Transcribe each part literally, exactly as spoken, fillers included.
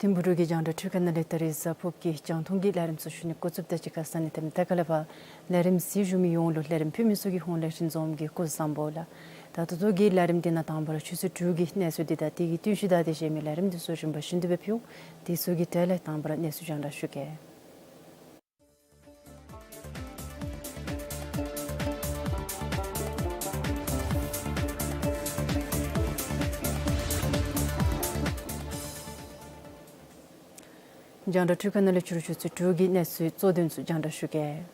ཐིམ་ཕུག་འབྲུག་གི་རྒྱང་བསྒྲགས་འཕྲུལ་ཁང་ནང་ལས་ད་རིས་གཟའ་ཕུརཔ་གི་རྒྱང་མཐོང་གི་ལས་རིམ་ཚུ་ཞུ་ནི་འགོ་བཙུགསཔ་ད་གཅིག་ཁར་ས་གནས་མཐའ་མི་ཐད་ཀར་ལས་ཕར་ལས་རིམ་གཟིགས་བཞུགས་མི་ཡོངས་ལུ་ལས་རིམ་ཕུལ་མི་ཚུ་གི་ཧོངས་ལས་ཤིང་འཛོམས་ཀྱིས་སྐུ་གཟུགས་བཟང་པོ་ལགས། ད་ད་ལྟོ་གི་ལས་རིམ་འདི་ནང་དང་པ་ར་ཆུ་ཚོད་དྲུག་གི་གནས་ཚུལ་འདི་དང་དེ་གི་བསྟུན་གཞི་དང་དེ་བཞིན་མི་ལས་རིམ་འདི་ཚུ་རིམ་པ་བཞིན་དུ་སྦེ་ཕུལ་འོང་། དེ་ཚུ་གི་གྲས་ལས་དང་པ་ར་གནས་ཚུལ་རྒྱང་བསྒྲགས་ཞུ་གེ། རྒྱང་བསྒྲགས་འཕྲུལ་ཁང་ནང་ལས་ཕྱི་རུ་ཆུ་ཚོད་དྲུག་གི་གནས་ཚུལ་གཙོ་དོན་ཚུ་རྒྱང་བསྒྲགས་ཞུ་གེ།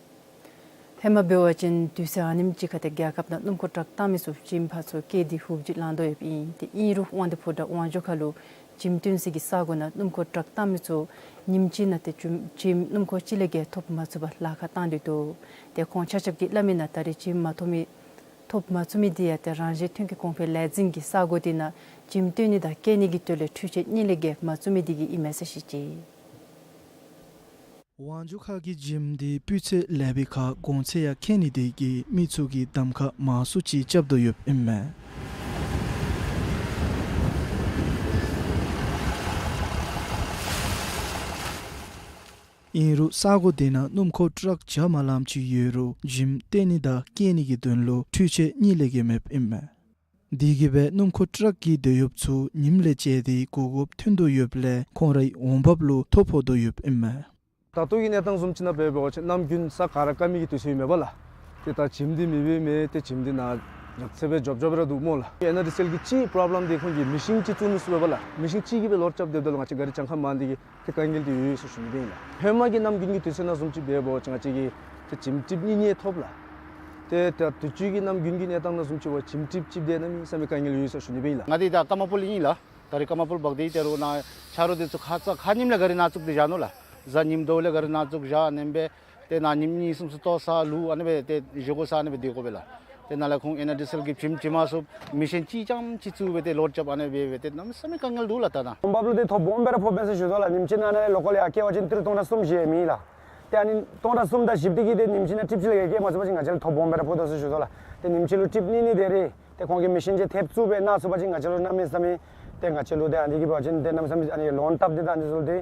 ཧེ་མ་འབད་བ་ཅིན་དུས་ཚོད་ཨ་ནེམ་ཅིག་ཁར་ཏེ་རྒྱལ་ཁབ་ནང་སྣུམ་འཁོར་ཊཱག་བཏང་མི་ཚུ་བྱེམ་ཕར་ཚུར་བཀལ་ཏེ་ཧུབ་ཅིག་ལང་དོ་ཡོདཔ་ཨིན། ཏེ་ཨིན་རུང་དབང་འདུས་ཕོ་བྲང་དབང་འབྱོར་ཁ་ལུ་བྱེམ་བཏོན་སའི་གི་ས་གོ་ནང་སྣུམ་འཁོར་ཊཱག་བཏང་མི་ཚུ་ཉིནམ་གཅིག་ནང་ཏེ་བྱེམ་བྱེམ་སྣུམ་འཁོར་གཅིག་ལས་བརྒལ་ཐོབ་མ་ཚུགས་པར་ལཱ་ཁག་བཏང་སྟེ་འདུག། ཏེ་ཁོང་ཆ་ཁྱབ་ཀྱིས་སླབ་མི་ནང་ད་རེས་བྱེམ་མ་ཐོབ་མི་ཐོབ་མ་ཚུགས་མི་འདི་ཡང་ཏེ་རང་བཞིན་ཐོན་སྐྱེད་གོང་འཕེལ་ལས་འཛིན་གྱི་ས་གོ་འདི་ནང་བྱེམ་བཏོན་ནི་དང་བཀལ་ནི་གི་དོན་ལས་འཕྲུལ་ཆས་གཉིས་ལས་བརྒལ་མ་བཙུགས་མི་འདི་གིས་ཨིན་མས་ཟེར་བཤད་ཅི། དབང་འབྱོར་ཁ་གི་བྱེམ་འདི་སྤུས་ཚད་ལེགས་པའི་ཁར་གོང་ཚད་ཡང་ཁེངས་ནི་དེ་གིས་མི་ཚུ་གིས་གདམ་ཁ་མང་སུ་ཅིག་རྐྱབ་དོ་ཡོདཔ་ཨིན་མས། ཨིན་རུང་ས་གོ་དེ་ནང་སྣུམ་འཁོར་ཊཱག་བརྒྱ་མ་ལངམ་ཅིག་ཡོད་རུང་བྱེམ་བཏོན་ནི་དང་བཀལ་ནི་གི་དོན་ལུ་འཕྲུལ་ཆས་གཉིས་ལས་བརྒལ་མེདཔ་ཨིན་མས། དེ་གིས་སྦེ་སྣུམ་འཁོར་ཊཱག་གི་དོན་གཡོགཔ་ཚུ་ཉིནམ་ལས་བཅད་དེ་གོ་སྐབས་ཐོན་དོ་ཡོདཔ་ལས་ཁོང་རའི་འོང་འབབ་ལུ་ཐོ་ཕོག་དོ་ཡོདཔ་ཨིན་མས། ད་ལྟོ་གི་གནས་སྟངས་བཟུམ་ཅིག་ནང་འབད་བ་ཅིན་གནམ་དགུན་ས་ག་ར་སྐམ་མི་གི་དུས་ཚོད་ཨིན་མས་པ་ལགས། ཏེ་ད་བྱེམ་འདི་མེད་པའི་མེད་ཏེ་བྱེམ་འདི་ནཱ་ཡོད་ཚད་སྦེ་འཇོབ་འཇོབ་ར་འདུག་སྨོ་ལགས། ཨེན་ཨར་ཌི་སི་ཨེལ་གྱི་གཅིག་པོརོབ་ལེམ་འདི་ཁོང་གིས་མེ་ཤིན་ཅིག་བཙུགས་ནུག་ཟེར་བས་པ་ལགས། མེ་ཤིན་ཅིག་གིས་སྦེ་ལོཌ་རྐྱབ་སྡོདཔ་ད་ལུ་ང་བཅས་ག་རི་གྱངས་ཁ་མང་ནི་དེ་གིས་ཏེ་དཀའ་ངལ་འདི་ཡོད་ཡོད་ཟེར་ཞུ་ནི་སྦེ་ཨིན་ལགས། ཧེ་མ་གི་གནམ་དགུན་གྱི་དུས་ཚོད་ནང་བཟུམ་ཅིག་འབད་བ་ཅིན་ང་བཅས་ཀྱིས་ཏེ་བྱེམ་ཊིབ་གཉིས་གཉིས་ཐོབ་ལགས། ཏེ་ད་དུས་ཅི་གི་གནམ་དགུན་གྱི་གནས་སྟངས་ནང་བཟུམ་ཅིག་འབད་བ་ཅིན་བྱེམ་ཊིབ་གཅིག་འདི་གནམ་མེད་ས་མེད་དཀའ་ངལ་ཡོད་ཡོད་ཟེར་ཞུ་ནི་སྦེ་ཨིན་ལགས། ང་འདི་ད་ཀརྨ་པུར་ལུ་ཨིན་ལགས། ད་རེས་ཀརྨ་པུར་འབག་སྟེ་ཏེ་རོགས་ནཱ་ཆ་རོགས་འདི་ཚུ་ཁ་ཙ་ཁ་ཉིནམ་ལས་ག་རི་ནང་བཙུགས་ཏེ་བཞག་ནུག་ལགས། གཟའ་ཉིམ་དོ་ལས་ག་རི་ནང་བཙུགས་བཞག་ཨ་ནེམ་སྦེ་ཏེ་ནཱ་ཉིནམ་གཉིས་གསུམ་ཚུ་ལྟོ་ས་ལུ་ཨ་ནེ་སྦེ་ཏེ་བཞེས་སྒོ་ཟ་ཨ་ནེ་སྦེ་སྡོད་དགོ་པས་ལགས། ཏེ་ནཱ་ལས་ཁོང་ཨེན་ཨར་ཌི་སི་ཨེལ་གྱིས་བྱེམ་བྱེམ་མ་ཚུགས་མེ་ཤིན་ཅིག་རྐྱངམ་ཅིག་བཙུགས་སྦེ་ཏེ་ལོཌ་རྐྱབ་ཨ་ནེ་སྦེ་སྦེ་ཏེ་གནམ་མེད་ས་མེད་དཀའ་ངལ་འདུག་ལགས། ད་ནཱ་འོང་འབབ་ལུ་ཏེ་ཐོ་སྦོམ་སྦེ་ར་ཕོགཔ་མས་ཟེར་ཞུ་དོ་ལགས། ཉིནམ་གཅིག་ནང་ན་ལོ་ཀཱལ་ཡར་བསྐྱལ་བ་ཅིན་ཏི་རུ་སྟོང་ཕྲག་གསུམ་བཞི་ཡང་མེད་ལགས། ཏེ་ཨ་ནི་སྟོང་ཕྲག་གསུམ་དང་བཞི་པོ་འདི་གིས་ཏེ་ཉིནམ་གཅིག་ནང་ཊིབ་གཅིག་ལས་བརྒལ་བསྐྱལ་མ་ཚུགས་པ་ཅིན་ང་བཅས་ལུ་ཐོ་སྦོམ་སྦེ་ར་ཕོག་དོ་ཟེར་ཞུ་དོ་ལགས། ཏེ་ཉིནམ་གཅིག་ལུ་ཊིབ་གཉིས་གཉིས་དེ་རེ་ཏེ་ཁོང་གིས་མེ་ཤིན་ཅིག་ཐེབས་བཙུགས་སྦེ་ནཱ་ཚུགས་པ་ཅིན་ང་བཅས་ལུ་གནམ་མེད་ས་མེད་ཏེ་ང་བཅས་ལུ་ཏེ་ཨ་ནི་གིས་འབད་བ་ཅིན་ཏེ་གནམ་མེད་ས་མེད་ཨ་ནི་ལོན་བཏབ་སྟེ་ད་ཨ་ནི་ཚུ་ཏེ་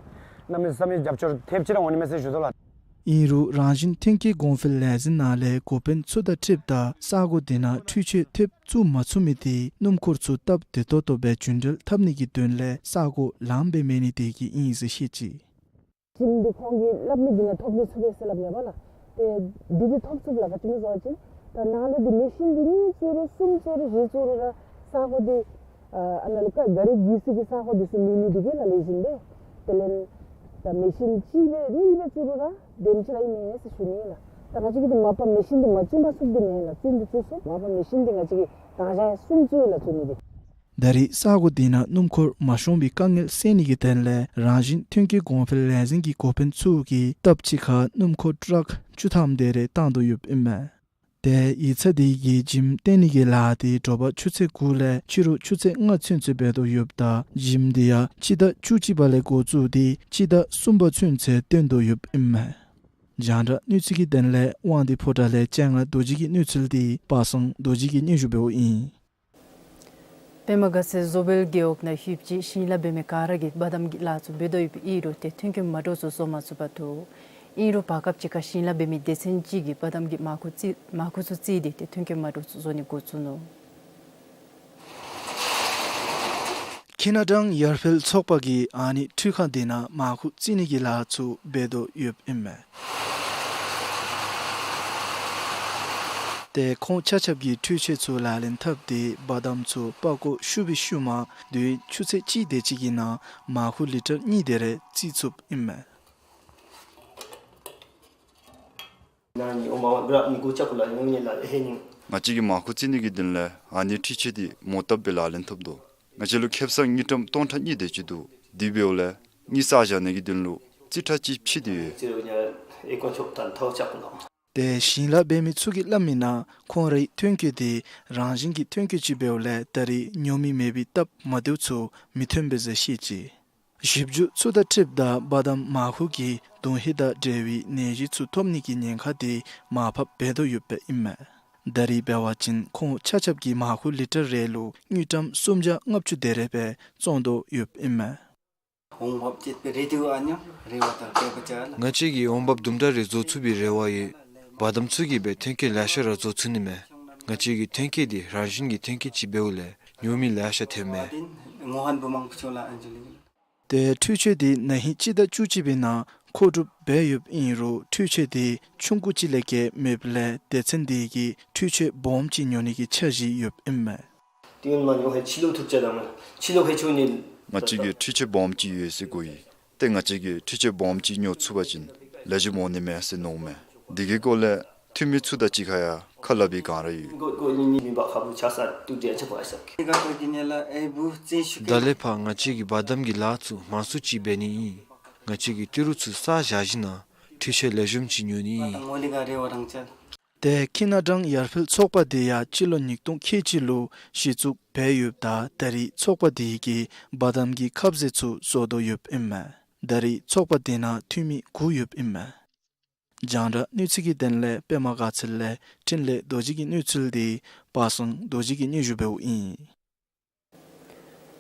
གནམ་མེད་ས་མེད་རྒྱབ་སྐྱོར་ཐེབས་ཅིག་ར་འོང་ནི་མས་ཟེར་ཞུ་དོ་ལགས། ཨིན་རུང་རང་བཞིན་ཐོན་སྐྱེད་གོང་འཕེལ་ལས་འཛིན་ནང་ལས་འགོ་དཔོན་ཚུ་དང་འཁྲིལཝ་ད་ས་གོ་དེ་ནང་འཕྲུལ་ཆས་ཐེབས་བཙུགས་མ་ཚུགས་མི་དེ་སྣུམ་འཁོར་ཚུ་སྟབས་བདེ་ཏོག་ཏོ་སྦེ་རྒྱུན་འགྲུལ་འཐབ་ནི་གི་དོན་ལས་ས་གོ་ལངམ་སྦེ་མེད་ནི་དེ་གིས་ཨིན་ཟེར་བཤད་ཅི། བྱེམ་འདི་ཁོང་གིས་སླབ་མི་འདི་ནང་ཐོབ་མི་ཚུགས་པས་ཟེར་སླབ་མས་པ་ལགས། ཏེ་འདི་འདི་ཐོབ་ཚུགས་ལགས། ག་ཅི་སྨོ་ཟེར་བ་ཅིན་ད་ནཱ་ལས་འདི་མེ་ཤིན་འདི་གཉིས་བཙུགས་རུང་གསུམ་བཙུགས་རུང་བཞི་བཙུགས་རུང་ར་ས་གོ་འདི་ཨ་ནཱ་ལུ་ཀ་ག་རི་བརྒྱུག་སའི་གི་ས་གོ་འདི་ཚུ་མེད་ནི་འདི་གིས་ལགས། ལེགས་ཤོམ་སྦེ་དེ་ལས་ད་མེ་ཤིན་གཅིག་སྦེ་གཉིས་སྦེ་བཙུགས་རུང་ར་དེམ་ཅིག་ར་ཨིན་མས་ཟེར་ཞུ་ནི་ལགས། ད་ང་བཅས་ཀྱིས་འདི་མ་པ་མེ་ཤིན་འདི་མ་བཙུགས་མ་ཚུགསཔ་འདི་མེན་ལགས། བཙུགས་འདི་བཙུགས་ཚུགས། མ་པ་མེ་ཤིན་འདི་ང་བཅས་ཀྱིས་ད་ང་བཅས་གསུམ་བཙུགས་ཡི་ལགས་བཙུགས་ནི་འདི། ད་རེས་ས་གོ་དེ་ནང་སྣུམ་འཁོར་མ་ཤོང་པའི་དཀའ་ངལ་སེལ་ནི་གི་དོན་ལས་རང་བཞིན་ཐོན་སྐྱེད་གོང་འཕེལ་ལས་འཛིན་གྱི་འགོ་དཔོན་ཚུ་གིས་སྟབས་གཅིག་ཁར་སྣུམ་འཁོར་ཊཱག་བཅུ་ཐམ་དེ་རེ་བཏང་དོ་ཡོདཔ་ཨིན་མས། ཏེ་ཡིག་ཚང་དེ་གིས་བྱེམ་བཏོན་ནི་གི་ལཱ་དེ་དྲོ་པ་ཆུ་ཚོད་དགུ་ལས་ཕྱི་རུ་ཆུ་ཚོད་ལྔ་ཚུན་ཚོད་འབད་དོ་ཡོདཔ་ད་བྱེམ་དེ་ཡང་སྤྱི་ཟླ་བཅུ་གཅིག་པ་ལས་འགོ་བཙུགས་ཏེ་སྤྱི་ཟླ་གསུམ་པ་ཚུན་ཚོད་བཏོན་དོ་ཡོདཔ་ཨིན་མས། རྒྱང་བསྒྲགས་གནས་ཚུལ་གྱི་དོན་ལས་དབང་འདུས་ཕོ་བྲང་ལས་སྤྱན་སྔ་རྡོ་རྗེ་གི་གནས་ཚུལ་དེ་པ་སངས་རྡོ་རྗེ་གིས་སྙན་ཞུ་འབདཝ་ཨིན། པདྨ་དགའ་ཚལ་བཟོ་བོའི་རྒེད་འོག་ནང་ལྷོདཔ་ཅིག་ཤིང་ལཱ་འབད་མི་ག་ར་གིས་འབའ་ཐམ་གྱི་ལཱ་ཚུ་འབད་དོ་ཡོདཔ་ཨིན་རུང་ཏེ་མཐུན་རྐྱེན་མ་འདྲཝ་ཚུ་བཟོ་མ་ཚུགས་པར་འདུག། ཨིན་རུང་བར་སྐབས་ཅིག་ཁར་ཤིང་ལཱ་འབད་མི་སྡེ་ཚན་ཅིག་གིས་འབའ་ཐམ་གྱི་མར་ཁུ་བརྩི་མར་ཁུ་ཚུ་བརྩིས་ཏེ་ཏེ་མཐུན་རྐྱེན་མ་འདྲཝ་ཚུ་བཟོ་ནི་འགོ་བཙུགས་ནུག། ཁྱི་ནག་དང་ཡར་འཕེལ་ཚོགས་པ་གིས་ཨ་ནི་འཕྲུལ་ཁང་དེ་ནང་མར་ཁུ་བརྩི་ནི་གི་ལཱ་ཚུ་འབད་དོ་ཡོདཔ་ཨིན་མས། ཏེ་ཁོང་ཆ་ཁྱབ་ཀྱིས་འཕྲུལ་ཆས་ཚུ་ལག་ལེན་འཐབ་སྟེ་འབའ་ཐམ་ཚུ་པགས་ཀོ་བཤུ་བའི་ཤུལ་མ་དུས་ཡུན་ཆུ་ཚོད་གཅིག་དེ་ཅིག་གི་ནང་མར་ཁུ་ལི་ཊར་གཉིས་དེ་རེ་བརྩི་ཚུགསཔ་ཨིན་མས། ང་བཅས་ཀྱིས་མར་ཁུ་བཙིར་ནི་གི་དོན་ལས་ཨ་ནི་འཕྲུལ་ཆས་འདི་མོ་བཏབ་སྦེ་ལག་ལེན་འཐབ་དོ། ང་བཅས་ལུ་ཁེ་སང་དངུལ་ཀྲམ་སྟོང་ཕྲག་གཉིས་དེ་ཅིག་འདུག། དེ་འབདཝ་ལས་དངུལ་བསགས་བཞག་ནི་གི་དོན་ལུ་རྩིས་ཁྲ་ཅིག་ཕྱེ་སྟེ་ཡོད། དེ་བཞིན་གླ་འབད་མི་ཚུ་གིས་སླབ་མིའི་ནང་ཁོང་རའི་ཐོན་སྐྱེད་དེ་རང་བཞིན་གྱི་ཐོན་སྐྱེད་ཅིག་འབདཝ་ལས་ད་རེས་ཉོ་མི་མེད་པའི་སྟབས་མ་བདེཝ་ཚུ་མི་ཐོན་པས་ཟེར་བཤད་ཅི། ཞིབ་འཇུག་ཚུ་དང་འཁྲིལཝ་ད་བ་དམ་མར་ཁུ་གིས་དུང་ཧེ་དང་འབྲེལ་བའི་ནད་གཞི་ཚུ་ཐོབ་ནི་གི་ཉེན་ཁ་དེ་མར་ཕབ་འབད་དོ་ཡོདཔ་ཨིན་མས། ད་རེས་འབད་བ་ཅིན་ཁོང་ཆ་ཁྱབ་ཀྱིས་མར་ཁུ་ལི་ཊར་རེ་ལུ་དངུལ་ཀྲམ་སུམ་བརྒྱ་ལྔ་བཅུ་དེ་རེ་སྦེ་བཙོང་དོ་ཡོདཔ་ཨིན་མས། ང་བཅས་ཀྱིས་འོང་འབབ་དུམ་གྲ་རེ་བཟོ་ཚུགས་པའི་རེ་བ་ཡོད། བ་དམ་ཚུ་གིས་འབད་ཐོན་སྐྱེད་ལེ་ཤ་ར་བཟོ་ཚུགས་ནི་མས། ང་བཅས་ཀྱི་ཐོན་སྐྱེད་འདི་རང་བཞིན་གྱི་ཐོན་སྐྱེད་ཅིག་འབདཝ་ལས་ཉོ་མི་ལེ་ཤ་ཐོན་མས། ཏེ་འཕྲུལ་ཆས་འདི་ན་ཧིང་སྤྱི་ཟླ་བཅུ་གཅིག་པའི་ནང་མཁོ་སྒྲུབ་འབད་ཡོདཔ་ཨིན་རུང་འཕྲུལ་ཆས་འདི་ཆུང་ཀུ་ཅིག་ལས་བརྒལ་མེདཔ་ལས་སྡེ་ཚན་འདི་གིས་འཕྲུལ་ཆས་སྦོམ་ཅིག་ཉོ་ནི་གི་འཆར་གཞི་ཡོདཔ་ཨིན་མས། ང་བཅས་ཀྱིས་འཕྲུལ་ཆས་སྦོམ་ཅིག་ཡོད་ཟེར་གོ་ཡི། ཏེ་ང་བཅས་ཀྱིས་འཕྲུལ་ཆས་སྦོམ་ཅིག་ཉོ་ཚུགས་པ་ཅིན་ལེགས་ཤོམ་འོང་ནི་མས་ཟེར་མནོཝ་མས། འདི་གི་སྐོར་ལས་འཐུས་མི་ཚུ་དང་གཅིག་ཁར་ཡང་ཁ་སླབ་པའི་བསྒང་ར་ཡོད། ད་ལས་ཕར་ང་བཅས་ཀྱིས་བ་དམ་གྱི་ལཱ་ཚུ་མང་སུ་ཅིག་འབད་ནི་ཨིན། ང་བཅས་ཀྱིས་ཏི་རུ་ཚུ་བསགས་བཞག་ཞིནམ་ལས་འཕྲུལ་ཆས་ལེགས་ཤོམ་ཅིག་ཉོ་ནི་ཨིན། ཏེ་ཁྱི་ནག་ཌང་ཡར་འཕེལ་ཚོགས་པ་འདི་ཡང་སྤྱི་ལོ་ཉིས་སྟོང་ཁལ་གཅིག་ལུ་གཞི་བཙུགས་འབད་ཡོདཔ་ད་ད་རེས་ཚོགས་པ་འདི་གིས་བ་དམ་གྱི་ཁབ་ཟས་ཚུ་བཟོ་དོ་ཡོདཔ་ཨིན་མས། ད་རེས་ཚོགས་པ་འདི་ནང་འཐུས་མི་དགུ་ཡོདཔ་ཨིན་མས། རྒྱང་བསྒྲགས་གནས་ཚུལ་གྱི་དོན་ལས་པདྨ་དགའ་ཚལ་ལས་འཕྲིན་ལས་རྡོ་རྗེ་གི་གནས་ཚུལ་འདི་པ་སངས་རྡོ་རྗེ་གིས་སྙན་ཞུ་འབདཝ་ཨིན།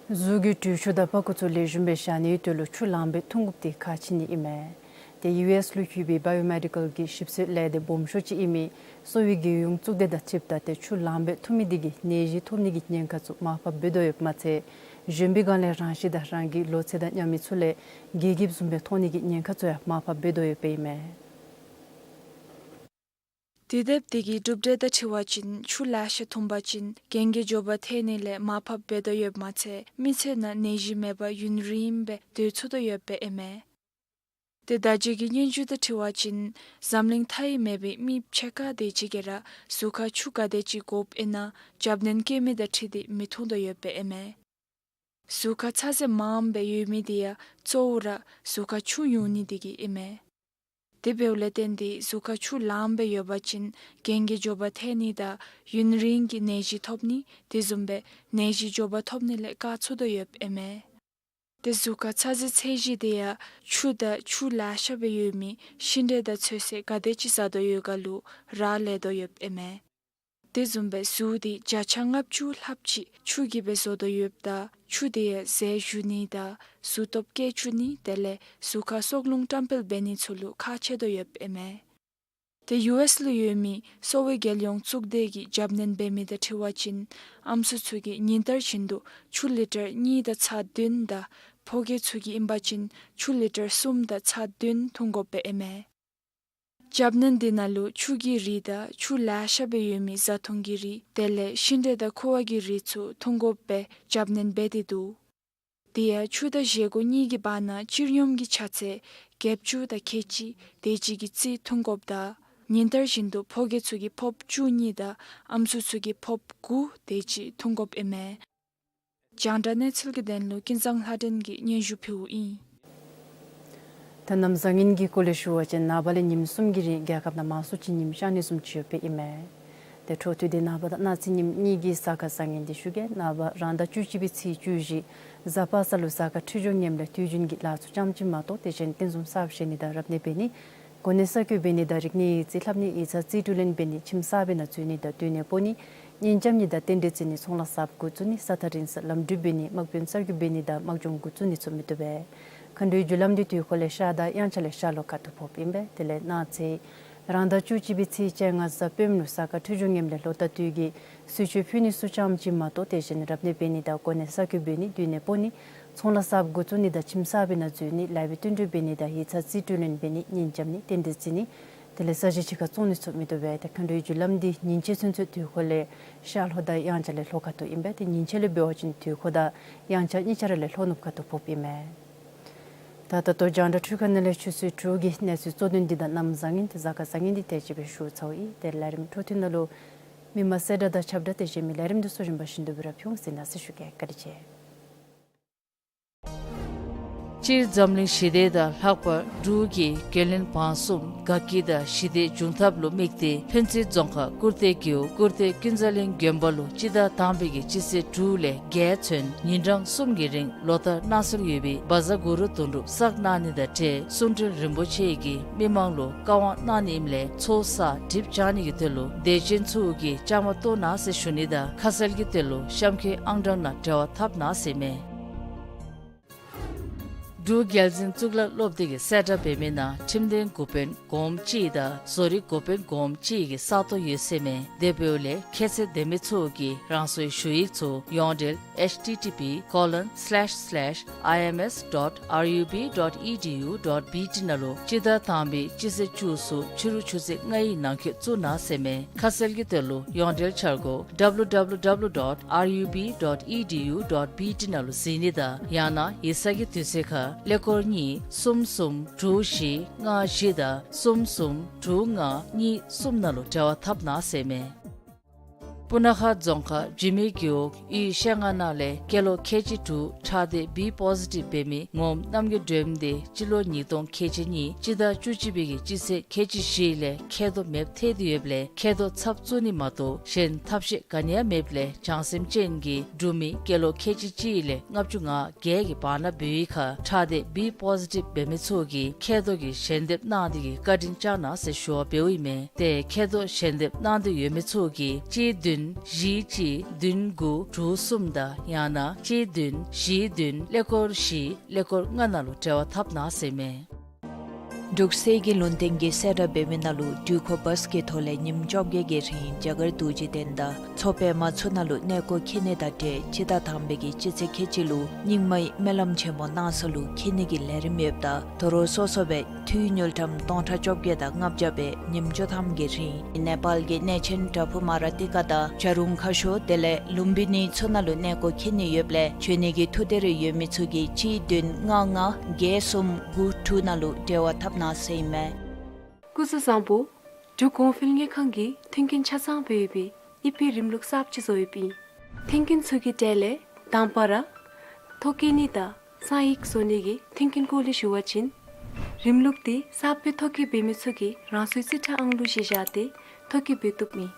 གཟུགས་ཀྱི་དྲོད་ཤུགས་དང་པགས་ཀོ་ཚུ་ལེགས་ཤོམ་སྦེ་བཞག་ནིའི་དོན་ལུ་ཆུ་ལངམ་སྦེ་འཐུང་དགོཔ་འདི་ཁག་ཆེ་ནི་ཨིན་མས། ཏེ་ཡུ་ཨེསི་ལུ་ཡོད་པའི་བཱ་ཡོ་མེ་ཌི་ཀཱལ་གྱི་ཞིབ་འཚོལ་ལས་སྡེ་སྦོམ་ཤོས་ཅིག་ཨིན་མི་གསོ་བའི་རྒྱལ་ཡོངས་གཙུག་སྡེ་དང་འཁྲིལཝ་ད་ཏེ་ཆུ་ལངམ་སྦེ་འཐུང་མི་འདི་གིས་ནད་གཞི་ཐོབ་ནི་གི་ཉེན་ཁ་ཚུ་མར་ཕབ་འབད་དོ་ཡོདཔ་མ་ཚད་གཞོན་པའི་སྒང་ལས་རང་ཤི་དང་རང་གི་ལོ་ཚད་དང་མཉམ་མི་ཚུ་ལས་བརྒྱལ་བརྒྱལཝ་བཟུམ་སྦེ་མཐོང་ནི་གི་ཉེན་ཁ་ཚུ་ཡང་མར་ཕབ་འབད་དོ་ཡོདཔ་ཨིན་མས། དུས་དེབ་འདི་གི་གྲུབ་འབྲས་དང་འཁྲིལ་བ་ཅིན་ཆུ་ལེ་ཤ་འཐུང་པ་ཅིན་རྐྱེན་གྱི་འབྱོར་པ་ཐོན་ནི་ལས་མར་ཕབ་འབད་དོ་ཡོདཔ་མ་ཚད་མི་ཚེ་ནང་ནད་གཞི་མེད་པར་ཡུན་རིངམོ་སྦེ་སྡོད་ཚུགས་དོ་ཡོདཔ་ཨིན་མས། ཏེ་ད་ཅི་གི་སྙན་ཞུ་དང་འཁྲིལ་བ་ཅིན་འཛམ་གླིང་མཐའ་ཡི་མེད་པའི་མི་ཕྱེད་ཀ་དེ་ཅིག་གིས་ར་གཟུགས་ཁར་ཆུ་ག་དེ་ཅིག་དགོཔ་ཨིན་ན་རྒྱབ་སྣོན་བཀལ་མི་དང་འཁྲིལ་ཏེ་མི་འཐུང་དོ་ཡོདཔ་ཨིན་མས། གཟུགས་ཁར་ཚ་ཟེར་མངམ་སྦེ་ཡོད་མི་དེ་ཡང་གཙོ་བོ་ར་གཟུགས་ཁར་ཆུ་ཉུང་ནི་དེ་གིས་ཨིན་མས། དེ་འབདཝ་ལས་བརྟེན་ཏེ་གཟུགས་ཁར་ཆུ་ལངམ་སྦེ་ཡོད་པ་ཅིན་རྐྱེན་གྱི་འབྱོར་པ་ཐོན་ནི་དང་ཡུན་རིང་གི་ནད་གཞི་ཐོབ་ནི་དེ་བཟུམ་སྦེ་ནད་གཞི་འབྱོར་པ་ཐོབ་ནི་ལས་བཀག་ཚུགས་དོ་ཡོདཔ་ཨིན་མས། ཏེ་གཟུགས་ཁར་ཚ་ཟེར་ཚད་གཞི་དེ་ཡང་ཆུ་དང་ཆུ་ལེ་ཤ་སྦེ་ཡོད་མི་ཤིང་འབྲས་དང་ཚོད་བསྲེ་ག་དེ་ཅིག་བཟའ་དོ་ཡོད་ག་ལུ་རག་ལས་དོ་ཡོདཔ་ཨིན་མས། དེ་བཟུམ་སྦེ་གཟུགས་འདི་བརྒྱ་ཆ་ལྔ་བཅུ་ལྷགཔ་ཅིག་ཆུ་གིས་སྦེ་བཟོ་དོ་ཡོདཔ་ད་ཆུ་དེ་ཡང་ཟས་ཞུ་ནི་དང་གཟུགས་སྟོབས་བསྐྱེད་བཅུག་ནི་དེ་ལས་གཟུགས་ཁར་སྲོག་རླུང་བཀྲམ་སྤེལ་འབད་ནི་ཚུ་ལུ་ཁག་ཆེ་དོ་ཡོདཔ་ཨིན་མས། ཏེ་ཡུ་ཨེསི་ལུ་ཡོད་མི་གསོ་བའི་རྒྱལ་ཡོངས་གཙུག་སྡེ་གིས་རྒྱབ་སྣོན་འབད་མི་དང་འཁྲིལ་བ་ཅིན་ཨམ་སྲུ་ཚུ་གིས་ཉིན་ལྟར་བཞིན་དུ་ཆུ་ལི་ཊར་གཉིས་དང་ཚག་བདུན་དང་ཕོ་སྐྱེས་ཚུ་གིས་ཨིན་པ་ཅིན་ཆུ་ལི་ཊར་གསུམ་དང་ཚག་བདུན་འཐུང་དགོཔ་ཨིན་མས། རྒྱབ་སྣོན་འདི་ནང་ལུ་ཆུ་གི་རིགས་དང་ཆུ་ལེ་ཤ་སྦེ་ཡོད་མི་བཟའ་འཐུང་གི་རིགས་དེ་ལས་ཤིང་འབྲས་དང་ཁུ་བ་གི་རིགས་ཚུ་འཐུང་དགོཔ་སྦེ་རྒྱབ་སྣོན་འབད་དེ་འདུག། དེ་ཡང་ཆུ་དང་བཞེས་སྒོ་གཉིས་ཀྱི་བར་ན་སྤྱིར་སྙོམས་ཀྱི་ཆ་ཚད་བརྒྱད་ཅུ་དང་ཁལ་གཅིག་དེ་ཅིག་གི་རྩིས་འཐུང་དགོཔ་དང་ཉིན་ལྟར་བཞིན་དུ་ཕོ་སྐྱེས་ཚུ་གིས་ཕོརཔ་བཅུ་གཉིས་དང་ཨམ་སྲུ་ཚུ་གིས་ཕོརཔ་དགུ་དེ་ཅིག་འཐུང་དགོཔ་ཨིན་མས། རྒྱང་བསྒྲགས་གནས་ཚུལ་གྱི་དོན་ལུ་ཀུན་བཟང་ལྷ་སྒྲོན་གྱིས་སྙན་ཞུ་ཕུལཝ་ཨིན། ད་གནམ་བཟང་ངན་གྱི་སྐོར་ལས་ཞུ་བ་ཅིན་ནངས་པ་ལས་ཉིནམ་གསུམ་གྱི་རིང་རྒྱལ་ཁབ་ནང་མང་སུ་ཅིག་ཉིམ་ཤར་ནི་བཟུམ་ཅིག་ཡོདཔ་ཨིན་མས། ཏེ་འཕྲོ་མཐུད་དེ་ནངས་པ་དང་གནངས་ཚེ་ཉིནམ་གཉིས་ཀྱི་གཟའ་སྐར་བཟང་ངན་འདི་ཞུ་གེ། ནངས་པ་རང་ཟླ་བཅུ་གཅིག་པའི་ཚེས་བཅུ་བཞི་གཟའ་པ་སངས་ལུ་གཟའ་སྐར་འཕྲོད་སྦྱོར་ངནམ་ལས་དུས་རྒྱུན་གྱི་ལཱ་ཚུ་ཙམ་ཅིག་མ་གཏོགས་དེ་བཞིན་རྟེན་གསུམ་གསརཔ་བཞེངས་ནི་དང་རབ་གནས་འབད་ནི་གོ་གནས་གསར་བསྐོ་འབད་ནི་དང་རིག་གནས་ཡིག་རྩིས་ལྷབ་ནི་ཡིག་ཚང་རྩིས་སྤྲོད་ལེན་འབད་ནི་ཁྱིམ་གསར་པའི་ནང་འཛུལ་ནི་དང་སྡོད་གནས་སྤོ་ནི་གཉེན་རྐྱབ་ནི་དང་རྟེན་འབྲེལ་བརྩི་ནི་ཚོང་ལཱ་གསརཔ་འགོ་བཙུགས་ནི་ས་ཐག་རིང་ས་ལམ་འགྲུལ་འབད་ནི་དམག་དཔོན་གསར་བསྐོ་འབད་ནི་དང་དམག་སྦྱོང་འགོ་བཙུགས་ནི་ཚུ་མི་བཏུབ་པས། མཁའ་འགྲོའི་རྒྱུ་ལམ་འདི་དུས་འཁོར་ལས་ཤར་དང་དབྱངས་འཆར་ལས་ཤར་ལྷོ་ཁ་ཐུག་ཕོགཔ་ཨིན་པས། དེ་ལས་གནངས་ཚེ་རང་ཟླ་བཅུ་གཅིག་པའི་ཚེས་བཅོ་ལྔ་གཟའ་སྤེནམ་ལུ་གཟའ་སྐར་འཕྲོད་སྦྱོར་ངནམ་ལས་ལོ་ཟླ་དུས་ཀྱི་གསོལ་མཆོད་ཕུལ་ནི་ཚུ་ཙམ་ཅིག་མ་གཏོགས་དེ་བཞིན་རབ་གནས་འབད་ནི་དང་གོ་གནས་གསར་བསྐོ་འབད་ནི་སྡོད་གནས་སྤོ་ནི་ཚོང་ལཱ་གསརཔ་འགོ་བཙུགས་ནི་དང་ཁྱིམ་གསར་པའི་ནང་འཛུལ་ནི་ལཱ་བའི་བསྟུན་གྲོས་འབད་ནི་དང་ཡིག་ཚང་རྩིས་སྤྲོད་ལེན་འབད་ནི་གཉེན་རྐྱབ་ནི་རྟེན་འབྲེལ་བརྩི་ནི་དེ་ལས་ས་གཞི་ཕྱི་ཁར་བཙོང་ནི་ཚུ་མི་བཏུབ་པས། ཏེ་མཁའ་འགྲོའི་རྒྱུ་ལམ་འདི་ཉིན་བྱེད་ཚུན་ཚོད་དུས་འཁོར་ལས་ཤར་ལྷོ་དང་དབྱངས་འཆར་ལས་ལྷོ་ཁ་ཐུག་ཨིན་པས། ཏེ་ཉིན་བྱེད་ལུ་འབད་བ་ཅིན་དུས་འཁོར་དང་དབྱངས་འཆར་གཉིས་ཆ་ར་ལས་ལྷོ་ནུབ་ཁ་ཐུག་ཕོགཔ་ཨིན་མས། ད་ད་ལྟོ་རྒྱང་བསྒྲགས་འཕྲུལ་ཁང་ནང་ལས་ཆུ་ཚོད་དྲུག་གི་གནས་ཚུལ་གཙོ་དོན་འདི་དང་གནམ་བཟང་ངན་དེ་གཟའ་སྐར་བཟང་ངན་འདི་དེ་ཅིག་སྦེ་ཞུ་ཚརཝ་ཨིན། ཏེ་ལས་རིམ་འཕྲོ་མཐུད་ནང་ལུ་མི་མང་གསལ་བསྒྲགས་དང་ཁྱབ་བསྒྲགས་དེ་བཞིན་མི་ལས་རིམ་འདི་ཚུ་རིམ་པ་བཞིན་དུ་སྦེ་ར་ཕུལ་འོང་ཟེར་ནཱ་གསལ་ཞུ་གེ། བཀའ་དྲིན་ཆེ། སྤྱིར་འཛམ་གླིང་ཞི་བདེ་དང་ལྷག་པར་འབྲུག་གི་རྒྱུན་ལས་བང་གསུམ་དགའ་སྐྱིད་དང་ཞི་བདེ་འབྱུང་ཐབས་ལུ་དམིགས་ཏེ་ཕན་ཚུན་རྫོང་ཁག་ཀུར་སྟོད་རྒེད་འོག་ཀུར་སྟོད་ཀུན་བཟང་གླིང་དགོན་པ་ལུ་སྤྱི་ཟླ་དང་པའི་གི་སྤྱི་ཚེས་དྲུག་ལས་བརྒྱད་ཚུན་ཉིན་གྲངས་གསུམ་གྱི་རིང་ལོ་ལྟར་གནང་སྲོལ་ཡོད་པའི་བཛྲ་གུ་རུ་དོན་གྲུབ་བསགས་གནང་ནི་དང་འབྲེལ་གསུང་འཕྲིན་རིན་པོ་ཆེ་གིས་མི་མང་ལུ་བཀའ་དབང་གནང་ནི་ཨིནམ་ལས་ཚོགས་བསགས་གྲིབ་སྦྱང་ནི་གི་དོན་ལུ་དད་ཅན་ཚུ་གིས་བཅའ་མར་གཏོགས་གནང་ཟེར་ཞུ་ནི་དང་ཁ་གསལ་གྱི་དོན་ལུ་གཤམ་འཁོད་ཨང་གྲངས་ནང་འབྲེལ་བ་འཐབ་གནང་ཟེར་མས། འབྲུག་རྒྱལ་འཛིན་གཙུག་ལག་སློབ་སྡེ་གིས་གསལ་བསྒྲགས་འབད་མི་ནང་ཁྲིམས་དོན་འགོ་དཔོན་གོངམ་གཅིག་དང་བཟོ་རིག་འགོ་དཔོན་གོངམ་གཅིག་གི་ས་སྟོང་ཡོད་ཟེར་མས། དེ་འབདཝ་ལས་ཁྱད་ཚད་ལྡན་མི་ཚུ་གིས་རང་སོའི་ཞུ་ཡིག་ཚུ་ཡོངས་འབྲེལ་H T T P colon slash slash I M S dot R U B dot E D U dot B T ནང་ལུ་སྤྱི་ཟླ་དང་པའི་སྤྱི་ཚེས་བཅུ་གསུམ་ཕྱི་རུ་ཆུ་ཚོད་ལྔའི་ནང་འཁོད་བཙུགས་གནང་ཟེར་མས། ཁ་གསལ་གྱི་དོན་ལུ་ཡོངས་འབྲེལ་འཆར་སྒོ་W W W dot R U B dot E D U dot B T ནང་ལུ་གཟིགས་ནི་དང་ཡང་ན་ཡིག་ཚང་གི་དུས་ཚོད་ཁར་ཀླད་ཀོར་གཉིས་གསུམ་གསུམ་དྲུག་བཞི་ལྔ་བཞི་དང་གསུམ་གསུམ་དྲུག་ལྔ་གཉིས་གསུམ་ནང་ལུ་འབྲེལ་བ་འཐབ་གནང་ཟེར་མས། སྤུ་ན་ཁ་རྫོང་ཁག་འཇུ་མི་རྒེད་འོག་གཡུས་ཤེལ་རྔ་ནང་ལས་སྐྱེས་ལོ་ཁལ་གཅིག་དྲུག་ཁྲག་སྡེ་B positive འབད་མི་ངོམ་རྣམ་རྒྱལ་སྒྲོལམ་དེ་སྤྱི་ལོ་ཉིས་སྟོང་ཁལ་གཅིག་གཉིས་སྤྱི་ཟླ་བཅུ་གཅིག་པའི་གི་སྤྱི་ཚེས་ཁལ་གཅིག་བཞི་ལས་མཁལ་རྡོག་མེདཔ་ཐལ་ཏེ་ཡོདཔ་ལས་མཁལ་རྡོག་ཚབ་བཙུགས་ནི་མ་གཏོགས་གཞན་ཐབས་ཤེས་ག་ནི་ཡང་མེདཔ་ལས་བྱང་སེམས་ཅན་གྱི་འབྲུག་མི་སྐྱེས་ལོ་ཁལ་གཅིག་གཅིག་ལས་ལྔ་བཅུ་ང་བརྒྱད་ཀྱི་བར་ན་འབད་བའི་ཁར་ཁྲག་སྡེ་B positive འབད་མི་ཚུ་གིས་མཁལ་རྡོག་གི་ཞལ་འདེབས་གནང་སྟེ་གི་བཀའ་དྲིན་བསྐྱང་གནང་ཟེར་ཞུ་བ་འབདཝ་ཨིན་མས། ཏེ་མཁལ་རྡོག་ཞལ་འདེབས་གནང་འདོད་ཡོད་མི་ཚུ་གིས་གཅིག་བདུན་བཞི་གཅིག་བདུན་དགུ་དྲུག་གསུམ་དང་ཡང་ན་གཅིག་བདུན་བཞི་བདུན་ཀླད་ཀོར་བཞི་ཀླད་ཀོར་ལྔ་ནང་ལུ་འབྲེལ་བ་འཐབ་གནང་ཟེར་མས། འབྲུག་གསེར་གྱི་ལུང་བསྟན་གྱིས་གསལ་བསྒྲགས་འབད་མི་ནང་ལུ་འགྲུལ་འཁོར་བཱས་ཀྱི་ཐོག་ལས་ཉིནམ་བཅོ་བརྒྱད་ཀྱི་རིང་རྒྱ་གར་རྡོ་རྗེ་གདན་དང་མཚོ་པདྨ་ཚུ་ནང་ལུ་གནས་སྐོར་འཁྱིད་ནི་དང་འབྲེལ་སྤྱི་ཟླ་དང་པའི་གི་སྤྱི་ཚེས་ཁལ་གཅིག་ལུ་རྙིང་མའི་སྨོན་ལམ་ཆེན་མོ་གནང་ས་ལུ་འཁྱིད་ནི་གི་ལས་རིམ་ཡོདཔ་ད་དོ་རུང་སོ་སོ་སྦེ་འཐུས་དངུལ་ཀྲམ་སྟོང་ཕྲག་བཅོ་བརྒྱད་དང་ལྔ་བརྒྱ་སྦེ་ཉིནམ་བཅུ་ཐམ་གྱི་རིང་ནེ་པཱལ་གྱི་གནས་ཆེན་བྲག་ཕུག་མ་ར་ཏི་ཀ་དང་བྱ་རུང་ཁ་ཤོར་དེ་ལས་ལུམ་བི་ནི་ཚུ་ནང་ལུ་གནས་སྐོར་འཁྱིད་ནི་ཡོདཔ་ལས་འབྱོན་ནི་གི་ཐུགས་འདོད་རེ་ཡོད་མི་ཚུ་གིས་གཅིག་བདུན་ལྔ་ལྔ་བརྒྱད་གསུམ་དགུ་དྲུག་ནང་ལུ་འབྲེལ་བ་འཐབ་གནང་ཟེར་ཨིན་མས། སྐུ་གཟུགས་བཟང་པོ། འབྲུག་གོང་འཕེལ་དངུལ་ཁང་གིས་མཐུན་རྐྱེན་ཆ་ཚང་སྦེ་ཡོད་པའི་ཨི་པེ་རིམ་ལུགས་གསརཔ་ཅིག་བཟོ་ཡོདཔ་ཨིན། མཐུན་རྐྱེན་ཚུ་གི་གྲས་ལས་དང་པ་ར་ཐོ་བཀོད་ནི་དང་གསང་ཡིག་བཟོ་ནི་གི་མཐུན་རྐྱེན་སྐོར་ལས་ཞུ་བ་ཅིན་རིམ་ལུགས་འདི་གསརཔ་སྦེ་ཐོ་བཀོད་འབད་མི་ཚུ་གིས་རང་སོའི་རྩིས་ཁྲ་ཨང་གློག་གཞི་བཞག་སྟེ་ཐོ་བཀོད་འབད་བཏུབ་ཨིན།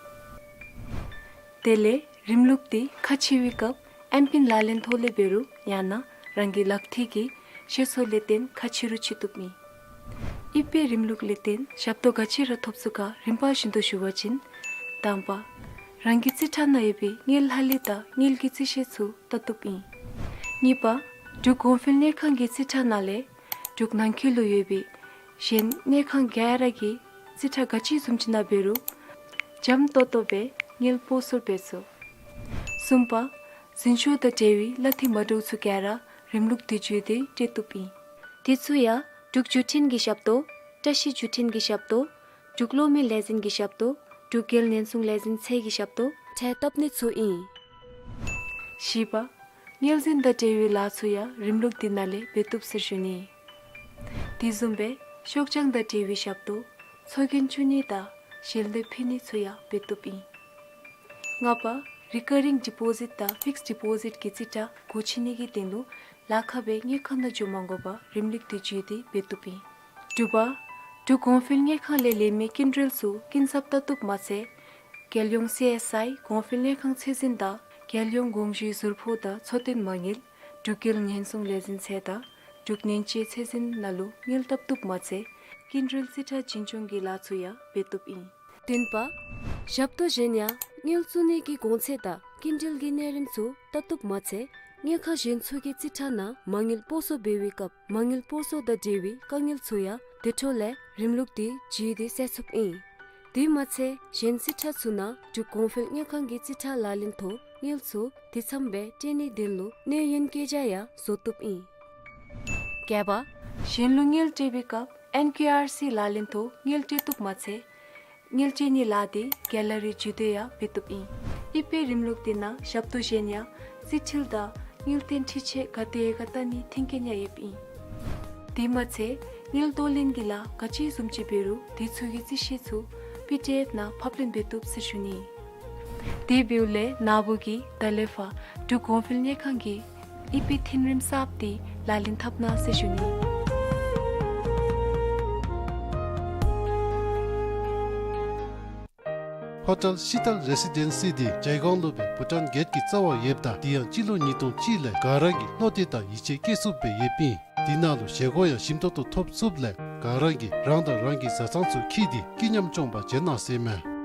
དེ་ལས་རིམ་ལུགས་འདི་ཁ་ཕྱེ་བའི་སྐབས་ཨེམ་པིན་ལག་ལེན་ཐོག་ལས་འབད་རུང་ཡང་ན་རང་གི་ལག་མཐིལ་གྱི་ཤེལ་སོ་ལས་བརྟེན་ཁ་ཕྱེ་རུང་ཕྱེ་བཏུབ་ཨིན། ཨི་པེ་རིམ་ལུགས་ལས་བརྟེན་ཞབས་ཏོག་ག་ཅི་ར་ཐོབ་ཚུགས་ག་རིམ་པ་བཞིན་དུ་ཞུ་བ་ཅིན་དང་པ་རང་གི་རྩིས་ཁྲ་ནང་ཡོད་པའི་དངུལ་ལྷག་ལུས་དང་དངུལ་གྱི་རྩིས་ཤེལ་ཚུ་བལྟ་བཏུབ་ཨིན། གཉིས་པ་འབྲུག་གོང་འཕེལ་དངུལ་ཁང་གི་རྩིས་ཁྲ་ནང་ལས་འབྲུག་ནང་འཁོད་ལུ་ཡོད་པའི་གཞན་དངུལ་ཁང་ག་ར་གི་རྩིས་ཁྲ་ག་ཅི་བཟུམ་ཅིག་ནང་འབད་རུང་འཇམ་ཏོང་ཏོ་སྦེ་དངུལ་སྤོ་སོར་འབད་ཚུགས། གསུམ་པ་འཛིན་སྐྱོང་དང་འབྲེལ་བའི་གླ་འཐུས་མ་འདྲཝ་ཚུ་ག་ར་རིམ་ལུགས་འདི་བརྒྱུད་དེ་སྤྲོད་བཏུབ་ཨིན། དེ་ཚུ་ཡང་འབྲུག་བརྒྱུད་འཕྲིན་གྱི་ཞབས་ཏོག་བཀྲ་ཤིས་བརྒྱུད་འཕྲིན་གྱི་ཞབས་ཏོག་འབྲུག་གློག་མེ་ལས་འཛིན་གྱི་ཞབས་ཏོག་འབྲུག་རྒྱལ་ཉེན་སྲུང་ལས་འཛིན་ཚད་ཀྱི་ཞབས་ཏོག་འཕྲལ་བཏབ་ནི་ཚུ་ཨིན། བཞི་པ་དངུལ་འཛིན་དང་འབྲེལ་བའི་ལཱ་ཚུ་ཡང་རིམ་ལུགས་འདི་ནང་ལས་འབད་བཏུབ་ཟེར་ཞུ་ནི། དེ་བཟུམ་སྦེ་ཤོག་བྱང་དང་འབྲེལ་བའི་ཞབས་ཏོག་ཚོགས་རྒྱན་བཙུགས་ནི་དང་ཞལ་འདེབས་ཕུལ་ནི་ཚུ་ཡང་འབད་བཏུབ་ཨིན། ལྔ་པ་རི་ཀ་རིང་ཌི་པོ་ཟིཊ་དང་ཕིགསཌ་ཌི་པོ་ཟིཊ་གི་རྩིས་ཁྲ་སྒོ་ཕྱེ་ནི་གི་དོན་ལུ་ལཱ་ཁག་སྦེ་དངུལ་ཁང་ནང་འགྱོ་མ་དགོ་པར་རིམ་ལུགས་འདི་བརྒྱུད་དེ་འབད་བཏུབ་ཨིན། དྲུག་པ་འབྲུག་གོང་འཕེལ་དངུལ་ཁང་ལས་ལེན་མི་སྐྱིན་འགྲུལ་ཚུ་སྐྱིན་ཚབ་བལྟ་བཏུབ་མ་ཚད་རྒྱལ་ཡོངས་སི་ཨེསི་ཨའི་གོང་འཕེལ་དངུལ་ཁང་ཚད་འཛིན་དང་རྒྱལ་ཡོངས་དགོངས་ཞུའི་ཟུར་ཕོགས་དང་འཚོ་རྟེན་མ་དངུལ་འབྲུག་རྒྱལ་ཉེན་སྲུང་ལས་འཛིན་ཚད་དང་འབྲུག་ནན་ཅེ་ཚད་འཛིན་ནང་ལུ་དངུལ་བལྟ་བཏུབ་མ་ཚད་སྐྱིན་འགྲུལ་རྩིས་ཁྲ་བྱིན་སྐྱོང་གི་ལཱ་ཚུ་ཡང་འབད་བཏུབ་ཨིན། བདུན་པ་ཞབས་ཏོག་གཞན་ཡང་དངུལ་བཙུགས་ནི་གི་གོང་ཚད་དང་སྐྱིན་འགྲུལ་གྱི་གནས་རིམ་ཚུ་བལྟ་བཏུབ་མ་ཚད་དངུལ་ཁང་གཞན་ཚུ་གི་རྩིས་ཁྲ་ནང་མ་དངུལ་སྤོ་སོར་འབད་བའི་སྐབས་མ་དངུལ་སྤོ་སོར་དང་འབྲེལ་བའི་དཀའ་ངལ་ཚུ་ཡང་དེ་འཕྲོ་ལས་རིམ་ལུགས་འདི་བརྒྱུད་དེ་སེལ་ཚུགསཔ་ཨིན། དེ་མ་ཚད་གཞན་རྩིས་ཁྲ་ཚུ་ནང་འབྲུག་གོང་འཕེལ་དངུལ་ཁང་གི་རྩིས་ཁྲ་ལག་ལེན་ཐོག་དངུལ་ཚུ་དེ་ཙམ་སྦེ་སྤྲོད་ནིའི་དོན་ལུ་གནས་ཡུན་བཀོད་རྒྱ་ཡང་བཟོ་བཏུབ་ཨིན། བརྒྱད་པ་གཞན་ལུ་དངུལ་སྤྲོད་པའི་སྐབས་ཨེན་ཀེ་ཨར་སི་ལག་ལེན་ཐོག་དངུལ་སྤྲོད་བཏུབ་མ་ཚད་དངུལ་སྤྲོད་ནིའི་ལཱ་འདི་རྒྱལ་ལ་རི་བརྒྱུད་དེ་ཡང་འབད་བཏུབ་ཨིན། ཨི་པེ་རིམ་ལུགས་འདི་ནང་ཞབས་ཏོག་གཞན་ཡང་རྩིས་འཕྲུལ་དང་དངུལ་རྟེན་འཕྲུལ་ཆས་ག་དེ་ག་བལྟ་ནིའི་མཐུན་རྐྱེན་ཡང་ཡོདཔ་ཨིན། དེ་མ་ཚད་དངུལ་བསྡུ་ལེན་གྱི་ལཱ་ག་ཅི་བཟུམ་ཅིག་འབད་རུང་དེ་ཚུ་གི་རྩིས་གཞི་ཚུ་པི་ཌི་ཨེཕ་ནང་ཕབ་ལེན་འབད་བཏུབ་ཟེར་ཞུ་ནི། དེ་འབདཝ་ལས་ནཱ་བུ་གིས་ད་ལས་ཕར་འབྲུག་གོང་འཕེལ་དངུལ་ཁང་གི་ཨི་པི་མཐུན་རིམ་གསརཔ་འདི་ལག་ལེན་འཐབ་གནང་ཟེར་ཞུ་ནི། ཧོ་ཊེལ་ཤི་ཏལ་རེ་སི་ཌེན་སི་འདི་ཇའི་གོང་ལུ་སྦེ་བྷུ་ཊཱན་གེཊ་ཀྱི་རྩ་བར་ཡོདཔ་ད་དེ་ཡང་སྤྱི་ལོ་ཉིས་སྟོང་གཅིག་ལས་ག་ར་གིས་ལྷོད་དེ་དང་ཡིད་ཆེས་བསྐྱེད་ཚུགསཔ་སྦེ་ཡོདཔ་ཨིན། དེ་ནང་ལུ་བཞེས་སྒོ་ཡང་ཞིམ་ཏོག་ཏོ་ཐོབ་ཚུགསཔ་ལས་ག་ར་གིས་རང་དང་རང་གི་བཟའ་ཚང་ཚུ་འཁྱིད་དེ་སྐྱིད་ཉམས་སྐྱོང་པར་བྱོན་གནང་ཟེར་མས།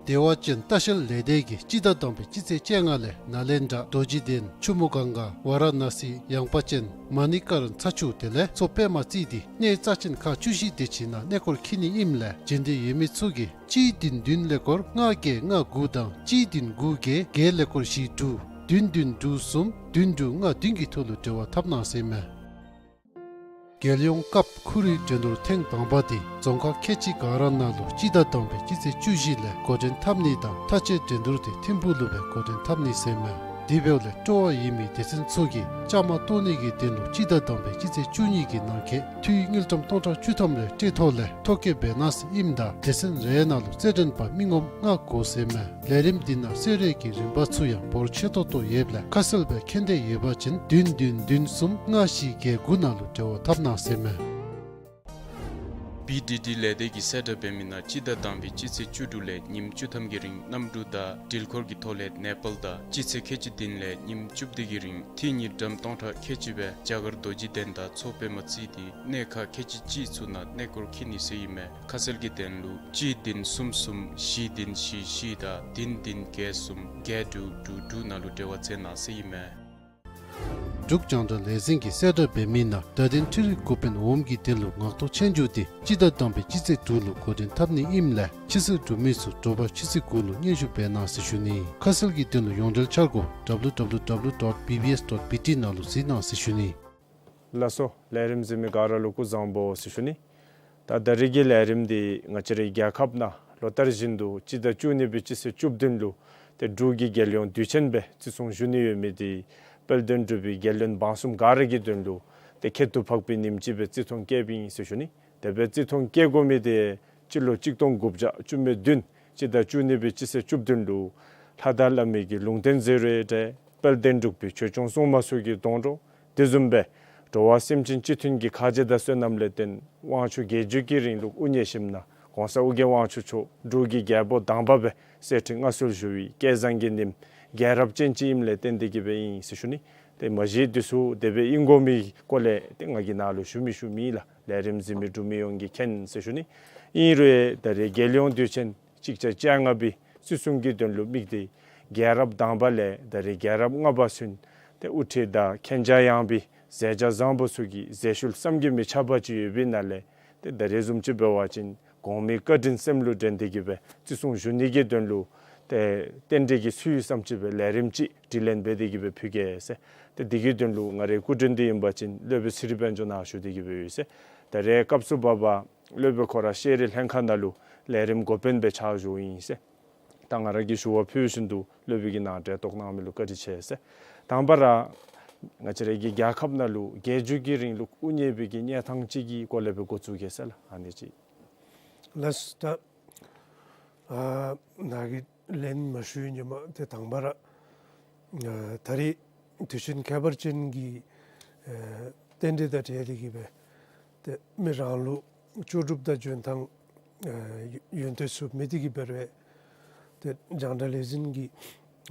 བདེ་བ་ཅན་ལྟ་བཤལ་ལས་སྡེ་གིས་སྤྱི་ཟླ་དང་པའི་སྤྱི་ཚེས་བཅོ་ལྔ་ལས་ནཱ་ལེནྡྲ་རྡོ་རྗེ་གདན་ཆུ་མོ་གངྒཱ་ཝཱ་ར་ཎ་སི་ཡངས་པ་ཅན་མ་ཎི་ཀ་རན་ཚ་ཆུ་དེ་ལས་མཚོ་པདྨ་རྩེ་འདི་གནས་རྩ་ཅན་ཁག་བཅུ་བཞི་དེ་ཅིག་ནང་གནས་སྐོར་འཁྱིད་ནི་ཨིནམ་ལས་བྱོན་འདོད་ཡོད་མི་ཚུ་གིས་གཅིག་བདུན་བདུན་ཀླད་ཀོར་ལྔ་བརྒྱད་ལྔ་དགུ་དང་གཅིག་བདུན་དགུ་བརྒྱད་བརྒྱད་ཀླད་ཀོར་བཞི་དྲུག་བདུན་བདུན་དྲུག་གསུམ་བདུན་དྲུག་ལྔ་བདུན་གྱི་ཐོག་ལུ་འབྲེལ་བ་འཐབ་གནང་ཟེར་མས། རྒྱལ་ཡོངས་ཀབ་ཁུ་རུའི་འགྲན་བསྡུར་ཐེངས་དང་པ་དེ་རྫོང་ཁག་ཁལ་གཅིག་ག་ར་ནང་ལུ་སྤྱི་ཟླ་དང་པའི་སྤྱི་ཚེས་བཅུ་བཞི་ལས་འགོ་འདྲེན་འཐབ་ནི་དང་མཐའ་དཔྱད་འགྲན་བསྡུར་དེ་ཐིམ་ཕུག་ལུ་སྦེ་འགོ་འདྲེན་འཐབ་ནི་ཟེར་མས། དེ་འབདཝ་ལས་སྤྲོ་བ་ཡོད་མི་སྡེ་ཚན་ཚུ་གིས་བཅའ་མར་གཏོགས་ནི་གི་དོན་ལུ་སྤྱི་ཟླ་དང་པའི་སྤྱི་ཚེས་བཅུ་གཉིས་ཀྱི་ནང་འཁོད་འཐུས་དངུལ་ཀྲམ་སྟོང་ཕྲག་བཅུ་ཐམ་རེ་སྤྲོད་ཐོག་ལས་ཐོ་བཀོད་འབད་གནང་ཟེར་ཨིནམ་ད་སྡེ་ཚན་རེ་ནང་ལུ་རྩེད་འགྲན་པ་མི་ངོམ་ལྔ་དགོ་ཟེར་མས། ལས་རིམ་འདི་ནང་གསོལ་རས་ཀྱི་རིན་པ་ཚུ་ཡང་འབོར་ཆེ་ཏོག་ཏོ་ཡོདཔ་ལས་ཁ་གསལ་སྦེ་མཁྱེན་འདོད་ཡོད་པ་ཅིན་བདུན་བདུན་བདུན་གསུམ་ལྔ་བཞི་བརྒྱད་དགུ་ནང་ལུ་འབྲེལ་བ་འཐབ་གནང་ཟེར་མས། བི་ཌི་ཌི་ལས་སྡེ་གིས་གསལ་བསྒྲགས་འབད་མི་ནང་སྤྱི་ཟླ་དང་པའི་སྤྱི་ཚེས་བཅུ་དྲུག་ལས་ཉིནམ་བཅུ་ཐམ་གྱི་རིང་གནམ་གྲུ་དང་འགྲུལ་འཁོར་གྱི་ཐོག་ལས་ནེ་པཱལ་དང་སྤྱི་ཚེས་ཁལ་གཅིག་བདུན་ལས་ཉིནམ་བཅུ་བདུན་གྱི་རིང་འཐུས་དངུལ་ཀྲམ་སྟོང་ཕྲག་ཁལ་གཅིག་སྦེ་རྒྱ་གར་རྡོ་རྗེ་གདན་དང་མཚོ་པདྨ་རྩེ་འདི་གནས་ཁག་ཁལ་གཅིག་གཅིག་ཚུ་ནང་གནས་སྐོར་འཁྱིད་ནི་ཟེར་ཨིན་མས། ཁ་གསལ་གྱི་དོན་ལུ་གཅིག་བདུན་གསུམ་གསུམ་བཞི་བདུན་བཞི་བཞི་དང་བདུན་བདུན་བརྒྱད་གསུམ་བརྒྱད་དྲུག་དྲུག་དྲུག་ནང་ལུ་འབྲེལ་བ་འཐབ་གནང་ཟེར་ཨིན་མས། འབྲུག་རྒྱང་བསྒྲགས་ལས་འཛིན་གྱིས་གསལ་བསྒྲགས་འབད་མི་ནང་བརྡ་དོན་འཕྲུལ་རིག་འགོ་དཔོན་འོགམ་གྱི་དོན་ལུ་ངག་ཐོག་ཆོས་རྒྱུགས་འདི་སྤྱི་ཟླ་དང་པའི་སྤྱི་ཚེས་དྲུག་ལུ་འགོ་འདྲེན་འཐབ་ནི་ཨིནམ་ལས་ཕྱི་ཚུད་འབྲུག་མི་ཚུ་དྲོ་པ་ཆུ་ཚོད་དགུ་ལུ་སྙན་ཞུ་འབད་གནང་ཟེར་ཞུ་ནི། ཁ་གསལ་གྱི་དོན་ལུ་ཡོངས་འབྲེལ་འཆར་སྒོ་W W W dot B B S dot B T ནང་ལུ་གཟིགས་གནང་ཟེར་ཞུ་ནི། ལགས་སོ། ལས་རིམ་གཟིགས་མི་ག་ར་ལུ་སྐུ་གཟུགས་བཟང་པོ་ཟེར་ཞུ་ནི། ད་ད་རེས་ཀྱི་ལས་རིམ་འདི་ང་བཅས་རའི་རྒྱལ་ཁབ་ནང་ལོ་ལྟར་བཞིན་དུ་སྤྱི་ཟླ་བཅུ་གཉིས་པའི་སྤྱི་ཚེས་བཅུ་བདུན་ལུ་ཏེ་འབྲུག་གི་རྒྱལ་ཡོངས་དུས་ཆེན་སྦེ་བརྩི་སྲུང་ཞུ་ནི་ཡོད་མི་འདི་དཔལ་ལྡན་འབྲུག་པའི་རྒྱལ་བློན་འབངས་གསུམ་ག་ར་གི་དོན་ལུ་ཏེ་ཁྱད་དུ་འཕགས་པའི་ཉིནམ་ཅིག་སྦེ་བརྩི་མཐོང་བསྐྱེདཔ་ཨིན་ཟེར་ཞུ་ནི། དེ་སྦེ་བརྩི་མཐོང་བསྐྱེད་དགོ་མི་འདི་སྤྱི་ལོ་གཅིག་སྟོང་དགུ་བརྒྱ་བཅུ་མེད་བདུན་སྤྱི་ཟླ་བཅུ་གཉིས་པའི་སྤྱི་ཚེས་བཅུ་བདུན་ལུ་ལྷ་དར་བླ་མའི་གི་ལུང་བསྟན་ཟེར་རུང་འདྲ། དཔལ་ལྡན་འབྲུག་པའི་ཆོས་སྐྱོང་སྲུང་མ་ཚུ་གི་སྡོང་གྲོགས། དེ་བཟུམ་སྦེ་འགྲོ་བ་སེམས་ཅན་སྤྱི་མཐུན་གྱི་ཁ་རྗེ་དང་བསོད་ནམས་ལས་བརྟེན་དབང་ཕྱུག་རྒྱལ་བརྒྱུད་ཀྱི་རིང་ལུགས་དབུ་བརྙེས་ཞིནམ་ན་གོང་ས་ཨོ་རྒྱན་དབང་ཕྱུག་མཆོག་འབྲུག་གི་རྒྱལ་པོ་དང་པ་སྦེ་གསེར་ཁྲི་མངའ་གསོལ་ཞུ་བའི་སྐལ་བཟང་གི་ཉིནམ་རྒྱལ་རབས་ཅན་ཅིག་ཨིནམ་ལས་བརྟེན་ཏེ་གི་སྦེ་ཨིན་ཟེར་ཞུ་ནི། ཏེ་མ་གཞི་འདི་ཚུ་དེ་སྦེ་ཨིན་དགོ་མི་སྐོར་ལས་ཏེ་ང་གིས་ནཱ་ལུ་ཞུ་མི་ཞུ་མེད་ལགས། ལས་རིམ་གཟིགས་མི་འབྲུག་མི་ཡོངས་ཀྱིས་མཁྱེན་ཟེར་ཞུ་ནི། ཨིན་རུང་ད་རེས་རྒྱལ་ཡོངས་དུས་ཆེན་གཅིག་བརྒྱ་བཅོ་ལྔ་པའི་བརྩི་སྲུང་གི་དོན་ལུ་དམིགས་ཏེ་རྒྱལ་རབས་དང་པ་ལས་ད་རེས་རྒྱལ་རབས་ལྔ་པ་ཚུན་ཏེ་དབུ་ཁྲིད་དང་མཁྱེན་རྒྱ་ཡངས་པའི་མཛད་བྱ་བཟང་པོ་ཚུ་གི་མཛད་ཤུལ་བསམ་གྱིས་མི་ཁྱབ་པ་ཅིག་ཡོད་པའི་ནང་ལས་ཏེ་ད་རེས་བཟུམ་ཅིག་འབད་བ་ཅིན་གོང་མའི་བཀའ་དྲིན་སེམས་ལུ་དྲན་ཏེ་གི་སྦེ་བརྩི་སྲུང་ཞུ་ནི་གི་དོན་ལུ་ཏེ་རྟེན་འབྲེལ་གྱི་ཚུལ་བཟུམ་ཅིག་སྦེ་ལས་རིམ་ཅིག་དྲི་ལན་འབད་དེ་གི་སྦེ་ཕུལ་གེ་ཟེར། ཏེ་འདི་གི་དོན་ལུ་ང་རའི་སྐུ་མགྲོན་འདི་ཨིན་པ་ཅིན་སློབ་དཔོན་ཚེ་རིང་དཔལ་འབྱོར་ནཱ་བཞུགས་ཏེ་གི་སྦེ་ཡོད་ཟེར། ད་རེས་སྐབས་སུ་བབ་པ་སློབ་དཔོན་ཁོ་ར་ཤེས་རིག་ལྷན་ཁག་ནང་ལུ་ལས་རིམ་འགོ་དཔོན་སྦེ་ཕྱག་ཞུཝ་ཨིན་ཟེར། ད་ང་ར་གིས་ཞུ་བ་ཕུལ་བཞིན་དུ་སློབ་དཔོན་གྱིས་ནཱ་འབྲེལ་གཏོགས་གནང་མི་ལུ་བཀའ་དྲིན་ཆེ་ཟེར། དང་པ་ར་ང་བཅས་རའི་གི་རྒྱལ་ཁབ་ནང་ལུ་རྒྱལ་བརྒྱུད་ཀྱི་རིང་ལུགས་དབུ་བརྙེས་པའི་གི་གནས་སྟངས་ཅིག་གི་སྐོར་ལས་སྦེ་འགོ་བཙུགས་གེ་ཟེར་ལགས། ཨ་ནི་ཅིག། ལགས་སོ། ད་ཨ་ནཱ་གིས་ལན་མ་ཞུ་བའི་ཉིནམ་ཏེ་དང་པ་ར་ཨ་ད་རེས་དུས་ཆེན་ཁྱད་པར་ཅན་གྱི་ཨ་རྟེན་འབྲེལ་དང་འབྲེལ་ཏེ་གི་སྦེ་ཏེ་མི་རང་ལུ་ལྕོགས་གྲུབ་དང་འཇོན་ཐང་ཨ་ཡོན་ཏན་ཚུ་མེད་དེ་གི་འབད་རུང་ཏེ་རྒྱང་བསྒྲགས་ལས་འཛིན་གྱི་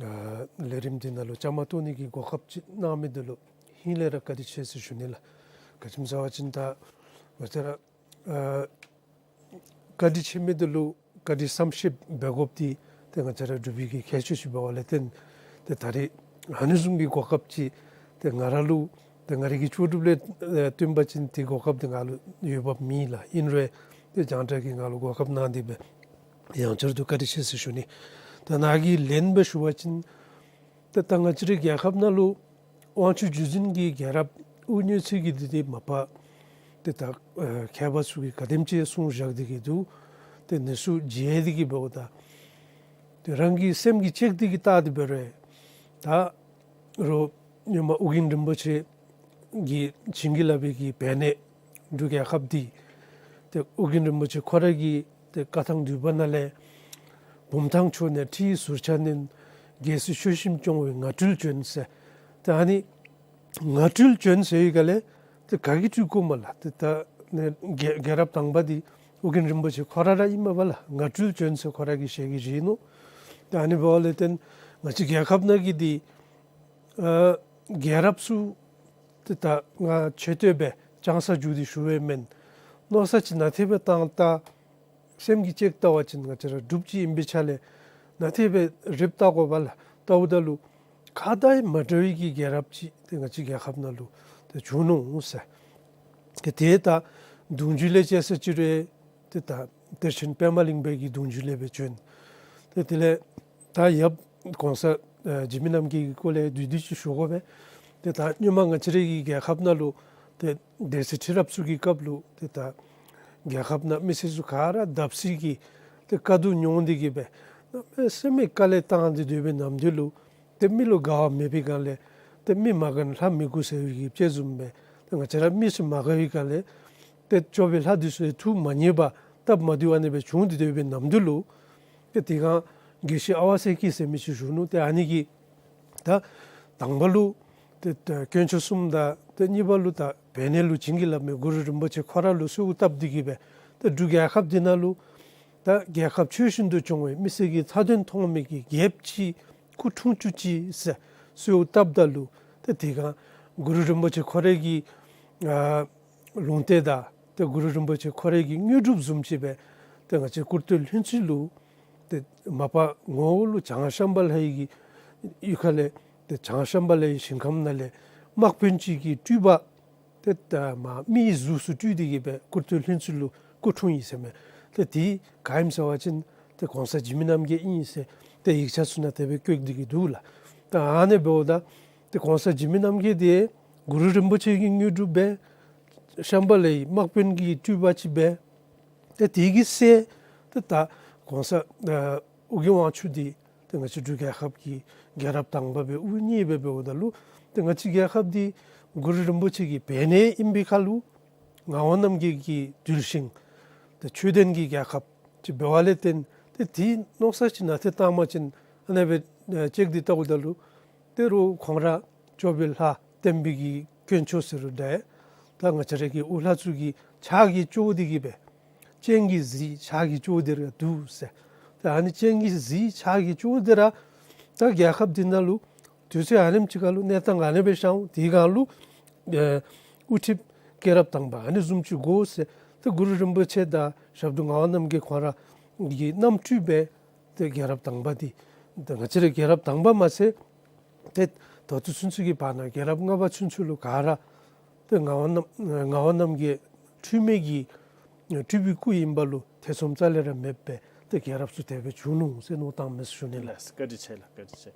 ཨ་ལས་རིམ་འདི་ནང་ལུ་བཅའ་མར་གཏོགས་ནི་གི་གོ་སྐབས་ཅིག་གནང་མི་འདི་ལུ་ཧིང་ལས་ར་བཀའ་དྲིན་ཆེ་ཟེར་ཞུ་ནི་ལགས། ག་ཅི་སྨོ་ཟེར་བ་ཅིན་ད་ང་བཅས་ར་ཨ་བཀའ་དྲིན་ཆེ་མི་འདི་ལུ་བཀའ་དྲིན་བསམ་ཤེས་འབད་དགོཔ་འདི་ཏེ་ང་བཅས་ར་འབྲུག་པའི་གི་ཁྱད་ཆོས་ཅིག་འབད་བ་ལས་བརྟེན་ཏེ་ད་རེས་ཨ་ནི་བཟུམ་གྱི་གོ་སྐབས་ཅིག་ཏེ་ང་ར་ལུ་ཏེ་ང་རའི་གི་ལྕོགས་གྲུབ་ལས་ཨ་བརྟེན་པ་ཅིན་ཏེ་གོ་སྐབས་འདི་ང་ལུ་ཡོདཔ་མེད་ལགས། ཨིན་རུང་ཏེ་རྒྱང་བསྒྲགས་ཀྱིས་ང་ལུ་གོ་སྐབས་གནང་སྟེ་སྦེ་ཡང་བསྐྱར་དུ་བཀའ་དྲིན་ཆེ་ཟེར་ཞུ་ནི། ད་ནཱ་གིས་ལན་སྦེ་ཞུ་བ་ཅིན་ཏེ་ད་ང་བཅས་རའི་རྒྱལ་ཁབ་ནང་ལུ་དབང་ཕྱུག་བརྒྱུད་འཛིན་གྱི་རྒྱལ་རབས་དབུ་བརྙེས་ཚུན་གྱི་འདི་འདི་མ་པ་ཏེ་ད་ཨ་མཁས་པ་ཚུ་གིས་ག་དེམ་ཅིག་གསུངས་བཞག་སྟེ་གི་འདུག། ཏེ་ཨ་ནི་ཚུ་མཇལ་ཏེ་གི་འབདཝ་ད་ཏེ་རང་གི་སེམས་ཀྱིས་དཔྱད་དེ་གི་བལྟ་སྟེ་འབད་རུང་ད་རུང་སྔོན་མ་ཨོ་རྒྱན་རིན་པོ་ཆེ་ གི་བྱིན་གྱིས་བརླབས་པའི་གི་བས་ནས་འབྲུག་རྒྱལ་ཁབ་འདི་ཏེ་ཨོ་རྒྱན་རིན་པོ་ཆེ་ཁོ་ར་གི་ཏེ་བཀའ་ཐང་བསྡུས་པ་ནང་ལས་བུམ་ཐང་ཕྱོགས་ནས་ཁྲི་ཟུར་ཆ་གནོན། རྒྱལ་སྲིད་ཆོས་བཞིན་སྐྱོང་བའི་ངར་སྤྲུལ་བྱོན་ཟེར། ཏེ་ཨ་ནི་ངར་སྤྲུལ་བྱོན་ཟེར་བའི་སྒང་ལས་ཏེ་ག་གིས་སྤྲུལ་དགོ་མས་ལགས། ཏེ་ད་ནི་རྒྱལ་རྒྱལ་རབས་དང་པ་འདི་ཨོ་རྒྱན་རིན་པོ་ཆེ་ཁོ་ར་ར་ཨིན་མས་པ་ལགས། ངར་སྤྲུལ་བྱོན་ཟེར་ཁོ་ར་གི་ཞལ་གྱིས་བཞེས་ནུག། ཏེ་ཨ་ནི་འབདཝ་ལས་བརྟེན་ང་བཅས་རྒྱལ་ཁབ་ནང་གི་འདི་ཨ་རྒྱལ་རབས་ཚུ་ཏེ་ད་ང་ཆེ་བསྟོད་སྦེ་ཅང་ས་འཇུ་སྟེ་ཞུ་བའི་མེན། མནོ་བསམ་ཅིག་ནན་ཏན་སྦེ་བཏང་ད་སེམས་ཀྱིས་དཔྱད་བལྟ་བ་ཅིན་ང་བཅས་ར་འབྲུགཔ་ཅིག་ཨིན་པའི་ཆ་ལས་ནན་ཏན་སྦེ་རེ་བལྟ་དགོ་པས་ལགས། བལྟཝ་ད་ལུ་ག་དང་ཡང་མ་འདྲ་བའི་གི་རྒྱལ་རབས་ཅིག་ཏེ་ང་བཅས་རྒྱལ་ཁབ་ནང་ལུ་ཏེ་བྱུང་ནུག་ཟེར། ཏེ་ད་གདུང་རྒྱུད་ལས་བཅད་ས་ཅིག་རུང་ཏེ་ད་གཏེར་ཆེན་པདྨ་གླིང་པའི་གི་གདུང་རྒྱུད་ལས་སྦེ་བྱོན། ཏེ་དེ་ལས་ད་ཡབ་གོང་ས་ཨ་འཇིགས་མེད་རྣམ་རྒྱལ་གྱི་སྐོར་ལས་བསྡུས་བསྡུས་ཅིག་ཞུ་དགོ་པས། ཏེ་ད་སྔོན་མ་ང་བཅས་རའི་གི་རྒྱལ་ཁབ་ནང་ལུ་ཏེ་སྡེ་སྲིད་ཁྲི་རབས་ཚུ་གི་སྐབས་ལུ་ཏེ་ད་རྒྱལ་ཁབ་ནང་མི་སེར་ཚུ་ག་ར་བརྡབ་གསིག་གི་ཏེ་དཀའ་སྡུག་མྱོང་སྟེ་གི་སྦེ་གནམ་མེད་ས་མེད་དཀའ་ལས་བཏང་སྟེ་སྡོད་པའི་ནམ་དུས་ལུ་ཏེ་མི་ལུ་དགའ་བ་མེད་པའི་སྒང་ལས་ཏེ་མི་མ་དགའ་ན་ལྷ་མི་དགའ་ཟེར་བའི་གི་དཔྱེ་བཟུམ་སྦེ་ཏེ་ང་བཅས་ར་མི་ཚུ་མ་དགའ་བའི་སྒང་ལས་ཏེ་བཅོ་བའི་ལྷ་འདི་ཚུ་ཡང་ཐུགས་མ་མཉེས་པར་སྟབས་མ་བདེཝ་ཨ་ནི་སྦེ་བྱུང་སྟེ་སྡོད་པའི་ནམ་དུས་ལུ་ཏེ་དེ་སྒང་དགེ་བཤེས་ཨ་ཝ་སེ་སྐྱིད་ཟེར་མི་ཅིག་བཞུགས་ནུག། ཏེ་ཨ་ནི་གིས་ད་དང་པ་ལུ་ཏེ་ད་དཀོན་མཆོག་གསུམ་དང་ཏེ་གཉིས་པ་ལུ་ད་བས་ནས་ལུ་བྱིན་གྱིས་བརླབས་མི་གུ་རུ་རིན་པོ་ཆེ་ཁོ་ར་ལུ་གསོལཝ་བཏབ་སྟེ་གི་སྦེ་ཏེ་འབྲུག་རྒྱལ་ཁབ་འདི་ནང་ལུ་ད་རྒྱལ་ཁབ་ཆོས་བཞིན་དུ་སྐྱོང་བའི་མི་སེར་གྱི་མཐའ་དོན་མཐོང་མི་གི་རྒྱལཔོ་ཅིག་སྐུ་འཁྲུངས་བཅུག་ཅིག་ཟེར་གསོལཝ་བཏབ་ད་ལུ་ཏེ་དེ་སྒང་གུ་རུ་རིན་པོ་ཆེ་ཁོ་རའི་གི་ཨ་ལུང་བསྟན་དང་ཏེ་གུ་རུ་རིན་པོ་ཆེ་ཁོ་རའི་གི་དངོས་གྲུབ་བཟུམ་ཅིག་སྦེ་ཏེ་ང་བཅས་སྐུར་སྟོད་ལྷུན་རྩེ་ལུ་ཏེ་མ་པ་ངོ་བོ་ལུ་བྱང་ཤམ་བྷ་ལའི་གི་གཡུས་ཁ་ལས་ཏེ་བྱང་ཤམ་བྷ་ལའི་ཞིང་ཁམས་ནང་ལས་དམག་དཔོན་ཅིག་གི་སྤྲུལ་པ་ཏེ་ད་མ་མིའི་གཟུགས་སུ་སྤྲུལ་ཏེ་གི་སྦེ་སྐུར་སྟོད་ལྷུན་རྩེ་ལུ་སྐུ་འཁྲུངས་ཡི་ཟེར་མས། ཏེ་དེ་ག་ཨིནམ་ཟེར་བ་ཅིན་ཏེ་གོང་ས་འཇིགས་མེད་རྣམ་རྒྱལ་ཨིན་ཟེར་ཏེ་ཡིག་ཆ་ཚུ་ནང་དེ་སྦེ་བཀོད་དེ་གི་འདུག་ལགས། ད་ཨ་ནི་འབདཝ་ད་ཏེ་གོང་ས་འཇིགས་མེད་རྣམ་རྒྱལ་དེ་གུ་རུ་རིན་པོ་ཆེ་གི་དངོས་གྲུབ་སྦེ་ཤམ་བྷ་ལའི་དམག་དཔོན་གྱི་སྤྲུལ་པ་ཅིག་སྦེ་ཏེ་དེ་གི་སྲས་ཏེ་ད་གོང་ས་ཨ་ཨོ་རྒྱན་དབང་ཕྱུག་འདི་ཏེ་ང་བཅས་འབྲུག་རྒྱལ་ཁབ་ཀྱི་རྒྱལ་རབས་དང་པ་སྦེ་དབུ་བརྙེས་སྦེ་འབདཝ་ད་ལུ་ཏེ་ང་བཅས་རྒྱལ་ཁབ་འདི་གུ་རུ་རིན་པོ་ཆེ་གི་བས་ནས་ཨིན་པའི་ཁར་ལུ་ངག་དབང་རྣམ་རྒྱལ་གྱི་གདུལ་ཞིང་ཏེ་ཆོས་ལྡན་གྱི་རྒྱལ་ཁབ་ཅིག་འབདཝ་ལས་བརྟེན་ཏེ་དེ་མནོ་བསམ་ཅིག་ནན་ཏན་བཏང་བ་ཅིན་ཨ་ནི་སྦེ་ཨེ་དཔྱད་དེ་བལྟཝ་ད་ལུ་ཏེ་རུང་ཁོང་ར་བཅོ་བའི་ལྷ་བསྟན་པའི་གི་དཀོན་མཆོག་ཟེར་རུང་འདྲ་ད་ང་བཅས་ར་གི་དབུ་བླ་ཚུ་གི་ཕྱག་གིས་བཅོ་སྟེ་གི་སྦེ་སྤྱན་གྱིས་གཟིགས་ཕྱག་གིས་བཅོ་སྟེ་ར་འདུག་ཟེར། ད་ཨ་ནི་སྤྱན་གྱིས་གཟིགས་ཕྱག་གིས་བཅོ་སྟེ་ར་ད་རྒྱལ་ཁབ་འདི་ནང་ལུ་དུས་ཚོད་ཨ་ནེམ་ཅིག་ཁར་ལུ་གནས་སྟངས་ཨ་ནེ་སྦེ་ཤར་འོང་། དེ་སྒང་ལུ་ཨེ་དབུ་ཁྲིདཔ་སྐྱེས་རབས་དང་པ་ཨ་ནི་བཟུམ་ཅིག་དགོ་ཟེར། ཏེ་གུ་རུ་རིན་པོ་ཆེ་དང་ཞབས་དྲུང་ངག་དབང་རྣམ་རྒྱལ་ཁོང་ར་གི་རྣམ་སྤྲུལ་སྦེ་ཏེ་རྒྱལ་རབས་དང་པ་འདི་ཏེ་ང་བཅས་ར་རྒྱལ་རབས་དང་པ་མ་ཚད་ཏེ་ད་ལྟོ་ཚུན་ཚོད་ཀྱི་བར་ན་རྒྱལ་རབས་ལྔ་པ་ཚུན་ཚོད་ལུ་ག་ར་ཏེ་ངག་དབང་རྣམ་ངག་དབང་རྣམ་རྒྱལ་འཁྲུལ་མེད་ཀྱི་སྤྲུལ་པའི་སྐུ་ཨིན་པ་ལུ་ཐེ་ཚོམ་རྩ་ལས་ར་མེདཔ་སྦེ་ཏེ་རྒྱལ་རབས་ཚུ་དེ་སྦེ་བྱུང་ནུག་ཟེར་མནོ་བཏངམ་མས་ཟེར་ཞུ་ནི་ལགས། ལགས་སོ། བཀའ་དྲིན་ཆེ་ལགས། བཀའ་དྲིན་ཆེ།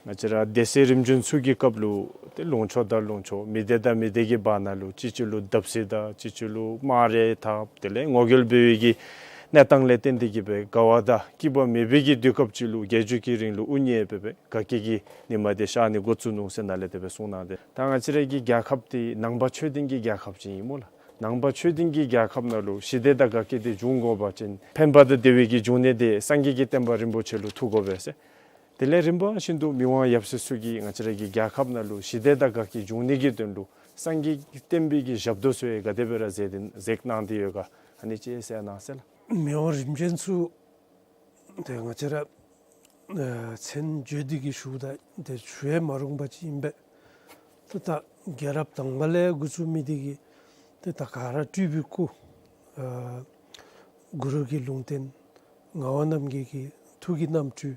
ང་བཅས་ར་སྡེ་སྲིད་རིམ་བྱོན་ཚུ་གི་སྐབས་ལུ་ཏེ་ལུང་ཕྱོགས་དང་ལུང་ཕྱོགས་མི་སྡེ་དང་མི་སྡེ་གི་བར་ན་ལུ་གཅིག་གཅིག་ལུ་བརྡབ་གསིག་དང་གཅིག་གཅིག་ལུ་དམག་རེས་འཐབ་དེ་ལས་ངོ་རྒོལ་འབད་བའི་གི་གནས་སྟངས་ལས་བརྟེན་ཏེ་གི་སྦེ་དགའ་བ་དང་སྐྱིད་པ་མེད་པའི་གི་དུས་སྐབས་ཅིག་ལུ་རྒྱལ་བརྒྱུད་ཀྱི་རིང་ལུགས་དབུ་བརྙེས་སྦེ་སྦེ་དགའ་སྐྱིད་ཀྱི་ཉི་མ་དེ་ཤར་ནི་འགོ་བཙུགས་ནུག་ཟེར་ནཱ་ལས་དེ་སྦེ་གསུངས་གནང་སྟེ། ད་ང་བཅས་ར་གི་རྒྱལ་ཁབ་འདི་ནང་པ་ཆོས་ལྡན་གྱི་རྒྱལ་ཁབ་ཅིག་ཨིན་སྨོ་ལགས། ནང་པ་ཆོས་ལྡན་གྱི་རྒྱལ་ཁབ་ནང་ལུ་ཞི་བདེ་དང་དགའ་སྐྱིད་དེ་འབྱུང་དགོ་པ་ཅིན་ཕན་པ་དང་བདེ་བའི་གི་འབྱུང་གནས་དེ་སངས་རྒྱས་ཀྱི་བསྟན་པ་རིན་པོ་ཆེ་ལུ་ཐུག་དགོ་པས་ཟེར། དེ་ལས་རིམ་པ་བཞིན་དུ་མི་དབང་ཡབ་སྲས་ཚུ་གིས་ང་བཅས་ར་གི་རྒྱལ་ཁབ་ནང་ལུ་ཞི་བདེ་དང་དགའ་སྐྱིད་འབྱུང་ནི་གི་དོན་ལུ་སངས་རྒྱས་ཀྱི་བསྟན་པའི་གི་ཞབས་ཏོག་ཚུ་ཡང་ག་དེ་སྦེ་ར་མཛད་དེ་མཛད་གནང་སྟེ་ཡོད་ག་ཨ་ནི་ཅིག་གསལ་གནང་ཟེར་ལགས། མི་དབང་རིམ་བྱོན་ཚུ་ཏེ་ང་བཅས་ར་ཨ་མཚན་བརྗོད་དེ་གི་ཞུཝ་ད་ཏེ་ཞུ་ཡང་མ་རུང་པ་ཅིག་ཨིན་པས། ཏེ་ད་རྒྱལ་རབས་དང་པ་ལས་འགོ་བཙུགས་མི་དེ་གིས་ཏེ་ད་ག་ར་སྤྲུལ་པའི་སྐུ་ཨ་གུ་རུ་གི་ལུང་བསྟན་ངག་དབང་རྣམ་རྒྱལ་གྱི་ཐུགས་ཀྱི་རྣམ་སྤྲུལ་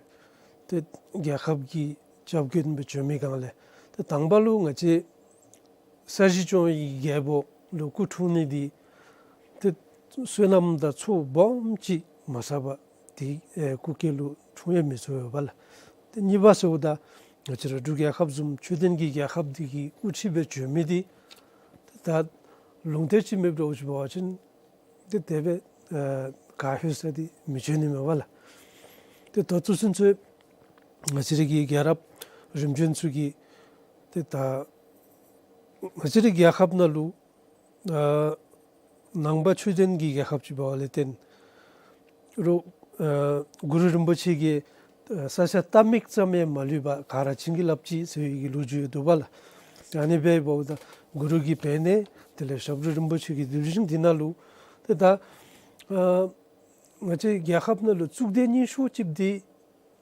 ཏེ་རྒྱལ་ཁབ་ཀྱི་སྐྱབས་མགོན་སྦེ་བྱོན་མི་སྒང་ལས་ཏེ་དང་པ་ལུ་ང་བཅས་ས་གཞི་སྐྱོང་བའི་རྒྱལ་པོ་ལུ་སྐུ་འཁྲུངས་ནི་འདི་ཏེ་བསོད་ནམས་དང་ཚོགས་སྦོམ་ཅིག་མ་བསགས་པར་ཏེ་ཨེ་སྐུ་སྐྱེ་ལུ་འཁྲུངས་ཡང་མི་ཚུགས་པས་ལགས། ཏེ་གཉིས་པ་ཟེརཝ་ད་ང་བཅས་ར་འབྲུག་རྒྱལ་ཁབ་བཟུམ་ཆོས་ལྡན་གྱི་རྒྱལ་ཁབ་འདི་གི་དབུ་ཁྲིད་སྦེ་བྱོན་མི་འདི་ད་ལུང་བསྟན་ཅིག་མེདཔ་འདྲཝ་ཅིག་འབད་བ་ཅིན་ཏེ་དེ་སྦེ་ཨ་ག་ཧུས་ས་འདི་མི་བྱོན་ནི་མས་པ་ལགས། ཏེ་ད་ལྟོ་ཚུན་ཚོད་ང་བཅས་ར་གི་རྒྱལ་རབས་རིམ་བྱོན་ཚུ་གིས་ཏེ་ད་ ང་བཅས་རའི་རྒྱལ་ཁབ་ནང་ལུ་ཨ་ནང་པ་ཆོས་ལྡན་གྱི་རྒྱལ་ཁབ་ཅིག་འབདཝ་ལས་བརྟེན་རུང་ཨ་གུ་རུ་རིན་པོ་ཆེ་གིས་ཨ་ས་ཆ་རྟ་རྨིག་ཙམ་ཡང་མ་ལུས་པ་ག་ར་བྱིན་གྱིས་བརླབས་ཅི་ཟེར་བའི་གི་ལོ་རྒྱུས་ཡོད་འདུག་པ་ལགས། ཨ་ནི་འབདཝ་ད་གུ་རུ་གིས་འབད་ནི་དེ་ལས་ཞབས་དྲུང་རིན་པོ་ཆེ་གིས་དེ་བཞིན་འདི་ནང་ལུ་ཏེ་ད་ཨ་ང་བཅས་རྒྱལ་ཁབ་ནང་ལུ་གཙུག་སྡེ་རྙིང་ཤོས་ཅིག་འདི་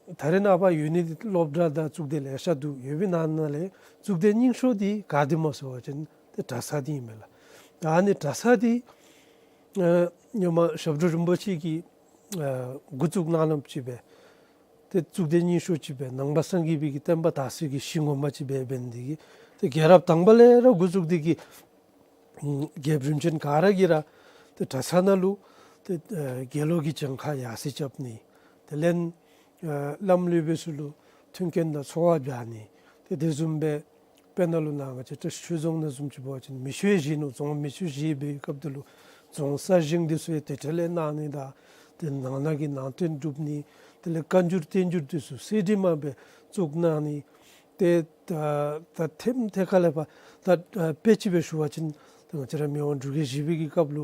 ད་རེས་ནངས་པ་ཡོད་ནི་འདི་སློབ་གྲྭ་དང་གཙུག་སྡེ་ལེ་ཤ་འདུག། ཡོད་པའི་ནང་ན་ལས་གཙུག་སྡེ་རྙིང་ཤོས་འདི་ག་འདི་སྨོ་ཟེར་བ་ཅིན་ཏེ་གྲྭ་ཚང་འདི་ཨིན་མས་ལགས། ད་ཨ་ནི་གྲྭ་ཚང་འདི་ཨ་སྔོན་མ་ཞབས་དྲུང་རིན་པོ་ཆེ་གིས་ཨ་འགོ་བཙུགས་གནང་གནངམ་ཅིག་སྦེ་ཏེ་གཙུག་སྡེ་རྙིང་ཤོས་ཅིག་སྦེ་ནང་པ་སངས་རྒྱས་པའི་གི་བསྟན་པ་དར་སའི་གི་གཞི་ངོ་མ་ཅིག་སྦེ་འབད་ནི་འདི་གིས་ཏེ་རྒྱལ་རབས་དང་པ་ལས་ར་འགོ་བཙུགས་འདི་གིས་ཨམ་རྒྱལཔོ་རིམ་བྱོན་ག་ར་གིས་ར་ཏེ་གྲྭ་ཚང་ནང་ལུ་ཏེ་ཨ་དགེ་སློང་གི་གྱངས་ཁ་ཡར་སེང་རྐྱབ་ནི། དེ་ལས་ཨ་བླམ་སློབ་དཔོན་ཚུ་ལུ་མཐུན་རྐྱེན་དང་འཚོ་བ་སྦྱར་ནི། ཏེ་དེ་བཟུམ་སྦེ་དཔེར་ན་ལུ་ནཱ་ང་བཅས་བཀྲིས་ཆོས་རྫོང་ནང་བཟུམ་ཅིག་འབད་བ་ཅིན་མེ་མཆོད་བཞེངས་ནུག། རྫོང་མེ་མཆོད་བཞེངས་པའི་སྐབས་དེ་ལུ་རྫོང་གསར་བཞེངས་འདི་ཚུ་ཡང་དེ་འཕྲལ་ལས་གནང་ནི་དང་ཏེ་ནང་ན་གི་ནང་རྟེན་སྒྲུབ་ནི། དེ་ལས་བཀའ་འགྱུར་བསྟན་འགྱུར་འདི་ཚུ་གསེར་བྲིས་མ་སྦེ་བཙུགས་གནང་ནི། ཏེ་ད་ད་ཐེམ་ཐེ་ཁ་ལས་ཕར་ད་ཨ་དཔེ་ཅིག་སྦེ་ཞུ་བ་ཅིན་ད་ང་བཅས་ར་མི་དབང་འབྲུག་རྒྱལ་བཞི་པའི་གི་སྐབས་ལུ་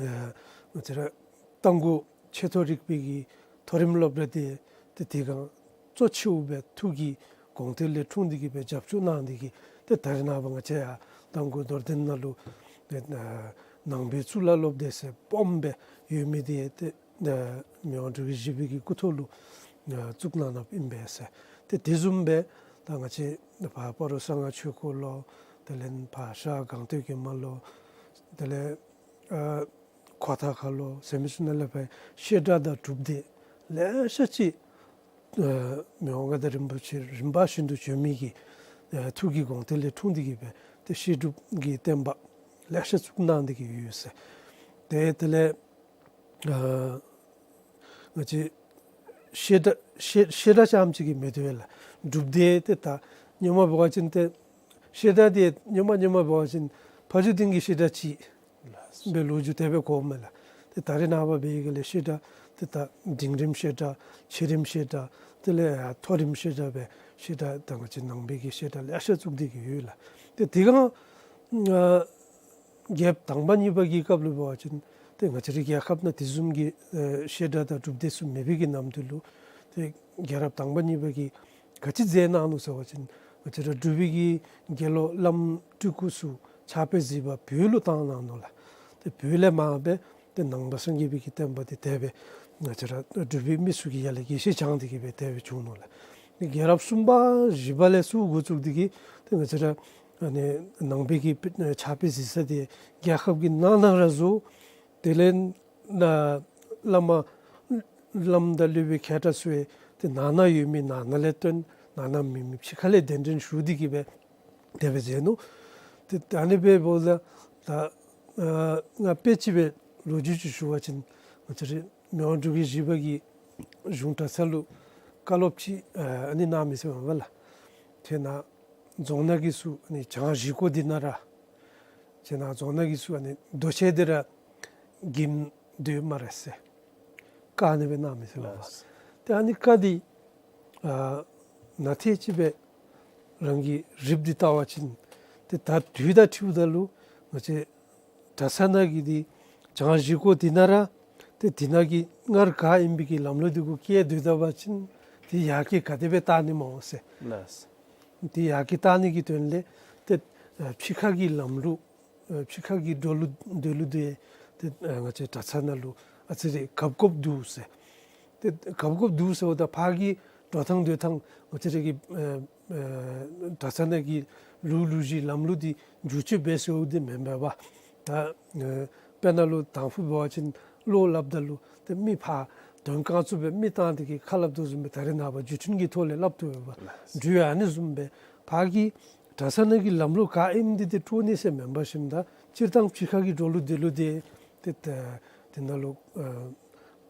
ཨ་ང་བཅས་ར་རྟ་མགོ་ཆེ་མཐོ་རིག་པའི་གི་མཐོ་རིམ་སློབ་གྲྭ་འདི་ཏེ་དེ་སྒང་གཙོ་ཆེཝ་སྦེ་ཐུགས་ཀྱི་དགོངས་གཏེར་ལས་འཁྲུངས་ཏེ་གི་སྦེ་རྒྱབ་སྐྱོར་གནང་སྟེ་གི་ཏེ་ད་རེས་ནངས་པ་ང་བཅས་ཡར་རྟ་མགོ་རྡོར་གདན་ནང་ལུ་ཏེ་ཨ་ནང་པའི་གཙུག་ལག་སློབ་སྡེ་ཟེར་སྦོམ་སྦེ་ཡོད་མི་འདི་ཏེ་ཨ་མི་དབང་འབྲུག་རྒྱལ་བཞི་པའི་གི་སྐུ་ཐོག་ལུ་ཨ་བཙུགས་གནང་གནངམ་ཨིན་པས་ཟེར། ཏེ་དེ་བཟུམ་སྦེ་ད་ང་བཅས་ཕར་སྤ་རོ་གསང་སྔགས་ཆོས་འཁོར་ལོ། དེ་ལས་ཕར་ཤར་སྒང་སྟེང་དགོན་པ་ལོ། དེ་ལས་ཨ་ཁོ་ཐང་ཁ་ལོ་ཟེར་མི་ཚུ་ནང་ལས་ཕར་བཤད་གྲྭ་དང་སྒྲུབ་སྡེ་ལེ་ཤ་ཅིག་ཨ་མི་དབང་མངའ་བདག་རིན་པོ་ཆེ་རིམ་པ་བཞིན་དུ་བྱོན་མི་གི་ཨ་ཐུགས་ཀྱི་དགོངས་གཏེར་ལས་འཁྲུངས་ཏེ་གི་སྦེ་ཏེ་བཤད་སྒྲུབ་ཀྱི་བསྟན་པ་ལེ་ཤ་བཙུགས་གནང་སྟེ་གི་ཡོད་ཟེར། ཏེ་དེ་ལས་ཨ་ང་བཅས་བཤད་གྲྭ་བཤད་བཤད་གྲྭ་རྐྱངམ་ཅིག་གིས་མི་དོ་བས་ལགས། སྒྲུབ་སྡེ་ཏེ་ད་སྔོན་མ་འབད་བ་ཅིན་ཏེ་བཤད་གྲྭ་འདི་སྔོན་མ་སྔོན་མ་འབད་བ་ཅིན་ཕ་ཇོ་སྡིངས་ཀྱི་བཤད་གྲྭ་ཅིག་སྦེ་ལོ་རྒྱུས་དེ་སྦེ་གོཝ་མས་ལགས། ཏེ་ད་རེས་ནངས་པ་འབད་བའི་གི་ལས་བཤད་གྲྭ་ཏེ་ད་འབྲིང་རིམ་བཤད་གྲྭ་ཆེ་རིམ་བཤད་གྲྭ་དེ་ལས་མཐོ་རིམ་བཤད་གྲྭ་སྦེ་བཤད་གྲྭ་ད་ང་བཅས་ནང་པའི་གི་བཤད་གྲྭ་ལེ་ཤ་བཙུགས་ཏེ་གི་ཡོད་ལགས། ཏེ་དེ་སྒང་ཨ་རྒྱལཔོ་དང་པ་གཉིས་པ་གི་སྐབས་ལུ་འབད་བ་ཅིན་ཏེ་ང་བཅས་རའི་རྒྱལ་ཁབ་ནང་དེ་བཟུམ་གྱི་ཨ་བཤད་གྲྭ་དང་སྒྲུབ་སྡེ་ཚུ་མེད་པའི་གི་ནམ་དུས་ལུ་ཏེ་རྒྱལ་རབས་དང་པ་གཉིས་པ་གིས་ག་ཅི་མཛད་གནང་ནུག་ཟེར་བ་ཅིན་ང་བཅས་ར་འབྲུག་པའི་གི་དགེ་སློང་བླམ་སྤྲུལ་སྐུ་ཚུ་ཕྱག་དཔེ་གཟིགས་པར་བོད་ལུ་བཏང་གནང་ནུག་ལགས། ཏེ་བོད་ལས་མར་སྦེ་ཏེ་ནང་པ་སངས་རྒྱས་པའི་གི་བསྟན་པ་འདི་དེ་སྦེ་ང་བཅས་ར་འབྲུག་པའི་མི་ཚུ་གི་ཡར་ལས་རྒྱས་བཤད་སྦྱངས་ཏེ་གི་སྦེ་དེ་སྦེ་བྱུང་ནུག་ལགས། ཏེ་རྒྱལ་རབས་གསུམ་པ་བཞི་པ་ལས་ཚུར་འགོ་བཙུགས་ཏེ་གི་ཏེ་ང་བཅས་ར་ཨ་ནི་ནང་པའི་གི་ཕྱག་དཔེ་གཟིགས་ས་འདི་རྒྱལ་ཁབ་ཀྱི་ནང་ན་ར་བཟོ། དེ་ལས་ན་བླ་མ་བླམ་དང་སློབ་དཔོན་མཁས་གྲགས་ཚུ་ཡང་ཏེ་ནང་ན་ཡོད་མི་ནང་ན་ལས་བཏོན། ནང་ན་མེད་མི་ཕྱི་ཁ་ལས་གདན་འདྲེན་ཞུ་སྟེ་གི་སྦེ་དེ་སྦེ་མཛད་ནུག། ཏེ་ད་ཨ་ནི་སྦེ་འབདཝ་ད་ད་ཨ་ང་དཔེ་ཅིག་སྦེ་ལོ་རྒྱུས་ཅིག་ཞུ་བ་ཅིན་ང་བཅས་རའི་མི་དབང་འབྲུག་རྒྱལ་བཞི་པ་གིས་གཞུང་གྲྭ་ཚང་ལུ་བཀའ་སློབ་ཅིག་ཨ་ཨ་ནི་གནང་མི་ཟེར་བ་ལགས། ཏེ་ནཱ་རྫོང་ནང་གི་ཚུ་ཨ་ནི་གྱང་བཞི་སྐོར་འདི་ནང་ར་ཏེ་ནཱ་རྫོང་ནང་གི་ཚུ་ཨ་ནི་རྡོ་ཆས་འདི་ར་འགྱིམ་སྡོད་སྨ་རེ་ཟེར་བཀའ་ཨ་ནི་སྦེ་གནང་མི་ཟེར་བ་ལགས། ཏེ་ཨ་ནི་བཀའ་འདི་ཨ་ནཱ་ཏེ་ཅིག་སྦེ་རང་གིས་རིགཔ་འདི་བལྟ་བ་ཅིན་ཏེ་ད་དུས་དང་འཁྲིལཝ་ད་ལུ་ང་བཅས་གྲྭ་ཚང་ནང་གི་འདི་གྱང་བཞི་སྐོར་འདི་ནང་ར་ཏེ་འདི་ནང་གི་སྔར་ག་ཨིན་པའི་གི་ལམ་ལུགས་འདི་གུ་བཀལ་སྡོད་ད་པ་ཅིན་ཏེ་ཡར་རྒྱས་ག་དེ་སྦེ་བཏང་ནི་སྨོ་ཟེར། ལགས། ཏེ་ཡར་རྒྱས་བཏང་ནི་གི་དོན་ལས་ཏེ་ཨ་ཕྱི་ཁ་གི་ལམ་ལུགས་ཨ་ཕྱི་ཁ་གི་འགྲོ་ལུགས་སྡོད་ལུགས་འདི་ཏེ་ཨ་ང་བཅས་གྲྭ་ཚང་ནང་ལུ་ཨ་ཙི་རེ་གབ་གོབ་འདུག་ཟེར། ཏེ་གབ་གོབ་འདུག་ཟེརཝ་ད་ཕར་གི་འགྲོ་ཐངས་སྡོད་ཐངས་ང་བཅས་ར་གི་ཨ་ཨ་གྲྭ་ཚང་ནང་གི་ལུགས་ལུགས་གཞི་ལམ་ལུགས་འདི་འགྱུར་བཅོས་འབད་ཟེརཝ་འདི་མེན་པས་པ། ད་ཨ་དཔེར་ན་ལུ་དང་ཕུ་འབད་བ་ཅིན་བློ་སླབ་ད་ལུ་ཏེ་མི་ཕར་དོན་རྐང་བཙུགས་སྦེ་མི་བཏང་སྟེ་གི་ཁ་སླབ་དོ་བཟུམ་སྦེ་ད་རེས་ནངས་པ་བརྒྱུད་འཕྲིན་གྱི་ཐོག་ལས་སླབ་དོ་ཡོདཔ། འདི་ཡང་ཨ་ནི་བཟུམ་སྦེ་ཕར་གི་གྲྭ་ཚང་ནང་གི་ལམ་ལུགས་ག་ཨིནམ་འདི་ཏེ་སྤྲོ་ནི་ཟེར་མེན་པར་ཞིནམ་ད་སྤྱིར་བཏང་ཕྱི་ཁ་གི་འགྲོ་ལུགས་སྡོད་ལུགས་འདི་ཏེ་ད་དེ་ནང་ལུ་ཨ་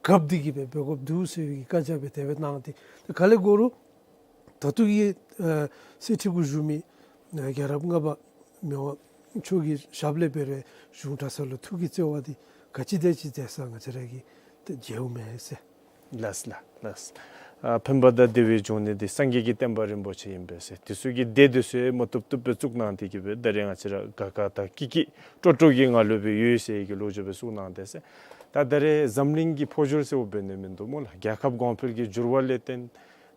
གབ་སྟེ་གི་སྦེ་འབད་དགོཔ་འདུག་ཟེར་བའི་བཀའ་རྒྱ་སྦེ་དེ་སྦེ་གནང་སྟེ་ཏེ་ག་ལས་འགོ་རུང་ད་ལྟོ་གི་ཨ་གསེར་ཁྲི་གུ་བཞུགས་མི་ཨ་རྒྱལ་རབས་ལྔ་པ་མི་དབང་མཆོག་གི་ཞབས་ལས་འབད་རུང་གཞུང་གྲྭ་ཚང་ལུ་ཐུགས་ཀྱི་བརྩེ་བ་འདི་ག་ཅི་དེ་ཅིག་དེ་ས་ང་བཅས་ར་གིས་ཏེ་མཇལཝ་མས་ཟེར། ལགས་ལགས་ལགས། ཨ་ཕན་པ་དང་བདེ་བའི་འབྱུང་གནས་འདི་སངས་རྒྱས་ཀྱི་བསྟན་པ་རིན་པོ་ཆེ་ཨིན་པས་ཟེར། དེ་ཚུ་གི་སྡེ་དེ་ཚུ་ཡང་མ་བཏུབ་བཏུབ་སྦེ་བཙུགས་གནང་སྟེ་གི་སྦེ་ད་རེས་ང་བཅས་ར་དགའ་དགའ་དང་སྐྱིད་སྐྱིད་སྤྲོ་སྤྲོ་གི་ངང་ལུ་སྦེ་ཡོད་ཟེར་གྱི་ལོ་རྒྱུས་སྦེ་གསུངས་གནང་སྟེ་ཟེར། ད་ད་རེས་འཛམ་གླིང་གི་འཕོ་འགྱུར་ཟེརཝ་འབད་ནི་མིན་འདུག་སྨོ་ལགས། རྒྱལ་ཁབ་གོང་འཕེལ་གྱི་འགྱུར་བ་ལས་བརྟེན་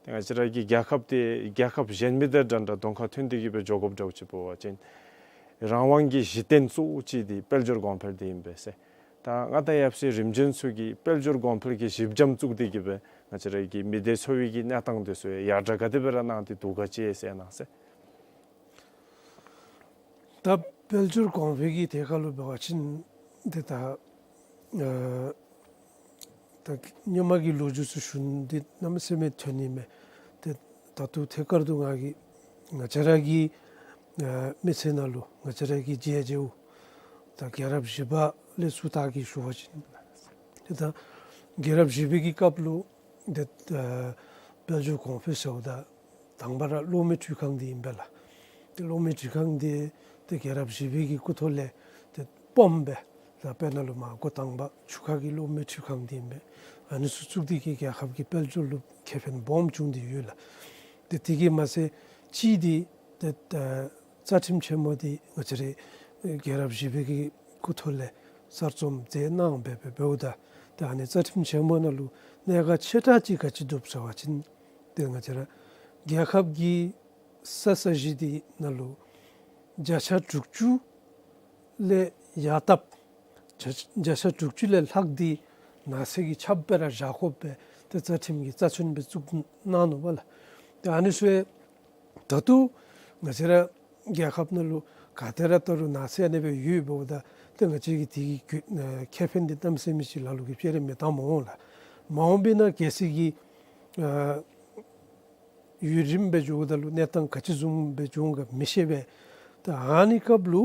ཏེ་ང་བཅས་ར་གི་རྒྱལ་ཁབ་དེ་རྒྱལ་ཁབ་གཞན་མི་དང་འདྲ་འདྲ་གདོང་ཁར་ཐོན་ཏེ་གི་སྦེ་འགྱོ་དགོཔ་འདྲཝ་ཅིག་འབད་བ་ཅིན་རང་དབང་གི་གཞི་རྟེན་གཙོ་བོ་ཅིག་འདི་དཔལ་འབྱོར་གོང་འཕེལ་འདི་ཨིན་པས་ཟེར། ད་ང་དང་ཡབ་སྲས་རིམ་བྱོན་ཚུ་གིས་དཔལ་འབྱོར་གོང་འཕེལ་གྱི་གཞི་འགྱམ་བཙུགས་ཏེ་གི་སྦེ་ང་བཅས་ར་གི་མི་སྡེ་འཚོ་བའི་གི་གནས་སྟངས་དེ་ཚུ་ཡང་ཡར་དྲག་ག་དེ་སྦེ་ར་གནང་སྟེ་འདུག་ག་ཅིག་ཟེར་གནང་ཟེར། ད་དཔལ་འབྱོར་གོང་འཕེལ་གྱི་ཐད་ཁར་ལུ་འབད་བ་ཅིན་ཏེ་ད་ཨ་ད་སྔོན་མ་གི་ལོ་རྒྱུས་ཚུ་ཞུ་ནི་འདི་གནམ་མེད་ས་མེད་ཐོན་ནི་མས། ཏེ་ད་ལྟོ་ཐད་ཀར་དུ་ང་གིས་ང་བཅས་ར་གི་ཨ་མི་ཚེ་ནང་ལུ་ང་བཅས་ར་གི་རྗེས་འཇུག་ད་རྒྱལ་རབས་བཞི་པ་ལས་ཚུར་ད་གི་ཞུ་བ་ཅིན་ཏེ་ད་རྒྱལ་རབས་བཞི་པའི་གི་སྐབས་ལུ་ཏེ་ཨ་དཔལ་འབྱོར་གོང་འཕེལ་ཟེརཝ་ད་དང་པ་ར་གློག་མེ་འཕྲུལ་ཁང་འདི་ཨིན་པས་ལགས། ཏེ་གློག་མེ་འཕྲུལ་ཁང་འདི་ཏེ་རྒྱལ་རབས་བཞི་པའི་གི་སྐུ་ཐོག་ལས་ཏེ་སྤོམ་སྦེ་ད་དཔེར་ན་ལུ་མར་འགོ་དང་པ་ཆུ་ཁ་གི་གློག་མེ་འཕྲུལ་ཁང་འདི་ཨིན་པས། ཨ་ནི་ཚུ་བཙུགས་ཏེ་གི་རྒྱལ་ཁབ་ཀྱི་དཔལ་འབྱོར་ལུ་ཁེ་ཕན་སྦོམ་བྱུང་སྟེ་ཡོད་ལགས། ཏེ་དེ་གིས་མ་ཚད་གཅིག་འདི་ཏེ་ད་རྩ་ཁྲིམས་ཆེན་མོ་འདི་ང་བཅས་རའི་རྒྱལ་རབས་བཞི་པའི་གི་སྐུ་ཐོག་ལས་གསར་རྩོམ་མཛད་གནང་སྦེ་སྦེ་འབདཝ་ད་ཏེ་ཨ་ནི་རྩ་ཁྲིམས་ཆེན་མོ་ནང་ལུ་གནད་འགག་ཆེ་དྲགས་ཅིག་ག་ཅི་འདུག་ཟེར་བ་ཅིན་ཏེ་ང་བཅས་ར་རྒྱལ་ཁབ་ཀྱི་ས་ས་གཞི་འདི་ནང་ལུ་བརྒྱ་ཆ་དྲུག་ཅུ་ལས་ཡར་བཏབ་བརྒྱ་བརྒྱ་ཆ་དྲུག་ཅུ་ལས་ལྷག་འདི་ནགས་ཚལ་གྱི་ཆརཔ་སྦེ་ར་བཞག་དགོཔ་སྦེ་ཏེ་རྩ་ཁྲིམས་ཀྱི་རྩ་ཁྲིམས་སྦེ་བཙུགས་གནང་ནུག་པ་ལགས། ཏེ་ཨ་ནི་ཚུ་ཡང་ད་ལྟོ་ང་བཅས་ར་རྒྱལ་ཁབ་ནང་ལུ་ག་ཏེ་ར་ལྟ་རུང་ནགས་ཚལ་ཨ་ནི་སྦེ་ཡོདཔ་འབདཝ་ད་ཏེ་ང་བཅས་ཀྱིས་དེ་གི་ཁེ་ཕན་འདི་གནམ་མེད་ས་མེད་ཅིག་ལ་ལུ་གིས་སྤྱན་རས་མི་གཏང་མི་འོང་ལགས། མ་འོངས་པའི་ནང་གལ་སྲིད་ཀྱི་ཨ་ཡུན་རིངམོ་སྦེ་འགྱོཝ་ད་ལུ་གནས་སྟངས་ག་ཅི་བཟུམ་སྦེ་འགྱོ་འོང་ག་མི་ཤེས་པས། ད་ཨ་ནི་སྐབས་ལུ་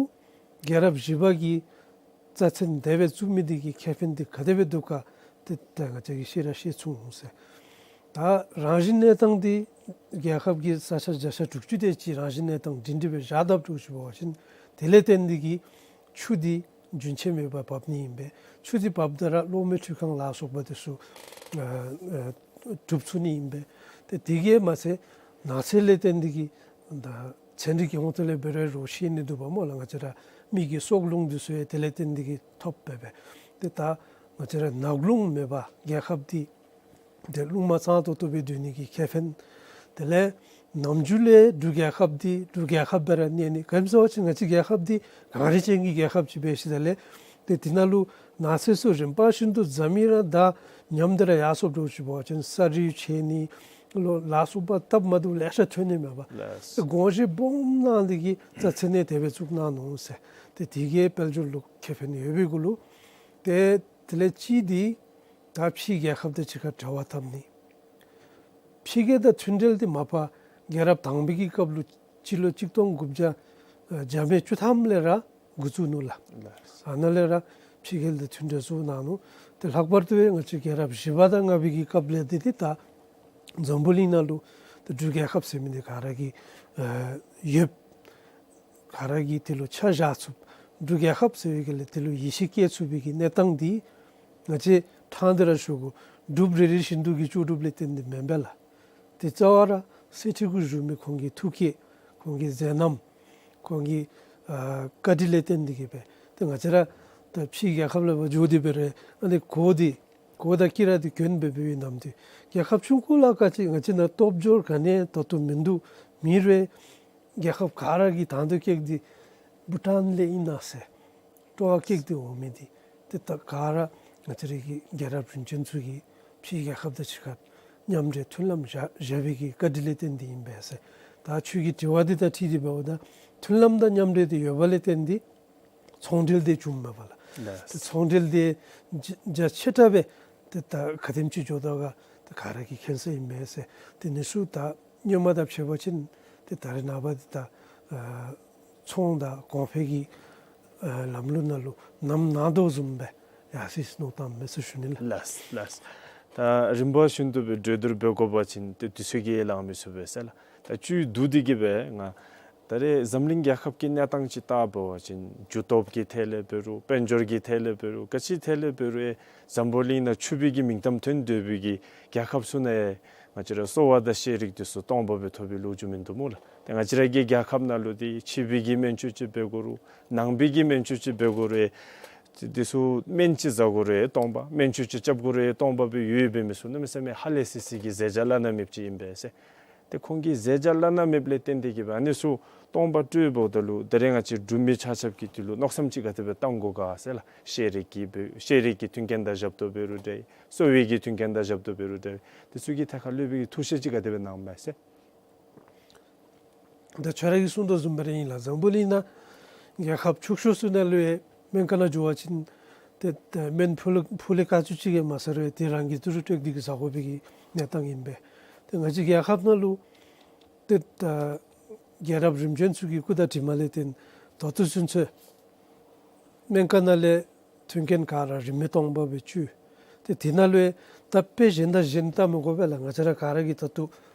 རྒྱལ་རབས་བཞི་པ་གི་རྩ་ཚན་དེ་སྦེ་བཙུགས་མི་འདི་གི་ཁེ་ཕན་འདི་ག་དེ་སྦེ་འདུག་ག་ཏེ་ད་ང་བཅས་ཀྱིས་ཤེས་ར་ཤེས་ཚུགས་འོང་ཟེར། ད་རང་བཞིན་གནས་སྟངས་འདི་རྒྱལ་ཁབ་ཀྱི་ས་ཆ་བརྒྱ་ཆ་དྲུག་ཅུ་དེ་ཅིག་རང་བཞིན་གནས་སྟངས་སྒྲིང་སྒྲི་སྦེ་བཞག་དཔ་འདྲཝ་ཅིག་འབད་བ་ཅིན་དེ་ལས་བརྟེན་ཏེ་གི་ཆུ་འདི་རྒྱུན་ཆད་མེད་པར་འབབ་ནི་ཨིན་པས། ཆུ་འདི་འབབ་ད་ར་གློག་མེ་འཕྲུལ་ཁང་ལ་སོགས་པ་དེ་ཚུ་ཨ་ཨ་གྲུབ་ཚུགས་ནི་ཨིན་པས། ཏེ་དེ་གིས་མ་ཚད་ནགས་ཚལ་ལས་བརྟེན་ཏེ་གི་ད་ཚན་རིག་གི་ཧོང་ཏོ་ལས་འབད་རུང་རོགས་བྱིན་ནི་འདུག་པ་སྨོ་ལགས། ང་བཅས་ར་མི་གི་སྲོག་རླུང་འདི་ཚུ་ཡང་དེ་ལས་བརྟེན་ཏེ་གི་ཐོབ་སྦེ་སྦེ། ཏེ་ད་ང་བཅས་ར་ནག་རླུང་མེད་པར་རྒྱལ་ཁབ་འདི་ཏེ་རླུང་མ་གཙང་ཏོག་ཏོ་སྦེ་སྡོད་ནི་གི་ཁེ་ཕན། དེ་ལས་ནམ་རྒྱུན་ལས་འབྲུག་རྒྱལ་ཁབ་འདི་འབྲུག་རྒྱལ་ཁབ་སྦེ་ར་གནས་ནི། ག་ཅི་སྨོ་ཟེར་བ་ཅིན་ང་བཅས་རྒྱལ་ཁབ་འདི་གངས་རི་ཅན་གྱི་རྒྱལ་ཁབ་ཅིག་འབད་ཞིནམ་ལས་ཏེ་དེ་ནང་ལུ་ནགས་ཚལ་ཚུ་རིམ་པ་བཞིན་དུ་འཛམ་གླིང་ར་དང་མཉམ་སྟེ་ར་ཡར་སོངམ་འདྲཝ་ཅིག་འབད་བ་ཅིན་ས་རུད་ཆད་ནི་ལོ་ལ་སོགས་པ་སྟབས་མ་བདེཝ་ལེ་ཤ་ཐོན་ནི་མས་པ། ལགས། ཏེ་དགོངས་བཞེད་སྦོམ་གནང་སྟེ་གི་རྩ་ཚན་ཡང་དེ་སྦེ་བཙུགས་གནང་ནུག་ཟེར། ཏེ་དེ་གིས་དཔལ་འབྱོར་ལུ་ཁེ་ཕན་ཡོད་པའི་གུ་ལུ་ཏེ་དེ་ལས་གཅིག་འདི་ད་ཕྱིའི་རྒྱལ་ཁབ་དང་གཅིག་ཁར་འབྲེལ་བ་འཐབ་ནི། ཕྱི་རྒྱལ་དང་མཐུན་འབྲེལ་འདི་མ་པ་རྒྱལ་རབས་དང་པའི་གི་སྐབས་ལུ་སྤྱི་ལོ་གཅིག་སྟོང་དགུ་བརྒྱ་ཨ་བརྒྱ་མེད་བཅུ་ཐམ་ལས་ར་འགོ་བཙུགས་ནུག་ལགས། ལགས། ཨ་ནཱ་ལས་ར་ཕྱི་རྒྱལ་དང་མཐུན་འབྲེལ་བཙུགས་གནང་ནུག། ཏེ་ལྷག་པར་དུ་ཡང་ང་བཅས་རྒྱལ་རབས་བཞི་པ་དང་ལྔ་པའི་གི་སྐབས་ལས་འདི་ཏེ་ད་འཛམ་བུ་གླིང་ནང་ལུ་ཏེ་འབྲུག་རྒྱལ་ཁབ་ཟེར་མི་འདི་ག་ར་གིས་ཨ་ཡོདཔ། ག་ར་གིས་དེ་ལུ་ཆ་བཞག་ཚུགསཔ། འབྲུག་རྒྱལ་ཁབ་ཟེར་བའི་གི་ལས་དེ་ལུ་ཡིད་ཆེས་བསྐྱེད་ཚུགས་པའི་གི་གནས་སྟངས་འདི་ང་བཅས་ཕྲང་སྟེ་ར་ཞུ་དགོ། འབྲུགཔ་རེ་རེ་བཞིན་དུ་གི་ལྕོགས་གྲུབ་ལས་བརྟེན་ཏེ་མེན་པས་ལགས། ཏེ་རྩ་བ་ར་གསེར་ཁྲི་གུ་བཞུགས་མི་ཁོང་གི་ཐུགས་བསྐྱེད་ཁོང་གི་མཛད་རྣམ་ཁོང་གི་ཨ་བཀའ་དྲིན་ལས་བརྟེན་ཏེ་གི་སྦེ་ཏེ་ང་བཅས་ར་ད་ཕྱིའི་རྒྱལ་ཁབ་ལུ་འབད་འགྱོ་སྟེ་འབད་རུང་ཨ་ནི་གོ་འདི་གོ་དང་དཀྱི་ར་འདི་གྱོན་སྦེ་འབད་བའི་ནམ་དུས་རྒྱལ་ཁབ་ཆུང་ཀུ་ལ་ག་ཅི་ང་བཅས་ནང་སྟོབས་འབྱོར་ག་ནི་ད་ལྟོ་མིན་འདུག། མེད་རུང་རྒྱལ་ཁབ་ག་ར་གིས་དང་དུ་བཀལ་ཏེ་བྷུ་ཊཱན་ལས་ཨིན་ན་ཟེར་སྤྲོ་བ་བསྐྱེད་དེ་འོང་མི་འདི་ཏེ་ད་ག་ར་ང་བཅས་རའི་གི་རྒྱལ་རབས་རིམ་བྱོན་ཚུ་གིས་ཕྱིའི་རྒྱལ་ཁབ་དང་གཅིག་ཁར་མཉམ་འབྲེལ་མཐུན་ལམ་བཞག་བཞག་པའི་གི་བཀའ་དྲིན་ལས་བརྟེན་ཏེ་ཨིན་པས་ཟེར། ད་ཁྱོད་ཀྱི་དྲི་བ་འདི་དང་འཁྲིལ་ཏེ་འབདཝ་ད་མཐུན་ལམ་དང་མཉམ་འབྲེལ་འདི་ཡོད་པ་ལས་བརྟེན་ཏེ་ཚོང་འབྲེལ་འདི་བྱུངམ་མས་པ་ལགས། ལགས། ཏེ་ཚོང་འབྲེལ་འདི་རྒྱ་རྒྱ་ཆེ་དྲགས་སྦེ་ཏེ་ད་ག་དེམ་ཅིག་འགྱོ་དོ་ག་ད་ག་ར་གིས་མཁྱེན་གསལ་ཨིན་མས་ཟེར། ཏེ་ཨ་ནི་ཚུ་ད་སྔོན་མ་དང་ཕྱད་པ་ཅིན་ཏེ་ད་རེས་ནངས་པ་འདི་ད་ཨ་ཚོང་དང་གོང་འཕེལ་གྱི་ཨ་ལམ་ལུགས་ནང་ལུ་ནམ་ནངས་དོ་བཟུམ་སྦེ་ཡར་སོང་ཡི་མནོ་བསམ་མས་ཟེར་ཞུ་ནི་ལགས། ལགས་ལགས། ད་རིམ་པ་བཞིན་དུ་སྦེ་གྲོས་བསྡུར་འབད་དགོ་པ་ཅིན་ཏེ་དུས་ཚོད་ཀྱིས་ལང་མི་ཚུགས་པས་ཟེར་ལགས། ད་བཅུད་བསྡུ་སྟེ་གི་སྦེ་ང་ད་རེས་འཛམ་གླིང་རྒྱལ་ཁབ་ཀྱི་གནས་སྟངས་ཅིག་བལྟ་བ་ཅིན་རྒྱུ་སྟོབས་ཀྱི་ཐད་ལས་འབད་རུང་དཔལ་འབྱོར་གྱི་ཐད་ལས་འབད་རུང་ག་ཅི་ཐད་ལས་འབད་རུང་ཨེ་འཛམ་བུ་གླིང་ནང་ཕྱུག་པའི་གི་མིང་གཏམ་ཐོན་སྡོད་པའི་གི་རྒྱལ་ཁབ་ཚུ་ནང་ཨེ་ ང་བཅས་ར་གསོ་བ་དང་ཤེས་རིག་འདི་ཚུ་སྟོང་པ་སྦེ་ཐོབ་པའི་ལོ་རྒྱུས་མིན་འདུག་སྨོ་ལགས། ཏེ་ང་བཅས་ར་གི་རྒྱལ་ཁབ་ནང་ལུ་འདི་ཕྱི་པའི་གིས་སྨན་བཅོས་ཅིག་འབད་དགོ་རུང་ནང་པའི་གིས་སྨན་བཅོས་ཅིག་འབད་དགོ་རུང་ཨེ་འདི་ཚུ་སྨན་ཅིག་བཟའ་དགོ་རུང་ཨེ་སྟོང་པ། སྨན་བཅོས་ཅིག་རྐྱབ་དགོ་རུང་ཨེ་སྟོང་པ་སྦེ་ཡོདཔ་འབད་མི་ཚུ་གནམ་མེད་ས་མེད་ཧ་ལས་སི་སི་གི་ཟད་འཇགས་བླ་ན་མེདཔ་ཅིག་ཨིན་པས་ཟེར། ཏེ་ཁོང་གི་ཟད་འཇགས་བླ་ན་མེདཔ་ལས་བརྟེན་ཏེ་གིས་སྦེ་ཨ་ནི་ཚུ་སྟོང་པ་སྤྲོད་འབདཝ་ད་ལུ་ད་རེས་ང་བཅས་འབྲུག་མི་ཆ་ཁྱབ་ཀྱིས་འདི་ལུ་མནོ་བསམ་ཅིག་ག་དེ་སྦེ་བཏང་དགོ་ག་ཟེར་ལགས། ཤེས་རིག་གི་སྦེ་ཤེས་རིག་གི་མཐུན་རྐྱེན་དང་བཞག་དོ་འབད་རུང་འདྲ་ཨིན། གསོ་བའི་གི་མཐུན་རྐྱེན་དང་བཞག་དོ་འབད་རུང་འདྲ་ཨིན། འདི་ཚུ་གི་ཐད་ཁར་སློབ་དཔོན་གྱིས་ཐུགས་བཞེད་ཅིག་ག་དེ་སྦེ་གནངམ་མས་ཟེར། ད་ཁྱོད་ར་གིས་གསུངས་དོ་བཟུམ་སྦེ་ར་ཨིན་ལགས། འཛམ་བུ་གླིང་ནང་རྒྱལ་ཁབ་ཕྱུག་ཤོས་ཚུ་ནང་ལུ་ཡང་སྨན་ཁང་ནང་འགྱོ་བ་ཅིན་ཏེ་ཏེ་སྨན་ཕུལ་ཕུལ་ལེ་དཀར་ཆུ་ཅིག་ཡང་མ་ཟ་རུང་ཡང་ཏེ་རང་གི་ཏི་རུ་སྤྲོད་དེ་གིས་ཟ་དགོ་པའི་གི་གནས་སྟངས་ཨིན་པས། ཏེ་ང་བཅས་རྒྱལ་ཁབ་ནང་ལུ་ཏེ་ད་རྒྱལ་རབས་རིམ་བྱོན་ཚུ་གི་སྐུ་དང་གྲིབ་མ་ལས་བརྟེན་ད་ལྟོ་ཚུན་ཚོད་སྨན་ཁང་ནང་ལས་མཐུན་རྐྱེན་ག་ར་རིན་མེད་སྟོང་པ་སྦེ་བཅུག། ཏེ་དེ་ནང་ལུ་ཡང་ད་དཔེ་གཞན་དང་གཞན་བལྟ་མི་དགོ་པས་ལགས། ང་བཅས་ར་ག་ར་གིས་ད་ལྟོ་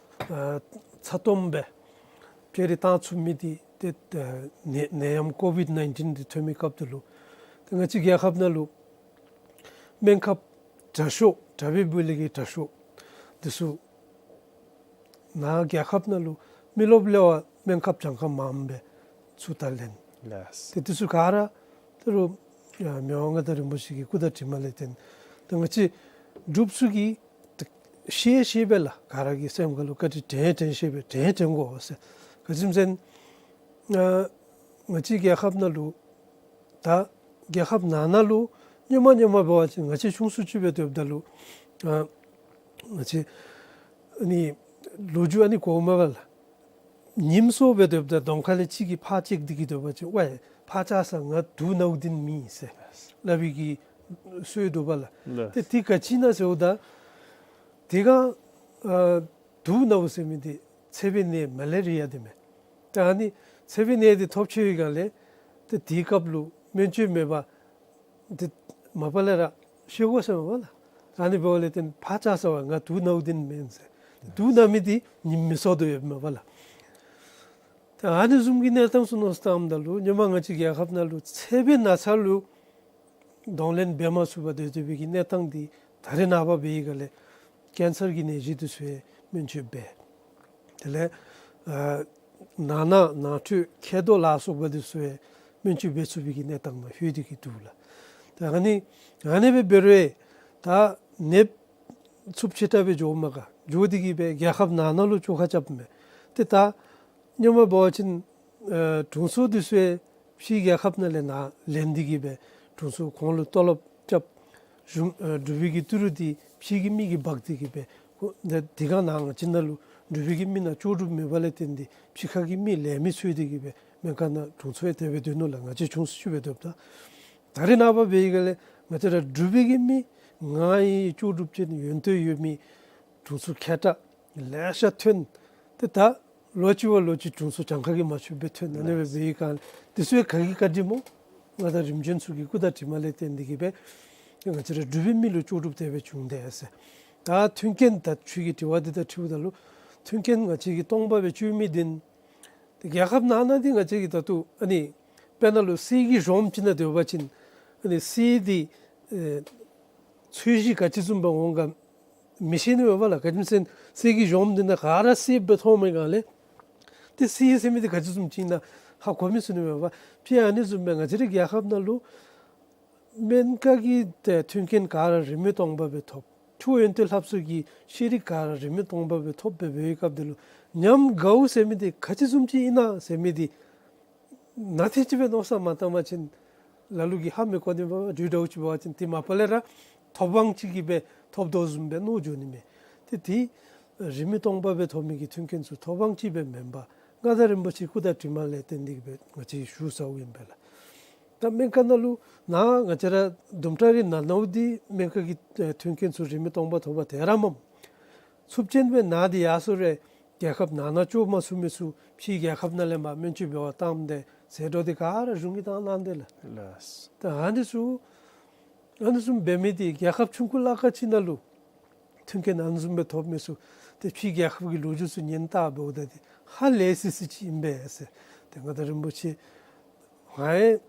ཨ་ཚ་ཏོམ་སྦེ་བཅའ་རིས་བཏང་ཚུགས་མི་འདི་ཏེ་ཨ་ནད་ནད་ཡམས་ཀོ་བིཌ་ནའིན་ཊིན་འདི་ཐོན་མི་སྐབས་འདི་ལུ་ཏེ་ང་བཅས་རྒྱལ་ཁབ་ནང་ལུ་སྨན་ཁབ་དྲག་ཤོས་དྲག་པའི་སྦུག་ལས་ཀྱི་དྲག་ཤོས་འདི་ཚུ་ནཱ་རྒྱལ་ཁབ་ནང་ལུ་མི་རློབས་ལས་བ་སྨན་ཁབ་གྱངས་ཁ་མངམ་སྦེ་ཚུར་ད་ལེན། ལགས། ཏེ་འདི་ཚུ་ག་ར་ད་རུང་ཨ་མི་དབང་མངའ་བདག་རིན་པོ་ཆེ་གི་སྐུ་དང་གྲིབ་མ་ལས་བརྟེན། ད་ང་བཅས་འབྲུགཔ་ཚུ་གིས་ཤེས་ཤེས་པས་ལགས། ག་ར་གི་སེམས་ཁ་ལུ་བཀའ་དྲིན་དྲན་དྲན་ཤེས་པས། དྲན་དྲན་དགོ་ཟེར། ག་ཅི་སྨོ་ཟེར་ན་ཨ་ང་བཅས་རྒྱལ་ཁབ་ནང་ལུ་ད་རྒྱལ་ཁབ་ནང་ན་ལུ་སྔོན་མ་སྔོན་མ་འབད་བ་ཅིན་ང་བཅས་ཆུང་སུ་ཅིག་སྦེ་སྡོདཔ་ད་ལུ་ཨ་ང་བཅས་ཨ་ནི་ལོ་རྒྱུས་ཨ་ནི་གོཝ་མས་པ་ལགས། ཉིནམ་སོ་སྦེ་སྡོདཔ་ད་གདོང་ཁ་ལས་གཅིག་གིས་ཕར་ཅིག་འདི་གིས་སྡོད་པ་ཅིན་ཝའི་ཕར་བཅར་ས་ང་དུག་ནཝ་འདི་མེད་ཟེར་སླབ་པའི་གི་སྲོལ་འདུག་པ་ལགས། ལགས། ཏེ་འདི་ག་ཅི་ཨིན་ན་ཟེརཝ་ད་དེ་སྒང་ཨ་དུག་ནཝ་ཟེར་མི་འདི་ཚད་པའི་ནད་མ་ལེ་རི་ཡ་འདི་མས། ད་ཨ་ནི་ཚད་པའི་ནད་འདི་ཐོབ་ཆི་བའི་སྒང་ལས་ཏེ་དེའི་སྐབས་ལུ་སྨན་བཅོས་མེད་པར་འདི་མ་པ་ལས་ར་ཤི་དགོ་ཟེརཝ་མས་པ་ལགས། ཨ་ནི་འབདཝ་ལས་བརྟེན་ཕར་བཅར་ས་བ་ང་དུག་ནཝ་འདི་མེན་ཟེར། དུག་ན་མི་འདི་ཉིནམ་མི་སོ་སྡོད་ཡོདཔ་མས་པ་ལགས། ད་ཨ་ནི་བཟུམ་གྱི་གནས་སྟངས་ཚུ་མནོ་བསམ་བཏངམ་ད་ལུ་སྔོན་མ་ང་བཅས་རྒྱལ་ཁབ་ནང་ལུ་ཚད་པའི་ན་ཚ་ལུ་གདོང་ལེན་འབད་མ་ཚུགས་པར་སྡོད་སྡོད་པའི་གི་གནས་སྟངས་འདི་ད་རེས་ནངས་པ་འབད་བའི་སྒང་ལས་ཀེན་སར་གྱི་ནད་གཞི་འདི་ཚུ་ཡང་སྨན་བཅོས་འབད། དེ་ལས་ཨ་ནང་ན་ནང་ཁྲོལ་མཁལ་རྡོག་ལ་སོགས་པ་འདི་ཚུ་ཡང་སྨན་བཅོས་འབད་ཚུགས་པའི་གི་གནས་སྟངས་ནང་ལྷོད་དེ་གི་འདུག་ལགས། ད་ཨ་ནི་ཨ་ནི་སྦེ་འབད་རུང་ད་ནདཔ་ཚབས་ཆེ་དྲགས་སྦེ་འགྱོཝ་མས་ག། འགྱོ་སྟེ་གི་སྦེ་རྒྱལ་ཁབ་ནང་ན་ལུ་བཅོས་ཁ་རྐྱབ་མས། ཏེ་ད་སྔོན་མ་འབད་བ་ཅིན་ཨ་དྲུང་འཚོ་འདི་ཚུ་ཡང་ཕྱིའི་རྒྱལ་ཁབ་ནང་ལས་ནཱ་ལེན་ཏེ་གི་སྦེ་དྲུང་འཚོ་ཁོང་ལུ་ཏོ་ལོབ་རྐྱབ། གཞུང་ཨ་འབྲུག་པའི་གི་ཏི་རུ་འདི་ཕྱི་གི་མི་གིས་འབག་སྟེ་གི་སྦེ་ཁོ་ད་དེ་སྒང་ནཱ་ང་བཅས་ནང་ལུ་འབྲུག་པའི་གི་མི་ནང་ལྕོགས་གྲུབ་མེད་པ་ལས་བརྟེན་ཏེ་ཕྱི་ཁ་གི་མི་ལེན་མི་འཚོལ་ཏེ་གི་སྦེ་སྨན་ཁང་ནང་དྲུང་འཚོ་ཡང་དེ་སྦེ་སྡོད་ནུག་ལགས། ང་བཅས་ཆུང་སུ་ཅིག་སྦེ་སྡོདཔ་ད། ད་རེས་ནངས་པ་འབད་བའི་སྒང་ལས་ང་བཅས་ར་འབྲུག་པའི་གི་མི་ང་ཡི་ལྕོགས་གྲུབ་ཅན་ཡོན་ཏན་ཡོད་མི་དྲུང་འཚོ་མཁས་དྲགས་ལེ་ཤ་ཐོན། ཏེ་ད་ལོ་གཅིག་བ་ལོ་གཅིག་དྲུང་འཚོ་གྱངས་ཁ་གིས་མ་ཆོདཔ་སྦེ་ཐོན། ཨ་ནི་སྦེ་འབད་བའི་སྒང་ལས་འདི་ཚུ་ཡང་ག་གི་བཀའ་དྲིན་སྨོ། མངའ་བདག་རིམ་བྱོན་ཚུ་གི་སྐུ་དང་གྲིབ་མ་ལས་བརྟེན་ཏེ་གི་སྦེ་ང་བཅས་ར་འབྲུག་པའི་མི་ལུ་ལྕོགས་གྲུབ་དེ་སྦེ་བྱུང་དེས་ཟེར། ད་མཐུན་རྐྱེན་ད་ཁྱོད་ཀྱི་དྲི་བ་འདི་ད་དྲིཝ་ད་ལུ་མཐུན་རྐྱེན་ང་བཅས་ཀྱིས་སྟོང་པ་སྦེ་བཅོས་མི་འདི་ཏེ་རྒྱལ་ཁབ་ནང་ན་འདི་ང་བཅས་ཀྱིས་ད་ལྟོ་ཨ་ནི་དཔེར་ན་ལུ་གསེར་གྱི་གཞོངམ་ཅིག་ནང་སྡོད་པ་ཅིན་ཨ་ནི་གསེར་འདི་ཨེ་ཚོས་གཞི་ག་ཅི་བཟུམ་སྦེ་འོང་ག་མི་ཤེས་ནི་མས་པ་ལགས། ག་ཅི་སྨོ་ཟེར་ན་གསེར་གྱི་གཞོངམ་འདི་ནང་ག་ར་གསེར་སྦེ་མཐོངམ་སྒང་ལས་ཏེ་གསེར་ཟེར་མི་འདི་ག་ཅི་བཟུམ་ཅིག་ཨིན་ན་ཧ་གོ་མི་ཚུགས་ནི་མས་པ། ཕྱི་ཨ་ནི་བཟུམ་སྦེ་ང་བཅས་རའི་རྒྱལ་ཁབ་ནང་ལུ་སྨན་ཁང་གི་ཏེ་མཐུན་རྐྱེན་ག་ར་རིན་མེད་སྟོང་པ་སྦེ་ཐོབ། འཕྲོ་ཡོན་ཏན་ལྷབ་སྲོལ་གྱི་ཤེས་རིག་ག་ར་རིན་མེད་སྟོང་པ་སྦེ་ཐོབ་སྦེ་འབད་བའི་སྐབས་འདི་ལུ་ཉམས་དགའཝ་ཟེར་མི་འདི་ག་ཅི་བཟུམ་ཅིག་ཨིན་ན་ཟེར་མི་འདི་ནན་ཏན་ཅིག་སྦེ་མནོ་བསམ་མ་བཏང་པ་ཅིན་ལ་ལུ་གིས་ཧ་མི་གོ་ནི་མས་པ། དུས་འདྲཝ་ཅིག་འབད་བ་ཅིན་ཏེ་མ་པ་ལས་ར་ཐོབ་དབང་ཅིག་གིས་སྦེ་ཐོབ་དོ་བཟུམ་སྦེ་མནོ་འགྱོ་ནི་མས། ཏེ་དེ་རིན་མེད་སྟོང་པ་སྦེ་ཐོབ་མི་གི་མཐུན་རྐྱེན་ཚུ་ཐོབ་དབང་ཅིག་སྦེ་མེན་པར་མངའ་བདག་རིན་པོ་ཆེ་སྐུ་དང་གྲིབ་མ་ལས་བརྟེན་ཏེ་གི་སྦེ་ང་བཅས་ཞུ་ཚརཝ་ཨིན་པས་ལགས། ད་སྨན་ཁང་ནང་ལུ་ནཱ་ང་བཅས་ར་དུམ་གྲ་རེ་ནཱ་ནཱ་འོ་འདི་སྨན་ཁང་གི་ཨེ་མཐུན་རྐྱེན་ཚུ་རིན་མེད་སྟོང་པ་ཐོབ་པ་དེ་ར་མས། ཚུབ་ཅན་སྦེ་ནཱ་འདི་ཡར་སོང་རུང་རྒྱལ་ཁབ་ནང་ན་བཅོས་མ་ཚུགས་མི་ཚུ་ཕྱིའི་རྒྱལ་ཁབ་ནང་ལས་མར་སྨན་བཅོས་འབད་བར་བཏངམ་ད་ཟད་འགྲོ་འདི་ག་ར་གཞུང་གིས་བཏང་གནང་དེས་ལགས། ལགས། ད་ཨ་ནི་ཚུ་ཨ་ནི་བཟུམ་འབད་མི་འདི་རྒྱལ་ཁབ་ཆུང་ཀུ་ལ་ཁ་ཅིག་ནང་ལུ་མཐུན་རྐྱེན་ཨ་ནི་བཟུམ་སྦེ་ཐོབ་མི་ཚུ་ཏེ་ཕྱིའི་རྒྱལ་ཁབ་ཀྱི་ལོ་རྒྱུས་ཚུ་ཉན་བལྟ་འབདཝ་ད་འདི་ཧ་ལས་སི་སི་ཅིག་ཨིན་པས་ཟེར། ཏེ་མངའ་བདག་རིན་པོ་ཆེ་ང་ཡང་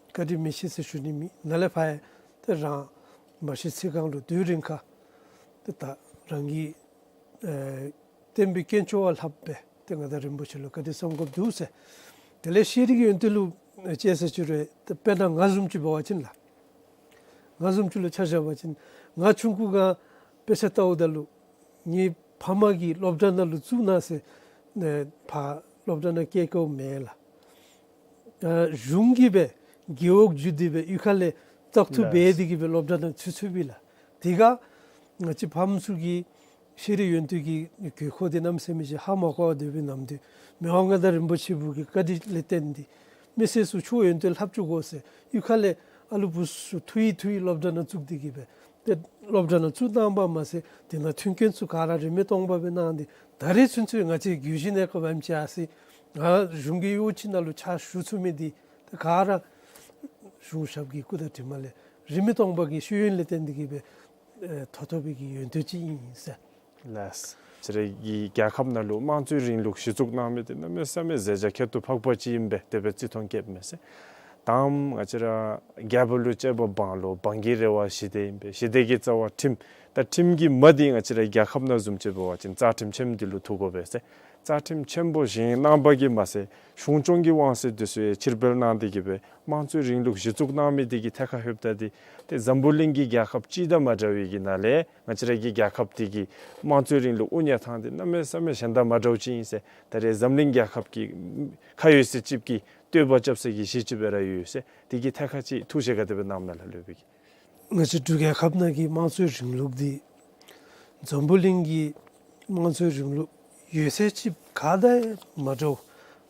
བཀའ་དྲིན་མི་ཤེས་ཟེར་ཞུ་ནི་མེད། ནཱ་ལས་ཕར་ཡང་ཏེ་རང་མ་ཤི་ཚེ་གང་ལུ་དུས་རིང་ཁར་ཏེ་ད་རང་གི་ ཨེ་བསྟན་པའི་དཀོན་མཆོག་བ་ལྷགཔ་སྦེ་ཏེ་མངའ་བདག་རིན་པོ་ཆེ་ལུ་བཀའ་དྲིན་བསམ་དགོཔ་འདུག་ཟེར། དེ་ལས་ཤེས་རིག་ཡོན་ཏན་ལུ་ཨེ་དཔྱད་ཟེར་ཅི་རུང་ཏེ་དཔེར་ན་ང་བཟུམ་ཅིག་འབད་བ་ཅིན་ལགས། ང་བཟུམ་ཅིག་ལུ་ཆ་བཞག་པ་ཅིན་ང་ཆུང་ཀུ་སྒང་དཔེ་ཆ་ལྟཝ་ད་ལུ་ངེའི་ཕམ་གིས་སློབ་གྲྭ་ནང་ལུ་བཙུགས་གནང་ཟེར་ཨེ་ཕར་སློབ་གྲྭ་ནང་བསྐྱལ་བསྐྱལཝ་མེན་ལགས། ཨ་གཞུང་གིས་སྦེ་རྒེད་འོག་བརྒྱུད་དེ་སྦེ་གཡུས་ཁ་ལས་བཙག་འཐུ་འབད་དེ་གིས་སྦེ་སློབ་གྲྭ་ནང་ཚུད་ཚུདཔ་ཨིན་ལགས། དེ་སྒང་ང་བཅས་ཕམ་ཚུ་གིས་ཤེས་རིག་ཡོན་ཏན་གྱི་དགོས་མཁོ་དེ་གནམ་མེད་ས་མེད་ཅིག་ཧ་མ་གོ་བར་སྡོད་པའི་ནམ་དུས་མི་དབང་མངའ་བདག་རིན་པོ་ཆེ་བུ་གི་བཀའ་དྲིན་ལས་བརྟེན་ཏེ་མི་སེར་ཚུ་ཆོས་ཡོན་ཏན་ལྷབ་བཅུག་དགོ་ཟེར་གཡུས་ཁ་ལས་ཨ་ལུ་བུ་ཚུ་ཐུག་ཡི་ཐུག་ཡི་སློབ་གྲྭ་ནང་བཙུགས་ཏེ་གིས་སྦེ་ཏེ་སློབ་གྲྭ་ནང་བཙུགས་གནངམ་མ་ཚད་དེ་ནང་མཐུན་རྐྱེན་ཚུ་ག་ར་རིན་མེད་སྟོང་པ་སྦེ་གནང་སྟེ་ད་རེས་ཚུན་ཚོད་ང་བཅས་གྱོད་གཞི་གནས་སྐབས་ཨེམ་ཅིག་ཨ་ཙི་ང་གཞུང་གི་གཡོག་ཅིག་ནང་ལུ་ཕྱག་ཞུ་ཚུགས་མི་འདི་ད་ག་ར་གཞུང་ཞབས་ཀྱི་སྐུ་དང་གྲིབ་མ་ལས་རིན་མེད་སྟོང་པ་གི་ཤེས་ཡོན་ལས་བརྟེན་ཏེ་གིས་སྦེ་ཨེ་ཐོབ་ཐོབ་པའི་གི་ཡོན་ཏན་ཅིག་ཨིན་ཟེར། ལགས། ང་བཅས་རའི་གི་རྒྱལ་ཁབ་ནང་ལུ་དམངས་གཙོའི་རིང་ལུགས་གཞི་བཙུགས་གནང་མི་འདི་གནམ་མེད་ས་མེད་མཛད་བྱ་ཁྱད་དུ་འཕགས་པ་ཅིག་ཨིན་པས། དེ་སྦེ་བརྩི་མཐོང་བསྐྱེདཔ་མས་ཟེར། ད་ང་བཅས་ར་རྒྱལ་པོ་ལུ་བཅས་པ་འབངས་ལུ། འབངས་ཀྱི་རེ་བ་ཞི་བདེ་ཨིན་པས། ཞི་བདེ་གི་རྩ་བ་ཁྲིམས། ད་ཁྲིམས་ཀྱི་མ་འདི་ང་བཅས་ར་རྒྱལ་ཁབ་ནང་བཟུམ་ཅིག་འབད་བ་ཅིན་རྩ་ཁྲིམས་ཆེན་པོ་འདི་ལུ་ཐུག་དགོ་པས་ཟེར། རྩ་ཁྲིམས་ཆེན་པོ་བཞེངས་གནང་པ་གིས་མ་ཚད་གཞུང་སྐྱོང་གི་དབང་ཚད་འདི་ཚུ་ཡང་ཕྱིར་སྤེལ་གནང་སྟེ་གིས་སྦེ་དམངས་གཙོའི་རིང་ལུགས་གཞི་བཙུགས་གནང་མི་འདི་གི་ཐད་ཁར་ལྷོདཔ་ད་འདི་ཏེ་འཛམ་བུ་གླིང་གི་རྒྱལ་ཁབ་ཅིག་དང་མ་འདྲ་བའི་གི་ནང་ལས་ང་བཅས་ར་གི་རྒྱལ་ཁབ་འདི་གིས་དམངས་གཙོའི་རིང་ལུགས་དབུ་བརྙེས་ཐངས་འདི་གནམ་མེད་ས་མེད་གཞན་དང་མ་འདྲཝ་ཅིག་ཨིན་ཟེར། ད་རེས་འཛམ་གླིང་རྒྱལ་ཁབ་ཀྱི་ཁ་ཡོད་ཚད་ཅིག་གིས་བསྟོད་པ་རྐྱབ་སའི་གི་གཞི་ཅིག་སྦེ་ར་ཡོད་ཟེར། དེ་གི་ཐད་ཁར་ཅིག་ཐུགས་བཞེད་ག་དེ་སྦེ་གནངམ་ན་ལགས་སློབ་དཔོན་གྱིས། ང་བཅས་འབྲུག་རྒྱལ་ཁབ་ནང་གི་དམངས་གཙོའི་རིང་ལུགས་འདི་འཛམ་བུ་གླིང་གི་དམངས་གཙོའི་རིང་ལུགས་ཡོད་ཚད་ཅིག་ག་དང་ཡང་མ་འདྲཝ་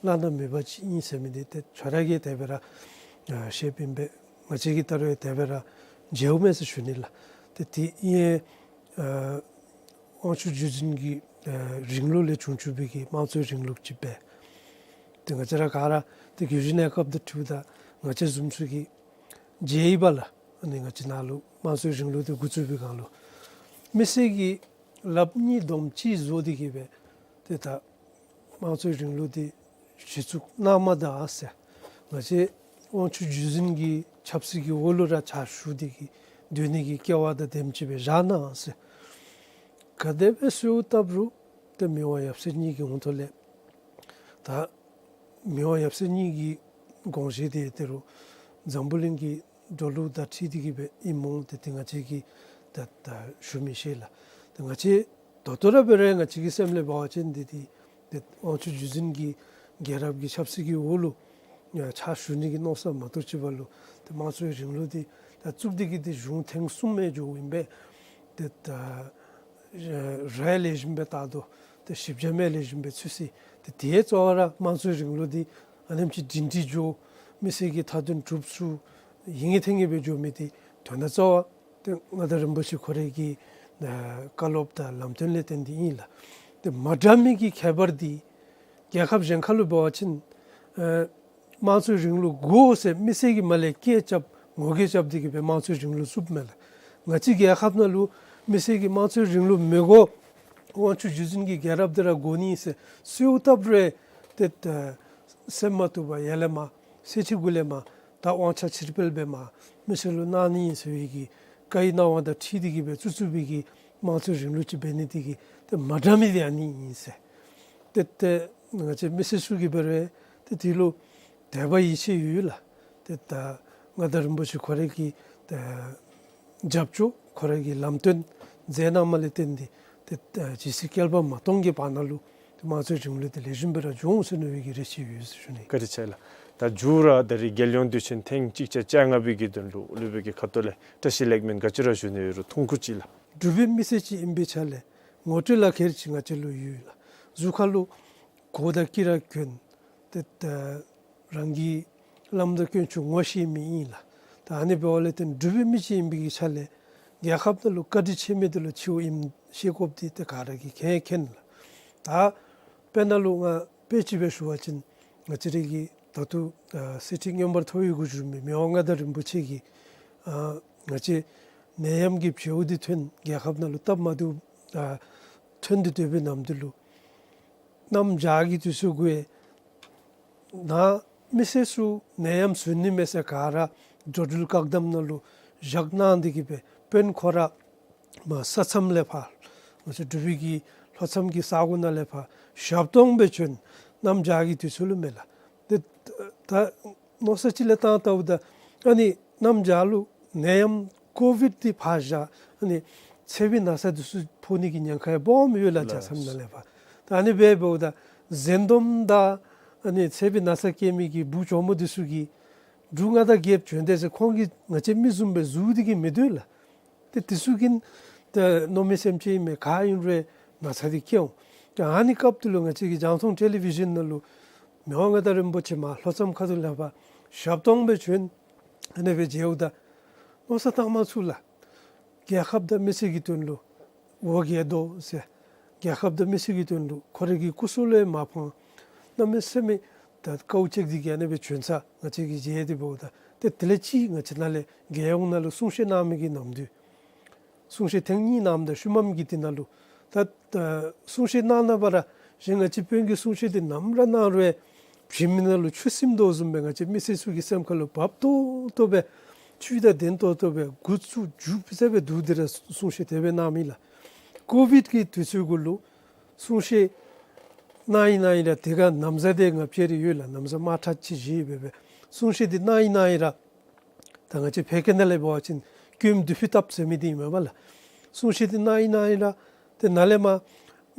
བླ་ན་མེད་པ་ཅིག་ཨིན་ཟེར་མི་འདི་ཏེ་ཁྱོད་ར་གིས་དེ་སྦེ་ར་ཨ་ཤེསཔ་ཨིན་པས། ང་བཅས་ཀྱིས་ད་རུང་ཡང་དེ་སྦེ་ར་མཇལཝ་མས་ཟེར་ཞུ་ནི་ལགས། ཏེ་དེ་ཨིན་ཨ་དབང་ཕྱུག་བརྒྱུད་འཛིན་གྱི་ཨ་རིང་ལུགས་ལས་བྱུང་བྱུངམ་སྦེ་གི་དམངས་གཙོའི་རིང་ལུགས་ཅིག་སྦེ། ཏེ་ང་བཅས་ར་ག་ར་ཏེ་གྱོད་གཞི་གནས་སྐབས་དང་འཁྲིལཝ་ད་ང་བཅས་བཟུམ་ཚུ་གིས་མཇལ་ཡི་པ་ལགས། ཨ་ནི་ང་བཅས་ནཱ་ལུ་དམངས་གཙོའི་རིང་ལུགས་འདི་འགོ་བཙུགས་པའི་སྒང་ལུ་མི་སེར་གྱིས་ལགཔ་གཉིས་འདོམ་གཅིག་བཟོ་སྟེ་གིས་སྦེ་ཏེ་ད་དམངས་གཙོའི་རིང་ལུགས་འདི་གཞི་བཙུགས་གནངམ་ད་ཟེར། ང་བཅས་དབང་ཕྱུག་བརྒྱུད་འཛིན་གྱི་ཆབ་སྲིད་ཀྱི་འོག་ལུ་ར་ཕྱག་ཞུ་སྟེ་གིས་སྡོད་ནི་གི་སྐལ་བ་དང་དེམ་ཅིག་སྦེ་བཞག་གནང་ཟེར། ག་དེ་སྦེ་གསོལཝ་བཏབ་རུང་ཏེ་མི་དབང་ཡབ་སྲས་གཉིས་ཀྱི་འོང་ཐོག་ལས་ད་མི་དབང་ཡབ་སྲས་གཉིས་ཀྱི་དགོངས་བཞེད་དེ་ཏེ་རུང་འཛམ་བུ་གླིང་གི་འགྲོ་ལུགས་དང་འཁྲིལ་ཏེ་གིས་སྦེ་ཨིནམ་འོང་ཏེ་ཏེ་ང་བཅས་ཀྱིས་ད་ད་ཞུ་མི་ཤེས་ལགས། ཏེ་ང་བཅས་ད་ལྟོ་ར་འབད་རུང་ང་བཅས་ཀྱི་སེམས་ལས་འབད་བ་ཅིན་འདི་འདི་ཏེ་དབང་ཕྱུག་བརྒྱུད་འཛིན་གྱི་རྒྱལ་རབས་ཀྱི་ཆབ་སྲིད་ཀྱི་འོག་ལུ་ཕྱག་ཞུ་ནི་གི་མནོ་བསམ་མ་གཏོགས་ཅིག་འབད་རུང་ཏེ་དམངས་གཙོའི་རིང་ལུགས་འདི་ད་བཙུགས་ཏེ་གིས་ཏེ་གཞུང་ཐེངས་གསུམ་མས་འགྱོཝ་ཨིན་པས། ཏེ་ད་ར་ཡང་ལེགས་ཤོམ་སྦེ་བལྟ་དོ། ཏེ་བཞི་བརྒྱ་མས་ལེགས་ཤོམ་སྦེ་ཚུད་ཅི། ཏེ་དེའི་གཙོ་བོ་ར་དམངས་གཙོའི་རིང་ལུགས་འདི་ཨ་ནེམ་ཅིག་སྒྲིང་སྒྲི་འགྱོ་མི་སེར་གྱི་མཐའ་དོན་གྲུབ་ཚུགས་ཡིད་ངེས་ཐེང་ངེས་སྦེ་འགྱོ་མི་འདི་དོན་དག་གཙོ་བོ་ཏེ་མངའ་བདག་རིན་པོ་ཆེ་ཁོ་རའི་གི་ཨ་བཀའ་སློབ་དང་ལམ་སྟོན་ལས་བརྟེན་ཏེ་ཨིན་ལགས། ཏེ་མ་འདྲ་མི་གི་ཁྱད་པར་འདི་རྒྱལ་ཁབ་གཞན་ཁ་ལུ་འབད་བ་ཅིན་ཨ་དམངས་གཙོའི་རིང་ལུགས་དགོ་ཟེར་མི་སེར་གྱིས་མར་ལས་སྐད་རྐྱབ་ངོ་རྒོལ་རྐྱབ་སྟེ་གིས་སྦེ་དམངས་གཙོའི་རིང་ལུགས་བཙུགསཔ་མས་ལགས། ང་བཅས་རྒྱལ་ཁབ་ནང་ལུ་མི་སེར་གྱིས་དམངས་གཙོའི་རིང་ལུགས་མི་དགོ་དབང་ཕྱུག་བརྒྱུད་འཛིན་གྱི་རྒྱལ་རབས་འདི་ར་དགོ་ནི་ཟེར་གསོལཝ་བཏབ་རུང་ཏེ་ད་སེམས་མ་བཏུབ་པར་ཡར་ལས་མར་གསེར་ཁྲི་གུ་ལས་མར་ད་དབང་ཆ་ཕྱིར་སྤེལ་འབད་མར་མི་སེར་ལུ་གནང་ནི་ཨིན་ཟེར་བའི་གི་བཀའི་གནང་བ་དང་འཁྲིལ་ཏེ་གིས་སྦེ་བཙུགས་བཙུགས་པའི་གི་དམངས་གཙོའི་རིང་ལུགས་ཅིག་འབད་ནི་འདི་གིས་ཏེ་མ་འདྲ་མི་འདི་ཨ་ནི་ཨིན་ཟེར། ཏེ་ཏེ་ང་བཅས་མི་སེར་ཚུ་གིས་འབད་རུང་ཏེ་དེ་ལུ་དད་པ་ཡིད་ཆེས་ཡོད་ལགས། ཏེ་ད་མངའ་བདག་རིན་པོ་ཆེ་ཁོ་རའི་གི་ཏེ་རྒྱབ་སྐྱོར་ཁོ་རའི་གི་ལམ་སྟོན་མཛད་གནངམ་ལས་བརྟེན་ཏེ་ཏེ་ད་ཇི་སྲིད་བསྐལ་པ་མ་སྟོང་གི་བར་ན་ལུ་ཏེ་དམངས་གཙོའི་རིང་ལུགས་འདི་ལེགས་ཤོམ་སྦེ་ར་འགྱོ་འོང་ཟེར་མནོ་བའི་གི་རེ་ཆེ་ཡོད་ཟེར་ཞུ་ནི། བཀའ་དྲིན་ཆེ་ལགས། ད་མཇུག་ར་ད་རིས་རྒྱལ་ཡོངས་དུས་ཆེན་ཐེངས་གཅིག་བརྒྱ་བཅོ་ལྔ་པའི་གི་དོན་ལུ་སློབ་དཔོན་གྱི་ཁ་ཐུག་ལས་བཀྲ་ཤིས་ལེགས་སྨོན་ག་ཅི་ར་ཞུ་ནི་ཡོད་རུང་ཐུང་ཀུ་ཅིག་ལགས། འབྲུག་པའི་མི་སེར་ཅིག་ཨིན་པའི་ཆ་ལས་ངོ་སྤྲོད་ལག་ཁྱེར་ཅིག་ང་བཅས་ལུ་ཡོད་ལགས། གཟུགས་ཁ་ལུ་གོ་དང་དཀྱི་ར་གྱོན་ཏེ་ད་རང་གི་བླམ་དང་དཀོན་མཆོག་ངོ་ཤེས་མི་ཨིན་ལགས། ད་ཨ་ནི་འབདཝ་ལས་བརྟེན་འབྲུག་པའི་མི་ཅིག་ཨིན་པའི་གི་ཆ་ལས་རྒྱལ་ཁབ་ནང་ལུ་བཀའ་དྲིན་ཆེ་མི་འདི་ལུ་ཆེཝ་ཨིནམ་ཤེས་དགོཔ་འདི་ཏེ་ག་ར་གིས་མཁྱེན་མཁྱེན་ལགས། ད་དཔེར་ན་ལུ་ང་དཔེ་ཅིག་སྦེ་ཞུ་བ་ཅིན་ང་བཅས་རའི་གི་ད་ལྟོ་ཨ་གསེར་ཁྲི་མངོན་པར་མཐོ་བའི་སྐུ་བཞུགས་མི་མི་དབང་མངའ་བདག་རིན་པོ་ཆེ་གིས་ཨ་ང་བཅས་ནད་ཡམས་ཀྱི་བྱེལཝ་འདི་ཐོན་རྒྱལ་ཁབ་ནང་ལུ་སྟབས་མ་བདེཝ་ཨ་ཐོན་ཏེ་སྡོད་པའི་ནམ་དུས་ལུ་གནམ་བྱཱར་གྱི་དུས་ཚོད་གུ་ནཱ་མི་སེར་ཚུ་ནད་ཡམས་ཟོས་ནི་མས་ཟེར་ག་ར་འགྲོ་འགྲུལ་བཀག་དམ་ནང་ལུ་བཞག་གནང་སྟེ་གིས་སྦེ་དཔོན་ཁོ་ར་མར་ས་མཚམས་ལས་ཕར་ང་བཅས་འབྲུག་པའི་གི་ ལྷོ་མཚམས་ཀྱི་ས་གོ་ནང་ལས་ཕར་ཞབས་སྟོང་སྦེ་བྱོན། གནམ་བྱཱར་གྱི་དུས་ཚོད་ལུ་མས་ལགས། ཏེ་ད་མནོ་བསམ་ཅིག་ལས་བཏང་བལྟཝ་ད་ཨ་ནི་གནམ་བྱཱར་ལུ་ནད་ཡམས་ཀོ་བིཌ་འདི་ཕར་བཞག། ཨ་ནི་ཚད་པའི་ན་ཚ་འདི་ཚུ་ཕོག་ནི་གི་ཉེན་ཁ་ཡང་སྦོམ་ཡོད་ལགས། ལགས། བྱཱར་མཚམས་ནང་ལས་ཕར། ད་ཨ་ནི་སྦེ་འབདཝ་ད་ཟན་དོམ་དང་ཨ་ནི་ཚད་པའི་ན་ཚ་སྐྱེ་མི་གི་བུ་གྱོག་མོ་འདི་ཚུ་གིས་འབྲུག་མངའ་བདག་རྒྱལཔོ་བྱོན་ཏེ་ཟེར་ཁོང་གིས་ང་བཅས་མི་བཟུམ་སྦེ་གཟུགས་འདི་གིས་མི་སྡོད་ལགས། ཏེ་དེ་ཚུ་གིས་ད་མནོ་མེད་སེམས་ཅན་ཨིན་མས། ག་ཨིན་རུང་ན་ཚ་འདི་སྐྱེ་འོང་། ཏེ་ཨ་ནི་སྐབས་དེ་ལུ་ང་བཅས་ཀྱི་རྒྱང་མཐོང་ཊེ་ལི་བི་ཤཱན་ནང་ལུ་མི་དབང་མངའ་བདག་རིན་པོ་ཆེ་མར་ལྷོ་མཚམས་ཁ་ཐུག་ལས་ཕར་ཞབས་སྟོང་སྦེ་བྱོན། ཨ་ནི་སྦེ་མཇལཝ་ད་མནོ་བསམ་བཏང་མ་ཚུགས་ལགས། རྒྱལ་ཁབ་དང་མི་སེར་གྱི་དོན་ལུ་འོ་བརྒྱལ་དོ་ཟེར། རྒྱལ་ཁབ་དང་མི་སེར་གྱི་དོན་ལུ་ཁོ་རའི་གི་སྐུ་སྲོག་ལུ་ཡང་མ་ཕངས། གནམ་མེད་ས་མེད་ད་དཀའཝ་སྤྱད་དེ་གིས་ཨ་ནི་སྦེ་བྱོན་ས་ང་བཅས་ཀྱིས་མཇལ་ཏེ་འབདཝ་ད། ཏེ་དེ་ལས་ཅིག་ང་བཅས་ནཱ་ལས་རྒྱལ་ཡོངས་ནང་ལུ་གསུང་བཤད་གནང་མི་གི་ནམ་དུས། གསུང་བཤད་ཐེངས་གཉིས་གནངམ་ད་ཤུལ་མམ་གྱི་དེ་ནང་ལུ་ད་ད་གསུང་བཤད་གནང་གནང་བ་ར་གཞན་ང་བཅས་དཔོན་གྱི་གསུང་བཤད་འདི་ནམ་ར་གནང་རུང་བཞེས་མི་ནང་ལུ་ཆུ་སིམ་དོ་བཟུམ་སྦེ་ང་བཅས་མི་སེར་ཚུ་གི་སེམས་ཁ་ལུ་བབ་ཏོག་ཏོ་སྦེ་ཆུ་དང་ལྡན་ཏོག་ཏོ་སྦེ་འགོ་བཙུགས་མཇུག་བསྡུ་ས་སྦེ་བསྡུ་སྟེ་ར་གསུང་བཤད་དེ་སྦེ་གནང་མི་ལགས། ཀོ་བིཌ་ཀྱི་དུས་ཚོད་གུ་ལུ་གསུང་བཤད་གནང་ཡི་གནང་ཡི་ར་དེ་ཁར་ན་བཟའ་འདི་ང་བཅས་ར་ཡོད་ལགས། ན་བཟའ་དམར་ཁྲ་ཅིག་བཞེས་སྦེ་སྦེ་གསུང་བཤད་འདི་གནང་ཡི་གནང་ཡི་ར། ད་ང་བཅས་བོད་སྐད་ནང་ལས་འབད་བ་ཅིན་སྐྱོན་མདུད་པའི་ཐགཔ་ཟེར་མི་འདི་ཨིན་མས་པ་ལགས། གསུང་བཤད་འདི་གནང་ཡི་གནང་ཡི་ར་ཏེ་ནཱ་ལས་མར་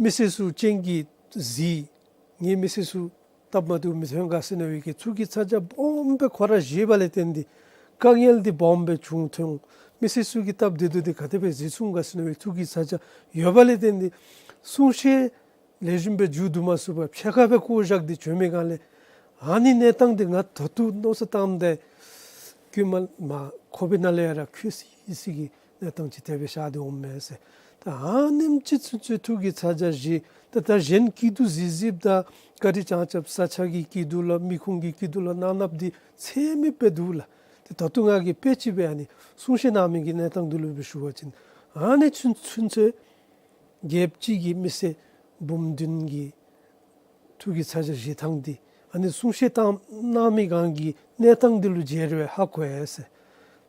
མི་སེར་ཚུ་སྤྱན་གྱིས་གཟིགས། ངེའི་མི་སེར་ཚུ་སྟབས་མ་བདེཝ་མི་ཐོན་ག་ཟེར་མནོ་བའི་གི་ཐུགས་ཀྱི་ཚ་གྱང་སྦོམ་སྦེ་ཁོ་ར་བཞེས་པ་ལས་བརྟེན་ཏེ་དཀའ་ངལ་འདི་སྦོམ་སྦེ་བྱུང་ཐོན། མི་སེར་ཚུ་གིས་སྟབས་བདེ་སྡུག་འདི་ག་དེ་སྦེ་གཟིགས་ཚུགས་ག་ཟེར་མནོ་བའི་ཐུགས་ཀྱི་ཚ་གྱང་ཡོད་པ་ལས་བརྟེན་ཏེ་གསུང་བཤད་ལེགས་ཤོམ་སྦེ་མཇུག་བསྡུ་མ་ཚུགས་པར་ཕྱེད་ཀ་སྦེ་བཀོ་བཞག་སྟེ་བྱོན་མི་སྒང་ལས་ཨ་ནི་གནས་སྟངས་འདི་ང་ད་ལྟོ་མནོ་བསམ་བཏངམ་ད་རྐུན་མ་མ་ཁོག་པའི་ནང་ལས་ཡར་ཁོལ་སི་སི་གི་གནས་སྟངས་ཅིག་དེ་སྦེ་ཤར་ཏེ་འོངམ་མས་ཟེར། ད་ཨ་ནེམ་ཅིག་ཚུན་ཚོད་ཐུགས་ཀྱི་ཚ་གྱང་བཞེས། ད་ད་གཞན་སྐྱིད་སྡུག་གཟིགས་གཟིགསཔ་དང་བཀའ་དྲིན་བསྐྱངས་བསྐྱངསཔ་ས་ཆ་གི་སྐྱིད་སྡུག་ལུ་མི་ཁུངས་ཀྱི་སྐྱིད་སྡུག་ལུ་གནང་གནངམ་འདི་ཚད་མེདཔ་སྦེ་འདུག་ལགས། ཏེ་ད་ལྟོ་ང་གིས་དཔེ་ཅིག་སྦེ་ཨ་ནི་གསུང་བཤད་གནང་མི་གི་གནས་སྟངས་འདི་ལུ་སྦེ་ཞུ་བ་ཅིན་ཨ་ནི་ཚུན་ཚོད་རྒྱལཔོ་གཅིག་གིས་མི་སེར་འབུམ་བདུན་གྱི་ཐུགས་ཀྱི་ཚ་གྱང་བཞེས་ཐངས་འདི་ཨ་ནི་གསུང་བཤད་གནང་གནང་མི་སྒང་གི་གནས་སྟངས་འདི་ལུ་མཇལ་རུང་ཧ་གོ་ཡི་ཟེར།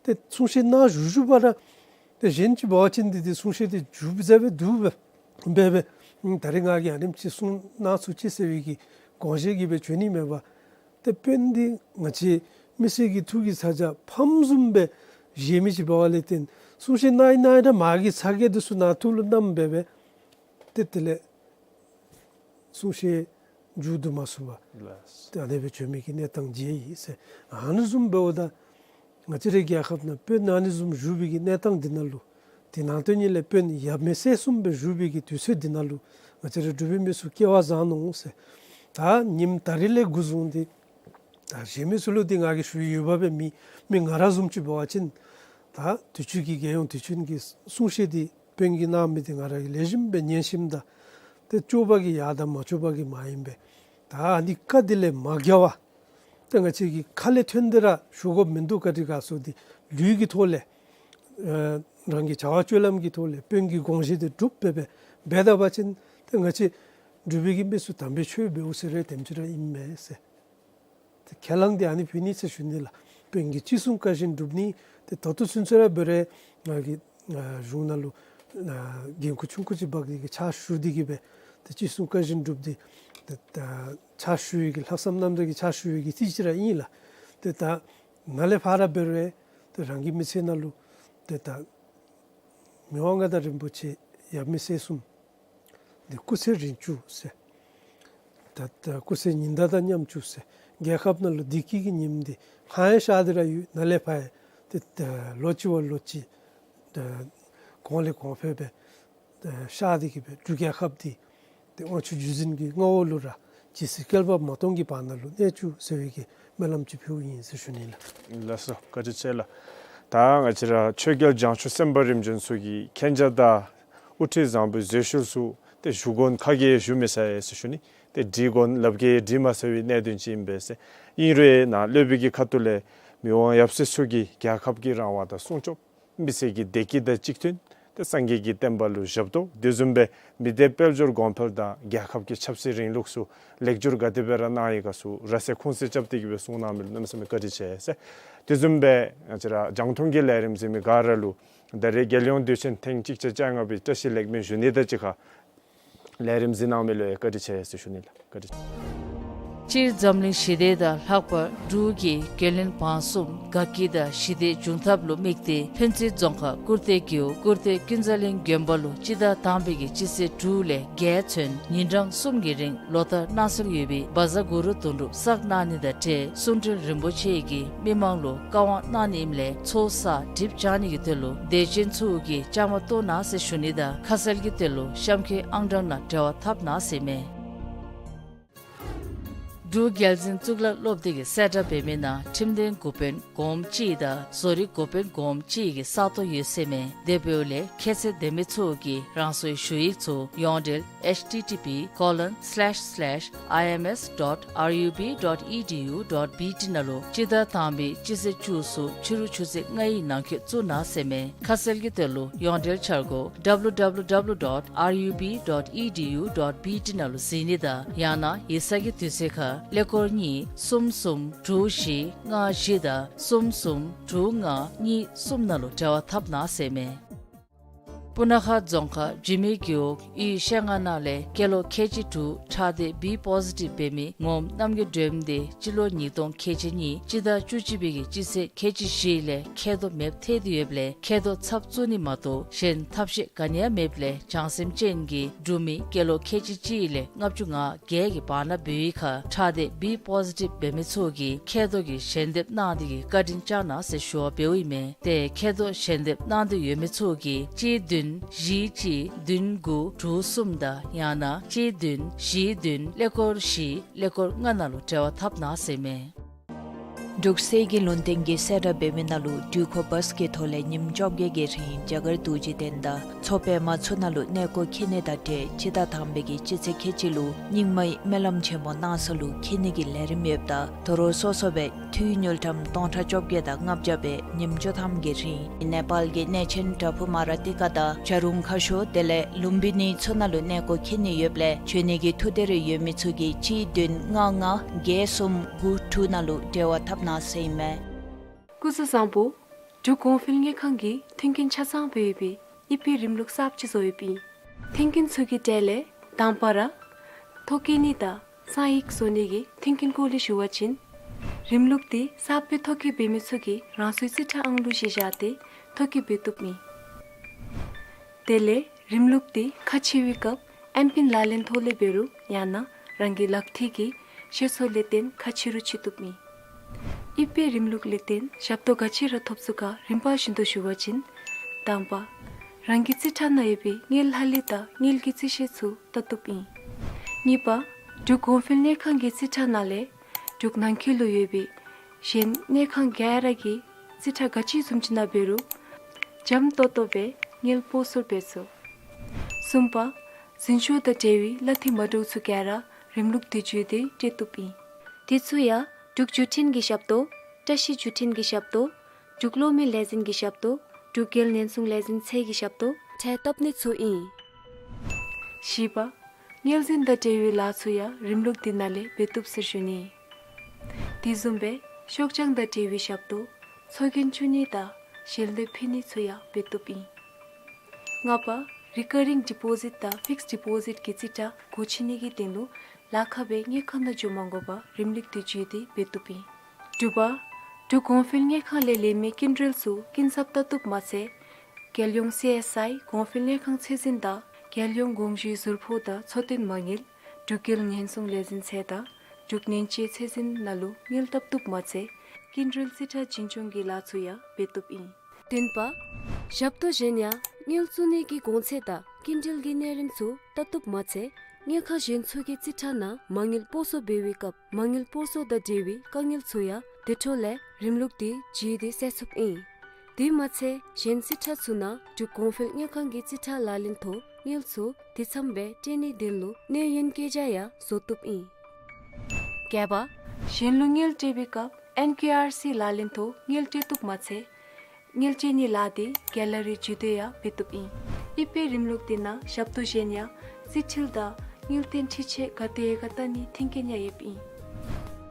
ཏེ་གསུང་བཤད་གནང་བཞུགས་བཞུགས་པ་ར་ཏེ་གཞན་ཅིག་འབད་བ་ཅིན་འདི་ཏེ་གསུང་བཤད་འདི་མཇུག་བསྡུ་ས་སྦེ་བསྡུ་སྦེ་སྦེ་ད་རིས་ང་གིས་ཨ་ནེམ་ཅིག་གསུང་གནང་ཚུགས་ཅི་ཟེར་བའི་གི་དགོངས་བཞེད་ཀྱིས་སྦེ་བྱོན་ནི་མེན་པར། ཏེ་དཔོན་འདི་ང་བཅས་མི་སེར་གྱི་ཐུགས་ཀྱི་ཚ་གྱང་ཕམ་བཟུམ་སྦེ་བཞེས་མི་ཅིག་འབདཝ་ལས་བརྟེན་གསུང་བཤད་གནང་ཡི་གནང་ཡི་ར་མ་གི་ཚ་གྱང་འདི་ཚུ་ནང་ཐུག་ལུ་བསྣམས་སྦེ་སྦེ་ཏེ་དེ་ལས་གསུང་བཤད་མཇུག་བསྡུ་མ་ཚུགས་པར་ལགས། ཏེ་ཨ་ནི་སྦེ་བྱོན་མི་གི་གནས་སྟངས་མཇལ་ཡི་ཟེར། ཨ་ནི་བཟུམ་འབདཝ་ད་ང་བཅས་རའི་རྒྱལ་ཁབ་ནང་དཔོན་ཨ་ནི་བཟུམ་བཞུགས་པའི་གི་གནས་སྟངས་འདི་ནང་ལུ་དེ་ནང་དོན་ཉིད་ལས་དཔོན་ཡབ་མེས་སྲས་གསུམ་སྦེ་བཞུགས་པའི་གི་དུས་ཚོད་འདི་ནང་ལུ་ང་བཅས་ར་འབྲུག་པའི་མི་ཚུ་སྐལ་བ་བཟང་ནུག་ཟེར། ད་ཉིནམ་ད་རིས་ལས་འགོ་བཟུང་སྟེ་ད་གཞན་མི་ཚུ་ལུ་འདི་ང་གིས་ཞུ་ཡི་ཡོདཔ་སྦེ་མེད། མི་ང་ར་བཟུམ་ཅིག་འབད་བ་ཅིན་ད་དུས་ཅི་གི་རྒྱལ་ཡོངས་དུས་ཆེན་གྱི་གསུང་བཤད་འདི་དཔོན་གྱིས་གནང་མི་འདི་ང་ར་གིས་ལེགས་ཤོམ་སྦེ་ཉན་ཞིནམ་ད་ཏེ་སྐྱོ་བ་གིས་ཡང་དང་མ་ལྕོགས་པ་གིས་མ་ཡེངས་པར་ད་ཨ་ནི་བཀའ་འདི་ལས་མ་འགལ་བར་ཏེ་ང་བཅས་ཀྱིས་ཁ་ལས་ཐོན་ཏེ་ར་ཞུ་དགོཔ་མིན་འདུག། ག་དེ་ག་ཟེར་ཏེ་ལུས་ཀྱི་ཐོག་ལས་ཨ་རང་གི་བྱ་བ་སྤྱོད་ལམ་གྱི་ཐོག་ལས་དཔོན་གྱི་དགོངས་བཞེད་འདི་སྒྲུབ་སྦེ་སྦེ་འབད་ད་པ་ཅིན་ཏེ་ང་བཅས་འབྲུག་པའི་གི་མི་ཚུ་དམ་པའི་ཆོས་འབདཝ་ཟེར་རུང་དེམ་ཅིག་ར་ཨིན་མས་ཟེར། ཏེ་ཁས་བླངས་འདི་ཨ་ནི་ཕུལ་ནི་ཟེར་ཞུ་ནི་ལགས། དཔོན་གྱི་ཅི་གསུང་བཀའ་བཞིན་སྒྲུབ་ནི། ཏེ་ད་ལྟོ་ཚུན་ཚོད་ར་འབད་རུང་ང་གིས་ཨ་གཞུང་ནང་ལུ་ཨ་འགན་ཁུར་ཆུང་ཀུ་ཅིག་འབག་སྟེ་གིས་ཕྱག་ཞུ་སྟེ་གིས་སྦེ་ཏེ་ཅི་གསུང་བཀའ་བཞིན་སྒྲུབ་སྟེ་ཏེ་ད་ཕྱག་ཞུ་ཡི་གི་ལྷག་བསམ་རྣམ་དག་གི་ཕྱག་ཞུ་ཡི་གི་ཏིག་ཅིག་ར་ཨིན་ལགས། ཏེ་ད་ནཱ་ལས་ཕར་ར་འབད་རུང་ཏེ་རང་གི་མི་ཚེ་ནང་ལུ་ཏེ་ད་མི་དབང་མངའ་བདག་རིན་པོ་ཆེ་ཡབ་མེས་སྲས་གསུམ་འདི་སྐུ་ཚེ་རིང་བཅུག་ཟེར། ད་ད་སྐུ་ཚེ་ཉི་ཟླ་དང་མཉམ་བཅུག་ཟེར། རྒྱལ་ཁབ་ནང་ལུ་བདེ་སྐྱིད་ཀྱི་ཉིམ་འདི་ཧ་ཡང་ཤར་ཏེ་ར་ཡོད། ནཱ་ལས་ཕར་ཡང་ཏེ་ད་ལོ་གཅིག་བ་ལོ་གཅིག་ད་གོང་ལས་གོང་འཕེལ་སྦེ་ད་ཤར་ཏེ་གིས་སྦེ་འབྲུག་རྒྱལ་ཁབ་འདི་ཏེ་དབང་ཕྱུག་བརྒྱུད་འཛིན་གྱི་མངའ་འོག་ལུ་ར་ཇི་སྲིད་བསྐལ་པ་མ་སྟོངས་ཀྱི་བར་ན་ལུ་གནས་བཅུག་ཟེར་བའི་གི་སྨོན་ལམ་ཅིག་ཕུལཝ་ཨིན་ཟེར་ཞུ་ནི་ལགས། ལགས་སོ། བཀའ་དྲིན་ཆེ་ལགས། ད་ང་བཅས་ར་ཆོས་རྒྱལ་བྱང་ཆུབ་སེམས་དཔའ་རིམ་བྱོན་ཚུ་གིས་མཁྱེན་རྒྱ་དང་དབུ་ཁྲིད་བཟང་པོའི་ཟུལ་ཤུལ་ཚུ་ཏེ་ཞུ་དགོ་ཁ་གིས་ཞུ་མི་ཚར་ཟེར་ཞུ་ནི། ཏེ་འབྲི་དགོ་ལགཔ་གིས་འབྲི་མ་ཚར་བའི་གནད་དོན་ཅིག་ཨིན་པས་ཟེར། ཨིན་རུང་ནཱ་སློབ་དཔོན་གྱི་ཁ་ཐུག་ལས་མི་དབང་ཡབ་སྲས་ཚུ་གིས་རྒྱལ་ཁབ་ཀྱི་རང་དབང་དང་སྲུང་སྐྱོབ་མི་སེར་གྱི་བདེ་སྐྱིད་དང་གཅིག་མཐུན། ཏེ་སངས་རྒྱས་ཀྱི་བསྟན་པ་ལུ་ཞབས་ཏོག། དེ་བཟུམ་སྦེ་མི་སྡེ་དཔལ་འབྱོར་གོང་འཕེལ་དང་རྒྱལ་ཁབ་ཀྱི་ཆབ་སྲིད་རིང་ལུགས་ཚུ་ལེགས་བསྒྱུར་ག་དེ་སྦེ་ར་གནང་ཡི་ག་ཚུ་ར་སེ་ཁུངས་བཙུན་རྐྱབ་སྟེ་གིས་སྦེ་གསུང་གནང་མི་ལུ་གནམ་མེད་ས་མེད་བཀའ་དྲིན་ཆེ་ཟེར། དེ་བཟུམ་སྦེ་ང་བཅས་ར་རྒྱང་མཐོང་གི་ལས་རིམ་གཟིགས་མི་ག་ར་ལུ་ད་རེས་རྒྱལ་ཡོངས་དུས་ཆེན་ཐེངས་གཅིག་བརྒྱ་བཅོ་ལྔ་པའི་བཀྲ་ཤིས་ལེགས་སྨོན་ཞུ་ནི་དང་གཅིག་ཁར་ ལས་རིམ་གཟིགས་གནང་མི་ལུ་ཡང་བཀའ་དྲིན་ཆེ་ཟེར་ཞུ་ནི་ལགས། བཀའ་དྲིན་ཆེ། སྤྱིར་འཛམ་གླིང་ཞི་བདེ་དང་ལྷག་པར་འབྲུག་གི་རྒྱུན་ལྡན་བང་སུམ་དགའ་སྐྱིད་དང་ཞི་བདེ་འབྱུང་ཐབས་ལུ་དམིགས་ཏེ་ལྷུན་རྩེ་རྫོང་ཁག་ཀུར་སྟོད་རྒེད་འོག་ཀུར་སྟོད་ཀུན་བཟང་གླིང་དགོན་པ་ལུ་སྤྱི་ཟླ་དང་པའི་གི་སྤྱི་ཚེས་དྲུག་ལས་བརྒྱད་ཚུན་ཉིན་གྲངས་གསུམ་གྱི་རིང་ལོ་ལྟར་གནང་སྲོལ་ཡོད་པའི་བཛྲ་གུ་རུ་དོན་གྲུབ་བསགས་གནང་ནི་དང་འབྲེལ་གསུང་སྤྲུལ་རིན་པོ་ཆེ་གིས་མི་མང་ལུ་བཀའ་དབང་གནང་ནི་ཨིནམ་ལས་ཚོགས་བསགས་གྲིབ་སྦྱང་ནི་གི་དོན་ལུ་དད་ཅན་ཚུ་གིས་བཅའ་མར་གཏོགས་གནང་ཟེར་ཞུ་ནི་དང་ཁ་གསལ་གྱི་དོན་ལུ་གཤམ་འཁོད་ཨང་གྲངས་ནང་འབྲེལ་བ་འཐབ་གནང་ཟེར་མས། འབྲུག་རྒྱལ་འཛིན་གཙུག་ལག་སློབ་སྡེ་གིས་གསལ་བསྒྲགས་འབད་མི་ནང་ཁྲིམས་དོན་འགོ་དཔོན་གོངམ་གཅིག་དང་བཟོ་རིག་འགོ་དཔོན་གོངམ་གཅིག་གི་ས་སྟོང་ཡོད་ཟེར་མས། དེ་འབདཝ་ལས་ཁྱད་ཚད་ལྡན་མི་ཚུ་གིས་རང་སོའི་ཞུ་ཡིག་ཚུ་ཡོངས་འབྲེལ་H T T P colon slash slash I M S dot R U B dot E D U dot B T ནང་ལུ་སྤྱི་ཟླ་དང་པའི་སྤྱི་ཚེས་བཅུ་གསུམ་ཕྱི་རུ་ཆུ་ཚོད་ལྔའི་ནང་འཁོད་བཙུགས་གནང་ཟེར་མས། ཁ་གསལ་གྱི་དོན་ལུ་ཡོངས་འབྲེལ་འཆར་སྒོ་W W W dot R U B dot E D U dot B T ནང་ལུ་གཟིགས་ནི་དང་ཡང་ན་ཡིག་ཚང་གི་དུས་ཚོད་ཁར་ཀླད་ཀོར་གཉིས་གསུམ་གསུམ་དྲུག་བཞི་ལྔ་བཞི་དང་གསུམ་གསུམ་དྲུག་ལྔ་གཉིས་གསུམ་ནང་ལུ་འབྲེལ་བ་འཐབ་གནང་ཟེར་མས། སྤུ་ན་ཁ་རྫོང་ཁག་འཇིགས་མེད་རྒེད་འོག་གཡུས་ཤེལ་རྔ་ནང་ལས་སྐྱེས་ལོ་ཁལ་གཅིག་དྲུག་ཁྲག་སྡེ་B positive འབད་མི་ངོམ་རྣམ་རྒྱལ་སྒྲོལམ་དེ་སྤྱི་ལོ་ཉིས་སྟོང་ཁལ་གཅིག་གཉིས་སྤྱི་ཟླ་བཅུ་གཅིག་པའི་གི་སྤྱི་ཚེས་ཁལ་གཅིག་བཞི་ལས་མཁལ་རྡོག་མེདཔ་ཐལ་ཏེ་ཡོདཔ་ལས་མཁལ་རྡོག་ཚབ་བཙུགས་ནི་མ་གཏོགས་གཞན་ཐབས་ཤེས་ག་ནི་ཡང་མེདཔ་ལས་བྱང་སེམས་ཅན་གྱིས་འབྲུག་མི་སྐྱེས་ལོ་ཁལ་གཅིག་གཅིག་ལས་ལྔ་བཅུ་ང་བརྒྱད་ཀྱི་བར་ན་འབད་བའི་ཁར་ཁྲག་སྡེ་B positive འབད་མི་ཚུ་གིས་མཁལ་རྡོག་གི་ཞལ་འདེབས་གནང་སྟེ་གི་བཀའ་དྲིན་བསྐྱང་གནང་ཟེར་ཞུ་བ་འབདཝ་ཨིན་མས། ཏེ་མཁལ་རྡོག་ཞལ་འདེབས་གནང་འདོད་ཡོད་མི་ཚུ་གིས་གཅིག་བདུན་བཞི་གཅིག་བདུན་དགུ་དྲུག་གསུམ་དང་ཡང་ན་གཅིག་བདུན་བཞི་བདུན་ཀླད་ཀོར་བཞི་ཀླད་ཀོར་ལྔ་ནང་ལུ་འབྲེལ་བ་འཐབ་གནང་ཟེར་མས། འབྲུག་གསེར་གྱི་ལུང་བསྟན་གྱིས་གསལ་བསྒྲགས་འབད་མི་ནང་ལུ་འགྲུལ་འཁོར་བཱས་ཀྱི་ཐོག་ལས་ཉིནམ་བཅོ་བརྒྱད་ཀྱི་རིང་རྒྱ་གར་རྡོ་རྗེ་གདན་དང་མཚོ་པདྨ་ཚུ་ནང་ལུ་གནས་སྐོར་འཁྱིད་ནི་དང་འབྲེལ་སྤྱི་ཟླ་དང་པའི་གི་སྤྱི་ཚེས་ཁལ་གཅིག་ལུ་རྙིང་མའི་སྨོན་ལམ་ཆེན་མོ་གནང་ས་ལུ་འཁྱིད་ནི་གི་ལས་རིམ་ཡོདཔ་ད་དོ་རུང་སོ་སོ་སྦེ་འཐུས་དངུལ་ཀྲམ་སྟོང་ཕྲག་བཅོ་བརྒྱད་དང་ལྔ་བརྒྱ་སྦེ་ཉིནམ་བཅུ་ཐམ་གྱི་རིང་ནེ་པཱལ་གྱི་གནས་ཆེན་བྲག་ཕུག་མ་ར་ཏི་ཀ་དང་བྱ་རུང་ཁ་ཤོར་དེ་ལས་ལུམ་བི་ནི་ཚུ་ནང་ལུ་གནས་སྐོར་འཁྱིད་ནི་ཡོདཔ་ལས་འབྱོན་ནི་གི་ཐུགས་འདོད་རེ་ཡོད་མི་ཚུ་གིས་གཅིག་བདུན་ལྔ་ལྔ་བརྒྱད་གསུམ་དགུ་དྲུག་ནང་ལུ་འབྲེལ་བ་འཐབ་གནང་ཟེར་ཨིན་མས། སྐུ་གཟུགས་བཟང་པོ། འབྲུག་གོང་འཕེལ་དངུལ་ཁང་གིས་མཐུན་རྐྱེན་ཆ་ཚང་སྦེ་ཡོད་པའི་ཨི་པེ་རིམ་ལུགས་གསརཔ་ཅིག་བཟོ་ཡོདཔ་ཨིན། མཐུན་རྐྱེན་ཚུ་གི་གྲས་ལས་དང་པ་ར་ཐོ་བཀོད་ནི་དང་གསང་ཡིག་བཟོ་ནི་གི་མཐུན་རྐྱེན་སྐོར་ལས་ཞུ་བ་ཅིན་རིམ་ལུགས་འདི་གསརཔ་སྦེ་ཐོ་བཀོད་འབད་མི་ཚུ་གིས་རང་སོའི་རྩིས་ཁྲ་ཨང་གླུ་བཞེས་བཞག་སྟེ་ཐོ་བཀོད་འབད་བཏུབ་ཨིན། དེ་ལས་རིམ་ལུགས་འདི་ཁ་ཕྱེ་བའི་སྐབས་ཨེམ་པིན་ལག་ལེན་ཐོག་ལས་འབད་རུང་ཡང་ན་རང་གི་ལག་མཐིལ་གྱི་ཤེད་སོར་ལས་བརྟེན་ཁ་ཕྱེ་རུང་ཕྱེ་བཏུབ་ཨིན། ཨི་པེ་རིམ་ལུགས་ལས་བརྟེན་ཞབས་ཏོག་ག་ཅི་ར་ཐོབ་ཚུགས་ག་རིམ་པ་བཞིན་དུ་ཞུ་བ་ཅིན་དང་པ་རང་གི་རྩིས་ཁྲ་ནང་ཡོད་པའི་དངུལ་ལྷག་ལུས་དང་དངུལ་གྱི་རྩིས་ཤེལ་ཚུ་བལྟ་བཏུབ་ཨིན། གཉིས་པ་འབྲུག་གོང་འཕེལ་དངུལ་ཁང་གི་རྩིས་ཁྲ་ནང་ལས་འབྲུག་ནང་འཁོད་ལུ་ཡོད་པའི་གཞན་དངུལ་ཁང་ག་ར་གི་རྩིས་ཁྲ་ག་ཅི་བཟུམ་ཅིག་ནང་འབད་རུང་འཇམ་ཏོང་ཏོ་སྦེ་དངུལ་སྤོ་སོར་འབད་ཚུགས། གསུམ་པ་འཛིན་སྐྱོང་དང་འབྲེལ་བའི་གླ་འཐུས་མ་འདྲཝ་ཚུ་ག་ར་རིམ་ལུགས་འདི་བརྒྱུད་དེ་སྤྲོད་བཏུབ་ཨིན། དེ་ཚུ་ཡང་འབྲུག་བརྒྱུད་འཕྲིན་གྱི་ཞབས་ཏོག་བཀྲ་ཤིས་བརྒྱུད་འཕྲིན་གྱི་ཞབས་ཏོག་འབྲུག་གློག་མེ་ལས་འཛིན་གྱི་ཞབས་ཏོག་འབྲུག་རྒྱལ་ཉེན་སྲུང་ལས་འཛིན་ཚད་ཀྱི་ཞབས་ཏོག་ཁྲལ་བཏབ་ནི་ཚུ་ཨིན། བཞི་པ་དངུལ་འཛིན་དང་འབྲེལ་བའི་ལཱ་ཚུ་ཡང་རིམ་ལུགས་འདི་ནང་ལས་འབད་བཏུབ་ཟེར་ཞུ་ནི། དེ་བཟུམ་སྦེ་ཤོག་བྱང་དང་འབྲེལ་བའི་ཞབས་ཏོག་ཚོགས་རྒྱན་བཙུགས་ནི་དང་ཞལ་འདེབས་ཕུལ་ནི་ཚུ་ཡང་འབད་བཏུབ་ཨིན། ལྔ་པ་རི་ཀ་རིང་ཌི་པོ་ཟིཊ་དང་ཕིགསི་ཌི་པོ་ཟིཊ་གི་རྩིས་ཁྲ་སྒོ་ཕྱེ་ནི་གི་དོན་ལུ་ལཱ་ཁག་སྦེ་དངུལ་ཁང་ནང་འགྱོ་མ་དགོ་པར་རིམ་ལུགས་འདི་བརྒྱུད་དེ་འབད་བཏུབ་ཨིན། དྲུག་པ་འབྲུག་གོང་འཕེལ་དངུལ་ཁང་ལས་ལེན་མི་སྐྱིན་འགྲུལ་ཚུ་སྐྱིན་ཚབ་བལྟ་བཏུབ་མ་ཚད་རྒྱལ་ཡོངས་སི་ཨེསི་ཨའི་གོང་འཕེལ་དངུལ་ཁང་ཚད་འཛིན་དང་རྒྱལ་ཡོངས་དགོངས་ཞུའི་ཟུར་ཕོགས་དང་འཚོ་རྟེན་མ་དངུལ་འབྲུག་རྒྱལ་ཉེན་སྲུང་ལས་འཛིན་ཚད་དང་འབྲུག་ཉེན་བཅོལ་ཚད་འཛིན་ནང་ལུ་དངུལ་བཏབ་བཏུབ་མ་ཚད་སྐྱིན་འགྲུལ་རྩིས་ཁྲ་འཛིན་སྐྱོང་གི་ལཱ་ཚུ་ཡང་འབད་བཏུབ་ཨིན། བདུན་པ་ཞབས་ཏོག་གཞན་ཡང་དངུལ་བཙུགས་ནི་གི་གོང་ཚད་དང་སྐྱིན་འགྲུལ་གྱི་གནས་རིམ་ཚུ་བལྟ་བཏུབ་མ་ཚད་དངུལ་ཁང་གཞན་ཚུ་གི་རྩིས་ཁྲ་ནང་མ་དངུལ་སྤོ་སོར་འབད་བའི་སྐབས་མ་དངུལ་སྤོ་སོར་དང་འབྲེལ་བའི་དཀའ་ངལ་ཚུ་ཡང་དེ་འཕྲོ་ལས་རིམ་ལུགས་འདི་བརྒྱུད་དེ་སེལ་ཚུགསཔ་ཨིན། དེ་མ་ཚད་གཞན་རྩིས་ཁྲ་ཚུ་ནང་འབྲུག་གོང་འཕེལ་དངུལ་ཁང་གི་རྩིས་ཁྲ་ལག་ལེན་ཐོག་དངུལ་ཚུ་དེ་ཙམ་སྦེ་སྤྲོད་ནིའི་དོན་ལུ་གནས་ཡུན་བཀོད་རྒྱ་ཡང་བཟོ་བཏུབ་ཨིན། བརྒྱད་པ་གཞན་ལུ་དངུལ་སྤྲོད་པའི་སྐབས་ཨེན་ཀེ་ཨར་སི་ལག་ལེན་ཐོག་དངུལ་སྤྲོད་བཏུབ་མ་ཚད་དངུལ་སྤྲོད་ནིའི་ལཱ་འདི་གེ་ལ་རི་བརྒྱུད་དེ་ཡང་འབད་བཏུབ་ཨིན། ཨི་པེ་རིམ་ལུགས་འདི་ནང་ཞབས་ཏོག་གཞན་ཡང་རྩིས་འཕྲུལ་དང་དངུལ་རྟེན་འཕྲུལ་ཆས་ག་དེ་ག་བལྟ་ནིའི་མཐུན་རྐྱེན་ཡང་ཡོདཔ་ཨིན།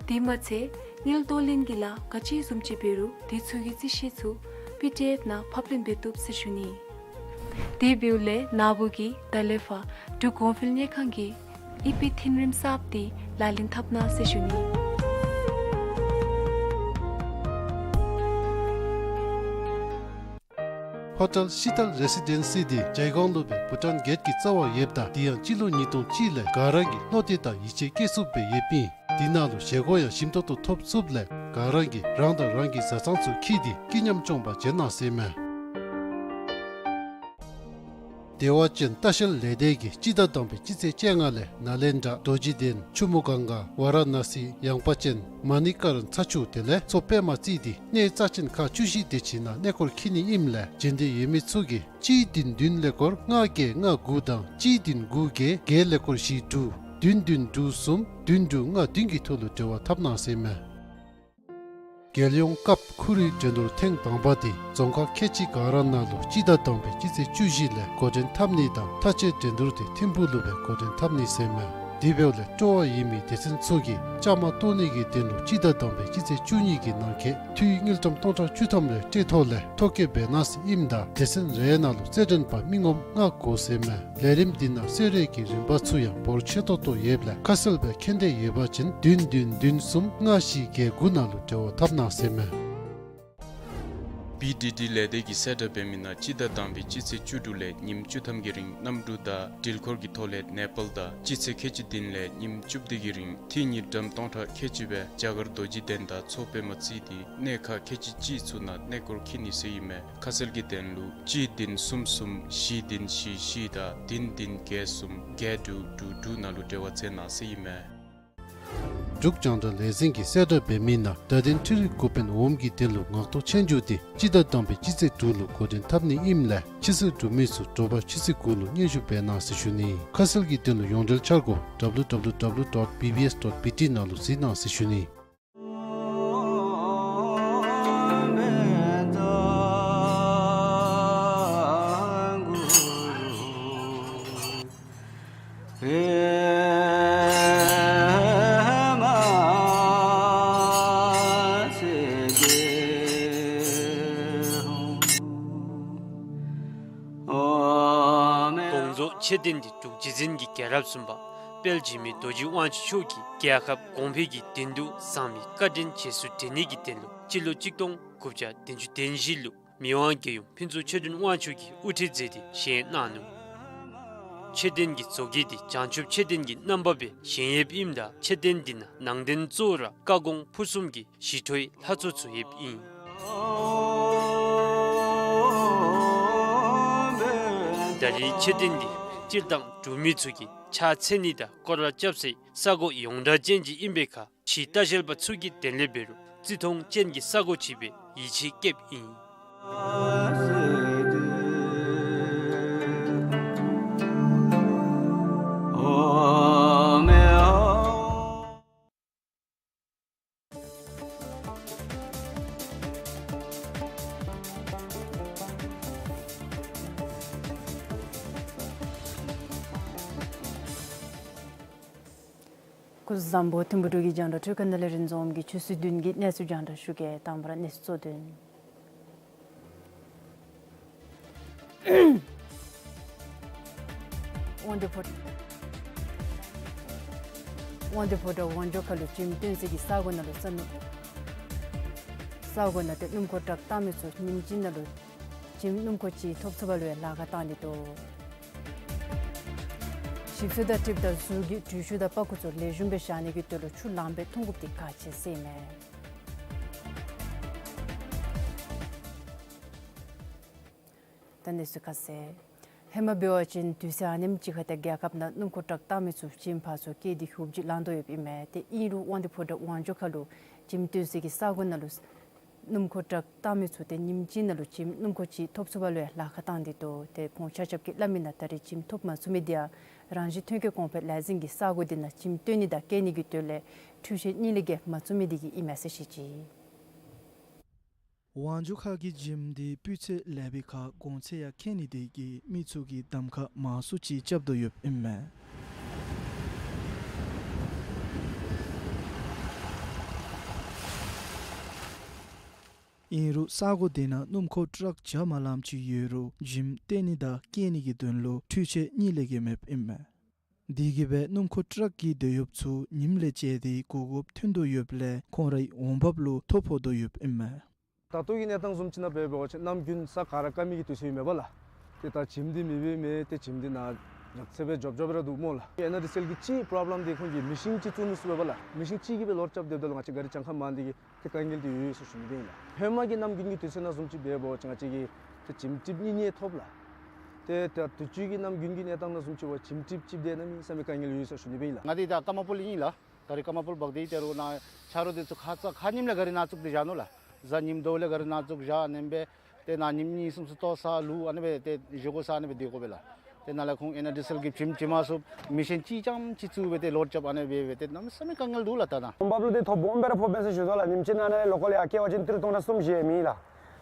དེ་མ་ཚད་དངུལ་གཏོར་ལེན་གྱི་ལཱ་ག་ཅི་བཟུམ་ཅིག་འབད་རུང་དེ་ཚུ་གི་རྩིས་ཤེལ་ཚུ་པི་ཌི་ཨེཕ་ནང་ཕབ་ལེན་འབད་བཏུབ་ཟེར་ཞུ་ནི། དེ་འབདཝ་ལས་ནཱ་བུ་གིས་ད་ལས་ཕར་འབྲུག་གོང་འཕེལ་དངུལ་ཁང་གི་ཨི་པི་མཐུན་རིམ་གསརཔ་འདི་ལག་ལེན་འཐབ་གནང་ཟེར་ཞུ་ནི། ཧོ་ཊེལ་ཤི་ཏཱལ་རེ་སི་ཌེན་སི་འདི་ཇའི་གོང་ལུ་སྦེ་བྷུ་ཊཱན་གེཊ་ཀྱི་རྩ་བར་ཡོདཔ་ད་དེ་ཡང་སྤྱི་ལོ་ཉིས་སྟོང་གཅིག་ལས་ག་ར་གིས་བློ་གཏད་དང་ཡིད་ཆེས་བསྐྱེད་ཚུགསཔ་སྦེ་ཡོདཔ་ཨིན། དེ་ནང་ལུ་བཞེས་སྒོ་ཡང་ཞིམ་ཏོང་ཏོ་ཐོབ་ཚུགསཔ་ལས་ག་ར་གིས་རང་དང་རང་གི་བཟའ་ཚང་ཚུ་འཁྱིད་དེ་སྐྱིད་ཉམས་སྐྱོང་པར་བྱོན་གནང་ཟེར་ཨིན་མས། བདེ་བ་ཅན་ལྟ་བཤལ་ལས་སྡེ་གིས་སྤྱི་ཟླ་དང་པའི་སྤྱི་ཚེས་བཅོ་ལྔ་ལས་ནཱ་ལེནྡྲ་རྡོ་རྗེ་གདན་ཆུ་མོ་གངྒཱ་ཝཱ་ར་ཎ་སི་ཡངས་པ་ཅན་མ་ཎི་ཀ་རན་ཚ་ཆུ་དེ་ལས་མཚོ་པདྨ་རྩེ་འདི་གནས་རྩ་ཅན་ཁག་བཅུ་བཞི་དེ་ཅིག་ནང་གནས་སྐོར་འཁྱིད་ནི་ཨིནམ་ལས་བྱོན་འདོད་ཡོད་མི་ཚུ་གིས་གཅིག་བདུན་བདུན་ཀླད་ཀོར་ལྔ་བརྒྱད་ལྔ་དགུ་དང་གཅིག་བདུན་དགུ་བརྒྱད་བརྒྱད་ཀླད་ཀོར་བཞི་དྲུག་བདུན་བདུན་དྲུག་གསུམ་བདུན་དྲུག་ལྔ་བདུན་གྱི་ཐོག་ལུ་འབྲེལ་བ་འཐབ་གནང་ཟེར་ཨིན་མས། རྒྱལ་ཡོངས་ཀབ་ཁུ་རུའི་འགྲན་བསྡུར་ཐེངས་དང་པ་འདི་རྫོང་ཁག་ཁལ་གཅིག་ག་ར་ནང་ལུ་སྤྱི་ཟླ་དང་པའི་སྤྱི་ཚེས་བཅུ་བཞི་ལས་འགོ་འདྲེན་འཐབ་ནི་དང་མཐའ་དཔྱད་འགྲན་བསྡུར་འདི་ཐིམ་ཕུག་ལུ་སྦེ་འགོ་འདྲེན་འཐབ་ནི་ཟེར་ཨིན་མས། དེ་འབདཝ་ལས་སྤྲོ་བ་ཡོད་མི་སྡེ་ཚན་ཚུ་གིས་བཅའ་མར་གཏོགས་ནི་གི་དོན་ལུ་སྤྱི་ཟླ་དང་པའི་སྤྱི་ཚེས་བཅུ་གཉིས་ཀྱི་ནང་འཁོད་འཐུས་དངུལ་ཀྲམ་སྟོང་ཕྲག་བཅུ་ཐམ་ལས་སྤྲོད་ཐོག་ལས་ཐོ་བཀོད་འབད་གནང་ཟེར་ཨིནམ་ད་སྡེ་ཚན་རེ་ནང་ལུ་རྩེད་འགྲན་པ་མི་ངོམ་ལྔ་དགོ་ཟེར་ཨིན་མས། ལས་རིམ་འདི་ནང་གསོལ་རས་ཀྱི་རིན་པ་ཚུ་ཡང་འབོར་ཆེ་ཏོག་ཏོ་ཡོདཔ་ལས་ཁ་གསལ་སྦེ་མཁྱེན་འདོད་ཡོད་པ་ཅིན་བདུན་བདུན་བདུན་གསུམ་ལྔ་བཞི་བརྒྱད་དགུ་ནང་ལུ་འབྲེལ་བ་འཐབ་གནང་ཟེར་ཨིན་མས། བི་ཌི་ཌི་ལས་སྡེ་གིས་གསལ་བསྒྲགས་འབད་མི་ནང་སྤྱི་ཟླ་དང་པའི་སྤྱི་ཚེས་བཅུ་དྲུག་ལས་ཉིནམ་བཅུ་ཐམ་གྱི་རིང་གནམ་གྲུ་དང་འགྲུལ་འཁོར་གྱི་ཐོག་ལས་ནེ་པཱལ་དང་སྤྱི་ཚེས་ཁལ་གཅིག་བདུན་ལས་ཉིནམ་བཅུ་བདུན་གྱི་རིང་འཐུས་དངུལ་ཀྲམ་སྟོང་ཕྲག་ཁལ་གཅིག་སྦེ་རྒྱ་གར་རྡོ་རྗེ་གདན་དང་མཚོ་པདྨ་རྩེ་འདི་གནས་ཁག་ཁལ་གཅིག་གཅིག་ཚུ་ནང་གནས་སྐོར་འཁྱིད་ནི་ཟེར་ཨིན་མས། ཁ་གསལ་གྱི་དོན་ལུ་གཅིག་བདུན་གསུམ་གསུམ་བཞི་བདུན་བཞི་བཞི་དང་བདུན་བདུན་བརྒྱད་གསུམ་བརྒྱད་དྲུག་དྲུག་དྲུག་ནང་ལུ་འབྲེལ་བ་འཐབ་གནང་ཟེར་ཨིན་མས། འབྲུག་རྒྱང་བསྒྲགས་ལས་འཛིན་གྱིས་གསལ་བསྒྲགས་འབད་མི་ནང་བརྡ་དོན་འཕྲུལ་རིག་འགོ་དཔོན་འོགམ་གྱི་དོན་ལུ་ངག་ཐོག་ཆོས་རྒྱུགས་འདི་སྤྱི་ཟླ་དང་པའི་སྤྱི་ཚེས་དྲུག་ལུ་འགོ་འདྲེན་འཐབ་ནི་ཨིནམ་ལས་ཕྱི་སེལ་འབྲུག་མི་ཚུ་དྲོ་པ་ཆུ་ཚོད་དགུ་ལུ་སྙན་ཞུ་འབད་གནང་ཟེར་ཞུ་ནི། ཁ་གསལ་གྱི་དོན་ལུ་ཡོངས་འབྲེལ་འཆར་སྒོ་W W W dot B B S dot B T ནང་ལུ་གཟིགས་གནང་ཟེར་ཞུ་ནི། དགོངས་རྫོགས་མཆོད་རྟེན་འདི་འབྲུག་རྗེ་བཙུན་གྱི་རྒྱལ་རབས་གསུམ་པ་དཔལ་འཇིགས་མེད་རྡོ་རྗེ་དབང་ཕྱུག་མཆོག་གིས་རྒྱལ་ཁབ་གོང་འཕེལ་གྱི་དོན་དུ་བཟང་མི་བཀའ་དྲིན་རྗེས་སུ་དྲན་ནི་གི་དོན་ལུ་སྤྱི་ལོ་གཅིག་སྟོང་དགུ་བརྒྱ་བདུན་ཅུ་དོན་བཞི་ལུ་མི་དབང་རྒྱལ་ཡུམ་ཕུན་ཚོགས་ཆོས་སྒྲོན་དབང་ཕྱུག་གིས་དབུ་ཁྲིད་མཛད་དེ་བཞེངས་གནང་ནུག། མཆོད་རྟེན་གྱི་བཟོ་བཀོད་འདི་བྱང་ཆུབ་མཆོད་རྟེན་གྱི་རྣམ་པ་སྦེ་བཞེངས་ཡོདཔ་ཨིནམ་ད་མཆོད་རྟེན་འདི་ནང་ནང་རྟེན་གཙོ་བོ་ར་བཀའ་དགོངས་ཕུར་གསུམ་གྱི་ཞི་ཁྲོའི་ལྷ་ཚོགས་ཚུ་ཡོདཔ་ཨིན། ད་རེས་མཆོད་རྟེན་འདི་སྤྱིར་བཏང་འབྲུག་མི་ཚུ་གིས་ཕྱག་འཚལ་ནི་དང་སྐོར་ར་རྐྱབ་སའི་ས་གོ་ཡོངས་གྲགས་ཅན་ཅིག་ཨིན་པའི་ཁར་ཕྱིའི་ལྟ་བཤལ་པ་ཚུ་གིས་དེ་ལས་འབད་རུང་བརྩི་མཐོང་ཅན་གྱི་ས་གོ་ཅིག་སྦེ་ཡིད་ཆེས་བསྐྱེདཔ་ཨིན། སྐུ་གཟུགས་བཟང་པོ། ཐིམ་ཕུ་འབྲུག་གི་རྒྱང་བསྒྲགས་འཕྲུལ་ཁང་ནང་ལས་རིན་འཛོམས་ཀྱིས་ཆུ་ཚོད་བདུན་གྱི་གནས་ཚུལ་རྒྱང་བསྒྲགས་ཞུ་གེ། དང་པ་ར་གནས་ཚུལ་གཙོ་དོན། དབང་འདུས་ཕོ་དབང་འདུས་ཕོ་བྲང་ཝང་ཇོ་ཁ་ལུ་འཇིམ་བཏོན་སའི་གི་ས་གོ་ནང་ལུ་ས་སྣུམ་ས་གོ་ནང་ཏེ་སྣུམ་འཁོར་ཊཱག་བཏང་མི་ཚུ་ཉིནམ་གཅིག་ནང་ལུ་འཇིམ་སྣུམ་འཁོར་གཅིག་ཐོབ་ཚུགས་པ་ལུ་ཡང་ལཱ་ཁག་བཏང་ནི་འདུག། ཞིབ་འཚོལ་དང་འཁྲིལཝ་ད་ཟུར་གྱི་འགྲུལ་བཞུད་དང་པར་ཁུ་ཚུ་ལེགས་ཤོམ་སྦེ་བཞག་ནི་གི་དོན་ལུ་ཆུ་ལངམ་སྦེ་འཐུང་དགོཔ་འདི་ཁག་ཆེ་ཟེར་ཨིན་མས། ད་གནས་ཚུལ་ཁ་གསལ། ཧེ་མ་འབད་བ་ཅིན་དུས་ཚོད་ཨ་ནེམ་ཅིག་ཁར་ཏེ་རྒྱལ་ཁབ་ནང་སྣུམ་འཁོར་ཊཱག་བཏང་མི་ཚུ་འཇིམ་ཕར་ཚུར་བཀལ་ཏེ་ཧུབ་ཅིག་ལང་དོ་ཡོདཔ་ཨིན་མས། ཏེ་ཨིན་རུང་དབང་འདུས་ཕོ་བྲང་ཝང་ཇོ་ཁ་ལུ་འཇིམ་བཏོན་སའི་གི་ས་གོ་ནང་ལུ་སྣུམ་འཁོར་ཊཱག་བཏང་མི་ཚུ་ཏེ་ཉིནམ་གཅིག་ནང་ལུ་འཇིམ་སྣུམ་འཁོར་གཅིག་ཐོབ་ཚུགས་པ་ལུ་ཡང་ལཱ་ཁག་བཏང་སྟེ་འདུག། ཏེ་ཁོང་ཆ་ཁྱབ་ཀྱིས་སླབ་མི་ནང་ད་རེས་འཇིམ་ཐོབ་མ་ཚུགས་མི་འདི་ཡང་རང་བཞིན་ཐོན་སྐྱེད་གོང་འཕེལ་ལས་འཛིན་གྱིས་ས་གོ་འདི་ནང་འཇིམ་བཏོན་ནི་དང་བཀལ་ནི་གི་དོན་ལས་འཕྲུལ་ཆས་གཉིས་ལས་བརྒལ་མ་བཙུགས་མི་འདི་གིས་ཨིན་མས་ཟེར་བཤད་ཅི། ཝང་ཇོ་ཁ་གི་འཇིམ་འདི་སྤུས་ཚད་ལེགས་པའི་ཁར་གོང་ཚད་ཡང་ཁེངས་ནི་དེ་གིས་མི་ཚུ་གིས་གདམ་ཁ་མང་སུ་ཅིག་རྐྱབ་དོ་ཡོདཔ་ཨིན་མས། ཨིན་རུང་ས་གོ་དེ་ནང་སྣུམ་འཁོར་ཊཱག་བརྒྱ་མ་ལངམ་ཅིག་ཡོད་རུང་འགྱིམ་བཏོན་ནི་དང་སྐྱེལ་ནི་གི་དོན་ལུ་འཕྲུལ་ཆས་གཉིས་ལས་བརྒལ་མེདཔ་ཨིན་མས། དེ་གིས་སྦེ་སྣུམ་འཁོར་ཊཱག་གི་སྡོད་ཡུལཔ་ཚུ་ཉིམ་ལས་བཅད་དེ་གོ་དགོཔ་ཐོན་དོ་ཡོདཔ་ལས་ཁོང་རའི་འོང་འབབ་ལུ་ཐོ་ཕོག་དོ་ཡོདཔ་ཨིན་མས། ད་ལྟོ་གི་གནས་སྟངས་བཟུམ་ཅིག་ནང་འབད་བ་ཅིན་གནམ་དགུན་ས་ག་ར་སྐམ་མི་གི་དུས་ཚོད་ཨིན་མས་པ་ལགས། ཏེ་ད་འགྱིམ་འདི་མེད་པའི་མེད་ཏེ་འགྱིམ་འདི་ནཱ་ཡོད་ཚད་སྦེ་འཇོབ་འཇོབ་ར་འདུག་སྨོ་ལགས། ཨེན་ཨར་ཌི་སི་ཨེལ་གྱི་གཅིག་པོརོབ་ལེམ་འདི་ཁོང་གིས་མེ་ཤིན་ཅིག་བཙུགས་མི་ཚུགས་པས་པ་ལགས། མེ་ཤིན་ཅིག་གིས་སྦེ་ལོཌ་རྐྱབ་སྡོདཔ་ད་ལུ་ང་བཅས་ག་རི་གྱངས་ཁ་མང་འདི་གིས་ཏེ་དཀའ་ངལ་འདི་ཡོད་ཡོད་ཟེར་ཞུ་ནི་འདི་ཨིན་ལགས། ཧེ་མ་གི་གནམ་དགུན་གྱི་དུས་ཚོད་ནང་བཟུམ་ཅིག་འབད་བ་ཅིན་ང་བཅས་ཀྱིས་ཏེ་འགྱིམ་ཊིབ་གཉིས་གཉིས་ཐོབ་ལགས། ཏེ་ད་དུས་ཅི་གི་གནམ་དགུན་གྱི་གནས་སྟངས་ནང་བཟུམ་ཅིག་འབད་བ་ཅིན་འགྱིམ་ཊིབ་གཅིག་འདི་གནམ་མེད་ས་མེད་དཀའ་ངལ་ཡོད་ཡོད་ཟེར་ཞུ་ནི་འདི་ཨིན་ལགས། ང་འདི་ད་ཀརྨ་པུར་ཨིན་ལགས། ད་རིས་ཀརྨ་པུར་འབག་སྟེ་ཏེ་རུང་ནཱ་ཆ་རོགས་འདི་ཚུ་ཁ་ཙ་ཁ་ཉིམ་ལས་ག་རི་ནང་བཙུགས་ཏེ་བཞག་ནུག་ལགས། གཟའ་ཉིམ་དོ་ལས་ག་རི་ནང་བཙུགས་བཞག་ཨ་ནེམ་སྦེ་ཏེ་ནཱ་ཉིམ་གཉིས་གསུམ་ཚུ་ལྟོ་ས་ལུ་ཨ་ནེམ་སྦེ་ཏེ་བཞེས་སྒོ་ཟ་ཨ་ནེམ་སྦེ་སྡོད་དགོ་པས་ལགས། ཏེ་ནཱ་ལས་ཁོང་ཨེན་ཨར་ཌི་སི་ཨེལ་གྱིས་བྱིནམ་བྱིན་མ་ཚུགས་མེ་ཤིན་ཅིག་རྐྱངམ་ཅིག་བཙུགས་སྦེ་ཏེ་ལོཌ་རྐྱབ་ཨ་ནེ་སྦེ་སྦེ་ཏེ་གནམ་མེད་ས་མེད་དཀའ་ངལ་འདུག་ལགས། ད་ནཱ་འོང་འབབ་ལུ་ཏེ་ཐོ་སྦོམ་སྦེ་ར་ཕོགཔ་མས་ཟེར་ཞུ་དོ་ལགས། ཉིནམ་གཅིག་ནང་ན་ལོ་ཀཱལ་ལས་ཡར་བསྐྱལ་བ་ཅིན་ཏི་རུ་སྟོང་ཕྲག་གསུམ་བཞེས་མི་ལགས།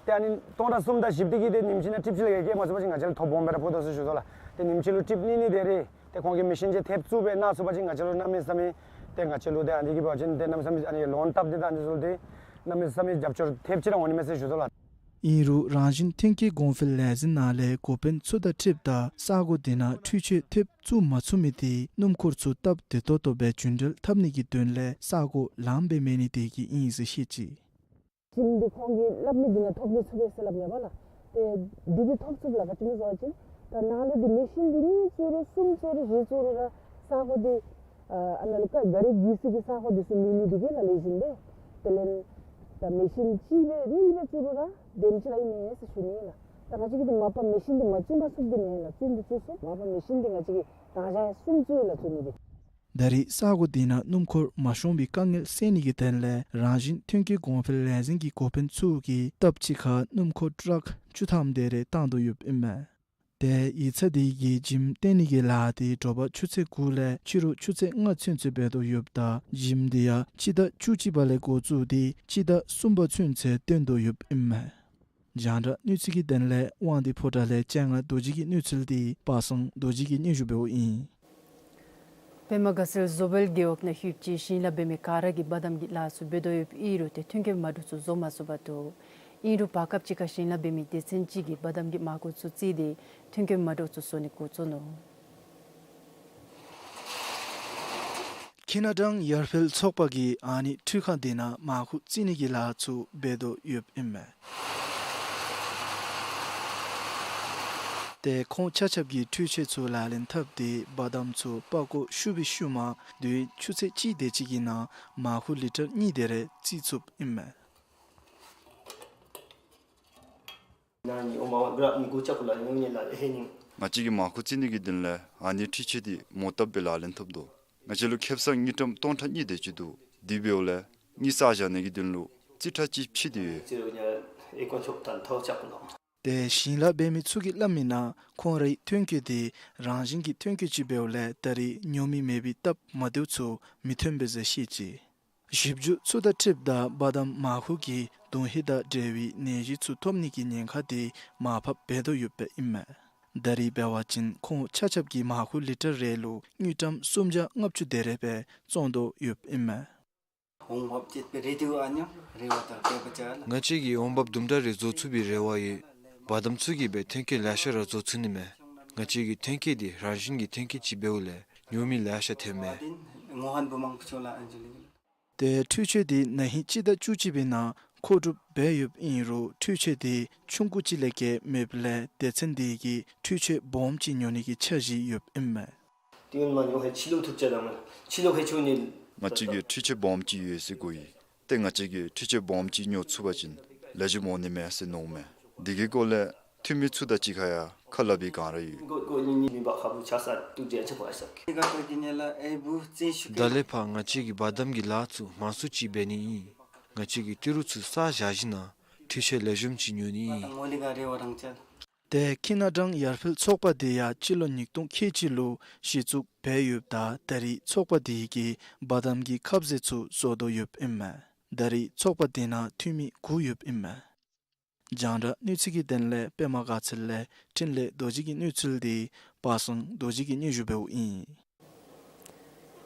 ཏེ་ཨ་ནི་སྟོང་ཕྲག་གསུམ་དང་བཞི་འདི་གིས་ཏེ་ཉིནམ་གཅིག་ནང་ཊིབ་གཅིག་ལས་བརྒལ་བསྐྱལ་མ་ཚུགས་པ་ཅིན་ང་བཅས་ལུ་ཐོ་སྦོམ་སྦེ་ར་ཕོག་དོ་ཟེར་ཞུ་དོ་ལགས། ཏེ་ཉིནམ་གཅིག་ལུ་ཊིབ་གཉིས་གཉིས་དེ་རེ་ཏེ་ཁོང་གིས་མེ་ཤིན་ཅིག་ཐེབས་བཙུགས་སྦེ་གནང་ཚུགས་པ་ཅིན་ང་བཅས་ལུ་གནམ་མེད་ས་མེད་ཏེ་ང་བཅས་ལུ་ཏེ་ཨ་ནི་གིས་འབད་བ་ཅིན་ཏེ་གནམ་མེད་ས་མེད་ཨ་ནི་ལོན་བཏབ་སྟེ་ད་ཨ་ནི་ཚུ་ལུ་ཏེ་གནམ་མེད་ས་མེད་རྒྱབ་སྐྱོར་ཐེབས་ཅིག་ར་འོང་ནི་མས་ཟེར་ཞུ་དོ་ལགས། ཨིན་རུང་རང་བཞིན་ཐོན་སྐྱེད་གོང་འཕེལ་ལས་འཛིན་ནང་ལས་འགོ་དཔོན་ཚུ་དང་འཁྲིལཝ་ད་ས་གོ་དེ་ནང་འཕྲུལ་ཆས་ཐེབས་བཙུགས་མ་ཚུགས་མི་དེ་སྣུམ་འཁོར་ཚུ་སྟབས་བདེ་ཏོག་ཏོ་སྦེ་རྒྱུན་འགྲུལ་འཐབ་ནི་གི་དོན་ལས་ས་གོ་ལངམ་སྦེ་མེད་ནི་དེ་གིས་ཨིན་ཟེར་བཤད་ཅི། ཞིནམ་འདི་ཁོང་གིས་སླབ་མི་འདི་ནང་ཐོབ་ནི་ཚུགས་པས་ཟེར་སླབ་མས་པ་ལགས། ཏེ་འདི་འདི་ཐོབ་ཚུགས་ལགས། ག་ཅི་སྨོ་ཟེར་བ་ཅིན་ད་ནཱ་ལུ་འདི་མེ་ཤིན་འདི་གཉིས་བཙུགས་རུང་གསུམ་བཙུགས་རུང་བཞི་བཙུགས་རུང་ར་ས་གོ་འདི་ཨ་ནཱ་ལུ་ཀ་ག་རི་གི་ས་གི་ས་གོ་འདི་ཚུ་མེད་ནི་འདི་གིས་ལགས། ལེགས་ཤོམ་སྦེ་དེ་ལས་ད་མེ་ཤིན་གཅིག་སྦེ་གཉིས་སྦེ་བཙུགས་རུང་ར་དེམ་ཅིག་ར་ཨིན་མས་ཟེར་ཞུ་ནི་ལགས། ད་ང་བཅས་ཀྱིས་འདི་མ་པ་མེ་ཤིན་འདི་མ་བཙུགས་མ་ཚུགསཔ་འདི་མེན་ལགས། བཙུགས་འདི་བཙུགས་སོང་། མ་པ་མེ་ཤིན་འདི་ང་བཅས་ཀྱིས་ད་ཞག་གསུམ་བཙུགས་ཡི་ལགས། བཙུགས་ནི་འདི། ད་རེས་ས་གོ་དེ་ནང་སྣུམ་འཁོར་མ་ཤོང་པའི་དཀའ་ངལ་སེལ་ནི་གི་དོན་ལས་རང་བཞིན་ཐོན་སྐྱེད་གོང་འཕེལ་ལས་འཛིན་གྱི་འགོ་དཔོན་ཚུ་གིས་སྟབས་གཅིག་ཁར་སྣུམ་འཁོར་ཊཱག་བཅུ་ཐམ་དེ་རེ་བཏང་དོ་ཡོདཔ་ཨིན་མས། ཏེ་ཡིག་ཚང་དེ་གིས་འགྱིམ་བཏོན་ནི་གི་ལཱ་དེ་དྲོ་པ་ཆུ་ཚོད་དགུ་ལས་ཕྱི་རུ་ཆུ་ཚོད་ལྔ་ཚུན་ཚོད་འབད་དོ་ཡོདཔ་ད་འགྱིམ་དེ་ཡང་སྤྱི་ཟླ་བཅུ་གཅིག་པ་ལས་འགོ་བཙུགས་ཏེ་སྤྱི་ཟླ་གསུམ་པ་ཚུན་ཚོད་བཏོན་དོ་ཡོདཔ་ཨིན་མས། རྒྱང་བསྒྲགས་གནས་ཚུལ་གྱི་དོན་ལས་དབང་འདུས་ཕོ་བྲང་ལས་སྤྱན་སྔ་རྡོ་རྗེ་གི་གནས་ཚུལ་དེ་པ་སངས་རྡོ་རྗེ་གིས་སྙན་ཞུ་འབདཝ་ཨིན། པདྨ་དགའ་ཚལ་བཟོ་སྦལ་རྒེད་འོག་ནང་ལྷོདཔ་ཅིག་ཞིང་ལཱ་འབད་མི་ག་ར་གིས་བ་དམ་གྱི་ལཱ་ཚུ་འབད་དོ་ཡོདཔ་ཨིན་རུང་ཏེ་ཐོན་སྐྱེད་མ་འདྲཝ་ཚུ་བཟོ་མ་ཚུགས་པར་འདུག། ཨིན་རུང་བར་སྐབས་ཅིག་ཁར་ཞིང་ལཱ་འབད་མི་སྡེ་ཚན་ཅིག་གིས་བ་དམ་གྱི་མར་ཁུ་ཚུ་བཙིར་ཏེ་ཐོན་སྐྱེད་མ་འདྲཝ་ཚུ་བཟོ་ནི་འགོ་བཙུགས་ནུག། ཁྱི་ནག་སྦྲང་ཡར་འཕེལ་ཚོགས་པ་གིས་ཨ་ནི་འཕྲུལ་ཁང་དེ་ནང་མར་ཁུ་བཙིར་ནི་གི་ལཱ་ཚུ་འབད་དོ་ཡོདཔ་ཨིན་མས། ཏེ་ཁོང་ཆ་ཁྱབ་ཀྱིས་འཕྲུལ་ཆས་ཚུ་ལག་ལེན་འཐབ་སྟེ་བ་དམ་ཚུ་པགས་ཀོ་བཤུ་བའི་ཤུལ་མ་དུས་ཡུན་ཆུ་ཚོད་གཅིག་དེ་ཅིག་གི་ནང་མར་ཁུ་ལི་ཊར་གཉིས་དེ་རེ་བཙིར་ཚུགསཔ་ཨིན་མས། ང་བཅས་ཀྱིས་མར་ཁུ་བཙིར་ནི་གི་དོན་ལས་ཨ་ནི་འཕྲུལ་ཆས་འདི་མོ་བཏབ་སྦེ་ལག་ལེན་འཐབ་དོ། ང་བཅས་ལུ་ཁེ་སང་དངུལ་ཀྲམ་སྟོང་ཕྲག་གཉིས་དེ་ཅིག་འདུག། དེ་འབདཝ་ལས་དངུལ་བསགས་བཞག་ནི་གི་དོན་ལུ་རྩིས་ཁྲ་ཅིག་ཕྱེ་སྟེ་ཡོད། ཏེ་ཞིང་ལཱ་འབད་མི་ཚུ་གིས་སླབ་མིའི་ནང་ཁོང་རའི་ཐོན་སྐྱེད་དེ་རང་བཞིན་གྱི་ཐོན་སྐྱེད་ཅིག་འབདཝ་ལས་ད་རེས་ཉོ་མི་མེད་པའི་སྟབས་མ་བདེཝ་ཚུ་མི་ཐོན་པས་ཟེར་བཤད་ཅི། ཞིབ་འཇུག་ཚུ་དང་འཁྲིལཝ་ད་བ་དམ་མར་ཁུ་གི་དུང་ཧེ་དང་འབྲེལ་བའི་ནད་གཞི་ཚུ་ཐོབ་ནི་གི་ཉེན་ཁ་དེ་མར་ཕབ་འབད་དོ་ཡོདཔ་ཨིན་མས། ད་རེས་འབད་བ་ཅིན་ཁོང་ཆ་ཁྱབ་ཀྱིས་མར་ཁུ་ལི་ཊར་རེ་ལུ་དངུལ་ཀྲམ་སུམ་བརྒྱ་ལྔ་བཅུ་དེ་རེ་སྦེ་བཙོང་དོ་ཡོདཔ་ཨིན་མས། ང་བཅས་ཀྱིས་འོང་འབབ་དུམ་གྲ་རེ་བཟོ་ཚུགས་པའི་རེ་བ་ཡོད། བ་དམ་ཚུ་གིས་སྦེ་ཐོན་སྐྱེད་ལེ་ཤ་ར་བཟོ་ཚུགས་ནི་མས། ང་བཅས་ཀྱི་ཐོན་སྐྱེད་འདི་རང་བཞིན་གྱི་ཐོན་སྐྱེད་ཅིག་འབདཝ་ལས་ཉོ་མི་ལེ་ཤ་ཐོན་མས། ཏེ་འཕྲུལ་ཆས་འདི་ན་ཧིང་སྤྱི་ཟླ་བཅུ་གཅིག་པའི་ནང་མཁོ་སྒྲུབ་འབད་ཡོདཔ་ཨིན་རུང་འཕྲུལ་ཆས་འདི་ཆུང་ཀུ་ཅིག་ལས་བརྒལ་མེདཔ་ལས་སྡེ་ཚན་འདི་གིས་འཕྲུལ་ཆས་སྦོམ་ཅིག་ཉོ་ནི་གི་འཆར་གཞི་ཡོདཔ་ཨིན་མས། ང་བཅས་ཀྱིས་འཕྲུལ་ཆས་སྦོམ་ཅིག་ཡོད་ཟེར་གོ་ཡི། ཏེ་ང་བཅས་ཀྱིས་འཕྲུལ་ཆས་སྦོམ་ཅིག་ཉོ་ཚུགས་པ་ཅིན་ལེགས་ཤོམ་འོང་ནི་མས་ཟེར་མནོཝ་མས། དེ་གི་སྐོར་ལས་འཐུས་མི་ཚུ་དང་གཅིག་ཁར་ཡང་ཁ་སླབ་པའི་བསྒང་ར་ཡོད། ད་ལས་ཕར་ང་བཅས་ཀྱིས་བ་དམ་གྱི་ལཱ་ཚུ་མང་སུ་ཅིག་འབད་ནི་ཨིན། ང་བཅས་ཀྱིས་ཏི་རུ་ཚུ་བསགས་བཞག་ཞིནམ་ལས་འཕྲུལ་ཆས་ལེགས་ཤོམ་ཅིག་ཉོ་ནི་ཨིན། ཏེ་ཁྱི་ནག་སྦྲང་ཡར་འཕེལ་ཚོགས་པ་དེ་ཡང་སྤྱི་ལོ་ཉིས་སྟོང་ཁལ་གཅིག་ལུ་གཞི་བཙུགས་འབད་ཡོདཔ་ད་ད་རེས་ཚོགས་པ་དེ་གིས་བ་དམ་གྱི་ཁབ་ཟས་ཚུ་བཟོ་དོ་ཡོདཔ་ཨིན་མས། ད་རེས་ཚོགས་པ་དེ་ནང་འཐུས་མི་དགུ་ཡོདཔ་ཨིན་མས། རྒྱང་བསྒྲགས་གནས་ཚུལ་གྱི་དོན་ལས་པདྨ་དགའ་ཚལ་ལས་འཕྲིན་ལས་རྡོ་རྗེ་གི་གནས་ཚུལ་དེ་པ་སངས་རྡོ་རྗེ་གིས་སྙན་ཞུ་འབདཝ་ཨིན།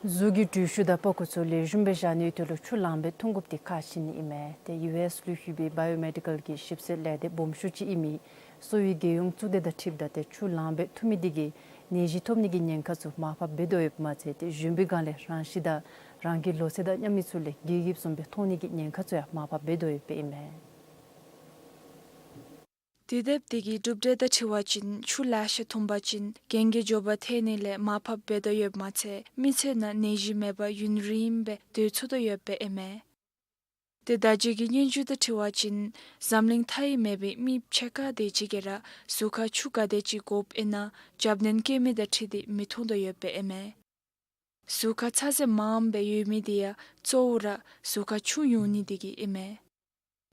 གཟུགས་ཀྱི་དྲོད་ཤུགས་དང་པགས་ཀོ་ཚུ་ལེགས་ཤོམ་སྦེ་བཞག་ནིའི་དོན་ལུ་ཆུ་ལངམ་སྦེ་འཐུང་དགོཔ་འདི་ཁག་ཆེ་ནི་ཨིན་མས། ཏེ་ཡུ་ཨེསི་ལུ་ཡོད་པའི་བཱ་ཡོ་མེ་ཌི་ཀཱལ་གྱི་ཞིབ་འཚོལ་ལས་སྡེ་སྦོམ་ཤོས་ཅིག་ཨིན་མི་གསོ་བའི་རྒྱལ་ཡོངས་གཙུག་སྡེ་དང་འཁྲིལཝ་ད་ཏེ་ཆུ་ལངམ་སྦེ་འཐུང་མི་འདི་གིས་ནད་གཞི་ཐོབ་ནི་གི་ཉེན་ཁ་ཚུ་མར་ཕབ་འབད་དོ་ཡོདཔ་མ་ཚད་ཏེ་གཞོན་པའི་སྒང་ལས་རང་ཤི་དང་རང་གི་ལོ་ཚད་དང་མཉམ་མི་ཚུ་ལས་རྒས་རྒསཔ་བཟུམ་སྦེ་མཐོང་ནི་གི་ཉེན་ཁ་ཚུ་ཡང་མར་ཕབ་འབད་དོ་ཡོདཔ་ཨིན་མས། དུས་དེབ་འདི་གི་གྲུབ་འབྲས་དང་འཁྲིལ་བ་ཅིན་ཆུ་ལེ་ཤ་འཐུང་པ་ཅིན་རྒན་གྱི་འབྱོར་པ་ཐལ་ནི་ལས་མར་ཕབ་འབད་དོ་ཡོདཔ་མ་ཚད་མི་ཚེ་ནང་ནད་གཞི་མེད་པར་ཡུན་རིངམོ་སྦེ་སྡོད་ཚུགས་དོ་ཡོདཔ་ཨིན་མས། ཏེ་ད་རྗེས་ཀྱི་སྙན་ཞུ་དང་འཁྲིལ་བ་ཅིན་འཛམ་གླིང་མཐའ་ཡི་མེད་པའི་མི་ཕྱེད་ཀ་དེ་ཅིག་གིས་ར་གཟུགས་ཁར་ཆུ་ག་དེ་ཅིག་དགོཔ་ཨིན་ན་རྒྱབ་སྣོན་བཀལ་མི་དང་འཁྲིལ་ཏེ་མི་འཐུང་དོ་ཡོདཔ་ཨིན་མས། གཟུགས་ཁར་ཚ་ཟེར་མངམ་སྦེ་ཡོད་མི་འདི་ཡང་གཙོ་བོ་ར་གཟུགས་ཁར་ཆུ་ཡོད་ནི་འདི་གིས་ཨིན་མས།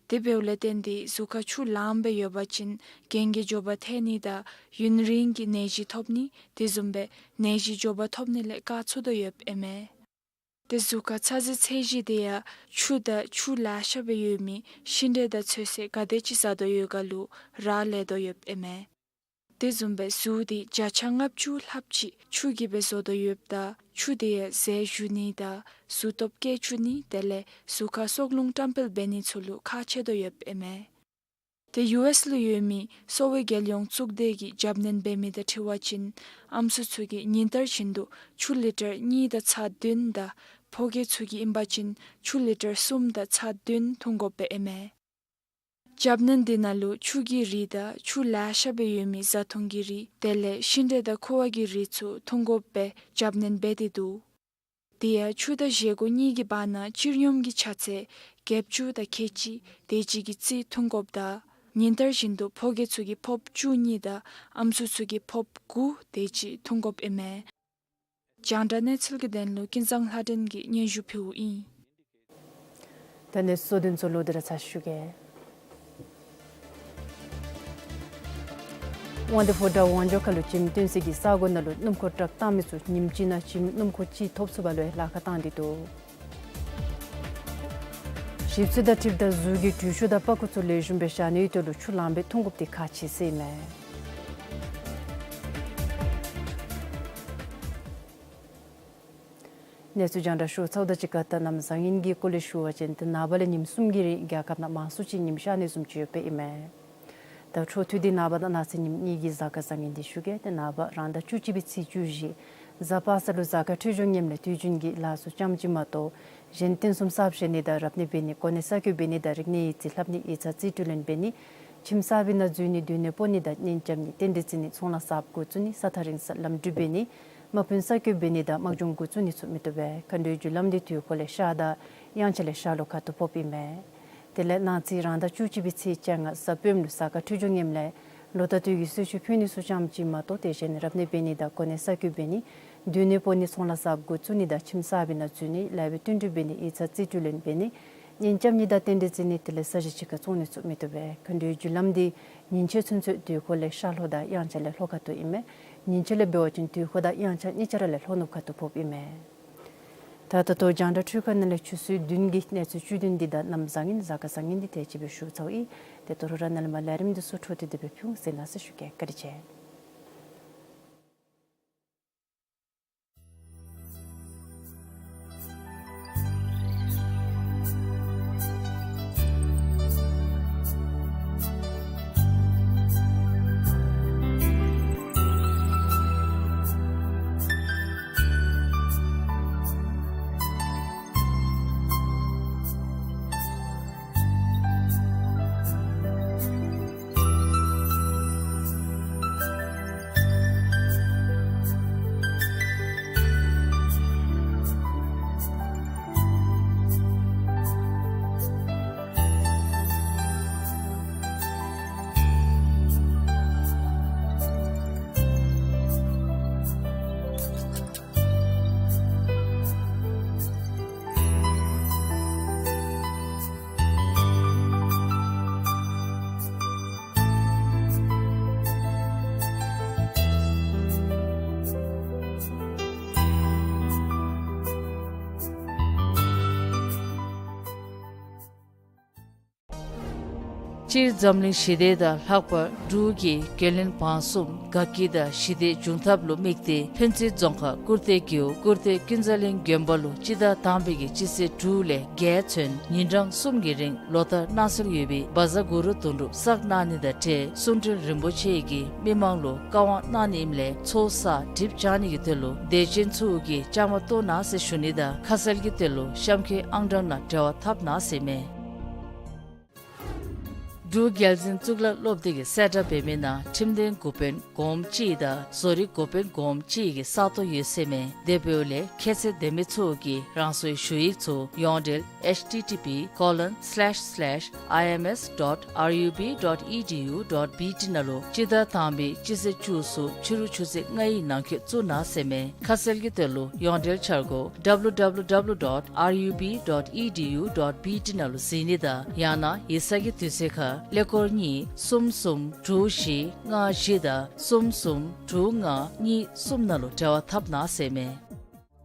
དེ་འབདཝ་ལས་བརྟེན་ཏེ་གཟུགས་ཁར་ཆུ་ལངམ་སྦེ་ཡོད་པ་ཅིན་རྒན་གྱི་འབྱོར་པ་ཐལ་ནི་དང་ཡུན་རིང་གི་ནད་གཞི་ཐོབ་ནི་དེ་བཟུམ་སྦེ་ནད་གཞི་འབྱོར་པ་ཐོབ་ནི་ལས་བཀག་ཚུགས་དོ་ཡོདཔ་ཨིན་མས། ཏེ་གཟུགས་ཁར་ཚ་ཟེར་ཚད་གཞི་དེ་ཡང་ཆུ་དང་ཆུ་ལེ་ཤ་སྦེ་ཡོད་མི་ཤིང་འབྲས་དང་ཚོད་བསྲེ་ག་དེ་ཅིག་བཟའ་དོ་ཡོད་ག་ལུ་རག་ལས་དོ་ཡོདཔ་ཨིན་མས། དེ་བཟུམ་སྦེ་གཟུགས་འདི་བརྒྱ་ཆ་ལྔ་བཅུ་ལྷགཔ་ཅིག་ཆུ་གིས་སྦེ་བཟོ་དོ་ཡོདཔ་ད་ཆུ་དེ་ཡང་ཟས་ཞུ་ནི་དང་གཟུགས་སྟོབས་བསྐྱེད་བཅུག་ནི་དེ་ལས་གཟུགས་ཁར་སྲོག་རླུང་བཀྲམ་སྤེལ་འབད་ནི་ཚུ་ལུ་ཁག་ཆེ་དོ་ཡོདཔ་ཨིན་མས། ཏེ་ཡུ་ཨེསི་ལུ་ཡོད་མི་གསོ་བའི་རྒྱལ་ཡོངས་གཙུག་སྡེ་གིས་རྒྱབ་སྣོན་འབད་མི་དང་འཁྲིལ་བ་ཅིན་ཨམ་སྲུ་ཚུ་གིས་ཉིན་ལྟར་བཞིན་དུ་ཆུ་ལི་ཊར་གཉིས་དང་ཚག་བདུན་དང་ཕོ་སྐྱེས་ཚུ་གིས་ཨིན་པ་ཅིན་ཆུ་ལི་ཊར་གསུམ་དང་ཚག་བདུན་འཐུང་དགོཔ་ཨིན་མས། རྒྱབ་སྣོན་འདི་ནང་ལུ་ཆུ་གི་རིགས་དང་ཆུ་ལེ་ཤ་སྦེ་ཡོད་མི་བཟའ་འཐུང་གི་རིགས་དེ་ལས་ཤིང་འབྲས་དང་ཁུ་བ་གི་རིགས་ཚུ་འཐུང་དགོཔ་སྦེ་རྒྱབ་སྣོན་འབད་དེ་འདུག། དེ་ཡང་ཆུ་དང་བཞེས་སྒོ་གཉིས་ཀྱི་བར་ན་སྤྱིར་སྙོམས་ཀྱི་ཆ་ཚད་བརྒྱད་ཅུ་དང་ཁལ་གཅིག་དེ་ཅིག་གི་རྩིས་འཐུང་དགོཔ་དང་ཉིན་ལྟར་བཞིན་དུ་ཕོ་སྐྱེས་ཚུ་གིས་ཕོརཔ་བཅུ་གཉིས་དང་ཨམ་སྲུ་ཚུ་གིས་ཕོརཔ་དགུ་དེ་ཅིག་འཐུང་དགོཔ་ཨིན་མས། རྒྱང་བསྒྲགས་གནས་ཚུལ་གྱི་དོན་ལུ་ཀུན་བཟང་ལྷ་སྒྲོན་གྱིས་སྙན་ཞུ་ཕུལཝ་ཨིན། ད་གནས་ཚུལ་དོན་ཚུ་ལོག་སྟེ་ར་ཚར་ཞུ་གེ། དབང་འདུས་ཕོ་བྲང་དབང་འབྱོར་ཁ་ལུ་བྱེམ་བཏོན་ས་གི་ས་གོ་ནང་ལུ་སྣུམ་འཁོར་ཊཱག་བཏང་མི་ཚུ་ཉིནམ་གཅིག་ནང་བྱེམ་སྣུམ་འཁོར་གཅིག་ཐོབ་ཚུགས་པ་ལུ་ལཱ་ཁག་བཏང་སྟེ་འདུག། ཞིབ་འཚོལ་དང་འཁྲིལཝ་ད་གཟུགས་ཀྱི་དྲོད་ཤུགས་དང་པགས་ཀོ་ཚུ་ལེགས་ཤོམ་སྦེ་བཞག་ནིའི་དོན་ལུ་ཆུ་ལངམ་སྦེ་འཐུང་དགོཔ་འདི་ཁག་ཆེ་ཟེར་ཨིན་མས། གནས་ཚུལ་རྒྱང་བསྒྲགས་ཞུ་ཚརཝ་དང་གཅིག་ཁར་ད་གནམ་བཟང་ངན་གྱི་སྐོར་ལས་ཞུ་བ་ཅིན་ཏེ་ནངས་པ་ལས་ཉིནམ་གསུམ་གྱི་རིང་རྒྱལ་ཁབ་ནང་མང་སུ་ཅིག་ཉིམ་ཤར་ནི་བཟུམ་ཅིག་ཡོདཔ་ཨིན་མས། ད་འཕྲོ་མཐུད་དེ་ནངས་པ་དང་གནངས་ཚེ་ཉིནམ་གཉིས་ཀྱི་གཟའ་སྐར་བཟང་ངན་འདི་ཞུ་གེ། ཏེ་ནངས་པ་རང་ཟླ་བཅུ་གཅིག་པའི་ཚེས་བཅུ་བཞི་གཟའ་པ་སངས་ལུ་གཟའ་སྐར་འཕྲོད་སྦྱོར་ངནམ་ལས་དུས་རྒྱུན་གྱི་ལཱ་ཚུ་ཙམ་ཅིག་མ་གཏོགས་གཞན་རྟེན་གསུམ་གསརཔ་བཞེངས་ནི་དང་རབ་གནས་འབད་ནི་གོ་གནས་གསར་བསྐོ་འབད་ནི་དང་རིག་གནས་ཡིག་རྩིས་ལྷབ་ནི་ཡིག་ཚང་རྩིས་སྤྲོད་ལེན་འབད་ནི་ཁྱིམ་གསར་པའི་ནང་འཛུལ་ནི་སྡོད་གནས་སྤོ་ནི་དང་གཉེན་རྐྱབ་ནི་རྟེན་འབྲེལ་བརྩི་ནི་ཚོང་ལཱ་གསརཔ་འགོ་བཙུགས་ནི་ས་ཐག་རིང་སར་ལམ་འགྲུལ་འབད་ནི་དམག་དཔོན་གསར་བསྐོ་འབད་ནི་དང་དམག་སྦྱོང་འགོ་བཙུགས་ནི་ཚུ་མི་བཏུབ་པས། མཁའ་འགྲོའི་རྒྱུ་ལམ་འདི་དུས་འཁོར་ལས་ཤར་དང་དབྱངས་འཆར་ལས་ཤར་ལྷོ་ཁ་ཐུག་ཕོགཔ་ཨིན་མས། དེ་ལས་གནངས་ཚེ་རང་ཟླ་བཅུ་གཅིག་པའི་ཚེས་བཅོ་ལྔ་གཟའ་སྤེནམ་ལུ་གཟའ་སྐར་འཕྲོད་སྦྱོར་ངནམ་ལས་ལོ་ཟླ་དུས་ཀྱི་གསོལ་མཆོད་ཕུལ་ནི་ཚུ་ཙམ་ཅིག་མ་གཏོགས་དེ་བཞིན་རབ་གནས་འབད་ནི་དང་གོ་གནས་གསར་བསྐོ་འབད་ནི་སྡོད་གནས་སྤོ་ནི་ཚོང་ལཱ་གསརཔ་འགོ་བཙུགས་ནི་དང་ཁྱིམ་གསར་པའི་ནང་འཛུལ་ནི་ལཱ་འབད་བསྟུན་གྲོས་འབད་ནི་ཡིག་ཚང་རྩིས་སྤྲོད་ལེན་འབད་ནི་གཉེན་རྐྱབ་ནི་དང་རྟེན་འབྲེལ་བརྩི་ནི་དེ་ལས་ས་གཞི་གཅིག་ཁར་བཙོང་ནི་ཚུ་མི་བཏུབ་པས། མཁའ་འགྲོའི་རྒྱུ་ལམ་འདི་ཉིན་བྱེད་ཚུན་ཚོད་དུས་འཁོར་ལས་ཤར་ལྷོ་དང་དབྱངས་འཆར་ལས་ལྷོ་ཁ་ཐུག་ཨིན་མས། ཉིན་བྱེད་ལས་འབད་བ་ཅིན་དུས་འཁོར་དང་དབྱངས་འཆར་གཉིས་ཆ་ར་ལས་ལྷོ་ནུབ་ཁ་ཐུག་ཕོགཔ་ཨིན་མས། ད་ད་ལྟོ་རྒྱང་བསྒྲགས་འཕྲུལ་ཁང་ནང་ལས་ཆུ་ཚོད་བདུན་གྱི་གནས་ཚུལ་བཅུད་དོན་འདི་དང་གནམ་བཟང་ངན་གཟའ་སྐར་བཟང་ངན་འདི་དེ་ཅིག་སྦེ་ཞུ་ཚརཝ་ཨིན། ཏེ་དོ་རུང་ར་ནཱ་ལས་མར་ལས་རིམ་འདི་ཚུ་འཕྲོ་མཐུད་དེ་སྦེ་ཕུལ་འོང་ཟེར་གནང་ཞུ་གེ། བཀའ་དྲིན་ཆེ། སྤྱིར་འཛམ་གླིང་ཞི་བདེ་དང་ལྷག་པར་འབྲུག་གི་རྒྱུན་ལྡན་བང་གསུམ་དགའ་སྐྱིད་དང་ཞི་བདེ་འབྱུང་ཐབས་ལུ་དམིགས་ཏེ་ཕན་ཚུན་རྫོང་ཁག་ཀུར་སྟོད་རྒེད་འོག་ཀུར་སྟོད་ཀུན་བཟང་གླིང་དགོན་པ་ལུ་སྤྱི་ཟླ་དང་པའི་གི་སྤྱི་ཚེས་དྲུག་ལས་བརྒྱད་ཚུན་ཉིན་གྲངས་གསུམ་གྱི་རིང་ལོ་ལྟར་གནང་སྲོལ་ཡོད་པའི་བཛྲ་གུ་རུ་དོན་གྲུབ་བསགས་གནང་ནི་དང་འབྲེལ་གསུང་འཕྲིན་རིན་པོ་ཆེ་གིས་མི་མང་ལུ་བཀའ་དབང་གནང་ནི་ཨིནམ་ལས་ཚོགས་བསགས་གྲིབ་སྦྱང་ནི་གི་དོན་ལུ་དད་ཅན་ཚུ་གིས་བཅའ་མར་གཏོགས་གནང་ཟེར་ཞུ་ནི་དང་ཁ་གསལ་གྱི་དོན་ལུ་གཤམ་འཁོད་ཨང་གྲངས་ནང་འབྲེལ་བ་འཐབ་གནང་ཟེར་མས། འབྲུག་རྒྱལ་འཛིན་གཙུག་ལག་སློབ་སྡེ་གི་གསལ་བསྒྲགས་འབད་མི་ནང་ཁྲིམས་དོན་འགོ་དཔོན་སྒོམ་གཅིག་དང་བཟོ་རིག་འགོ་དཔོན་སྒོམ་གཅིག་གི་ས་སྟོང་ཡོད་ཟེར་མས། དེ་འབདཝ་ལས་ཁྱད་ཚད་ལྡན་མི་ཚུ་གིས་རང་སོའི་ཞུ་ཡིག་ཚུ་ཡོངས་འབྲེལ་H T T P colon slash slash I M S dot R U B dot E D U dot B T ནང་ལུ་སྤྱི་ཟླ་དང་པའི་སྤྱི་ཚེས་བཅུ་གསུམ་ཕྱི་རུ་ཆུ་ཚོད་ལྔའི་ནང་འཁོད་བཙུགས་གནང་ཟེར་མས། ཁ་གསལ་གྱི་དོན་ལུ་ཡོངས་འབྲེལ་འཆར་སྒོ W W W dot R U B dot E D U dot B T ནང་ལུ་གཟིགས་ནི་དང་ཡང་ན་ཡིག་ཚང་གི་དུས་ཚོད་ཁར་ཀླད་ཀོར་གཉིས་གསུམ་གསུམ་དྲུག་བཞི་ལྔ་བཞི་དང་གསུམ་གསུམ་དྲུག་ལྔ་གཉིས་གསུམ་ནང་ལུ་འབྲེལ་བ་འཐབ་གནང་ཟེར་མས།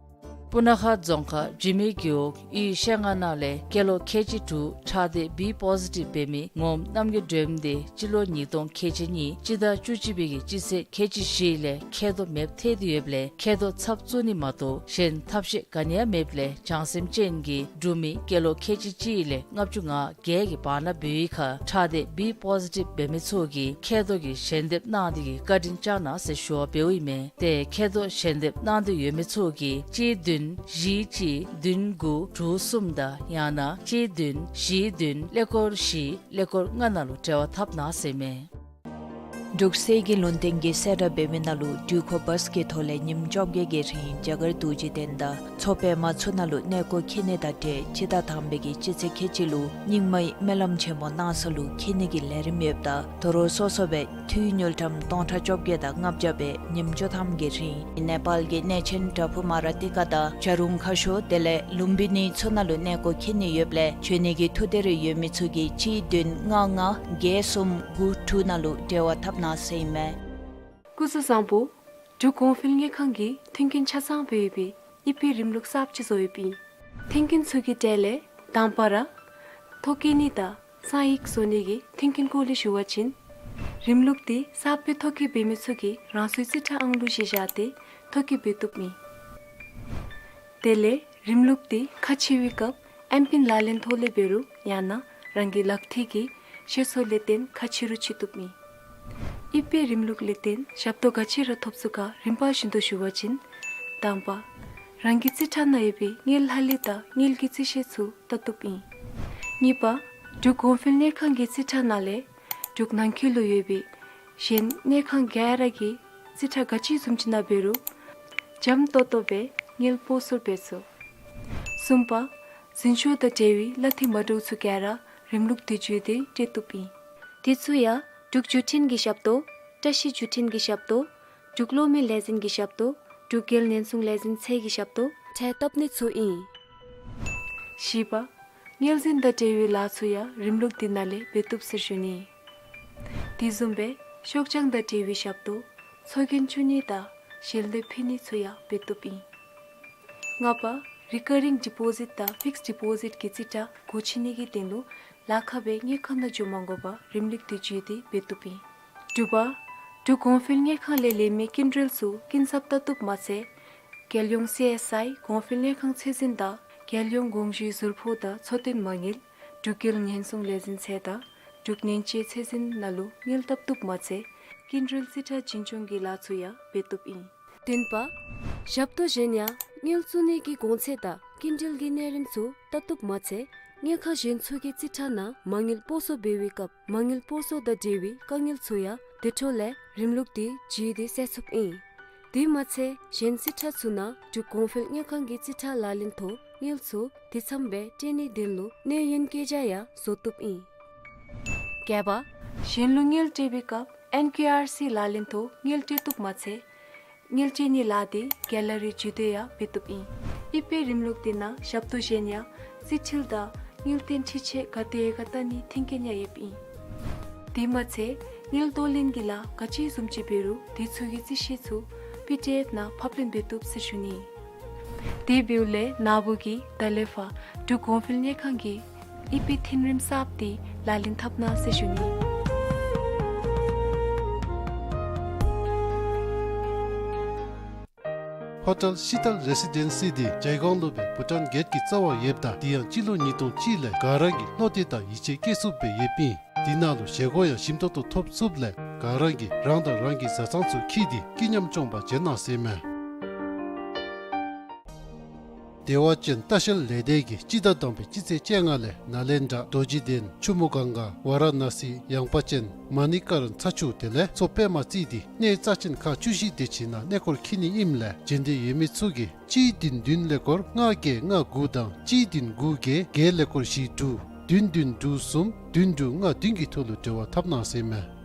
སྤུ་ན་ཁ་རྫོང་ཁག་འཇིགས་མེད་རྒེད་འོག་ཡུལ་ཤེལ་རྔ་ནང་ལས་སྐྱེས་ལོ་ཁལ་གཅིག་དྲུག་ཁྲག་སྡེ་B positive འབད་མི་ངོམ་རྣམ་རྒྱལ་སྒྲོལམ་དེ་སྤྱི་ལོ་ཉིས་སྟོང་ཁལ་གཅིག་གཉིས་སྤྱི་ཟླ་བཅུ་གཅིག་པའི་གི་སྤྱི་ཚེས་ཁལ་གཅིག་བཞི་ལས་མཁལ་རྡོག་མེདཔ་ཐལ་ཏེ་ཡོདཔ་ལས་མཁལ་རྡོག་ཚབ་བཙུགས་ནི་མ་གཏོགས་གཞན་ཐབས་ཤེས་ག་ནི་ཡང་མེདཔ་ལས་བྱང་སེམས་ཅན་གྱི་འབྲུག་མི་སྐྱེས་ལོ་ཁལ་གཅིག་གཅིག་ལས་ལྔ་བཅུ་ང་བརྒྱད་ཀྱི་བར་ན་འབད་བའི་ཁར་ཁྲག་སྡེ་B positive འབད་མི་ཚུ་གིས་མཁལ་རྡོག་གི་ཞལ་འདེབས་གནང་སྟེ་གི་བཀའ་དྲིན་བསྐྱང་གནང་ཟེར་ཞུ་བ་འབདཝ་ཨིན་མས། ཏེ་མཁལ་རྡོག་ཞལ་འདེབས་གནང་འདོད་ཡོད་མི་ཚུ་གིས་གཅིག་བདུན་བཞི་གཅིག་བདུན་དགུ་དྲུག་གསུམ་དང་ཡང་ན་གཅིག་བདུན་བཞི་བདུན་ཀླད་ཀོར་བཞི་ཀླད་ཀོར་ལྔ་ནང་ལུ་འབྲེལ་བ་འཐབ་གནང་ཟེར་མས། འབྲུག་གསེར་གྱི་ལུང་བསྟན་གྱི་གསལ་བསྒྲགས་འབད་མི་ནང་ལུ་འགྲུལ་འཁོར་བཱས་ཀྱི་ཐོག་ལས་ཉིནམ་བཅོ་བརྒྱད་ཀྱི་རིང་རྒྱ་གར་རྡོ་རྗེ་གདན་དང་མཚོ་པདྨ་ཚུ་ནང་ལུ་གནས་སྐོར་འཁྱིད་ནི་དང་འབྲེལ་སྤྱི་ཟླ་དང་པའི་གི་སྤྱི་ཚེས་ཁལ་གཅིག་ལུ་རྙིང་མའི་སྨོན་ལམ་ཆེན་མོ་གནང་ས་ལུ་འཁྱིད་ནི་གི་ལས་རིམ་ཡོདཔ་ད་དོ་རུང་སོ་སོ་སྦེ་འཐུས་དངུལ་ཀྲམ་སྟོང་ཕྲག་བཅོ་བརྒྱད་དང་ལྔ་བརྒྱ་སྦེ་ཉིནམ་བཅུ་ཐམ་གྱི་རིང་ནེ་པཱལ་གྱི་གནས་ཆེན་བྲག་ཕུག་མ་ར་ཏི་ཀ་དང་བྱ་རུང་ཁ་ཤོར་དེ་ལས་ལུམ་བི་ནི་ཚུ་ནང་ལུ་གནས་སྐོར་འཁྱིད་ནི་ཡོདཔ་ལས་འབྱོན་ནི་གི་ཐུགས་འདོད་རེ་ཡོད་མི་ཚུ་གིས་གཅིག་བདུན་ལྔ་ལྔ་བརྒྱད་གསུམ་དགུ་དྲུག་ནང་ལུ་འབྲེལ་བ་འཐབ་གནང་ཟེར་ཨིན་མས། སྐུ་གཟུགས་བཟང་པོ། འབྲུག་གོང་འཕེལ་དངུལ་ཁང་གིས་མཐུན་རྐྱེན་ཆ་ཚང་སྦེ་ཡོད་པའི་དབྱིབས་པའི་རིམ་ལུགས་གསརཔ་ཅིག་བཟོ་ཡོདཔ་ཨིན། མཐུན་རྐྱེན་ཚུ་གི་གྲས་ལས་དང་པ་ར་ཐོ་བཀོད་ནི་དང་གསང་ཡིག་བཟོ་ནི་གི་མཐུན་རྐྱེན་སྐོར་ལས་ཞུ་བ་ཅིན་རིམ་ལུགས་འདི་གསརཔ་སྦེ་ཐོ་བཀོད་འབད་མི་ཚུ་གིས་རང་སོའི་རྩིས་ཁྲ་ཨང་གླུ་གཞི་བཞག་སྟེ་ཐོ་བཀོད་འབད་བཏུབ་ཨིན། དེ་ལས་རིམ་ལུགས་འདི་ཁ་ཕྱེ་བའི་སྐབས་ཨེམ་པིན་ལག་ལེན་ཐོག་ལས་འབད་རུང་ཡང་ན་རང་གི་ལག་མཐིལ་གྱི་ཤེད་སོར་ལས་བརྟེན་ཁ་ཕྱེ་རུང་ཕྱེ་བཏུབ་ཨིན། དབྱིབས་པའི་རིམ་ལུགས་ལས་བརྟེན་ཞབས་ཏོག་ག་ཅི་ར་ཐོབ་ཚུགས་ག་རིམ་པ་བཞིན་དུ་ཞུ་བ་ཅིན། དང་པ། རང་གི་རྩིས་ཁྲ་ནང་ཡོད་པའི་དངུལ་ལྷག་ལུས་དང་དངུལ་གྱི་རྩིས་བཤེར་ཚུ་བལྟ་བཏུབ་ཨིན། གཉིས་པ། འབྲུག་གོང་འཕེལ་དངུལ་ཁང་གི་རྩིས་ཁྲ་ནང་ལས་འབྲུག་ནང་འཁོད་ལུ་ཡོད་པའི་གཞན་དངུལ་ཁང་ག་ར་གི་རྩིས་ཁྲ་ག་ཅི་བཟུམ་ཅིག་ནང་འབད་རུང་འཇམ་ཏོག་ཏོ་སྦེ་དངུལ་སྤོ་སོར་འབད་ཚུགས། གསུམ་པ། འཛིན་སྐྱོང་དང་འབྲེལ་བའི་གླ་འཐུས་མ་འདྲཝ་ཚུ་ག་ར་རིམ་ལུགས་འདི་བརྒྱུད་དེ་སྤྲོད་བཏུབ་ཨིན། དེ་ཚུ་ཡང་འབྲུག་བརྒྱུད་འཕྲིན་གྱི་ཞབས་ཏོག་བཀྲ་ཤིས་བརྒྱུད་འཕྲིན་གྱི་ཞབས་ཏོག་འབྲུག་གློག་མེ་ལས་འཛིན་གྱི་ཞབས་ཏོག་འབྲུག་རྒྱལ་ཉེན་སྲུང་ལས་འཛིན་ཚད་ཀྱི་ཞབས་ཏོག་འཕྲལ་བཏབ་ནི་ཚུ་ཨིན། བཞི་པ། དངུལ་འཛིན་དང་འབྲེལ་བའི་ལཱ་ཚུ་ཡང་རིམ་ལུགས་འདི་ནང་ལས་འབད་བཏུབ་ཟེར་ཞུ་ནི། དེ་བཟུམ་སྦེ་ཤོག་བྱང་དང་འབྲེལ་བའི་ཞབས་ཏོག་ཚོགས་རྒྱན་བཙུགས་ནི་དང་ཞལ་འདེབས་ཕུལ་ནི་ཚུ་ཡང་འབད་བཏུབ་ཨིན། ལྔ་པ། རི་ཀ་རིང་ཌི་པོ་ཟིཊ་དང་ཕིགསཌ་ཌི་པོ་ཟིཊ་གི་རྩིས་ཁྲ་སྒོ་ཕྱེ་ནི་གི་དོན་ལུ་ལཱ་ཁག་སྦེ་དངུལ་ཁང་ནང་འགྱོ་མ་དགོ་པར་རིམ་ལུགས་འདི་བརྒྱུད་དེ་འབད་བཏུབ་ཨིན། དྲུག་པ། འབྲུག་གོང་འཕེལ་དངུལ་ཁང་ལས་ལེན་མི་སྐྱིན་འགྲུལ་ཚུ་སྐྱིན་ཚབ་བལྟ་བཏུབ་མ་ཚད་རྒྱལ་ཡོངས་སི་ཨེསི་ཨའི་གོང་འཕེལ་དངུལ་ཁང་ཚད་འཛིན་དང་རྒྱལ་ཡོངས་དགོངས་ཞུའི་ཟུར་ཕོགས་དང་འཚོ་རྟེན་མ་དངུལ་འབྲུག་རྒྱལ་ཉེན་སྲུང་ལས་འཛིན་ཚད་དང་འབྲུག་ཉེན་བཅོལ་ཚད་འཛིན་ནང་ལུ་དངུལ་བཏབ་བཏུབ་མ་ཚད་སྐྱིན་འགྲུལ་རྩིས་ཁྲ་འཛིན་སྐྱོང་གི་ལཱ་ཚུ་ཡང་འབད་བཏུབ་ཨིན། བདུན་པ། ཞབས་ཏོག་གཞན་ཡང་དངུལ་བཙུགས་ནི་གི་གོང་ཚད་དང་སྐྱིན་འགྲུལ་གྱི་གནས་རིམ་ཚུ་བལྟ་བཏུབ་མ་ཚད་དངུལ་ཁང་གཞན་ཚུ་གི་རྩིས་ཁྲ་ནང་མ་དངུལ་སྤོ་སོར་འབད་བའི་སྐབས་མ་དངུལ་སྤོ་སོར་དང་འབྲེལ་བའི་དཀའ་ངལ་ཚུ་ཡང་དེ་འཕྲོ་ལས་རིམ་ལུགས་འདི་བརྒྱུད་དེ་སེལ་ཚུགསཔ་ཨིན། དེ་མ་ཚད་གཞན་རྩིས་ཁྲ་ཚུ་ནང་འབྲུག་གོང་འཕེལ་དངུལ་ཁང་གི་རྩིས་ཁྲ་ལག་ལེན་ཐོག་དངུལ་ཚུ་དེ་ཚངམ་སྦེ་སྤྲོད་ནིའི་དོན་ལུ་གནས་ཡུན་བཀོད་རྒྱ་ཡང་བཟོ་བཏུབ་ཨིན། བརྒྱད་པ། གཞན་ལུ་དངུལ་སྤྲོད་པའི་སྐབས་ཨེན་ཀེ་ཨར་སི་ལག་ལེན་ཐོག་དངུལ་སྤྲོད་བཏུབ་མ་ཚད་དངུལ་སྤྲོད་ནིའི་ལཱ་འདི་ག་ལ་རི་བརྒྱུད་དེ་ཡང་འབད་བཏུབ་ཨིན། དབྱིབས་པའི་རིམ་ལུགས་འདི་ནང་ཞབས་ཏོག་གཞན་ཡང་རྩིས་འཕྲུལ་དང་དངུལ་རྟེན་འཕྲུལ་ཆས་ག་དེ་ཡང་ག་བལྟ་ནིའི་མཐུན་རྐྱེན་ཡང་ཡོདཔ་ཨིན། དེ་མ་ཚད་དངུལ་གཏོར་ལེན་གྱི་ལཱ་ག་ཅི་བཟུམ་ཅིག་འབད་རུང་དེ་ཚུ་གི་རྩིས་བཤེར་ཚུ་པི་ཌི་ཨེཕ་ནང་ཕབ་ལེན་འབད་བཏུབ་ཟེར་ཞུ་ནི། དེ་འབདཝ་ལས་ན་བུ་གིས་ད་ལས་ཕར་འབྲུག་གོང་འཕེལ་དངུལ་ཁང་གི་ ཨི་པི་ཐིན་རིམ་གསརཔ་འདི་ལག་ལེན་འཐབ་གནང་ཟེར་ཞུ་ནི། ཧོ་ཊེལ་ཤི་ཏལ་རེ་སི་ཌེན་སི་འདི་ཇའི་གོང་ལུ་སྦེ་བྷུ་ཊཱན་གེཊ་ཀྱི་རྩ་བར་ཡོདཔ་ད་དེ་ཡང་སྤྱི་ལོ་ཉིས་སྟོང་གཅིག་ལས་ག་ར་གིས་བློ་གཏད་དང་ཡིད་ཆེས་བསྐྱེད་ཚུགསཔ་སྦེ་ཡོདཔ་ཨིན། དེ་ནང་ལུ་བཞེས་སྒོ་ཡང་ཞིམ་ཏོང་ཏོ་ཐོབ་ཚུགསཔ་ལས་ག་ར་གིས་རང་དང་རང་གི་བཟའ་ཚང་ཚུ་འཁྱིད་དེ་སྐྱིད་ཉམས་ཅོག་པ་བྱོན་གནང་ཟེར་མས། བདེ་བ་ཅན་ལྟ་བཤལ་ལས་སྡེ་གིས་སྤྱི་ཟླ་དང་པའི་སྤྱི་ཚེས་བཅོ་ལྔ་ལས་ནཱ་ལེནྡྲ་རྡོ་རྗེ་གདན་ཆུ་མོ་གངྒཱ་ཝཱ་ར་ཎ་སི་ཡངས་པ་ཅན་མ་ཎི་ཀ་རན་ཚ་ཆུ་དེ་ལས་མཚོ་པདྨ་རྩེ་སྟེ་གནས་རྩ་ཅན་ཁག་བཅུ་བཞི་དེ་ཅིག་ནང་གནས་སྐོར་འཁྱིད་ནི་ཨིནམ་ལས་བྱོན་འདོད་ཡོད་མི་ཚུ་གིས་གཅིག་བདུན་བདུན་ཀླད་ཀོར་ལྔ་བརྒྱད་ལྔ་དགུ་དང་གཅིག་བདུན་དགུ་བརྒྱད་བརྒྱད་ཀླད་ཀོར་བཞི་དྲུག་བདུན་བདུན་དྲུག་གསུམ་བདུན་དྲུག་ལྔ་བདུན་གྱི་ཐོག་ལུ་འབྲེལ་བ་འཐབ་གནང་ཟེར་མས།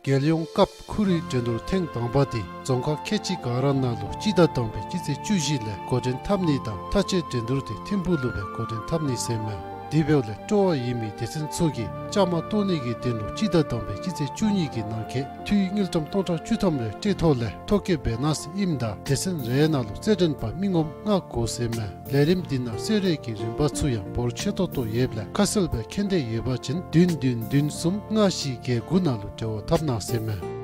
རྒྱལ་ཡོངས་སྐབས་ཁོར་ཡུག་འགྲན་བསྡུར་ཐེངས་དང་པ་དེ་རྫོང་ཁག་ཁལ་གཅིག་ག་ར་ནང་ལུ་སྤྱི་ཟླ་དང་པའི་སྤྱི་ཚེས་བཅུ་བཞི་ལས་འགོ་འདྲེན་འཐབ་ནི་དང་མཐའ་དཔྱད་འགྲན་བསྡུར་དེ་ཐིམ་ཕུག་ལུ་སྦེ་འགོ་འདྲེན་འཐབ་ནི་ཟེར་མས། དེ་འབདཝ་ལས་སྤྲོ་བ་ཡོད་མི་སྡེ་ཚན་ཚུ་གིས་བཅའ་མར་གཏོགས་ནི་གི་དོན་ལུ་སྤྱི་ཟླ་དང་པའི་སྤྱི་ཚེས་བཅུ་གཉིས་ཀྱི་ནང་འཁོད་འཐུས་དངུལ་ཀྲམ་སྟོང་ཕྲག་བཅུ་ཐམ་རེ་སྤྲོད་ཐོག་ལས་ཐོ་བཀོད་འབད་གནང་ཟེར་ཨིནམ་ད་སྡེ་ཚན་རེ་ནང་ལུ་རྩེད་འགྲན་པ་མི་ངོམ་ལྔ་དགོ་ཟེར་མས། ལས་རིམ་འདི་ནང་གསོལ་རས་ཀྱི་རིན་པ་ཚུ་ཡང་འབོར་ཆེ་ཏོག་ཏོ་ཡོདཔ་ལས་ཁ་གསལ་སྦེ་མཁྱེན་འདོད་ཡོད་པ་ཅིན་བདུན་བདུན་བདུན་གསུམ་ལྔ་བཞི་བརྒྱད་དགུ་ནང་ལུ་འབྲེལ་བ་འཐབ་གནང་ཟེར་མས།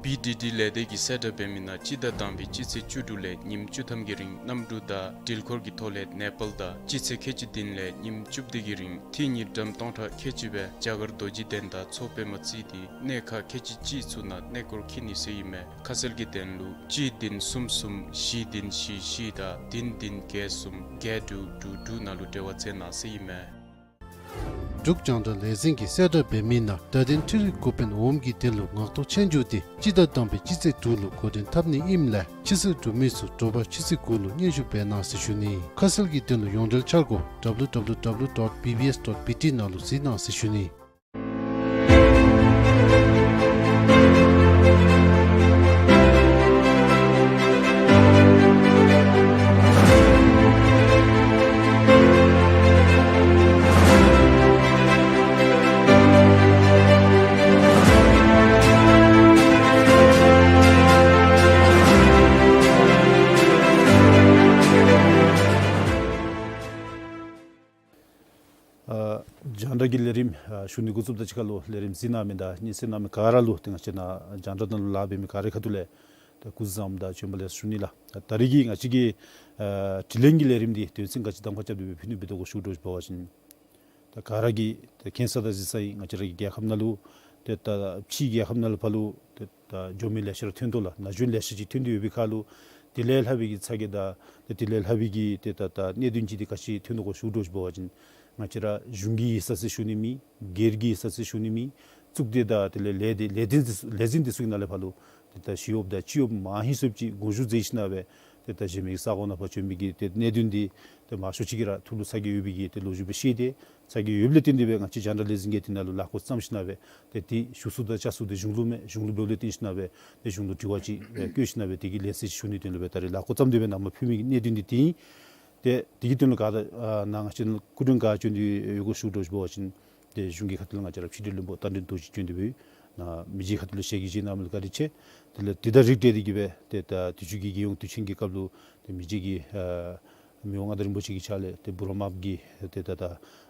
བི་ཌི་ཌི་ལས་སྡེ་གིས་གསལ་བསྒྲགས་འབད་མི་ནང་སྤྱི་ཟླ་དང་པའི་སྤྱི་ཚེས་བཅུ་དྲུག་ལས་ཉིནམ་བཅུ་ཐམ་གྱི་རིང་གནམ་གྲུ་དང་འགྲུལ་འཁོར་གྱི་ཐོག་ལས་ནེ་པཱལ་དང་སྤྱི་ཚེས་ཁལ་གཅིག་བདུན་ལས་ཉིནམ་བཅུ་བདུན་གྱི་རིང་འཐུས་དངུལ་ཀྲམ་སྟོང་ཕྲག་ཁལ་གཅིག་སྦེ་རྒྱ་གར་རྡོ་རྗེ་གདན་དང་མཚོ་པདྨ་རྩེ་སྟེ་གནས་ཁག་ཁལ་གཅིག་གཅིག་ཚུ་ནང་གནས་སྐོར་འཁྱིད་ནི་ཟེར་ཨིན་མས། ཁ་གསལ་གྱི་དོན་ལུ་གཅིག་བདུན་གསུམ་གསུམ་བཞི་བདུན་བཞི་བཞི་དང་བདུན་བདུན་བརྒྱད་གསུམ་བརྒྱད་དྲུག་དྲུག་དྲུག་ནང་ལུ་འབྲེལ་བ་འཚོལ་གནང་ཟེར་ཨིན་མས། འབྲུག་རྒྱང་བསྒྲགས་ལས་འཛིན་གྱིས་གསལ་བསྒྲགས་འབད་མི་ནང་བརྡ་དོན་འཕྲུལ་རིག་འགོ་དཔོན་འོགམ་གྱི་དོན་ལུ་ངག་ཐོག་ཆོས་རྒྱུགས་དེ་སྤྱི་ཟླ་དང་པའི་སྤྱི་ཚེས་དྲུག་ལུ་འགོ་འདྲེན་འཐབ་ནི་ཨིནམ་ལས་ཆེད་བསྐྱོད་འབྲུག་མི་ཚུ་དྲོ་པ་ཆུ་ཚོད་དགུ་ལུ་སྙན་ཞུ་འབད་གནང་ཟེར་ཞུ་ནི། ཁ་གསལ་གྱི་དོན་ལུ་ཡོངས་འབྲེལ་འཆར་སྒོ་W W W dot B B S dot B T ནང་ལུ་གཟིགས་གནང་ཟེར་ཞུ་ནི། ཨ་རྒྱང་བསྒྲགས་ཀྱི་ལས་རིམ་ཨ་ཞུ་ནི་འགོ་བཙུགསཔ་དང་གཅིག་ཁར་ལུ་ལས་རིམ་གཟིགས་གནང་མི་དང་སྙན་གསན་གནང་མི་ག་ར་ལུ་ཏེ་ང་བཅས་ནཱ་རྒྱང་བསྒྲགས་ནང་ལུ་ལཱ་འབད་མི་ག་རའི་ཁ་ཐུག་ལས་ཏེ་སྐུ་གཟུགས་བཟང་དང་བྱོན་པ་ལེགས་ཞུ་ནི་ལགས། ད་རིས་ཀྱི་ང་བཅས་ཀྱི་ཨ་དྲི་ལན་གྱི་ལས་རིམ་འདི་དོན་ཚན་ག་ཅི་གདམ་ཁ་རྐྱབ་སྟེ་སྦེ་ཕུལ་ནི་འབད་དོ་གོ་ཞུ་དོ་ཅིག་འབད་བ་ཅིན་ད་ག་ར་གིས་ད་མཁྱེན་ས་དང་གཟིགས་ས་ཨིན། ང་བཅས་ར་གི་རྒྱལ་ཁབ་ནང་ལུ་ཏེ་ད་ཕྱིའི་རྒྱལ་ཁབ་ནང་ལུ་ཕར་ལུ་ཏེ་ད་འགྱོ་མི་ལེ་ཤ་ར་ཐོན་དོ་ལགས། ན་གཞོན་ལེ་ཤ་ཅིག་ཐོན་ཏེ་ཡོད་པའི་ཁར་ལུ་དེ་ལས་ལྷག་པའི་གི་ཚ་གྱང་དང་ཏེ་དེ་ལས་ལྷག་པའི་གི་ཏེ་ད་ད་གནད་དོན་ཅིག་འདི་ག་ཅི་ཐོན་དོ་གོ་ཞུ་དོ་ཅིག་འབད་བ་ཅིན་ང་བཅས་ར་གཞུང་གི་ཡིག་ཚང་ཟེར་ཞུ་ནི་མེད། སྒེར་གྱི་ཡིག་ཚང་ཟེར་ཞུ་ནི་མེད། གཙུག་སྡེ་དང་དེ་ལས་ལས་སྡེ་ལས་འཛིན་འདི་ཚུ་ལས་འཛིན་འདི་ཚུ་གི་ནང་ལས་ཕར་ལུ་ཏེ་ད་ཞི་གཡོགཔ་དང་སྤྱི་གཡོགཔ་མང་ཧིང་སུ་ཅིག་དགོངས་ཞུ་མཛད་ཞིནམ་ལས་ཏེ་ད་གཞན་མི་གི་ས་གོ་ནང་ཕར་བྱོན་མི་གི་ཏེ་གནད་དོན་འདི་ཏེ་མང་ཤོས་ཅིག་གིས་ར་ཐུགས་ལུ་ཚ་གྱང་ཡོད་པའི་གི་ཏེ་ལོ་རྒྱུས་སྦེ་ཤེས་ཏེ་ཚ་གྱང་ཡོདཔ་ལས་བརྟེན་ཏེ་སྦེ་ང་བཅས་རྒྱང་བསྒྲགས་ལས་འཛིན་གྱིས་དེ་ནང་ལུ་ལཱ་འགོ་བརྩམས་ཞིནམ་ལས་ཏེ་དེ་ཞུ་ས་དང་བཅར་ས་འདི་གཞུང་ལུ་མེན། གཞུང་ལུ་འབདཝ་ལས་བརྟེན་ཞིནམ་ལས་ཏེ་གཞུང་ལུ་དྲི་བ་ཅིག་བཀོད་ཞིནམ་ལས་དེ་གི་ལན་གསལ་ཞུ་ནིའི་དོན་ལུ་སྦེ་ད་རིས་ལཱ་འགོ་བརྩམས་ཏེ་སྦེ་ནཱ་མར་ཕུལ་མི་གི་གནད་དོན་འདི་དེ་ཨིན། ཏེ་དེ་གི་དོན་ལུ་ག་ད་ཨ་ནཱ་ང་བཅས་སྐུ་མགྲོན་ག་བྱོན་ཏེ་ཡོད་གོ་ཞུ་དོ་ཅིག་འབད་བ་ཅིན་ཏེ་གཞུང་གི་ཁ་ཐུག་ལས་ང་བཅས་ར་ཕྱི་འབྲེལ་བློན་པོ་རྟ་མགྲིན་རྡོ་རྗེ་བྱོན་ཏེ་སྦེ་ནཱ་མི་རྗེ་ཁ་ཐུག་ལས་ཞལ་གྱིས་བཞེས་གནངམ་ལུ་བཀའ་དྲིན་ཆེ། དེ་ལས་དེ་དང་རིགས་བསྒྲེས་ཏེ་གིས་སྦེ་ཏེ་ད་དུས་ཅི་གི་རྒྱལ་ཡོངས་དུས་ཆེན་གྱི་སྐབས་ལུ་ཏེ་མི་རྗེ་གིས་ཨ་མི་དབང་མངའ་བདག་རིན་པོ་ཆེ་གི་ཕྱག་ལས་ཏེ་འབུམ་རམས་པ་གི་ཏེ་ད་ད་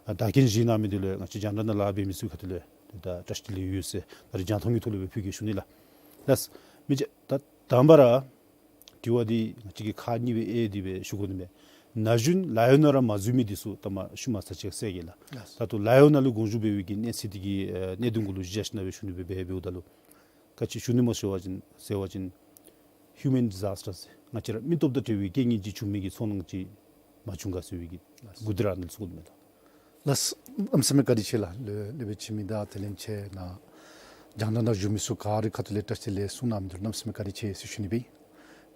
བདག་རྐྱེན་བཞེས་གནང་མི་འདི་ལུ་ང་བཅས་རྒྱང་བསྒྲགས་ནང་ལཱ་འབད་མི་ཚུ་གི་ཁ་ཐུག་ལས་ཏེ་ད་བཀྲ་ཤིས་བདེ་ལེགས་ཡོད་ཟེར་ད་རིས་རྒྱང་མཐོང་གི་ཐོག་ལས་སྦེ་ཕུལ་གེ་ཞུ་ནི་ལགས། ལགས། མི་རྗེ་ད་དང་པ་ར་དྲི་བ་འདི་ང་བཅས་ཀྱིས་ཁག་གཉིས་སྦེ་དབྱེ་སྟེ་སྦེ་ཞུ་དགོ་ནི་མས། ན་གཞོན་ལཱ་གཡོག་ནང་ར་མ་འཛུལ་མི་འདི་ཚུ་ད་མ་ཤུལ་མ་ཚར་ཅིག་ཟེར་གེ་ལགས། ད་ལྟོ་ལཱ་གཡོག་ནང་ལུ་དགོངས་ཞུ་འབད་བའི་གི་གནས་ཚད་འདི་གི་ཨེ་གནད་དོན་གུ་ལུ་གཞི་བཞག་ཞིནམ་ལས་སྦེ་ཞུ་ནི་སྦེ་འབད་འབདཝ་ད་ལུ་ག་ཅི་ཞུ་ནི་སྨོ་ཟེར་བ་ཅིན་ཟེར་བ་ཅིན་ཧིའུ་མེན་ཌི་ཛཱསི་ཊར་ཟེར་ང་བཅས་ར་མི་སྟོབས་དང་འབྲེལ་བའི་རྐྱེན་ངན་ཅིག་བྱུང་མི་གི་ཚོར་སྣང་ཅིག་མ་བྱུང་ག་ཟེར་བའི་གི་གུ་དེ་ར་ཨ་ནི་ཚུ་གུ་མས་ལགས། ལགས། གནམ་མེད་ས་མེད་བཀའ་དྲིན་ཆེ་ལགས། ལེགས་ལེགས་སྦེ་བྱིན་མི་དང་དེ་ལས་ཆེ་ནཱ་རྒྱང་བསྒྲགས་ནང་བཞུགས་མི་ཚུ་ག་རའི་ཁ་ཐུག་ལས་བཀྲ་ཤིས་བདེ་ལེགས་གསུང་གནང་མི་འདི་ལུ་གནམ་མེད་ས་མེད་བཀའ་དྲིན་ཆེ་ཟེར་ཞུ་ནི་སྦེ་ཨིན།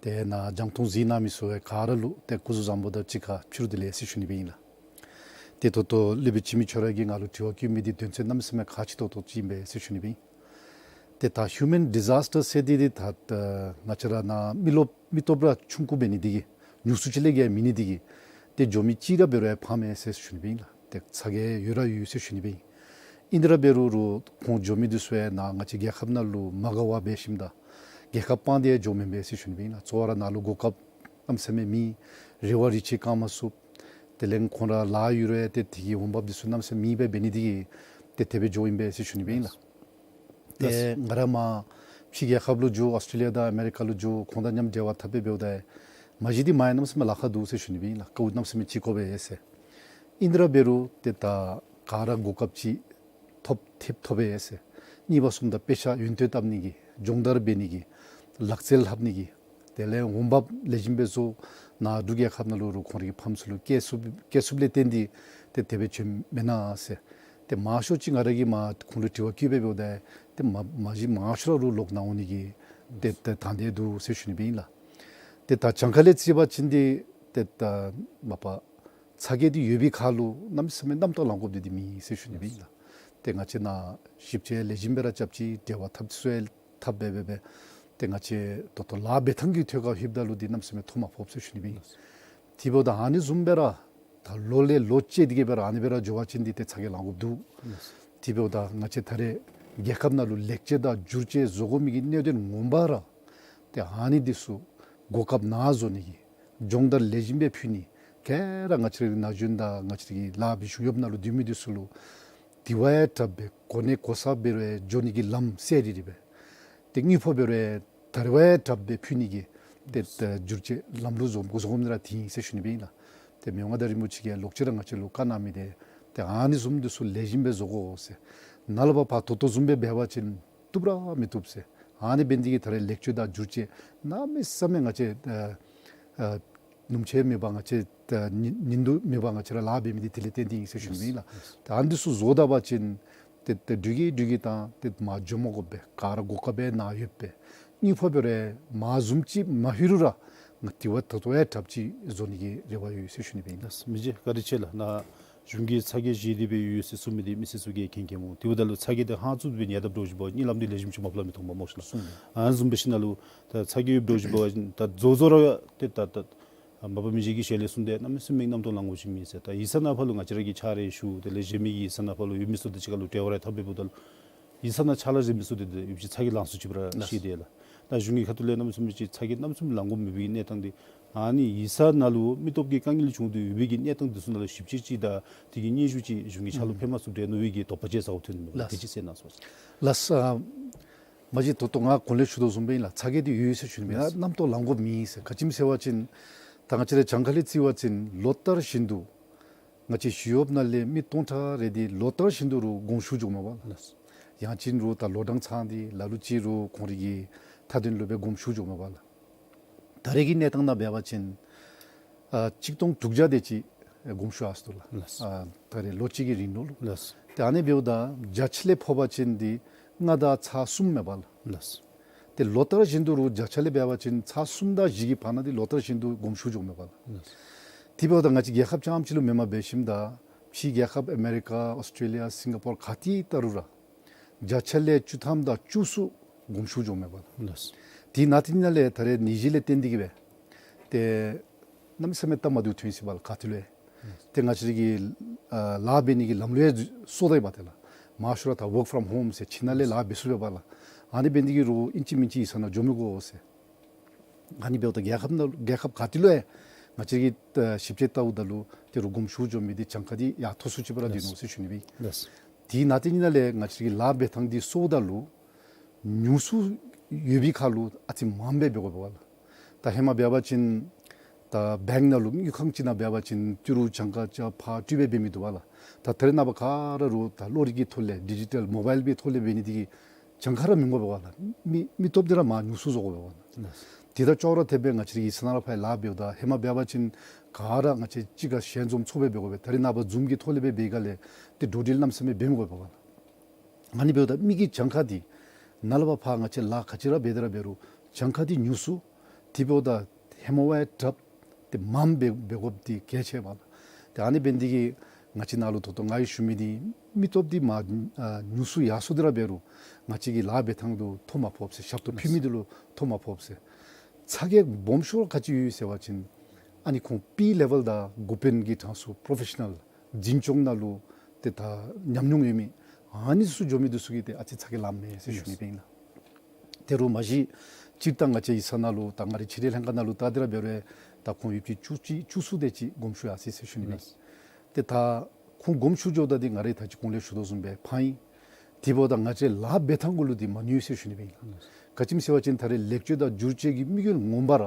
ཏེ་ནཱ་རྒྱང་མཐོང་གཟིགས་གནང་མི་ཚུ་ག་ར་ལུ་ཏེ་སྐུ་གཟུགས་བཟང་པོ་དང་གཅིག་ཁར་ཕྱི་རུ་བདེ་ལེགས་ཟེར་ཞུ་ནི་སྦེ་ཨིན་ལགས། ཏེ་ད་ལྟོ་ལེགས་ལེགས་སྦེ་བྱིན་མི་ཁྱོད་ར་གིས་ང་ལུ་དྲི་བ་བཀོད་མི་འདི་དོན་ཚན་གནམ་མེད་ས་མེད་ཁག་ཆེ་ཏོག་ཏོ་ཅིག་ཨིན་པས་ཟེར་ཞུ་ནི་སྦེ་ཨིན། ཏེ་ད་ཧིའུ་མེན་ཌི་ཛཱསི་ཊར་ཟེར་འདི་འདི་ད་ང་བཅས་ར་ནཱ་མི་རློབས་མི་སྟོབས་ར་ཆུང་ཀུ་འབད་ནི་འདི་གིས་ཉུང་སུ་ཅིག་ལས་བརྒལ་མེད་ནི་འདི་གིས་ཏེ་འགྱོ་མི་གཅིག་ར་འབད་རུང་ཡང་ཕངས་མས་ཟེར་ཞུ་ནི་སྦེ་ཨིན་ལགས། ཏེ་ཚ་གྱང་ཡོད་ར་ཡོད་ཟེར་ཞུ་ནི་སྦེ་ཨིན། ཨིན་དེ་ར་འབད་རུང་རུང་ཁོང་འགྱོ་མི་འདི་ཚུ་ཡང་ནཱ་ང་བཅས་རྒྱལ་ཁབ་ནང་ལུ་མ་དགའ་བར་འབད་ཞིནམ་ད་རྒྱལ་ཁབ་སྤང་སྟེ་ཡང་འགྱོཝ་མེན་པས་ཟེར་ཞུ་ནི་སྦེ་ཨིན་ལགས། གཙོ་བོ་ར་ནཱ་ལུ་གོ་སྐབས་གནམ་མེད་ས་མེད་མེད། རེ་བ་རེ་ཆེ་བསྐང་མ་ཚུགས། དེ་ལས་ཁོང་ར་ལཱ་ཡོད་རུང་ཏེ་དེ་གི་འོང་འབབ་འདི་ཚུ་གནམ་མེད་ས་མེད་མེད་པར་འབད་ནི་འདི་གིས་ཏེ་དེ་སྦེ་འགྱོཝ་ཨིན་པས་ཟེར་ཞུ་ནི་སྦེ་ཨིན་ལགས། ཏེ་ང་ར་མར་ཕྱི་རྒྱལ་ཁབ་ལུ་འགྱོ་ཨོསི་ཊྲེ་ལི་ཡ་དང་ཨ་མེ་རི་ཀ་ལུ་འགྱོ་ཁོང་དང་མཉམ་འབྲེལ་བ་འཐབ་སྦེ་འབདཝ་ད་མ་གཞི་འདི་མར་ཡང་གནམ་མེད་ས་མེད་ལཱ་ཁག་འདུག་ཟེར་ཞུ་ནི་སྦེ་ཨིན་ལགས། དཀའཝ་གནམ་མེད་ས་མེད་ཅིག་དགོ་པས་ཟེར། ཨིན་དེ་ར་འབད་རུང་ཏེ་ད་ག་ར་གོ་སྐབས་ཅིག་ཐོབ་ཐེབས་ཐོབ་པས་ཟེར། གཉིས་པ་གསུམ་དང་དཔེ་ཆ་ཡོན་ཏན་བཏབ་ནི་གི་སྦྱོང་བརྡར་འབད་ནི་གི་ལག་རྩལ་ལྷབ་ནི་གི་དེ་ལས་འོང་འབབ་ལེགས་ཤོམ་སྦེ་བཟོ་ནཱ་འབྲུག་རྒྱལ་ཁབ་ནང་ལུ་རུང་ཁོང་རའི་གི་ཕམ་ཚུ་ལུ་སྐྱེལ་ཚུགས་སྐྱེལ་ཚུགསཔ་ལས་བརྟེན་ཏེ་ཏེ་དེ་སྦེ་བྱོནམ་མེན་ན་ཟེར། ཏེ་མང་ཤོས་ཅིག་ང་ར་གིས་མར་ཁོང་ལུ་དྲི་བ་བཀོད་སྦེ་འབདཝ་ད་ཏེ་མ་མ་གཞི་མང་ཤོས་ར་རུང་ལོག་ནཱ་འོང་ནི་གི་ཏེ་ཏེ་དང་འདོད་འདུག་ཟེར་ཞུ་ནི་སྦེ་ཨིན་ལགས། ཏེ་ད་གྱངས་ཁ་ལས་རྩིས་པ་ཅིན་འདི་ཏེ་ད་མ་པ་ཚ་གྱང་འདི་ཡོད་པའི་ཁར་ལུ་གནམ་མེད་ས་མེད་རྣམ་རྟོག་ལང་དགོཔ་འདི་འདི་མེད་ཟེར་ཞུ་ནི་སྦེ་ཨིན་ལགས། ཏེ་ང་བཅས་ནཱ་ཞིབ་དཔྱད་ལེགས་ཤོམ་སྦེ་ར་རྐྱབ་ཅི། འབྲེལ་བ་འཐབ་ཚུ་ཡང་འཐབ་སྦེ་འབད་སྦེ་ཏེ་ང་བཅས་ད་ལྟོ་ལཱ་འབད་ཐངས་ཀྱི་ཐད་ཁར་ལྷོདཔ་ད་ལུ་འདི་གནམ་མེད་ས་མེད་ཐོག་མ་ཕོགཔ་ཟེར་ཞུ་ནི་སྦེ་ཨིན་ལགས། དེ་འབདཝ་ད་ཨ་ནི་བཟུམ་སྦེ་ར་ད་ལོ་ལས་ལོ་བཅད་དེ་གི་སྦེ་ར་ཨ་ནི་སྦེ་ར་འགྱོ་བ་ཅིན་འདི་ཏེ་ཚ་གྱང་ལང་དགོཔ་འདུག། དེ་འབདཝ་ད་ང་བཅས་ད་རེས་རྒྱལ་ཁབ་ནང་ལུ་ལེགས་བཅོས་དང་བསྒྱུར་བཅོས་བཟོ་དགོ་མི་གི་གནད་དོན་ངོ་མ་ར་ཏེ་ཨ་ནི་འདི་ཚུ་གོ་སྐབས་ནཱ་བཟོ་ནི་གི་སྦྱོང་བརྡར་ལེགས་ཤོམ་སྦེ་ཕུལ་ནི། ག་ར་ང་བཅས་རའི་ན་གཞོན་དང་ང་བཅས་ཀྱི་ལཱ་འབད་ཤུལ་ཡོདཔ་ནང་ལུ་སྡོད་མི་འདི་ཚུ་ལུ་དེ་བ་ཡང་དྲགཔ་སྦེ་གོ་གནས་གོ་ས་འབད་རུང་འགྱོ་ནི་གི་ལམ་གསལ་རི་རི་སྦེ་ཏེ་དངུལ་ཕོགས་འབད་རུང་ད་རེས་བ་ཡང་དྲགཔ་སྦེ་ཕུལ་ནི་གི་ཏེ་ཏེ་བསྒྱུར་བཅོས་ལམ་ལུགས་བཟོ་བཟོ་དགོ་མི་ར་འདི་ཨིན་ཟེར་ཞུ་ནི་སྦེ་ཨིན་ལགས། ཏེ་མི་དབང་མངའ་བདག་རིན་པོ་ཆེ་གིས་ལོག་ཅི་ར་ང་བཅས་ལུ་བཀའ་གནང་མི་འདི་ཏེ་ཨ་ནི་བཟུམ་འདི་ཚུ་ལེགས་ཤོམ་སྦེ་བཟོ་དགོ་ཟེར། ནཱ་ལས་ཕར་ད་ལྟོ་བཟུམ་སྦེ་འབད་བ་ཅིན་བཏུབ་ར་མི་བཏུབ་ཟེར། ཨ་ནི་འབད་ནི་འདི་གིས་ད་རེས་ལེགས་བཅོས་དང་བསྒྱུར་བཅོས་གནམ་མེད་ས་མེད་ང་བཅས་ཨ་ཨ་ནུམ་ཆེ་མེད་པར་ང་བཅས་ཨ་ཉིན་ཉིན་དུ་མེད་པར་ང་བཅས་ར་ལཱ་འབད་མི་འདི་དེ་ལས་བརྟེན་ཏེ་ཨིན་ཟེར་ཞུ་ནི་ཨིན་ལགས། ད་ཨ་ནི་འདི་ཚུ་བཟོ་ད་པ་ཅིན་ཏེ་ཏེ་འགྲུལ་གྱི་འགྲུལ་གྱི་དང་ཏེ་མར་འགྱོ་མ་དགོ་པར་ག་ར་གོ་སྐབས་སྦེ་ནཱ་ཡོད་པས། དངུལ་ཕོགས་འབད་རུང་མར་བཟུམ་ཅིག་མ་ལྷོད་རུང་ར་ང་དེ་བ་ད་ལྟོ་ཡང་དྲགཔ་ཅིག་བཟོ་ནི་གི་རེ་བ་ཡོད་ཟེར་ཞུ་ནི་སྦེ་ཨིན་ལགས། མི་རྗེ་བཀའ་དྲིན་ཆེ་ལགས། ནཱ་གཞུང་གིས་ཚ་གྱང་བཞེས་ཏེ་སྦེ་ཡོད་ཟེར་གསུངས་མི་འདི་མི་སེར་ཚུ་གིས་མཁྱེན་མཁྱེནམ་འོང་། དེ་འབདཝ་ད་ལུ་ཚ་གྱང་འདི་ཧང་སུ་སྦེ་ཉལ་དཔ་འདྲཝ་ཅིག་འབད་བ་ཅིན་གཉིད་ལམ་འདི་ལེགས་ཤོམ་ཅིག་མ་ཕོག་ལ་མི་མཐོང་པས་སྨོ་ཤེ་ལགས། ཨ་ནི་བཟུམ་འབད་ཞིནམ་ལས་ད་ཚ་གྱང་ཡོདཔ་འདྲཝ་ཅིག་འབད་བ་ཅིན་ད་བཟོ་བཟོ་ར་ཏེ་ད་ད་ཨ་མ་པ་མི་རྗེ་གི་ཞལ་ལས་གསུངས་ཏེ་གནམ་མེད་ས་མེད་རྣམ་རྟོག་ལང་དགོཔ་ཅིག་མེད་ཟེར། ད་ཡིག་ཚང་ནང་ཕར་ལུ་ང་བཅས་ར་གིས་ཕྱག་རེ་ཞུ་དེ་ལས་གཞན་མི་གི་ཡིག་ཚང་ནང་ཕར་ལུ་ཡོད་མི་ཚུ་དང་གཅིག་ཁར་ལུ་འབྲེལ་བ་རེ་འཐབ་སྦེ་འབདཝ་ད་ལུ་ཡིག་ཚང་ནང་ཕྱག་ལཱ་མཛད་མི་ཚུ་དེ་དེ་ཡོད་ཅིག་ཚ་གྱང་ལང་སུ་ཅིག་སྦེ་ར་ཤེས་ཏེ་ལགས། ད་གཞུང་གི་ཁ་ཐུག་ལས་གནམ་མེད་ས་མེད་ཅིག་ཚ་གྱང་གནམ་མེད་ས་མེད་ལང་དགོཔ་མེད་པའི་གི་གནས་སྟངས་འདི་ཨ་ནི་ཡིག་ཚང་ནང་ལུ་མི་སྟོབས་ཀྱི་དཀའ་ངལ་བྱུང་སྟེ་ཡོད་པའི་གི་གནས་སྟངས་འདི་ཚུ་ནང་ལུ་ཞིབ་དཔྱད་ཅིག་དང་དེ་གི་སྙན་ཞུ་ཅིག་གཞུང་གི་ཕྱག་ལུ་ཕན་མ་ཚུགས་དེ་མནོ་བའི་གི་དོགས་པ་ཅིག་ཟཝ་ཐོན་ནུག་ལགས། དེ་ཅིག་གསན་གནང་ཟེར་ཞུ། ལགས་སོ། མ་གཞི་ད་ལྟོ་ང་གོང་ལས་ཞུ་དོ་བཟུམ་སྦེ་ཨིན་ལགས། ཚ་གྱང་འདི་ཡོད་ཟེར་ཞུ་ནི་མེན་ལགས། རྣམ་རྟོག་ལང་དགོཔ་མེད་ཟེར། ག་ཅི་སྨོ་ཟེར་བ་ཅིན་ད་ང་བཅས་ར་གྱངས་ཁ་ལས་རྩིས་པ་ཅིན་ལོ་ལྟར་བཞིན་དུ་ང་བཅས་ཞི་གཡོགཔ་ནང་ལས་མི་སྟོང་ཕྲག་རེ་འདི་ལོ་ལྟར་བཞིན་དུ་རུང་དགོངས་ཞུ་འགྱོཝ་མས་པ་ལགས། ཡང་ཅིན་རུང་ད་ལོ་གྲངས་ཚང་སྟེ་ལ་ལུ་ཅིག་རུང་ཁོང་རའི་གི་མཐའ་དོན་ལུ་སྦེ་དགོངས་ཞུ་འགྱོཝ་མས་པ་ལགས། ད་རེས་ཀྱི་གནས་སྟངས་ནང་འབད་བ་ཅིན་ཨ་གཅིག་སྟོང་དྲུག་བརྒྱ་དེ་ཅིག་དགོངས་ཞུ་ཡར་སོ་ནུག་ལགས། ལགས། ཨ་ད་རེས་ལོ་གཅིག་གི་རིང་ལུ་ལགས། ལགས། ཏེ་ཨ་ནི་འབདཝ་ད་བརྒྱ་ཆ་ལས་ཕོག་པ་ཅིན་འདི་ལྔ་དང་ཚག་གསུམ་མས་པ་ལགས། ལགས། ཏེ་ལོ་ལྟར་བཞིན་དུ་རུང་བརྒྱ་ཆ་ལས་འབད་བ་ཅིན་ཚག་གསུམ་དང་བཞི་གི་བར་ན་འདི་ལོ་ལྟར་བཞིན་དུ་དགོངས་ཞུ་འགྱོཝ་མས་པ་ལགས། ལགས། དེ་འབདཝ་ད་ང་བཅས་རྒྱལ་ཁབ་རྐྱངམ་ཅིག་ལུ་མེནམ་འབད་ཞིནམ་ད་ཕྱི་རྒྱལ་ཁབ་ཨ་མེ་རི་ཀ་ཨོསི་ཊྲེ་ལི་ཡ་སིང་ག་པོར་ག་ཏེ་ལྟ་རུང་ར་བརྒྱ་ཆ་ལས་བཅུ་ཐམ་དང་བཅུ་གསུམ་དགོངས་ཞུ་འགྱོཝ་མས་པ་ལགས། ལགས། དེ་ནང་དེ་ནང་ལས་ད་རེས་ནད་གཞི་ལས་བརྟེན་ཏེ་གི་སྦེ་ཏེ་གནམ་མེད་ས་མེད་སྟབས་མ་བདེཝ་ཐོན་ཡི་ཟེར་བ་ལགས། ག་ཏེ་ལུ་ཡང་ཏེ་ང་བཅས་རའི་གི་ཨ་ལཱ་འབད་ནི་གི་ལམ་ལུ་ཡང་སོར་ད་ཡི་པ་ཏེ་ལགས། མང་ཤོས་ར་ད་ཝརཀ་ཕོརམ་ཧོམ་ཟེར་ཁྱིམ་ནང་ལས་ལཱ་འབད་ཚུགས་པས་པ་ལགས། ཨ་ནི་འབད་ནི་དེ་གིས་རུང་ཨིན་ཅི་མིན་ཅི་ཡིག་ཚང་ནང་འགྱོ་མི་དགོ་ཟེར། ཨ་ནི་འབདཝ་ད་རྒྱལ་ཁབ་ནང་རྒྱལ་ཁབ་ག་ཏེ་ལུ་ཡང་ང་བཅས་ཀྱིས་ཞིབ་དཔྱད་བལྟཝ་ད་ལུ་ཏེ་རུང་དགོངས་ཞུ་འགྱོ་མི་འདི་གྱངས་ཁ་འདི་ཡར་མཐོ་སུ་ཅིག་སྦེ་ར་སྡོད་ནུག་ཟེར་ཞུ་ནི་སྦེ། ལགས། དེ་ནང་དེ་ནང་ལས་ང་བཅས་ཀྱི་ལཱ་འབད་ཐངས་འདི་སོརཝ་ད་ལུ་ཉུང་སུ་ཡོད་པའི་ཁར་ལུ་ཨ་ཙི་མངམ་སྦེ་འབད་དགོ་པས་པ་ལགས། ད་ཧེ་མ་འབད་བ་ཅིན་ད་བེངཀ་ནང་ལུ་དངུལ་ཁང་ཅིག་ནང་འབད་བ་ཅིན་ཏི་རུ་གྱངས་ཁ་ཅིག་ཕར་སྤྲོད་སྦེ་འབད་མི་འདུག་པ་ལགས། ད་ད་རེས་ནངས་པ་ག་ར་རུང་ད་གློག་རིག་གི་ཐོག་ལས་ཌི་ཇི་ཊལ་མོ་བཱའིལ་པའི་ཐོག་ལས་འབད་ནི་དེ་གིས་གྱངས་ཁ་ར་མི་དགོ་པས་པ་ལགས། མི་མི་སྟོབས་འདི་ར་མར་ཉུང་སུ་བཟོ་དགོ་པས་པ་ལགས། དེ་དང་ཅོག་ར་འཐདཔ་སྦེ་ང་བཅས་རའི་ཡིག་ཚང་ནང་ར་ཕར་ལཱ་འབདཝ་ད་ཧེ་མ་འབད་བ་ཅིན་ག་ར་ང་བཅས་གཅིག་ཁར་ཞལ་འཛོམས་ཚོགས་སྦེ་འབད་དགོ་པས། ད་རེས་ནངས་པ་ཛུམ་གྱི་ཐོག་ལས་སྦེ་འབད་བའི་སྒང་ལས་ཏེ་འགྲོ་འགྲུལ་གནམ་མེད་ས་མེད་འབད་མི་དགོ་པས་པ་ལགས། ཨ་ནི་འབདཝ་ད་མི་གི་གྱངས་ཁ་འདི་ནཱ་ལས་ཕར་ཕར་ང་བཅས་ལཱ་ག་ཅི་ར་འབད་དེ་ར་འབད་རུང་གྱངས་ཁ་འདི་ཉུང་སུ་དེ་འབདཝ་ད་ཧེ་མ་བ་ཡང་དྲགཔ་ཏེ་མངམ་སྦེ་འབད་དགོཔ་འདི་གལ་ཆེ་བས་ལགས། ཏེ་ཨ་ནི་འབད་ནི་དེ་གིས་ང་བཅས་ནཱ་ལུ་ད་ལྟོ་ང་གིས་ཞུ་མི་འདི་མི་སྟོབས་འདི་མར་ཨ་ཉུང་སུ་ཡར་སོང་སྟེ་ར་འབད་རུང་ང་བཅས་ཀྱི་ལཱ་འབད་ཐངས་ལུ་ཐོག་མ་ཕོགཔ་ཟེར། ཞབས་ཏོག་ཕུལ་མི་འདི་ལུ་ཐོག་མ་ཕོགཔ་ཟེར། ཚ་གྱང་སྦོམ་ཤོས་ག་ཅི་ཡོད་ཟེར་བ་ཅིན་ཨ་ནི་ཁོང་པི་ལེ་ཝེལ་དང་འགོ་དཔོན་གྱི་གྲངས་སུ་པྲོ་ཕེ་ཤ་ནཱལ་འཛིན་སྐྱོང་ནང་ལུ་ཏེ་ད་ཉམས་མྱོང་ཡོད་མི་ཨ་ནི་ཚུ་འགྱོ་མི་འདི་ཚུ་གིས་ཏེ་ཨ་ཙི་ཚ་གྱང་ལངམ་མས་ཟེར་ཞུ་ནི་སྦེ་ཨིན་ལགས། དེ་རུང་མ་གཞི་སྤྱིར་བཏང་ང་བཅས་ཡིག་ཚང་ནང་ལུ་ད་ང་རའི་ཕྱི་འབྲེལ་ལྷན་ཁག་ནང་ལུ་བལྟ་སྟེ་ར་འབད་རུང་ ད་ཁོང་ཡོདཔ་ཅིག་བཅུ་གཅིག་བཅུ་གསུམ་དེ་ཅིག་དགོངསམ་ཞུ་ཡར་སོ་ཡི་ཟེར་ཞུ་ནི་ཨིན། ཏེ་ད་ཁོང་དགོངསམ་ཞུ་འགྱོཝ་ད་འདི་ང་རའི་ད་ཅི་གོང་ལས་ཞུ་དོ་བཟུམ་སྦེ་ཕངས་ཡི། དེ་འབདཝ་ད་ང་བཅས་ལཱ་འབད་ཐངས་གུ་ལུ་འདི་མ་ནུས་ཟེར་ཞུ་ནི་སྦེ་ཨིན་ལགས། ག་ཅི་སྨོ་ཟེར་བ་ཅིན་ད་རེས་ལེགས་བཅོས་དང་བསྒྱུར་བཅོས་ཀྱི་དམིགས་ཡུལ་ངོ་མ་ར་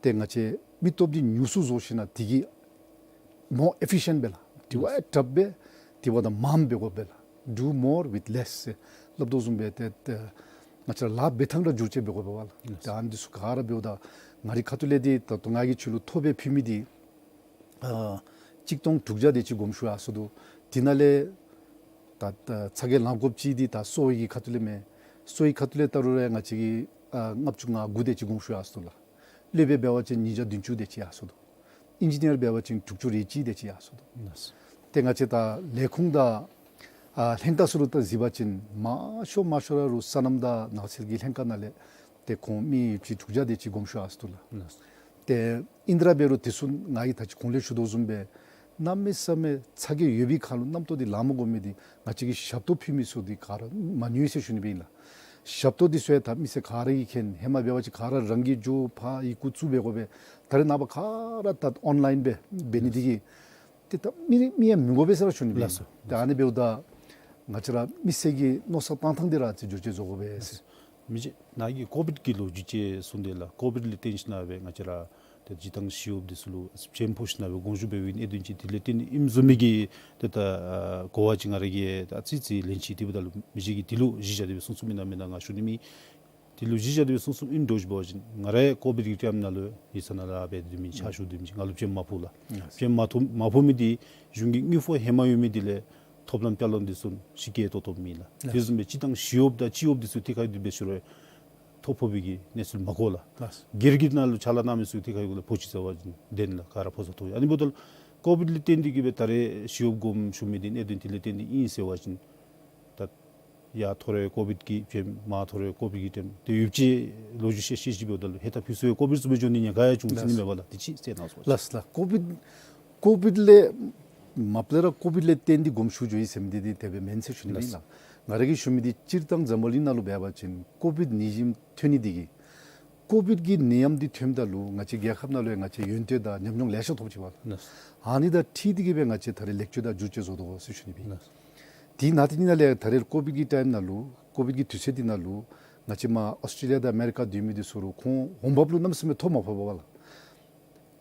ཏེ་ང་བཅས་མི་སྟོབས་འདི་ཉུང་སུ་བཟོ་ཞིནམ་ལས་དེ་གིས་མོར་ཨེ་ཕི་ཤཱནཊ་སྦེ་ལགས། དེ་བ་ཡང་དྲགཔ་སྦེ་དེ་འབདཝ་ད་མངམ་འབད་དགོ་པས་ལགས། Do more with less ཟེར་སླབ་དོ་བཟུམ་སྦེ་ཏེ་ཏེ་ང་བཅས་ར་ལཱ་འབད་ཐངས་ར་བསྒྱུར་བཅོས་འབད་དགོ་པས་ལགས། ཏེ་ཨ་ནི་འདི་ཚུ་ག་ར་འབདཝ་ད་ང་རའི་ཁ་ཐུག་ལས་འདི་ད་ལྟོ་ང་གིས་ཁྱོད་ལུ་ཐོ་སྦེ་ཕུལ་མི་འདི་ཨ་གཅིག་སྟོང་དྲུག་བརྒྱ་དེ་ཅིག་དགོངསམ་ཞུ་ཡར་སོ་ནུག། དེ་ནང་ལས་ད་ད་ཚ་གྱང་ལངས་དགོཔ་ཅིག་འདི་ད་གསོ་བའི་གི་ཁ་ཐུག་ལས་མས། གསོ་བའི་ཁ་ཐུག་ལས་བལྟ་རུང་ར་ང་བཅས་ཀྱིས་ཨ་ལྔ་བཅུ་ང་དགུ་དེ་ཅིག་དགོངསམ་ཞུ་ཡར་སོ་ནུག་ལགས། སློབ་དཔོན་འབད་བ་ཅིན་ཉིས་བརྒྱ་བདུན་ཅུ་དེ་ཅིག་ཡར་སོ་ནུག། ཨིན་ཇི་ནི་ཡར་འབད་བ་ཅིན་དྲུག་ཅུ་རེ་གཅིག་དེ་ཅིག་ཡར་སོ་ནུག། ལགས། ཏེ་ང་བཅས་ད་ལས་ཁུངས་དང་ཨ་ལྷན་ཁག་ཚུ་ལུ་ད་གཟིགས་པ་ཅིན་མང་ཤོས་མང་ཤོས་ར་རུང་སོ་ནམ་དང་ནགས་ཚལ་གྱི་ལྷན་ཁག་ནང་ལས་ཏེ་ཁོང་མི་ཡོདཔ་ཅིག་དྲུག་བརྒྱ་དེ་ཅིག་དགོངསམ་ཞུ་ཡར་སོ་ནུག་ལགས། ལགས། ཏེ་ཨིན་ཏེ་ར་འབད་རུང་དེ་ཚུ་ང་གིས་ད་ཅི་གོང་ལས་ཞུ་དོ་བཟུམ་སྦེ་གནམ་མེད་ས་མེད་ཚ་གྱང་ཡོད་པའི་ཁར་ལུ་རྣམ་རྟོག་འདི་ལང་མ་དགོ་མི་འདི་ང་བཅས་ཀྱིས་ཞབས་ཏོག་ཕུལ་མི་ཚུ་འདི་ག་ར་མ་ནུས་ཟེར་ཞུ་ནི་སྦེ་ཨིན་ལགས། ཞབས་ཏོག་འདི་ཚུ་ཡང་ད་མི་སེར་ག་ར་གིས་མཁྱེན། ཧེ་མ་འབད་བ་ཅིན་ག་ར་རང་གིས་འགྱོ་ཕར་ཡི་གུ་བཙུགས་འབད་དགོ་པས། ད་རེས་ནངས་པ་ག་ར་ད་ཨོན་ལཱའིན་སྦེ་འབད་ནི་འདི་གིས་ཏེ་ད་མི་མི་ཡང་མི་དགོ་པས་ཟེར་ར་ཞུ་ནི་སྦེ་ཨིན་ལགས། ཏེ་ཨ་ནི་འབདཝ་ད་ང་བཅས་ར་མི་སེར་གྱི་མནོ་བསམ་བཏང་ཐངས་འདི་ར་ཅིག་བསྒྱུར་བཅོས་བཟོ་དགོ་པས་ཟེར། མི་རྗེ་ནཱ་གིས་ཀོ་བིཌ་ཀྱི་ལོ་རྒྱུས་ཅིག་གསུངས་དེས་ལགས། ཀོ་བིཌ་ལས་བརྟེན་ཞིནམ་ལས་ང་བཅས་ར་ཏེ་སྤྱིར་བཏང་ཞི་གཡོགཔ་འདི་ཚུ་ལུ་བྱེམ་ཕོག་ཞིནམ་ལས་དགོངས་ཞུ་འབད་བའི་གནད་དོན་ཅིག་དེ་ལས་བརྟེན་ཨིནམ་བཟུམ་མའི་གི་ཏེ་ད་གོ་བ་ཅིག་ང་ར་གིས་ད་ཨ་ཙི་ཙི་ལེན་ཅི། དེ་འབདཝ་ད་ལུ་མི་རྗེ་གིས་དེ་ལུ་གཞི་བཞག་སྟེ་སྦེ་གསུང་གསུངམ་ཨིན་ན་མེན་ན་ང་ཞུ་ནི་མེད། དེ་ལུ་གཞི་བཞག་སྟེ་སྦེ་གསུང་གསུངམ་ཨིནམ་འདྲཝ་ཅིག་འབད་བ་ཅིན་ང་ར་ཡང་ཀོ་བིཌ་ཀྱི་ཊའིམ་ནང་ལུ་ཡིག་ཚང་ནང་ལཱ་འབད་དེ་སྡོད་མི་ཕྱག་ཞུ་སྡོད་མི་ཅིག་ང་ལུ་བྱེམ་མ་ཕོག་ལགས། བྱེམ་མ་ཐོབ་མ་ཕོག་མི་འདི་གཞུང་གི་དངུལ་ཕོགས་ཧེ་མ་ཡོད་མི་འདི་ལས་ཐོབ་ལམ་བསྐྱར་ལོག་འདི་ཚུ་ཤི་ཀེ་ཏོག་ཏོ་མེད་ལགས། དེ་བཟུམ་སྦེ་སྤྱིར་བཏང་ཞི་གཡོགཔ་དང་སྤྱི་གཡོགཔ་འདི་ཚུ་ཐད་ཀར་འདི་འབད་ཞུ་རུང་ཐོ་ཕོག་པའི་གི་གནས་ཚུལ་མ་གོ་ལགས། སྒེར་གྱི་ནང་ལུ་ཕྱག་ལཱ་གནང་མི་ཚུ་ཐད་ཀར་གུ་ལུ་ཕོག་ཅི་ཟེར་བ་ཅིན་བདེན་ལགས། ག་ར་ཕོག་ས་ཐོབ་ཡི། ཨ་ནི་འབདཝ་ད་ལུ་ཀོ་བིཌ་ལས་བརྟེན་ཏེ་གིས་སྦེ་ད་རེས་ཞི་གཡོགཔ་དགོངསམ་ཞུ་མི་འདི་གནད་དོན་དེ་ལས་བརྟེན་ཏེ་ཨིན་ཟེར་བ་ཅིན་ད་ཡར་ཐོབ་རུང་ཀོ་བིཌ་ཀྱི་བྱེམ་མར་ཐོབ་རུང་ཀོ་བིཌ་ཀྱི་ཊའིམ་དེ་ཡོདཔ་ཅིག་ལོ་རྒྱུས་བཤད་བཤད་ཅིག་འབདཝ་ད་ལུ་ཧེ་ད་ཕུལ་སོང་ཡང་ཀོ་བིཌ་བཟུམ་སྦེ་འགྱོ་ནི་ཉེན་ཁ་ཡང་བྱུང་ཟེར་ནི་མས་པ་ལགས། དེ་ཅིག་ཟེར་གནང་སོང་། ལགས་ལགས། ཀོ་བིཌ་ཀོ་བིཌ་ལས་མ་པ་ལས་ར་ཀོ་བིཌ་ལས་བརྟེན་ཏེ་དགོངསམ་ཞུ་འགྱོ་ཡི་ཟེར་མི་འདི་འདི་དེ་སྦེ་མེན་ཟེར་ཞུ་ནི་ཨིན་ལགས། ང་ར་གིས་ཞུ་མི་འདི་སྤྱིར་བཏང་འཛམ་བུ་གླིང་ནང་ལུ་འབད་བ་ཅིན་ཀོ་བིཌ་ནད་གཞི་ཐོན་ནི་འདི་གིས་ཀོ་བིཌ་ཀྱི་ནད་ཡམས་འདི་ཐོནམ་ད་ལུ་ང་བཅས་རྒྱལ་ཁབ་ནང་ལུ་ཡང་ང་བཅས་ཡོན་ཏན་དང་ཉམས་མྱོང་ལེ་ཤ་ཐོབ་ཅི་པ་ལགས། ཨ་ནི་དང་འཁྲིལ་ཏེ་གིས་སྦེ་ང་བཅས་ད་རེས་ལེགས་བཅོས་དང་བསྒྱུར་བཅོས་བཟོ་དོ་ཟེར་ཞུ་ནི་སྦེ་ཨིན། དེ་ནང་དེ་ནང་ལས་ད་རེས་ཀོ་བིཌ་ཀྱི་ཊའིམ་ནང་ལུ་ཀོ་བིཌ་ཀྱི་དུས་ཚོད་འདི་ནང་ལུ་ང་བཅས་མར་ཨོསི་ཊེ་ལི་ཡ་དང་ཨ་མེ་རི་ཀ་སྡོད་མི་འདི་ཚུ་རུང་ཁོང་འོང་འབབ་ལུ་གནམ་མེད་ས་མེད་ཐོ་མ་ཕོག་པས་པ་ལགས།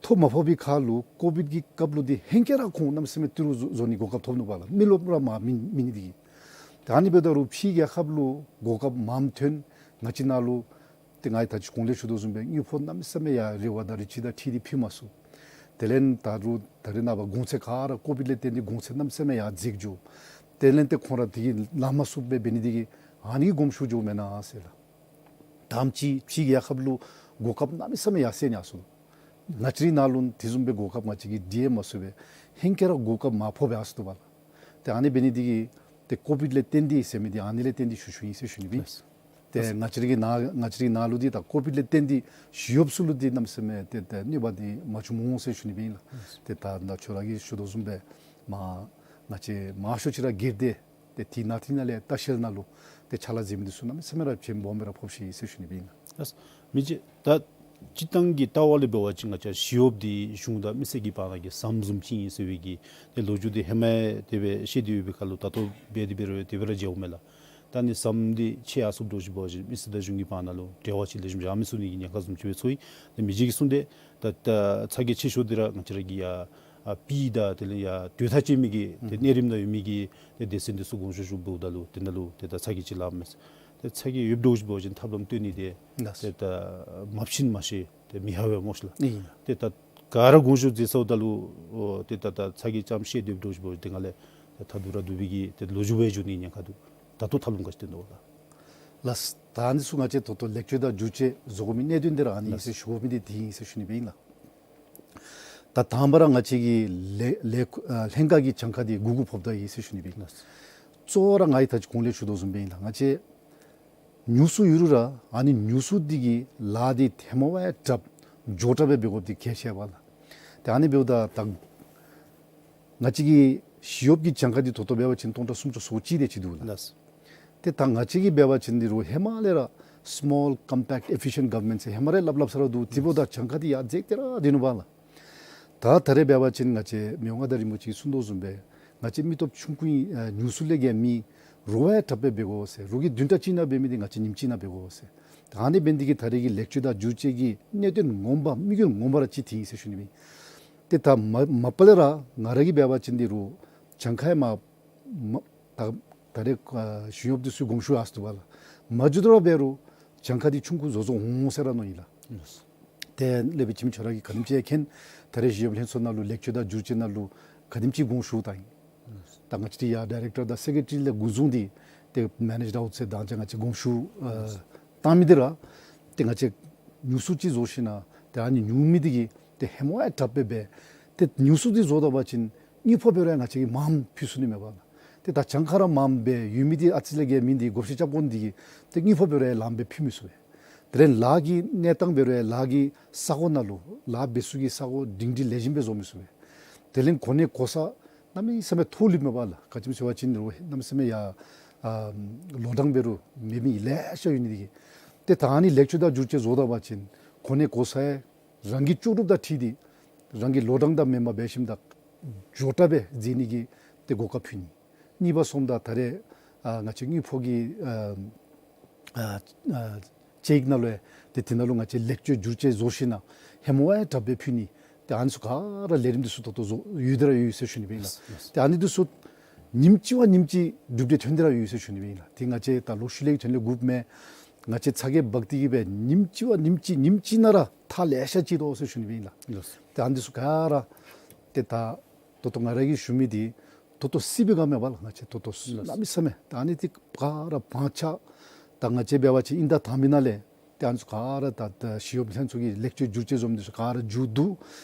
ཐོ་མ་ཕོག་པའི་ཁར་ལུ་ཀོ་བིཌ་ཀྱི་སྐབས་ལུ་འདི་ཧེང་སྐལ་ར་ཁོང་གནམ་མེད་ས་མེད་ཏི་རུ་བཟོ་བཟོ་ནི་གོ་སྐབས་ཐོབ་ནུག་པ་ལགས། མི་རློབས་ར་མར་མེད་མེད་ནི་འདི་གིས། ད་ཨ་ནི་འབདཝ་ད་རུང་ཕྱིའི་རྒྱལ་ཁབ་ལུ་གོ་སྐབས་མངམ་ཐོན། ང་བཅས་ནང་ལུ་ཏེ་ང་གིས་ད་ཅི་གོང་ལས་ཞུ་དོ་བཟུམ་སྦེ་དངུལ་ཕོགས་གནམ་མེད་ས་མེད་ཡར་རེ་བ་དང་རེ་ཅིག་དང་འཁྲིལ་ཏེ་ཕུལ་མ་ཚུགས། དེ་ལས་ད་རུང་ད་རེས་ནངས་པ་གོང་ཚད་ག་ར་ཀོ་བིཌ་ལས་བརྟེན་ཏེ་གོང་ཚད་གནམ་མེད་ས་མེད་ཡར་འཛེགས་འགྱོ། དེ་ལས་ཏེ་ཁོང་ར་དེ་གིས་ལང་མ་ཚུགསཔ་སྦེ་འབད་ནི་འདི་གིས་ཨ་ནི་གིས་དགོངསམ་ཞུ་འགྱོཝ་མེན་ན་ཟེར་ལགས། དང་པ་ཅིག་ཕྱིའི་རྒྱལ་ཁབ་ལུ་གོ་སྐབས་གནམ་མེད་ས་མེད་ཡར་སེང་ནི་ཡར་སོང་ནུག། ང་བཅས་རའི་ནང་ལུ་དེ་བཟུམ་སྦེ་གོ་སྐབས་ང་བཅས་ཀྱིས་འདི་ཡང་མ་ཚུགས་པས། ཧེང་སྐལ་ར་གོ་སྐབས་མར་ཕོག་སྦེ་ཡར་སོང་ནུག་པ་ལགས། ཏེ་ཨ་ནི་འབད་ནི་འདི་གིས་ཏེ་ཀོ་བིཌ་ལས་བརྟེན་ཏེ་ཟེར་མི་འདི་ཨ་ནི་ལས་བརྟེན་ཏེ་ཞུ་ཞུཝ་ཨིན་ཟེར་ཞུ་ནི་སྦེ་ཨིན། ཏེ་ང་བཅས་རའི་ནང་ང་བཅས་རའི་ནང་ལུ་འདི་ད་ཀོ་བིཌ་ལས་བརྟེན་ཏེ་ཞི་གཡོགཔ་ཚུ་ལུ་འདི་གནམ་མེད་ས་མེད་ཏེ་ཏེ་གནོད་པ་འདི་མ་བྱུང་སྨོ་ཟེར་ཞུ་ནི་སྦེ་ཨིན་ལགས། ཏེ་ད་ད་ཁྱོད་ར་གིས་ཞུ་དོ་བཟུམ་སྦེ་མར་ང་བཅས་མང་ཤོས་ཅིག་ར་སྒེར་སྡེ་ཏེ་དེ་ནང་དེ་ནང་ལས་ལྟ་བཤལ་ནང་ལུ་ཏེ་ཕྱག་ལཱ་མཛད་མི་འདི་ཚུ་གནམ་མེད་ས་མེད་ར་བྱེམ་སྦོམ་སྦེ་ར་ཕོགཔ་ཅིག་ཨིན་ཟེར་ཞུ་ནི་སྦེ་ཨིན་ལགས། ལགས། མི་རྗེ་ད་སྤྱིར་བཏང་གི་ལྟ་བ་ལས་འབད་བ་ཅིན་ང་བཅས་ཞི་གཡོགཔ་འདི་གཞུང་དང་མི་སེར་གྱི་བར་ན་གི་ཟམ་བཟུམ་ཅིག་ཨིན་ཟེར་བའི་གི་ཏེ་ལོ་རྒྱུས་འདི་ཧེ་མ་དེ་སྦེ་བཤད་དེ་ཡོད་པའི་ཁར་ལུ་ད་ལྟོ་འབད་དེ་འབད་རུང་དེ་སྦེ་ར་མཇལཝ་མས་ལགས། ད་ཨ་ནི་ཟམ་འདི་ཆད་ཡར་སོངམ་འདྲཝ་ཅིག་འབད་བ་ཅིན་མི་སེར་དང་གཞུང་གི་བར་ན་ལུ་འབྲེལ་བ་ཅིག་ལེགས་ཤོམ་ར་མི་ཚུགས་ནི་གི་ཉེན་ཁ་བཟུམ་ཅིག་སྦེ་ཚོར་ཡི། ཏེ་མི་རྗེ་གིས་གསུངས་ཏེ་ད་ད་ཚ་གྱང་ཆེ་ཤོས་འདི་ར་ང་བཅས་ར་གི་ཡར་ཨ་པི་དང་དེ་ལས་ཡར་དུས་ཐག་བཅད་མི་གི་ཏེ་གནས་རིམ་ནང་ཡོད་མི་གི་ཏེ་སྡེ་ཚན་འདི་ཚུ་དགོངས་ཞུ་ཞུཝ་ད་ལུ་དེ་ནང་ལུ་ཏེ་ད་ཚ་གྱང་ཅིག་ལངམ་མས། ཏེ་ཚ་གྱང་ཡོདཔ་འདྲཝ་ཅིག་འབད་བ་ཅིན་ཐབས་ལམ་སྟོན་ནི་འདི་ལགས། ཏེ་ད་མ་བྱིན་མ་ཤེས་ཏེ་མི་ཧ་བས་སྨོ་ཤེས་ལགས། ཨིན། ཏེ་ད་ག་ར་དགོངས་ཞུ་མཛད་སོངམ་ད་ལུ་ཏེ་ད་ད་ཚ་གྱང་ཙམ་ཤེས་དེ་འདྲཝ་ཅིག་འབད་བ་ཅིན་དེ་ནང་ལས་ད་ད་སྡུག་ར་སྡུག་པའི་གི་ཏེ་ལོ་རྒྱུས་སྦེ་འགྱོ་ནི་ཉེན་ཁ་འདུག། ད་ལྟོ་ཐབས་ལམ་ག་ཅི་སྟོན་དོ་ལགས། ལགས། ད་ཨ་ནི་ཚུ་ང་བཅས་ད་ལྟོ་ལེགས་བཅོས་དང་བསྒྱུར་བཅོས་བཟོ་དགོ་མི་གནད་དོན་འདི་ར་ཨ་ནི་ཨིན་ཟེར་ཞུ་དགོ་མི་འདི་འདི་ཨིན་ཟེར་ཞུ་ནི་སྦེ་ཨིན་ལགས། ད་དང་པ་ར་ང་བཅས་ཀྱི་ལས་ལས་ཨ་ལྷན་ཁག་གི་གྱངས་ཁ་འདི་དགུ་དགུ་ཕབ་ད་ཡི་ཟེར་ཞུ་ནི་སྦེ་ཨིན་ལགས། གཙོ་བོ་ར་ང་གིས་ད་ཅི་གོང་ལས་ཞུ་དོ་བཟུམ་སྦེ་ཨིན་ལགས། ང་བཅས་ཉུང་སུ་ཡོད་རུང་ར་ཨ་ནི་ཉུང་སུ་འདི་གིས་ལཱ་འདི་ཐལ་མོ་སྦེ་དྲགཔ་མགྱོགས་དྲགས་སྦེ་འབད་དགོཔ་འདི་གལ་ཆེ་བས་ལགས། ཏེ་ཨ་ནི་འབདཝ་ད་ད་ང་བཅས་ཀྱི་ཞི་གཡོགཔ་ཀྱི་གྱངས་ཁ་འདི་ད་ལྟོ་འབད་བ་ཅིན་སྟོང་ཕྲག་སུམ་ཅུ་སོ་གཅིག་དེ་ཅིག་འདུག་ལགས། ལགས། ཏེ་ད་ང་བཅས་ཀྱིས་འབད་བ་ཅིན་འདི་རུང་ཧེ་མ་ལས་ར་ Small, compact, efficient government ཟེར་ཧེ་མ་ར་སླབ་སླབ་ས་ར་འདུག། དེ་འབདཝ་ད་གྱངས་ཁ་འདི་ཡར་འཛེགས་ཏེ་ར་སྡོད་ནུག་པ་ལགས། ད་ད་རེས་འབད་བ་ཅིན་ང་བཅས་མི་དབང་མངའ་བདག་རིན་པོ་ཆེ་གིས་གསུང་དོ་བཟུམ་སྦེ་ང་བཅས་མི་སྟོབས་ཆུང་ཀུ་ཨིན། ཨ་ཉུང་སུ་ལས་བརྒལ་མེད། རོགས་ཡང་དྲག་སྦེ་འབད་དགོ་ཟེར། རོགས་ཀྱིས་བདུན་ཕྲག་གཅིག་ནང་འབད་མི་འདི་ང་བཅས་ཉིནམ་གཅིག་ནང་འབད་དགོ་ཟེར། ད་ཨ་ནི་འབད་ནི་འདི་གིས་ད་རེས་ཀྱི་ལེགས་བཅོས་དང་བསྒྱུར་བཅོས་ཀྱི་གནད་དོན་ངོ་མ་དམིགས་ཡུལ་ངོ་མ་ར་གཅིག་དེ་ཨིན་ཟེར་ཞུ་ནི་ཨིན། ཏེ་ད་མ་མ་པ་ལས་ར་ང་ར་གིས་འབད་བ་ཅིན་འདི་རུང་གྱངས་ཁ་ཡང་མ་མ་ད་ད་རེས་ཨ་ཞུ་ཡོདཔ་འདི་ཚུ་དགོངས་ཞུ་ཡར་སོ་ནུག་པ་ལགས། མ་འགྱོ་དོ་ར་འབད་རུང་གྱངས་ཁ་འདི་ཆུང་ཀུ་བཟོ་བཟོཝ་འོང་ཟེར་ར་མནོ་ཡི་ལགས། ལགས། ཏེ་སློབ་དཔོན་འཆི་མེད་ཁྱོད་ར་གིས་ག་དེམ་ཅིག་མཁྱེན། ད་རེས་ཞི་གཡོགཔ་ལྷན་ཚོགས་ནང་ལུ་ལེགས་བཅོས་དང་བསྒྱུར་བཅོས་ནང་ལུ་ག་དེམ་ཅིག་དགོངས་ཞུ་ད་ཡི། ད་ང་བཅས་ཡར་ཌའི་རེཀ་ཊར་དང་སེཀ་རེ་ཊ་རི་ལས་འགོ་བཟུང་སྟེ་ཏེ་མེ་ནེཇ་ཌ་ཨའུཊ་ཟེར་ད་ཅི་ང་བཅས་དགོངས་ཞུ་ཨ་བཏང་མི་འདི་ར་ཏེ་ང་བཅས་ཉུང་སུ་ཅིག་བཟོ་ཞིན་ན་ཏེ་ཨ་ནི་ཉུང་མི་འདི་གིས་ཏེ་ཧེ་མ་ཡང་དྲག་སྦེ་འབད། ཏེ་ཉུང་སུ་འདི་བཟོ་ད་པ་ཅིན་དངུལ་ཕོགས་འབད་རུང་ཡང་ང་བཅས་ཀྱིས་མངམ་ཕུལ་ཚུགས་ནི་མས་པ་ལགས། ཏེ་ད་གྱངས་ཁ་ར་མངམ་སྦེ་ཡོད་མི་འདི་ཨ་ཙི་ལས་བརྒལ་མེད་འདི་བགོ་བཤའ་རྐྱབ་དགོ་ནི་འདི་གིས་ཏེ་དངུལ་ཕོགས་འབད་རུང་ཡང་ལངམ་སྦེ་ཕུལ་མི་ཚུགས་པས། དེ་ལས་ལཱ་གི་གནས་སྟངས་འབད་རུང་ཡང་ལཱ་གི་ས་གོ་ནང་ལུ་ལཱ་འབད་ས་གི་ས་གོ་སྒྲིང་སྒྲི་ལེགས་ཤོམ་སྦེ་བཟོ་མི་ཚུགས་པས། དེ་ལས་གོ་གནས་གོ་ས་གནམ་མེད་ས་མེད་མཐོ་ལུས་མས་པ་ལགས། ག་ཅི་སྨོ་ཟེར་བ་ཅིན་རུང་གནམ་མེད་ས་མེད་ཡར་ཨ་ལོ་གྲངས་འབད་རུང་མེད་མི་ལེ་ཤ་ཡོད་ནི་འདི་གིས། ཏེ་ད་ཨ་ནི་ལེགས་བཅོས་དང་བསྒྱུར་བཅོས་བཟོ་ད་པ་ཅིན་གོ་གནས་གོ་ས་ཡང་རང་གི་ལྕོགས་གྲུབ་དང་འཁྲིལ་ཏེ་རང་གི་ལོ་གྲངས་དང་མེནམ་འབད་ཞིནམ་ད་མགྱོགས་དྲགས་སྦེ་མཛད་ནི་གི་ཏེ་གོ་སྐབས་ཕུལ་ནི། གཉིས་པ་སོངམ་ད་ད་རེས་ཨ་ང་བཅས་དངུལ་ཕོགས་ཀྱི་ཨ་ཨ་ཨ་དཔྱད་ཡིག་ནང་ལུ་ཡང་ཏེ་དེ་ནང་ལུ་ང་བཅས་ལེགས་བཅོས་བསྒྱུར་བཅོས་བཟོ་ཞིན་ན་ཧེ་མ་བ་ཡང་དྲག་སྦེ་ཕུལ་ནི། ཏེ་ཨ་ནི་ཚུ་ག་ར་ལས་རིམ་འདི་ཚུ་ཏོག་ཏོ་བཟོ་ཡོད་དེ་ར་ཡོད་ཟེར་ཞུ་ནི་སྦེ་ཨིན་ལགས། ལགས། ཏེ་ཨ་ནི་འདི་ཚུ་ཉིནམ་གཅིག་བ་ཉིནམ་གཅིག་གྲུབ་འབྲས་ཐོན་ཏེ་ར་ཡོད་ཟེར་ཞུ་ནི་སྦེ་ཨིན་ལགས། ཏེ་ང་བཅས་ད་ལོག་ཤུལ་ལས་ཐོན་ལས་དགོཔ་མེད། ང་བཅས་ཚ་གྱང་འབག་སྟེ་གིས་སྦེ་ཉིནམ་གཅིག་བ་ཉིནམ་གཅིག་ཉིནམ་གཅིག་ནང་ར་ཐག་ལེ་ཤ་བཅད་དོ་ཟེར་ཞུ་ནི་སྦེ་ཨིན་ལགས། ལགས། ཏེ་ཨ་ནི་འདི་ཚུ་ག་ར་ཏེ་ད་ད་ལྟོ་ང་ར་གིས་ཞུ་མི་འདི་ད་ལྟོ་སྲིད་པའི་སྒང་མེན་པ་ལགས། ང་བཅས་ད་ལྟོ་ལགས། གནམ་མེད་ས་མེད་ད་ཨ་ནི་འདི་ག་ར་བག་ཆགས་ད་ང་བཅས་འབད་བ་ཅིན་དབྱིན་ཟླ་དང་པའི་ནང་ལས་ཏེ་ཨ་ནི་ཚུ་ག་ར་ད་ད་ཞི་གཡོགཔ་ལྷན་ཚོགས་ཀྱིས་ལེགས་བཅོས་བསྒྱུར་བཅོས་བཟོ་མི་འདི་ཚུ་ག་ར་མཇུག་བསྡུ།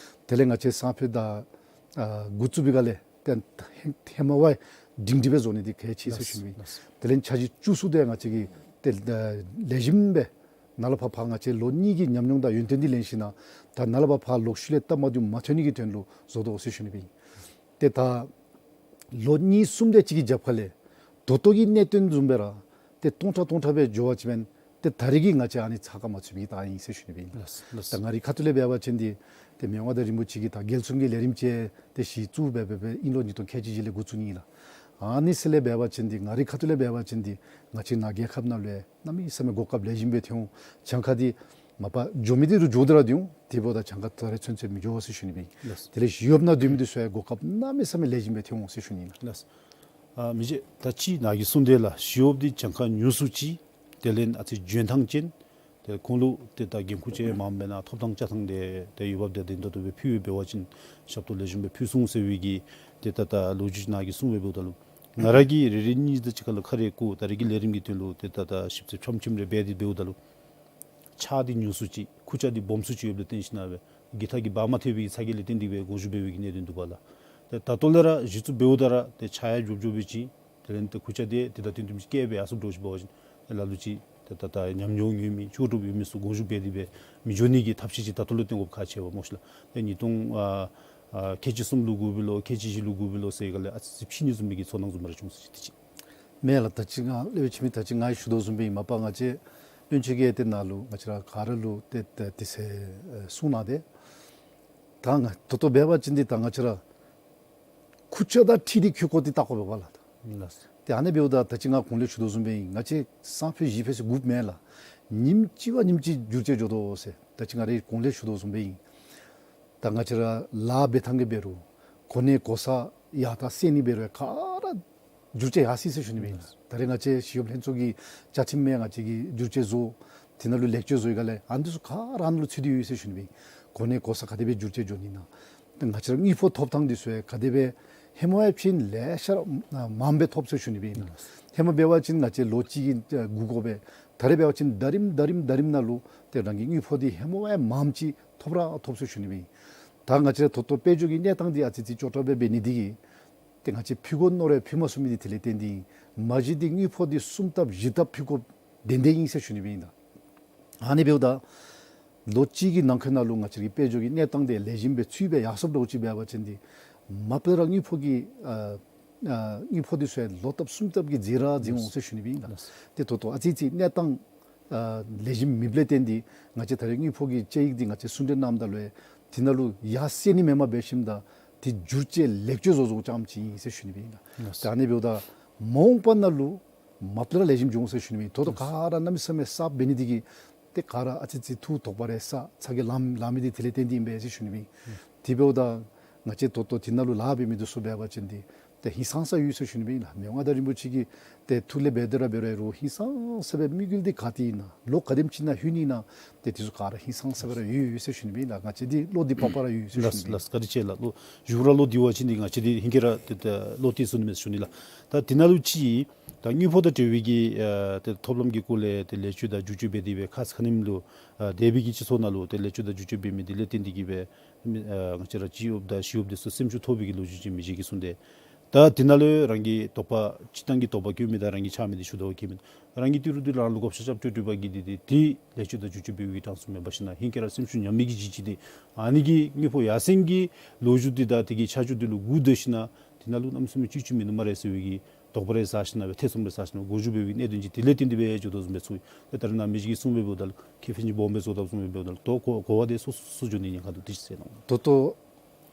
དེ་ལས་ང་བཅས་སང་ཕོད་ད་ཨ་འགོ་བཙུགས་པའི་སྒང་ལས་ཏེ་ཧེ་ཧེ་མ་བ་སྒྲིང་སྒྲི་སྦེ་བཟོ་ནི་འདི་གལ་ཆེ་ཟེར་ཞུ་ནི་སྦེ་ཨིན། ལགས། དེ་ལས་འཆར་གཞི་བཅུ་གསུམ་དེ་ང་བཅས་ཀྱིས་ཏེ་ལེགས་ཤོམ་སྦེ་ནཱ་ལས་ཕར་ཕར་ང་བཅས་ལོ་གཉིས་ཀྱི་ཉམས་མྱོང་དང་ཡོན་ཏན་འདི་ལེན་ཞིན་ན་ད་ནཱ་ལས་ཕར་ཕར་ལོག་ཤུལ་ལས་སྟབས་མ་བདེཝ་མ་ཐོན་ནི་གི་དོན་ལུ་བཟོ་དོ་ཟེར་ཞུ་ནི་སྦེ་ཨིན། ཏེ་ད་ལོ་གཉིས་གསུམ་དེ་ཅིག་གི་རྒྱབ་ཁ་ལས་ད་ལྟོ་གི་གནད་དོན་བཟུམ་སྦེ་ར་ཏེ་སྟོང་ཕྲག་སྟོང་ཕྲག་སྦེ་འགྱོ་བ་ཅིན་ཏེ་ད་རེས་ཀྱི་ང་བཅས་ཨ་ནི་ཚགས་ཁར་མ་ཚུད་པའི་རྟགས་ཨིན་ཟེར་ཞུ་ནི་སྦེ་ཨིན། ལགས། ལགས། ད་ང་རའི་ཁ་ཐུག་ལས་འབད་བ་ཅིན་འདི་ཏེ་མི་དབང་མངའ་བདག་རིན་པོ་ཆེ་གིས་ད་རྒྱལ་གསུམ་གྱི་ལས་རིམ་ཅིག་ཏེ་གཞི་བཙུགས་འབད་འབད་འབད་དབྱིན་ལོ་ཉིས་སྟོང་ཁལ་གཅིག་བཞི་ལས་འགོ་བཙུགས་ནི་ཨིན་ལགས། ཨ་ནི་ཚུ་ལས་འབད་བ་ཅིན་འདི་ང་རའི་ཁ་ཐུག་ལས་འབད་བ་ཅིན་འདི་ང་བཅས་ནཱ་རྒྱལ་ཁབ་ནང་ལུ་ཡང་གནམ་མེད་ས་མེད་གོ་སྐབས་ལེགས་ཤོམ་སྦེ་ཐོན་འོང་། གྱངས་ཁ་འདི་མ་པ་འགྱོ་མི་འདི་རུང་འགྱོ་སྟེ་ར་སྡོད་འོང་། དེ་འབདཝ་ད་གྱངས་ཁ་ད་རེས་ཚུན་ཚོད་མི་འགྱོ་ཟེར་ཞུ་ནི་སྦེ་ཨིན། ལགས། དེ་ལས་ཞི་གཡོགཔ་ནང་སྡོད་མི་འདི་ཚུ་ཡང་གོ་སྐབས་གནམ་མེད་ས་མེད་ལེགས་ཤོམ་སྦེ་ཐོན་འོང་ཟེར་ཞུ་ནི་ཨིན་ལགས། ལགས། ཨ་མི་རྗེ་ད་ཅི་ནཱ་གིས་གསུངས་དེ་ལགས། ཞི་གཡོགཔ་འདི་གྱངས་ཁ་ཉུང་སུ་ཅིག་དེ་ལས་ཨ་ཙི་འཇོན་ཐངས་ཅན་ཏེ་ཁོང་ལུ་ཏེ་ད་འགན་ཁུར་ཅིག་མངམ་འབད་ན་ཐོབ་ཐངས་བཅའ་ཐངས་དེ་ཏེ་ཡོདཔ་དེ་དེ་འདྲ་ཏོག་ཏོ་སྦེ་ཕུལ་བ་འབད་བ་ཅིན་ཞབས་ཏོག་ལེགས་ཤོམ་སྦེ་ཕུལ་ཚུགས་ཟེར་བའི་གི་ཏེ་ད་ད་ལོ་རྒྱུས་ནཱ་གིས་གསུངས་སྦེ་འབདཝ་ད་ལུ་ང་ར་གིས་རེ་རེ་གཉིས་དེ་ཅིག་ཁར་ལུ་ཁ་རེ་གུ་ད་རེས་ཀྱི་ལས་རིམ་གྱི་དོན་ལུ་ཏེ་ད་ད་ཞིབ་འཚོལ་ཕྱམ་ཕྱིམ་རེ་འབད་དེ་འབདཝ་ད་ལུ་ཕྱག་འདི་ཉུང་སུ་ཅིག་ཁུར་ཆ་འདི་སྦོམ་སུ་ཅིག་ཡོདཔ་ལས་བརྟེན་ཞིན་ན་སྦེ་གི་ཐག་གིས་འབག་མ་ཐེག་པའི་གི་ཚ་གྱང་ལས་བརྟེན་ཏེ་སྦེ་དགོངས་ཞུ་འབད་བའི་གི་གནད་དོན་འདུག་པ་ལགས། ཏེ་ད་ལྟོ་ལས་ར་གཞི་བཙུགས་འབདཝ་ད་ར་ཏེ་ཕྱག་ཡང་མགྱོགས་མགྱོགས་སྦེ་ཅིག་དེ་ལས་ཏེ་ཁུར་ཆ་འདི་ཏེ་ད་ཏིང་ཏིང་སྦེ་བཀལ་སྦེ་ཡར་སོངམ་འདྲཝ་ཅིག་འབད་བ་ཅིན་ལ་ལུ་ཅིག་ཏེ་ད་ད་ཉམས་མྱོང་ཡོད་མི་ལྕོགས་གྲུབ་ཡོད་མི་ཚུ་དགོངས་ཞུ་འབད་དེ་སྦེ་མི་འགྱོ་ནི་གི་ཐབས་ཤེས་ཅིག་ད་ལྟོ་ལས་བཏོན་དགོཔ་ཁག་ཆེ་བ་སྨོ་ཤིག་ལགས། ཏེ་ཉིས་སྟོང་ཨ་ཨ་ཁལ་གཅིག་གསུམ་ལུ་དགོ་པས་ལོ་ཁལ་གཅིག་བཞི་ལུ་དགོ་པས་ལོ་ཟེར་ག་ལས་ཨ་ཙི་ཕྱིས་ནི་བཟུམ་མའི་གི་ཚོར་སྣང་བཟུམ་ར་བྱུང་ཟེར་ཅིག་དེ་ཅིག་མེན་ལགས། ད་ཅི་ང་སློབ་དཔོན་འཆི་མེད་ད་ཅི་ང་གིས་ཞུ་དོ་བཟུམ་སྦེ་ཨིན། མ་པ་ང་བཅས་བློན་ཆེན་གྱིས་ཏེ་ནཱ་ལུ་ང་བཅས་ར་ག་ར་ལུ་ཏེ་ཏེ་དེ་ཚེ་ཨེ་གསུངས་གནང་སྟེ། ད་ང་ད་ལྟོ་འབད་བ་ཅིན་འདི་ད་ང་བཅས་ར་ཁུར་ཆ་དང་འཁྲིལ་ཏེ་འཁྱོལ་དགོ་འདི་བལྟ་དགོ་པས་པ་ལགས། ལགས། ཏེ་ཨ་ནི་འབདཝ་ད་ད་ཅི་ང་གོང་ལས་ཞུ་དོ་བཟུམ་སྦེ་ཨིན། ང་བཅས་སང་ཕོད་གཞེས་ཕོད་ཟེར་དགོཔ་མེད་ལགས། ཉིནམ་གཅིག་བ་ཉིནམ་གཅིག་བསྒྱུར་བཅོས་འགྱོ་དོ་ཟེར་ད་ཅི་ང་རའི་གོང་ལས་ཞུ་དོ་བཟུམ་སྦེ་ཨིན། ད་ང་བཅས་ར་ལཱ་འབད་ཐངས་ཀྱི་འབད་རུང་གོ་གནས་གོ་ས་ཡར་ད་སེང་ནི་འབད་རུང་ག་ར་བསྒྱུར་བཅོས་ཡར་སོ་ཡི་ཟེར་ཞུ་ནི་སྦེ་ཨིན། ད་རེས་ང་བཅས་ཞི་གཡོགཔ་ལྷན་ཚོགས་ཀྱི་བཅའ་ཁྲིམས་མེན་ང་བཅས་ཀྱིས་བསྒྱུར་བཅོས་བཟོ་དེ་ནང་ལུ་ལེགས་བཅོས་བཟོ་ཡི་ག་ལས་ཨ་ནི་འདི་ཚུ་ག་ར་ཨ་ནཱ་ལུ་ཚུད་དེ་ཡོད་ཟེར་ཞུ་ནི་སྦེ་ཨིན། གོ་གནས་གོ་ས་ག་དེ་སྦེ་བསྒྱུར་བཅོས་འགྱོ་ནི་ཨིན་ན། ང་བཅས་ར་དངུལ་ཕོགས་ཐོབ་ཐངས་འདི་ཚུ་ཡང་ག་དེ་སྦེ་ཧེ་མ་ཡང་ཕྱིན་ལེ་ཤ་ར་མངམ་སྦེ་ཐོབ་ཟེར་ཞུ་ནི་སྦེ་ཨིན། ཧེ་མ་འབད་བ་ཅིན་ང་བཅས་ལོ་གཅིག་གི་ཨ་བསྒུག་དགོ་པས། ད་རེས་འབད་བ་ཅིན་ཟླ་རིམ་ཟླ་རིམ་ཟླ་རིམ་ནང་ལུ་ཏེ་རང་གི་དངུལ་ཕོགས་འདི་ཧེ་མ་ཡང་མངམ་ཅིག་ཐོབ་ར་ཐོབ་ཟེར་ཞུ་ནི་སྦེ་ཨིན། ད་ང་བཅས་ར་ད་ལྟོ་དཔལ་འབྱོར་གྱི་གནས་སྟངས་འདི་ཨ་ཙི་ཙི་སྐྱོ་དྲགས་སྦེ་འབད་ནི་འདི་གིས་ཏེ་ང་བཅས་ཕུལ་དགོ་མནོ་རུང་ཕུལ་མ་ཚུགས་མི་འདི་དེ་ལས་བརྟེན་ཏེ་ཨིན། མ་གཞི་འདི་དངུལ་ཕོགས་འདི་གསུམ་ལྟབ་བཞི་ལྟབ་ཕུལ་དགོཔ་དེ་འདི་ཨིན་ཟེར་ཞུ་ནི་སྦེ་ཨིན། ད་ཨ་ནི་འབདཝ་ད་ལོ་གཅིག་གི་ནང་འཁོད་ནང་ལུ་ང་བཅས་ཀྱི་དཔལ་འབྱོར་གྱི་གནས་སྟངས་འདི་ལེགས་ཤོམ་སྦེ་ཚུད་སྦེ་ཡར་སོངམ་འདྲཝ་ཅིག་འབད་བ་ཅིན་འདི་མ་པ་ར་དངུལ་ཕོགས་ཀྱི་ཨ་ཨ་དངུལ་ཕོགས་འདི་ཚུ་ཡང་ལོ་ལྟབ་གསུམ་ལྟབ་ཀྱིས་འཛེགས་ར་འཛེགས་འོང་ཟེར་ཞུ་ནི་སྦེ་ཨིན། ད་ཏེ་ད་ལྟོ་ཨ་ཙི་ཙི་གནས་སྟངས་ ཨ་ལེགས་ཤོམ་མེདཔ་ལས་བརྟེན་ཏེ་ང་བཅས་ད་རེས་དངུལ་ཕོགས་ཀྱི་བཅའ་ཡིག་འདི་ང་བཅས་གསུང་གྲོས་གནངམ་ད་ལུ་ཡང་དེ་ནང་ལུ་ཡར་སེང་ནི་མེནམ་འབད་ཞིནམ་ད་དེ་བསྒྱུར་བཅོས་ལེགས་བཅོས་བཟོ་བཟོཝ་ཙམ་ཅིག་ཨིན་ཟེར་ཞུ་ནི་སྦེ་ཨིན་ལགས། ད་ཨ་ནི་འབདཝ་ད་མ་འོངས་པ་ནང་ལུ་མ་པ་ལས་ར་ལེགས་ཤོམ་འགྱོ་འོང་ཟེར་ཞུ་ནི་སྦེ་ཨིན། ད་ལྟོ་ག་ར་གནམ་མེད་ས་མེད་གསརཔ་འབད་ནི་འདི་གིས་ཏེ་ག་ར་ཨ་ཙི་ཅིག་ཐུགས་དོགས་པ་རེ་ཟ་ཚ་གྱང་ལངམ་ལངམ་མི་འདི་དེ་ལས་བརྟེན་ཏེ་ཨིན་པས་ཟེར་ཞུ་ནི་སྦེ་ཨིན། དེ་འབདཝ་ད་ང་བཅས་ད་ལྟོ་དེ་ནང་ལུ་ལཱ་འབད་མི་འདི་ཚུ་འབད་བ་ཅིན་འདི་ཏེ་ཧིང་སངས་ས་ཡོད་ཟེར་ཞུ་ནི་སྦེ་ཨིན་ལགས། མི་དབང་མངའ་བདག་རིན་པོ་ཆེ་གི་ཏེ་ཐུགས་ལས་འབད་དེ་ར་འབད་རུང་ཧིང་སངས་ས་སྦེ་དམིགས་ཡུལ་འདི་ག་ཏེ་ཨིན་ན་ལོག་ག་དེམ་ཅིག་ནང་ལྷོད་ནི་ཨིན་ན་ཏེ་དེ་ཚུ་ག་ར་ཧིང་སངས་ས་སྦེ་ར་ཡོད་ཡོད་ཟེར་ཞུ་ནི་སྦེ་ཨིན་ལགས། ང་བཅས་འདི་བློ་འདི་ཕོག་པ་ར་ཡོད་ཟེར་ཞུ་ནི་སྦེ་ཨིན། ལགས་ལགས། བཀའ་དྲིན་ཆེ་ལགས། ལོ་གཞུང་ར་ལོ་འདི་བ་ཅིན་འདི་ང་བཅས་འདི་ཧིང་གིས་ར་ཏེ་ཏེ་བློ་གཏད་ཚུགས་ནི་མས་ཟེར་ཞུ་ནི་ལགས། ད་དེ་ནང་ལུ་ཅིག་ད་དངུལ་ཕོགས་དང་འབྲེལ་བའི་གི་ཨ་ཏེ་ཐོབ་ལམ་གྱི་སྐོར་ལས་ཏེ་ལེགས་བཅོས་དང་བསྒྱུར་བཅོས་འབད་དེ་སྦེ་ཁ་ཙ་ཁ་ཉིནམ་ལུ་ཨ་འདས་པའི་གི་སྤྱི་ཚོགས་ནང་ལུ་ཏེ་ལེགས་བཅོས་དང་བསྒྱུར་བཅོས་འབད་མི་འདི་ལས་བརྟེན་ཏེ་གིས་སྦེ་མི་ཨ་ང་བཅས་ར་སྤྱི་གཡོགཔ་དང་ཞི་གཡོགཔ་འདི་ཚུ་སེམས་ཤུགས་ཐོབ་པའི་གི་ལོ་རྒྱུས་ཅིག་མི་རྗེ་གིས་གསུངས་ཏེ། ད་དེ་ནང་ལུ་རང་གི་དོགས་པ་སྤྱིར་བཏང་གི་དོགས་པ་བཀོད་མི་དང་རང་གིས་ཆགས་མི་འདི་ཞུ་དོ་བ་བཀོད་མི་རང་གིས་ཏི་རུ་འདི་ལུ་རང་ལུ་བགོ་བཤའ་རྐྱབ་སྤྲོད་སྤྲོད་པ་གིས་འདི་འདི་ཏེ་ལེགས་བཅོས་དང་བསྒྱུར་བཅོས་འབད་བའི་གྲངས་སུ་མེན་པར་ཞིན་ན་ཧིང་གིས་ར་སེམས་ཤུགས་ཉམས་མི་གི་གཞི་ཅིག་འདི་ཨ་ནི་གི་དངུལ་ཕོགས་ཡར་སེང་གི་ལོ་རྒྱུས་འདི་དང་དེ་གི་ཆ་འཇོག་འདི་ལུ་སྒུག་སྡོད་ཞིན་ན་དེ་ནང་ལུ་གནམ་མེད་ས་མེད་ཅིག་ཅིག་མིན་ནུག་སྨ་རེ་ཟེར་བའི་གི་དོགས་པ་རེ་ཟ་ཞིན་ན་སྦེ་ཐེ་ཚོམ་རེ་ཟ་ཞིན་ན་མགོ་མཇུག་འབད་བའི་གནད་དོན་ཅིག་དེ་ལས་བརྟེན་ཏེ་སྦེ་འགྱོ་དོ་བཟུམ་སྦེ་ཚོར་ཡི། ད་ད་རེས་ནཱ་མི་ཅིག་གིས་གསུངས་སྦེ་འབདཝ་ད་ལུ་ཁེ་ཕན་ཅིག་སྦོམ་སྦེ་བཟོ་དོ་བཟུམ་སྦེ་འབདཝ་ད་ལུ་ད་གོ་གོ་བ་འདི་སོ་སོ་སོ་སོ་འགྱོ་ནི་ཉེན་ཁ་འདུག། དེ་ཅིག་ཟེར་ནི་ལགས། ད་ལྟོ་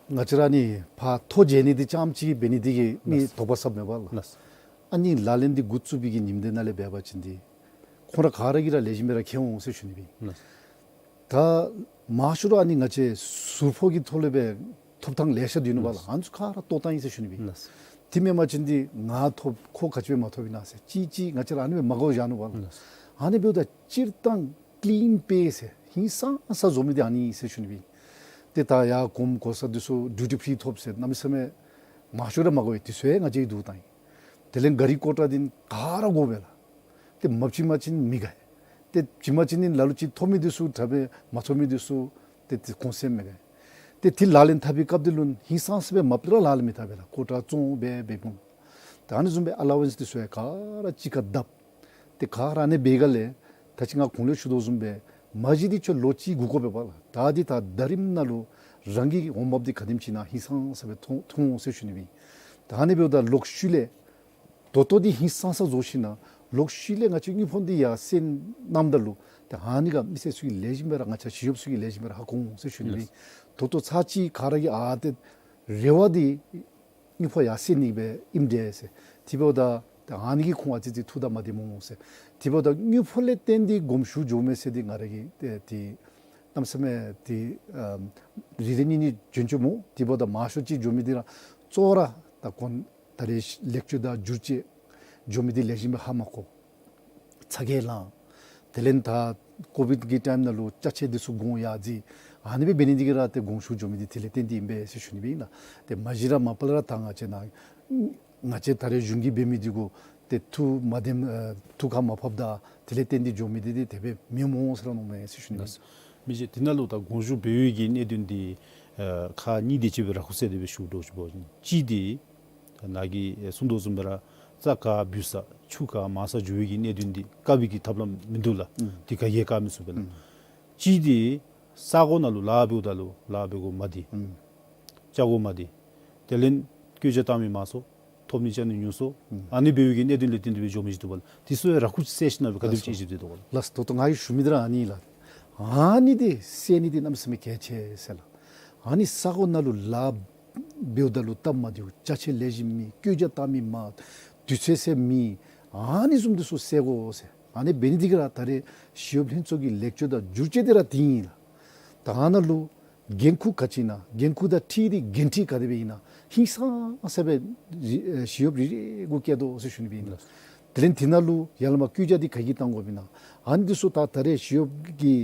ང་བཅས་ར་ནི་ཕར་ཐོ་འགྱེལ་ནི་འདི་ཙམ་ཅིག་འབད་ནི་འདི་གིས་མི་ལགས། དོགས་པ་ཟཝ་མེད་པ་ལགས། ལགས། ཨ་ནི་ལག་ལེན་འདི་འགོ་བཙུགས་པའི་གི་ཉིནམ་དེ་ནང་ལས་འབད་བ་ཅིན་འདི་ཁོང་ར་ག་ར་གིས་ར་ལེགས་ཤོམ་སྦེ་ར་མཁྱེན་འོང་ཟེར་ཞུ་ནི་སྦེ་ཨིན། ལགས། ད་མང་ཤོས་ར་ཨ་ནི་ང་བཅས་ཟུར་ཕོགས་ཀྱི་ཐོག་ལས་སྦེ་ཐོབ་ཐངས་ལེ་ཤ་འདུག་ནུག་པ་ལགས། ལགས། ཨ་ནི་ཚུ་ག་ར་གཏོར་བཏང་ཡི་ཟེར་ཞུ་ནི་སྦེ་ཨིན། ལགས། དེ་མེན་པ་ཅིན་འདི་ང་ཐོབ་ཁོ་ག་ཅི་སྦེ་མ་ཐོབ་ཨིན་ན་ཟེར་ཅིག་ཅིག་ང་བཅས་ར་ཨ་ནི་སྦེ་མ་དགའཝ་བཞག་ནུག་པ་ལགས། ལགས། ཨ་ནི་འབདཝ་ད་སྤྱིར་བཏང་ཀི་ལིན་པེ་ཟེར་ཧིང་སངས་ས་བཟོ་མི་འདི་ཨ་ནི་ཨིན་ཟེར་ཞུ་ནི་སྦེ་ཨིན། ཏེ་ད་ཡར་གོངམ་གོ་ས་འདི་ཚུ་ཌིའུ་ཊི་ཕི་རི་ཐོབ་ཟེར་གནམ་མེད་ས་མེད་མང་ཤོས་ར་མ་དགའ་བས། དེ་ཚུ་ཡང་ང་བཅས་ཀྱིས་བསྡུ་བཏང་ཡི། དེ་ལས་གཱ་རི་ཀོ་ཊ་འདི་ག་ར་དགོ་པས་ལགས། ཏེ་མ་བྱིན་མ་བྱིན་མི་དགའ། ཏེ་བྱིན་མ་བྱིན་ནི་ལ་ལུ་ཅིག་ཐོབ་མི་འདི་ཚུ་དྲག་པས། མ་ཐོབ་མི་འདི་ཚུ་ཏེ་ཏེ་གོང་སེམས་མི་དགའ། ཏེ་དེ་ལག་ལེན་འཐབ་པའི་སྐབས་འདི་ལུ་ཧིང་སངས་ས་སྦེ་མ་པ་ལས་ར་ལག་ལེན་མི་འཐབ་པས་ལགས། ཀོ་ཊ་བཙོང་འབད་འབདཝ་ད། ད་ཨ་ནི་བཟུམ་སྦེ་ཨ་ལ་ཝེནསི་འདི་ཚུ་ཡང་ག་ར་གཅིག་ཁར་བརྡབ། ཏེ་ག་ར་ཨ་ནི་འབད་སྒང་ལས་ད་ཅི་ང་གོང་ལས་ཞུ་དོ་བཟུམ་སྦེ་མ་གཞི་འདི་ཁྱོད་ལོ་གཅིག་སྒུག་དགོ་པས་པ་ལགས། ད་འདི་ད་ཟླ་རིམ་ནང་ལུ་རང་གི་འོང་འབབ་འདི་ག་དེམ་ཅིག་ཨིན་ན་ཧིང་སངས་ས་སྦེ་མཐོང་མཐོང་འོང་ཟེར་ཞུ་ནི་སྦེ་ཨིན། ད་ཨ་ནི་འབདཝ་ད་ལོག་ཤུལ་ལས་ད་ལྟོ་འདི་ཧིང་སངས་ས་བཟོ་ཞིན་ན་ལོག་ཤུལ་ལས་ང་བཅས་དངུལ་ཕོགས་འདི་ཡར་སེང་གནངམ་ད་ལུ་ཏེ་ཨ་ནི་ག་མི་སེར་ཚུ་གིས་ལེགས་ཤོམ་སྦེ་ར་ང་བཅས་ཞི་གཡོགཔ་ཚུ་གིས་ལེགས་ཤོམ་སྦེ་ར་ཧ་གོ་འོང་ཟེར་ཞུ་ནི་སྦེ་ཨིན། ལགས། ད་ལྟོ་ཚར་གཅིག་ག་ར་གིས་ཨ་ཏེ་རེ་བ་འདི་དངུལ་ཕོགས་ཡར་སེང་ནི་སྦེ་ཨིནམ་འདྲས་ཟེར། དེ་འབདཝ་ད་ཏེ་ཨ་ནི་གིས་ཁོང་ཨ་ཙི་ཅིག་ཐུགས་དང་མ་བདེཝ་འོང་ཟེར། དེ་འབདཝ་ད་དངུལ་ཕོགས་ལས་བརྟེན་ཏེ་དགོངསམ་ཞུ་འགྱོ་མི་སེར་འདི་ང་ར་གིས་ཏེ་ཏེ་གནམ་མེད་ས་མེད་ཏེ་ཨ་རེ་རེ་གཉིས་གཉིས་བྱོན་བྱོནམ་འོང་། དེ་འབདཝ་ད་མང་ཤོས་ཅིག་འགྱོ་མི་འདི་ར་གཙོ་བོ་ར་ད་ཁོང་ད་རེས་ལེགས་བཅོས་དང་བསྒྱུར་བཅོས་འགྱོ་མི་འདི་ལེགས་ཤོམ་སྦེ་ཧ་མ་གོ། ཚ་གྱང་ལང་། དེ་ལས་ད་ཀོ་བིཌ་ཀྱི་ཊའིམ་ནང་ལུ་ཅ་ཆས་འདི་ཚུ་གོང་ཡར་འཛེགས། ཨ་ནི་སྦེ་འབད་ནི་འདི་གིས་ར་ཏེ་དགོངསམ་ཞུ་འགྱོ་མི་འདི་དེ་ལས་བརྟེན་ཏེ་ཨིན་པས་ཟེར་ཞུ་ནི་སྦེ་ཨིན་ལགས། ཏེ་མ་གཞི་ར་མ་པ་ལས་ར་ད་ང་བཅས་ནཱ་ང་བཅས་ད་རེས་གཞུང་གིས་འབད་མི་འདི་གུ་ཏེ་ཐུགས་མ་བདེཝ་ཨ་ཐུགས་ཁར་མ་ཕབ་ད་དེ་ལས་བརྟེན་ཏེ་འགྱོ་མི་འདི་འདི་དེ་སྦེ་མེནམ་འོང་ཟེར་ར་མནོཝ་མས་ཟེར་ཞུ་ནི་སྦེ་ཨིན། མི་རྗེ་དེ་ནང་ལུ་ད་དགོངསམ་ཞུ་འབད་བའི་གི་གནད་དོན་འདི་ཨ་ཁག་གཉིས་དེ་ཅིག་སྦེ་ར་ཁུ་སེ་དེ་སྦེ་ཞུ་དོ་ཅིག་འབད་བ་ཅིན་གཅིག་འདི་ད་ནཱ་གིས་ཨེ་གསུངས་དོ་བཟུམ་སྦེ་ར་རྩྭ་ག་འབུས་ས་ཆུ་ག་མར་ས་འགྱོ་བའི་གི་གནད་དོན་འདི་བཀག་པའི་གི་ཐབས་ལམ་མིན་འདུག་ལགས། ཨུམ། འདི་ག་གིས་བཀག་མི་ཚུགས་པས་ལགས། ཨུམ། གཅིག་འདི་ས་གོ་ནང་ལུ་ལཱ་འབདཝ་ད་ལུ་ལཱ་འབད་གོ་མ་བདེ། ཨུམ། བཅའ་གོ་མ་བདེ། དེ་ལས་བཀོད་རྒྱ་བཏང་མི་མང་སུ་ཐོབ་ནི་ཅ་ནི་ཉུང་སུ། ཨུམ། ཨ་ནི་འབད་བའི་གི་གནད་དོན་ལས་བརྟེན་ཏེ་སྦེ་འགྱོ་མི་ཅིག་འདུག་པ་ལགས། དེ་ཚུ་ཡང་ར་ཁུ་སེལ་ཞིན་ན་སྦེ་ག་དེམ་ཅིག་ཨིན་ཅི་འདི་འདུག་པ་ལགས། ལགས་སོ། ད་ལྟོ་ང་གིས་ཞུ་མི་འདི་ར་ཨ་ནི་ལགས། ཨ་ནི་འདི་སེལ་ནི་འདི་གནམ་མེད་ས་མེད་གལ་ཆེ་ཟེར་ལགས། ཨ་ནི་ས་གོ་ནང་ལུ་ལཱ་འབདཝ་ད་ལུ་སྟབས་མ་བདེཝ་ཅ་ཆས་ལེགས་ཤོམ་མེད་བཀོད་རྒྱ་བཏང་མི་མང་དུས་ཚོད་ཟད་མི་ཨ་ནི་བཟུམ་འདི་ཚུ་སེལ་དགོ་ཟེར། ཨ་ནི་འབད་ནི་འདི་གིས་ར་ད་རེས་ཞི་གཡོགཔ་ལྷན་ཚོགས་ཀྱི་ལེགས་བཅོས་དང་བསྒྱུར་བཅོས་འདི་ར་དེ་ཨིན་ལགས། ད་ཨ་ནཱ་ལུ་འགན་ཁུར་ག་ཅི་ཨིན་ན་འགན་ཁུར་དང་འཁྲིལ་ཏེ་འགན་འཁྲི་ག་དེ་སྦེ་ཨིན་ན་ཧིང་སངས་ས་སྦེ་རེ་ཨེ་ཞི་གཡོགཔ་རེ་རེ་གུ་བཀལ་དོ་ཟེར་ཞུ་ནི་སྦེ་ཨིན་ལགས། དེ་ལས་དེ་ནང་ལུ་ཡར་ལས་མར་བཀོད་རྒྱ་འདི་ག་གིས་བཏང་དགོཔ་ཨིན་ན་ཨ་ནི་འདི་ཚུ་ད་ད་རེས་ཞི་གཡོགཔ་ཀྱི་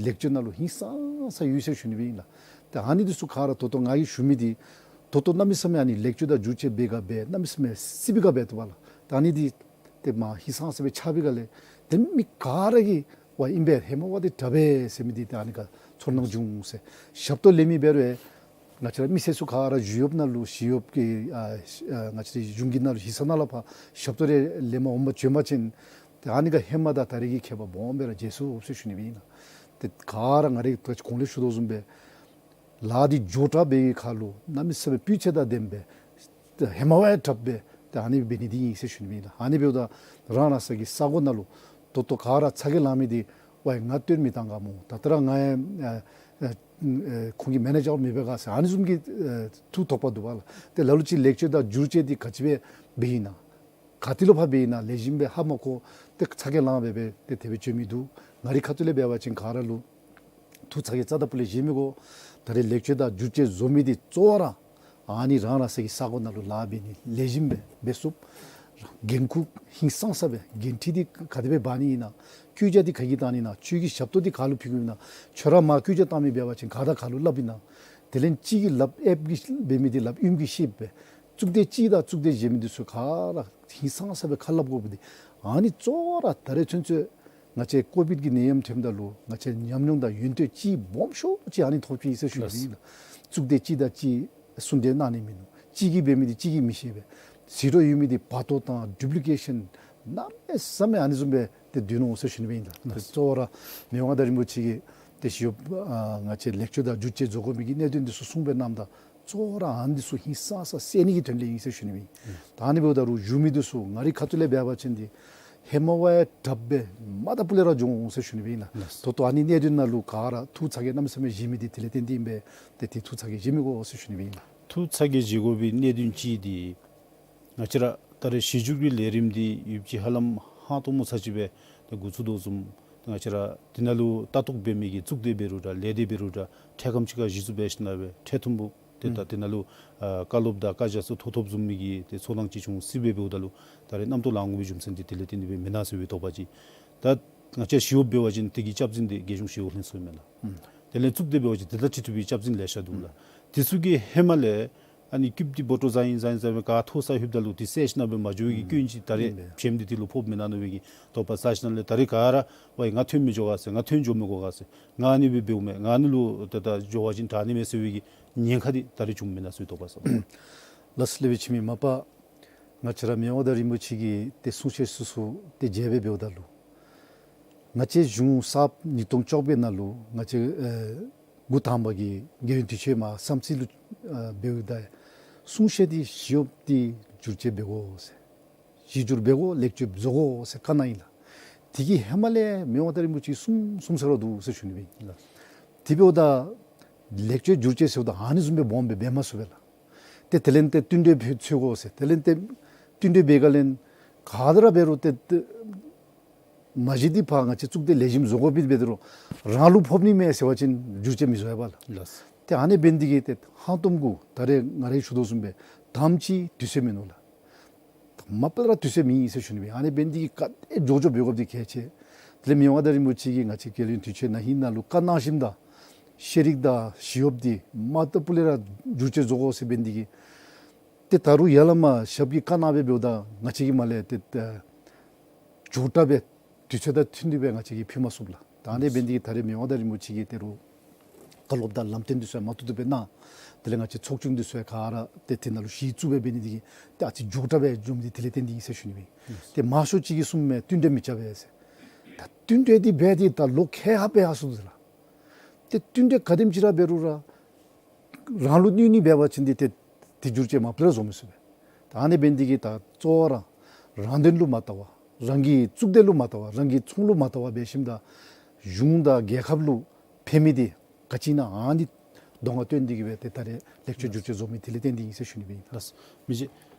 ལེགས་བཅོས་ནང་ལུ་ཧིང་སངས་ས་ཡོད་ཟེར་ཞུ་ནི་སྦེ་ཨིན་ལགས། ཏེ་ཨ་ནི་འདི་ཚུ་ག་ར་ད་ལྟོ་ང་གིས་ཞུ་མི་འདི་ད་ལྟོ་གནམ་མེད་ས་མེད་ཨ་ནི་ལེགས་བཅོས་དང་བསྒྱུར་བཅོས་འབད་ག་འབད་གནམ་མེད་ས་མེད་སི་པིཌ་ག་འབད་འདུག་པ་ལགས། ད་ཨ་ནི་འདི་ཏེ་མར་ཧིང་སངས་ས་སྦེ་ཆགས་པའི་སྒང་ལས་ཏེ་མི་ག་ར་གིས་ཝའེ་ཨིན་པས་ཧེ་མ་བ་འདི་དྲག་པས་ཟེར་མི་འདི་ཏེ་ཨ་ནི་ཁར་ཚོར་སྣང་བྱུང་ཟེར། ཞབས་ཏོག་ལེན་མི་འབད་རུང་ང་བཅས་ར་མི་སེར་ཚུ་ག་ར་ཞི་གཡོགཔ་ནང་ལུ་ཞི་གཡོགཔ་ཀྱི་ཨ་ཨ་ང་བཅས་ར་གཞུང་གི་ནང་ལུ་ཞི་ས་ནང་ལས་ཕར་ཞབས་ཏོག་རེ་ལེན་པར་འོང་པ་བྱོན་པ་ཅིན་ཏེ་ཨ་ནི་ཁར་ཧེ་མ་དང་ད་རེས་ཀྱི་ཁྱད་པར་སྦོམ་སྦེ་ར་འབྱེད་ཚུགས་ཟེར་ཞུ་ནི་སྦེ་ཨིན་ལགས། ཏེ་ག་ར་ང་ར་གིས་ད་ཅི་གོང་ལས་ཞུ་དོ་བཟུམ་སྦེ་ལཱ་འདི་མགྱོགས་དྲགས་འབད་བའི་ཁར་ལུ་གནམ་མེད་ས་མེད་སྤུས་ཚད་དང་ལྡནམ་སྦེ་ཏེ་ཧེ་མ་བ་ཡང་དྲགཔ་སྦེ་ཏེ་ཨ་ནི་འབད་ནི་འདི་ཨིན་ཟེར་ཞུ་ནི་སྦེ་ཨིན་ལགས། ཨ་ནི་འབདཝ་ད་རང་རང་སོ་གི་ས་གོ་ནང་ལུ་ ད་ལྟོ་ག་ར་ཚ་གྱང་ལང་མི་འདི་ཝའི་ང་བཏོན་མི་བཏང་ག་མོ། ད་ལྟོ་ར་ང་ཡང་ཨ་ཨ་ཨ་ཁོང་གི་མེ་ནེ་ཇར་མེད་པས་ག་ཟེར་ཨ་ནི་བཟུམ་གྱི་ཨ་ཐུགས་དོགས་པ་འདུག་པ་ལགས། ཏེ་ལ་ལུ་ཅིག་ལེགས་བཅོས་དང་བསྒྱུར་བཅོས་འདི་ག་ཅི་སྦེ་འབད་ཨིན་ན། ག་ཏེ་ལུ་ཕར་འབད་ཨིན་ན་ལེགས་ཤོམ་སྦེ་ཧ་མ་གོ། ཏེ་ཚ་གྱང་ལང་སྦེ་སྦེ་ཏེ་དེ་སྦེ་བྱོན་མི་འདུག། ང་རའི་ཁ་ཐུག་ལས་འབད་བ་ཅིན་ག་ར་ལུ་ཐུགས་ཚ་གྱང་རྩ་དང་པོ་ལས་བཞེས་མི་དགོ། ད་རེས་ལེགས་བཅོས་དང་བསྒྱུར་བཅོས་བཟོ་མི་འདི་གཙོ་བོ་ར་ཨ་ནི་རང་རང་སོའི་ས་གོ་ནང་ལུ་ལཱ་འབད་ནི་ལེགས་ཤོམ་སྦེ་འབད་ཚུགས། འགན་ཁུར་ཧིང་སངས་ས་སྦེ་འགན་འཁྲི་འདི་ག་དེ་སྦེ་འབག་ནི་ཨིན་ན། བཀོད་རྒྱ་འདི་ག་གིས་བཏང་ནི་ཨིན་ན། ཁྱོད་ཀྱི་ཞབས་ཏོག་འདི་ག་ལུ་ཕུལ་དགོཔ་ཨིན་ན། ཁྱོད་ར་མར་བཀོད་རྒྱ་བཏང་མི་འབད་བ་ཅིན་ག་དང་ག་ལུ་སླབ་ཨིན་ན། དེ་ལས་གཅིག་གིས་སླབ་ཨེབ་ཀྱིས་འབད་མི་འདི་ལགཔ་གཡུམ་གྱིས་ཤེསཔ་སྦེ་གཙུག་སྡེ་གཅིག་དང་གཙུག་སྡེ་གཞན་མི་འདི་ཚུ་ག་ར་ཧིང་སངས་ས་སྦེ་ཁ་སླབ་དགོཔ་འདི་ཨ་ནི་གཙོ་བོ་ར་ད་རེས་ཚུན་ཚོད་ང་བཅས་ཀོ་བིཌ་ཀྱི་ནད་ཡམས་ཐོནམ་ད་ལུ་ང་བཅས་ཉམས་མྱོང་དང་ཡོན་ཏན་ཅིག་སྦོམ་ཤོས་ཅིག་ཨ་ནི་ཐོབ་ཅི་ཨིན་ཟེར་ཞུ་ནི་ཨིན་ལགས། གཙུག་སྡེ་གཅིག་དང་གཅིག་གསུང་གྲོས་གནང་ནི་མིན་ནུག། གཅིག་གིས་འབད་མི་འདི་གཅིག་གིས་མི་ཤེས་པས། ཟད་འགྲོ་ཡོད་མི་འདི་བར་སྟོང་དང་ཌུབ་ལི་ཀེ་ཤཱན་གནམ་མེད་ས་མེད་ཨ་ནི་བཟུམ་སྦེ་ཏེ་སྡོད་ནུག་ཟེར་ཞུ་ནི་ཨིན་ལགས། ཏེ་གཙོ་བོ་ར་མི་དབང་མངའ་བདག་རིན་པོ་ཆེ་གིས་ཏེ་ཞི་གཡོགཔ་ཨ་ང་བཅས་ལེགས་བཅོས་དང་བསྒྱུར་བཅོས་བཟོ་དགོ་མི་གི་གནད་དོན་འདི་ཚུ་གསུངས་སྦེ་གནངམ་ད་གཙོ་བོ་ར་ཨ་ནི་འདི་ཚུ་ཧིང་སངས་ས་སེལ་ནི་གི་དོན་ལས་ཨིན་ཟེར་ཞུ་ནི་ཨིན། ད་ཨ་ནི་འབདཝ་ད་རུང་བཞུགས་མི་འདི་ཚུ་ང་རའི་ཁ་ཐུག་ལས་འབད་བ་ཅིན་འདི་ཧེ་མ་བ་ཡང་དྲགཔ་སྦེ་མ་དང་ཕུ་ལས་ར་འགྱོ་འོང་ཟེར་ཞུ་ནི་ཨིན་ལགས། ད་ལྟོ་ཨ་ནི་གནད་དོན་ནང་ལུ་ག་ར་ཐུགས་ཚ་གྱང་གནམ་མེད་ས་མེད་བཞེས་མི་འདི་དེ་ལས་བརྟེན་ཏེ་ཨིན་པས། ཏེ་དེ་ཐུགས་ཚ་གྱང་བཞེས་མི་དགོ་ཟེར་ཞུ་ནི་ཨིན་ལགས། ཐུགས་ཚ་གྱང་བཞེས་དགོ་པའི་གནད་དོན་ཅིག་འདི་ང་བཅས་ར་ད་རེས་གཞི་བསྒྱུར་གྱི་ལས་རིམ་འདི་ཡོདཔ་ཅིག་ཧ་ལམ་ཧང་སྟོང་མོ་ཚར་ཅིག་སྦེ་ཏེ་འགོ་བཙུགས་དོ་བཟུམ། ང་བཅས་ར་དེ་ནང་ལུ་ལྟ་རྟོག་འབད་མི་གི་གཙུག་སྡེ་འབད་རུང་ར་ལས་སྡེ་འབད་རུང་ར་འཕྲལ་ཁམས་ཅིག་ཁར་གཞི་བཙུགས་འབད་ཞིནམ་ལས་འཕྲལ་ཐུམ་པོ་ཏེ་ད་དེ་ནང་ལུ་ཨ་བཀའ་སློབ་དང་བཀའ་རྒྱ་ཚུ་ཐོབ་ཐོབ་བཟུམ་མི་གི་ཏེ་ཚོར་སྣང་ཅིག་བྱུང་སྲིད་པས། འབདཝ་ད་ལུ་ད་རེས་རྣམ་རྟོག་ལང་དགོ་པའི་རྒྱུ་མཚན་འདི་དེ་ལས་བརྟེན་ཏེ་སྦེ་མེན་ན་ཟེར་བའི་དོགས་པ་ཅིག། ད་ང་བཅས་ཞི་གཡོགཔ་འབད་བ་ཅིན་དེ་གི་སྐྱབས་འཛིན་འདི་རྒྱལ་གཞུང་ཞི་གཡོག་ལྷན་ཚོགས་མེན་ན། དེ་ལས་གཙུག་སྡེ་འབད་བ་ཅིན་དེ་དང་འཁྲིལ་ཐུབ་པའི་སྐྱབས་འཛིན་ལེ་ཤ་འདུག་ལགས། དེ་ཚུ་གིས་ཧེ་མ་ལས་ཨ་ནི་སྐྱིདཔ་འདི་སྦོམ་ཏོག་ཙམ་ཨིན་ཙང་ཨིན་ཙང་སྦེ་ག་མཐོ་སར་ལྷོདཔ་ད་ལུ་དེ་སེལ་ཞིནམ་ལས་མ་འགྱོ་བའི་གི་སྐྱོན་ཅིག་ད་རེས་ཨིན་པས། བྱེམ་འདི་དེ་ལུ་ཕོགཔ་མེན་ན་མནོ་བའི་གི་དོགས་པ་ཟ་ཞིནམ་ལས་ད་རེས་ག་ར་ཝའི་ང་ཐོན་མི་འགྱོ་ག་ཟེར་ང་ཐོན་འགྱོ་མི་དགོ་ག་ཟེར་ང་ཨ་ནི་སྦེ་འབདཝ་མས། ང་ཨ་ནི་ལུ་ད་ད་འགྱོ་བ་ཅིན་དྲག་ནི་མས་ཟེར་བའི་གི་ཉེན་ཁ་འདི་ད་རེས་བྱུངམ་མེན་ན་ཟེར་བའི་དོགས་པ་ཟ། ལགས་སོ། ལེགས་པའི་འཆི་མེད་མ་པ། ང་བཅས་ར་མི་དབང་མངའ་བདག་རིན་པོ་ཆེ་གི་ཏེ་གསུང་བཤད་ཚུ་ཚུ་ཏེ་མཇལ་སྦེ་འབདཝ་ད་ལུ་ང་བཅས་གཞུང་གསརཔ་ཉིས་སྟོང་བཅོ་བརྒྱད་ནང་ལུ་ང་བཅས་ཨེ་འགོ་དང་པ་གི་རྒྱལ་ཡོངས་དུས་ཆེན་མ་བསམ་རྩེ་ལུ་ཨ་འབདཝ་ད་གསུང་བཤད་འདི་ཞི་གཡོགཔ་འདི་བསྒྱུར་བཅོས་འབད་དགོ་ཟེར། གཞི་བསྒྱུར་འབད་དགོ། ལེགས་བཅོས་བཟོ་དགོ་ཟེར་བཀའ་གནང་ཡི་ལགས། དེ་གི་ཧེ་མ་ལས་མི་དབང་མངའ་བདག་རིན་པོ་ཆེ་གསུངས་གསུངས་ས་ར་འདུག་ཟེར་ཞུ་ནི་ཨིན་ལགས། དེ་འབདཝ་ད་ལེགས་བཅོས་བསྒྱུར་བཅོས་ཟེརཝ་ད་ཨ་ནི་བཟུམ་སྦེ་སྦོམ་སྦེ་འབད་མ་ཚུགས་པས་ལགས། ཏེ་དེ་ལས་ཏེ་བསྟུན་གྲོས་འཚོལ་དགོ་ཟེར། དེ་ལས་ཏེ་བསྟུན་གྲོས་འབད་ག་ལས་ག་དེ་ར་འབད་རུང་ཏེ་ཏེ་མ་གཞི་འདི་ཕར་ང་བཅས་གཙུག་སྡེ་ལེགས་ཤོམ་བཟོ་དགོ་པའི་འབད་དེ་རུང་རང་ལུ་ཕོག་ནི་མས་ཟེར་བ་ཅིན་བསྒྱུར་བཅོས་མི་བཟོ་བས་ལགས། ལགས། ཏེ་ཨ་ནི་འབད་ནི་དེ་གིས་ཏེ་ཧང་སྟོང་གུ་ད་རེས་ང་ར་གིས་ཞུ་དོ་བཟུམ་སྦེ་དང་པ་ཅིག་དུས་ཚོད་མིན་ནུག་ལགས། མ་པ་ལས་ར་དུས་ཚོད་མེད་ཟེར་ཞུ་ནི་ཨིན། ཨ་ནི་འབད་ནི་དེ་གིས་ག་དེ་མགྱོགས་མགྱོགས་འབད་དགོཔ་འདི་གལ་ཆེ། དེ་ལས་མི་དབང་མངའ་བདག་རིན་པོ་ཆེ་གིས་ང་བཅས་རྒྱལ་ཡོངས་དུས་ཆེན་ནང་ཧིང་ནང་ལུ་བཀའ་གནང་ཞིནམ་ད་ཤེས་རིག་དང་ཞི་གཡོགཔ་འདི་མ་ད་པུ་ལས་ར་བསྒྱུར་བཅོས་བཟོ་དགོ་ཟེར་འབད་ནི་དེ་གིས་ཏེ་ད་རུང་ཡར་ལས་མར་ཞབས་ཀྱིས་བཀའ་གནང་སྦེ་འབདཝ་ད་ང་བཅས་ཀྱིས་མར་ལས་ཏེ་ཏེ་མགྱོགས་དྲགས་སྦེ་དུས་ཚོད་དང་མཐུན་ཏེ་སྦེ་ང་བཅས་ཀྱིས་ཕུལ་མ་ཚུགས་ལགས། ད་ཨ་ནི་འབད་ནི་དེ་གིས་ད་རེས་མི་དབང་མངའ་བདག་རིན་པོ་ཆེ་གིས་ཏེ་རུང་བཀའ་སློབ་དང་ལམ་སྟོན་འདི་ཚུ་ཡང་མ་ཐུབ་ཐུབ་སྦེ་གནང་། དེ་ལས་ང་བཅས་ཚོགས་ཆུང་འདི་ཚུ་ཡང་ག་ར་ཏེ་དེ་ནང་ལུ་གཞི་བཙུགས་སྦེ་འབད་ནི་དེ་གིས་ཏེ་ཨ་ཙི་མགྱོགས་དྲགས་སྦེ་འགྱོ་མི་འདི་དེ་ལས་བརྟེན་ཏེ་ཨིན་ཟེར་ཞུ་ནི་ཨིན། ཏེ་མང་ཤོས་ཅིག་གིས་གསུངམ་མས་བསྟུན་གྲོས་མི་རྐྱབ་པས་ཟེར། ད་བསྟུན་གྲོས་འདི་འབད་དེ་ད་ལོ་ཁལ་ལྷགཔ་ཡར་སོང་ནུག་ལགས། ཏེ་བསྟུན་གྲོས་ག་དེམ་ཅིག་ར་འབད་རུང་ར་རང་ལུ་གནོད་ནི་འབད་བ་ཅིན་འདི་ཏེ་དེ་བསྒྱུར་བཅོས་མ་པ་ལས་ར་བཟོ་མི་ཚུགས་པས། ད་ཨ་ནི་འབད་ནི་དེ་གིས་ད་གཙོ་བོ་ར་རང་དོན་ལུ་མ་བལྟ་བར་རང་གི་གཙུག་སྡེ་ལུ་མ་བལྟ་བར་རང་གི་ཚོང་ལུ་མ་བལྟ་བར་འབད་ཞིནམ་ད་གཞུང་དང་རྒྱལ་ཁབ་ལུ་ཕན་མི་འདི་ག་ཅི་ཨིན་ན་ཨ་ནི་གདོང་ཁར་སྟོན་ཏེ་གིས་སྦེ་ཏེ་ད་རེས་ལེགས་བཅོས་བསྒྱུར་བཅོས་བཟོ་མི་དེ་ལས་བརྟེན་ཏེ་ཨིན་ཟེར་ཞུ་ནི་ཨིན། ལགས། མི་རྗེ།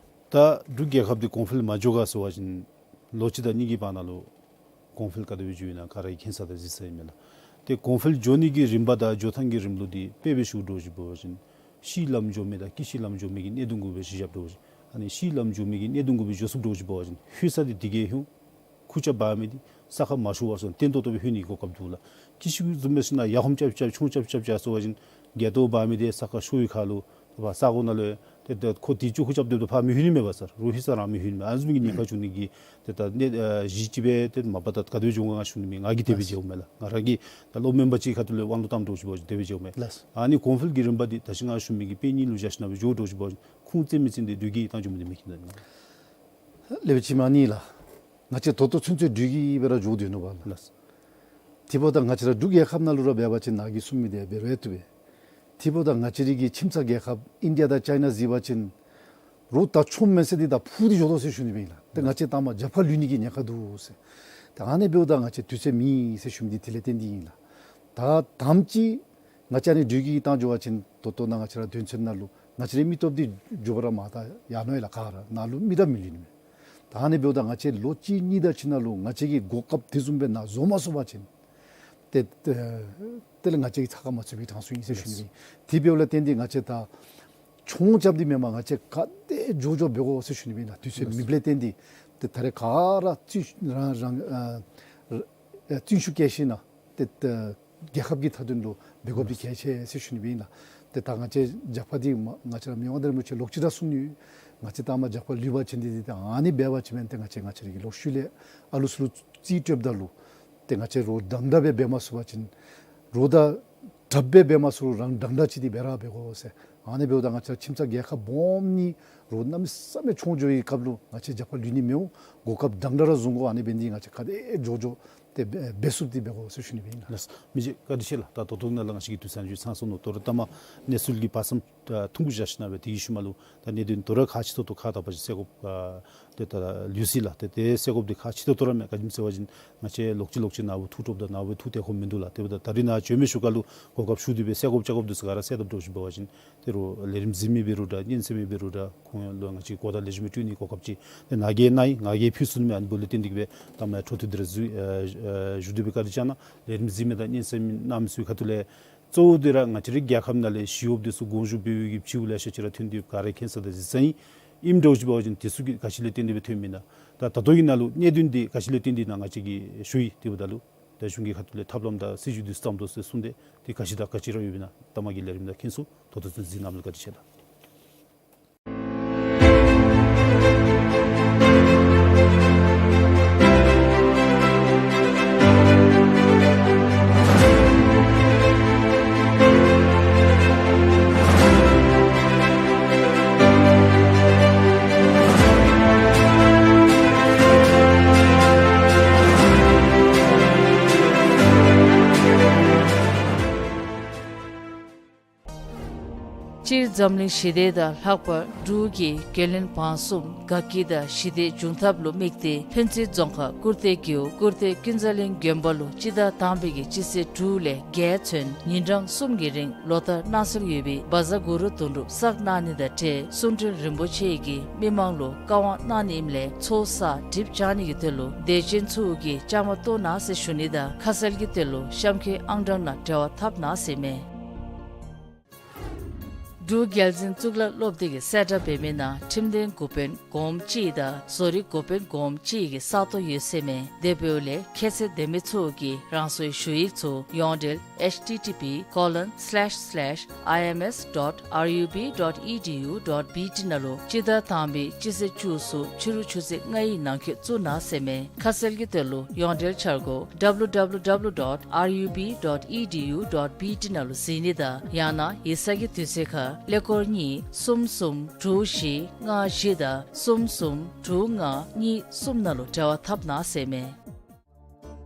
ད་འབྲུག་རྒྱལ་ཁབ་འདི་གོང་འཕེལ་མ་འགྱོ་ག་ཟེར་བ་ཅིན་ལོ་གཅིག་དང་གཉིས་ཀྱི་བར་ན་ལུ་གོང་འཕེལ་ག་དེ་སྦེ་འགྱོཝ་ཨིན་ན་ག་ར་གིས་མཁྱེན་ས་དང་གཟིགས་ས་ཨིན་མས་ལགས། ཏེ་གོང་འཕེལ་འགྱོ་ནི་གི་རིམ་པ་དང་འགྱོ་ཐངས་ཀྱི་རིམ་ལུགས་འདི་དཔེ་སྦེ་ཞུ་དོ་ཅིག་འབད་བ་ཅིན་ཤི་ལམ་འགྱོ་མི་དང་སྐྱིད་ཤི་ལམ་འགྱོ་མི་གི་གནད་དོན་གུ་སྦེ་གཞི་བཞག་དོ་ཅིག། ཨ་ནི་ཤི་ལམ་འགྱོ་མི་གི་གནད་དོན་གུ་སྦེ་འགྱོ་ཚུགས་དོ་ཅིག་འབད་བ་ཅིན་ལྷོད་ས་འདི་དེ་གིས་ལྷོད། ཁུར་ཆ་འབག་མི་འདི་ས་ཁར་མ་ཞུ་བར་སོང་བརྟན་ཏོག་ཏོ་སྦེ་ལྷོད་ནི་གི་གོ་སྐབས་འདུག་ལགས། སྐྱིད་ཤི་བཟུམ་སྦེ་ཟེར་ན་ཡར་ཧོམ་རྐྱབ་རྐྱབ་ཆུང་རྐྱབ་རྐྱབ་རྐྱབ་ཟེར་བ་ཅིན་རྒྱ་ཏོ་འབག་མི་འདི་ས་ཁར་ཤོར་བའི་ཁར་ལུ་ད་ས་གོ་ནང་ལུ་ཏེ་ད་ཁོ་དེ་ཅོག་ཁུར་རྐྱབ་སྡོདཔ་ད་ཕར་མི་ལྷོད་ནི་མས་པ་ས་ར། རོགས་ལྷོད་ས་ར་མི་ལྷོད་ནི་མས། ཨ་ནི་བཟུམ་གྱི་ཉེན་ཁ་བྱུང་ནི་གི་ཏེ་ད་གནད་ཨ་གཞི་ཅིག་སྦེ་ཏེ་མ་པ་ད་ག་དེ་སྦེ་འགྱོ་འོང་ག་ང་ཞུ་ནི་མེད། ང་གིས་དེ་སྦེ་ལགས། མཇལཝ་མས་ལགས། ང་རང་གི་ད་སློབ་མ་མེན་པ་ཅིག་ཁ་ཐུག་ལས་དབང་ལུང་བཏངམ་འདྲཝ་ཅིག་འབད་བ་ཅིན་དེ་སྦེ་མཇལཝ་མས། ལགས། ཨ་ནི་གོང་འཕེལ་གྱི་རིམ་པ་འདི་ད་ཅི་ང་ཞུ་མི་གི་དཔེ་གཉིས་ལུ་བཞག་ཞིན་ན་སྦེ་འགྱོ་འདྲཝ་ཅིག་འབད་བ་ཅིན་ཁུངས་བཙན་མི་བཙན་འདི་བདུད་ཀྱིས་བཏང་འགྱོ་མི་འདི་མི་མཁྱེན་ནི་ཨིན་ན། ལེགས་པའི་འཆི་མེད་ཨ་ནི་ལགས། ང་བཅས་ད་ལྟོ་ཚུན་ཚོད་བདུད་ཀྱིས་སྦེ་ར་འགྱོ་སྡོད་ནུག་པ་ལགས། ལགས། དེ་འབདཝ་ད་ང་བཅས་ར་འབྲུག་རྒྱལ་ཁབ་ནང་ལུ་ར་འབད་བ་ཅིན་ནཱ་གིས་གསུངས་མི་འདི་འབད་རུང་བཏུབ་པས། དེ་འབདཝ་ད་ང་བཅས་རའི་གི་ཁྱིམ་ཚང་རྒྱལ་ཁབ་ཨིན་ཌི་ཡ་དང་ཅའི་ན་གཟིགས་པ་ཅིན་རོགས་ད་ཆོམ་མེན་ས་འདི་ད་ཕུ་སྟེ་འགྱོ་དོ་ཟེར་ཞུ་ནི་སྦེ་ཨིན་ལགས། ཏེ་ང་བཅས་དང་པ་རྒྱབ་ཁར་ལུས་ནི་གི་ཉེན་ཁ་འདུག་ཟེར། ད་ཨ་ནི་འབདཝ་ད་ང་བཅས་དུས་ཚོད་མེད་ཟེར་ཞུ་མི་འདི་དེ་ལས་བརྟེན་ཏེ་ཨིན་ལགས། ད་དང་པ་ཅིག་ང་བཅས་ཨ་ནི་འགྲུལ་གྱི་བཏང་འགྱོ་བ་ཅིན་ད་ལྟོ་ནཱ་ང་བཅས་ར་དོན་ཚན་ནང་ལུ་ང་བཅས་རའི་མི་སྟོབས་འདི་འགྱོ་བར་མ་ད་ཡར་ནང་ཡར་ལགས་ག་ར་ནཱ་ལུ་མི་དང་མི་ལུས་ནི་མས། ད་ཨ་ནི་འབདཝ་ད་ང་བཅས་ལོ་གཅིག་གཉིས་དང་གཅིག་ནང་ལུ་ང་བཅས་ཀྱིས་གོ་སྐབས་དེ་བཟུམ་སྦེ་ནཱ་བཟོ་མ་ཚུགས་པ་ཅིན་ཏེ་ཏེ་དེ་ལས་ང་བཅས་ཀྱིས་ཚ་ཁ་མ་ཚུད་པའི་གྲངས་སུ་ཨིན་ཟེར་ཞུ་ནི་སྦེ། དེ་འབདཝ་ལས་བརྟེན་ཏེ་ང་བཅས་ད་ཆུང་རྐྱབ་སྟེ་མེན་པར་ང་བཅས་ག་དེ་མགྱོགས་མགྱོགས་འབད་དགོ་ཟེར་ཞུ་ནི་སྦེ་ཨིན་ལགས། དུས་ཚོད་མེདཔ་ལས་བརྟེན་ཏེ་ཏེ་ད་རེས་ག་ར་རང་རང་ཨ་ཨ་བརྩོན་ཤུགས་བསྐྱེད་ཞིནམ་ལས་ཏེ་ཏེ་རྒྱལ་ཁབ་ཀྱི་མཐའ་དོན་ལུ་འབད་དགོཔ་འདི་གལ་ཆེ་ཟེར་ཞུ་ནི་སྦེ་ཨིན་ལགས། ཏེ་ད་ང་བཅས་ཇག་པ་འདི་མ་ང་བཅས་ར་མི་དབང་མངའ་བདག་རིན་པོ་ཆེ་ལོག་ཅི་ར་གསུང་ནི་ང་བཅས་ད་མ་ཇག་པ་ལུས་པ་ཅིན་འདི་འདི་ད་ཨ་ནི་འབད་བ་ཅིན་མེན་ཏེ་ང་བཅས་ང་བཅས་ར་གི་ལོག་ཤུལ་ལས་ཨ་ལུ་ཚུ་ལུ་རྩིས་སྤྲོདཔ་ད་ལུ་ཏེ་ང་བཅས་རོགས་འདྲན་འདྲ་སྦེ་འབད་མ་ཚུགས་པ་ཅིན་རོགས་དང་དྲགཔ་སྦེ་འབད་མ་ཚུགས་རུང་རང་འདྲན་འདྲ་ཅིག་འདི་འབད་ར་འབད་དགོ་ཟེར། ཨ་ནི་འབདཝ་ད་ང་བཅས་ཁྱིམ་ཚང་རྒྱལ་ཁབ་སྦོམ་གཉིས་རོགས་གནམ་མེད་ས་མེད་ཆུང་འགྱོ་བའི་སྐབས་ལུ་ང་བཅས་ཇག་པ་ལུས་ནི་མི་འོང་། གོ་སྐབས་འདྲན་འདྲ་ར་བཟུང་དགོ། ཨ་ནི་འབད་ནི་འདི་ང་བཅས་ག་དེ་མགྱོགས་མགྱོགས་ཏེ་འབད་འབད་ཚུགསཔ་འདི་འབད་དགོ་ཟེར་ཞུ་ནི་སྦེ་ཨིན་ལགས། ལགས། མི་རྗེ་བཀའ་དྲིན་ཆེ་ལགས། ད་ད་ལྟོ་ནཱ་ལུ་ང་བཅས་ཀྱི་དུས་ཚོད་ཚང་སོ་ནུག། དོ་རུང་ལྟ་མ་གནས་ཚུལ་གྱི་བར་མཚམས་ཨ་ཐུང་ཀུ་བཞག་ཞིནམ་ལས་དེ་གི་ཤུལ་མ་ལུ་ད་གནད་དོན་དོ་རུང་ཁག་ཆེ་ཏོག་ཏོ་ཁག་དག་པ་ཅིག་སེལ་དགོཔ་ཨ་ཏེ་ད་ལུས་ཅི་ལགས། ཏེ་དེ་སེལ་དགོཔ་འདི་ཁག་ཆེ་ཏོག་ཏོ་ར་མས། ག་ཅི་སྨོ་ཟེར་བ་ཅིན་ང་བཅས་ལོག་ཅི་ལོག་ཅི་ནཱ་བུ་ཐུག་འགྱོཝ་ད་ནཱ་བུ་ཐུག་སྟེ་ཁོམ་མིན་འདུག་ལགས། དེ་འབདཝ་ད་ད་རིས་ནཱ་བྱོན་མི་ཚུ་ག་ལུ་གོ་སྐབས་ཞུ་སྟེ་སྦེ་སེལ་དགོཔ་བཅག་དགོཔ་འདི་ཚུ་ག་ར་སེལ་དཔ་འདྲཝ་ཅིག་འབད་བ་ཅིན་དོ་རུང་ལས་རིམ་གཟིགས་མི་འབད་རུང་འདྲ་སྙན་གསན་མི་འབད་རུང་འདྲ་ཁོང་ལུ་ང་བཅས་གོ་བརྡ་ལེགས་ཤོམ་སྦེ་སྤྲོད་ནིའི་གོ་སྐབས་ཅིག་ཏེ་ནཱ་གིས་གནང་ཡི། ང་གིས་ཕུལ་ཚུགས་ནི་མས། ཨ་ནི་འབདཝ་ལས་བརྟེན་ཏེ་གིས་སྦེ་ལྟ་མ་འཕྲོ་མཐུད་དེ་ར་བཞུགས་ཨ་ཨ་བཞུགས་ཏེ་སྦེ་བཀའ་དྲིན་བསྐྱང་གནང་། ལས་རིམ་གཟིགས་མི་དང་སྙན་གསན་མི་གནང་མི་ཚུ་གི་ཁ་ཐུག་ལས་གཙོ་བོ་འདི་ར་ང་བཅས་རའི་རྒྱལ་ཁབ་ནང་ལས་ཞི་གཡོགཔ་འདི་ཚུ་དགོངས་ཞུ་འབད་བའི་གི་བྱིའུ་ལེ་ཤ་ཅིག་ར་ཐོན་ཏེ་ག་ར་མཁྱེན་ས་དང་གཟིགས་ས་ཨིན། ཨིནམ་འདྲཝ་ཅིག་འབད་བ་ཅིན་དེ་ཚུ་གིས་ག་ཅི་ལས་བརྟེན་ཏེ་སྦེ་ཐོནམ་ཨིན་ན། ད་ད་ལྟོ་གི་ནང་ལུ་གནད་དོན་འདི་ག་ཅི་ལས་བརྟེན་ཏེ་ཨིན་ན་ང་བཅས་ཀྱིས་ཞུ་ཡི། དེ་འབདཝ་ད་ལུ་ད་གཞུང་གི་ཁ་ཐུག་ལས་ཐབས་ལམ་དང་སྲིད་བྱུས་འདི་ཚུ་བརྩམ་དོ་ཟེར་གསུངས་ཏེ་དེ་ག་ཅི་དང་ག་ཅི་ར་ཡོདཔ་ཨིན་ན་ལྟ་མ་གིས་ལས་རིམ་ནང་མཁྱེན་ཚུགས། ད་ལྟོ་ཚུན་གཟིགས་གནང་མི་ལུ་བཀའ་དྲིན་ཆེ་ལགས། སྤྱིར་འཛམ་གླིང་ཞི་བདེ་དང་ལྷག་པར་འབྲུག་གི་རྒྱུན་ལས་བང་གསུམ་དགའ་སྐྱིད་དང་ཞི་བདེ་འབྱུང་ཐབས་ལུ་དམིགས་ཏེ་ལྷུན་རྩེ་རྫོང་ཁག་ཀུར་སྟོད་རྒེད་འོག་ཀུར་སྟོད་ཀུན་བཟང་གླིང་དགོན་པ་ལུ་སྤྱི་ཟླ་དང་པའི་གི་སྤྱི་ཚེས་དྲུག་ལས་བརྒྱད་ཚུན་ཉིན་གྲངས་གསུམ་གྱི་རིང་ལོ་ལྟར་གནང་སྲོལ་ཡོད་པའི་བཛྲ་གུ་རུ་དོན་གྲུབ་བསགས་གནང་ནི་དང་འབྲེལ་གསུང་སྤྲུལ་རིན་པོ་ཆེ་གིས་མི་མང་ལུ་བཀའ་དབང་གནང་ནི་ཨིནམ་ལས་ཚོགས་བསགས་སྒྲིབ་སྦྱང་ནི་གི་དོན་ལུ་དད་ཅན་ཚུ་གིས་བཅའ་མར་གཏོགས་གནང་ཟེར་ཞུ་ནི་དང་ཁ་གསལ་གྱི་དོན་ལུ་གཤམ་འཁོད་ཨང་གྲངས་ནང་འབྲེལ་བ་འཐབ་གནང་ཟེར་མས། འབྲུག་རྒྱལ་འཛིན་གཙུག་ལག་སློབ་སྡེ་གིས་གསལ་བསྒྲགས་འབད་མི་ནང་ཁྲིམས་དོན་འགོ་དཔོན་གོངམ་གཅིག་དང་བཟོ་རིག་འགོ་དཔོན་གོངམ་གཅིག་གི་ས་སྟོང་ཡོད་ཟེར་མས། དེ་འབདཝ་ལས་ཁྱད་ཚད་ལྡན་མི་ཚུ་གིས་རང་སོའི་ཞུ་ཡིག་ཚུ་ཡོངས་འབྲེལ་H T T P colon slash slash I M S dot R U B dot E D U dot B T ནང་ལུ་སྤྱི་ཟླ་དང་པའི་སྤྱི་ཚེས་བཅུ་གསུམ་ཕྱི་རུ་ཆུ་ཚོད་ལྔ་ཡི་ནང་འཁོད་བཙུགས་གནང་ཟེར་མས། ཁ་གསལ་གྱི་དོན་ལུ་ཡོངས་འབྲེལ་འཆར་སྒོ་W W W dot R U B dot E D U dot B T ནང་ལུ་གཟིགས་ནི་དང་ཡང་ན་ཡིག་ཚང་གི་དུས་ཚོད་ཁར་ཀླད་ཀོར་གཉིས་གསུམ་གསུམ་དྲུག་བཞི་ལྔ་བཞི་དང་གསུམ་གསུམ་དྲུག་ལྔ་གཉིས་གསུམ་ནང་ལུ་འབྲེལ་བ་འཐབ་གནང་ཟེར་མས།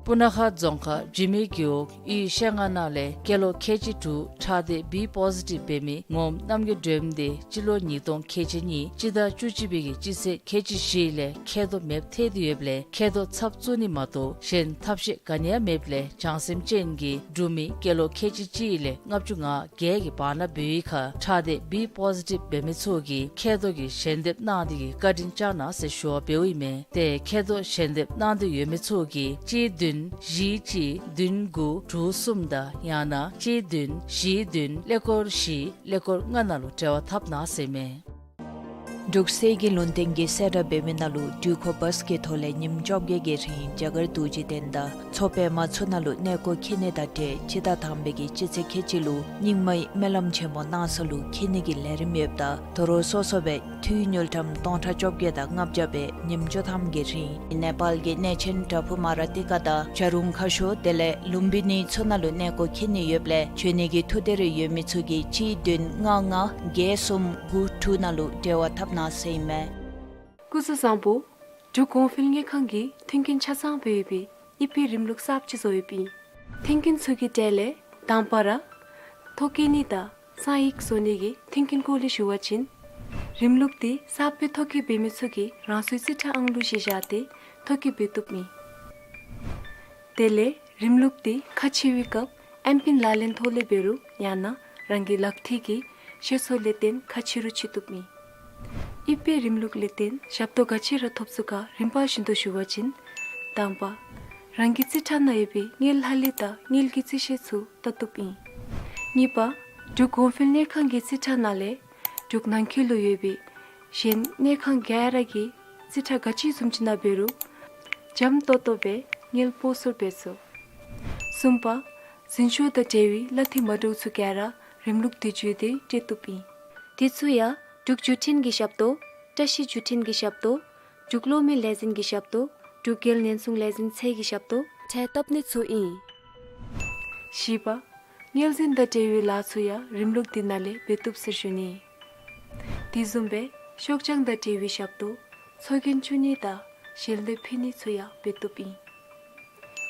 སྤུ་ན་ཁ་རྫོང་ཁག་འཇིགས་མེད་རྒེད་འོག་ཡུལ་ཤེལ་རྔ་ནང་ལས་སྐྱེས་ལོ་ཁལ་གཅིག་དྲུག་ཁྲག་སྡེ་B positive འབད་མི་ངོམ་རྣམ་རྒྱལ་སྒྲོལམ་དེ་སྤྱི་ལོ་ཉིས་སྟོང་ཁལ་གཅིག་གཉིས་སྤྱི་ཟླ་བཅུ་གཅིག་པའི་གི་སྤྱི་ཚེས་ཁལ་གཅིག་བཞི་ལས་མཁལ་རྡོག་མེདཔ་ཐལ་ཏེ་ཡོདཔ་ལས་མཁལ་རྡོག་ཚབ་བཙུགས་ནི་མ་གཏོགས་གཞན་ཐབས་ཤེས་ག་ནི་ཡང་མེདཔ་ལས་བྱང་སེམས་ཅན་གྱིས་འབྲུག་མི་སྐྱེས་ལོ་ཁལ་གཅིག་གཅིག་ལས་ལྔ་བཅུ་ང་བརྒྱད་ཀྱི་བར་ན་འབད་བའི་ཁར་ཁྲག་སྡེ་B positive འབད་མི་ཚུ་གིས་མཁལ་རྡོག་གི་ཞལ་འདེབས་གནང་སྟེ་གི་བཀའ་དྲིན་བསྐྱང་གནང་ཟེར་ཞུ་བ་འབདཝ་ཨིན་མས། ཏེ་མཁལ་རྡོག་ཞལ་འདེབས་གནང་འདོད་ཡོད་མི་ཚུ་གིས་གཅིག་བདུན་བཞི་གཅིག་བདུན་དགུ་དྲུག་གསུམ་དང་ཡང་ན་གཅིག་བདུན་བཞི་བདུན་ཀླད་ཀོར་བཞི་ཀླད་ཀོར་ལྔ་ནང་ལུ་འབྲེལ་བ་འཐབ་གནང་ཟེར་མས། འབྲུག་གསེར་གྱི་ལུང་བསྟན་གྱིས་གསལ་བསྒྲགས་འབད་མི་ནང་ལུ་འགྲུལ་འཁོར་བཱས་ཀྱི་ཐོག་ལས་ཉིནམ་བཅོ་བརྒྱད་ཀྱི་རིང་རྒྱ་གར་རྡོ་རྗེ་གདན་དང་མཚོ་པདྨ་ཚུ་ནང་ལུ་གནས་སྐོར་འཁྱིད་ནི་དང་འབྲེལ་སྤྱི་ཟླ་དང་པའི་གི་སྤྱི་ཚེས་ཁལ་གཅིག་ལུ་རྙིང་མའི་སྨོན་ལམ་ཆེན་མོ་གནང་ས་ལུ་འཁྱིད་ནི་གི་ལས་རིམ་ཡོདཔ་ད་དོ་རུང་སོ་སོ་སྦེ་འཐུས་དངུལ་ཀྲམ་སྟོང་ཕྲག་བཅོ་བརྒྱད་དང་ལྔ་བརྒྱ་སྦེ་ཉིནམ་བཅུ་ཐམ་གྱི་རིང་ནེ་པཱལ་གྱི་གནས་ཆེན་བྲག་ཕུག་མ་ར་ཏི་ཀ་དང་བྱ་རུང་ཁ་ཤོར་དེ་ལས་ལུམ་བི་ནི་ཚུ་ནང་ལུ་གནས་སྐོར་འཁྱིད་ནི་ཡོདཔ་ལས་བྱོན་ནི་གི་ཐུགས་འདོད་རེ་ཡོད་མི་ཚུ་གིས་གཅིག་བདུན་ལྔ་ལྔ་བརྒྱད་གསུམ་དགུ་དྲུག་ནང་ལུ་འབྲེལ་བ་འཐབ་གནང་ཟེར་ཨིན་མས། སྐུ་གཟུགས་བཟང་པོ། འབྲུག་གོང་འཕེལ་དངུལ་ཁང་གིས་མཐུན་རྐྱེན་ཆ་ཚང་སྦེ་ཡོད་པའི་ཨི་ཕི་རིམ་ལུགས་གསརཔ་ཅིག་བཟོ་ཡོདཔ་ཨིན། མཐུན་རྐྱེན་ཚུ་གི་གྲས་ལས་དང་པ་ར་ཐོ་བཀོད་ནི་དང་གསང་ཡིག་བཟོ་ནི་གི་མཐུན་རྐྱེན་སྐོར་ལས་ཞུ་བ་ཅིན་རིམ་ལུགས་འདི་གསརཔ་སྦེ་ཐོ་བཀོད་འབད་མི་ཚུ་གིས་རང་སོའི་རྩིས་ཁྲ་ཨང་གླུ་གཞི་བཞག་སྟེ་ཐོ་བཀོད་འབད་བཏུབ་ཨིན། དེ་ལས་རིམ་ལུགས་འདི་ཁ་ཕྱེ་བའི་སྐབས་ཨེམ་པིན་ལག་ལེན་ཐོག་ལས་འབད་རུང་ཡང་ན་རང་གི་ལག་མཐིལ་གྱི་ཤེད་སོར་ལས་བརྟེན་ཁ་ཕྱེ་རུང་ཕྱེ་བཏུབ་ཨིན། ཨི་པའི་རིམ་ལུགས་ལས་བརྟེན་ཞབས་ཏོག་ག་ཅི་ར་ཐོབ་ཚུགས་ག་རིམ་པ་བཞིན་དུ་ཞུ་བ་ཅིན། དང་པ། རང་གི་རྩིས་ཁྲ་ནང་ཡོད་པའི་མངལ་ཧ་ལམ་དང་མངལ་གྱི་རྩིས་ཤེལ་ཚུ་བལྟ་བཏུབ་ཨིན། གཉིས་པ། འབྲུག་གོང་འཕེལ་གཉེར་ཁང་གི་རྩིས་ཁྲ་ནང་ལས་འབྲུག་ནང་འཁོད་ལུ་ཡོད་པའི་གཞན་གཉེར་ཁང་ག་ར་གི་རྩིས་ཁྲ་ག་ཅི་བཟུམ་ཅིག་ནང་འབད་རུང་འཇམ་ཏོག་ཏོ་སྦེ་མངལ་སྤོ་སོར་འབད་ཚུགས། གསུམ་པ། འཛིན་སྐྱོང་དང་འབྲེལ་བའི་གླ་འཐུས་མ་འདྲཝ་ཚུ་ག་ར་རིམ་ལུགས་འདི་བརྒྱུད་དེ་སྤྲོད་བཏུབ་ཨིན། དེ་ཚུ་ཡང་འབྲུག་བརྒྱུད་འཕྲིན་གྱི་ཞབས་ཏོག་བཀྲ་ཤིས་བརྒྱུད་འཕྲིན་གྱི་ཞབས་ཏོག་འབྲུག་གློག་མེ་ལས་འཛིན་གྱི་ཞབས་ཏོག་འབྲུག་རྒྱལ་ཉེན་སྲུང་ལས་འཛིན་ཚད་ཀྱི་ཞབས་ཏོག་ཁྲལ་བཏབ་ནི་ཚུ་ཨིན། བཞི་པ། མངལ་འཛིན་དང་འབྲེལ་བའི་ལཱ་ཚུ་ཡང་རིམ་ལུགས་འདི་ནང་ལས་འབད་བཏུབ་ཟེར་ཞུ་ནི། དེ་བཟུམ་སྦེ་ཤོག་བྱང་དང་འབྲེལ་བའི་ཞབས་ཏོག་ཚོགས་རྒྱན་བཙུགས་ནི་དང་ཞལ་འདེབས་ཕུལ་ནི་ཚུ་ཡང་འབད་བཏུབ་ཨིན།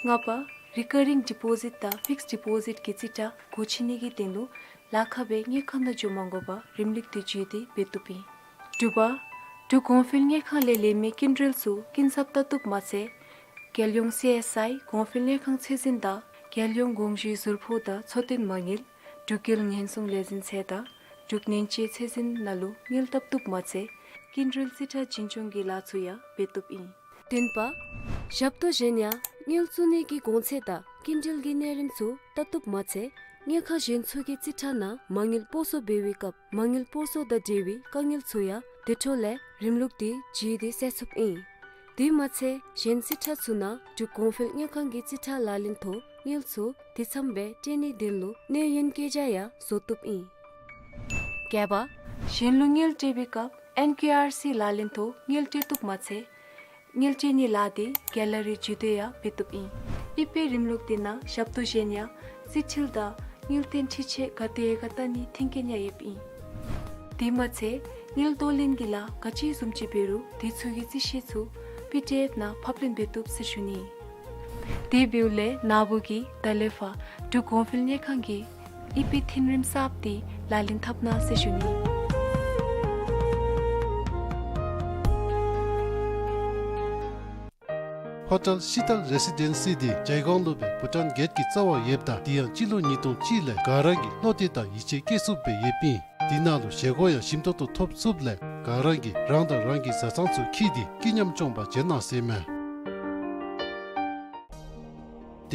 ལྔ་པ། རི་ཀ་རིང་ཌི་པོ་ཟིཊ་དང་ཕིགསི་ཌི་པོ་ཟིཊ་གི་རྩིས་ཁྲ་སྒོ་ཕྱེ་ནི་གི་དོན་ལུ་ལཱ་ཁག་སྦེ་གཉེར་ཁང་ནང་འགྱོ་མ་དགོ་པར་རིམ་ལུགས་འདི་བརྒྱུད་དེ་འབད་བཏུབ་ཨིན། དྲུག་པ། འབྲུག་གོང་འཕེལ་གཉེར་ཁང་ལས་ལེན་མི་སྐྱིན་འགྲུལ་ཚུ་སྐྱིན་ཚབ་བལྟ་བཏུབ་མ་ཚད་རྒྱལ་ཡོངས་སི་ཨེསི་ཨའི་གོང་འཕེལ་གཉེར་ཁང་ཚད་འཛིན་དང་རྒྱལ་ཡོངས་དགོངས་ཞུའི་ཟུར་ཕོགས་དང་འཚོ་རྟེན་མ་དངུལ་འབྲུག་རྒྱལ་ཉེན་སྲུང་ལས་འཛིན་ཚད་དང་འབྲུག་ནན་དཔྱད་ཚད་འཛིན་ནང་ལུ་དངུལ་བཏབ་བཏུབ་མ་ཚད་སྐྱིན་འགྲུལ་རྩིས་ཁྲ་འཛིན་སྐྱོང་གི་ལཱ་ཚུ་ཡང་འབད་བཏུབ་ཨིན། བདུན་པ། ཞབས་ཏོག་གཞན་ཡང་དངུལ་བཙུགས་ནི་གི་གོང་ཚད་དང་སྐྱིན་འགྲུལ་གྱི་གནས་རིམ་ཚུ་བལྟ་བཏུབ་མ་ཚད་གཉེར་ཁང་གཞན་ཚུ་གི་རྩིས་ཁྲ་ནང་མ་དངུལ་སྤོ་སོར་འབད་བའི་སྐབས་མ་དངུལ་སྤོ་སོར་དང་འབྲེལ་བའི་དཀའ་ངལ་ཚུ་ཡང་དེ་འཕྲོ་ལས་རིམ་ལུགས་འདི་བརྒྱུད་དེ་སེལ་ཚུགསཔ་ཨིན། དེ་མ་ཚད་གཞན་རྩིས་ཁྲ་ཚུ་ནང་འབྲུག་གོང་འཕེལ་གཉེར་ཁང་གི་རྩིས་ཁྲ་ལག་ལེན་ཐོག་དངུལ་ཚུ་དེ་ཙམ་སྦེ་སྤྲོད་ནིའི་དོན་ལུ་གནས་ཡུན་བསྐྱལ་བྱ་ཡང་བཟོ་བཏུབ་ཨིན། བརྒྱད་པ། གཞན་ལུ་དངུལ་སྤྲོད་པའི་སྐབས་ཨེན་ཀེ་ཨར་སི་ལག་ལེན་ཐོག་དངུལ་སྤྲོད་བཏུབ་མ་ཚད་དངུལ་སྤྲོད་ནིའི་ལཱ་འདི་ག་ལ་རི་བརྒྱུད་དེ་ཡང་འབད་བཏུབ་ཨིན། ཨི་པའི་རིམ་ལུགས་འདི་ནང་ཞབས་ཏོག་གཞན་ཡང་རྩིས་འཁྲུལ་དང་དངུལ་བཏོན་འཕྲི་ཆད་ག་དེ་ཡོད་ག་བལྟ་ནིའི་མཐུན་རྐྱེན་ཡང་ཡོདཔ་ཨིན། དེ་མ་ཚད་དངུལ་གཏོང་ལེན་གྱི་ལཱ་ག་ཅི་བཟུམ་ཅིག་འབད་རུང་དེ་ཚུ་གི་རྩིས་ཤེལ་ཚུ་པི་ཌི་ཨེཕ་ནང་ཕབ་ལེན་འབད་བཏུབ་ཟེར་ཞུ་ནི། དེ་འབདཝ་ལས་ན་བུ་གིས་ད་ལས་ཕར་འབྲུག་གོང་འཕེལ་གཉེར་ཁང་གི་ཨི་པའི་མཐུན་རིམ་གསརཔ་འདི་ལག་ལེན་འཐབ་གནང་ཟེར་ཞུ་ནི། ཧོ་ཊེལ་ཤི་ཏལ་རེ་སི་ཌེན་སི་འདི་ཇའི་གོང་ལུ་སྦེ་བྷུ་ཊཱན་གེཊ་ཀྱི་རྩ་བར་ཡོདཔ་ད་དེ་ཡང་སྤྱི་ལོ་ཉིས་སྟོང་གཅིག་ལས་ག་ར་གིས་བློ་གཏད་དང་ཡིད་ཆེས་བསྐྱེད་ཚུགསཔ་སྦེ་ཡོདཔ་ཨིན། དེ་ནང་ལུ་བཞེས་སྒོ་ཡང་ཞིམ་ཏོག་ཏོ་ཐོབ་ཚུགསཔ་ལས་ག་ར་གིས་རང་དང་རང་གི་བཟའ་ཚང་ཚུ་འཁྱིད་དེ་སྐྱིད་ཉམས་སྐྱོང་པར་བྱོན་གནང་ཟེར་མས།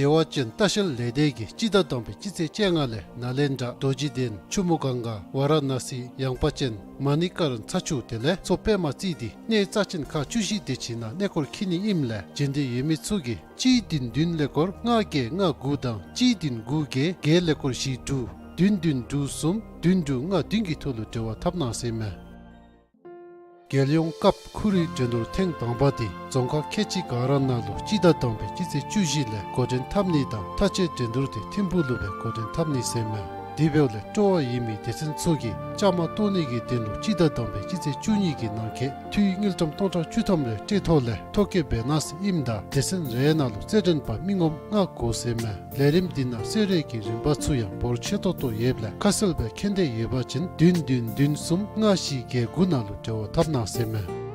བདེ་བ་ཅན་ལྟ་བཤལ་ལས་སྡེ་གིས་སྤྱི་ཟླ་དང་པའི་སྤྱི་ཚེས་བཅོ་ལྔ་ལས་ནཱ་ལེནྡྲ་རྡོ་རྗེ་གདན་ཆུ་མོ་གངྒཱ་ཝཱ་ར་ཎ་སི་ཡངས་པ་ཅན་མ་ཎི་ཀ་རན་ཚ་ཆུ་དེ་ལས་མཚོ་པདྨ་རྩེ་འདི་གནས་རྩ་ཅན་ཁག་བཅུ་བཞི་དེ་ཅིག་ནང་གནས་སྐོར་འཁྱིད་ནི་ཨིནམ་ལས་བྱོན་འདོད་ཡོད་མི་ཚུ་གིས་གཅིག་བདུན་བདུན་ཀླད་ཀོར་ལྔ་བརྒྱད་ལྔ་དགུ་དང་གཅིག་བདུན་དགུ་བརྒྱད་བརྒྱད་ཀླད་ཀོར་བཞི་དྲུག་བདུན་བདུན་དྲུག་གསུམ་བདུན་དྲུག་ལྔ་བདུན་གྱི་ཐོག་ལུ་འབྲེལ་བ་འཐབ་གནང་ཟེར་མས། རྒྱལ་ཡོངས་སྐབས་ཁོར་ཡུག་འགྲན་བསྡུར་ཐེངས་དང་པ་དེ་རྫོང་ཁག་ཁལ་གཅིག་ག་ར་ནང་ལུ་སྤྱི་ཟླ་དང་པའི་སྤྱི་ཚེས་བཅུ་བཞི་ལས་འགོ་འདྲེན་འཐབ་ནི་དང་མཐའ་དཔྱད་འགྲན་བསྡུར་དེ་ཐིམ་ཕུག་ལུ་སྦེ་འགོ་འདྲེན་འཐབ་ནི་ཟེར་མས། དེ་འབདཝ་ལས་སྤྲོ་བ་ཡོད་མི་སྡེ་ཚན་ཚུ་གིས་བཅའ་མར་གཏོགས་ནི་གི་དོན་ལུ་སྤྱི་ཟླ་དང་པའི་སྤྱི་ཚེས་བཅུ་གཉིས་ཀྱི་ནང་འཁོད་འཐུས་དངུལ་ཀྲམ་སྟོང་ཕྲག་བཅུ་ཐམ་རེ་སྤྲོད་ཐོག་ལས་ཐོ་བཀོད་འབད་གནང་ཟེར་ཨིནམ་ད་སྡེ་ཚན་རེ་ནང་ལུ་རྩེད་འགྲན་པ་མི་ངོམ་ལྔ་དགོ་ཟེར་མས། ལས་རིམ་འདི་ནང་གསོལ་རས་ཀྱི་རིམ་པ་ཚུ་ཡང་འབོར་ཆེ་ཏོག་ཏོ་ཡོདཔ་ལས་ཁ་གསལ་སྦེ་མཁྱེན་འདོད་ཡོད་པ་ཅིན་བདུན་བདུན་བདུན་གསུམ་ལྔ་བཞི་བརྒྱད་དགུ་ནང་ལུ་འབྲེལ་བ་འཐབ་གནང་ཟེར་མས།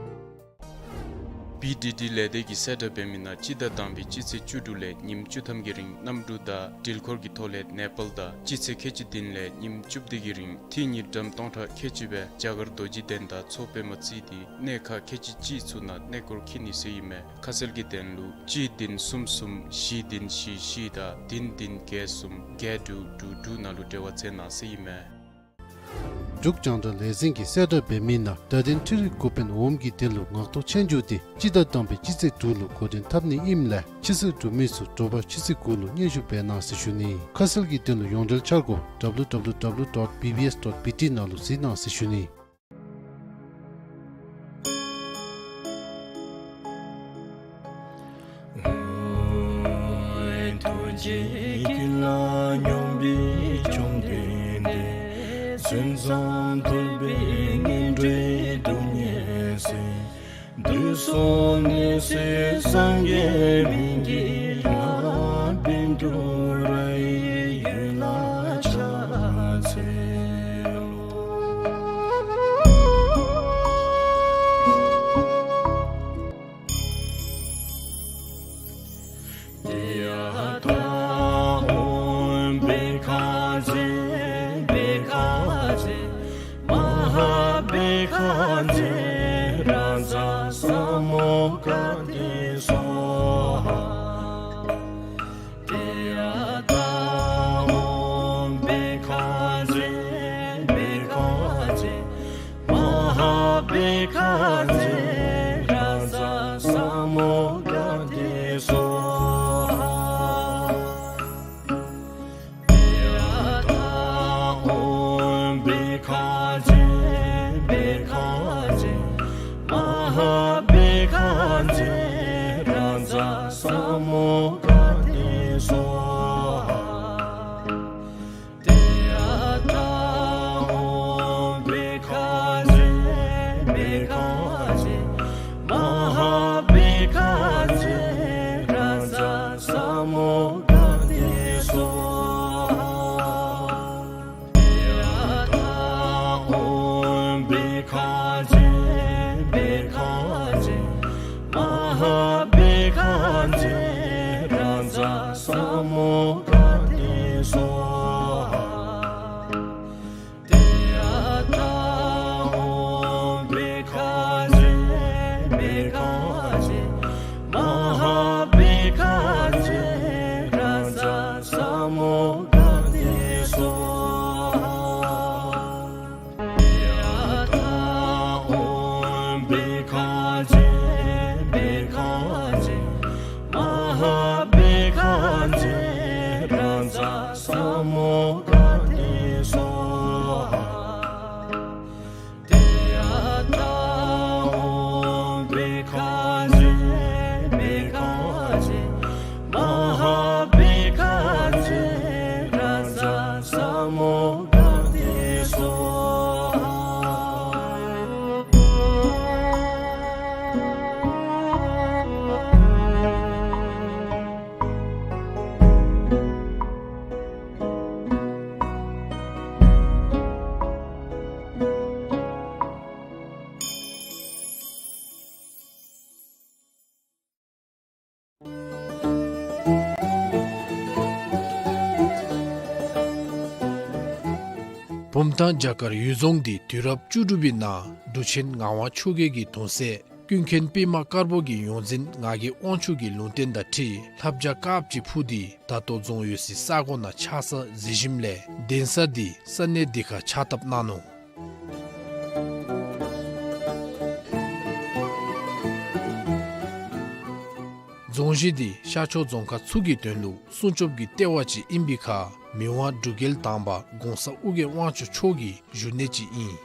བི་ཌི་ཌི་ལས་སྡེ་གིས་གསལ་བསྒྲགས་འབད་མི་ནང་སྤྱི་ཟླ་དང་པའི་སྤྱི་ཚེས་བཅུ་དྲུག་ལས་ཉིནམ་བཅུ་ཐམ་གྱི་རིང་གནམ་གྲུ་དང་འགྲུལ་འཁོར་གྱི་ཐོག་ལས་ནེ་པཱལ་དང་སྤྱི་ཚེས་ཁལ་གཅིག་བདུན་ལས་ཉིནམ་བཅུ་བདུན་གྱི་རིང་འཐུས་དངུལ་ཀྲམ་སྟོང་ཕྲག་ཁལ་གཅིག་སྦེ་རྒྱ་གར་རྡོ་རྗེ་གདན་དང་མཚོ་པདྨ་རྩེ་འདི་གནས་ཁག་ཁལ་གཅིག་གཅིག་ཚུ་ནང་གནས་སྐོར་འཁྱིད་ནི་ཟེར་ཨིན་མས། ཁ་གསལ་གྱི་དོན་ལུ་གཅིག་བདུན་གསུམ་གསུམ་བཞི་བདུན་བཞི་བཞི་དང་བདུན་བདུན་བརྒྱད་གསུམ་བརྒྱད་དྲུག་དྲུག་དྲུག་ནང་ལུ་འབྲེལ་བ་འཚོལ་གནང་ཟེར་ཨིན་མས། འབྲུག་རྒྱང་བསྒྲགས་ལས་འཛིན་གྱིས་གསལ་བསྒྲགས་འབད་མི་ནང་བརྡ་དོན་འཕྲུལ་རིག་འགོ་དཔོན་འོགམ་གྱི་དོན་ལུ་ངག་ཐོག་ཆོས་རྒྱུགས་འདི་སྤྱི་ཟླ་དང་པའི་སྤྱི་ཚེས་དྲུག་ལུ་འགོ་འདྲེན་འཐབ་ནི་ཨིནམ་ལས་ཕྱི་སེལ་འབྲུག་མི་ཚུ་དྲོ་པ་ཆུ་ཚོད་དགུ་ལུ་སྙན་ཞུ་འབད་གནང་ཟེར་ཞུ་ནི། ཁ་གསལ་གྱི་དོན་ལུ་ཡོངས་འབྲེལ་འཆར་སྒོ་ཌབ་ལུ་ཌབ་ལུ་ཌབ་ལུ་ཌོཊ་བི་བི་ཨེསི་ཌོཊ་བི་ཊི་ནང་ལུ་གཟིགས་གནང་ཟེར་ཞུ་ནི། ཐུགས་རྗེ་ཀུན་ལ་སྙོམས་པའི་བཅོམ་ལྡན་འདས། མཚན་ཙམ་ཐོས་པས་ངན་འགྲོའི་སྡུག་བསྔལ་སེལ། དུས་གསུམ་ནད་སེལ་སངས་རྒྱས་སྨན་གྱི་བླ། བཻ་ཌཱུརྱ་ཡི་ཡུལ་ལ་ཕྱག་འཚལ་ལོ། བཛྲ་བྷཻ་ཥ་ཛྱེ་མ་ཧཱ་བྷཻ་ཥ་ཛྱེ་རཱ་ཛ་ས་མུདྒ་ཏེ་སྭཱ་ཧཱ། ཏདྱ་ཐཱ། ཨོཾ་བྷཻ་ཥ་ཛྱེ་བྷཻ་ཥ་ཛྱེ་མ་ཧཱ་བྷཻ་ཥ་ཛྱེ་རཱ་ཛ་ས་མུདྒ་ཏེ་སྭཱ་ཧཱ། ཏདྱ་ཐཱ། ཨོཾ་བྷཻ་ཥ་ཛྱེ་བྷཻ་ཥ་ཛྱེ་མ་ཧཱ་བྷཻ་ཥ་ཛྱེ་རཱ་ཛ་ས་མུདྒ་ཏེ་སྭཱ་ཧཱ། ཏདྱ་ཐཱ། ཨོཾ་བྷཻ་ཥ་ཛྱེ་བྷཻ་ཥ་ཛྱེ་མ་ཧཱ་བྷཻ་ཥ་ཛྱེ་རཱ་ཛ་ས་མུདྒ་ཏེ་སྭཱ་ཧཱ། ཏདྱ་ཐཱ། ཨོཾ་བྷཻ་ཥ་ཛྱེ་བྷཻ་ཥ་ཛྱེ་མ་ཧཱ་བྷཻ་ཥ་ཛྱེ་རཱ་ཛ་ས་མུདྒ་ཏེ་སྭཱ་ཧཱ། ཏདྱ་ཐཱ། ཨོཾ་བྷཻ་ཥ་ཛྱེ་བྷཻ་ཥ་ཛྱེ་མ་ཧཱ་བྷཻ་ཥ་ཛྱེ་རཱ་ཛ་ས་མུདྒ་ཏེ་སྭཱ་ཧཱ། ཏདྱ་ཐཱ། ཨོཾ་བྷཻ་ཥ་ཛྱེ་བྷཻ་ཥ་ཛྱེ་མ་ཧཱ་བྷཻ་ཥ་ཛྱེ་རཱ་ཛ་ས་མུདྒ་ཏེ་སྭཱ་ཧཱ། ཏདྱ་ཐཱ། ཨོཾ་བྷཻ་ཥ་ཛྱེ་བྷཻ་ཥ་ཛྱེ་མ་ཧཱ་བྷཻ་ཥ་ཛྱེ་རཱ་ཛ་ས་མུདྒ་ཏེ་སྭཱ་ཧཱ། བུམ་ཐང་བྱ་དཀར་གཡུལ་རྫོང་འདི་དུས་རབས་བཅུ་དྲུག་པའི་ནང་འབྲུག་ཆེན་ངག་དབང་ཆོས་རྒྱལ་གྱི་གདུང་སྲས་ཀུན་མཁྱེན་པདྨ་དཀར་པོ་གི་ཡོངས་འཛིན་ངག་གི་དབང་ཕྱུག་གི་ལུང་བསྟན་དང་འཁྲིལ་ལྷ་བྱ་དཀརཔོ་ཅིག་འཕུར་ཏེ་ད་ལྟོ་རྫོང་ཡོད་སའི་ས་གོ་ནང་ཆགས་ས་གཟིགས་ཞིནམ་ལས་གདན་ས་འདི་ས་གནས་འདི་ཁར་ཕྱག་བཏབ་གནང་ནུག། རྫོང་གཞི་འདི་ཤར་ཕྱོགས་རྫོང་ཁག་ཚུ་གི་དོན་ལུ་སྲུང་སྐྱོབ་ཀྱི་ལྟེ་བ་ཅིག་ཨིན་པའི་ཁར་མི་དབང་འབྲུག་རྒྱལ་དང་པ་གོང་ས་ཨོ་རྒྱན་དབང་ཕྱུག་མཆོག་གི་བཞུགས་གནས་ཅིག་ཨིན།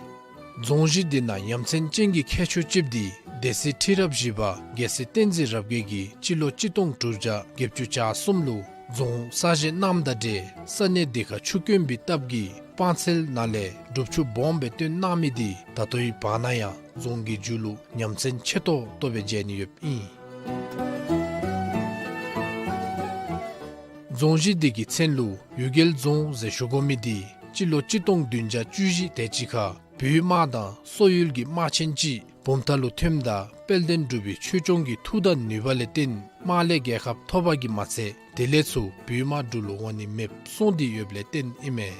རྫོང་གཞི་འདི་ནང་ཡ་མཚན་ཅན་གྱི་ཁྱད་ཆོས་ཅིག་འདི་སྡེ་སྲིད་ཁྲི་རབས་བཞི་པ་རྒྱལ་སྲས་བསྟན་འཛིན་རབ་རྒྱས་ཀྱིས་སྤྱི་ལོ་གཅིག་སྟོང་དྲུག་བརྒྱ་བརྒྱད་ཅུ་གྱ་གསུམ་ལུ་རྫོང་གསར་བཞེངས་གནངམ་དང་འབྲེལ་ས་གནས་འདི་ཁར་ཆུ་དཀོན་པའི་སྟབས་ཀྱིས་སྤང་ཚལ་ནང་ལས་སྒྲུབ་ཆུ་སྦོམ་སྦེ་བཏོན་གནང་མི་འདི་ད་ལྟོའི་བར་ན་ཡང་རྫོང་གི་མཇུག་ལུ་ཡ་མཚན་ཆེ་ཏོག་ཏོ་སྦེ་མཇལ་ནི་ཡོདཔ་ཨིན། རྫོང་གཞི་འདི་གི་མཚན་ལུ་གཡུལ་རྒྱལ་རྫོང་ཟེར་ཞུ་དགོ་མི་འདི་སྤྱི་ལོ་གཅིག་སྟོང་བདུན་བརྒྱ་བཅུ་བཞི་དེ་ཅིག་ཁར་བོད་དམག་དང་སོག་ཡུལ་གྱི་དམག་ཆེན་ཅིག་བུམ་ཐང་ལུ་ཐོནམ་ད་དཔལ་ལྡན་འབྲུག་པའི་ཆོས་སྐྱོང་གི་མཐུ་དང་ནུས་པ་ལས་བརྟེན་དམག་ལས་རྒྱལ་ཁ་ཐོབ་པ་གིས་མ་ཚད་དེ་ལས་ཚུར་བོད་དམག་འབྲུག་ལུ་འོང་ནི་མེདཔ་སོང་སྟེ་ཡོདཔ་ལས་བརྟེན་ཨིན་མས།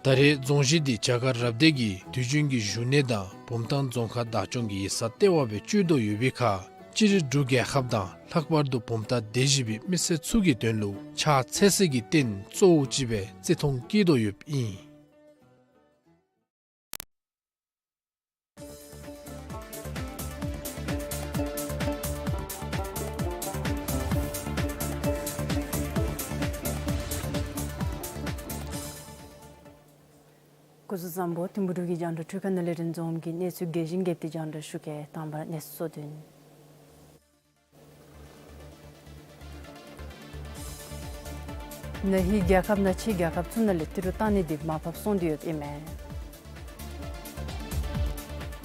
ད་རེས་རྫོང་གཞི་འདི་བྱ་དཀར་རབ་སྡེ་གི་དུས་རྒྱུན་གྱི་བཞུགས་གནས་དང་བུམ་ཐང་རྫོང་ཁག་བདག་སྐྱོང་གི་ཡིག་ཚང་ལྟེ་བ་སྦེ་སྤྱོད་དོ་ཡོད་པའི་ཁར་སྤྱིར་འབྲུག་རྒྱལ་ཁབ་དང་ལྷག་པར་དུ་བུམ་ཐང་སྡེ་བཞི་པའི་མི་སེར་ཚུ་གི་དོན་ལུ་ཕྱག་འཚལ་སའི་གི་རྟེན་གཙོ་བོ་ཅིག་སྦེ་བརྩི་མཐོང་བསྐྱེད་དོ་ཡོདཔ་ཨིན། སྐུ་གཟུགས་བཟང་པོ། ཐིམ་ཕུ་འབྲུག་གི་རྒྱང་བསྒྲགས་འཕྲུལ་ཁང་ནང་ལས་རིན་འཛོམས་ཀྱིས་གནས་ཚུལ་རྒྱས་ཤིང་རྒྱས་པའི་རྒྱང་བསྒྲགས་ཞུ་གེ། དང་པ་ར་གནས་ཚུལ་གཙོ་དོན། ན་ཧིང་རྒྱལ་ཁབ་ནང་ཕྱི་རྒྱལ་ཁབ་ཚུ་ནང་ལས་ཏི་རུ་བཏང་ནི་འདི་མར་ཕབ་སོང་སྟེ་ཡོདཔ་ཨིན་མས།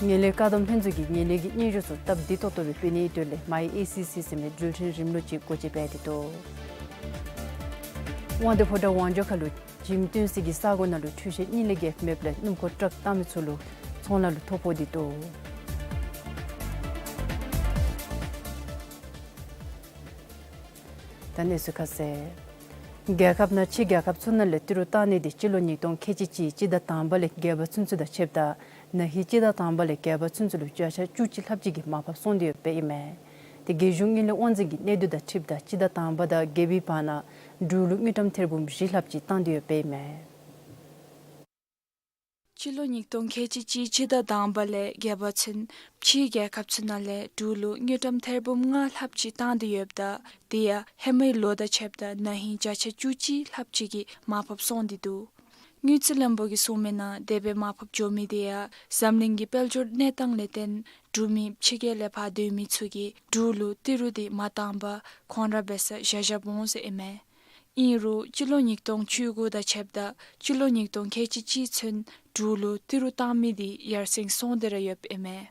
ངན་ལྷད་བཀག་སྡོམ་ལྷན་ཚོགས་ཀྱིས་ངན་ལྷད་ཀྱི་སྙན་ཞུ་ཚུ་སྟབས་བདེ་ཏོག་ཏོ་སྦེ་ཕུལ་ནིའི་དོན་ལས་མའི་ཨེ་སི་སི་ཟེར་མི་འགྲུལ་འཕྲིན་རིམ་ལུགས་ཅིག་སྒོ་འབྱེད་འབད་དེ་འདུག། དབང་འདུས་ཕོ་བྲང་དབང་འབྱོར་ཁ་ལུ་འགྱིམ་བཏོན་སའི་གི་ས་གོ་ནང་ལུ་འཕྲུལ་ཆས་གཉིས་ལས་བརྒལ་མེདཔ་ལས་སྣུམ་འཁོར་ཊཱག་བཏང་མི་ཚུ་ལུ་ཚོང་ལཱ་ལུ་ཐོ་ཕོག་སྟེ་འདུག། ད་གནས་ཚུལ་ཁ་གསལ། རྒྱལ་ཁབ་ནང་ཕྱི་རྒྱལ་ཁབ་ཚུ་ནང་ལས་ཏི་རུ་བཏང་ནི་དེ་སྤྱི་ལོ་ཉིས་སྟོང་ཁལ་གཅིག་གཅིག་སྤྱི་ཟླ་དང་པ་ལས་བརྒྱད་པ་ཚུན་ཚོད་དང་ཕྱདཔ་ད་ན་ཧིང་སྤྱི་ཟླ་དང་པ་ལས་བརྒྱད་པ་ཚུན་ཚོད་ལུ་བརྒྱ་ཆ་བཅུ་གཅིག་ལྷགཔ་ཅིག་གིས་མར་ཕབ་སོང་སྟེ་ཡོདཔ་ཨིན་མས། དེ་རྒྱལ་གཞུང་དངུལ་ལས་དབང་འཛིན་གྱི་གནས་སྡུད་དང་འཁྲིལཝ་ད་སྤྱི་ཟླ་དང་པ་དང་བརྒྱད་པའི་བར་ན་འབྲུག་ལུ་དངུལ་ཀྲམ་ཐེར་འབུམ་བཞི་ལྷགཔ་ཅིག་བཏང་སྟེ་ཡོདཔ་ཨིན་མས། སྤྱི་ལོ་ཉིས་སྟོང་ཁལ་གཅིག་གཅིག་སྤྱི་ཟླ་དང་པ་ལས་བརྒྱད་པ་ཚུན་ཕྱིའི་རྒྱལ་ཁབ་ཚུ་ནང་ལས་འབྲུག་ལུ་དངུལ་ཀྲམ་ཐེར་འབུམ་ལྔ་ལྷགཔ་ཅིག་བཏང་སྟེ་ཡོདཔ་ད་དེ་ཡང་ཧེ་མའི་ལོ་དང་ཕྱདཔ་ད་ན་ཧིང་བརྒྱ་ཆ་བཅུ་གཅིག་ལྷགཔ་ཅིག་གིས་མར་ཕབ་སོང་སྟེ་འདུག། དངུལ་རྩིས་བློན་པོ་གིས་གསུངས་མི་ནང་དེ་སྦེ་མར་ཕབ་འགྱོ་མི་དེ་ཡང་འཛམ་གླིང་གི་དཔལ་འབྱོར་གནས་སྟངས་ལས་བརྟེན་འབྲུག་མི་ཕྱི་རྒྱལ་ལས་ཕར་སྡོད་མི་ཚུ་གིས་འབྲུག་ལུ་ཏི་རུ་དེ་མ་བཏང་པར་ཁོང་ར་འབད་སར་བཞག་བཞགཔ་འོང་ཟེར་ཨིན་མས། ཨིན་རུང་སྤྱི་ལོ་ཉིས་སྟོང་བཅུ་དགུ་དང་ཕྱདཔ་ད་སྤྱི་ལོ་ཉིས་སྟོང་ཁལ་གཅིག་གཅིག་ཚུན་འབྲུག་ལུ་ཏི་རུ་བཏང་མི་དེ་ཡར་སེང་སོང་སྟེ་ར་ཡོདཔ་ཨིན་མས།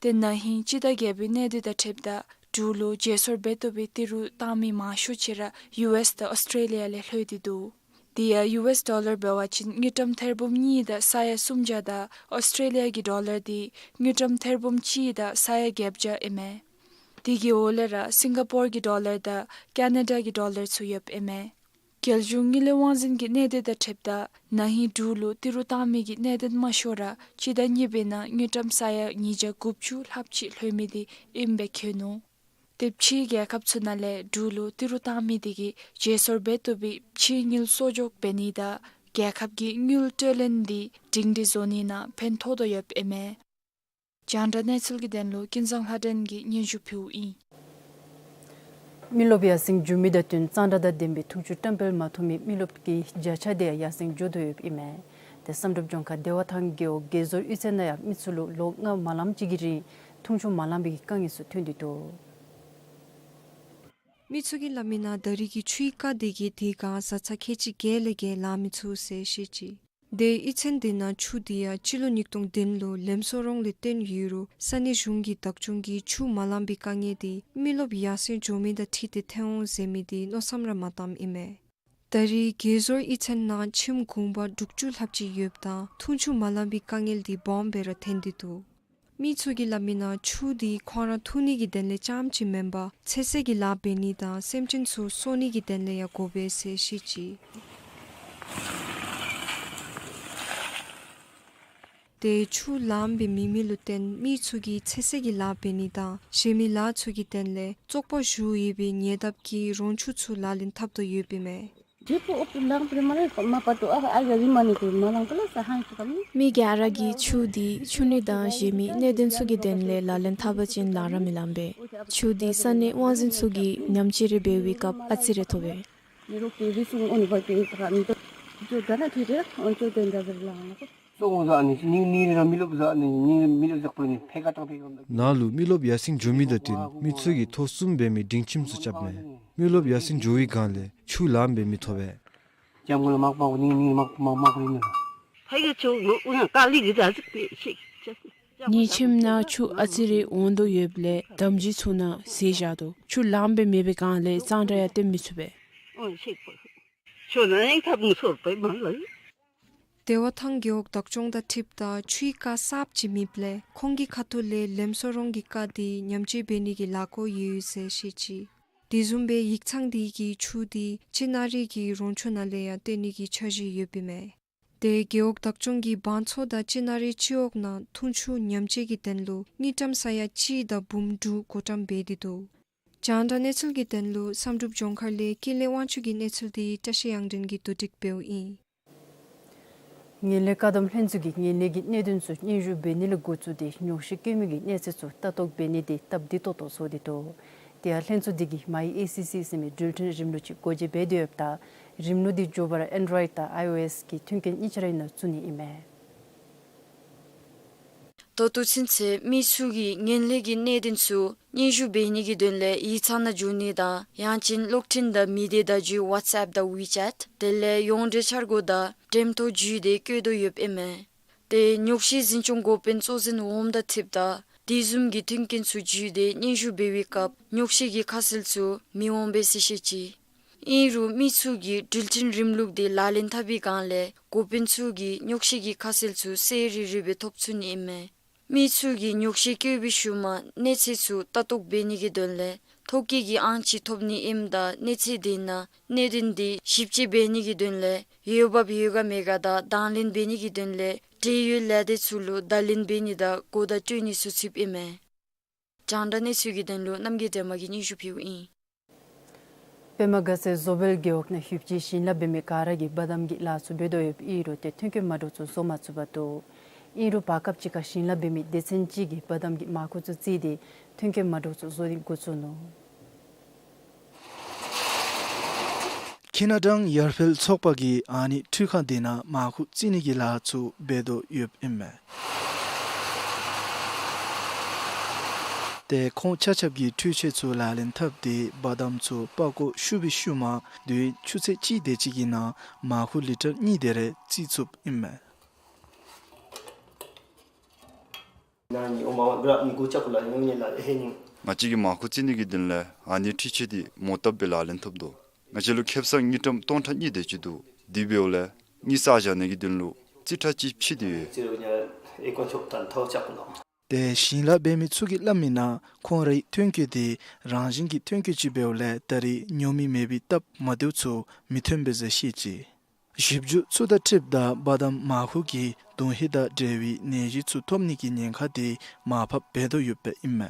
དེ་ན་ཧིང་སྤྱི་ཟླ་བརྒྱད་པའི་གནས་སྡུད་དང་འཁྲིལཝ་ད་འབྲུག་ལུ་བརྗེ་སོར་འབད་བཏུབ་པའི་ཏི་རུ་བཏང་མི་མང་ཤོས་ཅིག་ར་ཡུ་ཨེསི་དང་ཨོསི་ཊྲེ་ལི་ཡ་ལས་ལྷོད་དེ་འདུག། དེ་ཡང་ཡུ་ཨེསི་ཌོ་ལར་འབད་བ་ཅིན་དངུལ་ཀྲམ་ཐེར་འབུམ་གཉིས་དང་ས་ཡ་སུམ་བརྒྱ་དང་ཨོསི་ཊྲེ་ལི་ཡ་གི་ཌོ་ལར་དེ་དངུལ་ཀྲམ་ཐེར་འབུམ་གཅིག་དང་ས་ཡ་བརྒྱད་བརྒྱ་ཨིན་མས། དེ་གི་འོག་ལས་ར་སིང་ག་པོར་གྱི་ཌོ་ལར་དང་ཀ་ན་ཌ་གི་ཌོ་ལར་ཚུ་ཡོདཔ་ཨིན་མས། རྒྱལ་གཞུང་དངུལ་ལས་དབང་འཛིན་གྱི་གནས་སྡུད་དང་འཁྲིལཝ་ད་ན་ཧིང་འབྲུག་ལུ་ཏི་རུ་བཏང་མི་གི་གནད་དོན་མང་ཤོས་ར་སྤྱི་ཟླ་གཉིས་པའི་ནང་དངུལ་ཀྲམ་ས་ཡ་ཉིས་བརྒྱ་དགུ་བཅུ་ལྷགཔ་ཅིག་ལྷོད་མི་དེ་ཨིནམ་སྦེ་བཀོད་ནུག། དེ་ཕྱིའི་རྒྱལ་ཁབ་ཚུ་ནང་ལས་འབྲུག་ལུ་ཏི་རུ་བཏང་མི་དེ་གིས་བརྗེ་སོར་འབད་བཏུབ་པའི་ཕྱིའི་དངུལ་གསོག་འཇོག་འབད་ནི་དང་རྒྱལ་ཁབ་ཀྱི་དངུལ་སྤྲོད་ལེན་དེ་སྒྲིང་སྒྲི་བཟོ་ནི་ནང་ཕན་ཐོགས་དོ་ཡོདཔ་ཨིན་མས། རྒྱང་བསྒྲགས་གནས་ཚུལ་གྱི་དོན་ལུ་ཀུན་བཟང་ལྷ་སྒྲོན་གྱིས་སྙན་ཞུ་ཕུལཝ་ཨིན། མི་རློབས་ཡར་སེང་འགྱོ་མི་དང་བསྟུན་གཙང་སྦྲ་དང་ལྡན་པའི་འཐུང་ཆུ་བཀྲམ་སྤེལ་མ་ཐོབ་མི་མི་རློབས་ཀྱི་བརྒྱ་ཆ་དེ་ཡང་ཡར་སེང་འགྱོ་དོ་ཡོདཔ་ཨིན་མས། དེ་བསམ་གྲུབ་ལྗོངས་མཁར་བདེ་བ་ཐང་རྒེད་འོག་དགེ་ཟོར་གཡུས་ཚན་ནང་ཡང་མི་ཚུ་ལུ་ལོ་ལྔ་མ་ལངམ་ཅིག་གི་རིང་འཐུང་ཆུ་མ་ལང་པའི་དཀའ་ངལ་ཚུ་ཐོན་ཏེ་འདུག། མི་ཚུ་གིས་སླབ་མི་ནང་ད་རིས་ཀྱི་ཆུའི་རྐ་དེ་གིས་དེ་སྒང་བཟའ་ཚང་ཁལ་གཅིག་བརྒྱད་ལས་བརྒལ་ལང་མི་ཚུགས་ཟེར་བཤད་ཅི། དེ་གཡུས་ཚན་དེ་ནང་ཆུ་དེ་ཡང་སྤྱི་ལོ་ཉིས་སྟོང་བདུན་ལུ་ལེམ་སོ་རོང་ལས་བཏོན་ཡོད་རུང་ས་གནས་གཞུང་གི་བདག་སྐྱོང་གིས་ཆུ་མ་ལང་པའི་དཀའ་ངལ་དེ་མི་རློབས་ཡར་སེང་འགྱོ་མི་དང་འཁྲིལ་ཏེ་ཐོན་འོང་ཟེར་མི་དེ་མནོ་བསམ་ར་མ་བཏངམ་ཨིན་མས། ད་རིས་དགེ་ཟོར་གཡུས་ཚན་ནང་ཁྱིམ་གུང་པ་དྲུག་ཅུ་ལྷགཔ་ཅིག་ཡོདཔ་ད་འཐུང་ཆུ་མ་ལང་པའི་དཀའ་ངལ་དེ་སྦོམ་སྦེ་ར་ཐོན་ཏེ་འདུག། མི་ཚུ་གིས་སླབ་མི་ནང་ཆུ་དེ་ཁོང་ར་འཐུང་ནི་གི་དོན་ལས་རྐྱངམ་ཅིག་མེན་པར་ཚོད་བསྲེ་གི་ལཱ་འབད་ནི་དང་སེམས་ཅན་ཚུ་གསོ་ནི་གི་དོན་ལས་ཡང་དགོ་པས་ཟེར་བཤད་ཅི། དེ་ཆུ་ལངམ་སྦེ་མེད་མི་ལུ་བརྟེན་མི་ཚུ་གིས་ཚོད་བསྲེ་གི་ལཱ་འབད་ནི་དང་གཞན་མི་ལཱ་ཚུ་གི་དོན་ལས་བཙོག་པ་ཞུ་ཡོད་པའི་ཉེ་འདབས་ཀྱི་རོང་ཆུ་ཚུ་ལག་ལེན་འཐབ་དོ་ཡོདཔ་ཨིན་མས། མི་ག་ར་གིས་ཆུ་དེ་ཆུ་གནས་དང་གཞན་མི་གནད་དོན་ཚུ་གི་དོན་ལས་ལག་ལེན་འཐབ་པ་ཅིན་ལང་ར་མི་ལང་པས། ཆུ་དེ་ས་གནས་དབང་འཛིན་ཚུ་གིས་ཉམས་བཅོས་རེ་འབད་བའི་སྐབས་ཨ་ཙི་རེ་ཐོབ་པས། ནང་ལུ་མི་རློབས་ཡར་སེང་འགྱོ་མི་དང་བསྟུན་མི་ཚུ་གིས་ཐོག་གསུམ་འབད་མི་འབྲིང་ཁྱིམ་ཚུ་རྐྱབ་མས། མི་རློབས་ཡར་སེང་འགྱོ་བའི་སྒང་ལས་ཆུ་ལངམ་སྦེ་མི་ཐོབ་པས། ངེའི་ཁྱིམ་ནང་ཆུ་ཨ་ཙི་རེ་འོང་དོ་ཡོདཔ་ལས་དམ་ཅིག་ཚུ་ནང་བཟེད་བཞག་དོ། ཆུ་ལངམ་སྦེ་མེད་པའི་སྒང་ལས་གཙང་སྦྲ་ཡང་སྟོན་མི་ཚུགས་པས། བདེ་བ་ཐང་རྒེད་འོག་བདག་སྐྱོང་དང་འཁྲིལཝ་ད་ཆུའི་རྐ་གསརཔ་ཅིག་མེདཔ་ལས་ཁོང་གི་ཁ་ཐུག་ལས་ལེམ་སོ་རོང་གི་རྐ་དེ་ཉམས་བཅོས་འབད་ནི་གི་ལཱ་འགོ་ཡོད་ཟེར་བཤད་ཅི། དེ་བཟུམ་སྦེ་ཡིག་ཚང་དེ་གིས་ཆུ་དེ་སྤྱི་ནག་རི་གི་རོང་ཆུ་ནང་ལས་ཡང་བཏོན་ནི་གི་འཆར་གཞི་ཡོདཔ་ཨིན་མས། དེ་རྒེད་འོག་བདག་སྐྱོང་གིས་བང་མཚོ་དང་སྤྱི་ནག་རི་སྤྱི་འོག་ནང་འཐུང་ཆུ་ཉམས་བཅོས་ཀྱི་དོན་ལུ་དངུལ་ཀྲམ་ས་ཡ་གཅིག་དང་འབུམ་དྲུག་བགོ་བཀྲམ་འབད་དེ་འདུག། རྒྱང་བསྒྲགས་གནས་ཚུལ་གྱི་དོན་ལུ་བསམ་གྲུབ་ལྗོངས་མཁར་ལས་ཀུན་ལེགས་དབང་ཕྱུག་གི་གནས་ཚུལ་དེ་བཀྲ་ཤིས་དབྱངས་སྒྲོན་གྱིས་བསྡུ་སྒྲིག་འབདཝ་ཨིན། ངན་ལྷད་བཀག་སྡོམ་ལྷན་ཚོགས་ཀྱིས་ངན་ལྷད་ཀྱི་གནད་དོན་ཚུ་སྙན་ཞུ་འབད་ནི་ལས་འགོ་བཙུགས་ཏེ་ཉོགས་བཤད་བཀོད་མི་གི་གནས་ཚད་ཚུ་ལྟ་རྟོག་འབད་ནི་དེ་སྟབས་བདེ་ཏོག་ཏོ་བཟོ་སྟེ་འདུག། དེ་ཡང་ལྷན་ཚོགས་དེ་གིས་མའི་ཨེ་སི་སི་ཟེར་མི་འགྲུལ་འཕྲིན་རིམ་ལུགས་ཅིག་སྒོ་འབྱེད་འབད་དེ་ཡོདཔ་ད་རིམ་ལུགས་དེ་མགྱོགས་པ་ར་ཨེན་ཌོ་རོའིཌ་དང་ཨའི་ཨོ་ཨེསི་གི་མཐུན་རྐྱེན་གཉིས་ཆ་རའི་ནང་བཙུགས་ནི་ཨིན་མས། ད་ལྟོ་ཚུན་ཚོད་མི་ཚུ་གིས་ངན་ལྷད་ཀྱི་གནད་དོན་ཚུ་སྙན་ཞུ་འབད་ནི་གི་དོན་ལས་ཡིག་ཚང་ནང་འགྱོ་ནི་དང་ཡང་ཅིན་གློག་འཕྲིན་དང་མི་སྡེ་བརྡ་བརྒྱུད་ཝཊས་ཨེཔ་དང་ཝི་ཅེཊ་དེ་ལས་ཡོངས་འབྲེལ་འཆར་སྒོ་དང་འགྲེམས་ཐོག་བརྒྱུད་དེ་བཀོད་དོ་ཡོདཔ་ཨིན་མས། དེ་ཉོགས་བཤད་འཛིན་སྐྱོང་འགོ་དཔོན་གཙོ་འཛིན་འོགམ་དང་འཁྲིལཝ་ད་དེ་བཟུམ་གྱི་མཐུན་རྐྱེན་ཚུ་བརྒྱུད་དེ་སྙན་ཞུ་འབད་བའི་སྐབས་ཉོགས་བཤད་ཀྱི་ཁ་གསལ་ཚུ་མི་འོང་པས་ཟེར་བཤད་ཅི། ཨིན་རུང་མི་ཚུ་གིས་འགྲུལ་འཕྲིན་རིམ་ལུགས་དེ་ལག་ལེན་འཐབ་པའི་སྒང་ལས་འགོ་དཔོན་ཚུ་གིས་ཉོགས་བཤད་ཀྱི་ཁ་གསལ་ཚུ་གསལ་རི་རི་སྦེ་ཐོབ་ཚུགས་ནི་ཨིན་མས། མི་ཚུ་གིས་ཉོགས་བཤད་བཀོད་པའི་ཤུལ་མ་གནས་ཚད་ཚུ་ལྟ་རྟོག་འབད་ནི་གི་དོན་ལས་ ཐོ་བཀོད་ཀྱི་ཨང་ཅིག་ཐོབ་ནི་ཨིནམ་ད་གནས་ཚད་དེ་ནང་གནད་དོན་དེ་ཞིབ་དཔྱད་འབད་ནི་གི་དོན་ལས་འོས་འབབ་ཡོད་ག་མེད་ག་དང་དང་ལེན་འབད་ནི་གི་དོན་ལས་འབྲེལ་ཡོད་ལས་སྡེ་ཚུ་ལུ་བརྡ་ལན་འབད་ནི་དང་གོ་བརྡ་སྤྲོད་ནི་ཚུ་ཚུདཔ་ཨིན་མས། རྒྱང་བསྒྲགས་གནས་ཚུལ་གྱི་དོན་ལུ་རྣམ་རྒྱལ་སྒྲོལ་མ་གིས་སྙན་ཞུ་ཕུལཝ་ཨིན། པདྨ་དགའ་ཚལ་བཟོ་སྦེལ་རྒེད་འོག་ནང་ལྷོདཔ་ཅིག་ཞིང་ལཱ་འབད་མི་ག་ར་གིས་བར་དམ་གྱི་ལཱ་ཚུ་འབད་དོ་ཡོདཔ་ཨིན་རུང་ཏེ་ཐོན་སྐྱེད་མ་འདྲཝ་ཚུ་བཟོ་མ་ཚུགས་པར་འདུག། ཨིན་རུང་བར་སྐབས་ཅིག་ཁར་ཞིང་ལཱ་འབད་མི་སྡེ་ཚན་ཅིག་གིས་བར་དམ་གྱི་མར་ཁུ་ཚུ་བརྩིས་ཏེ་ཐོན་སྐྱེད་མ་འདྲཝ་ཚུ་བཟོ་ནི་འགོ་བཙུགས་ནུག། ཁྱི་ནག་ཊང་ཡར་འཕེལ་ཚོགས་པ་གིས་ཨ་ནི་འཕྲུལ་ཁང་དེ་ནང་མར་ཁུ་བརྩི་ནི་གི་ལཱ་ཚུ་འབད་དོ་ཡོདཔ་ཨིན་མས། ཏེ་ཁོང་ཆ་ཁྱབ་ཀྱིས་འཕྲུལ་ཆས་ཚུ་ལག་ལེན་འཐབ་སྟེ་བར་དམ་ཚུ་པགས་ཀོ་བཤུ་བའི་ཤུལ་མ་དུས་ཡུན་ཆུ་ཚོད་གཅིག་དེ་ཅིག་གི་ནང་མར་ཁུ་ལི་ཊར་གཉིས་དེ་རེ་བརྩི་ཚུགསཔ་ཨིན་མས། ང་བཅས་ཀྱིས་མར་ཁུ་བརྩི་ནི་གི་དོན་ལས་ཨ་ནི་འཕྲུལ་ཆས་འདི་མོ་བཏབ་སྦེ་ལག་ལེན་འཐབ་དོ། ང་བཅས་ལུ་ཁེ་སང་དངུལ་ཀྲམ་སྟོང་ཕྲག་གཉིས་དེ་ཅིག་འདུག། དེ་འབདཝ་ལས་དངུལ་བསགས་བཞག་ནི་གི་དོན་ལུ་རྩིས་ཁྲ་ཅིག་ཕྱེ་སྟེ་ཡོད། ཏེ་ཞིང་ལཱ་འབད་མི་ཚུ་གིས་སླབ་མིའི་ནང་ཁོང་རའི་ཐོན་སྐྱེད་དེ་རང་བཞིན་གྱི་ཐོན་སྐྱེད་ཅིག་འབདཝ་ལས་ད་རེས་ཉོ་མི་མེད་པའི་སྟབས་མ་བདེཝ་ཚུ་མི་ཐོན་པས་ཟེར་བཤད་ཅི། ཞིབ་འཇུག་ཚུ་དང་འཁྲིལཝ་ད་བར་དམ་མར་ཁུ་གིས་དུང་ཧེ་དང་འབྲེལ་བའི་ནད་གཞི་ཚུ་ཐོབ་ནི་གི་ཉེན་ཁ་དེ་མར་ཕབ་འབད་དོ་ཡོདཔ་ཨིན་མས།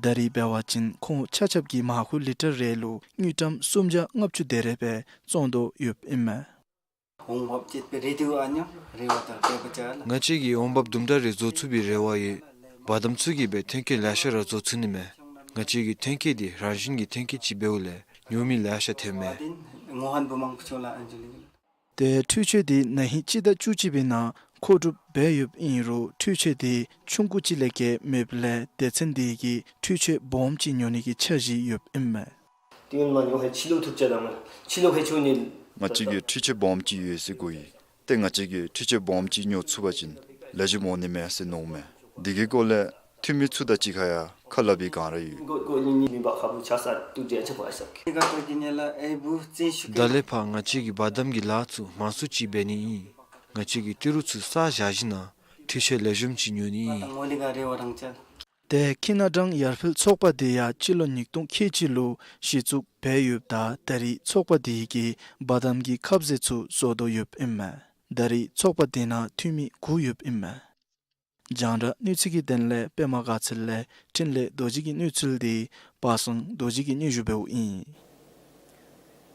ད་རེས་འབད་བ་ཅིན་ཁོང་ཆ་ཁྱབ་ཀྱིས་མར་ཁུ་ལི་ཊར་རེ་ལུ་དངུལ་ཀྲམ་སུམ་བརྒྱ་ལྔ་བཅུ་དེ་རེ་སྦེ་བཙོང་དོ་ཡོདཔ་ཨིན་མས། ང་བཅས་ཀྱིས་འོང་འབབ་དུམ་གྲ་རེ་བཟོ་ཚུགས་པའི་རེ་བ་ཡོད། བར་དམ་ཚུ་གིས་འབད་ཐོན་སྐྱེད་ལེ་ཤ་ར་བཟོ་ཚུགས་ནི་མས། ང་བཅས་ཀྱི་ཐོན་སྐྱེད་འདི་རང་བཞིན་གྱི་ཐོན་སྐྱེད་ཅིག་འབདཝ་ལས་ཉོ་མི་ལེ་ཤ་ཐོན་མས། ཏེ་འཕྲུལ་ཆས་དེ་ན་ཧིང་སྤྱི་ཟླ་བཅུ་གཅིག་པའི་ནང་མཁོ་སྒྲུབ་འབད་ཡོདཔ་ཨིན་རུང་འཕྲུལ་ཆས་དེ་ཆུང་ཀུ་ཅིག་ལས་བརྒལ་མེདཔ་ལས་སྡེ་ཚན་དེ་གིས་འཕྲུལ་ཆས་སྦོམ་ཅིག་ཉོ་ནི་གི་འཆར་གཞི་ཡོདཔ་ཨིན་མས། ང་བཅས་ཀྱིས་འཕྲུལ་ཆས་སྦོམ་ཅིག་ཡོད་ཟེར་གོ་ཡི། ཏེ་ང་བཅས་ཀྱིས་འཕྲུལ་ཆས་སྦོམ་ཅིག་ཉོ་ཚུགས་པ་ཅིན་ལེགས་ཤོམ་འོང་ནི་མས་ཟེར་མནོཝ་མས། དེ་གི་སྐོར་ལས་འཐུས་མི་ཚུ་དང་གཅིག་ཁར་ཡང་ཁ་སླབ་པའི་བསྒང་ར་ཡོད། ད་ལས་ཕར་ང་བཅས་ཀྱིས་བར་དམ་གྱི་ལཱ་ཚུ་མང་སུ་ཅིག་འབད་ནི་ཨིན། ང་བཅས་ཀྱིས་ཏི་རུ་ཚུ་བསགས་བཞག་ཞིནམ་ལས་འཕྲུལ་ཆས་ལེགས་ཤོམ་ཅིག་ཉོ་ནི་ཨིན། ཏེ་ཁྱི་ནག་ཊང་ཡར་འཕེལ་ཚོགས་པ་དེ་ཡང་སྤྱི་ལོ་ཉིས་སྟོང་ཁལ་གཅིག་ལུ་གཞི་བཙུགས་འབད་ཡོདཔ་ད་ད་རེས་ཚོགས་པ་དེ་གིས་བར་དམ་གྱི་ཁབ་ཟས་ཚུ་བཟོ་དོ་ཡོདཔ་ཨིན་མས། ད་རེས་ཚོགས་པ་དེ་ནང་འཐུས་མི་དགུ་ཡོདཔ་ཨིན་མས། རྒྱང་བསྒྲགས་གནས་ཚུལ་གྱི་དོན་ལས་པདྨ་དགའ་ཚལ་ལས་འཕྲིན་ལས་རྡོ་རྗེ་གི་གནས་ཚུལ་དེ་པ་སངས་རྡོ་རྗེ་གིས་སྙན་ཞུ་འབདཝ་ཨིན།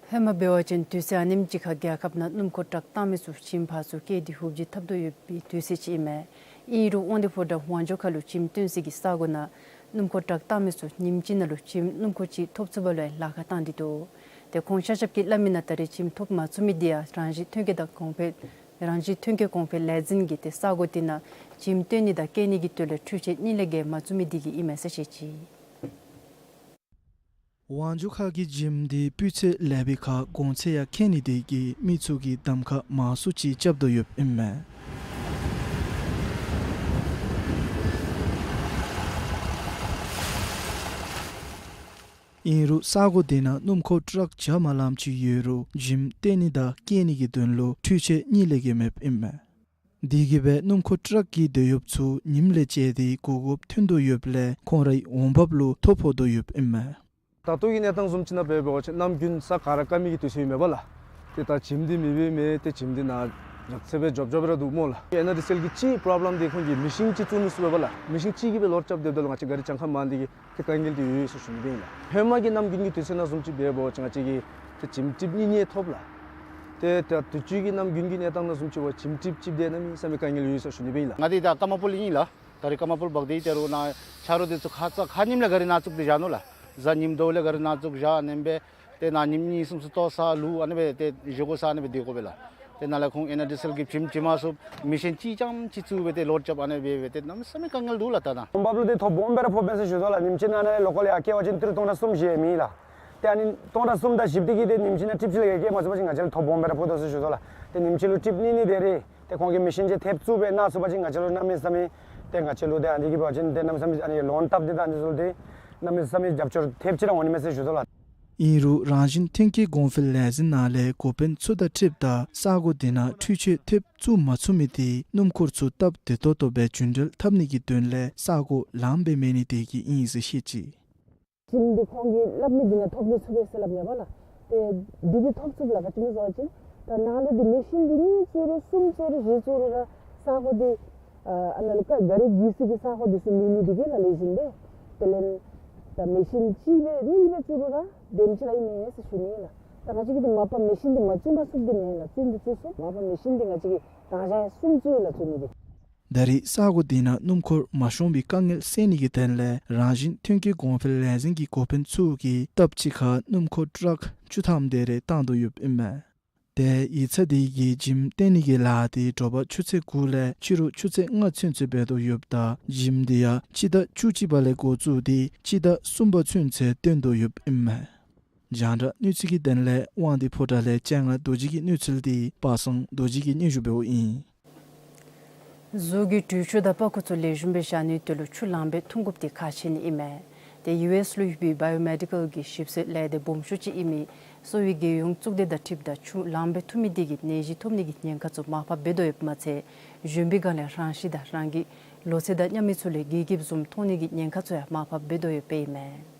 ཧེ་མ་འབད་བ་ཅིན་དུས་ཚོད་ཨ་ནེམ་ཅིག་ཁར་རྒྱལ་ཁབ་ནང་སྣུམ་འཁོར་ཊཱག་བཏང་མི་ཚུ་ཁྱིམ་ཕར་ཚུར་བསྐྱལ་ཏེ་ཧུབ་སྦྱིས་འཐབ་དོ་ཡོད་པའི་དུས་ཚོད་ཅིག་ཨིན་མས། ཨིན་རུང་དབང་འདུས་ཕོ་བྲང་ཝང་ཇོ་ཁ་ལུ་ཁྱིམ་བཏོན་སའི་གི་ས་གོ་ནང་སྣུམ་འཁོར་ཊཱག་བཏང་མི་ཚུ་ཉིནམ་གཅིག་ནང་ལུ་ཁྱིམ་སྣུམ་འཁོར་ཅིག་ཐོབ་ཚུགས་པ་ལུ་ཡང་ལཱ་ཁག་བཏང་སྟེ་འདུག། ཏེ་ཁོང་ཆ་ཁྱབ་ཀྱིས་སླབ་མིའི་ནང་ད་རེས་ཁྱིམ་ཐོབ་མ་ཚུགས་མི་དེ་ཡང་རང་བཞིན་ཐོན་སྐྱེད་དང་གོང་འཕེལ་རང་བཞིན་ཐོན་སྐྱེད་གོང་འཕེལ་ལས་འཛིན་གྱིས་ཏེ་ས་གོ་དེ་ནང་ཁྱིམ་བཏོན་ནི་དང་བསྐྱལ་ནི་གི་དོན་ལས་འཕྲུལ་ཆས་གཉིས་ལས་བརྒལ་མ་བཙུགས་མི་དེ་གིས་ཨིན་མས་ཟེར་བཤད་ཅི། ཝང་ཇོ་ཁ་གི་ཁྱིམ་དེ་སྤུས་ཚད་ལེགས་པའི་ཁར་གོང་ཚད་ཡང་ཁེངས་ནི་དེ་གིས་མི་ཚུ་གིས་གདམ་ཁ་མང་སུ་ཅིག་རྐྱབ་དོ་ཡོདཔ་ཨིན་མས། ཨིན་རུང་ས་གོ་དེ་ནང་སྣུམ་འཁོར་ཊཱག་བརྒྱ་མ་ལངམ་ཅིག་ཡོད་རུང་ཁྱིམ་བཏོན་ནི་དང་བསྐྱལ་ནི་གི་དོན་ལུ་འཕྲུལ་ཆས་གཉིས་ལས་བརྒལ་མེདཔ་ཨིན་མས། དེ་གིས་འབད་སྣུམ་འཁོར་ཊཱག་གི་དོ་ཡོདཔ་ཚུ་ཉིནམ་ལས་བཅད་དེ་གོ་དགོཔ་ཐོན་དོ་ཡོདཔ་ལས་ཁོང་རའི་འོང་འབབ་ལུ་ཐོ་ཕོག་དོ་ཡོདཔ་ཨིན་མས། ད་ལྟོ་གི་གནས་སྟངས་བཟུམ་ཅིག་ནང་འབད་བ་ཅིན་གནམ་དགུན་ས་ག་ར་སྐམ་མི་གི་དུས་ཚོད་ཨིན་མས་པ་ལགས། ཏེ་ད་ཁྱིམ་འདི་མེད་པའི་མེད་ཏེ་ཁྱིམ་འདི་ནང་རྒྱབ་ཚད་སྦེ་འཇོབ་འཇོབ་ར་འདུག་སྨོ་ལགས། ཨེན་ཨར་ཌི་སི་ཨེལ་གྱི་གཅིག་པོརོབ་ལེམ་འདི་ཁོང་གིས་མེ་ཤིན་ཅིག་བཙུགས་མི་ཚུགས་པས་པ་ལགས། མེ་ཤིན་ཅིག་གིས་སྦེ་ལོཌ་རྐྱབ་སྡོདཔ་ད་ལུ་ང་བཅས་གཱ་རི་གྱངས་ཁ་མང་ནི་དེ་གིས་ཏེ་དཀའ་ངལ་འདི་ཡོད་ཡོད་ཟེར་ཞུ་ནི་སྦེ་ཨིན་ལགས། ཧེ་མ་གི་གནམ་དགུན་གྱི་དུས་ཚོད་ནང་བཟུམ་ཅིག་འབད་བ་ཅིན་ང་བཅས་ཀྱིས་ཏེ་ཁྱིམ་ཊིབ་གཉིས་གཉིས་ཐོབ་ལགས། ཏེ་ད་དུས་ཅི་གི་གནམ་དགུན་གྱི་གནས་སྟངས་ནང་བཟུམ་ཅིག་འབད་བ་ཅིན་ཁྱིམ་ཊིབ་གཅིག་དེ་གནམ་མེད་ས་མེད་དཀའ་ངལ་ཡོད་ཡོད་ཟེར་ཞུ་ནི་སྦེ་ཨིན་ལགས། ང་འདི་ད་ཀརྨ་པུར་ལུ་ཨིན་ལགས། ད་རེས་ཀརྨ་པུར་འབག་སྟེ་ཏེ་རུང་ནཱ་ཆ་རོགས་འདི་ཚུ་ཁ་ཙ་ཁ་ཉིནམ་ལས་གཱ་རི་ནང་བཙུགས་ཏེ་བཞག་ནུག་ལགས། གཟའ་ཉིམ་དོ་ལས་གཱ་རི་ནང་བཙུགས་བཞག་ཨ་ནེམ་སྦེ་ཏེ་ནཱ་ཉིནམ་གཉིས་གསུམ་ཚུ་ལྟོ་བཟའ་ལུ་ཨ་ནེམ་སྦེ་ཏེ་བཞེས་སྒོ་བཟའ་ཨ་ནེམ་སྦེ་སྡོད་དགོ་པས་ལགས། ཏེ་ནཱ་ལས་ཁོང་ཨེན་ཨར་ཌི་སི་ཨེལ་གྱིས་ཁྱིམ་བྱིན་མ་ཚུགས། མེ་ཤིན་ཅིག་རྐྱངམ་ཅིག་བཙུགས་སྦེ་ཏེ་ལོཌ་རྐྱབ་ཨ་ནེམ་སྦེ་སྦེ་ཏེ་གནམ་མེད་ས་མེད་དཀའ་ངལ་འདུག་ལགས། ད་ནཱ་འོང་འབབ་ལུ་ཏེ་ཐོ་སྦོམ་སྦེ་ར་ཕོགཔ་མས་ཟེར་ཞུ་དོ་ལགས། ཉིནམ་གཅིག་ནང་ན་ལོ་ཀཱལ་ལི་ཡར་བསྐྱལ་བ་ཅིན་ཏི་རུ་སྟོང་ཕྲག་གསུམ་བཞི་ཡང་མེད་ལགས། ཏེ་ཨ་ནི་སྟོང་ཕྲག་གསུམ་དང་བཞི་འདི་གིས་ཏེ་ཉིནམ་གཅིག་ནང་ཊིབ་གཅིག་ལས་བརྒལ་བསྐྱལ་མ་ཚུགས་པ་ཅིན་ང་བཅས་ལུ་ཐོ་སྦོམ་སྦེ་ར་ཕོག་དོ་ཟེར་ཞུ་དོ་ལགས། ཏེ་ཉིནམ་གཅིག་ལུ་ཊིབ་གཉིས་གཉིས་དེ་རེ་ཏེ་ཁོང་གིས་མེ་ཤིན་ཅིག་ཐེབས་བཙུགས་སྦེ་ནཱ་ཚུགས་པ་ཅིན་ང་བཅས་ལུ་གནམ་མེད་ས་མེད་ཏེ་ང་བཅས་ལུ་ཏེ་ཨ་ནི་གིས་འབད་བ་ཅིན་ཏེ་གནམ་མེད་ས་མེད་ཨ་ནི་ལོན་བཏབ་སྟེ་ད་ཨ་ནི་ཚུ་ཏེ་གནམ་མེད་ས་མེད་རྒྱབ་སྐྱོར་ཐེབས་ཅིག་ར་འོང་ནི་མས་ཟེར་ཞུ་དོ་ལགས། ཨིན་རུང་རང་བཞིན་ཐོན་སྐྱེད་གོང་འཕེལ་ལས་འཛིན་ནང་ལས་འགོ་དཔོན་ཚུ་དང་འཁྲིལཝ་ད་ས་གོ་དེ་ནང་འཕྲུལ་ཆས་ཐེབས་བཙུགས་མ་ཚུགས་མི་དེ་སྣུམ་འཁོར་ཚུ་སྟབས་བདེ་ཏོག་ཏོ་སྦེ་རྒྱུན་འགྲུལ་འཐབ་ནི་གི་དོན་ལས་ས་གོ་ལངམ་སྦེ་མེད་ནི་དེ་གིས་ཨིན་ཟེར་བཤད་ཅི། ཞིམ་འདི་ཁོང་གིས་སླབ་མི་འདི་ནང་ཐོབ་མི་ཚུགས་པས་ཟེར་སླབ་ནི་པ་ལགས། ཏེ་འདི་འདི་ཐོབ་ཚུགས་ལགས། ག་ཅི་སྨོ་ཟེར་བ་ཅིན་ད་ནཱ་ལས་འདི་མེ་ཤིན་འདི་གཉིས་བཙུགས་རུང་གསུམ་བཙུགས་རུང་བཞི་བཙུགས་རུང་ར་ས་གོ་འདི་ཨ་ནཱ་ལུ་ག་ག་རི་གི་སི་གི་ས་གོ་འདི་ཚུ་མེད་ནི་འདི་གིས་ལགས། ལེགས་ཤོམ་སྦེ་དེ་ལས་ད་མེ་ཤིན་གཅིག་སྦེ་གཉིས་སྦེ་བཙུགས་རུང་ར་དེམ་ཅིག་ར་ཨིན་མས་ཟེར་ཞུ་ནི་ལགས། ད་ང་བཅས་ཀྱིས་འདི་མ་པ་མེ་ཤིན་འདི་མ་བཙུགས་པར་ཚུགས་འདི་མེན་ལགས། བཙུགས་འདི་བཙུགས་སོང་། མ་པ་མེ་ཤིན་འདི་ང་བཅས་ཀྱིས་དང་ཞག་གསུམ་བཙུགས་ཡི་ལགས། བཙུགས་ནི་འདི། ད་རེས་ས་གོ་འདི་ནང་སྣུམ་འཁོར་མ་ཤོང་པའི་དཀའ་ངལ་སེལ་ནི་གི་དོན་ལས་རང་བཞིན་ཐོན་སྐྱེད་གོང་འཕེལ་ལས་འཛིན་གྱི་འགོ་དཔོན་ཚུ་གིས་སྟབས་གཅིག་ཁར་སྣུམ་འཁོར་ཊཱག་བཅུ་ཐམ་དེ་རེ་བཏང་དོ་ཡོདཔ་ཨིན་མས། ཏེ་ཡིག་ཚང་འདི་གིས་འཇིམ་བཏོན་ནི་གི་ལཱ་འདི་དྲོ་པ་ཆུ་ཚོད་དགུ་ལས་ཕྱི་རུ་ཆུ་ཚོད་ལྔ་ཚུན་ཚོད་འབད་དོ་ཡོདཔ་ད་འཇིམ་འདི་ཡང་སྤྱི་ཟླ་བཅུ་གཅིག་པ་ལས་འགོ་བཙུགས་ཏེ་སྤྱི་ཟླ་གསུམ་པ་ཚུན་ཚོད་བཏོན་དོ་ཡོདཔ་ཨིན་མས། རྒྱང་བསྒྲགས་གནས་ཚུལ་གྱི་དོན་ལས་དབང་འདུས་ཕོ་བྲང་ལས་སྤྱན་སྔ་རྡོ་རྗེ་གི་གནས་ཚུལ་འདི་པ་སངས་རྡོ་རྗེ་གིས་སྙན་ཞུ་འབདཝ་ཨིན། གཟུགས་ཀྱི་དྲོད་ཤུགས་དང་པགས་ཀོ་ཚུ་ལེགས་ཤོམ་སྦེ་བཞག་ནིའི་དོན་ལུ་ཆུ་ལངམ་སྦེ་འཐུང་དགོཔ་འདི་ཁག་ཆེ་ནི་ཨིན་མས། ཏེ་ཡུ་ཨེསི་ལུ་ཡོད་པའི་བའི་ཡོ་མེ་ཌི་ཀལ་གྱི་ཞིབ་འཚོལ་ལས་སྡེ་སྦོམ་ཤོས་ཅིག་ཨིན་མི་གསོ་བའི་རྒྱལ་ཡོངས་གཙུག་སྡེ་དང་འཁྲིལཝ་ད་ཆུ་ལངམ་སྦེ་འཐུང་མི་འདི་གིས་ནད་གཞི་ཐོབ་ནི་གི་ཉེན་ཁ་ཚུ་མར་ཕབ་འབད་དོ་ཡོདཔ་མ་ཚད་གཞོན་པའི་སྒང་ལས་རང་ཤི་དང་རང་གི་ལོ་ཚད་དང་མཉམ་མི་ཚུ་ལས་དགེ་སྐྱིདཔ་བཟུམ་མཐོང་ནི་གི་ཉེན་ཁ་ཚུ་ཡང་མར་ཕབ་འབད་དོ་ཡོདཔ་ཨིན་མས།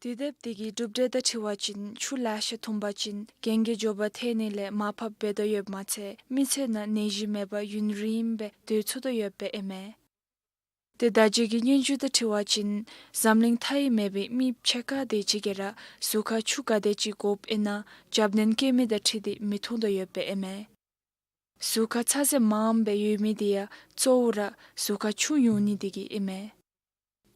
དུས་དེབ་འདི་གི་གྲུབ་འབྲས་དང་འཁྲིལ་བ་ཅིན་ཆུ་ལེ་ཤ་འཐུང་པ་ཅིན་རྒན་གྱི་མགྱོགས་པར་ཐལ་ནི་ལས་མར་ཕབ་འབད་དོ་ཡོདཔ་མ་ཚད་མི་ཚེ་ནང་ནད་གཞི་མེད་པར་ཡུན་རིངམོ་སྦེ་སྡོད་ཚུགས་དོ་ཡོདཔ་ཨིན་མས། ཏེ་ད་ཅི་གི་སྙན་ཞུ་དང་འཁྲིལ་བ་ཅིན་འཛམ་གླིང་མཐའ་ཡི་མེད་པའི་མི་ཕྱེད་ཀ་དེ་ཅིག་གིས་ར་གཟུགས་ཁར་ཆུ་ག་དེ་ཅིག་དགོཔ་ཨིན་ན་རྒྱབ་སྣོན་བཀལ་མི་དང་འཁྲིལ་ཏེ་མི་འཐུང་དོ་ཡོདཔ་ཨིན་མས། གཟུགས་ཁར་ཚ་ཟེར་མངམ་སྦེ་ཡོད་མི་འདི་ཡང་གཙོ་བོ་ར་གཟུགས་ཁར་ཆུ་ཡོད་ནི་འདི་གིས་ཨིན་མས།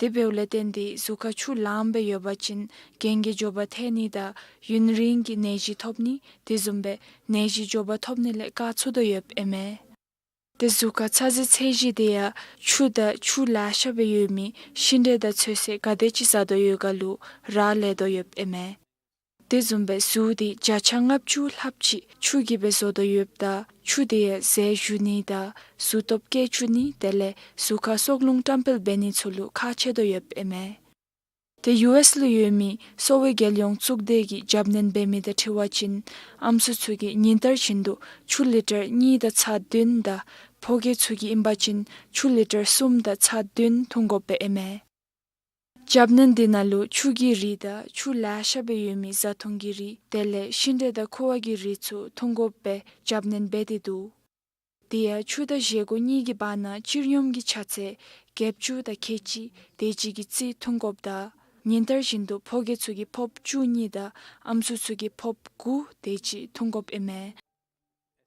དེ་འབདཝ་ལས་བརྟེན་ཏེ་གཟུགས་ཁར་ཆུ་ལངམ་སྦེ་ཡོད་པ་ཅིན་རྒན་གྱི་མགྱོགས་པར་ཐལ་ནི་དང་ཡུན་རིང་གི་ནད་གཞི་ཐོབ་ནི་དེ་བཟུམ་སྦེ་ནད་གཞི་མགྱོགས་པར་ཐོབ་ནི་ལས་བཀག་ཚུགས་དོ་ཡོདཔ་ཨིན་མས། ཏེ་གཟུགས་ཁར་ཚ་ཟེར་ཚད་གཞི་དེ་ཡང་ཆུ་དང་ཆུ་ལེ་ཤ་སྦེ་ཡོད་མི་ཤིང་འབྲས་དང་ཚོད་བསྲེ་ག་དེ་ཅིག་བཟའ་དོ་ཡོད་ག་ལུ་རག་ལས་དོ་ཡོདཔ་ཨིན་མས། དེ་བཟུམ་སྦེ་གཟུགས་འདི་བརྒྱ་ཆ་ལྔ་བཅུ་ལྷགཔ་ཅིག་ཆུ་གིས་སྦེ་བཟོ་དོ་ཡོདཔ་ད་ཆུ་དེ་ཡང་ཟས་ཞུ་ནི་དང་གཟུགས་སྟོབས་བསྐྱེད་བཅུག་ནི་དེ་ལས་གཟུགས་ཁར་སྲོག་རླུང་བཀྲམ་སྤེལ་འབད་ནི་ཚུ་ལུ་ཁག་ཆེ་དོ་ཡོདཔ་ཨིན་མས། ཏེ་ཡུ་ཨེསི་ལུ་ཡོད་མི་གསོ་བའི་རྒྱལ་ཡོངས་གཙུག་སྡེ་གིས་རྒྱབ་སྣོན་འབད་མི་དང་འཁྲིལ་བ་ཅིན་ཨམ་སྲུ་ཚུ་གིས་ཉིན་ལྟར་བཞིན་དུ་ཆུ་ལི་ཊར་གཉིས་དང་ཚག་བདུན་དང་ཕོ་སྐྱེས་ཚུ་གིས་ཨིན་པ་ཅིན་ཆུ་ལི་ཊར་གསུམ་དང་ཚག་བདུན་འཐུང་དགོཔ་ཨིན་མས། རྒྱབ་སྣོན་འདི་ནང་ལུ་ཆུ་གི་རིགས་དང་ཆུ་ལེ་ཤ་སྦེ་ཡོད་མི་བཟའ་འཐུང་གི་རིགས་དེ་ལས་ཤིང་འབྲས་དང་ཁུ་བ་གི་རིགས་ཚུ་འཐུང་དགོཔ་སྦེ་རྒྱབ་སྣོན་འབད་དེ་འདུག། དེ་ཡང་ཆུ་དང་བཞེས་སྒོ་གཉིས་ཀྱི་བར་ན་སྤྱིར་སྙོམས་ཀྱི་ཆ་ཚད་བརྒྱད་ཅུ་དང་ཁལ་གཅིག་དེ་ཅིག་གི་རྩིས་འཐུང་དགོཔ་དང་ཉིན་ལྟར་བཞིན་དུ་ཕོ་སྐྱེས་ཚུ་གིས་ཕོརཔ་བཅུ་གཉིས་དང་ཨམ་སྲུ་ཚུ་གིས་ཕོརཔ་དགུ་དེ་ཅིག་འཐུང་དགོཔ་ཨིན་མས།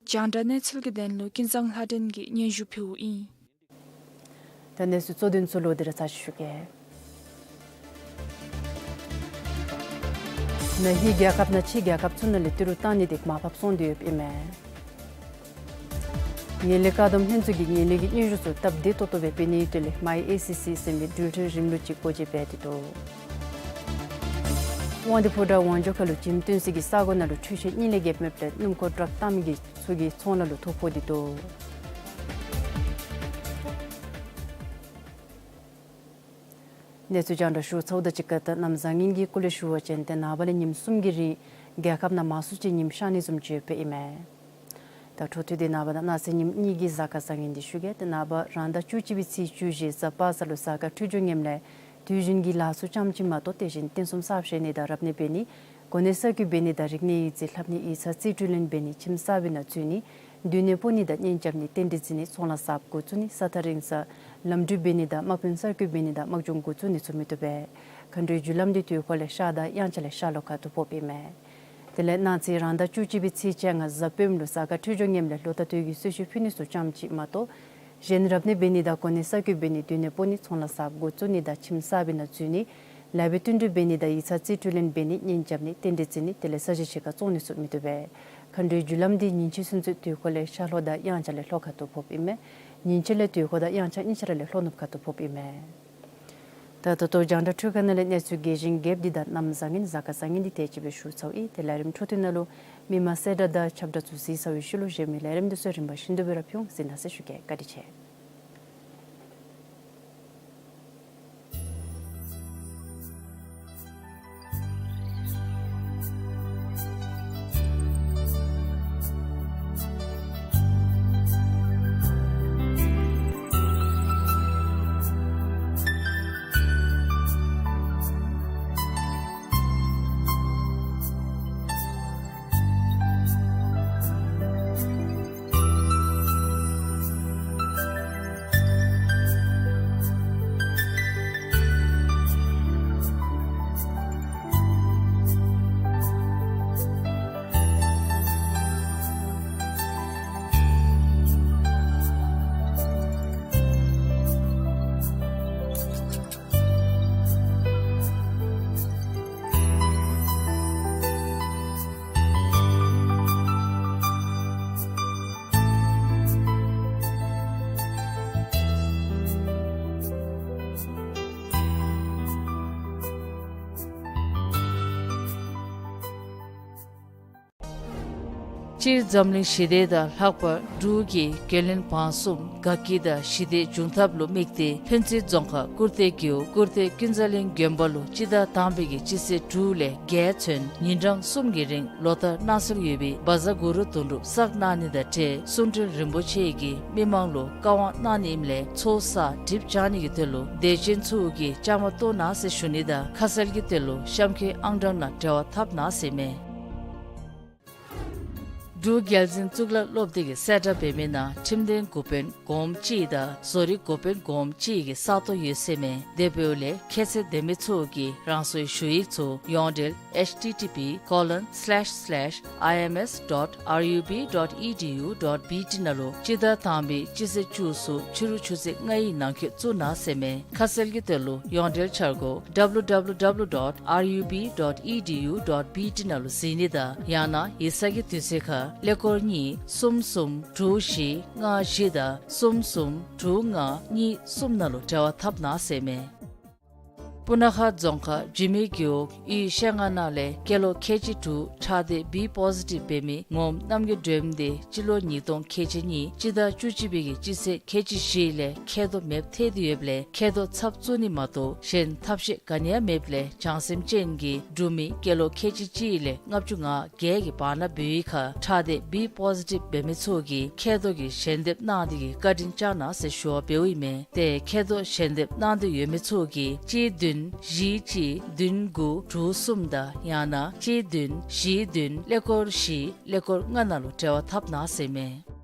རྒྱང་བསྒྲགས་གནས་ཚུལ་གྱི་དོན་ལུ་ཀུན་བཟང་ལྷ་སྒྲོན་གྱིས་སྙན་ཞུ་ཕུལཝ་ཨིན། ད་གནས་ཚུལ་གཙོ་དོན་ཚུ་ལོག་སྟེ་ར་ཚར་ཅིག་ཞུ་གེ། ན་ཧིང་རྒྱལ་ཁབ་ནང་ཕྱི་རྒྱལ་ཁབ་ཚུ་ནང་ལས་ཏི་རུ་བཏང་ནི་དེ་མར་ཕབ་སོང་སྟེ་ཡོདཔ་ཨིན་མས། ངན་ལྷད་བཀག་སྡོམ་ལྷན་ཚོགས་ཀྱིས་ངན་ལྷད་ཀྱི་སྙན་ཞུ་ཚུ་སྟབས་བདེ་ཏོག་ཏོ་སྦེ་འབད་ནིའི་དོན་ལས་མའི་ཨེ་སི་སི་ཟེར་མི་འགྲུལ་འཕྲིན་རིམ་ལུགས་ཅིག་སྒོ་འབྱེད་འབད་དེ་འདུག། དབང་འདུས་ཕོ་བྲང་ཝང་ཇོ་ཁ་ལུ་འཇིམ་བཏོན་སའི་གི་ས་གོ་ནང་ལུ་འཕྲུལ་ཆས་གཉིས་ལས་བརྒལ་མེདཔ་ལས་སྣུམ་འཁོར་ཊཱག་བཏང་མི་གི་ཚུ་གི་ཚོང་ལཱ་ལུ་ཐོ་ཕོག་སྟེ་འདུག། གནས་ཚུལ་རྒྱང་བསྒྲགས་ཞུ་ཚརཝ་དང་གཅིག་ཁར་ད་གནམ་བཟང་ངན་གྱི་སྐོར་ལས་ཞུ་བ་ཅིན་ཏེ་ནངས་པ་ལས་ཉིནམ་གསུམ་གྱི་རིང་རྒྱལ་ཁབ་ནང་མང་སུ་ཅིག་ཉིམ་ཤར་ནི་བཟུམ་ཅིག་ཡོདཔ་ཨིན་མས། ད་འཕྲོ་མཐུད་དེ་ནངས་པ་དང་གནངས་ཚེ་ཉིནམ་གཉིས་ཀྱི་གཟའ་སྐར་བཟང་ངན་འདི་ཞུ་གེ། ཏེ་ནངས་པ་རང་ཟླ་བཅུ་གཅིག་པའི་ཚེས་བཅུ་བཞི་གཟའ་པ་སངས་ལུ་གཟའ་སྐར་འཕྲོད་སྦྱོར་ངནམ་ལས་དུས་ཡུན་གྱི་ལཱ་ཚུ་ཙམ་ཅིག་མ་གཏོགས་དེ་བཞིན་རྟེན་གསུམ་གསར་བཞེངས་ནི་དང་རབ་གནས་འབད་ནི་གོ་གནས་གསར་བསྐོ་འབད་ནི་དང་རིག་གནས་ཡིག་རྩིས་ལྷབ་ནི་ཡིག་ཚང་རྩིས་སྤྲོད་ལེན་འབད་ནི་ཁྱིམ་གསར་པའི་ནང་འཛུལ་ནི་སྡོད་གནས་སྤོ་ནི་དང་གཉེན་རྐྱབ་ནི་རྟེན་འབྲེལ་བརྩི་ནི་ཚོང་ལཱ་གསརཔ་འགོ་བཙུགས་ནི་ས་ཐག་རིང་སར་ལམ་འགྲུལ་འབད་ནི་དང་དམག་དཔོན་གསར་བསྐོ་འབད་ནི་དང་དམག་སྦྱོང་འགོ་བཙུགས་ནི་ཚུ་མི་བཏུབ་པས། མཁའ་འགྲོའི་རྒྱུ་ལམ་འདི་དུས་འཁོར་ལས་ཤར་དང་དབྱངས་འཆར་ལས་ཤར་ལྷོ་ཁ་ཐུག་ཕོགཔ་ཨིན་མས། དེ་ལས་གནངས་ཚེ་རང་ཟླ་བཅུ་གཅིག་པའི་ཚེས་བཅོ་ལྔ་གཟའ་སྤེནམ་ལུ་གཟའ་སྐར་འཕྲོད་སྦྱོར་ངནམ་ལས་ལོ་ཟླ་སྟོད་ཀྱི་གསོལ་མཆོད་ཕུལ་ནི་ཚུ་ཙམ་ཅིག་མ་གཏོགས་གཞན་རབ་གནས་འབད་ནི་དང་གོ་གནས་གསར་བསྐོ་འབད་ནི་སྡོད་གནས་སྤོ་ནི་ཚོང་ལཱ་གསརཔ་འགོ་བཙུགས་ནི་དང་ཁྱིམ་གསར་པའི་ནང་འཛུལ་ནི་ལཱ་འབད་བསྟུན་གྲོས་འབད་ནི་དང་ཡིག་ཚང་རྩིས་སྤྲོད་ལེན་འབད་ནི་གཉེན་རྐྱབ་ནི་རྟེན་འབྲེལ་བརྩི་ནི་དེ་ལས་ས་གཞི་ཕྱེད་ཀ་བཙོང་ནི་ཚུ་མི་བཏུབ་པས། མཁའ་འགྲོའི་རྒྱུ་ལམ་འདི་ཉིན་ཕྱེད་ཚུན་ཚོད་དུས་འཁོར་ལས་ཤར་ལྷོ་དང་དབྱངས་འཆར་ལས་ལྷོ་ཁ་ཐུག་ཕོགཔ་ཨིན་མས། ཉིན་ཕྱེད་ལས་དུས་འཁོར་དང་དབྱངས་འཆར་གཉིས་ཆ་ར་ལས་ལྷོ་ནུབ་ཁ་ཐུག་ཕོགཔ་ཨིན་མས། ད་ད་ལྟོ་རྒྱང་བསྒྲགས་འཕྲུལ་ཁང་ནང་ལས་གནས་ཚུལ་རྒྱས་ཤིང་རྒྱསཔ་འདི་དང་གནམ་བཟང་ངན་གཟའ་སྐར་བཟང་ངན་འདི་དེ་ཅིག་སྦེ་ཞུ་ཚརཝ་ཨིན། ཏེ་ལས་རིམ་འཕྲོ་མཐུད་ནང་ལུ་མི་མང་གསལ་བསྒྲགས་དང་ཁྱབ་བསྒྲགས་ཚུ་གཟིགས་ཚར་བའི་ཤུལ་ལུ་གཞན་མི་ལས་རིམ་འདི་ཚུ་རིམ་པ་བཞིན་དུ་སྦེ་ར་ཕུལ་འོང་། གཟིགས་གནང་ཟེར་ཞུ་གེ། བཀའ་དྲིན་ཆེ། སྤྱིར་འཛམ་གླིང་ཞི་བདེ་དང་ལྷག་པར་འབྲུག་གི་རྒྱལ་བློན་འབངས་གསུམ་དགའ་སྐྱིད་དང་ཞི་བདེ་འབྱུང་ཐབས་ལུ་དམིགས་ཏེ་ཕན་ཚུན་རྫོང་ཁག་ཀུར་སྟོད་རྒེད་འོག་ཀུར་སྟོད་ཀུན་བཟང་གླིང་དགོན་པ་ལུ་སྤྱི་ཟླ་དང་པའི་གི་སྤྱི་ཚེས་དྲུག་ལས་བརྒྱད་ཚུན་ཉིན་གྲངས་གསུམ་གྱི་རིང་ལོ་ལྟར་གནང་སྲོལ་ཡོད་པའི་བཛྲ་གུ་རུ་དོན་གྲུབ་བསགས་གནང་ནི་དང་འབྲེལ་གསུང་འཕྲིན་རིན་པོ་ཆེ་གིས་མི་མང་ལུ་བཀའ་དབང་གནང་ནི་ཨིནམ་ལས་ཚོགས་བསགས་གྲིབ་སྦྱང་ནི་གི་དོན་ལུ་དད་ཅན་ཚུ་གིས་བཅའ་མར་གཏོགས་གནང་ཟེར་ཞུ་ནི་དང་ཁ་གསལ་གྱི་དོན་ལུ་གཤམ་འཁོད་ཨང་གྲངས་ནང་འབྲེལ་བ་འཐབ་གནང་ཟེར་མས། འབྲུག་རྒྱལ་འཛིན་གཙུག་ལག་སློབ་སྡེ་གིས་གསལ་བསྒྲགས་འབད་མི་ནང་ཁྲིམས་དོན་འགོ་དཔོན་སྒོམ་གཅིག་དང་བཟོ་རིག་འགོ་དཔོན་སྒོམ་གཅིག་གི་ས་སྟོང་ཡོད་ཟེར་མས། དེ་འབདཝ་ལས་ཁྱད་ཚད་ལྡན་མི་ཚུ་གིས་རང་སོའི་ཞུ་ཡིག་ཚུ་ཡོངས་འབྲེལ་H T T P colon slash slash I M S dot R U B dot E D U dot B T ནང་ལུ་སྤྱི་ཟླ་དང་པའི་སྤྱི་ཚེས་བཅུ་གསུམ་ཕྱི་རུ་ཆུ་ཚོད་ལྔའི་ནང་འཁོད་བཙུགས་གནང་ཟེར་མས། ཁ་གསལ་གྱི་དོན་ལུ་ཡོངས་འབྲེལ་འཆར་སྒོ་W W W dot R U B dot E D U dot B T ནང་ལུ་གཟིགས་ནི་དང་ཡང་ན་ཡིག་ཚང་གི་དུས་ཚོད་ཁར་ཀླད་ཀོར་གཉིས་གསུམ་གསུམ་དྲུག་བཞི་ལྔ་བཞི་དང་གསུམ་གསུམ་དྲུག་ལྔ་གཉིས་གསུམ་ནང་ལུ་འབྲེལ་བ་འཐབ་གནང་ཟེར་མས། སྤུ་ན་ཁ་རྫོང་ཁག་འཇུ་མི་རྒེད་འོག་ཡུལ་ཤེལ་རྔ་ནང་ལས་སྐྱེས་ལོ་ཁལ་གཅིག་དྲུག་ཁྲག་སྡེ་B positive འབད་མི་ངོམ་རྣམ་རྒྱལ་སྒྲོལམ་དེ་སྤྱི་ལོ་ཉིས་སྟོང་ཁལ་གཅིག་གཉིས་སྤྱི་ཟླ་བཅུ་གཅིག་པའི་གི་སྤྱི་ཚེས་ཁལ་གཅིག་བཞི་ལས་མཁལ་རྡོག་མེདཔ་ཐལ་ཏེ་ཡོདཔ་ལས་མཁལ་རྡོག་ཚབ་བཙུགས་ནི་མ་གཏོགས་གཞན་ཐབས་ཤེས་ག་ནི་ཡང་མེདཔ་ལས་བྱང་སེམས་ཅན་གྱིས་འབྲུག་མི་སྐྱེས་ལོ་ཁལ་གཅིག་གཅིག་ལས་ལྔ་བཅུ་ང་བརྒྱད་ཀྱི་བར་ན་འབད་བའི་ཁར་ཁྲག་སྡེ་B positive འབད་མི་ཚུ་གིས་མཁལ་རྡོག་གི་ཞལ་འདེབས་གནང་སྟེ་གི་བཀའ་དྲིན་བསྐྱང་གནང་ཟེར་ཞུ་བ་འབདཝ་ཨིན་མས། ཏེ་མཁལ་རྡོག་ཞལ་འདེབས་གནང་འདོད་ཡོད་མི་ཚུ་གིས་གཅིག་བདུན་བཞི་གཅིག་བདུན་དགུ་དྲུག་གསུམ་དང་ཡང་ན་གཅིག་བདུན་བཞི་བདུན་ཀླད་ཀོར་བཞི་ཀླད་ཀོར་ལྔ་ནང་ལུ་འབྲེལ་བ་འཐབ་གནང་ཟེར་མས།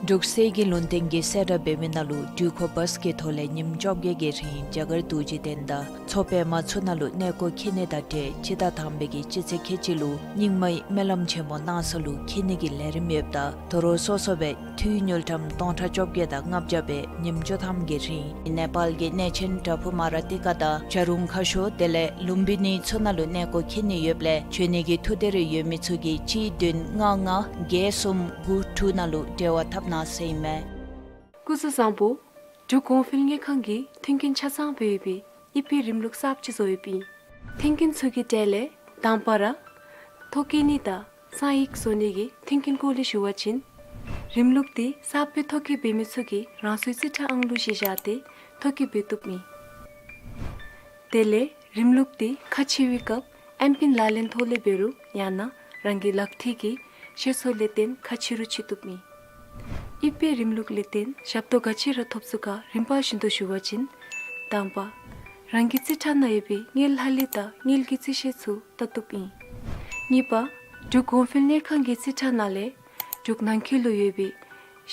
འབྲུག་གསེར་གྱི་ལུང་བསྟན་གྱིས་གསལ་བསྒྲགས་འབད་མི་ནང་ལུ་འགྲུལ་འཁོར་བཱས་ཀྱི་ཐོག་ལས་ཉིནམ་བཅོ་བརྒྱད་ཀྱི་རིང་རྒྱ་གར་རྡོ་རྗེ་གདན་དང་མཚོ་པདྨ་ཚུ་ནང་ལུ་གནས་སྐོར་འཁྱིད་ནི་དང་འབྲེལ་སྤྱི་ཟླ་དང་པའི་གི་སྤྱི་ཚེས་ཁལ་གཅིག་ལུ་རྙིང་མའི་སྨོན་ལམ་ཆེན་མོ་གནང་ས་ལུ་འཁྱིད་ནི་གི་ལས་རིམ་ཡོདཔ་ད་དོ་རུང་སོ་སོ་སྦེ་འཐུས་དངུལ་ཀྲམ་སྟོང་ཕྲག་བཅོ་བརྒྱད་དང་ལྔ་བརྒྱ་སྦེ་ཉིནམ་བཅུ་ཐམ་གྱི་རིང་ནེ་པཱལ་གྱི་གནས་ཆེན་པྲ་བྷུ་མ་ར་ཏི་ཀ་དང་བྱ་རུང་ཁ་ཤོར་དེ་ལས་ལུམ་བི་ནི་ཚུ་ནང་ལུ་གནས་སྐོར་འཁྱིད་ནི་ཡོདཔ་ལས་འབྱོན་ནི་གི་ཐུགས་འདོད་རེ་ཡོད་མི་ཚུ་གིས་གཅིག་བདུན་ལྔ་ལྔ་བརྒྱད་གསུམ་དགུ་དྲུག་ནང་ལུ་འབྲེལ་བ་འཐབ་གནང་ཟེར་ཨིན་མས། སྐུ་གཟུགས་བཟང་པོ། འབྲུག་གོང་འཕེལ་དངུལ་ཁང་གིས་མཐུན་རྐྱེན་ཆ་ཚང་སྦེ་ཡོད་པའི་ཨི་ཕི་རིམ་ལུགས་གསརཔ་ཅིག་བཟོ་ཡོདཔ་ཨིན། མཐུན་རྐྱེན་ཚུ་གི་གྲས་ལས་དང་པ་ར་ཐོ་བཀོད་ནི་དང་གསང་ཡིག་བཟོ་ནི་གི་མཐུན་རྐྱེན་སྐོར་ལས་ཞུ་བ་ཅིན་རིམ་ལུགས་འདི་གསརཔ་སྦེ་ཐོ་བཀོད་འབད་མི་ཚུ་གིས་རང་སོའི་རྩིས་ཁྲ་ཨང་ལུ་གཞི་བཞག་སྟེ་ཐོ་བཀོད་འབད་བཏུབ་ཨིན། དེ་ལས་རིམ་ལུགས་འདི་ཁ་ཕྱེ་བའི་སྐབས་ཨེམ་པིན་ལག་ལེན་ཐོག་ལས་འབད་རུང་ཡང་ན་རང་གི་ལག་ཐིལ་གྱི་ཤེལ་སོ་ལས་བརྟེན་ཁ་ཕྱེ་རུང་ཕྱེ་བཏུབ་ཨིན། ཨི་ཕི་རིམ་ལུགས་ལས་བརྟེན་ཞབས་ཏོག་ག་ཅི་ར་ཐོབ་ཚུགས་ག་རིམ་པ་བཞིན་དུ་ཞུ་བ་ཅིན། དང་པ། རང་གི་རྩིས་ཁྲ་ནང་ཡོད་པའི་དངུལ་ལྷག་ལུས་དང་དངུལ་གྱི་རྩིས་བཤེར་ཚུ་བལྟ་བཏུབ་ཨིན། གཉིས་པ། འབྲུག་གོང་འཕེལ་དངུལ་ཁང་གི་རྩིས་ཁྲ་ནང་ལས་འབྲུག་ནང་འཁོད་ལུ་ཡོད་པའི་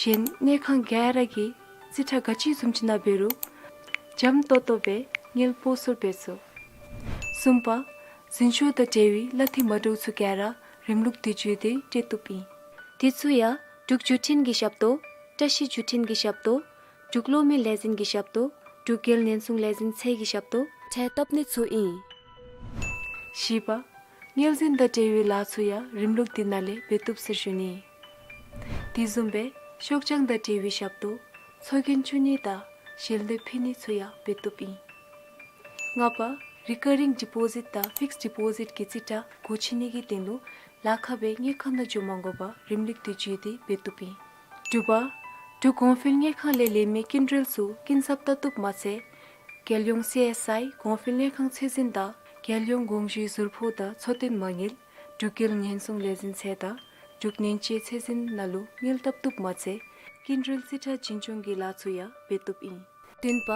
གཞན་དངུལ་ཁང་ག་ར་གི་རྩིས་ཁྲ་ག་ཅི་བཟུམ་ཅིག་ནང་འབད་རུང་འཇམ་ཏོག་ཏོ་སྦེ་དངུལ་སྤོ་སོར་འབད་ཚུགས། གསུམ་པ། འཛིན་སྐྱོང་དང་འབྲེལ་བའི་གླ་འཐུས་མ་འདྲཝ་ཚུ་ག་ར་རིམ་ལུགས་འདི་བརྒྱུད་དེ་སྤྲོད་བཏུབ་ཨིན། དེ་ཚུ་ཡང་འབྲུག་བརྒྱུད་འཕྲིན་གྱི་ཞབས་ཏོག་བཀྲ་ཤིས་བརྒྱུད་འཕྲིན་གྱི་ཞབས་ཏོག་འབྲུག་གློག་མེ་ལས་འཛིན་གྱི་ཞབས་ཏོག་འབྲུག་རྒྱལ་ཉེན་སྲུང་ལས་འཛིན་ཚད་ཀྱི་ཞབས་ཏོག་འཕྲལ་བཏབ་ནི་ཚུ་ཨིན། བཞི་པ། དངུལ་འཛིན་དང་འབྲེལ་བའི་ལཱ་ཚུ་ཡང་རིམ་ལུགས་འདི་ནང་ལས་འབད་བཏུབ་ཟེར་ཞུ་ནི། དེ་བཟུམ་སྦེ་ཤོག་བྱང་དང་འབྲེལ་བའི་ཞབས་ཏོག་ཚོགས་རྒྱན་བཙུགས་ནི་དང་ཞལ་འདེབས་ཕུལ་ནི་ཚུ་ཡང་འབད་བཏུབ་ཨིན། ལྔ་པ། རི་ཀ་རིང་ཌི་པོ་ཟིཊ་དང་ཕིགསཌ་ཌི་པོ་ཟིཊ་གི་རྩིས་ཁྲ་སྒོ་ཕྱེ་ནི་གི་དོན་ལུ་ལཱ་ཁག་སྦེ་དངུལ་ཁང་ནང་འགྱོ་མ་དགོ་པར་རིམ་ལུགས་འདི་བརྒྱུད་དེ་འབད་བཏུབ་ཨིན། དྲུག་པ། འབྲུག་གོང་འཕེལ་དངུལ་ཁང་ལས་ལེན་མི་སྐྱིན་འགྲུལ་ཚུ་སྐྱིན་ཚབ་བལྟ་བཏུབ་མ་ཚད་རྒྱལ་ཡོངས་སི་ཨེསི་ཨའི་གོང་འཕེལ་དངུལ་ཁང་ཚད་འཛིན་དང་རྒྱལ་ཡོངས་དགོངས་ཞུའི་ཟུར་ཕོགས་དང་འཚོ་རྟེན་མ་དངུལ་འབྲུག་རྒྱལ་ཉེན་སྲུང་ལས་འཛིན་ཚད་དང་འབྲུག་ཉེན་བཅོལ་ཚད་འཛིན་ནང་ལུ་དངུལ་བཏབ་བཏུབ་མ་ཚད་སྐྱིན་འགྲུལ་རྩིས་ཁྲ་བྱིན་ཆུང་གི་ལཱ་ཚུ་ཡང་འབད་བཏུབ་ཨིན། བདུན་པ།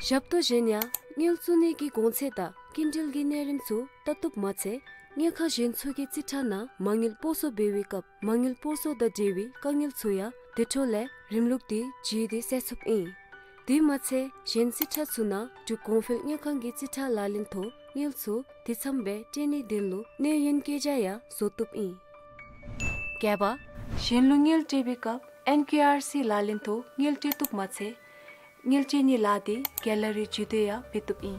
ཞབས་ཏོག་གཞན་ཡང་དངུལ་བཙུགས་ནི་གི་གོང་ཚད་དང་སྐྱིན་འགྲུལ་གྱི་གནས་རིམ་ཚུ་བལྟ་བཏུབ་མ་ཚད་དངུལ་ཁང་གཞན་ཚུ་གི་རྩིས་ཁྲ་ནང་མ་དངུལ་སྤོ་སོར་འབད་བའི་སྐབས་མ་དངུལ་སྤོ་སོར་དང་འབྲེལ་བའི་དཀའ་ངལ་ཚུ་ཡང་དེ་འཕྲོ་ལས་རིམ་ལུགས་འདི་བརྒྱུད་དེ་སེལ་ཚུགསཔ་ཨིན། དེ་མ་ཚད་གཞན་རྩིས་ཁྲ་ཚུ་ནང་འབྲུག་གོང་འཕེལ་དངུལ་ཁང་གི་རྩིས་ཁྲ་ལག་ལེན་ཐོག་དངུལ་ཚུ་དེ་ཚམ་སྦེ་སྤྲོད་ནིའི་དོན་ལུ་གནས་ཡུན་བཀོད་རྒྱ་ཡང་བཟོ་བཏུབ་ཨིན། བརྒྱད་པ། གཞན་ལུ་དངུལ་སྤྲོད་པའི་སྐབས་ཨེན་ཀེ་ཨར་སི་ལག་ལེན་ཐོག་དངུལ་སྤྲོད་བཏུབ་མ་ཚད་དངུལ་སྤྲོད་ནིའི་ལཱ་འདི་ག་ལ་རི་བརྒྱུད་དེ་ཡང་འབད་བཏུབ་ཨིན།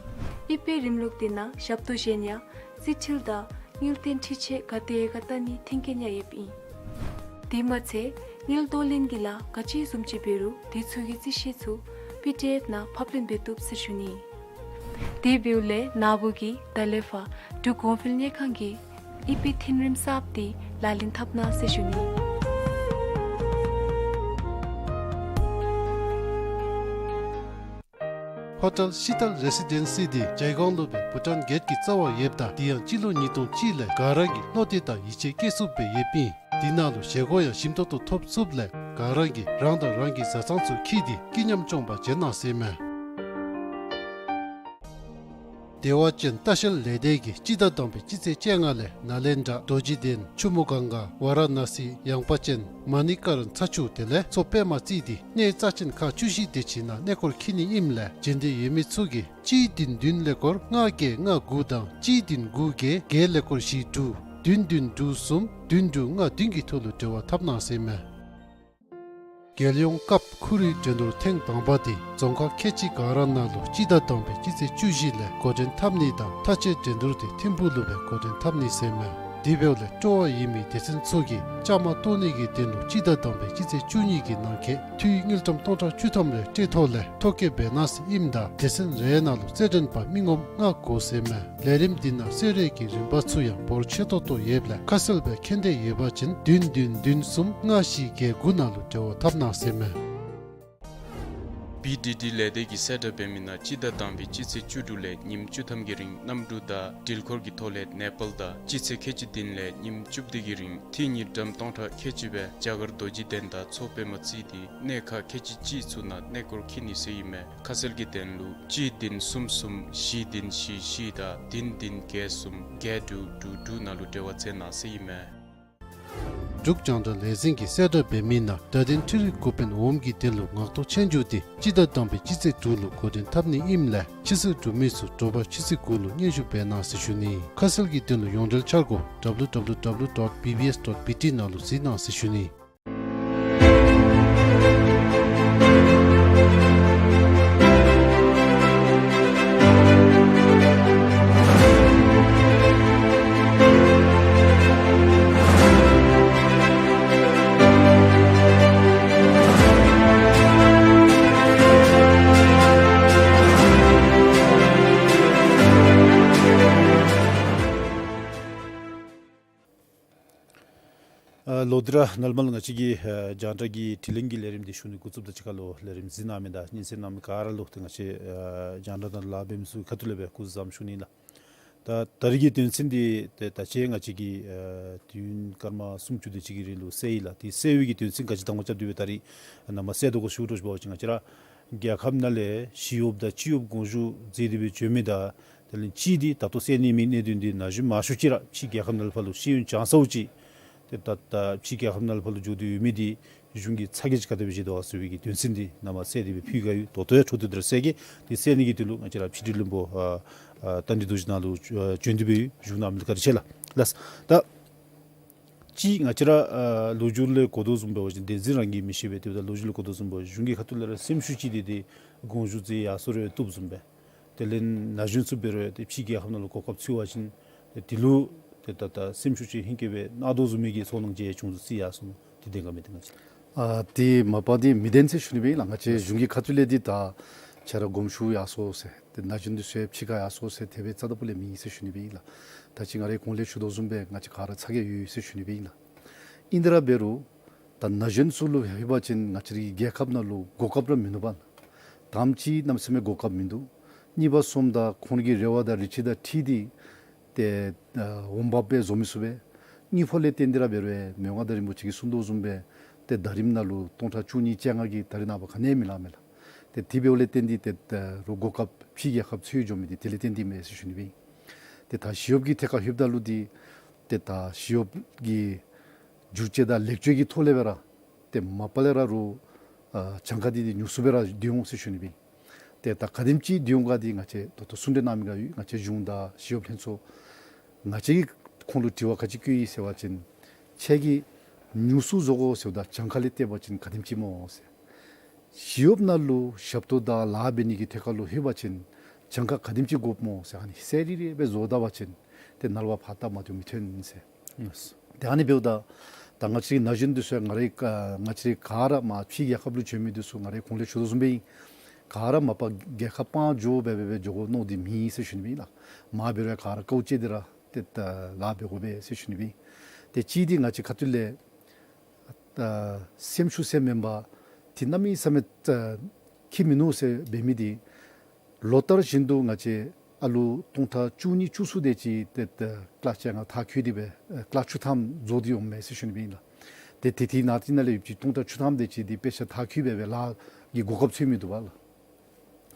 ཨི་ཕི་རིམ་ལུགས་འདི་ནང་ཞབས་ཏོག་གཞན་ཡང་རྩིས་འཕྲུལ་དང་དངུལ་རྟེན་འཕྲུལ་ཆས་ག་དེ་ག་བལྟ་ནིའི་མཐུན་རྐྱེན་ཡང་ཡོདཔ་ཨིན། དེ་མ་ཚད་དངུལ་གཏོར་ལེན་གྱི་ལཱ་ག་ཅི་བཟུམ་ཅིག་འབད་རུང་དེ་ཚུ་གི་རྩིས་བཤེར་ཚུ་པི་ཌི་ཨེཕ་ནང་ཕབ་ལེན་འབད་བཏུབ་ཟེར་ཞུ་ནི། དེ་འབདཝ་ལས་ན་བུ་གིས་ད་ལས་ཕར་འབྲུག་གོང་འཕེལ་དངུལ་ཁང་གི་ ཨི་པི་མཐུན་རིམ་གསརཔ་འདི་ལག་ལེན་འཐབ་གནང་ཟེར་ཞུ་ནི། ཧོ་ཊེལ་ཤི་ཏལ་རེ་སི་ཌེན་སི་འདི་ཇའི་གོང་ལུ་སྦེ་བྷུ་ཊཱན་གེཊ་ཀྱི་རྩ་བར་ཡོདཔ་ད་དེ་ཡང་སྤྱི་ལོ་ཉིས་སྟོང་གཅིག་ལས་ག་ར་གིས་བློ་གཏད་དང་ཡིད་ཆེས་བསྐྱེད་ཚུགསཔ་སྦེ་ཡོདཔ་ཨིན། དེ་ནང་ལུ་བཞེས་སྒོ་ཡང་ཞིམ་ཏོང་ཏོ་ཐོབ་ཚུགསཔ་ལས་ག་ར་གིས་རང་དང་རང་གི་བཟའ་ཚང་ཚུ་འཁྱིད་དེ་སྐྱིད་ཉམས་བཅོ་བར་བྱོན་གནང་ཟེར་མས། བདེ་བ་ཅན་ལྟ་བཤལ་ལས་སྡེ་གིས་སྤྱི་ཟླ་དང་པའི་སྤྱི་ཚེས་བཅོ་ལྔ་ལས་ནཱ་ལེནྡྲ་རྡོ་རྗེ་གདན་ཆུ་མོ་གངྒཱ་ཝཱ་ར་ཎ་སི་ཡངས་པ་ཅན་མ་ཎི་ཀ་ར་ན་ཚ་ཆུ་དེ་ལས་མཚོ་པདྨ་རྩེ་སྟེང་གནས་རྩ་ཅན་ཁག་བཅུ་བཞི་དེ་ཅིག་ནང་གནས་སྐོར་འཁྱིད་ནི་ཨིནམ་ལས་བྱོན་འདོད་ཡོད་མི་ཚུ་གིས་གཅིག་བདུན་བདུན་ཀླད་ཀོར་ལྔ་བརྒྱད་ལྔ་དགུ་དང་གཅིག་བདུན་དགུ་བརྒྱད་བརྒྱད་ཀླད་ཀོར་བཞི་དྲུག་བདུན་བདུན་དྲུག་གསུམ་བདུན་དྲུག་ལྔ་བདུན་གྱི་ཐོག་ལུ་འབྲེལ་བ་འཐབ་གནང་ཟེར་མས། རྒྱལ་ཡོངས་སྐབས་ཁོར་ཡུག་འགྲན་བསྡུར་ཐེངས་དང་པ་དེ་རྫོང་ཁག་ཁལ་གཅིག་ག་ར་ནང་ལུ་སྤྱི་ཟླ་དང་པའི་སྤྱི་ཚེས་བཅུ་བཞི་ལས་འགོ་འདྲེན་འཐབ་ནི་དང་མཐའ་དཔྱད་འགྲན་བསྡུར་དེ་ཐིམ་ཕུག་ལུ་སྦེ་འགོ་འདྲེན་འཐབ་ནི་ཟེར་མས། དེ་འབདཝ་ལས་སྤྲོ་བ་ཡོད་མི་སྡེ་ཚན་ཚུ་གིས་བཅའ་མར་གཏོགས་ནི་གི་དོན་ལུ་སྤྱི་ཟླ་དང་པའི་སྤྱི་ཚེས་བཅུ་གཉིས་ཀྱི་ནང་འཁོད་འཐུས་དངུལ་ཀྲམ་སྟོང་ཕྲག་བཅུ་ཐམ་རེ་སྤྲོད་ཐོག་ལས་ཐོ་བཀོད་འབད་གནང་ཟེར་ཨིནམ་ད་སྡེ་ཚན་རེ་ནང་ལུ་རྩེད་འགྲན་པ་མི་ངོམ་ལྔ་དགོ་ཟེར་མས། ལས་རིམ་འདི་ནང་གསོལ་རས་ཀྱི་རིན་པ་ཚུ་ཡང་འབོར་ཆེ་ཏོག་ཏོ་ཡོདཔ་ལས་ཁ་གསལ་སྦེ་མཁྱེན་འདོད་ཡོད་པ་ཅིན་བདུན་བདུན་བདུན་གསུམ་ལྔ་བཞི་བརྒྱད་དགུ་ནང་ལུ་འབྲེལ་བ་འཐབ་གནང་ཟེར་མས། བི་ཌི་ཌི་ལས་སྡེ་གིས་གསལ་བསྒྲགས་འབད་མི་ནང་སྤྱི་ཟླ་དང་པའི་སྤྱི་ཚེས་བཅུ་དྲུག་ལས་ཉིནམ་བཅུ་ཐམ་གྱི་རིང་གནམ་གྲུ་དང་འགྲུལ་འཁོར་གྱི་ཐོག་ལས་ནེ་པཱལ་དང་སྤྱི་ཚེས་ཁལ་གཅིག་བདུན་ལས་ཉིནམ་བཅུ་བདུན་གྱི་རིང་འཐུས་དངུལ་ཀྲམ་སྟོང་ཕྲག་ཁལ་གཅིག་སྦེ་རྒྱ་གར་རྡོ་རྗེ་གདན་དང་མཚོ་པདྨ་རྩེ་སྟེང་གནས་ཁག་ཁལ་གཅིག་གཅིག་ཚུ་ནང་གནས་སྐོར་འཁྱིད་ནི་ཟེར་ཨིན་མས། ཁ་གསལ་གྱི་དོན་ལུ་གཅིག་བདུན་གསུམ་གསུམ་བཞི་བདུན་བཞི་བཞི་དང་བདུན་བདུན་བརྒྱད་གསུམ་བརྒྱད་དྲུག་དྲུག་དྲུག་ནང་ལུ་འབྲེལ་བ་འཐབ་གནང་ཟེར་ཨིན་མས། འབྲུག་རྒྱང་བསྒྲགས་ལས་འཛིན་གྱིས་གསལ་བསྒྲགས་འབད་མི་ནང་བརྡ་དོན་འཕྲུལ་རིག་འགོ་དཔོན་འོགམ་གྱི་དོན་ལུ་ངག་ཐོག་ཆོས་རྒྱུགས་དེ་སྤྱི་ཟླ་དང་པའི་སྤྱི་ཚེས་དྲུག་ལུ་འགོ་འདྲེན་འཐབ་ནི་ཨིནམ་ལས་ཕྱི་སེལ་གྲུབ་མི་ཚུ་དྲོ་པ་ཆུ་ཚོད་དགུ་ལུ་སྙན་ཞུ་འབད་གནང་ཟེར་ཞུ་ནི། ཁ་གསལ་གྱི་དོན་ལུ་ཡོངས་འབྲེལ་འཆར་སྒོ་W W W dot B B S dot B T ནང་ལུ་གཟིགས་གནང་ཟེར་ཞུ་ནི། ཨ་ལོག་སྟེ་ར་ནཱ་ལས་མར་ང་བཅས་ཀྱི་ཨ་རྒྱང་བསྒྲགས་ཀྱི་དྲི་ལན་གྱི་ལས་རིམ་འདི་ཞུ་ནི་འགོ་བཙུགསཔ་དང་གཅིག་ཁར་ལུ་ལས་རིམ་གཟིགས་གནང་མི་དང་སྙན་གསན་གནང་མི་ག་ར་ལུ་ཏེ་ང་བཅས་ཨ་རྒྱང་བསྒྲགས་ནང་ལཱ་འབད་མི་ཚུ་ཁ་ཐུག་ལས་སྦེ་སྐུ་གཟུགས་བཟང་པོ་ཞུ་ནི་ལགས། ད་ད་རིས་ཀྱི་དོན་ཚན་འདི་ཏེ་ད་ཅི་ང་བཅས་ཀྱིས་ཨ་དུས་ཡུན་སྐར་མ་སུམ་ཅུ་དེ་ཅིག་གི་རིང་ལུ་བསལ་ཡི་ལགས། དེ་བསལ་བའི་གི་དོན་ཚན་ག་ཅི་དང་པ་རྐྱབ་སྟེ་སྦེ་ད་རིས་ནཱ་མར་བསལ་དོ་གོ་ཞུ་དོ་ཟེར་བ་ཅིན་ང་བཅས་ར་རྒྱལ་ཁབ་ནང་ལས་ཞི་གཡོགཔ་དང་སྤྱི་གཡོགཔ་དགོངས་ཞུ་མཛད་དེ་སྦེ་བྱོན་མི་དང་དེ་ལས་གཅིག་འདི་ད་ལྟོ་བསལ་ནི་མེད་གནད་དོན་འདི་ན་གཞོན་མང་ཤོས་ཅིག་ར་ཕྱི་རྒྱལ་ཁབ་ནང་ལས་ཕར་ལུ་ཤེས་ཡོན་སྦྱང་ཚརཝ་ཅིག་ཏེ་ད་ད་ཕྱི་རྒྱལ་ཁབ་ནང་ལས་ཕར་ལུ་འགྱོ་སྟེ་ཡོད་མི་འདི་གཞུང་གིས་ཚ་གྱང་ཅིག་ག་དེ་སྦེ་བཞེས་དོ་ག་ཟེར་བའི་གི་དོན་ཚན་འདི་ནཱ་མར་བསལ་ཏེ་སྦེ་ཕུལ་ག་ཡོད། ད་ལྟོ་ཡང་འཕྲོ་མཐུད་དེ་ར་བསལ་གེ། འདི་བསལ་ནི་གི་དོན་ལུ་ང་བཅས་ར་ཕྱི་དྲིལ་བློན་པོ་ཨ་ཨ་རྟ་མགྲིན་རྡོ་རྗེ་ནཱ་ལུ་ཨ་བྱོན་ཏེ་སྦེ་ཡོད། བཞུགས་གནང་མི་ལུ་བཀའ་དྲིན་ཆེ་ལགས། ལགས། ད་ཅི་ང་བཅས་ར་ཨ་ལོ་རྒྱུས་ལས་གོ་དོ་བཟུམ་འབད་བ་ཅིན་བསྟན་འཛིན་རང་གིས་མི་ཤེས་པས། དེ་འབདཝ་ད་ལོ་རྒྱུས་ལས་གོ་དོ་བཟུམ་འབད་བ་ཅིན་གཞུང་གི་ཁ་ཐུག་ལས་ར་སེམས་ཤུགས་ཅིག་འདི་ཏེ་དགོངས་ཞུ་མཛད་ཡར་སོང་རུང་བཏུབ་བཟུམ་སྦེ། དེ་ལས་ན་གཞོན་ཚུ་འབད་རུང་ཏེ་ཕྱི་རྒྱལ་ཁབ་ནང་ལུ་གོ་སྐབས་འཚོལ་བ་ཅིན་ཏེ་དེ་ལུ་ཏེ་ད་ད་སེམས་ཤུགས་ཅིག་ཧིང་སྐྱེ་བའི་གནང་དོ་བཟུམ་མའི་གི་ཚོར་སྣང་ཅིག་བྱུང་སོ་ཡི་ཟེར་ཡར་སོང་ནུག། དེ་བདེན་ག་མི་བདེན་ག་ཅིག། ཨ་དེ་མ་པ་འདི་མི་བདེན་ཟེར་ཞུ་ནི་སྦེ་ཨིན་ལགས། ང་བཅས་གཞུང་གི་ཁ་ཐུག་ལས་འདི་ད་ཁྱེད་ར་དགོངས་ཞུ་ཡར་སོང་ཟེར་ཏེ་ན་གཞོན་འདི་ཚུ་ཡང་ཕྱི་ཁར་ཡར་སོང་ཟེར་དེ་སྦེ་རྩ་དང་པོ་ལས་མེད་ཟེར་ཞུ་ནི་སྦེ་ཨིན་ལགས། ད་ཅི་ང་རའི་གོང་ལས་ཞུ་དོ་བཟུམ་སྦེ་ང་བཅས་ག་ར་ཚ་གྱང་ཡོད་ཡོད་ཟེར་ཞུ་ནི་སྦེ་ཨིན་ལགས། ཨིན་ཏེ་ར་འབད་རུང་ད་ན་གཞོན་ཚུ་ལུ་ལྷོད་པ་ཅིན་ང་བཅས་རའི་རྒྱལ་ཁབ་ནང་ལུ་གོ་སྐབས་ར་མིན་འདུག་པ། དང་པ་ཅིག་གནམ་མེད་ས་མེད་གོ་སྐབས་མིན་འདུག། གཉིས་པ་སོངམ་ད་ཁོང་གི་རེ་བ་དང་རེ་ཆེ་དང་འཁྲིལ་ཏེ་ཏེ་ཨ་འོང་འབབ་སྦེ་བཟོ་མི་ཚུགས་པས། དངུལ་ཕོགས་ལས་བརྟེན་ཏེ་ར་འབད་རུང་མི་དབང་མངའ་བདག་རིན་པོ་ཆེ་གིས་གསུངས་དོ་བཟུམ་སྦེ་ཏེ་ཟླ་རིམ་ནང་ལུ་སྟོང་ཕྲག་བཅུ་གཉིས་བཅོ་ལྔ་གིས་ད་རེས་ནངས་པ་ག་ནི་ཡང་མི་ལང་མས་ལགས། ཏེ་དེ་འབདཝ་ལས་བརྟེན་ཏེ་ཏེ་ད་རུང་གོ་སྐབས་ཕྱི་རྒྱལ་ཁབ་འཚོལ་འགྱོ་མི་འདི་དེ་ལས་བརྟེན་ཏེ་མས་ཟེར་ཞུ་ནི་སྦེ་ཨིན། ཏེ་ད་ཞི་གཡོགཔ་གི་ཐད་ཁར་ལྷོདཔ་ད་ལུ་འདི་ཏེ་ད་ཞི་གཡོགཔ་གི་བསྒྱུར་བཅོས་དང་ལེགས་བཅོས་ཀྱི་ཐོག་ལས་སྦེ་ར་ཏེ་མ་པ་ལས་ར་རུང་ཨ་གྱངས་ཁ་འདི་ཏེ་ཉུང་སུ་སྦེ་ར་བསྡུ་འོང་ཟེར་ཞུ་ནི་སྦེ་ཨིན། ཏེ་ད་ག་དེམ་ཅིག་བསྡུ་འོང་ག་འདི་ང་བཅས་ད་ལྟོ་གསུང་གྲོས་གནང་མི་ག་ཡོད། ང་བཅས་གཞུང་དང་ཞི་གཡོགཔ་ལྷན་ཚོགས་ང་བཅས་ཀྱིས་ཁོང་ལུ་དྲི་བ་ག་ཅི་བཀོད་ཡི་ཟེར་བ་ཅིན་ཁྱེད་ཀྱིས་ཉུང་སུ་བཟོ་དགོ་ཟེརཝ་ད་གྱངས་ཁ་ལས་བལྟ་བ་ཅིན་ག་དེམ་ཅིག་སྨོ་ཟེར། ཞི་གཡོགཔ་ནང་ལུ་ཞབས་ཏོག་དང་ལཱ་འབད་ནི་གི་ཐད་ཁར་ལུ་ལྷོད་པ་ཅིན་གྱངས་ཁ་ག་དེམ་ཅིག་དགོཔ་སྨོ་ཟེར་ཨ་ནི་གསལ་རི་རི་སྦེ་བཟོ་ད་བ་ཅིན་ཏེ་ནཱ་ལས་ཕར་ད་མ་བཏུབ་མི་ཐོན་ཟེར། ལགས། ཏེ་ཨ་ནི་འབདཝ་ད་ད་ང་བཅས་ན་གཞོན་འདི་ཚུ་ང་རའི་ང་བཅས་ག་ར་མར་ཕྱི་རྒྱལ་ཁབ་ལུ་བྱོན་མི་འདི་ཚུ་ང་རའི་གོང་ལས་ཞུ་དོ་བཟུམ་སྦེ་ཨིན། ག་ར་མ་པ་རྒྱལ་ཁབ་སྤང་འགྱོ་སྦེ་སྦེ་སྦེ་འགྱོ་དགོ་མནོ་སྟེ་མེད་ཟེར་ཞུ་ནི་སྦེ་ཨིན་ལགས། མར་འབད་རུང་ག་ར་དཀའཝ་སྤྱད་དེ་ར་ ཏེ་ད་ལཱ་འབད་དགོ་པས་ཟེར་ཞུ་ནི་སྦེ་ཨིན། ཏེ་གཅིག་འདི་ང་བཅས་ཁ་ཐུག་ལས་ད་སེམས་ཤུགས་ཟེར་མེན་པར་ཏེ་གནམ་མེད་ས་མེད་ད་ཁྱད་མིན་ནུག་ཟེར་འབད་མི་འདི་ལོ་ལྟར་བཞིན་དུ་ང་བཅས་ཨ་ལུ་སྟོང་ཕྲག་བཅུ་གཉིས་བཅུ་གསུམ་དེ་ཅིག་ཏེ་ད་ཀླད་ཆེ་ང་མཐར་འཁྱོལ་ཏེ་སྦེ་ཀླད་ཆུ་ཐམ་རྫོགས་ཏེ་འོངམ་མས་ཟེར་ཞུ་ནི་སྦེ་ཨིན་ལགས། ཏེ་དེ་དེ་ནང་དེ་ནང་ལས་ཡོད་པའི་སྟོང་ཕྲག་བཅུ་ཐམ་དེ་ཅིག་འདི་དཔེ་ཆ་མཐར་འཁྱོལ་སྦེ་སྦེ་ལཱ་གི་གོ་སྐབས་འཚོལ་མི་འདུག་པ་ལགས།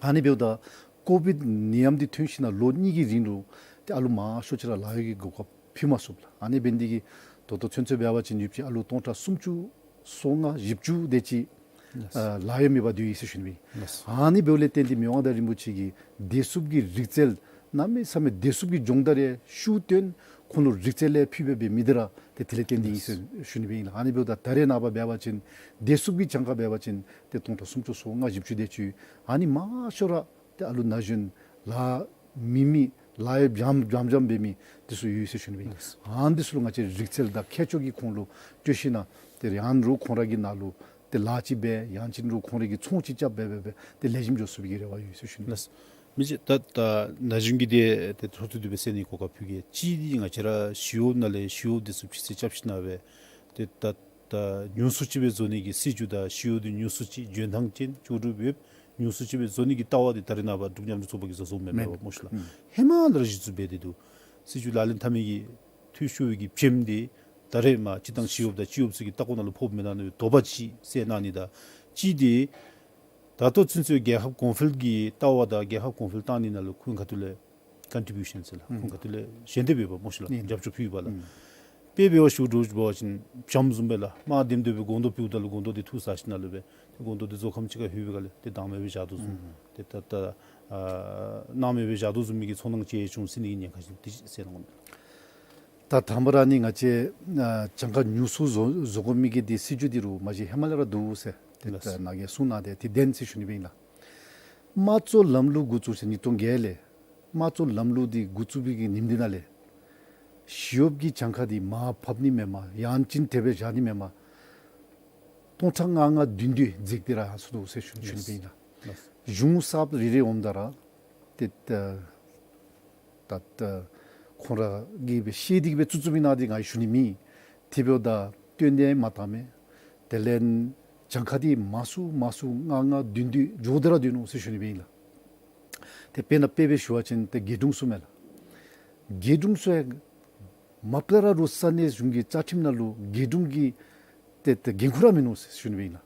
ཨ་ནི་འབདཝ་ད་ཀོ་བིཌ་ནད་ཡམས་འདི་ཐོན་ཞིནམ་ལས་ལོ་གཉིས་ཀྱི་རིང་ལུ་ཏེ་ཨ་ལུ་མང་ཤོས་ཅིག་ར་ལཱ་གཡོག་གི་གོ་སྐབས་ཕུལ་མ་ཚུགས་པས་ལགས། ཨ་ནི་འབད་ནི་འདི་གིས་ད་ལྟོ་ཚུན་ཚོད་འབད་བ་ཅིན་ཡོད་པའི་ཨ་ལུ་སྟོང་ཕྲག་སུམ་ཅུ་སོ་ལྔ་བཞི་བཅུ་དེ་ཅིག་ལགས། ཨ་ལཱ་གཡོག་མེད་པར་སྡོད་ཡི་ཟེར་ཞུ་ནི་སྦེ་ཨིན། ལགས། ཨ་ནི་འབདཝ་ལས་བརྟེན་ཏེ་མི་དབང་མངའ་བདག་རིན་པོ་ཆེ་གིས་བདེ་སྲུངཔ་གི་རིག་རྩལ་གནམ་མེད་ས་མེད་བདེ་སྲུངཔ་གི་སྦྱོང་བརྡར་ཡང་ཤུགས་བཏོན་ཁོང་ལུ་རིག་རྩལ་ཡང་ཕུལ་སྦེ་འབད་མི་འདི་ར་ཏེ་དེ་ལས་བརྟེན་ཏེ་ཨིན་ཟེར་ཞུ་ནི་སྦེ་ཨིན་ལགས། ཨ་ནི་འབདཝ་ད་ད་རེས་ནངས་པ་འབད་བ་ཅིན་བདེ་སྲུངཔ་གི་གྱངས་ཁ་འབད་བ་ཅིན་ཏེ་སྟོང་ཕྲག་སུམ་ཅུ་སོ་ལྔ་བཞི་བཅུ་དེ་ཅིག་ཨ་ནི་མང་ཤོས་ར་ཏེ་ཨ་ལུ་ན་གཞོན་ལཱ་མེད་མི་ལཱ་ཡང་འཇམ་འཇམ་འཇམ་འབད་མི་འདི་ཚུ་ཡོད་ཟེར་ཞུ་ནི་སྦེ་ཨིན། ཨ་ནི་འདི་ཚུ་ལུ་ང་བཅས་རིག་རྩལ་དང་མཁས་མཆོག་གིས་ཁོང་ལུ་སྤྲོད་ཞིནམ་ལས་ཏེ་ཡང་རུང་ཁོང་ར་གི་ནང་ལུ་ཏེ་ལཱ་ཅིག་འབད་ཡང་ཅིན་རུང་ཁོང་ར་གི་ཚོང་ཅིག་རྐྱབ་འབད་འབད་འབད་ཏེ་ལེགས་ཤོམ་འགྱོ་ཚུགས་པའི་གི་རེ་བ་ཡོད་ཟེར་ཞུ་ནི་སྦེ་ཨིན། ལགས། མི་རྗེ་ད་ད་ན་གཞོན་གྱི་དེ་ཏེ་ཐོག་ཏུ་དེ་སྦེ་ཟེར་ནི་གོ་སྐབས་ཕུལ་གེ། གཅིག་འདི་ང་བཅས་ར་ཞི་གཡོགཔ་ནང་ལས་ཞི་གཡོགཔ་འདི་ཚུ་ཕྱི་སེལ་རྐྱབ་ཞིནམ་ལས་སྦེ་ཏེ་ད་ད་ཉུང་སུ་ཅིག་སྦེ་བཟོ་ནི་གི་སྲིད་བྱུས་དང་ཞི་གཡོགཔ་འདི་ཉུང་སུ་ཅིག་འཇོན་ཐངས་ཅན་ལྕོགས་གྲུབ་ཡོདཔ་ཉུང་སུ་ཅིག་སྦེ་བཟོ་ནི་གི་ལྟ་བ་འདི་ད་རེས་ནངས་པ་འབྲུག་མཉམ་འབྲེལ་ཚོགས་པ་གིས་བཟོ་བཟོཝ་མེན་མེན་པ་སྨོ་ཤིག་ལགས། ཨུམ། ཧེ་མ་ལས་ར་གཞི་བཙུགས་འབད་དེ་འདུག། སྲིད་བྱུས་ལག་ལེན་འཐབ་མི་གི་འཐུས་ཤོར་བའི་གི་བྱེམ་འདི་ད་རེས་མ་སྤྱིར་བཏང་ཞི་གཡོགཔ་དང་སྤྱི་གཡོགཔ་ཚུ་གི་ལྟ་སྐོར་ནང་ལུ་ཕོགཔ་མེན་ན་ནི་དོགས་པ་ཅིག་སེལ་གནང་ནི་དང་གཅིག་འདི་ད་ལྟོ་ཚུན་ཚོད་རྒྱལ་ཁབ་གོང་འཕེལ་གྱི་ལྟ་བ་དང་རྒྱལ་ཁབ་གོང་འཕེལ་བཏང་ནི་ནང་ལུ་ཁོང་ཁ་ཐུག་ལས་ཀོན་ཊི་བིའུ་ཤཱན་ཟེར་ལགས། ཨུམ། ཁོང་ཁ་ཐུག་ལས་ཞལ་འདེབས་ཡོདཔ་སྨོ་ཤིག་ལགས། ཨིན། རྒྱབ་སྐྱོར་ཕུལ་ཡོདཔ་ལགས། ཨུམ། དཔེ་འབད་བ་ཅིན་འགྱོ་དོ་བཟུམ་སྦེ་ལགས། མར་འདེམས་ཏེ་སྦེ་སྒོང་རྡོ་ཕུལཝ་ད་ལུ་སྒོང་རྡོ་འདི་འཐུ་ཟ་ཞིནམ་ལས་སྦེ་སྒོང་རྡོ་འདི་བཟོ་ཁམས་ཅིག་ཁར་ལྷོད་པའི་སྒང་ལས་ཏེ་དྭངས་མེད་སྦེ་བཞག་དོ་བཟུམ། ཨུམ། ཏེ་ད་ད་ཨ་སྣང་མེད་སྦེ་བཞག་དོ་བཟུམ་མའི་གི་ཚོར་སྣང་ཅིག་བྱུང་ཟེར་ནི་གི་ཉེན་ཁ་ཅིག་འདི་ཅིག་ཟེར་གནང་དགོ་མས། ད་དང་པ་ར་ནི་ང་བཅས་ཨ་གྱངས་ཁ་ཉུང་སུ་བཟོ་བཟོ་དགོ་མི་གི་འདི་སྲིད་བྱུས་འདི་རུང་མ་གཞི་ཧེ་མ་ལས་ར་འདུག་ཟེར་ཏེ་ལགས། ད་ནཱ་གིས་གསུངས་གནང་སྟེ་དེ་བདེན་ཟེར་ཞུ་ནི་སྦེ་ཨིན་ལགས། དམངས་གཙོའི་ལམ་ལུགས་འགོ་བཙུགས་ཟེར་ཉིས་སྟོང་བརྒྱད་ལས་དམངས་གཙོའི་ལམ་ལུགས་འདི་འགོ་བཙུགས་པའི་གི་ཉིནམ་འདི་ནང་ལས་ཞི་གཡོགཔ་གི་གྱངས་ཁ་འདི་མར་ཕབ་ནི་མེན་པར་ཡང་ཅིན་དེ་སྦེ་བཞག་ནི་མེན་པར་སྟོང་ཕྲག་ལྔ་ལྔ་བདུན་བདུན་འཛེགས་ཏེ་ར་ཡར་སོང་དོ་ཟེར་ཞུ་ཞུ་ནི་སྦེ་ཨིན་ལགས། ལགས། གཞུང་གསརཔ་རེ་རེ་འོངམ་ད་ར་ཏེ་ད་ད་ད་ཁོང་ར་གིས་སྦེ་ཤེས་ཏེ་གིས་སྦེ་བཙུགས་བཙུགསཔ་ཨིན་ན་འདི་ང་ཞུ་ནི་མེད། དེ་འབདཝ་ད་བཏོན་ཏེ་མ་བཏང་མས། དེ་ལས་གྱངས་ཁ་འདི་མང་སུ་མང་སུ་ལྔ་ལྔ་བདུན་བདུན་འགྱོ་སྟེ་ར་སྡོད་ནུག་ཟེར་ཞུ་ནི་སྦེ་ཨིན་ལགས། ཏེ་དཔེར་ན་དཔེ་སྦེ་ཞུ་བ་ཅིན་ཏེ་དགེ་འབྲུག་ཚུ་མས་ལགས། དགེ་འབྲུག་ཚུ་ཡང་མ་པ་ལས་ར་རུང་ས་གནས་གཞུང་གི་བཅའ་ཁྲིམས་ནང་ལུ་དགེ་འབྲུག་གི་ཏེ་ཏེ་འགན་ཁུར་ར་མིན་ནུག་ཟེར་ཞུ་ནི་སྦེ་ཨིན་ལགས།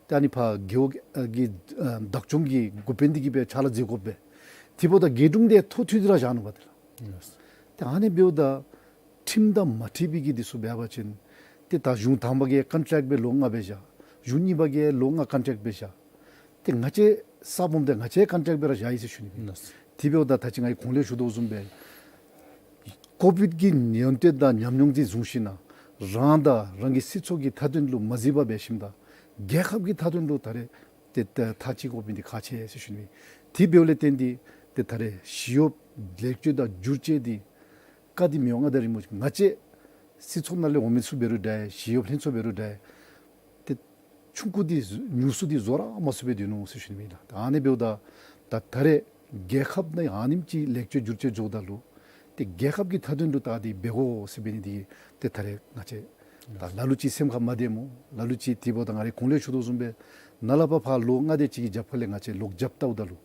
ཏེ་ཨ་ནི་ཕར་རྒེད་འོག་གི་ཨ་བདག་སྐྱོང་གི་འགོ་དཔོན་འདི་གིས་སྦེ་ཕྱག་ལཱ་མཛད་དགོ་པས། དེ་འབདཝ་ད་དགེ་འབྲུག་འདི་ཐོག་ཐུག་སྟེ་ར་བཞག་ནུག་པ་ཏེ་ལགས། ཏེ་ཨ་ནི་འབདཝ་ད་ཁྲིམས་དང་མ་འཁྲིལ་བའི་གི་འདི་ཚུ་འབད་བ་ཅིན་ཏེ་ད་གཞུང་དང་པ་གིས་ཀོན་ཊེཀཊ་སྦེ་ལོ་ལྔ་སྦེ་བཞག། གཞུང་གཉིས་པ་གིས་ལོ་ལྔ་ཀོན་ཊེཀཊ་སྦེ་བཞག། ཏེ་ང་བཅས་གསརཔ་འོངམ་ད་ང་བཅས་ཀོན་ཊེཀཊ་སྦེ་ར་བཞག་ཡི་ཟེར་ཞུ་ནི་སྦེ་ཨིན། ལགས། དེ་འབདཝ་ད་ད་ཅི་ང་གིས་གོང་ལས་ཞུ་དོ་བཟུམ་སྦེ་ཀོ་བིཌ་ཀྱི་ནད་ཡམས་དེ་དང་ཉམས་མྱོང་འདི་བཟུང་ཞིནམ་ལས་རང་དང་རང་གི་སྲིད་ཚོགས་ཀྱི་མཐའ་དོན་ལུ་མ་གཟིགས་པར་འབད་ཞིནམ་ད་རྒྱལ་ཁབ་ཀྱི་མཐའ་དོན་ལུ་ད་རེས་ཏེ་ད་མཐའ་གཅིག་དགོ་པའི་འདི་ཁག་ཆེ་ཟེར་ཞུ་ནི་སྦེ་ཨིན། དེ་འབདཝ་ལས་བརྟེན་ཏེ་ཏེ་ད་རེས་ཞི་གཡོགཔ་ལེགས་བཅོས་དང་བསྒྱུར་བཅོས་འདི་བཀའ་འདི་མི་དབང་མངའ་བདག་རིན་པོ་ཆེ་ང་བཅས་སྲིད་ཚོགས་ནང་ལས་འོང་མི་ཚུ་འབད་རུང་འདྲ་ཞི་གཡོགཔ་ལྷན་ཚོགས་འབད་རུང་འདྲ་ཏེ་ཆུང་ཀུ་འདི་ཉུང་སུ་འདི་བཟོ་ར་མ་ཚུགས་པར་སྡོད་ནུག་ཟེར་ཞུ་ནི་སྦེ་ཨིན་ལགས། ད་ཨ་ནི་འབདཝ་ད་ད་ད་རེས་རྒྱལ་ཁབ་ནང་ཨ་ནེམ་ཅིག་ལེགས་བཅོས་བསྒྱུར་བཅོས་འགྱོཝ་ད་ལུ་ཏེ་རྒྱལ་ཁབ་ཀྱི་མཐའ་དོན་ལུ་ད་འདི་འབད་དགོ་ཟེར་འབད་ནི་འདི་ཏེ་ད་རེས་ང་བཅས་ད་ལ་ལུ་ཅིག་སེམས་ཁར་མ་བདེ་སྨོ། ལ་ལུ་ཅིག་དེ་འབདཝ་ད་ང་རའི་གོང་ལས་ཞུ་དོ་བཟུམ་སྦེ་ནཱ་ལས་ཕར་ཕར་ལོ་ལྔ་དེ་ཅིག་གི་རྒྱབ་ཁ་ལས་ང་བཅས་ལོག་རྒྱབ་བལྟཝ་ད་ལུ་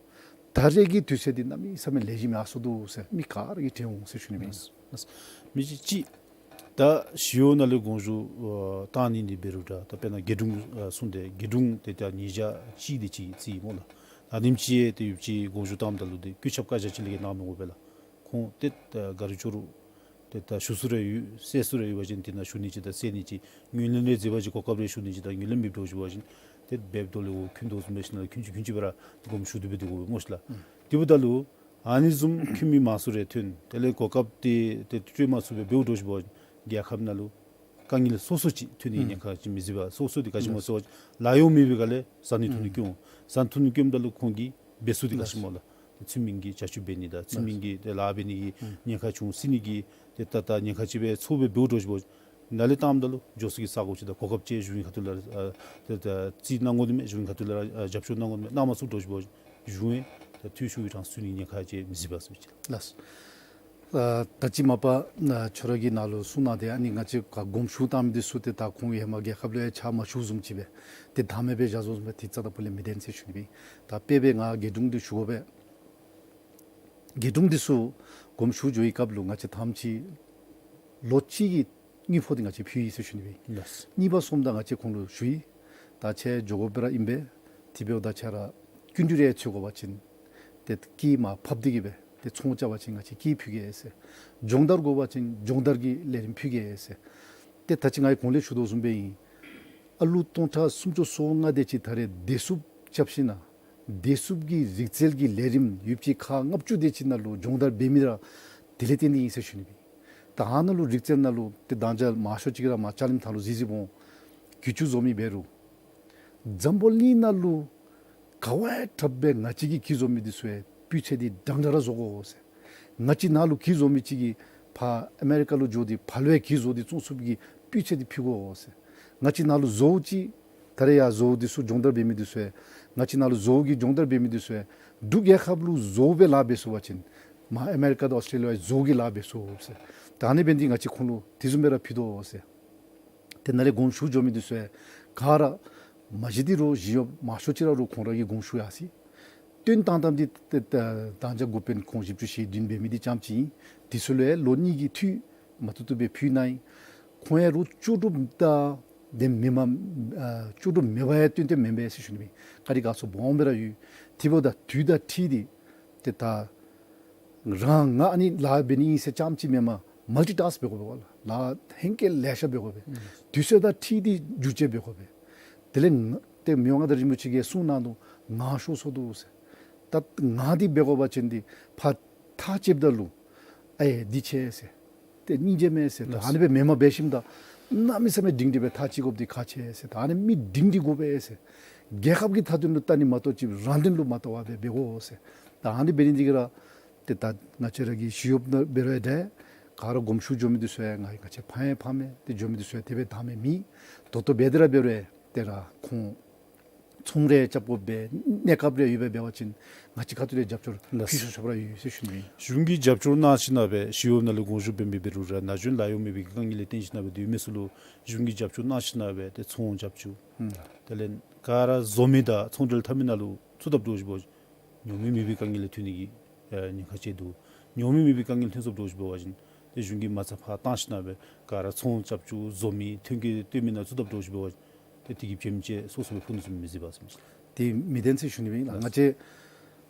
ད་རེས་ཀྱི་དུས་ཚོད་འདི་གནམ་མེད་ས་མེད་ལེགས་ཤོམ་ཡར་སོང་འདུག་ཟེར་མི་ག་ར་གིས་དྲན་འོང་ཟེར་ཞུ་ནི་སྦེ་ཨིན། ལགས། མི་གཅིག་གཅིག་ད་ཞི་གཡོག་ནང་ལས་དགོངས་ཞུ་ཨ་བཏང་ནི་འདི་འབད་རུང་འདྲ་ད་དཔེར་ན་དགེ་འབྲུག་ཨ་གསུངས་ཏེ་དགེ་འབྲུག་ཏེ་ད་ཉིས་བརྒྱ་གཅིག་དེ་ཅིག་རྩིས་སྨོ་ལགས། ད་ཨ་ནེམ་ཅིག་ཏེ་ཡོད་ཅིག་དགོངས་ཞུ་བཏངམ་ད་ལུ་ཏེ་སྐུ་ཚབ་བཀའ་རྒྱ་ཅིག་ལས་བརྒལ་གནང་མི་དགོ་པས་ལགས། ཁོང་ཏེ་ད་ག་ར་ཅོག་ར་ཏེ་ད་ཞུ་ས་རེ་ཡོད་ཟེར་ས་རེ་ཡོད་པ་ཅིན་དེ་ནང་ཞུ་ནི་ཅིག་དང་ཟེར་ནི་ཅིག་ངོས་ལེན་རེ་མཛད་པ་ཅིན་གོ་སྐབས་རེ་ཞུ་ནི་ཅིག་དང་ངོས་ལེན་མེདཔ་འདྲཝ་ཅིག་འབད་བ་ཅིན་ཏེ་འབདཝ་ད་ལུ་འཁོན་དོ་བཟུམ་སྦེ་ཞིནམ་ལས་འཁོན་ཅིག་འཁོན་ཅིག་སྦེ་ར་དགོངསམ་ཞུ་སྟེ་སྦེ་སྡོད་དགོ་པས་སྨོ་ཤིག་ལགས། ཨུམ། དེ་འབདཝ་ད་ལུ་ཨ་ནི་བཟུམ་འཁོན་མི་མང་སུ་རེ་ཐོན། དེ་ལས་གོ་སྐབས་འདི་ཏེ་སྤྲོད་མ་ཚུགས་པར་འབདཝ་འདྲཝ་ཅིག་འབད་བ་ཅིན་རྒྱལ་ཁབ་ནང་ལུ་དཀའ་ངལ་སོ་སོ་ཅིག་ཐོན་ནི་ཨུམ་ཉེན་ཁ་ཅིག་མི་གཟིགས་པར་སོ་སོ་འདི་ག་ཅི་སྨོ་ཟེར་བ་ཅིན་ལཱ་གཡོག་མེད་པའི་སྒང་ལས་བཟའ་ནི་འཐུང་ནི་ཨུམ་སྐྱོན་འོང་། བཟའ་ནི་འཐུང་ནི་སྐྱོནམ་ད་ལུ་ཁོང་གི་འབད་ས་འདི་ག་ཅི་སྨོ་ལགས། ཚུལ་མིན་གྱི་བྱ་སྤྱོད་འབད་ནི་དང་ཚུལ་མིན་གྱི་ཏེ་ལཱ་འབད་ནི་གི་ཨུམ་ཉེན་ཁ་བྱུང་ཟེར་ནི་གི་ཏེ་ད་ད་ཉེན་ཁ་ཅིག་སྦེ་ཚོར་སྦེ་འབདཝ་འདྲཝ་ཅིག་འབད་བ་ཅིན་ནཱ་ལས་བཏངམ་ད་ལུ་འགྱོ་ས་གི་ས་གོ་ཅིག་དང་གོ་སྐབས་ཅིག་གཞུང་གི་ཁ་ཐུག་ལས་ཨ་ཏེ་ད་རྩིས་གནང་དགོ་ནི་མས། གཞུང་གི་ཁ་ཐུག་ལས་ཨ་རྒྱབ་སྐྱོར་གནང་དགོ་ནི་མས། གནང་མ་ཚུགསཔ་འདྲཝ་ཅིག་འབད་བ་ཅིན་གཞུང་ཡང་ད་འཐུས་ཤོར་བའི་གྲངས་སུ་ཚུད་ནི་ཉེན་ཁ་ཅིག་མི་གཟིགས་པས་ཟེར་ཅིག་ལགས། ལགས། ཨ་ད་ཅི་མ་པ་ཨ་ཁྱོད་ར་གིས་ནཱ་ལུ་གསུངས་གནང་སྟེ་ཨ་ནི་ང་བཅས་ག་དགོངས་ཞུ་བཏང་མི་འདི་ཚུ་ཏེ་ད་ཁོང་གིས་ཧེ་མ་རྒྱལ་ཁབ་ལུ་ཡང་ཕྱག་མ་ཞུ་བཟུམ་ཅིག་སྦེ་ཏེ་བདའ་མི་སྦེ་བཞག་བཟོཝ་བཟུམ་སྦེ་དེ་རྩ་དང་པོ་ལས་མི་བདེན་ཟེར་ཞུ་ནི་སྦེ། ད་དཔེ་སྦེ་ང་རྒེད་དྲུང་འདི་ཞུ་དགོ་པས། རྒེད་དྲུང་འདི་ཚུ་དགོངས་ཞུ་འགྱོ་བའི་སྐབས་ལུ་ང་བཅས་དང་པ་ཅིག་ལོ་གཅིག་གི་དངུལ་ཕོགས་འདི་ང་བཅས་ཕུལ་ཡི་ཟེར་ཞུ་ནི་སྦེ། ལགས། གཉིས་པ་སོངམ་ད་ང་བཅས་ཁོང་ལུ་ཞུ་ཡི། ད་ཁྱེད་འགྱོ་དགོཔ་ར་ཨིན་པས། དེ་འབདཝ་ད་ཁྱེད་ར་སྐྱིན་འགྲུལ་རེ་འཚོལ་དགོ་པ་ཅིན་ཏེ་དཀྱིལ་མར་ཕབ་སྟེ་གི་སྦེ་ཏེ་ཚོང་རྐྱབ་པ་ཅིན་ང་བཅས་དཀྱིལ་ཕུལ་གེ་ཟེར། སྦྱོང་བརྡར་དགོ་པ་ཅིན་སྦྱོང་བརྡར་གྱི་ལས་རིམ་ཕུལ་གེ་ཟེར། ཏེ་ད་ཅི་ང་གིས་གོང་ལས་ཞུ་དོ་བཟུམ་སྦེ་ཨིན། ཨ་ལུ་སྟོང་ཕྲག་སུམ་ཅུ་སོ་ལྔ་དེ་ཅིག་ད་རེས་བདེ་སྲུངཔ་རྐྱབ་ཞིན་ན་བདེ་སྲུངཔ་གི་རིག་རྩལ་གྱི་ལས་རིམ་ཡུདཔ་ཅིག་ཁག་ལྔ་བཅུ་དེ་ཅིག་ནང་ལུ་སྦྱོང་བརྡར་འབད་མི་ར་དེ་ལས་བརྟེན་ཏེ་ཨིན་ཟེར་ཞུ་ནི་སྦེ། ད་ཨ་ནཱ་ལུ་རིག་རྩལ་ནང་ལུ་ཏེ་ད་ཅི་མང་ཤོས་ཅིག་ར་མར་ལྕགས་ལམ་ཐང་ལུ་གཟིགས་གཟིགསཔ་འོང་། གྱི་ཅུ་བཟོ་མི་འབད་རུང་འཛམ་བུ་གླིང་ནང་ལུ་ག་བ་ཡང་དྲགཔ་སྦེ་ང་བཅས་ཀྱིས་གྱི་བཟོ་མི་འདི་ཚུ་ཡང་སྤུས་ཚད་འདི་འདྲན་འདྲ་ར་བཟོ་དགོ་ཟེར། ང་བཅས་ནཱ་ལུ་གྱི་བཟོ་མི་ཅིག་གིས་ཕར་ཨ་མེ་རི་ཀ་ལུ་འགྱོ་སྟེ་ཕར་ལུ་ཡང་གྱི་བཟོ་སྟེ་བཙོང་ཚུགསཔ་གི་སྤུས་ཚད་འདི་ཕུལ་དགོ་ཟེར། ང་བཅས་ནཱ་ལུ་བཟོཝ་ཅིག་ད་རེས་ཡར་བཟོཝ་འདི་ཚུ་སྦྱོང་བརྡར་འབད་མི་འདི་ཚུ་ཡང་ང་བཅས་ནཱ་ལུ་བཟོཝ་གི་སྦྱོང་བརྡར་འབད་མི་འདི་ཚུ་ཡང་འབྲུག་རྒྱལ་ཁབ་ལུ་བཟོཝ་སྦེ་ལཱ་འབད་ཚུགས་པ་ཅིན་མར་ཨ་མེ་རི་ཀ་དང་ཨོསི་ཊྲེ་ལི་ཡ་བཟོཝ་གི་ལཱ་འབད་ཚུགས་ཟེར། ད་ཨ་ནི་འབད་ནི་འདི་ང་བཅས་ཁོང་ལུ་དེ་བཟུམ་སྦེ་ར་ཕུལ་དོ་ཟེར། ཏེ་ནཱ་ལས་དགོངས་ཞུ་འགྱོ་མི་འདི་ཚུ་ཡང་ག་ར་མ་གཞི་འདི་རུང་ཞི་གཡོགཔ་མང་ཤོས་ཅིག་ར་རུང་ཁོང་ར་གིས་དགོངས་ཞུ་ཡར་སོ་ཡི། བཏོན་བཏང་བཏངམ་འདི་ཏེ་ད་ད་ཅི་འགོ་དཔོན་ཁོང་བཞི་བཅུ་ཞེ་བདུན་འབད་མི་འདི་རྐྱངམ་ཅིག་ཨིན། དེ་ཚུ་ལུ་ཡང་ལོ་གཉིས་ཀྱི་འཐུས་མ་བཏུབ་བཏུབ་སྦེ་ཕུལ་གནང་ཡི། ཁོང་ཡང་རུང་ལྕོགས་གྲུབ་དང་དེ་མེན་པར་ཨ་ལྕོགས་གྲུབ་མེད་པར་ཡང་བཏོན་བཏོནམ་མེན་པས་ཟེར་ཞུ་ནི་སྦེ། ག་ར་དགའ་ཚོར་སྦོམ་སྦེ་ར་ཡོད། དེ་འབདཝ་ད་དུས་དང་འཁྲིལ་ཏེ་ཏེ་ད་རང་ང་ཨ་ནི་ལཱ་འབད་ནི་ཨིན་ཟེར་རྐྱངམ་ཅིག་མེན་པར་མལ་ཊི་ཊཱསཀ་འབད་དགོ་པས་ལགས། ལཱ་ཧེང་སྐལ་ལེ་ཤ་འབད་དགོ་པས། དུས་ཚོད་དང་འཁྲིལ་ཏེ་བསྒྱུར་བཅོས་འབད་དགོ་པས། དེ་ལས་ང་ཏེ་མི་དབང་མངའ་བདག་རིན་པོ་ཆེ་གིས་གསུངས་གནང་ནུག། ངང་ཤོར་སོ་འདུག་ཟེར། ད་ངང་འདི་འབད་དགོ་པ་ཅིན་འདི་ཕར་ཐག་བཅདཔ་ད་ལུ་ཨེ་འདི་ཆེ་ཟེར། ཏེ་སྙིང་རྗེ་མས་ཟེར། ད་ཨ་ནི་སྦེ་མེནམ་འབད་ཞིནམ་ད་གནམ་མེད་ས་མེད་སྒྲིང་སྒྲི་སྦེ་ཐག་བཅད་དགོཔ་འདི་ཁག་ཆེ་ཟེར། ད་ཨ་ནི་མི་སྒྲིང་སྒྲི་དགོ་པས་ཟེར། རྒྱལ་ཁབ་ཀྱི་མཐའ་དོན་ལུ་བལྟ་ནི་མ་གཏོགས་ཅིག་རང་དོན་ལུ་མ་བལྟ་བར་སྦེ་འབད་དགོ་ཟེར། ད་ཨ་ནི་འབད་ནི་འདི་གིས་ར་ཏེ་ད་ང་བཅས་ར་གི་ཞི་གཡོགཔ་ནང་འབད་རུང་ཡང་འདྲ། ག་ར་དགོངས་ཞུ་འགྱོ་མི་འདི་ཚུ་ཡང་ང་ང་བཅས་ཕངས་ཡང་ཕངས་མས། ཏེ་འགྱོ་མི་འདི་ཚུ་ཡང་དེ་སྦེ་བདའ་མི་མེད། ད་ལྟོ་འབད་དེ་ར་འབད་རུང་ཡང་ཏེ་ར་ཁོང་ཚོང་རེ་རྐྱབ་དགོ་པའི་གནས་སྐབས་རེ་ཡོདཔ་སྦེ་འབད་བ་ཅིན་ང་བཅས་ཁ་ཐུག་ལས་རྒྱབ་སྐྱོར་ལགས། ཕུལ་ཆོག་ཆོགཔ་ར་ཡོད་ཟེར་ཞུ་ནི། གཞུང་གིས་རྒྱབ་སྐྱོར་གནང་ཞིན་ན་སྦེ་ཞི་གཡོགཔ་ནང་ལུ་དགོངས་ཞུ་འབད་མི་འབད་རུང་ར་ན་གཞོན་ལཱ་གཡོག་མེད་པའི་དཀའ་ངལ་ལས་བརྟེན་ཞིན་ན་སྦེ་སྡོད་མི་ཚུ་ལུ་གཞུང་གིས་རྒྱབ་སྐྱོར་གནང་ཞིན་ན་སྦེ་ཏེ་ཚོང་རྐྱབ་བཅུག། ཨུམ། དེ་ལས་ག་ར་བཟོ་མི་དང་ཚོང་འབྲེལ་འཐབ་མི་ནང་ལུ་འཚུབ་ཐབས་འདྲཝ་ཅིག་འབད་བ་ཅིན་ཉོ་མི་མེད་པའི་དཀའ་ངལ་ལས་ཐོན་ནི་གི་ཨེ་ཉེན་ཁ་ཅིག་འདུག། ཉོ་མི་མེད་པའི་དཀའ་ངལ་ཐོན་སོངམ་འདྲཝ་ཅིག་འབད་བ་ཅིན་ཏེ་གཞུང་གིས་མ་རྩ་ཕར་བཏང་ཞིན་ན་སྦེ་ག་ར་ཚོང་རྐྱབ་བཅུག། བཟོ་མི་ཐོན་སྐྱེད་བཏོན་མི་ནང་འཚུབ་ཐབས་འདྲཝ་ཅིག་འབད་བ་ཅིན་ཏེ་དེ་གིས་བྱེམ་ཅིག་སོ་སོ་སྦེ་ཕོག་ནི་ཟེར་མི་མི་བཟོད་པས་ཟེར་མས། དེ་མི་བདེན་ཟེར་ཞུ་ནི་སྦེ་ཨིན་ལགས། ང་བཅས་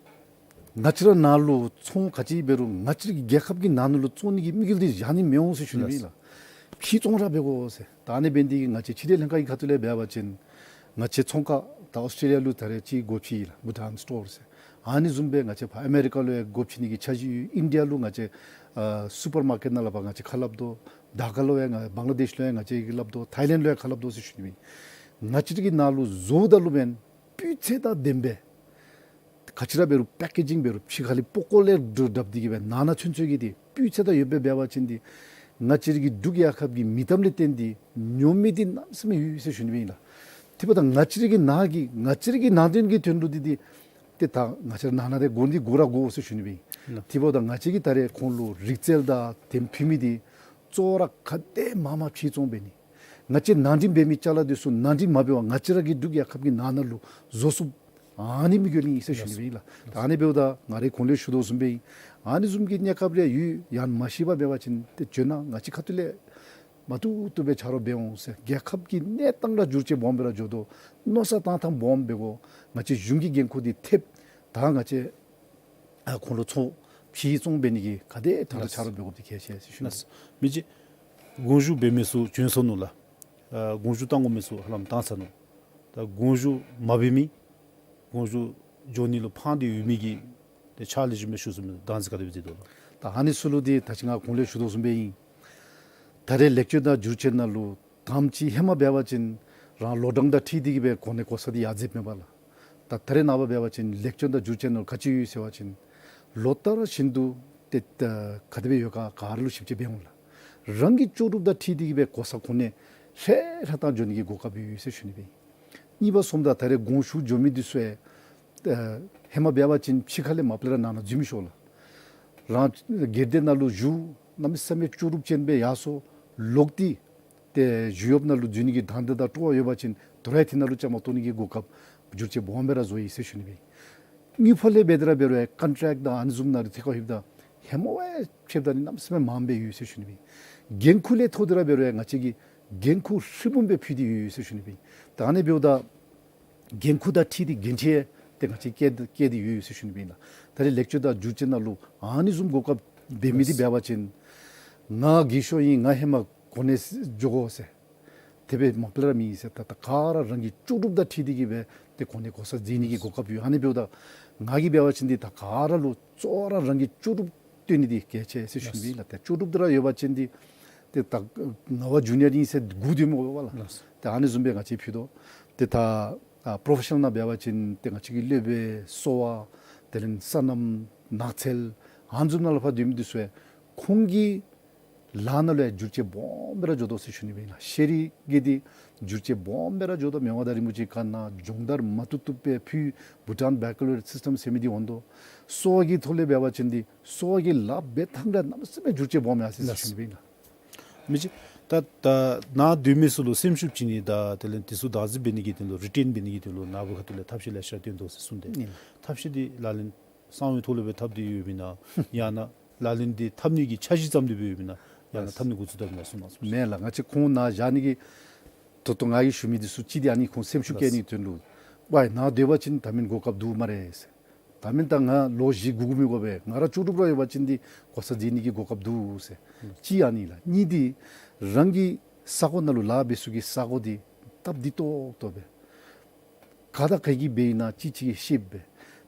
ང་བཅས་ར་ནཱ་ལུ་ཚོང་ག་ཅི་འབད་རུང་ང་བཅས་ར་གི་རྒྱལ་ཁབ་ཀྱི་ནང་ན་ལུ་བཙོང་ནི་གི་དམིགས་ཡུལ་འདི་བཞག་ནི་མི་འོང་ཟེར་ཞུ་ནི་སྦེ་ཨིན་ལགས། ཕྱི་བཙོང་ར་འབད་དགོ་ཟེར། ད་ཨ་ནི་འབད་ནི་འདི་གིས་ང་བཅས་ཕྱི་འབྲེལ་ལྷན་ཁག་གི་ཁ་ཐུག་ལས་འབད་བ་ཅིན་ང་བཅས་ཚོང་ཁང་ད་ཨོསི་ཊྲེ་ལི་ཡ་ལུ་ད་རེས་ཅིག་སྒོ་ཕྱེ་ཡི་ལགས། བྷུ་ཊཱན་སི་ཊོར་ཟེར། ཨ་ནི་བཟུམ་སྦེ་ང་བཅས་ཕར་ཨ་མེ་རི་ཀ་ལུ་ཡང་སྒོ་ཕྱེ་ནི་གི་འཆར་གཞི་ཡོད། ཨིན་ཌི་ཡ་ལུ་ང་བཅས་ཨ་སུ་པར་མར་ཀེཊ་ནང་ལུ་ཕར་ང་བཅས་ཁ་སླབ་དོ། ཌ་ཀ་ལུ་ཡང་ང་བང་ལ་དེཤ་ལུ་ཡང་ང་བཅས་ཀྱིས་སླབ་དོ། ཐའི་ལེནཌ་ལུ་ཡང་ཁ་སླབ་དོ་ཟེར་ཞུ་ནི་སྦེ་ཨིན། ང་བཅས་ར་གི་ནང་ལུ་བཟོཝ་ད་ལུ་མེན་སྤུས་ཚད་དང་ལྡནམ་སྦེ་ག་ཅི་ར་འབད་རུང་པེ་ཀེ་ཇིང་འབད་རུང་ཕྱི་ཁ་ལས་པགས་ཀོ་ལས་བརྡབ་སྟེ་གི་སྦེ་ནང་ན་ཚུན་ཚོད་ཀྱི་འདི་སྤུས་ཚད་དང་ཡོདཔ་སྦེ་འབད་བ་ཅིན་འདི་ང་བཅས་ར་གི་འབྲུག་རྒྱལ་ཁབ་ཀྱི་མིང་གཏམ་ལས་བརྟེན་ཏེ་ཉོ་མི་འདི་གནམ་མེད་ས་མེད་ཡོད་ཟེར་ཞུ་ནི་སྦེ་ཨིན་ལགས། དེ་འབདཝ་ད་ང་བཅས་ར་གི་ནང་གི་ང་བཅས་ར་གི་ནང་དོན་གྱི་དོན་ལུ་འདི་འདི་ཏེ་ད་ང་བཅས་ར་ནང་ན་འདི་དགོ་འདི་དགོ་ར་དགོ་ཟེར་ཞུ་ནི་སྦེ་ཨིན། ལགས། དེ་འབདཝ་ད་ང་བཅས་ཀྱིས་ད་རེས་ཁོང་ལུ་རིག་རྩལ་དང་དེ་ཕུལ་མི་འདི་གཙོ་བོ་ར་ག་དེ་མ་མ་ཕྱི་བཙོང་འབད་ནི། ང་བཅས་ནང་འདྲེན་འབད་མི་ཅ་ལ་འདི་ཚུ་ནང་འདྲེན་མ་འབད་བར་ང་བཅས་ར་གི་འབྲུག་རྒྱལ་ཁབ་ཀྱི་ནང་ན་ལུ་བཟོ་ཚུགསཔ་ཨ་ནི་དམིགས་ཡུལ་ཨིན་ཟེར་ཞུ་ནི་སྦེ་ཨིན་ལགས། ད་ཨ་ནི་འབདཝ་ད་ང་རའི་གོང་ལས་ཞུ་དོ་བཟུམ་སྦེ་ཨིན། ཨ་ནི་བཟུམ་གྱི་གནས་སྐབས་རེ་ཡོད། ཡང་མ་ཤེས་པར་འབད་བ་ཅིན་ཏེ་བྱོན་གནང་། ང་བཅས་ཁ་ཐུག་ལས་མ་བཏུབ་བཏུབ་སྦེ་ཆ་རོགས་འབད་འོང་ཟེར། རྒྱལ་ཁབ་ཀྱི་གནས་སྟངས་ར་བསྒྱུར་བཅོས་སྦོམ་སྦེ་ར་འགྱོ་དོ། མནོ་བསམ་བཏང་ཐངས་སྦོམ་འབད་དགོ། ང་བཅས་གཞུང་གི་འགན་ཁུར་འདི་ཐེབས། ད་ང་བཅས་ཨ་ཁོང་ལུ་ཚོང་ཕྱི་བཙོང་འབད་ནི་གི་ག་དེ་ཐང་ད་ཆ་རོགས་འབད་དགོཔ་འདི་གལ་ཆེ་ཟེར་ཞུ་ནི། ལགས། མི་རྗེ་དགོངས་ཞུ་འབད་མི་ཚུ་བྱོན་སོ་ནུག་ལགས། ཨ་དགོངས་ཞུ་བཏང་དགོ་མི་ཚུ་ཧ་ལམ་བཏང་ཚར་ནུག། ད་དགོངས་ཞུ་མ་འབད་མི་དགོངས་ཞུ་འགྱོ་ནི་ལུ་ཕངས་ཏེ་ཡོད་མི་གི་ཏེ་ཕྱག་ལེགས་ཤོམ་སྦེ་ཞུ་ཚུགས་མི་བདག་འཛིན་ག་དེ་སྦེ་མཛད་དོ་ལགས། ད་ཨ་ནི་ཚུ་ལུ་འདི་ད་ཅི་ང་གོང་ལས་ཞུ་དོ་བཟུམ་སྦེ་ཨིན། ད་རེས་ལེགས་བཅོས་དང་བསྒྱུར་བཅོས་ནང་ལུ་དང་པ་ཅིག་ཧེ་མ་འབད་བ་ཅིན་རང་ལོ་གྲངས་དང་འཁྲིལ་ཏེ་གི་སྦེ་གོ་གནས་གོ་ས་འདི་ཡར་འཛེགཔ་མས་པ་ལགས། ད་ད་རེས་ནངས་པ་འབད་བ་ཅིན་ལེགས་བཅོས་དང་བསྒྱུར་བཅོས་ནང་ལུ་ག་ཅི་ཡོད་ཟེར་བ་ཅིན་ལོ་ལྟར་བཞིན་དུ་ཏེ་ད་ག་དེ་སྦེ་ཡོད་ག་ག་ར་ལུ་ཞིབ་དཔྱད་འབད་འོང་ལགས། རང་གི་ལྕོགས་གྲུབ་དང་འཁྲིལ་ཏེ་གི་སྦེ་གོ་ས་གོ་གནས་ལྷོད་ལྷོད་བཏང་འགྱོ་ནི་གི་གོ་སྐབས་ཡོད་ཟེར་ཞུ་ནི་སྦེ་ཨིན། གཉིས་པ་སོངམ་ད་ད་རེས་དགོངས་ཞུ་འགྱོ་མི་འདི་ཚུ་ཡང་ཨ་ཧེ་མ་འབད་བ་ཅིན་ཕྱི་ཁ་ལས་མ་པ་ལས་ར་ནང་ན་འཛུལ་མི་ཆོག་ལགས། རང་སྒེར་སྡེ་ནང་ལུ་བཞུགས། གནམ་མེད་ས་མེད་ལྕོགས་གྲུབ་ཅན་སྦེ་ཡར་སོང་། ལོག་སྟེ་ཏེ་ཞི་གཡོགཔ་ནང་ལུ་འཛུལ་ནི་གི་དང་འདོད་དང་སྤྲོ་བ་ཡོད་པ་ཅིན་དོ་རུང་ཡང་དེ་ནང་ལུ་བཅའ་མར་གཏོགས་ནི་གི་གོ་སྐབས་བསྒྱུར་བཅོས་སྦོམ་སྦེ་ར་བཟོ་ཡི་ཟེར་ཞུ་ནི་སྦེ། དངུལ་ཕོགས་ལས་འབད་དེ་ར་འབད་རུང་ཡང་ཀོན་ཊེཀཊ་དང་ཨ་ནི་བཟུམ་ནང་ལུ་ཐད་ཀར་ལྷོདཔ་ད་ཧེ་མ་བ་ཕྱདཔ་ད་ནི་གནམ་མེད་ས་མེད་མངམ་སྦེ་ཡོད་ཟེར་ཞུ་ནི་སྦེ། འགན་ཁུར་ལས་མཐོ་སྟེ་ར་འབད་རུང་ཡང་ང་བཅས་ཀྱིས་འགན་ཁུར་ཧྲིལ་བུམ་སྦེ་ཕུལ་ཏེ་ཡོད་ཟེར་ཞུ་ནི་སྦེ། ད་ཨ་ནི་འབདཝ་ད་འགན་ཁུར་དང་འཁྲིལ་ཏེ་འགན་འཁྲི་ཏེ་ང་བཅས་བཀལ་བཀལ་ཏེ་ཡོད་ཟེར་ཞུ་ནི་སྦེ་ཨིན་ལགས། ད་རེས་ལེགས་བཅོས་དང་བསྒྱུར་བཅོས་ནང་ལུ་ཨ་ནི་བཟུམ་གོ་སྐབས་འབད་མི་འདི་འབད་བ་ཅིན་ང་རྒས་ཤོས་ཨིན། ང་ཧེ་མ་གོ་གནས་འགྱོ་དགོ་ཟེར་དེ་སྦེ་མ་པ་ལས་ར་མེད་ཟེར། ད་ད་ག་ར་རང་གི་ལྕོགས་གྲུབ་དང་འཁྲིལ་ཏེ་གིས་སྦེ་ཏེ་གོ་གནས་གོ་ས་འཛིན་ནི་གི་གོ་སྐབས་ཡོད། ཨ་ནི་འབདཝ་ད་ང་གིས་འབད་བ་ཅིན་འདི་ད་ག་ར་ལུ་གཙོ་བོ་ར་རང་གི་ལྕོགས་གྲུབ་སྟོན་ནི་འདི་གལ་ཆེ་ཟེར་ཞུ་ནི་སྦེ་ཨིན་ལགས། ཏེ་ལྕོགས་གྲུབ་འདི་ར་ཡོད་པ་ཅིན་འདི་ཏེ་ད་ང་བ་ཇུ་ནི་ཡར་ཨིན་ཟེར་སྒུག་སྡོད་མི་དགོ་པས་ལགས། ལགས། ཏེ་ཨ་ནི་བཟུམ་སྦེ་ང་བཅས་ཕུལ་དོ། ཏེ་ད་ཨ་པྲོ་ཕེ་ཤ་ནཱལ་ནང་འབད་བ་ཅིན་ཏེ་ང་བཅས་ཀྱི་སློབ་དཔོན་གསོ་བ་དེ་ལས་སོ་ནམ་ནགས་ཚལ་ཨ་ནི་བཟུམ་ནང་ལུ་ཕར་སྡོད་མི་འདི་ཚུ་ཡང་ཁོང་གི་ལཱ་ནང་ལུ་ཡང་བསྒྱུར་བཅོས་སྦོམ་སྦེ་ར་འགྱོ་དོ་ཟེར་ཞུ་ནི་སྦེ་ཨིན་ལགས། ཤེས་རིག་གི་འདི་བསྒྱུར་བཅོས་སྦོམ་སྦེ་ར་འགྱོ་དོ། མི་དབང་མངའ་བདག་རིན་པོ་ཆེ་གི་བཀའ་ནང་སྦྱོང་བརྡར་མ་བཏུབ་བཏུབ་སྦེ་ཕུལ། བྷུ་ཊཱན་བྷེ་ཀ་ལོ་རི་ཡཱལ་སིསི་ཊམ་ཟེར་མི་འདི་འོང་དོ། གསོ་བ་གི་ཐོག་ལས་འབད་བ་ཅིན་འདི་གསོ་བ་གི་ལཱ་འབད་ཐངས་ར་གནམ་མེད་ས་མེད་བསྒྱུར་བཅོས་སྦོམ་ཡར་སོ་ཡི་ཟེར་ཞུ་ནི་སྦེ་ཨིན་ལགས། མི་ཅིག་ད་ད་ནཱ་སྡོད་མི་ཚུ་ལུ་སེམས་ཤུགས་བྱིན་ནི་དང་དེ་ལས་འདི་ཚུ་བདག་འཛིན་འབད་ནི་གི་དོན་ལུ་རི་ཊེན་འབད་ནི་གི་དོན་ལུ་ནཱ་བུ་ཁ་ཐུག་ལས་ཐབས་ཤེས་ལེ་ཤ་སྟོན་དོ་ཟེར་གསུངས་ཏེ། ཨིན། ཐབས་ཤེས་འདི་ལག་ལེན་གསང་བའི་ཐོག་ལས་སྦེ་འཐབ་སྟེ་ཡོདཔ་ཨིན་ན་ཡང་ན་ལག་ལེན་འདི་འཐབ་ནི་གི་འཆར་གཞི་བརྩམས་ཏེ་སྦེ་ཡོདཔ་ཨིན་ན་ཡང་ན་འཐབ་ནི་འགོ་བཙུགས་ད་ཨིན་ན་གསུངས་གནང་ཟེར། མེན་ལགས། ང་བཅས་ཁོང་ནཱ་བཞག་ནི་གི་ད་ལྟོ་ང་གིས་ཞུ་མི་འདི་ཚུ་གཅིག་འདི་ཨ་ནི་ཁོང་སེམས་ཤུགས་བསྐྱེད་ནི་གི་དོན་ལུ་ཝའི་ནཱ་སྡོད་པ་ཅིན་ད་མེན་གོ་སྐབས་འདུག་སྨ་རེ་ཟེར། ད་མེན་ད་ང་ལོ་བཞི་དགུ་སྒུག་མི་དགོ་པས། ང་ར་ལྕོགས་གྲུབ་ར་ཡོད་པ་ཅིན་འདི་གོ་ས་འཛིན་ནི་གི་གོ་སྐབས་འདུག་ཟེར། གཅིག་ཨ་ནི་ལགས། གཉིས་འདི་རང་གི་ས་གོ་ནང་ལུ་ལཱ་འབད་ས་གི་ས་གོ་འདི་སྟབས་བདེ་ཏོག་ཏོ་སྦེ་ག་དང་ག་གིས་འབད་ཨིན་ན་ཅིག་ཅིག་གིས་ཤེསཔ་སྦེ།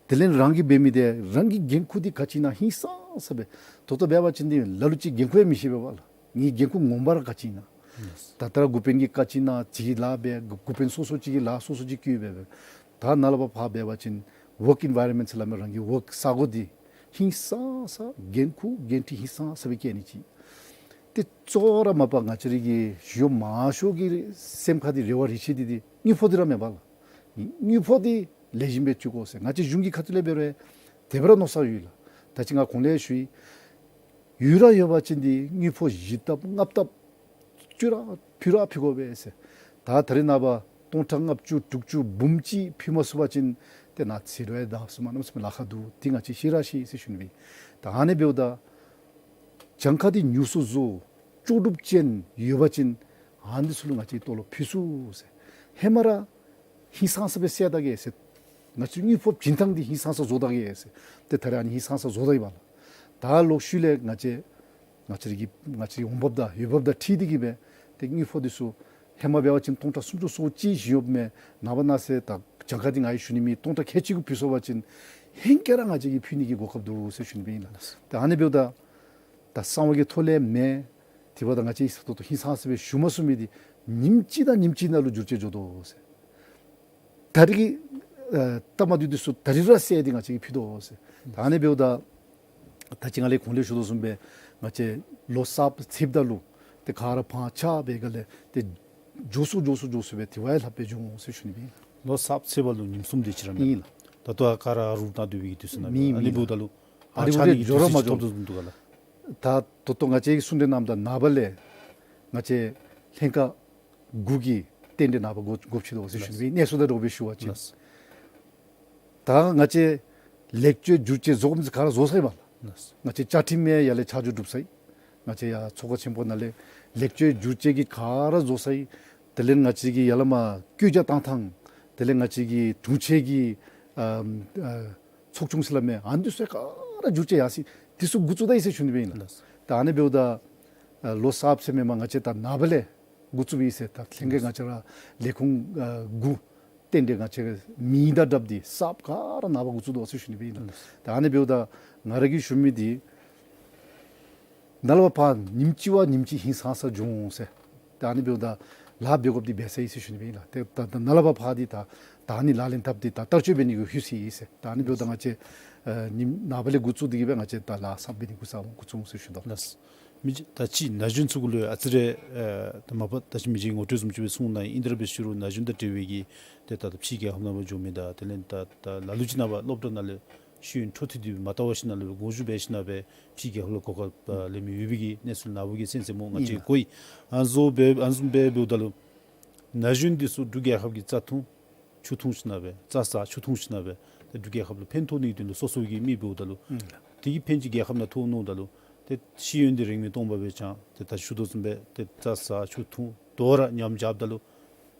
དེ་ལས་རང་གིས་འབད་མི་འདི་རང་གི་འགན་ཁུར་འདི་ག་ཅི་ཨིན་ན་ཧིང་སངས་ས་སྦེ། ད་ལྟོ་འབད་བ་ཅིན་འདི་ལ་ལུ་ཅིག་འགན་ཁུར་ཡང་མི་ཤེས་པས་པ་ལགས། ངེའི་འགན་ཁུར་ངོ་མ་ར་ག་ཅི་ཨིན་ན། ད་ལྟོ་ར་འགོ་དཔོན་གྱིས་ག་ཅི་ཨིན་ན་ཅིག་གི་ལཱ་འབད། འགོ་དཔོན་སོ་སོ་ཅིག་གིས་ལཱ་སོ་སོ་ཅིག་བཀོད་འབད་འབད། ད་ནཱ་ལས་ཕར་འབད་བ་ཅིན་ཝརཀ་ཨིན་ཝའི་རོན་མེནཊ་ཟེར་སླབ་མི་རང་གི་ཝརཀ་ས་གོ་འདི་ཧིང་སངས་ས་འགན་ཁུར་འགན་འཁྲི་ཧིང་སངས་ས་སྦེ་བཀལ་ནི་ཅིག། ཏེ་གཙོ་བོ་ར་མ་པ་ང་བཅས་ར་གི་ཞི་གཡོག་མང་ཤོས་ཀྱི་སེམས་ཁར་འདི་རེ་བ་རེ་ཆེ་འདི་འདི་དངུལ་ཕོགས་འདི་ར་མེན་པ་ལགས། དངུལ་ཕོགས་འདི་ལེགས་ཤོམ་སྦེ་བཙུགས་དགོ་ཟེར། ང་བཅས་གཞུང་གི་ཁ་ཐུག་ལས་འབད་རུང་དེ་སྦེ་ར་མནོ་བསམ་ཡོད་ལགས། ད་ཅི་ང་གོང་ལས་ཞུ་ཡི། ཡོད་ར་ཡོད་པ་ཅིན་འདི་དངུལ་ཕོགས་བཞི་ལྟབ་ལྔ་ལྟབ་ཅིག་ར་ཕུལ་ར་ཕུལ་དགོ་པས་ཟེར། ད་ད་རེས་ནངས་པ་སྟོང་ཕྲག་ལྔ་བཅུ་དྲུག་ཅུ་འབུམ་གཅིག་ཕུལ་མ་ཚུགས་པ་ཅིན་ཏེ་ནཱ་ཚེ་རོགས་ཡང་བདའ་ཚུགས་མ་གནམ་མེད་ས་མེད་ལཱ་ཁག་འདུག། འདི་ང་བཅས་ཤེས་ར་ཤེས་ཟེར་ཞུ་ནི་སྦེ། ད་ཨ་ནི་འབདཝ་ད་གྱངས་ཁ་འདི་ཉུང་སུ་བཟོ། ལྕོགས་གྲུབ་ཅན་ཡོད་པ་ཅིན་ཨ་ནི་ཚུ་ལུ་ང་བཅས་ཀྱིས་ལྟོ་ལོག་ཕུལ་ཚུགས་ཟེར། ཧེ་མ་ར་ཧིང་སངས་ས་སྦེ་བསད་ད་གེ་ཟེར། ང་བཅས་དངུལ་ཕོགས་བྱིན་ཐངས་འདི་ཧིང་སངས་ས་བཟོ་ད་གེ་ཟེར། ཏེ་ད་རེས་ཨ་ནི་ཧིང་སངས་ས་བཟོ་ད་ཡི་པ་ལགས། ད་ལོག་ཤུལ་ལས་ང་བཅས་ང་བཅས་ར་གི་ང་བཅས་རའི་འོང་འབབ་དང་ཡོང་འབབ་དང་འཁྲིལ་ཏེ་གིས་སྦེ་ཏེ་དངུལ་ཕོགས་འདི་ཚུ་ཧེ་མ་འབད་བ་ཅིན་སྟོང་ཕྲག་སུམ་ཅུ་སོ་གཅིག་བཞེས་ཡོདཔ་མས། ནངས་པ་གནངས་ཚེ་ད་གྱངས་ཁ་འདི་ང་གིས་ཞུ་ནི་མེད། སྟོང་ཕྲག་ཁལ་གཅིག་གུ་ཕུལ་སོང་པ་ཅིན་ཧེང་སྐལ་ར་ང་བཅས་ཀྱིས་ཕུལ་ནི་གི་གོ་སྐབས་འདུག་ཟེར་ཞུ་ནི་སྦེ་ཨིན་ལགས། ད་ཨ་ནི་འབདཝ་ད་ད་གསང་བ་གི་ཐོག་ལས་མེན། དེ་འབདཝ་ད་ང་བཅས་ད་ལྟོ་ཧིང་སངས་ས་སྦེ་ཞུ་མ་ཚུགས་མི་འདི་ཉིནམ་གཅིག་དང་ཉིནམ་གཅིག་ནང་ལུ་བསྒྱུར་བཅོས་འགྱོ་དོ་ཟེར། ད་རེས་ཀྱི་ཨ་ལྟ་མ་བདེཝ་འདི་ཚུ་ད་རེས་ར་བསལ་ཏེ་ང་བཅས་ཀྱིས་ཕུལ་དོ་ཟེར། ད་ཨ་ནི་འབདཝ་ད་ད་ཅི་ང་ལས་གོང་ལས་ཞུ་དོ་བཟུམ་སྦེ་ང་བཅས་ལོ་གསརཔ་ཚེསཔ་ད་ལུ་ཏེ་ག་ར་ཕང་ཆགས་པའི་སྒང་ལས་ཏེ་མགྱོགས་སུ་མགྱོགས་སུ་མགྱོགས་སུ་སྦེ་དེ་བ་ཡང་ལྷགཔ་སྦེ་འགྱོ་འོང་ཟེར་ཞུ་ནི་སྦེ་ཨིན། ལོ་གསརཔ་ཚེས་པ་ལུ་ཉིནམ་གསུམ་དེ་ཅིག་ར་མེན་ཨིན་ལགས། ད་ལྟོ་ཡང་ག་ར་རུབ་ནང་སྡོད་པའི་གི་དུས་ཚོད་ནང་མེད་ཨ་ནི་མེད་འབདཝ་ད་ལུ་ཨ་ཨ་ནི་ཆ་འབདཝ་ད་ནི་གི་འགྱོ་ར་དུས་མ་ཚོད་ཅིག་འགྱོ། ཐོབ་ཐོབ་འདུག་ག་ལགས། ད་ད་ལྟོ་ང་བཅས་ཀྱིས་གསུང་གྲོས་གནངམ་ད་ནངས་པ་ལས་ང་བཅས་ལྷན་ཁག་དགུ་གི་རྟེན་འབྲེལ་ནངས་པ་འགོ་འགོ་ཕྱེ་དོ་ཟེར་ཞུ་ནི་སྦེ་ཨིན། གནས་ཚུལ་དང་འདྲཝ་སྦེ་ཞུ་བ་ཅིན། ལགས། ད་ང་བཅས་ལེགས་བཅོས་བསྒྱུར་བཅོས་བཟོ་དགོཔ་འདི་ག་ར་བཟོ་ཚར་ཡི་པ་ལགས། ལགས། ང་བཅས་བཅའ་ཁྲིམས་ཡང་ཡར་ལས་ཆ་འཇོག་གྲུབ་ཚར་ཡི། ང་བཅས་ཡར་ཚོགས་པ་ཆེན་པོ་ནང་ལས་ལེགས་བཅོས་བསྒྱུར་བཅོས་ཀྱི་ག་ར་བཟོ་ཚར་ཡི། དེ་ལས་ང་བཅས་ཀྱི་ཡར་ལས་མར་བཀོད་རྒྱ་བཏང་ཐངས། དེ་ལས་ང་བཅས་ཀྱི་དྲུང་ཆེ་གི་ཨམ་ཨ་ཚོགས་ཆུང་ཟེར་སླབ་མི་ཨ་ནི་ཚུ་ག་ར་བསྒྱུར་བཅོས་ཡར་སོང་ཡི། དེ་ཚུ་འགོ་བཙུགས་ད་ཡི་ཟེར་ཞུ་ནི་སྦེ་ཨིན་ལགས། ལགས། ད་ཨ་ནི་འབདཝ་ད་ཨ་ལོ་གསརཔ་ཚེས་མེན་པར་ང་བཅས་ད་ནངས་པ་ལས་འགོ་བཙུགས་པའི་ཟེར། ད་ལྷན་རྒྱས་ང་བཅས་ར་ལས་ཁུངས་ཨ་དགུ་རྟེན་འབྲེལ་ང་བཅས་མིང་དང་སྦྲགས་ཏེ་གསརཔ་ག་ར་ནངས་པ་འགོ་བཙུགས་དོ་ཟེར་ཞུ་ནི་སྦེ་ཨིན་ལགས། ད་ཨ་ནི་འབདཝ་ད་ང་ར་གིས་ཞུ་མི་འདི་ནཱ་ལས་ཕར་ཉིནམ་གཅིག་བ་ཉིནམ་གཅིག་ཧིང་སངས་ས་འགྱོ་འོང་ཟེར། ད་ཨ་ནི་འབདཝ་ད་ལཱ་འབད་དགོཔ་འདི་འབད་ཚར་ཡི་ཟེར་ཞུ་ནི་སྦེ་ཨིན་ལགས། ཏེ་ད་ད་ནཱ་ལས་ཕར་ཕར་འདི་ད་ད་ཨ་ནི་ལག་ལེན་འཐབ་སྟེ་ད་བསྟར་སྤྱོད་འབད་ནི་གི་ཧུད་སོང་ཡི་ཟེར། ད་ཨ་ནི་འབདཝ་ད་ང་བཅས་ཨ་ཉིནམ་ནངས་པ་ལས་འགོ་བཙུགས་ཏེ་གིས་སྦེ་ང་བཅས་ད་ལཱ་གསརཔ་འབད་ནི་འགོ་བཙུགས་འགོ་བཙུགས་འོང་ཟེར་ཞུ་དོ། ལགས། མི་ཅིག་ད་ཅི་ན་གཞོན་ཚུ་གུ་ལུ་ཨ་ཙི་རེ་ཨེ་ད་མ་པ་ད་ཅི་མི་ཅིག་ངོ་སྤྲོད་བཟུམ་ཅིག་སྦེ་གསུངས་གནང་ཡི། ཨིན་ཏེ་ར་སྦེ་ཞུ་རུང་ན་གཞོན་དང་འབྲེལ་བའི་གི་ཏེ་ད་ཕྱི་རྒྱལ་ཁབ་ནང་ལུ་འགྱོ་མི་དང་དེ་ལས་ད་ད་ལ་ལུ་ཅིག་ནངས་པ་སློབ་གྲྭ་ནང་ལས་ ཤེས་ཡོན་འཕྲོ་མཐུད་དེ་མ་བལྟ་བར་ཞིནམ་ལས་དགོངས་ཞུ་འབད་ཞིནམ་ལས་ཕྱིའི་རྒྱལ་ཁབ་ལུ་གོ་སྐབས་ཨ་ལེན་མི་ཡོད་པའི་གི་གནས་ཚུལ་ནཱ་བུ་གིས་གསན་གསནམ་ང་བཅས་ཨིན་ལགས། གོ་ཡི། ཨ་ནི་བཟུམ་སྦེ་ཨ་ནི་བཟུམ་སྦེ་འབདཝ་ད་ལུ་ན་གཞོན་འདི་ཚུ་འབྲུག་རྒྱལ་ཁབ་ཀྱི་རྩྭ་འཐུང་ཆུ་འཐུང་ཞིནམ་ལས་རྩྭ་ཟ་ཆུ་འཐུང་ཞིནམ་ལས་ཏེ་འབྲུག་རྒྱལ་ཁབ་ལུ་ཕན་ཐོགས་ནིའི་དོན་ལུ་སོ་སོ་གི་མི་འབདཝ་ད་ལུ་ཨིན་ལགས། དེ་གི་ཕན་ཅིག་རྒྱལ་ཁབ་ནང་ཐོགས་ནུག་ད་ལུ་ཏེ་ཤེས་ཡོན་འདི་རིང་མིན་སྟོང་པ་སྦེ་ཚང་ཏེ་ད་ཞུ་དོ་བཟུམ་སྦེ་ཏེ་རྩྭ་ཟ་ཆུ་འཐུང་དོ་རུང་ཉམས་རྐྱབ་ད་ལུ་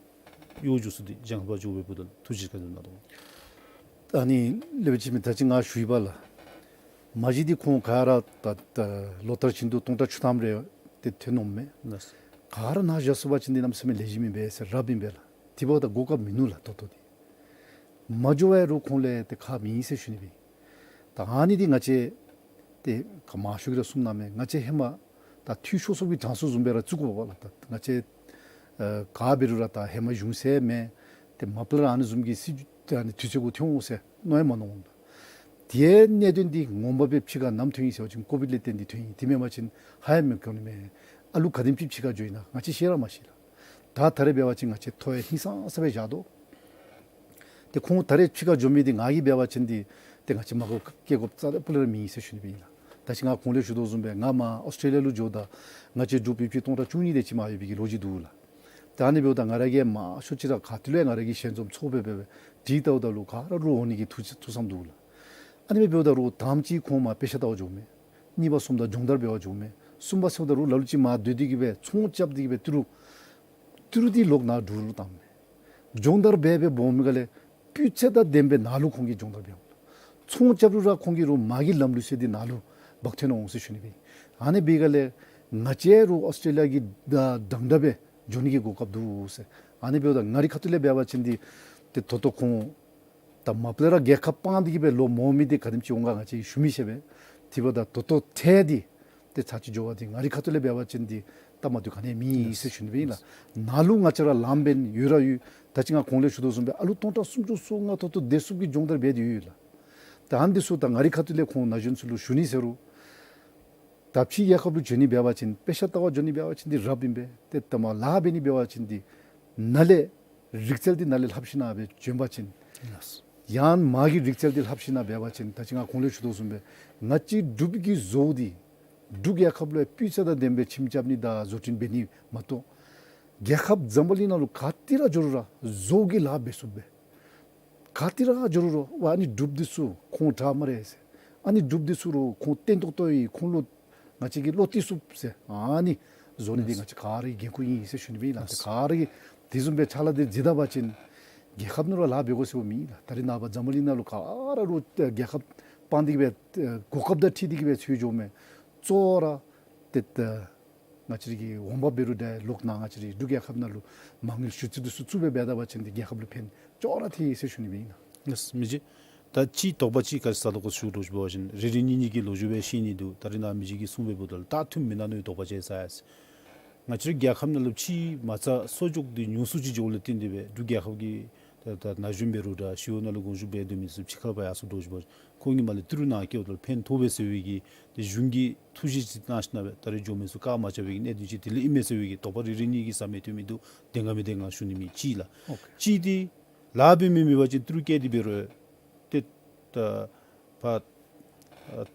གཡོག་འགྱོ་ས་འདི་གཞན་ཁར་འགྱོ་སྦེ་འབདཝ་ད་ལུ་ཐུགས་རྗེ་ཆེ་ག་ནི་ལགས། ཨ་ནི་ལེགས་པའི་ཅིག་མི་ད་ཅི་ང་ཞུ་ཡི་པ་ལགས། མ་གཞི་འདི་ཁོང་ག་ར་ད་ད་ལོ་ལྟར་བཞིན་དུ་སྟོང་ཕྲག་བཅུ་ཐམ་རེ་ཏེ་ཐོན་འོངམ་མས། ལགས། ག་ར་ནཱ་བཞག་ཚུགས་པ་ཅིན་འདི་གནམ་མེད་ས་མེད་ལེགས་ཤོམ་ཨིན་པས་ཟེར་རབ་ཨིན་པས་ལགས། དེ་འབདཝ་ད་གོ་སྐབས་མིན་ནུག་ལགས་ད་ལྟོ་འདི། མ་འགྱོ་བའི་རུང་ཁོང་ལས་ཏེ་ཁག་མེད་ཟེར་ཞུ་ནི་སྦེ། ད་ཨ་ནི་འདི་ང་བཅས་ཏེ་ག་མང་ཤོས་ཀྱིས་ར་གསུངམ་གནངམ་མས། ང་བཅས་ཧེ་མ་ད་འཐུས་ཤོར་སོངམ་གི་གྲངས་སུ་བཟུམ་སྦེ་ར་བརྩི་དགོ་པས་ལགས། ད་ང་བཅས་ཨ་ག་འབད་རུང་ར་ད་ཧེ་མ་གཞུང་ཚད་མེད། ཏེ་མ་པ་ལས་ར་ཨ་ནི་བཟུམ་གྱི་སྲིད་བྱུས་ཨ་ནི་དུས་ཚོད་གུ་ཐོན་འོང་ཟེར་མནོ་ཡང་མ་མནོ་འོང་། དེའི་གནད་དོན་འདི་ངོ་མ་སྦེ་ཕྱི་ཁར་ནམ་ཐོན་ཡི་ཟེར་བ་ཅིན་ཀོ་བིཌ་ལས་བརྟེན་ཏེ་ཐོན་ཡི། དེ་མེན་པ་ཅིན་ཧ་ཡང་མི་གོ་ནི་མས། ཨ་ལུ་ག་དེམ་ཅིག་ཕྱི་ཁར་འགྱོ་ཡི་ན་ང་བཅས་ཤེས་ར་མ་ཤེས་ལགས། ད་ད་རེས་འབད་བ་ཅིན་ང་བཅས་ཐོ་ཡང་ཧིང་སངས་ས་སྦེ་བཞག་དོ། ཏེ་ཁོང་ད་རེས་ཕྱི་ཁར་འགྱོ་མི་འདི་ང་གིས་འབད་བ་ཅིན་འདི་ཏེ་ང་བཅས་མ་གོ་སྐྱེ་དགོཔ་རྩ་དང་སྤུ་ལས་ར་མེད་ཟེར་ཞུ་ནི་སྦེ་ཨིན་ལགས། ད་ཅི་ང་གོང་ལས་ཞུ་དོ་བཟུམ་སྦེ་ང་མར་ཨོསི་ཊེ་ལི་ཡ་ལུ་འགྱོཝ་ད་ང་བཅས་འབྲུག་པའི་ཕྱི་སྟོང་ཕྲག་བཅུ་གཉིས་དེ་ཅིག་མ་ཡོད་པའི་གི་ལོ་རྒྱུས་འདུག་ལགས། ད་ཨ་ནི་འབདཝ་ད་ང་ར་གིས་མང་ཤོས་ཅིག་ར་ག་ཏེ་ལུ་ཡང་ང་ར་གི་ཞལ་འཛོམས་ཚོགས་སྦེ་སྦེ་སྦེ་དྲིས་བལྟཝ་ད་ལུ་ག་ར་རོགས་འོང་ནི་གི་ཐུགས་ཐུགས་བསམ་འདུག་ལགས། ཨ་ནི་སྦེ་འབདཝ་ད་རོགས་དང་པ་ཅིག་ཁོང་མར་དཔེ་ཆ་ལྟ་བར་འགྱོཝ་མས། གཉིས་པ་སོངམ་ད་སྦྱོང་བརྡར་འབད་བར་འགྱོཝ་མས། གསུམ་པ་སོངམ་ད་རོགས་ལ་ལུ་ཅིག་མར་སྡོད་དེ་གི་སྦེ་ཚོང་རྐྱབ་སྟེ་གི་སྦེ་ཏི་རུ་ཏི་རུ་འདི་ལོག་ནཱ་འབྲུག་ལུ་བཏངམ་མས། སྦྱོང་བརྡར་འབད་སྦེ་འབོ་མི་ག་ལས་སྤུས་ཚད་དང་ལྡནམ་སྦེ་ནཱ་ལུ་ཁོང་གིས་སྦྱོང་བརྡར་འབད་འོང་། ཚོང་རྐྱབ་རུང་ར་ཁོང་གིས་རོགས་མ་གི་ལམ་ལུགས་ཟེར་འདི་ནཱ་ལུ་འབག་འཐོན་འོང་ཟེར་ཞུ་ནི་སྦེ། ཨ་ནི་འབད་ག་ལས་ང་བཅས་རོགས་ཨོསི་ཊེ་ལི་ཡ་གི་ད་འདྲན་འདྲ་སྦེ་འགྱོ་ནི་གི་གོ་སྐབས་འདུག་ཟེར། ཨ་ནི་འབདཝ་ད་ང་རའི་ཁ་ཐུག་ལས་འབད་བ་ཅིན་འདི་ཏེ་ད་ལྟོ་ཁོང་ད་མ་པ་ལས་ར་རྒྱལ་ཁབ་སྤང་སྟེ་གི་སྦེ་ལོག་འོང་མི་འདི་ག་དེམ་ཅིག་འོང་ག་ང་བཅས་ཀྱིས་ཞུ་མི་ཤེས་པས། དེ་འབདཝ་ད་ད་ལྟོ་ཐད་འདི་ཏེ་ཚར་གཅིག་འགྱོ་བ་འདི་ང་རའི་ཁ་ཐུག་ལས་འབད་བ་ཅིན་འདི་སྟབས་མ་བདེཝ་ག་ནི་ཡང་མེད་ཟེར་ཞུ་ནི་སྦེ་ཨིན་ལགས། ནཱ་ལུ་ང་བཅས་ར་ལངམ་འབད་ནི་ཡོད་ར་ཡོད། ད་ཅི་ང་གོང་ལས་ཞུ་དོ་བཟུམ་སྦེ་ཨ་ལུ་སྟོང་ཕྲག་སུམ་ཅུ་སོ་ལྔ་ཐོབ་ཐོབ་སྡོད་ཚུགསཔ་གི་སྦྱོང་བརྡར་འབད་དེ་ཡོད་ལགས། ད་ཨ་ནི་འདི་ཚུ་ད་ང་རའི་ཁ་ཐུག་ལས་ཁོང་ན་གཞོན་ཚུ་ལུ་ཞུ་ནི་ཟེར་རུང་ད་ཕྱི་རྒྱལ་ཁབ་ལུ་འགྱོ་ནི་འབད་བ་ཅིན་དཔེ་ཆ་ལྟ་བར་འགྱོ་ནི་འབད་བ་ཅིན་འདི་རབ་ཨིན་པས། ཏེ་ད་མར་ལཱ་འབད་ནི་འབད་བ་ཅིན་འདི་ནཱ་ལས་རིག་རྩལ་འདི་ནཱ་ལས་ལྷབ་ཞིན་ན་སྦེ་འབྱོན་པ་ཅིན་ཡང་མ་གི་རིག་རྩལ་འདི་ལྷབ་ཞིན་ན་འབད་བ་ཅིན་ད་ཅི་ང་གོང་ལས་ཞུ་དོ་བཟུམ་སྦེ་ང་བཅས་འབྲུག་པའི་གི་བཟོ་བོ་འདི་འབྲུག་རྒྱལ་ཁབ་ལུ་སྤུས་ཚད་དང་ལྡནམ་སྦེ་ཁྱིམ་རྐྱབ་ནི་དང་བཟོ་སྐྲུན་འབད་ནི་མ་གཏོགས་རྒྱལ་ཁབ་འཛམ་བུ་གླིང་ནང་ལུ་ག་ཏེ་ར་འགྱོ་རུང་ར་བཟོ་བོ་གི་ལཱ་འབད་ཚུགསཔ་སྦེ། ག་ཏེ་ར་འགྱོ་རུང་རོགས་ཨ་ནི་འབྲུགཔ་འདི་ཚུ་ཁོང་དྲག་སྨ་རེ་ཟེར། ཨ་ནི་འབྲུགཔ་འདི་ཚུ་རོགས་ཁོང་བརྟན་ཏོག་ཏོ་ཨིན། ཁོང་ལུ་ང་བཅས་ཀྱིས་བློ་གཏད་ཚུགས་ཟེར་ཨ་ནི་བཟོ་ནི་འདི་ང་བཅས་ག་ར་གི་འགན་ཁུར་ཨིན་ཟེར་ཞུ་ནི་སྦེ་ཨིན་ལགས། ཏེ་ག་ར་གིས་དེ་བཟུམ་སྦེ་ཕྱག་ལཱ་འདི་མཛད་ད་པ་ཅིན་རྒྱལ་ཁབ་ནང་ར་ལཱ་འབད་དགོ་ཟེར་བ་མེད་ལགས། ད་རེས་ནངས་པ་འཛམ་བུ་གླིང་ནང་ལུ་ག་ར་རོགས་རྒྱལ་ཁབ་སྤང་སྟེ་གི་སྦེ་གོ་སྐབས་དང་འཁྲིལ་ཏེ་གི་སྦེ་འཚོལ་འགྱོཝ་མས། གཙོ་བོ་ར་ཏེ་ད་ང་བཅས་ར་གི་འོང་འབབ་འབད་རུང་འདྲ་ལོག་ནཱ་ང་བཅས་ར་འབྲུག་རྒྱལ་ཁབ་ནང་ལུ་མ་དངུལ་ཞུ་རྩིས་འདི་ཚུ་བཙུགས་སྦེ་འབད་ད་པ་ཅིན་འདི་རྒྱལ་ཁབ་ལུ་ཕན་ཅོག་ར་ཐལ་ཟེར་ཞུ་ནི་སྦེ་ཨིན་ལགས། ལགས་མི་རྗེ། ད་ཅིག་དོགས་པ་ཅིག་ག་ཅི་ས་ལུ་གོ་ཞུ་དོ་ཞུ་བ་ཅིན་རེ་རེ་གཉིས་གཉིས་ཀྱིས་ལོ་རྒྱུས་སྦེ་ཤེས་ནི་འདུག། ད་རེས་ནཱ་མི་རྗེ་གིས་གསུངས་པའི་འབདཝ་ད་ལུ་ད་ཐུན་མིན་ན་ནི་དོགས་པ་ཅིག་ཟ་ཡ་ཟེར། ང་བཅས་ར་རྒྱལ་ཁབ་ནང་ལུ་ཕྱིའི་མ་རྩ་གསོག་འཇོག་འདི་ཉུང་སུ་ཅིག་འགྱོཝ་ལས་བརྟེན་ཏེ་སྦེ་འབྲུག་རྒྱལ་ཁབ་ཀྱི་ད་ད་ན་གཞོན་འབད་རུང་འདྲ་ཤེས་ཡོན་ནང་ལུ་དགོངས་ཞུ་འབད་སྡོད་མི་ཚུ་ཕྱི་ཁར་ཕར་ཡར་སོང་དོ་ཞུ་བ་ཅིན་ཁོང་གིས་མར་ལས་ཏི་རུ་ནཱ་སྐྱེལཝ་ད་ལུ་ཕན་ཐོགས་པས་ཟེར་བའི་གི་ཏེ་གཞུང་གིས་ཐུགས་བཞེད་ཅིག་གནང་ཞིན་ན་སྦེ་ད་རེས་འགྱོ་མི་ཚུ་བཀག་མ་རྐྱབ་པའི་གི་གནད་དོན་ཅིག་དེ་ལས་ཨིན་མས་ཟེར་བའི་གི་དོགས་པ་རེ་རེ་གཉིས་ཀྱིས་ཟ་མི་ཐོན་མི་འདུག། བདེན་ག་མི་བདེན་ག་ཞུ་ནི་མས། གཅིག་ལགས། ཨོ་ཁེ། གཅིག་འདི་ལཱ་འབད་མི་མེད་པ་ཅིན་ཏི་རུ་བསྐྱལ་ཏེ་འབད་རུང་ཏེ་ད་ཕར་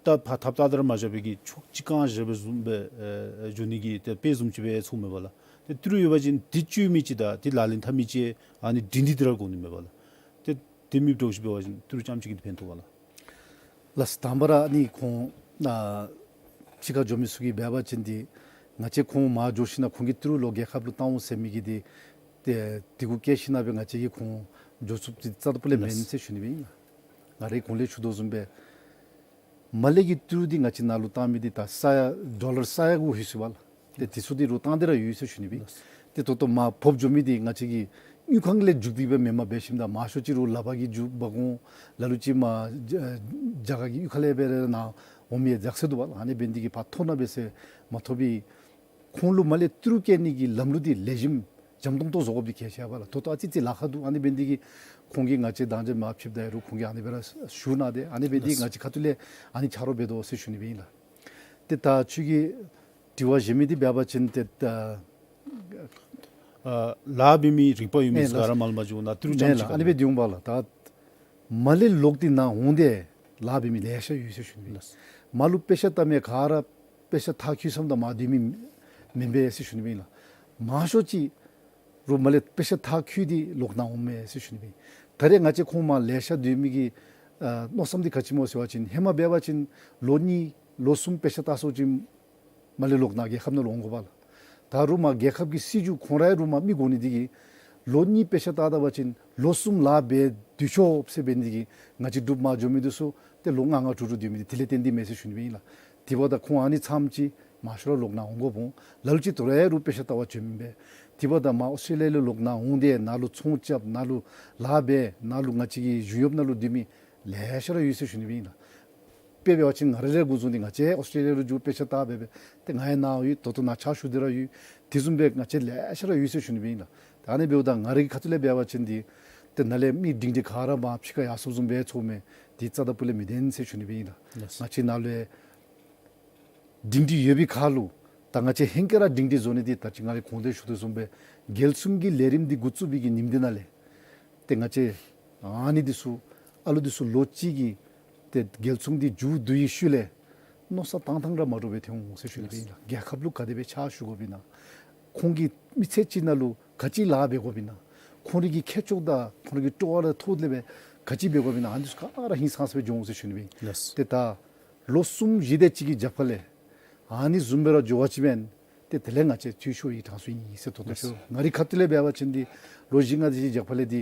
ད་ཕར་ཐབས་ད་ལྟར་མ་བཞག་པའི་གི་ཕྱོགས་གཅིག་རྐྱངམ་བཞག་པའི་བཟུམ་སྦེ་ཨེ་འགྱོ་ནི་གི་ཏེ་དཔེ་བཟུམ་ཅིག་སྦེ་ཚོརཝ་མས་པ་ལགས། ཏེ་ཏི་རུ་ཡོད་པ་ཅིན་འདི་སྤྱོད་མི་ཅིག་དང་འདི་ལག་ལེན་འཐབ་མི་ཅིག་ཨ་ནི་སྒྲིང་སྒྲི་འདི་ར་དགོ་ནི་མས་པ་ལགས། ཏེ་དེ་མེདཔ་འདྲཝ་ཅིག་འབད་བ་ཅིན་ཏི་རུ་རྐྱངམ་ཅིག་གིས་འདི་ཕན་ཐོགས་ག་ལགས། ལགས་དང་པ་ར་ཨ་ནི་ཁོང་ཨ་ཕྱི་ཁར་འགྱོ་མི་ཚུ་གིས་འབད་བ་ཅིན་འདི་ང་བཅས་ཁོང་མར་འགྱོ་ཞིན་ན་ཁོང་གིས་ཏི་རུ་ལོག་རྒྱལ་ཁབ་ལུ་བཏང་འོང་ཟེར་མི་གི་འདི་ཏེ་དེ་གུ་བཀལ་ཞིན་ན་སྦེ་ང་བཅས་ཀྱིས་ཁོང་འགྱོ་ཚུགསཔ་འདི་རྩ་དང་སྤུ་ལས་མེན་ཟེར་ཞུ་ནི་སྦེ་ཨིན་ལགས། ང་རའི་གོང་ལས་ཞུ་དོ་བཟུམ་སྦེ་མར་ལས་ཀྱི་ཏི་རུ་འདི་ང་བཅས་ནཱ་ལུ་བཏང་མི་འདི་ད་ས་ཡ་ཌོ་ལར་ས་ཡ་གུ་ལྷོད་སོ་པས་ལགས། ཏེ་དེ་ཚུ་འདི་རོགས་བཏང་སྟེ་ར་ཡོད་ཟེར་ཞུ་ནི་སྦེ། ཏེ་ད་ལྟོ་མར་འབོ་འགྱོ་མི་འདི་ང་བཅས་ཀྱི་དངུལ་ཁང་ལས་རྒྱུག་སྟེ་སྦེ་མེནམ་འབད་ཞིནམ་ད་མང་ཤོས་ཅིག་རོགས་ལག་པར་གྱི་རྒྱུ་འབག་འོང་། ལ་ལུ་ཅིག་མར་རྒྱ་གར་གྱི་གཡུས་ཁ་ལས་སྦེ་ར་ནཱ་འོང་མི་ཡང་ཛ་སེ་འདུག་པ་ལགས། ཨ་ནི་འབད་ནི་འདི་གིས་ཕར་ཐོ་ནང་འབད་ས་མ་ཐོབ་པས། ཁོང་ལུ་མར་ལས་ཏི་རུ་བསྐྱལ་ནི་གི་ལམ་ལུགས་འདི་ལེགས་ཤོམ་འཇམ་ཏོང་ཏོ་བཟོ་དགོཔ་འདི་གལ་ཆེ་བས་ལགས། ད་ལྟོ་ཨ་ཙི་ཙི་ལཱ་ཁག་འདུག། ཨ་ནི་འབད་ནི་འདི་གིས་ཁོང་གིས་ང་བཅས་དང་ཅིག་མར་ཕྱདཔ་ད་ཡང་རོགས་ཁོང་གིས་ཨ་ནི་སྦེ་ར་ཞུ་གནང་སྟེ་ཨ་ནི་འབད་ནི་འདི་ང་བཅས་ཁ་ཐུག་ལས་ཨ་ནི་ཆ་རོགས་འབད་དོ་ཟེར་ཞུ་ནི་སྦེ་ཨིན་ལགས། ཏེ་ད་ཁྱོད་ཀྱིས་དྲི་བ་གཞན་མི་འདི་འབད་བ་ཅིན་ཏེ་ད་ཨ་ལཱ་འབད་མི་རིག་པ་ཡོད་མི་ཨེ་ཚུ་ག་ར་མར་མར་འགྱོ་ནཱ་ཏི་རུ་རྐྱངམ་ཅིག་ཨ་ནི་སྦེ་འདི་འོང་པ་ལགས། ད་མར་ལས་ལོག་སྟེ་ནཱ་འོང་སྟེ་ ལཱ་འབད་མི་ལེ་ཤ་ཡོད་ཟེར་ཞུ་ནི་ཨིན། ལགས། མར་ལུ་དཔེ་ཆ་ལྟ་མི་ག་ར་དཔེ་ཆ་མཐར་འཁྱོལ་ཙམ་དང་མར་སྡོད་མི་མེན་པས་ཟེར་ཞུ་ནི་ཨིན་ལགས། མང་ཤོས་ཅིག་རུང་མར་ལས་དཔེ་ཆ་མཐར་འཁྱོལ་ཏེ་ལོག་ནཱ་འོང་མས་ཟེར་ཞུ་ནི་ཨིན། ད་རེས་ང་བཅས་ཁོང་མར་ལེ་ཤ་སྡོད་མི་གི་ཨ་མནོ་བསམ་འདི་ག་ཅི་སྨོ་ཟེར་བ་ཅིན་ཧེ་མ་འབད་བ་ཅིན་ལོ་གཉིས་ལོ་གསུམ་དཔེ་ཆ་ལྟ་སོང་ཅིག་མར་ལས་ལོག་ནཱ་རྒྱལ་ཁབ་ནང་ལུ་འོང་དགོ་པས་ལགས། ད་རུང་མར་རྒྱལ་ཁབ་ཀྱི་སྲིད་བྱུས་ཁོང་ར་ཡང་རུང་མར་མི་དགོ་ནི་འདི་གིས་ལོ་གཉིས་དཔེ་ཆ་ལྟ་ད་པ་ཅིན་ལོ་གསུམ་ལཱ་འབད་སྡོད་ཆོག་ཟེར་འབད་ནི་འདི་གིས་ང་བཅས་འབྲུག་མར་འགྱོ་མི་འདི་ཚུ་ཏེ་ལོ་ལྔ་ལྔ་དྲུག་དྲུག་སྡོད་མི་འདི་དེ་ལས་བརྟེན་ཏེ་མས་ཟེར་ཞུ་ནི་ཨིན་ལགས། དེ་འབདཝ་ད་ཁོང་ཨ་ནི་ཚངམ་ཅིག་མང་ཤོས་ར་ལོག་ནཱ་འོང་དགོཔ་འོང་། ལ་ལུ་ཅིག་དོ་རུང་ལོག་ནཱ་འོང་སྟེ་ནཱ་ལུ་ཚོང་རྐྱབ་ནཱ་ལུ་ལཱ་འབད་ནཱ་ལུ་ང་བཅས་ཀྱི་གཞུང་གཡོགཔ་ནང་ལུ་སྡོད་མི་ལེ་ཤ་ར་ཡོད་ཟེར་ཞུ་ནི་ཨིན་ལགས། དཔེ་འབད་བ་ཅིན་ང་ར་ལས་འགོ་བཟུང་སྟེ་ང་བཅས་ཨོསི་ཊེ་ལི་ཡ་ལུ་འགྱོ་དཔེ་ཆ་ལྟ་འབད་འབད་ཏེ་ང་ཡང་ནཱ་ཡོད། ད་ལྟོ་ནཱ་ཕྱག་ཞུ་སྟེ་ར་ཡོད། དེ་བཟུམ་སྦེ་ང་བཅས་ལེ་ཤ་ར་ཡོད་ཟེར་ཞུ་ནི་ཨིན་ལགས། ད་ཨ་ནི་འབདཝ་ད་ང་རའི་ཁ་ཐུག་ལས་འབད་བ་ཅིན་འདི་ཏེ་ནཱ་ལས་མི་སྒྲིང་སྒྲི་ག་ར་མར་ཕྱི་ཁར་ཡར་སོངམ་བཟུམ་སྦེ་ཚོརཝ་མས། དེ་རྩ་དང་སྤུ་ལས་མི་བདེན་ཟེར་ཞུ་ནི་ཨིན་ལགས། ལགས། ང་བཅས་ནཱ་ལུ་སྒྲིང་སྒྲི་ཡོད་པའི་ཁར་ལུ་ད་ང་བཅས་ཧེང་སྐལ་ར་སྒྲིང་སྒྲི་བཟོ་ནི་འདི་ད་ཅི་ང་རའི་གོང་དུ་ཞུ་དོ་བཟུམ་སྦེ་རྒྱལ་སྲུང་གི་ལས་རིམ་འདི་འགོ་བཙུགས་པའི་གི་ཉིནམ་འདི་ནང་ལས་ཏེ་ང་བཅས་ཨ་ནི་འདི་ཚུ་ཨ་ལུ་འདི་ཚུ་ལོ་གཅིག་གི་ཏེ་རྒྱལ་སྲུང་འདི་མཇུག་བསྡུ་བའི་ཤུལ་ལས་མནོ་བསམ་བཏང་ཐངས་ར་མ་འདྲཝ་སྦེ་ཐོན་འོང་ཟེར་ཞུ་ནི་ཨིན་ལགས། རྒྱལ་ཁབ་ལུ་ག་དེ་སྦེ་ཕྱག་ཞུ་དགོཔ་ཨིན་ན། ཁོང་གི་མི་ཚེ་གཅིག་ནང་ལུ་ག་ཅི་ལཱ་འབད་དགོཔ་ཨིན་ན། ཁོང་རའི་གི་ཁྱད་ཆོས་དང་ཁོང་རའི་གི་སྤྲོ་བ་ར་ཐོག་ལས་སྦེ་ག་ཅི་འབད་དགོཔ་ཨིན་ན། ཨ་ནི་ཚུ་ག་ར་ཧིང་སངས་ས་སྦེ་འགྱོ་འོང་ཟེར་ཞུ་ནི་ཨིན། ལགས། ཏེ་ད་ལོ་གསུམ་བཞི་དེ་ཅིག་གི་རྒྱབ་ཁ་ལས་ཨ་ནི་བཟུམ་སྦེ་ར་འགྱོ་བ་ཅིན་ཏེ་དེ་ལས་ང་བཅས་འཐུས་ཤོར་བའི་གྲངས་སུ་ཨིན་ཟེར་ད་ལྟོ་ལགས། ང་རའི་ཁ་ཐུག་ལས་འབད་བ་ཅིན་འདི་ལོ་བཞི་ལྔ་དེ་ཅིག་རྒྱབ་ཁ་ལས་འདི་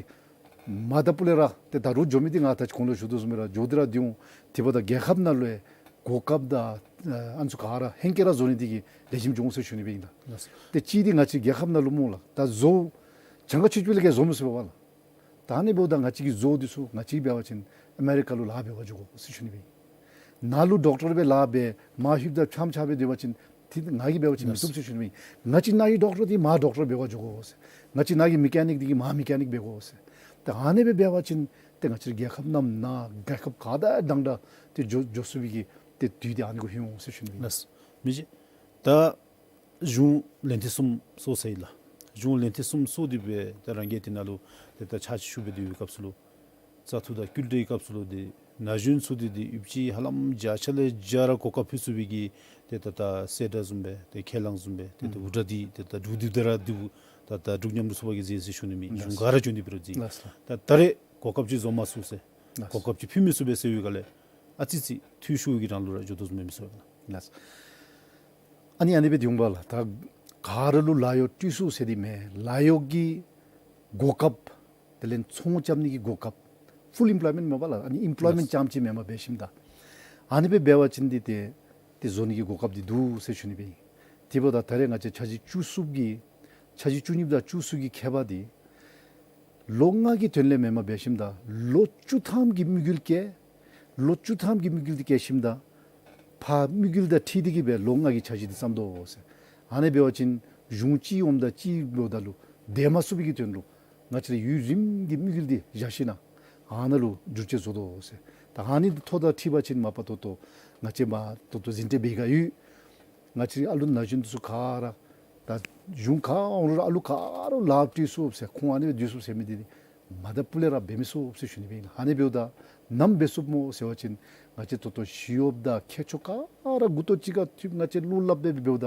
མ་ད་པུ་ལས་ར་ཏེ་ད་རུང་འགྱོ་མི་འདི་ང་ད་ཅི་གོང་ལུ་ཞུ་དོ་བཟུམ་སྦེ་ར་འགྱོ་སྟེ་ར་སྡོད་འོང་། དེ་འབདཝ་ད་རྒྱལ་ཁབ་ནང་ལུ་ཡང་གོ་སྐབས་དང་ཨ་ནི་ཚུ་ག་ར་ཧེང་སྐལ་ར་བཟོ་ནི་འདི་གིས་ལེགས་ཤོམ་འགྱོ་འོང་ཟེར་ཞུ་ནི་སྦེ་ཨིན་ལགས། ལགས། ཏེ་གཅིག་འདི་ང་བཅས་རྒྱལ་ཁབ་ནང་ལུ་སྨོ་ལགས། ད་བཟོ་གྱངས་ཁ་ཆུང་ཆུང་ལས་ཀྱི་བཟོ་མི་ཚུགས་པས་ལགས། ད་ཨ་ནི་འབདཝ་ད་ང་བཅས་ཀྱིས་བཟོ་འདི་ཚུ་ང་བཅས་འབད་བ་ཅིན་ཨ་མེ་རི་ཀ་ལུ་ལཱ་འབད་བར་འགྱོ་དགོ་ཟེར་ཞུ་ནི་སྦེ་ཨིན། ནཱ་ལུ་ཌོག་ཊར་སྦེ་ལཱ་འབད་མར་ལྷོདཔ་ད་ཕྱམ་ཕྱམ་སྦེ་སྡོད་པ་ཅིན་ཏེ་ང་གིས་འབད་བ་ཅིན་མི་ཚུགས་ཟེར་ཞུ་ནི་སྦེ་ཨིན། ང་བཅས་ནཱ་གི་ཌོག་ཊར་འདི་མར་ཌོག་ཊར་འབད་བར་འགྱོ་དགོ་ཟེར། ང་བཅས་ནཱ་གི་མེ་ཀ་ནིཀ་འདི་གིས་མར་མེ་ཀ་ནིཀ་འབད་དགོ་ཟེར། ཏེ་ཨ་ནི་སྦེ་འབད་བ་ཅིན་ཏེ་ང་བཅས་རྒྱལ་ཁབ་ནང་ན་རྒྱལ་ཁབ་ག་དང་གྲངས་ད་ཏེ་འགྱོ་འགྱོ་ཚུགས་པའི་གི་ཏེ་དུས་འདི་ཨ་ནི་གུ་ལྷོད་འོང་ཟེར་ཞུ་ནི་སྦེ་ཨིན། ལགས། མི་རྗེ། ད་གཞུང་ལན་ཐེངས་གསུམ་སོར་ཡི་ལགས། གཞུང་ལན་ཐེངས་གསུམ་སོར་ཏེ་སྦེ་ད་རང་གིས་དེ་ནང་ལུ་ཏེ་ད་ཕྱག་ཕྱིད་ཞུ་སྦེ་སྡོད་པའི་སྐབས་སུ་ལུ་བཙག་འཐུ་དང་སྐུལ་འདེད་ཀྱི་སྐབས་སུ་ལུ་ཏེ་ན་གཞོན་ཚུ་ཏེ་ཏེ་ཡུདཔ་ཅིག་ཧ་ལམ་བརྒྱ་ཆ་ལས་བརྒྱ་ར་གོ་སྐབས་ཕུལ་ཚུགས་པའི་གི་ཏེ་ད་ད་གསལ་བསྒྲགས་བཟུམ་སྦེ་ཏེ་ཁས་བླངས་བཟུམ་སྦེ་ཏེ་ད་འུར་སྒྲ་འདི་ཏེ་ད་འབྲུག་འདི་ད་ར་འདི་ད་ད་འབྲུག་མཉམ་རུབ་ཚོགས་པ་གིས་མཛད་ཟེར་ཞུ་ནི་མེན། ལགས། གཞུང་ག་ར་བྱོན་ཏེ་འབད་རུང་ཅིག་ལགས། ད་ད་རེས་གོ་སྐབས་ཅིག་བཟོ་མ་ཚུགས་ཟེར། ལགས། གོ་སྐབས་ཅིག་ཕུལ་མི་ཚུགས་པས་ཟེར་བའི་སྒང་ལས་ཨ་ཙི་ཅིག་འཐུས་ཤོར་གྱི་རང་ལུགས་ར་འགྱོ་དོ་བཟུམ་མས་མི་ཚུགས་པས་ལགས། ལགས། ཨ་ནི་ཨ་ནི་སྦེ་འདི་འོང་པས་ལགས། ད་ག་ར་ལུ་ལཱ་གཡོག་སྤྲོད་ཚུགས་ཟེར་འདི་མེན། ལཱ་གཡོག་གི་གོ་སྐབས་དེ་ལས་ཚོང་རྐྱབ་ནི་གི་གོ་སྐབས་ཕུལ་ཨིམ་པོལོའི་མེནཊ་མེན་པ་ལགས། ཨ་ནི་ཨིམ་པོལོའི་མེནཊ་ལགས། རྐྱངམ་ཅིག་མེན་པར་འབད་ཞིནམ་ད་ཨ་ནི་སྦེ་འབད་བ་ཅིན་འདི་ཏེ་ཏེ་བཟོ་ནི་གི་གོ་སྐབས་འདི་འདུག་ཟེར་ཞུ་ནི་སྦེ་ཨིན། དེ་འབདཝ་ད་ད་རེས་ང་བཅས་འཆར་གཞི་བཅུ་གསུམ་གྱི་འཆར་གཞི་བཅུ་གཉིས་དང་བཅུ་གསུམ་གྱི་ཁྱད་པར་འདི་ལོ་ལྔ་གི་དོན་ལས་མེནམ་འབད་ཞིནམ་ད་ལོ་བཅུ་ཐམ་གྱི་དམིགས་ཡུལ་བསྐྱེད། ལོ་བཅུ་ཐམ་གྱི་དམིགས་ཡུལ་འདི་བསྐྱེད་ཞིནམ་ད་ཕར་དམིགས་ཡུལ་དང་འཁྲིལ་ཏེ་གི་སྦེ་ལོ་ལྔ་གི་འཆར་གཞི་འདི་བརྩམ་དོ་ཟེར། ཨ་ནི་འབད་བ་ཅིན་གཞུང་གཅིག་འོངམ་ད་གཅིག་འབདཝ་ད་ལུ་འདས་མ་ཚུགས་པའི་གི་དོན་ལུ་ང་བཅས་ར་ཡུན་རིངམོ་གི་དམིགས་ཡུལ་འདི་བཞག་ཞིནམ་ཨ་ནཱ་ལུ་བསྒྱུར་བཅོས་བཟོ་དོ་ཟེར། ད་ཨ་ནི་ཐོག་དང་འཁྲིལ་བ་ཅིན་མ་པ་ད་ལྟོ་ང་བཅས་མ་ད་ལྟོ་ཟིན་བྲིས་འབད་ག་ཡོད། ང་བཅས་ཨ་ལུ་ན་གཞོན་འདི་ཚུ་ག་ར་ད་གཞུང་ག་འོང་རུང་ཨ་ལུ་ག་ར་ལཱ་སྤྲོད་ཚུགས་ཟེར་ཁོང་ཨ་ནི་སྦེ་སྡོད་ཚུགས་ཟེར་མི་འདི་ནི་མ་ད་པུ་ལས་ར་འབད་མི་ཚུགས་ཟེར་ཞུ་ནི་སྦེ་ཨིན། ཨ་ནི་འབདཝ་ད་ནམ་འབད་ཚུགསཔ་སྨོ་ཟེར་བ་ཅིན་ང་བཅས་ད་ལྟོ་ཞི་གཡོགཔ་དང་མཁས་མཆོག་ག་ར་མགུ་ཏོ་གཅིག་ཁར་འཐུས་ང་བཅས་གླུ་སླབ་སྦེ་འབདཝ་ད་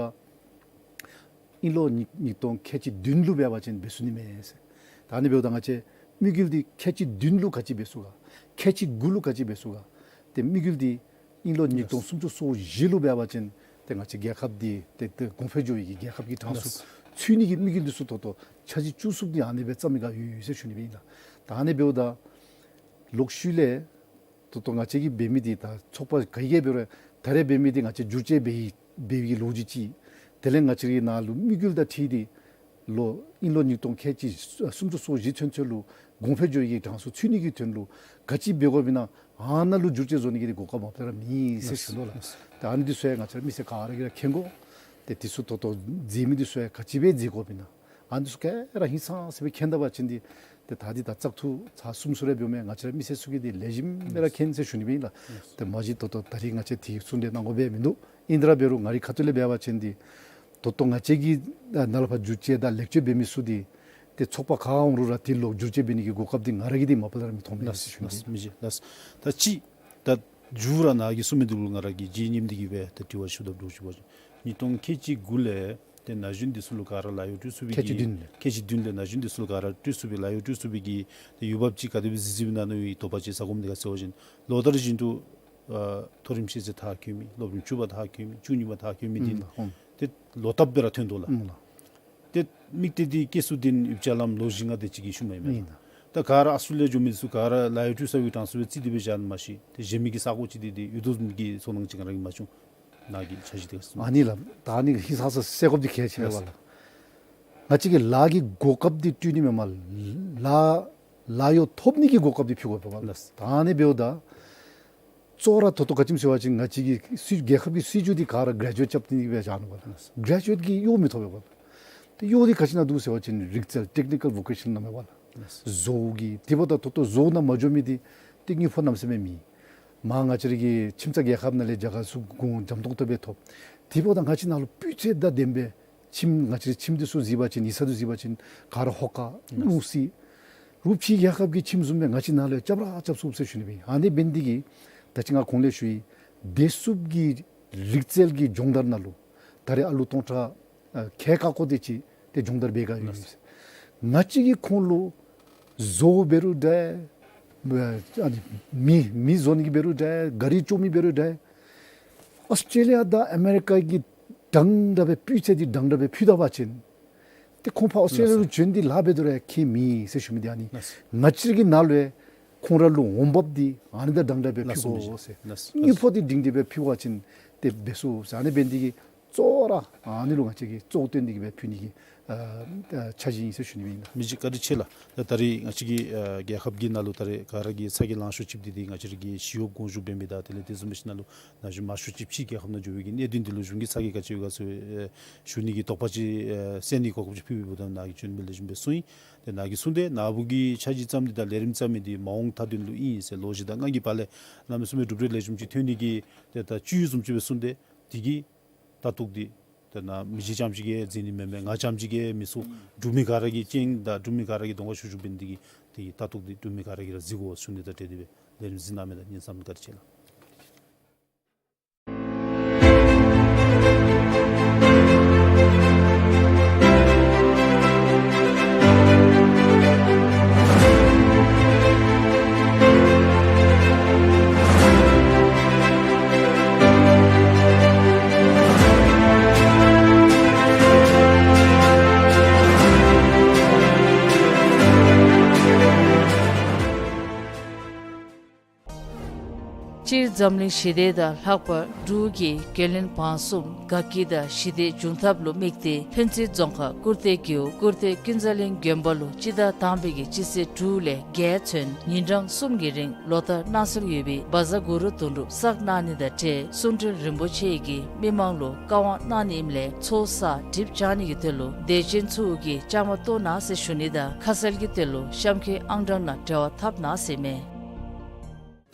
དབྱིན་ལོ་ཉིས་ཉིས་སྟོང་ཁལ་གཅིག་བདུན་ལུ་འབད་བ་ཅིན་འབད་ཚུགས་ནི་མས་ཟེར། ད་ཨ་ནི་འབདཝ་ད་ང་བཅས་དམིགས་ཡུལ་འདི་ཁལ་གཅིག་བདུན་ལུ་ག་ཅི་འབད་ཚུགས་ག། ཁལ་གཅིག་དགུ་ལུ་ག་ཅི་འབད་ཚུགས་ག། ཏེ་དམིགས་ཡུལ་འདི་དབྱིན་ལོ་ཉིས་སྟོང་སུམ་ཅུ་སོ་བཞི་ལུ་འབད་བ་ཅིན་ཏེ་ང་བཅས་རྒྱལ་ཁབ་འདི་ཏེ་ཏེ་གོང་འཕེལ་འགྱོ་བའི་གི་རྒྱལ་ཁབ་ཀྱི་གྲངས་སུ་ཚུད་ནི་གི་དམིགས་ཡུལ་འདི་ཚུ་ད་ལྟོ་འཆར་གཞི་བཅུ་གསུམ་འདི་ཨ་ནི་སྦེ་བརྩམ་མི་ག་ཡོད་ཡོད་ཟེར་ཞུ་ནི་སྦེ་ཨིན་ལགས། ད་ཨ་ནི་འབདཝ་ད་ལོག་ཤུལ་ལས་ད་ལྟོ་ང་བཅས་ཀྱིས་འབད་མི་འདི་ད་ཚོགས་པ་ག་གིས་འབད་རུང་ད་རེས་འབད་མི་འདི་ང་བཅས་བསྒྱུར་བཅོས་འབད་ཡི་འབད་བའི་གི་ལོ་རྒྱུས་ཅིག། དེ་ལས་ང་བཅས་ཀྱི་ནང་ལུ་དམིགས་ཡུལ་དང་འཁྲིལ་ཏེ་ལོ་དབྱིན་ལོ་ཉིས་སྟོང་ཁལ་གཅིག་སུམ་ཅུ་སོ་བཞི་ཚུན་ཚོད་ལུ་གོང་འཕེལ་འགྱོ་བའི་གི་གྲངས་སུ་ཚུད་ནི་གི་དོན་ལུ་ག་ཅི་འབད་དགོཔ་ཨིན་ན་ཨ་ནཱ་ལུ་བསྒྱུར་བཅོས་བཟོ་ནི་གི་གོ་སྐབས་མ་པ་ལས་ར་མེད་ཟེར་ཞུ་དོ་ལགས། ད་ཨ་ནི་འདི་ཚུ་ཡང་ང་བཅས་ར་མི་སེར་ག་ར་གིས་ར་མཁྱེན་དགོ། ཏེ་འདི་ཚུ་ད་ལྟོ་མཛད་མི་འདི་ཚུ་ཡང་ག་ཅི་སྦེ་མཛད་དགོཔ་ཨིན་ན། ཨ་ནི་ཚུ་ག་ར་ཧིང་སངས་ས་སྦེ་མཁྱེན་ད་པ་ཅིན་འདི་ཏེ་ད་འདི་ད་བཙག་འཐུ་ཚར་གསུམ་ཚུན་རེ་འབདཝ་མས། ང་བཅས་ར་མི་སེར་ཚུ་གིས་འདི་ལེགས་ཤོམ་སྦེ་ར་མཁྱེན་ཟེར་ཞུ་ནི་སྦེ་ཨིན་ལགས། ཏེ་མ་གཞི་ད་ལྟོ་ད་རིས་ང་བཅས་འདི་གསུང་གྲོས་གནང་དགོཔ་འབད་མིན་འདུག། ཨིན་ཏེ་ར་འབད་རུང་ང་རའི་ཁ་ཐུག་ལས་འབད་བ་ཅིན་འདི་ད་ལྟོ་ང་བཅས་ཀྱིས་ནཱ་ལས་ཕར་བསྒྱུར་བཅོས་དང་ལེགས་བཅོས་འབད་མི་ཚུ་འདི་ཏེ་ཚོགས་པ་ག་འོང་རུང་ར་དེ་ལོག་བསྒྱུར་བཅོས་འབད་ནི་གི་གོ་སྐབས་འདི་ང་ར་གིས་འདི་མ་པ་ལས་ར་མི་མཐོང་མས་ཟེར་ཞུ་ནི། ལགས་སོ། མི་རྗེ་ལགས་སོ། ད་ཅི་ད་ མཇུག་ར་ནཱ་གིས་གསུངས་མི་འདི་ལུ་ང་ར་གིས་རྗེས་སྙེམས་ཏེ་གིས་སྦེ་ད་དྲི་བ་ཞུ་དོ་བཟུམ་ཅིག་འབད་བ་ཅིན་ཉིས་སྟོང་ཁལ་གཅིག་དགུ་ལས་ཏེ་ན་གཞོན་འདི་ཚུ་ལུ་ག་ར་ལཱ་གཡོག་སྤྲོད་ཚུགས་པའི་གི་ཁལ་གཅིག་བདུན་ལས། ཁལ་གཅིག་བདུན་ལས་ན་གཞོན་འདི་ཚུ་ལུ་ག་ར་སྤྲོད་ཚུགས་པའི་ལཱ་གཡོག་སྤྲོད་ཚུགས་པའི་གི་ཏེ་ཡུལ་བབ་ཅིག་ག་དེ་སྦེ་གཟིགས་གཟིགསཔ་ཨིན་ན་མནོ་བའི་དོགས་པ་ཅིག་ཟ་དགོཔ་འདི་ག་ཟེར་བ་ཅིན་ལོ་ལྟར་བཞིན་དུ་ཨ་མཐོ་རིམ་ཤེས་ཚད་མཐར་འཁྱོལ་མི་སློབ་རིམ་བཅུ་པ་མཐར་འཁྱོལ་མི་བཅུ་གཉིས་པ་མཐར་འཁྱོལ་མི་འདི་ཨུམ་ཨུམ་ཏེ་ལོག་ལྟབ་སྦེ་ར་ཐོན་དོ་ལགས། ཨུམ་ལགས། ཏེ་དམིགས་གཏད་འདི་སྐྱེས་སུ་དེ་ནི་ཡུདཔ་ཅིག་ལམ་ལོ་བཞི་ལྔ་དེ་ཅིག་གི་ཤུལ་མ་ཨིན་མས་ལགས། ཨིན་ལགས། ད་ག་ར་ཨཱོས་ཊྲེ་ལི་ཡ་འགྱོ་མི་ཚུ་ག་ར་ལཱ་གཡོག་སྤྲོད་ཚུགས་པའི་གྲངས་སུ་སྦེ་རྩིས་ཏེ་སྦེ་བཞག་ནི་མ་གཞི་ཏེ་གཞན་མི་གི་ས་གོ་ཅིག་འདི་ཏེ་ཡོད་དོ་བཟུམ་གྱི་ཚོར་སྣང་ཅིག་ག་ར་གིས་མ་བྱུང་། ནཱ་གི་འཆར་གཞི་འདི་ག་ཟེར་ཨ་ནི་ལགས། ད་ཨ་ནི་ཧིང་སངས་ས་སེལ་དགོཔ་འདི་གལ་ཆེ་བས་ལགས། ལགས། ང་བཅས་ཀྱིས་ལཱ་གི་གོ་སྐབས་འདི་སྤྲོད་ནི་མེན་མས་ལགས། ལཱ་གཡོག་ཐོབ་ནི་གི་གོ་སྐབས་འདི་ཕུལ་དགོ་པས་ལགས། ལགས། ད་ཨ་ནི་འབདཝ་ད་གཙོ་བོ་ར་ད་ལྟོ་ག་ཅི་སྨོ་ཟེར་བ་ཅིན་ང་བཅས་ཀྱི་སྲིད་རྒྱལ་ཁབ་ཀྱི་སྲིད་བྱུས་འདི་ག་ར་གྲེ་ཇུ་ཨེཊ་རྐྱབ་སྟེ་ནི་སྦེ་བཞག་ནུག་པ་ལགས། གྲེ་ཇུ་ཨེཊ་ཀྱིས་གཡོག་མི་ཐོབ་པས་པ་ལགས། ཏེ་གཡོག་འདི་ག་ཅི་ནང་འདུག་ཟེར་བ་ཅིན་རིག་རྩལ་ཊེག་ནི་ཀཱལ་ཝོ་ཀེ་ཤཱན་ནང་མས་པ་ལགས། ལགས། བཟོ་གི་དེ་འབདཝ་ད་ད་ལྟོ་བཟོ་ནང་མ་འགྱོ་མི་འདི་ཏེ་དངུལ་ཕོགས་གནམ་མེད་ས་མེད་མེད། མར་ང་བཅས་ར་གི་ཁྱིམ་ཚང་རྒྱལ་ཁབ་ནང་ལས་རྒྱ་གར་ཚུ་གུ་འཇམ་ཏོང་ཏོ་སྦེ་ཐོབ། དེ་འབདཝ་ད་ང་བཅས་ནང་ལུ་སྤུས་ཚད་དང་ལྡན་པའི་ཁྱིམ་ང་བཅས་རའི་ཁྱིམ་འདི་ཚུ་གཟིགས་པ་ཅིན་ཡིག་ཚང་འདི་གཟིགས་པ་ཅིན་ག་ར་ཧོ་ཀ་ལགས། སྣུམ་སི། རུང་ཕྱི་རྒྱལ་ཁབ་ཀྱི་ཁྱིམ་བཟུམ་སྦེ་ང་བཅས་ནང་ལུ་རྐྱབ་ར་རྐྱབ་ཚུགས་ཟེར་ཞུ་ནི་སྦེ་ཨིན། ཨ་ནི་འབད་ནི་འདི་གིས་ད་ཅི་ང་གོང་ལས་ཞུ་ཡི། བདེ་སྲུངཔ་གི་རིག་རྩལ་གྱི་སྦྱོང་བརྡར་ནང་ལུ་ད་རེས་ཨ་ལུ་སྟོང་ཕྲག་ཨ་ཁལ་ཁ་སྐོར་དེ་ཅིག་ཏེ་སྦྱོང་བརྡར་འབད་ག་ཡོད། ལགས། ང་བཅས་ཀྱིས་ཁོང་ལུ་བཟོ་འབད་རུང་འདྲ། ཨ་ནི་མེ་མེ་བཟོ་ནི་གི་འབད་རུང་འདྲ། གཱ་རི་བཅོ་མི་འབད་རུང་འདྲ། ཨཱོས་ཊྲེ་ལི་ཡ་དང་ཨ་མེ་རི་ཀ་གི་འདྲན་འདྲ་སྦེ་སྤུས་ཚད་འདི་འདྲན་འདྲ་སྦེ་ཕུལ་ད་པ་ཅིན་ཏེ་ཁོང་ཕར་ཨཱོས་ཊྲེ་ལི་ཡ་ལུ་བྱོན་ཏེ་ལཱ་འབད་དོ་རུང་ཁྱད་མེད་ཟེར་ཞུ་མི་འདི་ཨ་ནི། ལགས། ང་བཅས་ཀྱི་ནང་ལུ་ཡང་ཁོང་ར་ལུ་འོང་འབབ་འདི་ཨ་ནི་དང་འདྲན་འདྲ་སྦེ་ཕུལ་དགོ་ཟེར། ལགས། དངུལ་ཕོགས་འདི་སྒྲིང་སྒྲི་སྦེ་ཕུལ་བ་ཅིན་ཏེ་འབད་ཚུགས་ཟེར། ཨ་ནི་འབད་ནི་འདི་གིས་གཙོ་བོ་ར་ཨ་ནི་ལུ་ང་བཅས་ཀྱིས་གཙོ་བོ་བཏོན་ཏེ་གིས་སྦེ་ཕུལ་ནི་གི་ཨ་ཨ་འཆར་གཞི་ཨིན་ཟེར་ཞུ་ནི་ཨིན་ལགས། མི་རྗེ་བཀའ་དྲིན་ཆེ་ལགས། ད་ད་རེས་ང་བཅས་ཀྱི་ཨ་རྒྱལ་ཁབ་ཀྱི་ནང་ལུ་ད་རེས་ག་ར་གིས་ཚ་གྱང་ལང་ཤོར་ཅིག་འདི་ཏེ་ང་བཅས་ར་གི་ཞི་གཡོགཔ་དགོངས་ཞུ་འབད་མི་དང་དེ་ལས་དེ་བཟུམ་མའི་ནང་ལུ་ན་གཞོན་མང་ཤོས་ཅིག་ཕྱི་རྒྱལ་ཁབ་ནང་འགྱོ་བའི་གི་གནད་དོན་འདི་ལུ་གཞུང་གིས་ཚ་གྱང་ག་ཅི་ཡོད་ག་ཟེར་ཨེ་ཞུ་ནི་གི་དོགས་པ་ཅིག་ཨེ་སེལ་ནི་གོ་སྐབས་ཅིག་ཕུལ་བའི་བུ་དང་ནཱ་གིས་བྱོན་པའི་ལེགས་ཤོམ་སྦེ་གསུངས་ཡི། ཏེ་ནཱ་གིས་གསུངས་ཏེ་ནཱ་བུ་གིས་འཆར་གཞི་བརྩམ་ནི་དང་ལས་རིམ་བརྩམ་མི་འདི་མ་འོངས་མཐའ་དོན་ལུ་ཨིན་ཟེར་ལོ་བཞི་དང་ལྔ་གི་བར་ལས་གནམ་མེད་ས་མེད་གྲུབ་འབྲས་ལེགས་ཤོམ་ཅིག་ཐོན་ནི་གི་ཏེ་ད་བཅུད་བཟུམ་ཅིག་སྦེ་གསུངས་ཏེ་དེ་གིས་ད་ལྟོ་འདི་ཏེ་ནཱ་མི་རྗེ་རྐྱངམ་ཅིག་གིས་མཛད་ནི་མེན་མས། ང་རྐྱངམ་ཅིག་གིས་མི་ཚུགས། འབྲུག་མི་ག་ར་གིས་སྤྱན་དང་འབྲུག་མི་ག་ར་གིས་གདོང་ཁར་ཞུ་ཞུཝ་འབད་ནི་འདི་གིས་ཏེ་ད་ལྟོ་འདི་འབྲུག་མི་ག་ར་གིས་ར་གཟིགས་དགོ་ཟེར་ཞུ་ནི་དང་འབྲེལ་ཏེ་སྦེ་ལས་རིམ་གཟིགས་གནང་མི་དང་སྙན་སེང་བཀའ་དྲིན་ཆེ་ལགས། སྤྱིར་འཛམ་གླིང་ཞི་བདེ་དང་ལྷག་པར་འབྲུག་གི་རྒྱུན་ལས་བང་གསུམ་དགའ་སྐྱིད་དང་ཞི་བདེ་འབྱུང་ཐབས་ལུ་དམིགས་ཏེ་ཕན་ཚུན་རྫོང་ཁག་ཀུར་སྟོད་རྒེད་འོག་ཀུར་སྟོད་ཀུན་བཟང་གླིང་དགོན་པ་ལུ་སྤྱི་ཟླ་དང་པའི་གི་སྤྱི་ཚེས་དྲུག་ལས་བརྒྱད་ཚུན་ཉིན་གྲངས་གསུམ་གྱི་རིང་ལོ་ལྟར་གནང་སྲོལ་ཡོད་པའི་བཛྲ་གུ་རུ་དོན་གྲུབ་བསགས་གནང་ནི་དང་འབྲེལ་གསུང་སྤྲུལ་རིན་པོ་ཆེ་གིས་མི་མང་ལུ་བཀའ་དབང་གནང་ནི་ཨིནམ་ལས་ཚོགས་བསགས་སྒྲིབ་སྦྱང་ནི་གི་དོན་ལུ་དད་ཅན་ཚུ་གིས་བཅའ་མར་གཏོགས་གནང་ཟེར་ཞུ་ནི་དང་ཁ་གསལ་གྱི་དོན་ལུ་གཤམ་འཁོད་ཨང་གྲངས་ནང་འབྲེལ་བ་འཐབ་གནང་ཟེར་མས།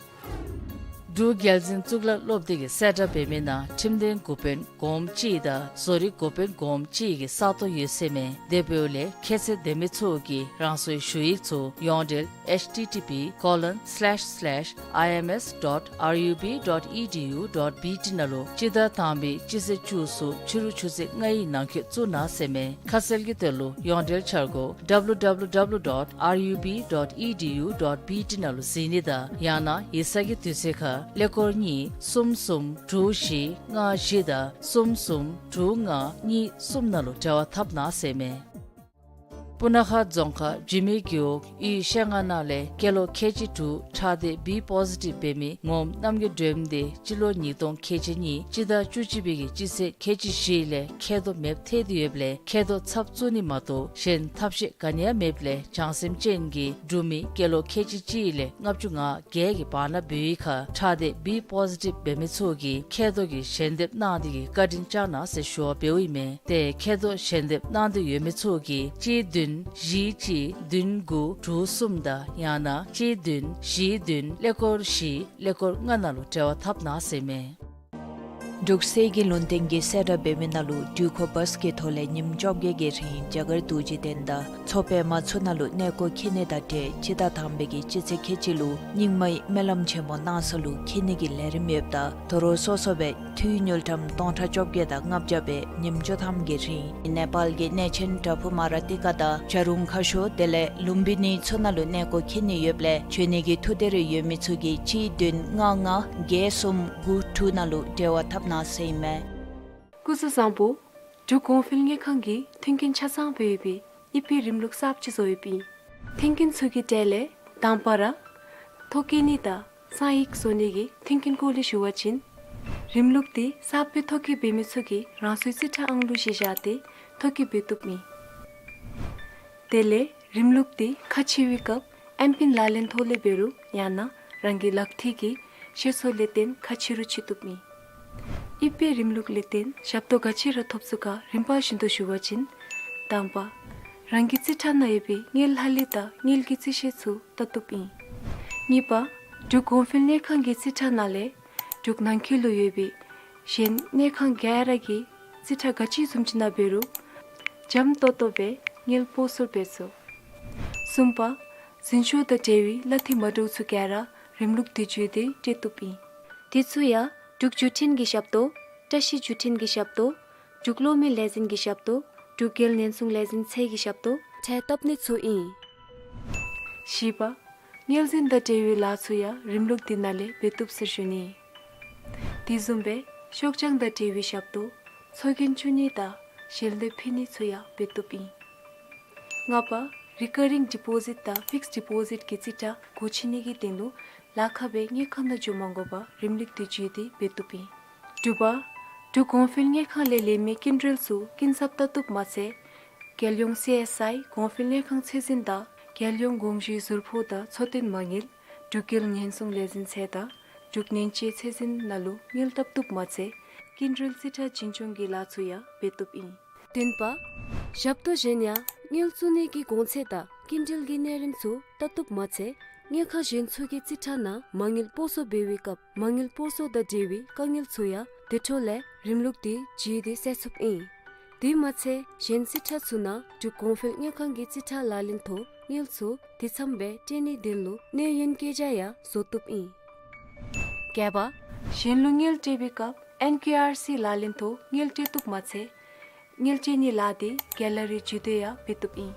འབྲུག་རྒྱལ་འཛིན་གཙུག་ལག་སློབ་སྡེ་གིས་གསལ་བསྒྲགས་འབད་མི་ནང་ཁྲིམས་དོན་འགོ་དཔོན་སྒོམ་གཅིག་དང་བཟོ་རིག་འགོ་དཔོན་སྒོམ་གཅིག་གི་ས་སྟོང་ཡོད་ཟེར་མས། དེ་འབདཝ་ལས་ཁྱད་ཚད་ལྡན་མི་ཚུ་གིས་རང་སོའི་ཞུ་ཡིག་ཚུ་ཡོངས་འབྲེལ་H T T P colon slash slash I M S dot R U B dot E D U dot B T ནང་ལུ་སྤྱི་ཟླ་དང་པའི་སྤྱི་ཚེས་བཅུ་གསུམ་ཕྱི་རུ་ཆུ་ཚོད་ལྔའི་ནང་འཁོད་བཙུགས་གནང་ཟེར་མས། ཁ་གསལ་གྱི་དོན་ལུ་ཡོངས་འབྲེལ་འཆར་སྒོ་W W W dot R U B dot E D U dot B T ནང་ལུ་གཟིགས་ནི་དང་ཡང་ན་ཡིག་ཚང་གི་དུས་ཚོད་ཁར་ཀླད་ཀོར་གཉིས་གསུམ་གསུམ་དྲུག་བཞི་ལྔ་བཞི་དང་གསུམ་གསུམ་དྲུག་ལྔ་གཉིས་གསུམ་ནང་ལུ་འབྲེལ་བ་འཐབ་གནང་ཟེར་མས། སྤུ་ན་ཁ་རྫོང་ཁག་འཇིགས་མེད་རྒེད་འོག་གཡུས་ཤེལ་རྔ་ནང་ལས་སྐྱེས་ལོ་ཁལ་གཅིག་དྲུག་ཁྲག་སྡེ་B positive འབད་མི་ངོམ་རྣམ་རྒྱལ་སྒྲོལམ་དེ་སྤྱི་ལོ་ཉིས་སྟོང་ཁལ་གཅིག་གཉིས་སྤྱི་ཟླ་བཅུ་གཅིག་པའི་གི་སྤྱི་ཚེས་ཁལ་གཅིག་བཞི་ལས་མཁལ་རྡོག་མེདཔ་ཐལ་ཏེ་ཡོདཔ་ལས་མཁལ་རྡོག་ཚབ་བཙུགས་ནི་མ་གཏོགས་གཞན་ཐབས་ཤེས་ག་ནི་ཡང་མེདཔ་ལས་བྱང་སེམས་ཅན་གྱི་འབྲུག་མི་སྐྱེས་ལོ་ཁལ་གཅིག་གཅིག་ལས་ལྔ་བཅུ་ང་བརྒྱད་ཀྱི་བར་ན་འབད་བའི་ཁར་ཁྲག་སྡེ་B positive འབད་མི་ཚུ་གིས་མཁལ་རྡོག་གི་ཞལ་འདེབས་གནང་སྟེ་གིས་བཀའ་དྲིན་བསྐྱང་གནང་ཟེར་ཞུ་བ་འབདཝ་ཨིན་མས། ཏེ་མཁལ་རྡོག་ཞལ་འདེབས་གནང་འདོད་ཡོད་མི་ཚུ་གིས་གཅིག་བདུན་བཞི་གཅིག་བདུན་དགུ་དྲུག་གསུམ་དང་ཡང་ན་གཅིག་བདུན་བཞི་བདུན་ཀླད་ཀོར་བཞི་ཀླད་ཀོར་ལྔ་ནང་ལུ་འབྲེལ་བ་འཐབ་གནང་ཟེར་མས། འབྲུག་གསེར་གྱི་ལུང་བསྟན་གྱི་གསལ་བསྒྲགས་འབད་མི་ནང་ལུ་འགྲུལ་འཁོར་བཱས་ཀྱི་ཐོག་ལས་ཉིནམ་བཅོ་བརྒྱད་ཀྱི་རིང་རྒྱ་གར་རྡོ་རྗེ་གདན་དང་མཚོ་པདྨ་ཚུ་ནང་ལུ་གནས་སྐོར་འཁྱིད་ནི་དང་འབྲེལ་སྤྱི་ཟླ་དང་པའི་གི་སྤྱི་ཚེས་ཁལ་གཅིག་ལུ་རྙིང་མའི་སྨོན་ལམ་ཆེན་མོ་གནང་ས་ལུ་འཁྱིད་ནི་གི་ལས་རིམ་ཡོདཔ་ད་དོ་རུང་སོ་སོ་སྦེ་འཐུས་དངུལ་ཀྲམ་སྟོང་ཕྲག་བཅོ་བརྒྱད་དང་ལྔ་བརྒྱ་སྦེ་ཉིནམ་བཅུ་ཐམ་གྱི་རིང་ནེ་པཱལ་གྱི་གནས་ཆེན་པྲ་ཕུ་མ་ར་ཏི་ཀ་དང་བྱ་རུང་ཁ་ཤོར་དེ་ལས་ལུམ་བི་ནི་ཚུ་ནང་ལུ་གནས་སྐོར་འཁྱིད་ནི་ཡོདཔ་ལས་འབྱོན་ནི་གི་ཐུགས་འདོད་རེ་ཡོད་མི་ཚུ་གིས་གཅིག་བདུན་ལྔ་ལྔ་བརྒྱད་གསུམ་དགུ་དྲུག་ནང་ལུ་འབྲེལ་བ་འཐབ་གནང་ཟེར་ཨིན་མས། སྐུ་གཟུགས་བཟང་པོ། འབྲུག་གོང་འཕེལ་དངུལ་ཁང་གིས་མཐུན་རྐྱེན་ཆ་ཚང་སྦེ་ཡོད་པའི་ཨི་ཕི་རིམ་ལུགས་གསརཔ་ཅིག་བཟོ་ཡོདཔ་ཨིན། མཐུན་རྐྱེན་ཚུ་གི་གྲས་ལས་དང་པ་ར་ཐོ་བཀོད་ནི་དང་གསང་ཡིག་བཟོ་ནི་གི་མཐུན་རྐྱེན་སྐོར་ལས་ཞུ་བ་ཅིན། རིམ་ལུགས་འདི་གསརཔ་སྦེ་ཐོ་བཀོད་འབད་མི་ཚུ་གིས་རང་སོའི་རྩིས་ཁྲ་ཨང་གླུ་གཞི་བཞག་སྟེ་ཐོ་བཀོད་འབད་བཏུབ་ཨིན། དེ་ལས་རིམ་ལུགས་འདི་ཁ་ཕྱེ་བའི་སྐབས་ཨེམ་པིན་ལག་ལེན་ཐོག་ལས་འབད་རུང་ཡང་ན་རང་གི་ལག་མཐིལ་གྱི་ཤེལ་སོ་ལས་བརྟེན་ཁ་ཕྱེ་རུང་ཕྱེ་བཏུབ་ཨིན། ཨི་ཕི་རིམ་ལུགས་ལས་བརྟེན་ཞབས་ཏོག་ག་ཅི་ར་ཐོབ་ཚུགས་ག་རིམ་པ་བཞིན་དུ་ཞུ་བ་ཅིན། དང་པ། རང་གི་རྩིས་ཁྲ་ནང་ཡོད་པའི་དངུལ་ལྷག་ལུས་དང་དངུལ་གྱི་རྩིས་བཤེར་ཚུ་བལྟ་བཏུབ་ཨིན། གཉིས་པ། འབྲུག་གོང་འཕེལ་དངུལ་ཁང་གི་རྩིས་ཁྲ་ནང་ལས་འབྲུག་ནང་འཁོད་ལུ་ཡོད་པའི་གཞན་དངུལ་ཁང་ག་ར་གི་རྩིས་ཁྲ་ག་ཅི་བཟུམ་ཅིག་ནང་འབད་རུང་འཇམ་ཏོག་ཏོ་སྦེ་དངུལ་སྤོ་སོར་འབད་ཚུགས། གསུམ་པ། འཛིན་སྐྱོང་དང་འབྲེལ་བའི་གླ་འཐུས་མ་འདྲཝ་ཚུ་ག་ར་རིམ་ལུགས་འདི་བརྒྱུད་དེ་སྤྲོད་བཏུབ་ཨིན། དེ་ཚུ་ཡང་འབྲུག་བརྒྱུད་འཕྲིན་གྱི་ཞབས་ཏོག། བཀྲ་ཤིས་བརྒྱུད་འཕྲིན་གྱི་ཞབས་ཏོག། འབྲུག་གློག་མེ་ལས་འཛིན་གྱི་ཞབས་ཏོག། འབྲུག་རྒྱལ་ཉེན་སྲུང་ལས་འཛིན་ཚད་ཀྱི་ཞབས་ཏོག་ཁྲལ་བཏབ་ནི་ཚུ་ཨིན། བཞི་པ། དངུལ་འཛིན་དང་འབྲེལ་བའི་ལཱ་ཚུ་ཡང་རིམ་ལུགས་འདི་ནང་ལས་འབད་བཏུབ་ཟེར་ཞུ་ནི། དེ་བཟུམ་སྦེ་ཤོག་བྱང་དང་འབྲེལ་བའི་ཞབས་ཏོག། ཚོགས་རྒྱན་བཙུགས་ནི་དང་ཞལ་འདེབས་ཕུལ་ནི་ཚུ་ཡང་འབད་བཏུབ་ཨིན། ལྔ་པ། རི་ཀ་རིང་ཌི་པོ་ཟིཊ་དང་ཕིགསཌ་ཌི་པོ་ཟིཊ་གི་རྩིས་ཁྲ་སྒོ་ཕྱེ་ནི་གི་དོན་ལུ་ལཱ་ཁག་སྦེ་དངུལ་ཁང་ནང་འགྱོ་མ་དགོ་པར་རིམ་ལུགས་འདི་བརྒྱུད་དེ་འབད་བཏུབ་ཨིན། དྲུག་པ། འབྲུག་གོང་འཕེལ་དངུལ་ཁང་ལས་ལེན་མི་སྐྱིན་འགྲུལ་ཚུ་སྐྱིན་ཚབ་བལྟ་བཏུབ་མ་ཚད། རྒྱལ་ཡོངས་སི་ཨེསི་ཨའི་གོང་འཕེལ་དངུལ་ཁང་ཚད་འཛིན་དང་རྒྱལ་ཡོངས་དགོངས་ཞུའི་ཟུར་ཕོགས་དང་འཚོ་རྟེན་མ་དངུལ། འབྲུག་རྒྱལ་ཉེན་སྲུང་ལས་འཛིན་ཚད་དང་འབྲུག་ནན་དཔྱད་ཚད་འཛིན་ནང་ལུ་དངུལ་བཏབ་བཏུབ་མ་ཚད་སྐྱིན་འགྲུལ་རྩིས་ཁྲ་འཛིན་སྐྱོང་གི་ལཱ་ཚུ་ཡང་འབད་བཏུབ་ཨིན། བདུན་པ། ཞབས་ཏོག་གཞན་ཡང་དངུལ་བཙུགས་ནི་གི་གོང་ཚད་དང་སྐྱིན་འགྲུལ་གྱི་གནས་རིམ་ཚུ་བལྟ་བཏུབ་མ་ཚད་དངུལ་ཁང་གཞན་ཚུ་གི་རྩིས་ཁྲ་ནང་མ་དངུལ་སྤོ་སོར་འབད་བའི་སྐབས་མ་དངུལ་སྤོ་སོར་དང་འབྲེལ་བའི་དཀའ་ངལ་ཚུ་ཡང་དེ་འཕྲོ་ལས་རིམ་ལུགས་འདི་བརྒྱུད་དེ་སེལ་ཚུགསཔ་ཨིན། དེ་མ་ཚད་གཞན་རྩིས་ཁྲ་ཚུ་ནང་འབྲུག་གོང་འཕེལ་དངུལ་ཁང་གི་རྩིས་ཁྲ་ལག་ལེན་ཐོག་དངུལ་ཚུ་དེ་ཙམ་སྦེ་སྤྲོད་ནིའི་དོན་ལུ་གནས་ཡུན་བཀོད་རྒྱ་ཡང་བཟོ་བཏུབ་ཨིན། བརྒྱད་པ། གཞན་ལུ་དངུལ་སྤྲོད་པའི་སྐབས་ཨེན་ཀེ་ཨར་སི་ལག་ལེན་ཐོག་དངུལ་སྤྲོད་བཏུབ་མ་ཚད་དངུལ་སྤྲོད་ནིའི་ལཱ་འདི་ག་ལ་རི་བརྒྱུད་དེ་ཡང་འབད་བཏུབ་ཨིན།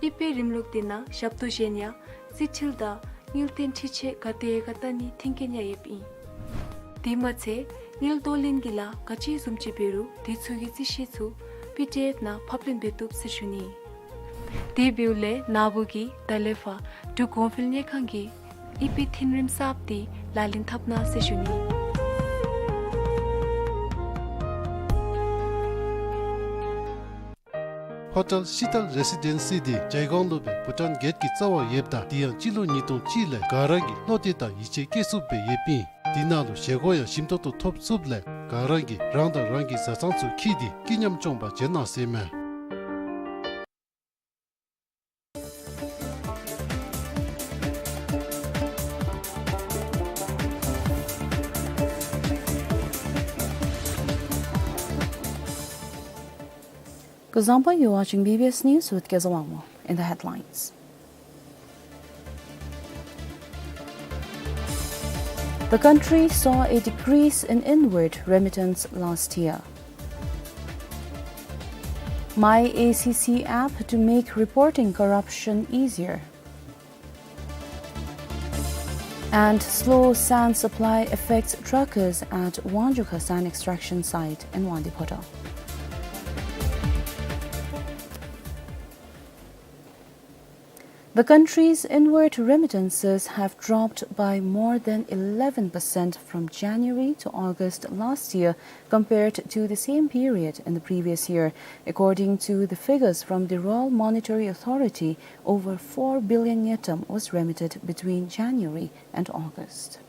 ཨི་པེ་རིམ་ལུགས་འདི་ནང་ཞབས་ཏོག་གཞན་ཡང་རྩིས་འཕྲུལ་དང་དངུལ་རྟེན་འཕྲུལ་ཆས་ག་དེ་ག་བལྟ་ནིའི་མཐུན་རྐྱེན་ཡང་ཡོདཔ་ཨིན། དེ་མ་ཚད་དངུལ་གཏོང་ལེན་གྱི་ལཱ་ག་ཅི་བཟུམ་ཅིག་འབད་རུང་དེ་ཚུ་གི་རྩིས་བཤེར་ཚུ་པི་ཌི་ཨེཕ་ནང་ཕབ་ལེན་འབད་བཏུབ་ཟེར་ཞུ་ནི། དེ་འབདཝ་ལས་ན་བུ་གིས་ད་ལས་ཕར་འབྲུག་གོང་འཕེལ་དངུལ་ཁང་གི་ཨི་པེ་མཐུན་རིམ་གསརཔ་འདི་ལག་ལེན་འཐབ་གནང་ཟེར་ཞུ་ནི། ཧོ་ཊེལ་ཤི་ཏལ་རེ་སི་ཌེན་སི་འདི་ཇའི་གོང་ལུ་སྦེ་བྷུ་ཊཱན་གེཊ་ཀྱི་རྩ་བར་ཡོདཔ་ད་དེ་ཡང་སྤྱི་ལོ་ཉིས་སྟོང་གཅིག་ལས་ག་ར་གིས་བློ་གཏད་དང་ཡིད་ཆེས་བསྐྱེད་ཚུགསཔ་སྦེ་ཡོདཔ་ཨིན། དེ་ནང་ལུ་བཞེས་སྒོ་ཡང་ཞིམ་ཏོང་ཏོ་ཐོབ་ཚུགསཔ་ལས་ག་ར་གིས་རང་དང་རང་གི་བཟའ་ཚང་ཚུ་འཁྱིད་དེ་སྐྱིད་ཉམས་སྐྱོང་པར་བྱོན་གནང་ཟེར་ཨིན་མས། Kuzuzangpo, you're watching B B S News with Kezawangmo. In the headlines. The country saw a decrease in inward remittance last year. My A C C app to make reporting corruption easier. And slow sand supply affects truckers at Wangyukha sand extraction site in Wangdue Phodrang. The country's inward remittances have dropped by more than eleven percent from January to August last year compared to the same period in the previous year. According to the figures from the Royal Monetary Authority, over four billion ngultrum was remitted between January and August.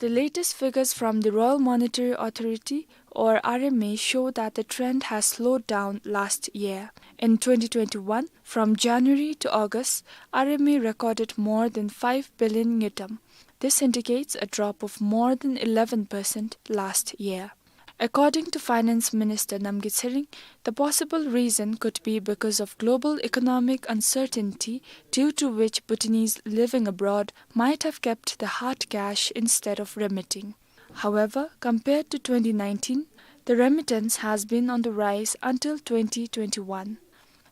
The latest figures from the Royal Monetary Authority, or R M A, show that the trend has slowed down last year. In twenty twenty-one, from January to August, R M A recorded more than five billion ngultrum, This indicates a drop of more than eleven percent last year. According to Finance Minister Namgay Tshering, the possible reason could be because of global economic uncertainty, due to which Bhutanese living abroad might have kept the hard cash instead of remitting. However, compared to twenty nineteen, the remittance has been on the rise until twenty twenty-one.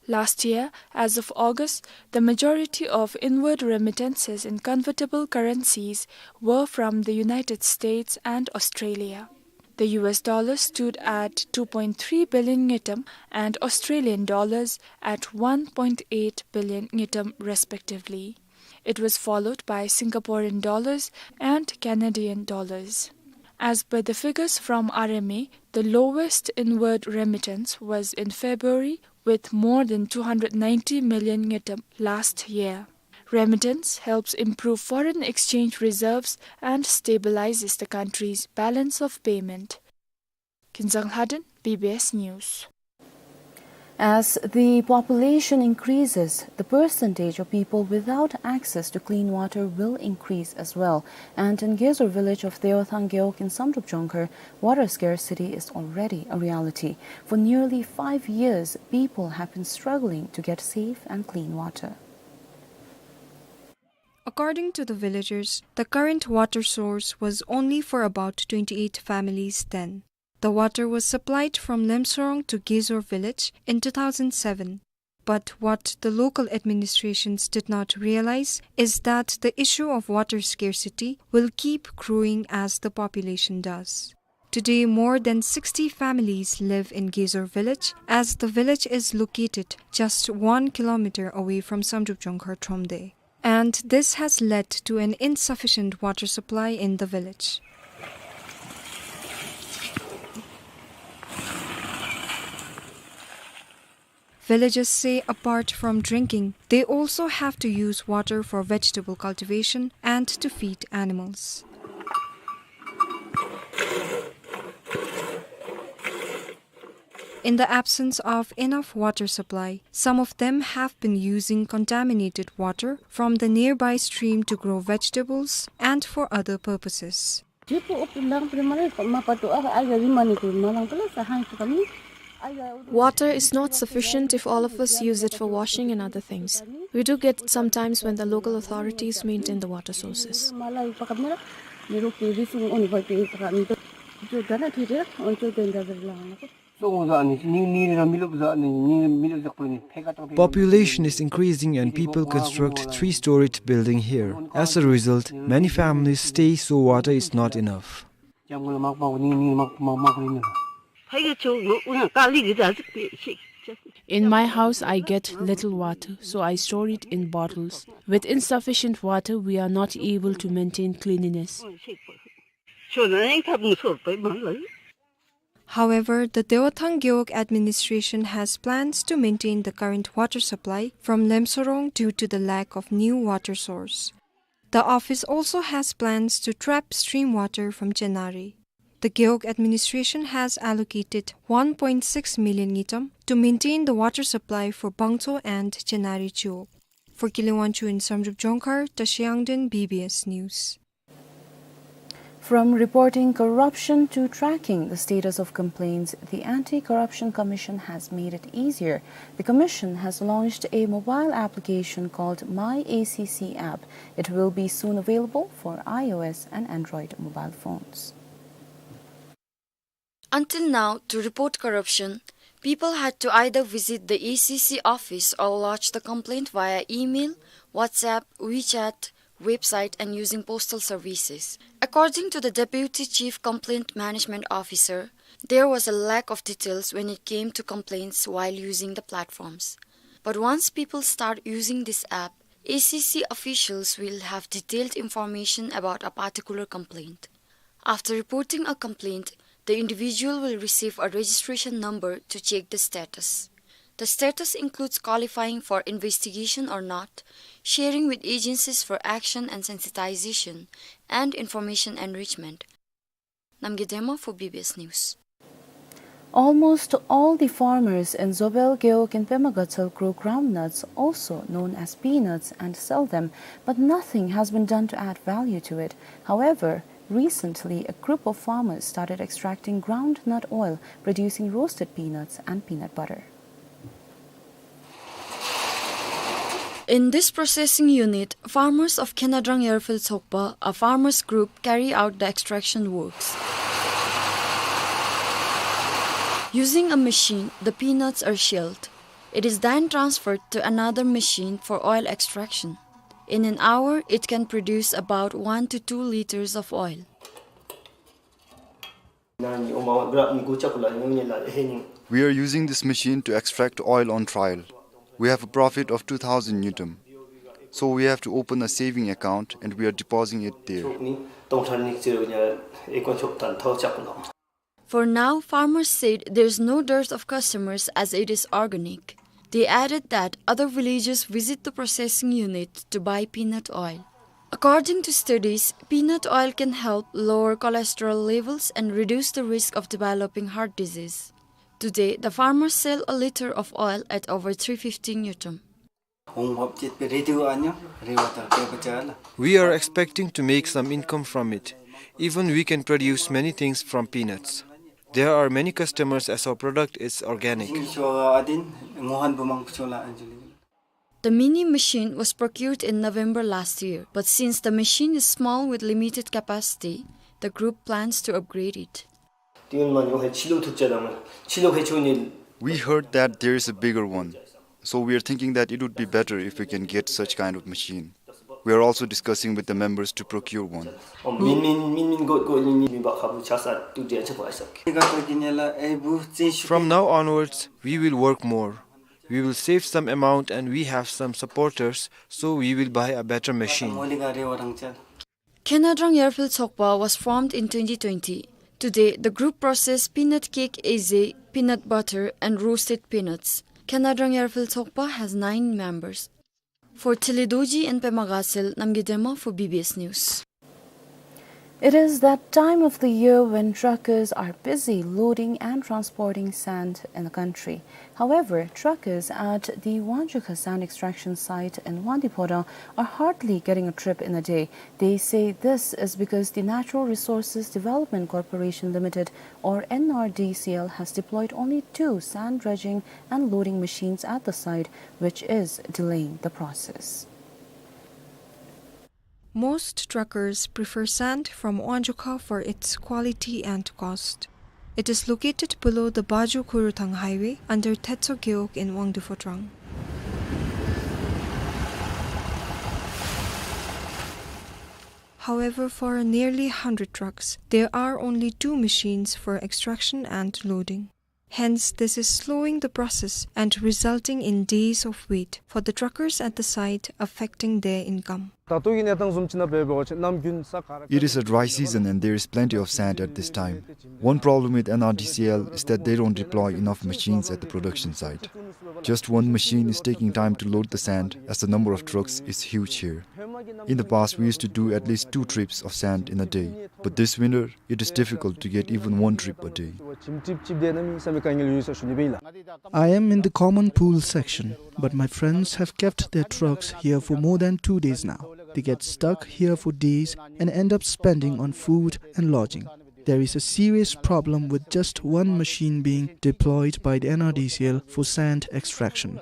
Last year, as of August, the majority of inward remittances in convertible currencies were from the United States and Australia. The U S dollar stood at two point three billion ngultrum and Australian dollars at one point eight billion ngultrum, respectively. It was followed by Singaporean dollars and Canadian dollars. As per the figures from R M A, the lowest inward remittance was in February, with more than two hundred ninety million ngultrum last year. Remittance helps improve foreign exchange reserves and stabilizes the country's balance of payment. Kinzang Lhaden, B B S News. As the population increases, the percentage of people without access to clean water will increase as well. And in Gezur village of Deothang Gewog in Samdrup Jongkhar, water scarcity is already a reality. For nearly five years, people have been struggling to get safe and clean water. According to the villagers, the current water source was only for about twenty-eight families then. The water was supplied from Lemsorong to Gezur village in two thousand seven. But what the local administrations did not realize is that the issue of water scarcity will keep growing as the population does. Today, more than sixty families live in Gezur village, as the village is located just one kilometer away from Samdrup Jongkhar Thromde. And this has led to an insufficient water supply in the village. Villagers say apart from drinking, they also have to use water for vegetable cultivation and to feed animals. In the absence of enough water supply, some of them have been using contaminated water from the nearby stream to grow vegetables and for other purposes. Water is not sufficient if all of us use it for washing and other things. We do get sometimes when the local authorities maintain the water sources. Population is increasing and people construct three-storied building here. As a result, many families stay, so water is not enough. In my house, I get little water, so I store it in bottles. With insufficient water, we are not able to maintain cleanliness. However, the Deothang Gewog administration has plans to maintain the current water supply from Lemsorong due to the lack of new water source. The office also has plans to trap stream water from Chenari. The Gewog administration has allocated one point six million ngultrum to maintain the water supply for Bangtso and Chenari Chiwog. For Gilwang Wangchuk in Samdrup Jongkhar, Tashi Yangden, B B S News. From reporting corruption to tracking the status of complaints, the Anti-Corruption Commission has made it easier. The commission has launched a mobile application called My A C C app. It will be soon available for iOS and Android mobile phones. Until now, to report corruption, people had to either visit the A C C office or lodge the complaint via email, WhatsApp, WeChat, website, and using postal services. According to the Deputy Chief Complaint Management Officer, there was a lack of details when it came to complaints while using the platforms. But once people start using this app, A C C officials will have detailed information about a particular complaint. After reporting a complaint, the individual will receive a registration number to check the status. The status includes qualifying for investigation or not, sharing with agencies for action and sensitization, and information enrichment. Namgay Dema for B B S News. Almost all the farmers in Zobel Gewog in Pema Gatshel grow groundnuts, also known as peanuts, and sell them, but nothing has been done to add value to it. However, recently, a group of farmers started extracting groundnut oil, producing roasted peanuts and peanut butter. In this processing unit, farmers of Khenadrang Yarphel Tsokpa, a farmers group, carry out the extraction works. Using a machine, the peanuts are shelled. It is then transferred to another machine for oil extraction. In an hour, it can produce about one to two liters of oil. We are using this machine to extract oil on trial. We have a profit of two thousand ngultrum. So we have to open a saving account and we are depositing it there. For now, farmers said there is no dearth of customers as it is organic. They added that other villagers visit the processing unit to buy peanut oil. According to studies, peanut oil can help lower cholesterol levels and reduce the risk of developing heart disease. Today, the farmers sell a liter of oil at over three fifty ngultrum. We are expecting to make some income from it. Even we can produce many things from peanuts. There are many customers as our product is organic. The mini machine was procured in November last year, but since the machine is small with limited capacity, the group plans to upgrade it. We heard that there is a bigger one, so we are thinking that it would be better if we can get such kind of machine. We are also discussing with the members to procure one. From now onwards, we will work more. We will save some amount and we have some supporters, so we will buy a better machine. Khenadrang Yarphel Tsokpa was formed in twenty twenty. Today, the group process peanut cake, eze, peanut butter, and roasted peanuts. Khenadrang Yarphel Tsokpa has nine members. For Thili Dorji in Pema Gatshel, Namgay Dema for B B S News. It is that time of the year when truckers are busy loading and transporting sand in the country. However, truckers at the Wanchukha sand extraction site in Wangdue Phodrang are hardly getting a trip in a day. They say this is because the Natural Resources Development Corporation Limited, or N R D C L, has deployed only two sand dredging and loading machines at the site, which is delaying the process. Most truckers prefer sand from Wanchukha for its quality and cost. It is located below the Baju Khuruthang Highway under Thetso Gewog in Wangdue Phodrang. However, for nearly hundred trucks, there are only two machines for extraction and loading. Hence, this is slowing the process and resulting in days of wait for the truckers at the site, affecting their income. It is a dry season and there is plenty of sand at this time. One problem with N R D C L is that they don't deploy enough machines at the production site. Just one machine is taking time to load the sand, as the number of trucks is huge here. In the past, we used to do at least two trips of sand in a day, but this winter, it is difficult to get even one trip a day. I am in the common pool section, but my friends have kept their trucks here for more than two days now. They get stuck here for days and end up spending on food and lodging. There is a serious problem with just one machine being deployed by the N R D C L for sand extraction.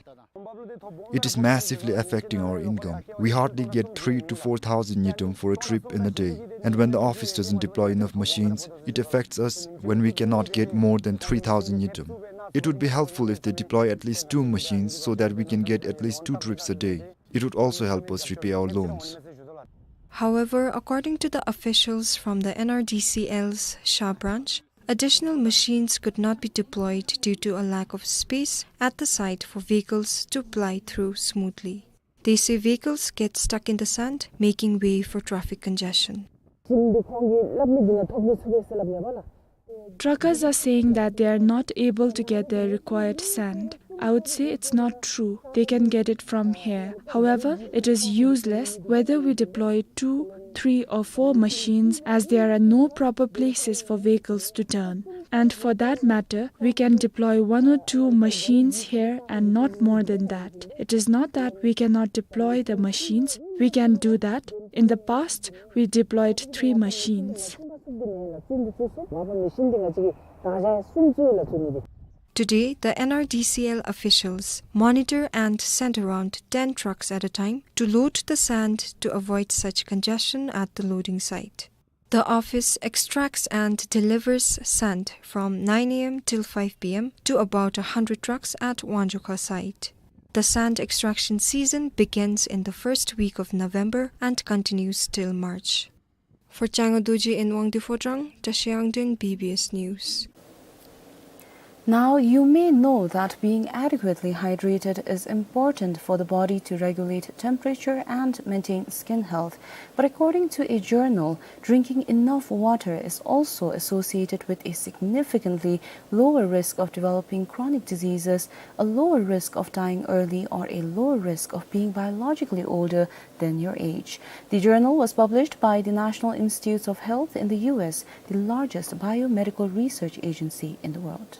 It is massively affecting our income. We hardly get three to four thousand ngultrum for a trip in a day. And when the office doesn't deploy enough machines, it affects us when we cannot get more than three thousand ngultrum. It would be helpful if they deploy at least two machines so that we can get at least two trips a day. It would also help us repay our loans. However, according to the officials from the N R D C L's Sha branch, additional machines could not be deployed due to a lack of space at the site for vehicles to ply through smoothly. They say vehicles get stuck in the sand, making way for traffic congestion. Truckers are saying that they are not able to get their required sand. I would say it's not true. They can get it from here. However, it is useless whether we deploy two, three or four machines, as there are no proper places for vehicles to turn. And for that matter, we can deploy one or two machines here and not more than that. It is not that we cannot deploy the machines, we can do that. In the past, we deployed three machines. Today, the N R D C L officials monitor and send around ten trucks at a time to load the sand to avoid such congestion at the loading site. The office extracts and delivers sand from nine A M till five P M to about a hundred trucks at Wanjoka site. The sand extraction season begins in the first week of November and continues till March. For Changa Dorji in Wangdue Phodrang, Tashi Angdeng, B B S News. Now, you may know that being adequately hydrated is important for the body to regulate temperature and maintain skin health. But according to a journal, drinking enough water is also associated with a significantly lower risk of developing chronic diseases, a lower risk of dying early, or a lower risk of being biologically older than your age. The journal was published by the National Institutes of Health in the U S, the largest biomedical research agency in the world.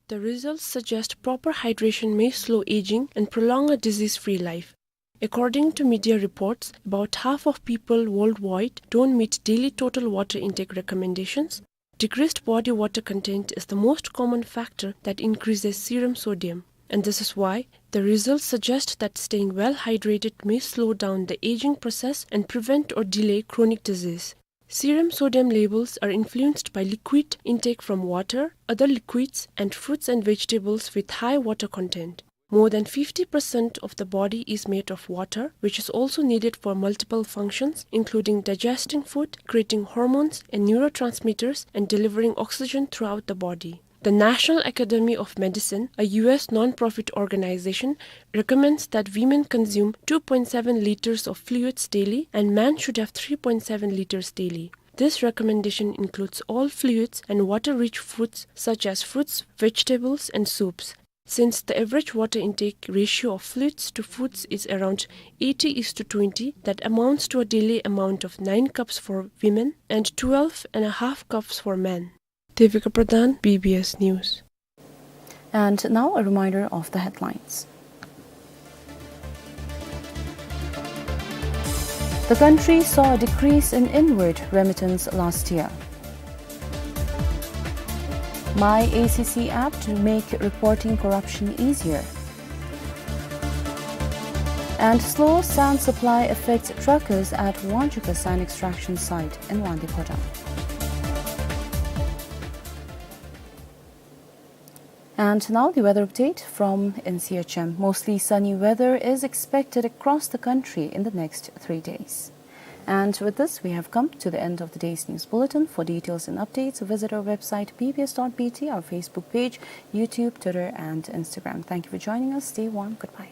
The results suggest proper hydration may slow aging and prolong a disease-free life. According to media reports, about half of people worldwide don't meet daily total water intake recommendations. Decreased body water content is the most common factor that increases serum sodium, and this is why the results suggest that staying well hydrated may slow down the aging process and prevent or delay chronic disease. Serum sodium levels are influenced by liquid intake from water, other liquids, and fruits and vegetables with high water content. More than fifty percent of the body is made of water, which is also needed for multiple functions, including digesting food, creating hormones and neurotransmitters, and delivering oxygen throughout the body. The National Academy of Medicine, a U S non-profit organization, recommends that women consume two point seven liters of fluids daily and men should have three point seven liters daily. This recommendation includes all fluids and water-rich foods such as fruits, vegetables, and soups. Since the average water intake ratio of fluids to foods is around eighty is to twenty, that amounts to a daily amount of nine cups for women and twelve and a half cups for men. Devika Pradhan, B B S News. And now a reminder of the headlines. The country saw a decrease in inward remittance last year. My A C C app to make reporting corruption easier. And slow sand supply affects truckers at Wanjoka sand extraction site in Wangdue Phodrang. And now the weather update from N C H M. Mostly sunny weather is expected across the country in the next three days. And with this, we have come to the end of the day's news bulletin. For details and updates, visit our website B B S dot B T, our Facebook page, YouTube, Twitter, and Instagram. Thank you for joining us. Stay warm. Goodbye.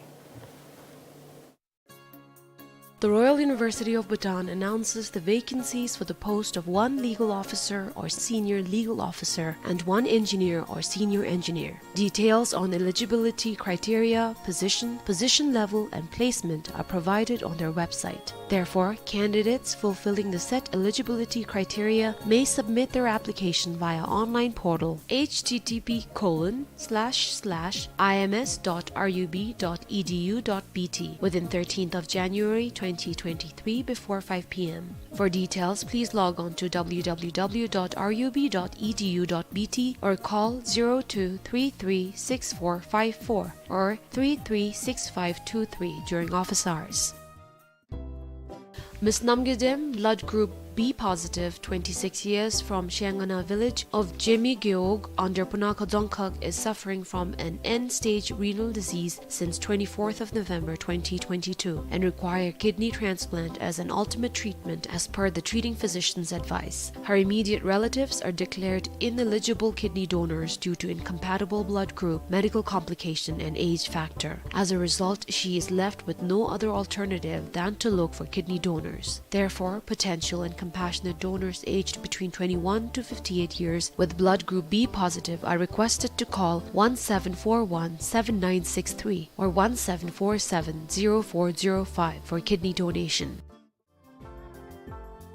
The Royal University of Bhutan announces the vacancies for the post of one legal officer or senior legal officer and one engineer or senior engineer. Details on eligibility criteria, position, position level, and placement are provided on their website. Therefore, candidates fulfilling the set eligibility criteria may submit their application via online portal H T T P colon slash slash I M S dot R U B dot E D U dot B T within thirteenth of January twenty twenty-three before five P M. For details, please log on to W W W dot R U B dot E D U dot B T or call zero two three three six four five four or three three six five two three during office hours. Miss Namgay Dem, blood group B positive, twenty-six years, from Shengana village of Jemi Gewog under Punakha Dzongkhag, is suffering from an end-stage renal disease since twenty-fourth of November twenty twenty-two and require kidney transplant as an ultimate treatment as per the treating physician's advice. Her immediate relatives are declared ineligible kidney donors due to incompatible blood group, medical complication, and age factor. As a result, she is left with no other alternative than to look for kidney donors. Therefore, potential and Compassionate donors aged between twenty-one to fifty-eight years with blood group B positive are requested to call one seven four one seven nine six three or one seven four seven zero four zero five for kidney donation.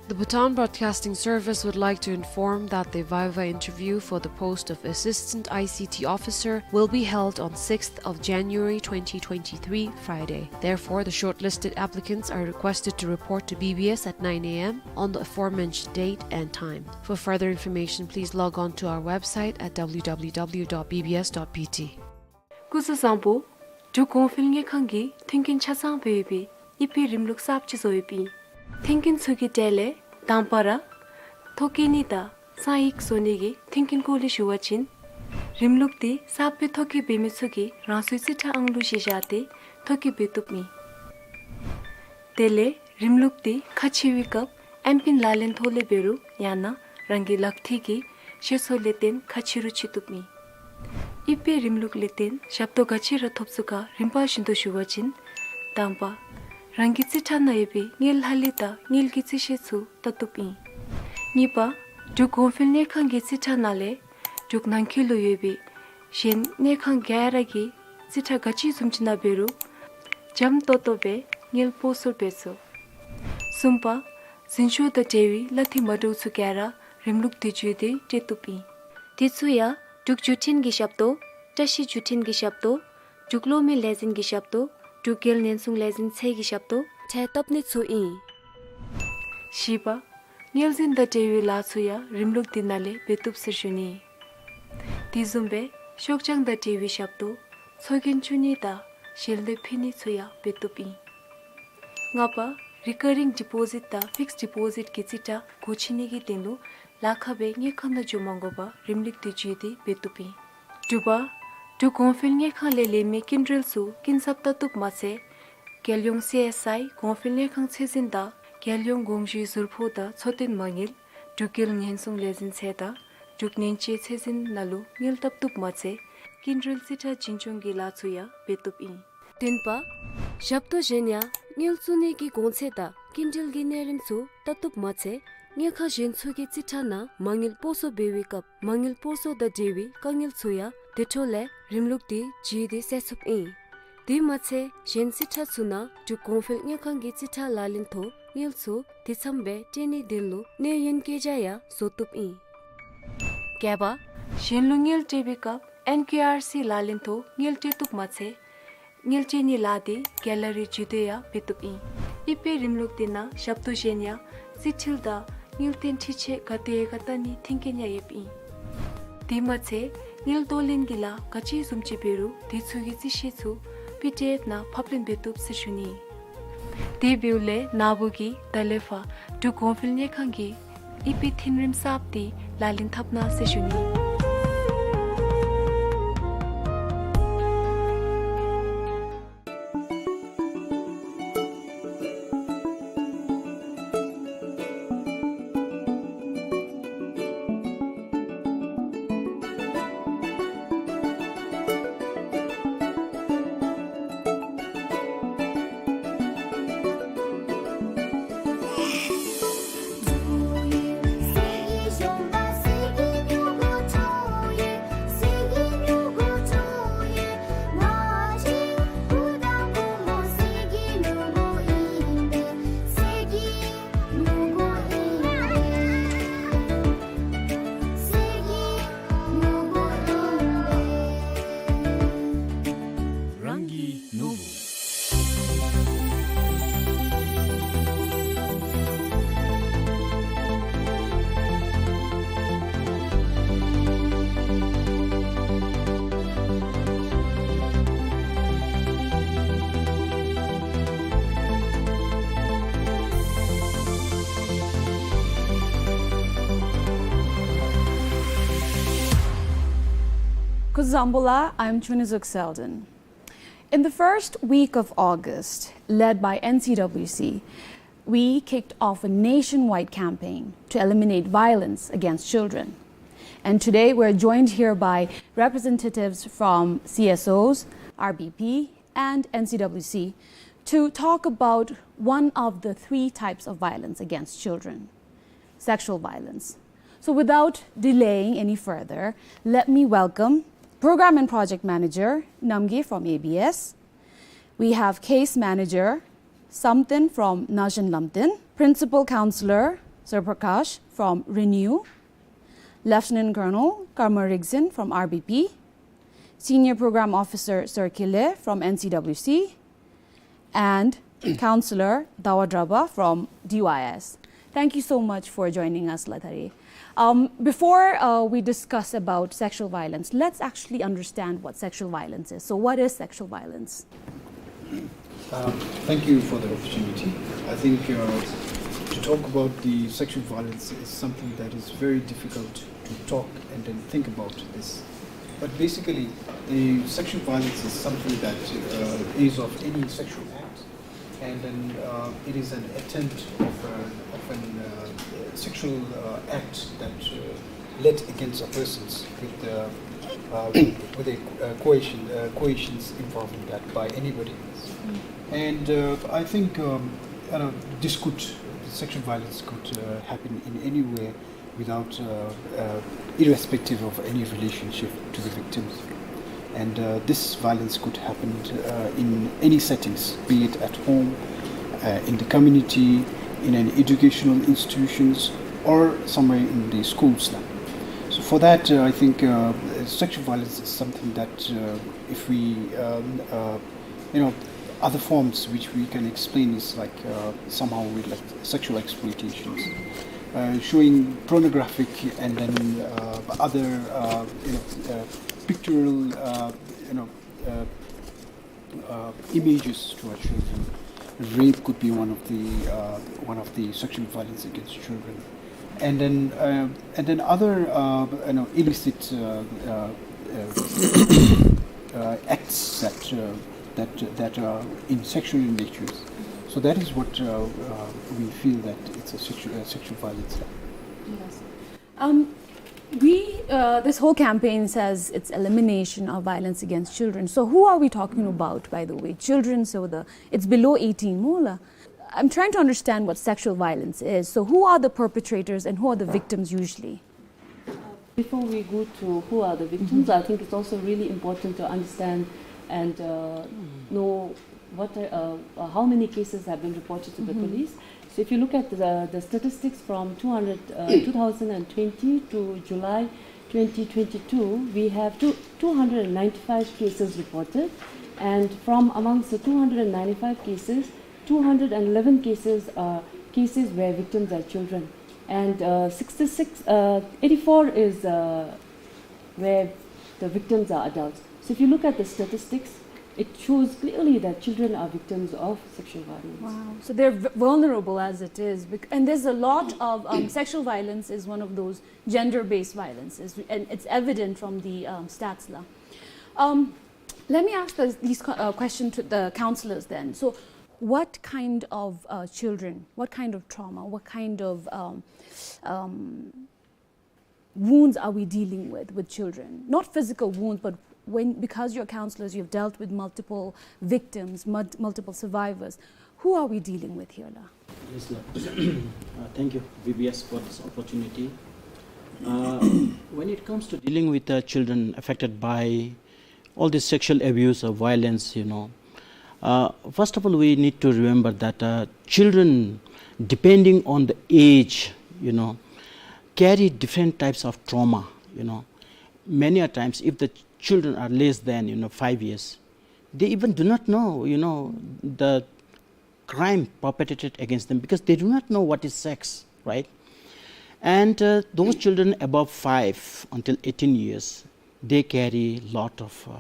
The Bhutan Broadcasting Service would like to inform that the viva interview for the post of Assistant I C T Officer will be held on sixth of January twenty twenty-three, Friday. Therefore, the shortlisted applicants are requested to report to B B S at nine A M on the aforementioned date and time. For further information, please log on to our website at W W W dot B B S dot B T. སྐུ་གཟུགས་བཟང་པོ། འབྲུག་གོང་འཕེལ་དངུལ་ཁང་གིས་མཐུན་རྐྱེན་ཆ་ཚང་སྦེ་ཡོད་པའི་དབྱིབས་པའི་རིམ་ལུགས་གསརཔ་ཅིག་བཟོ་ཡོདཔ་ཨིན། མཐུན་རྐྱེན་ཚུ་གི་གྲས་ལས་དང་པ་ར་ཐོ་བཀོད་ནི་དང་གསང་ཡིག་བཟོ་ནི་གི་མཐུན་རྐྱེན་སྐོར་ལས་ཞུ་བ་ཅིན། རིམ་ལུགས་འདི་གསརཔ་སྦེ་ཐོ་བཀོད་འབད་མི་ཚུ་གིས་རང་སོའི་རྩིས་ཁྲ་ཨང་ལུ་གཞི་བཞག་སྟེ་ཐོ་བཀོད་འབད་བཏུབ་ཨིན། དེ་ལས་རིམ་ལུགས་འདི་ཁ་ཕྱེ་བའི་སྐབས་ཨེམ་པིན་ལག་ལེན་ཐོག་ལས་འབད་རུང་ཡང་ན་རང་གི་ལག་མཐིལ་གྱི་ཤེས་ཚད་ལས་བརྟེན་ཁ་ཕྱེ་རུང་ཕྱེ་བཏུབ་ཨིན། དབྱིབས་པའི་རིམ་ལུགས་ལས་བརྟེན་ཞབས་ཏོག་ག་ཅི་ར་ཐོབ་ཚུགས་ག་རིམ་པ་བཞིན་དུ་ཞུ་བ་ཅིན། དང་པ། རང་གི་རྩིས་ཁྲ་ནང་ཡོད་པའི་དངུལ་ལྷག་ལུས་དང་དངུལ་གྱི་རྩིས་ཤེས་ཚུ་བལྟ་བཏུབ་ཨིན། གཉིས་པ། འབྲུག་གོང་འཕེལ་དངུལ་ཁང་གི་རྩིས་ཁྲ་ནང་ལས་འབྲུག་ནང་འཁོད་ལུ་ཡོད་པའི་གཞན་དངུལ་ཁང་ག་ར་གི་རྩིས་ཁྲ་ག་ཅི་བཟུམ་ཅིག་ནང་འབད་རུང་འཇམ་ཏོང་ཏོ་སྦེ་དངུལ་སྤོ་སོར་འབད་ཚུགས། གསུམ་པ། འཛིན་སྐྱོང་དང་འབྲེལ་བའི་གླ་འཐུས་མ་འདྲཝ་ཚུ་ག་ར་རིམ་ལུགས་འདི་བརྒྱུད་དེ་སྤྲོད་བཏུབ་ཨིན། དེ་ཚུ་ཡང་འབྲུག་བརྒྱུད་འཕྲིན་གྱི་ཞབས་ཏོག་བཀྲ་ཤིས་བརྒྱུད་འཕྲིན་གྱི་ཞབས་ཏོག་འབྲུག་གློག་མེ་ལས་འཛིན་གྱི་ཞབས་ཏོག་འབྲུག་རྒྱལ་ཉེན་སྲུང་ལས་འཛིན་ཚད་ཀྱི་ཞབས་ཏོག་ཁྲལ་བཏབ་ནི་ཚུ་ཨིན། བཞི་པ། དངུལ་འཛིན་དང་འབྲེལ་བའི་ལཱ་ཚུ་ཡང་རིམ་ལུགས་འདི་ནང་ལས་འབད་བཏུབ་ཟེར་ཞུ་ནི། དེ་བཟུམ་སྦེ་ཤོག་བྱང་དང་འབྲེལ་བའི་ཞབས་ཏོག་ཚོགས་རྒྱན་བཙུགས་ནི་དང་ཞལ་འདེབས་ཕུལ་ནི་ཚུ་ཡང་འབད་བཏུབ་ཨིན། ལྔ་པ། རི་ཀར་རིང་ཌི་པོ་ཟིཊ་དང་ཕིགསཌ་ཌི་པོ་ཟིཊ་གི་རྩིས་ཁྲ་སྒོ་ཕྱེ་ནི་གི་དོན་ལུ་ལཱ་ཁག་སྦེ་དངུལ་ཁང་ནང་འགྱོ་མ་དགོ་པར་རིམ་ལུགས་འདི་བརྒྱུད་དེ་འབད་བཏུབ་ཨིན། དྲུག་པ། འབྲུག་གོང་འཕེལ་དངུལ་ཁང་ལས་ལེན་མི་སྐྱིན་འགྲུལ་ཚུ་སྐྱིན་ཚབ་བལྟ་བཏུབ་མ་ཚད་རྒྱལ་ཡོངས་སི་ཨེསི་ཨའི་གོང་འཕེལ་དངུལ་ཁང་ཚད་འཛིན་དང་རྒྱལ་ཡོངས་དགོངས་ཞུའི་ཟུར་ཕོགས་དང་འཚོ་རྟེན་མ་དངུལ་འབྲུག་རྒྱལ་ཉེན་སྲུང་ལས་འཛིན་ཚད་དང་འབྲུག་ནན་ཅེ་ཚད་འཛིན་ནང་ལུ་དངུལ་བཏབ་བཏུབ་མ་ཚད་སྐྱིན་འགྲུལ་རྩིས་ཁྲ་འཛིན་སྐྱོང་གི་ལཱ་ཚུ་ཡང་འབད་བཏུབ་ཨིན། བདུན་པ། ཞབས་ཏོག་གཞན་ཡང་དངུལ་བཙུགས་ནི་གི་གོང་ཚད་དང་སྐྱིན་འགྲུལ་གྱི་གནས་རིམ་ཚུ་བལྟ་བཏུབ་མ་ཚད་དངུལ་ཁང་གཞན་ཚུ་གི་རྩིས་ཁྲ་ནང་མ་དངུལ་སྤོ་སོར་འབད་བའི་སྐབས་མ་དངུལ་སྤོ་སོར་དང་འབྲེལ་བའི་དཀའ་ངལ་ཚུ་ཡང་དེ་འཕྲོ་ལས་རིམ་ལུགས་འདི་བརྒྱུད་དེ་སེལ་ཚུགསཔ་ཨིན། དེ་མ་ཚད་གཞན་རྩིས་ཁྲ་ཚུ་ནང་འབྲུག་གོང་འཕེལ་དངུལ་ཁང་གི་རྩིས་ཁྲ་ལག་ལེན་ཐོག་དངུལ་ཚུ་དེ་ཙམ་སྦེ་སྤྲོད་ནིའི་དོན་ལུ་གནས་ཡུན་བཀོད་རྒྱ་ཡང་བཟོ་བཏུབ་ཨིན། བརྒྱད་པ། གཞན་ལུ་དངུལ་སྤྲོད་པའི་སྐབས་ཨེན་ཀེ་ཨར་སི་ལག་ལེན་ཐོག་དངུལ་སྤྲོད་བཏུབ་མ་ཚད་དངུལ་སྤྲོད་ནིའི་ལཱ་འདི་གེ་ལ་རི་བརྒྱུད་དེ་ཡང་འབད་བཏུབ་ཨིན། དབྱིབས་པའི་རིམ་ལུགས་འདི་ནང་ཞབས་ཏོག་གཞན་ཡང་རྩིས་འཕྲུལ་དང་དངུལ་རྟེན་འཕྲུལ་ཆས་ག་དེ་ག་བལྟ་ནིའི་མཐུན་རྐྱེན་ཡང་ཡོདཔ་ཨིན། དེ་མ་ཚད་དངུལ་གཏོང་ལེན་གྱི་ལཱ་ག་ཅི་བཟུམ་ཅིག་འབད་རུང་དེ་ཚུ་གི་རྩིས་ཤེས་ཚུ་པི་ཌི་ཨེཕ་ནང་ཕབ་ལེན་འབད་བཏུབ་ཟེར་ཞུ་ནི། དེ་འབདཝ་ལས་ན་བུ་གིས་ད་ལས་ཕར་འབྲུག་གོང་འཕེལ་དངུལ་ཁང་གི་དབྱིབས་པའི་མཐུན་རིམ་གསརཔ་འདི་ལག་ལེན་འཐབ་གནང་ཟེར་ཞུ་ནི། རང་གི་ནོར་བུ། སྐུ་གཟུགས་བཟང་པོ་ལགས། I'm Chunizuk Selden. In the first week of August, led by N C W C, we kicked off a nationwide campaign to eliminate violence against children. And today we're joined here by representatives from C S Os, R B P, and N C W C to talk about one of the three types of violence against children, sexual violence. So without delaying any further, let me welcome Program and Project Manager Namgay from A B S. We have Case Manager Samten from National Lamten, Principal Counselor Sir Prakash from Renew, Lieutenant Colonel Karma Rigzin from R B P, Senior Program Officer Sir Kile from N C W C, and Counselor Dawa Draba from D Y S. Thank you so much for joining us, la tari. Um, before, uh, we discuss about sexual violence, let's actually understand what sexual violence is. So what is sexual violence? Um, thank you for the opportunity. I think, uh, to talk about the sexual violence is something that is very difficult to talk and then think about this. But basically, the sexual violence is something that, uh, is of any sexual act, and then, uh, it is an attempt of, uh, of an, uh, sexual, uh, act that, uh, led against a person's with, uh, uh, with a, uh, coercion, uh, coercions involved in that by anybody. And, uh, I think, um, you know, this could, sexual violence could, uh, happen in anywhere without, uh, uh, irrespective of any relationship to the victims. And, uh, this violence could happen, uh, in any settings, be it at home, uh, in the community, in an educational institutions, or somewhere in the schools. So for that, uh, I think, uh, sexual violence is something that, uh, if we, um, uh, you know, other forms which we can explain is like, uh, somehow with, like, sexual exploitations, uh, showing pornographic and then, uh, other, uh, you know, uh, pictorial, uh, you know, uh, uh, images to our children. Rape could be one of the, uh, one of the sexual violence against children. And then, uh, and then other, uh, you know, illicit, uh, uh, uh, uh, acts that, uh, that, that are in sexual in nature. So that is what, uh, uh, we feel that it's a sexual, uh, sexual violence. Yes. Um, we, uh, this whole campaign says it's elimination of violence against children. So who are we talking about, by the way? Children, so the, it's below eighteen, mo la. I'm trying to understand what sexual violence is. So who are the perpetrators and who are the victims usually? Before we go to who are the victims, I think it's also really important to understand and, uh, know what are, uh, uh, how many cases have been reported to the police. So if you look at the, the statistics from two hundred, uh, two thousand and twenty to July twenty twenty-two, we have two, two hundred and ninety-five cases reported, and from amongst the two hundred and ninety-five cases, two hundred and eleven cases are cases where victims are children, and, uh, sixty-six, uh, eighty-four is, uh, where the victims are adults. So if you look at the statistics, it shows clearly that children are victims of sexual violence. Wow. So they're v- vulnerable as it is. Bec- and there's a lot of, um, sexual violence is one of those gender-based violences, and it's evident from the, um, stats la. Um, let me ask this, these que- uh, question to the counselors then. So what kind of, uh, children, what kind of trauma, what kind of, um, um, wounds are we dealing with, with children? Not physical wounds, but when, because you're counselors, you've dealt with multiple victims, mul- multiple survivors. Who are we dealing with here la? Yes, la. Uh, thank you, V B S, for this opportunity. Uh, when it comes to dealing with, uh, children affected by all this sexual abuse or violence, you know, uh, first of all, we need to remember that, uh, children, depending on the age, you know, carry different types of trauma, you know. Many a times, if the children are less than, you know, five years, they even do not know, you know, the crime perpetrated against them, because they do not know what is sex, right? And, uh, those children above five until eighteen years, they carry lot of, uh,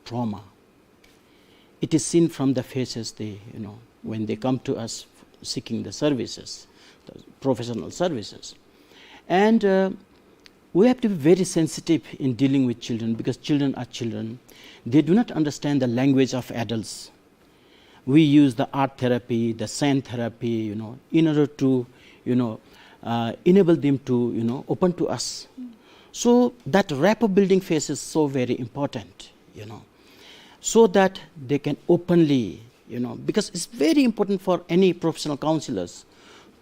trauma. It is seen from the faces they, you know, when they come to us seeking the services, the professional services. And, uh, we have to be very sensitive in dealing with children, because children are children. They do not understand the language of adults. We use the art therapy, the sand therapy, you know, in order to, you know, uh, enable them to, you know, open to us. So that rapport building phase is so very important, you know, so that they can openly, you know, because it's very important for any professional counselors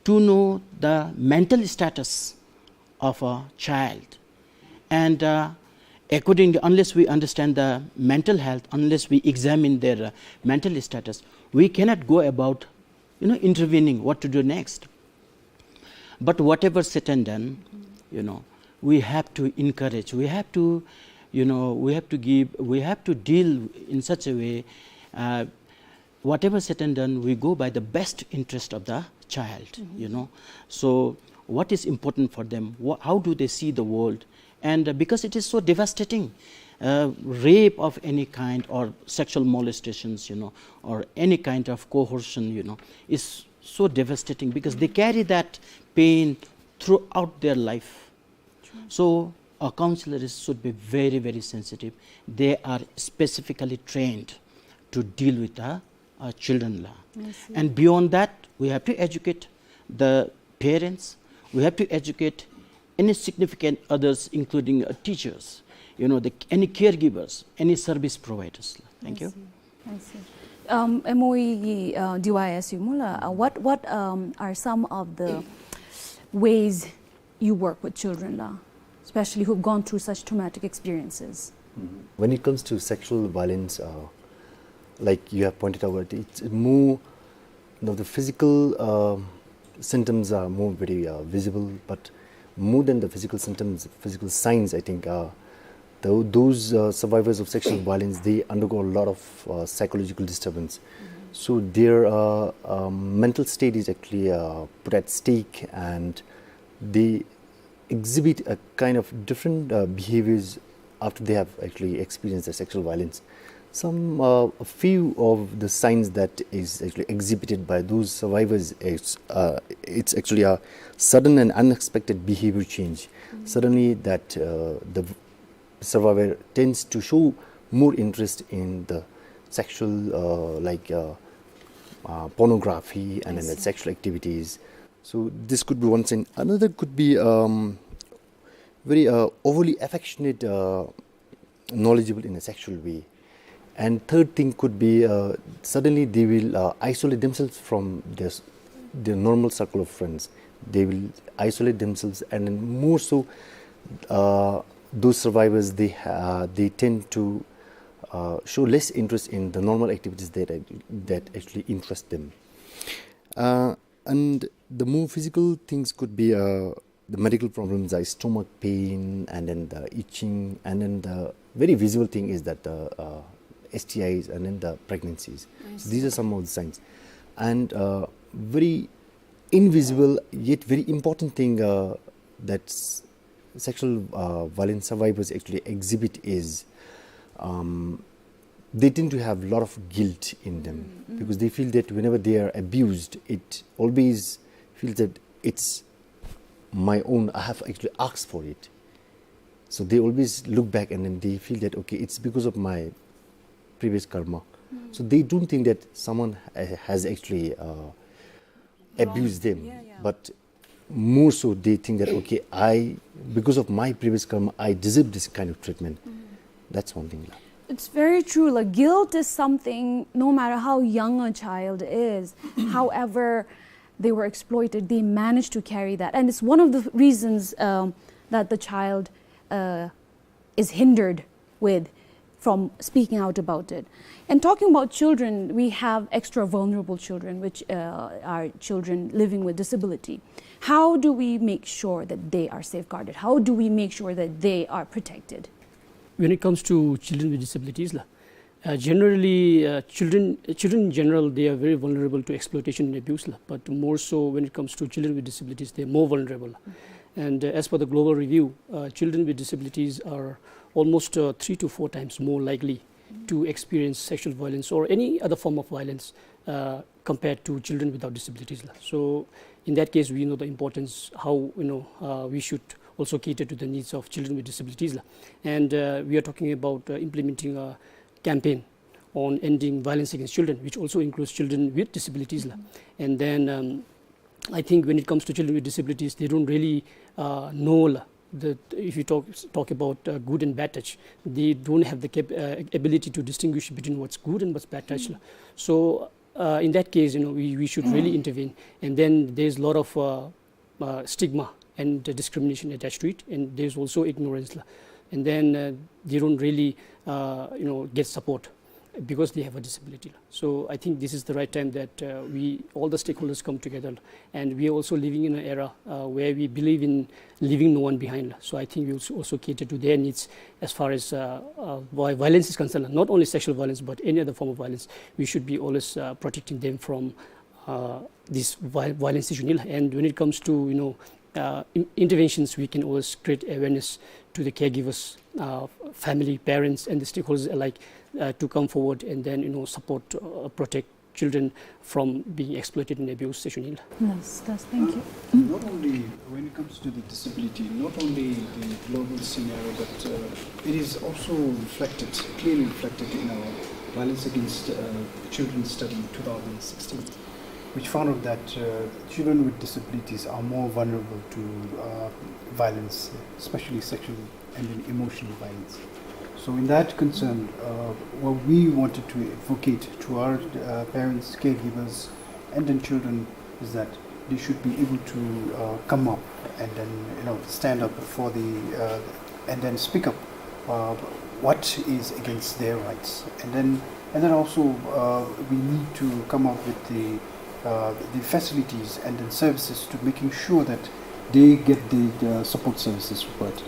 to know the mental status of a child. And uh, accordingly, unless we understand the mental health, unless we examine their uh, mental status, we cannot go about, you know, intervening what to do next. But whatever said and done, you know, we have to encourage, we have to, you know, we have to give, we have to deal in such a way. Uh, whatever said and done, we go by the best interest of the child, you know. So what is important for them? Wha- how do they see the world? And uh, because it is so devastating, uh, rape of any kind or sexual molestations, you know, or any kind of coercion, you know, is so devastating because they carry that pain throughout their life. So our counselors should be very, very sensitive. They are specifically trained to deal with the uh, children la. I see. And beyond that, we have to educate the parents. We have to educate any significant others, including uh, teachers, you know, the, any caregivers, any service providers. Thank I you. See. I see. Um, M O E, uh, D Y S U, mula, uh, what, what um, are some of the ways you work with children la, especially who've gone through such traumatic experiences? When it comes to sexual violence, uh, like you have pointed out, it's more, you know, the physical uh, symptoms are more very uh, visible, but more than the physical symptoms, physical signs, I think, uh, tho- those uh, survivors of sexual violence, they undergo a lot of uh, psychological disturbance. So their uh, um, mental state is actually uh, put at stake, and they exhibit a kind of different uh, behaviors after they have actually experienced the sexual violence. Some, uh, a few of the signs that is actually exhibited by those survivors, it's, uh, it's actually a sudden and unexpected behavior change. Suddenly, that uh, the v- survivor tends to show more interest in the sexual, uh, like uh, uh, pornography and then the sexual activities. So this could be one thing. Another could be um, very uh, overly affectionate, uh, knowledgeable in a sexual way. And third thing could be uh, suddenly they will uh, isolate themselves from their, s- their normal circle of friends. They will isolate themselves, and then more so, uh, those survivors, they uh, they tend to uh, show less interest in the normal activities that that actually interest them. Uh, and the more physical things could be uh, the medical problems like stomach pain and then the itching, and then the very visible thing is that the uh, S T Is and then the pregnancies. So these are some of the signs. And uh, very invisible yet very important thing uh, that s- sexual uh, violence survivors actually exhibit is um, they tend to have a lot of guilt in them because they feel that whenever they are abused, it always feels that it's my own, I have actually asked for it. So they always look back and then they feel that, okay, it's because of my previous karma. So they don't think that someone ha- has actually uh, abused them, but more so they think that, okay, I, because of my previous karma, I deserve this kind of treatment. That's one thing la. It's very true. Like, guilt is something, no matter how young a child is, however they were exploited, they managed to carry that. And it's one of the reasons um, that the child uh, is hindered with from speaking out about it. And talking about children, we have extra vulnerable children, which uh, are children living with disability. How do we make sure that they are safeguarded? How do we make sure that they are protected? When it comes to children with disabilities, la, uh, generally, uh, children, children in general, they are very vulnerable to exploitation and abuse, la, but more so when it comes to children with disabilities, they're more vulnerable. And uh, as per the global review, uh, children with disabilities are almost uh, three to four times more likely to experience sexual violence or any other form of violence uh, compared to children without disabilities la. So in that case, we know the importance how, you know, uh, we should also cater to the needs of children with disabilities la. And uh, we are talking about uh, implementing a campaign on ending violence against children, which also includes children with disabilities la. And then um, I think when it comes to children with disabilities, they don't really uh, know la, the, if you talk talk about uh, good and bad touch, they don't have the cap- uh, ability to distinguish between what's good and what's bad touch la. So uh, in that case, you know, we, we should really intervene. And then there's a lot of, uh, uh, stigma and the discrimination attached to it, and there's also ignorance la. And then, uh, they don't really, uh, you know, get support because they have a disability la. So I think this is the right time that, uh, we, all the stakeholders come together. And we are also living in an era, uh, where we believe in leaving no one behind la. So I think we also, also cater to their needs as far as, uh, uh, vi-, violence is concerned, not only sexual violence, but any other form of violence. We should be always, uh, protecting them from, uh, this vi-, violence issue ni la. And when it comes to, you know, uh, in-, interventions, we can always create awareness to the caregivers, uh, family, parents, and the stakeholders alike, uh, to come forward and then, you know, support, uh, protect children from being exploited and abused issue ni la. Yes, yes, thank you. Not only when it comes to the disability, not only the global scenario, but, uh, it is also reflected, clearly reflected in our violence against, uh, children study two thousand sixteen, which found out that, uh, children with disabilities are more vulnerable to, uh, violence, especially sexual and then emotional violence. So in that concern, uh, what we wanted to advocate to our, uh, parents, caregivers, and then children is that they should be able to, uh, come up and then, you know, stand up for the, uh, and then speak up, uh, what is against their rights. And then, and then also, uh, we need to come up with the, uh, the facilities and then services to making sure that they get the, the support services required.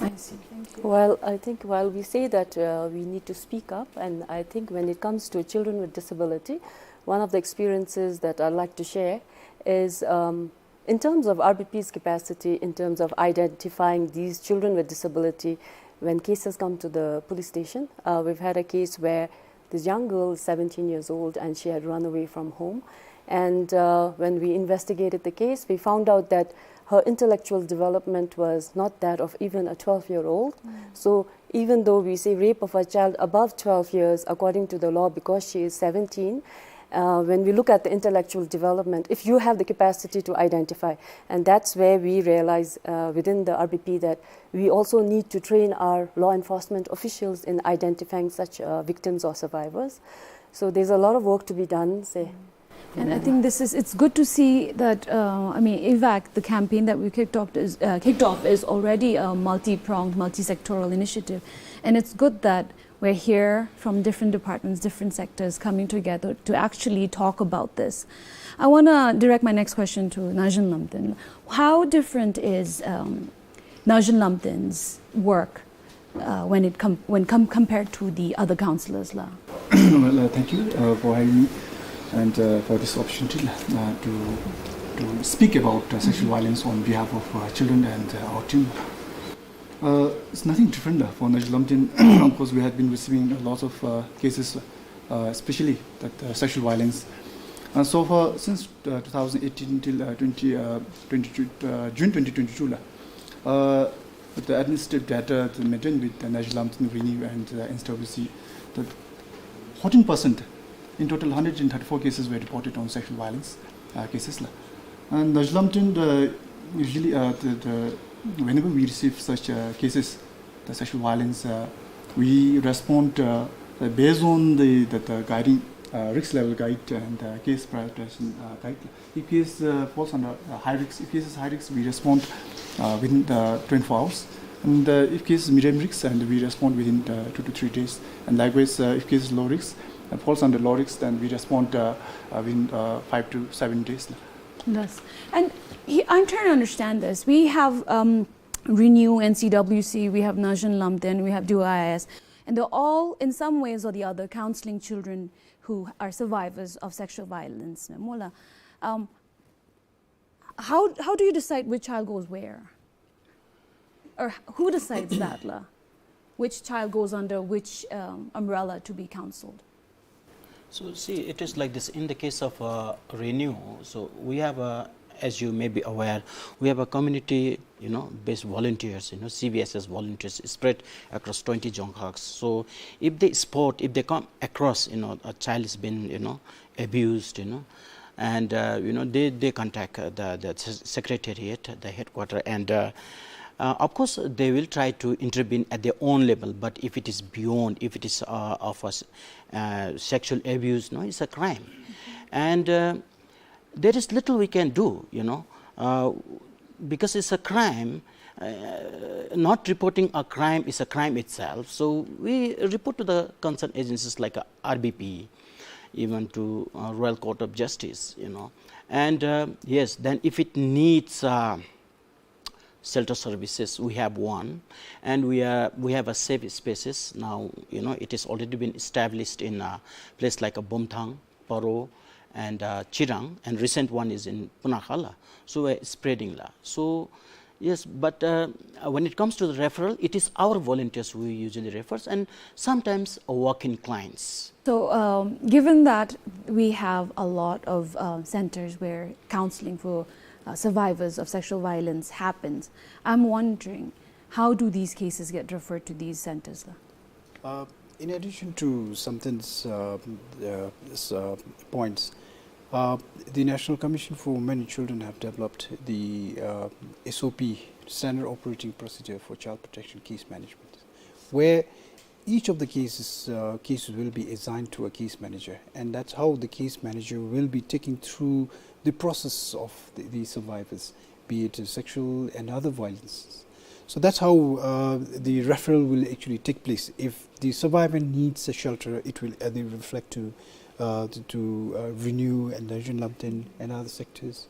I see. Thank you. Well, I think while we say that, uh, we need to speak up, and I think when it comes to children with disability, one of the experiences that I'd like to share is, um, in terms of R B P's capacity, in terms of identifying these children with disability, when cases come to the police station, uh, we've had a case where this young girl is seventeen years old and she had run away from home. And, uh, when we investigated the case, we found out that her intellectual development was not that of even a twelve-year-old. So even though we say rape of a child above twelve years, according to the law, because she is seventeen, uh, when we look at the intellectual development, if you have the capacity to identify, and that's where we realize, uh, within the R B P that we also need to train our law enforcement officials in identifying such, uh, victims or survivors. So there's a lot of work to be done, say. And I think this is, it's good to see that, uh, I mean, evac, the campaign that we kicked off is, uh, kicked off is already a multi-pronged, multi-sectoral initiative. And it's good that we're here from different departments, different sectors coming together to actually talk about this. I wanna direct my next question to Nazhin Lamdin. How different is, um, Nazhin Lamdin's work, uh, when it com-, when com-, compared to the other councillors la? Well, uh, thank you, uh, for having me and, uh, for this opportunity, uh, to, to speak about, uh, sexual violence on behalf of, uh, children and, uh, our team. Uh, it's nothing different, uh, for Nazhin Lamdin. Of course, we have been receiving lots of, uh, cases, uh, especially that, uh, sexual violence. Uh, so far, since, uh, two thousand eighteen till, uh, twenty, uh, twenty-two, uh, June twenty twenty-two la, uh, the administrative data that maintained with the Nazhin Lamdin, RENEW and, uh, N C W C, the fourteen percent, in total hundred and thirty-four cases were reported on sexual violence, uh, cases la. And Nazhin Lamdin, the, usually, uh, the, the, whenever we receive such, uh, cases, the sexual violence, uh, we respond, uh, uh, based on the, the, the guiding, uh, risk level guide and, uh, case prioritization, uh, guide. If case, uh, falls under, uh, high risk, if case is high risk, we respond, uh, within the twenty-four hours. And, uh, if case is medium risk, and we respond within, uh, two to three days. And likewise, uh, if case is low risk, uh, falls under low risk, then we respond, uh, uh, within, uh, five to seven days. Yes. And he, I'm trying to understand this. We have, um, RENEW, N C W C, we have Nazhin Lamdin, we have D O I S, and they're all, in some ways or the other, counseling children who are survivors of sexual violence. Mo la, um, how, how do you decide which child goes where? Or who decides that la? Which child goes under which, um, umbrella to be counseled? So, see, it is like this. In the case of, uh, RENEW, so we have a, as you may be aware, we have a community, you know, based volunteers, you know, C V S S volunteers spread across twenty Dzongkhags. So if they spot, if they come across, you know, a child has been, you know, abused, you know, and, uh, you know, they, they contact, uh, the, the se-, secretariat, the headquarter, and, uh, uh, of course, they will try to intervene at their own level. But if it is beyond, if it is, uh, of a s-, uh, sexual abuse, no, it's a crime. And uh, there is little we can do, you know, uh, because it's a crime. Uh, not reporting a crime is a crime itself. So we report to the concerned agencies like uh, R B P, even to uh, Royal Court of Justice, you know. And uh, yes, then if it needs uh, shelter services, we have one, and we are we have a safe spaces now. You know, it has already been established in a place like a Bomthang, Paro, and uh, Chirang, and recent one is in Punakha la. So we're spreading la. So yes, but uh, when it comes to the referral, it is our volunteers who usually refers, and sometimes a walk-in clients. So, um, given that we have a lot of uh, centers where counseling for uh, survivors of sexual violence happens, I'm wondering, how do these cases get referred to these centers? Uh, in addition to Samten's uh, uh, s- uh, points, uh, the National Commission for Women and Children have developed the uh, S O P, Standard Operating Procedure for Child Protection Case Management, where each of the cases uh, cases will be assigned to a case manager, and that's how the case manager will be taking through the process of the, the survivors, be it sexual and other violences. So that's how uh, the referral will actually take place. If the survivor needs a shelter, it will uh, they reflect to uh, to, to uh, Renew and National Lamten and other sectors.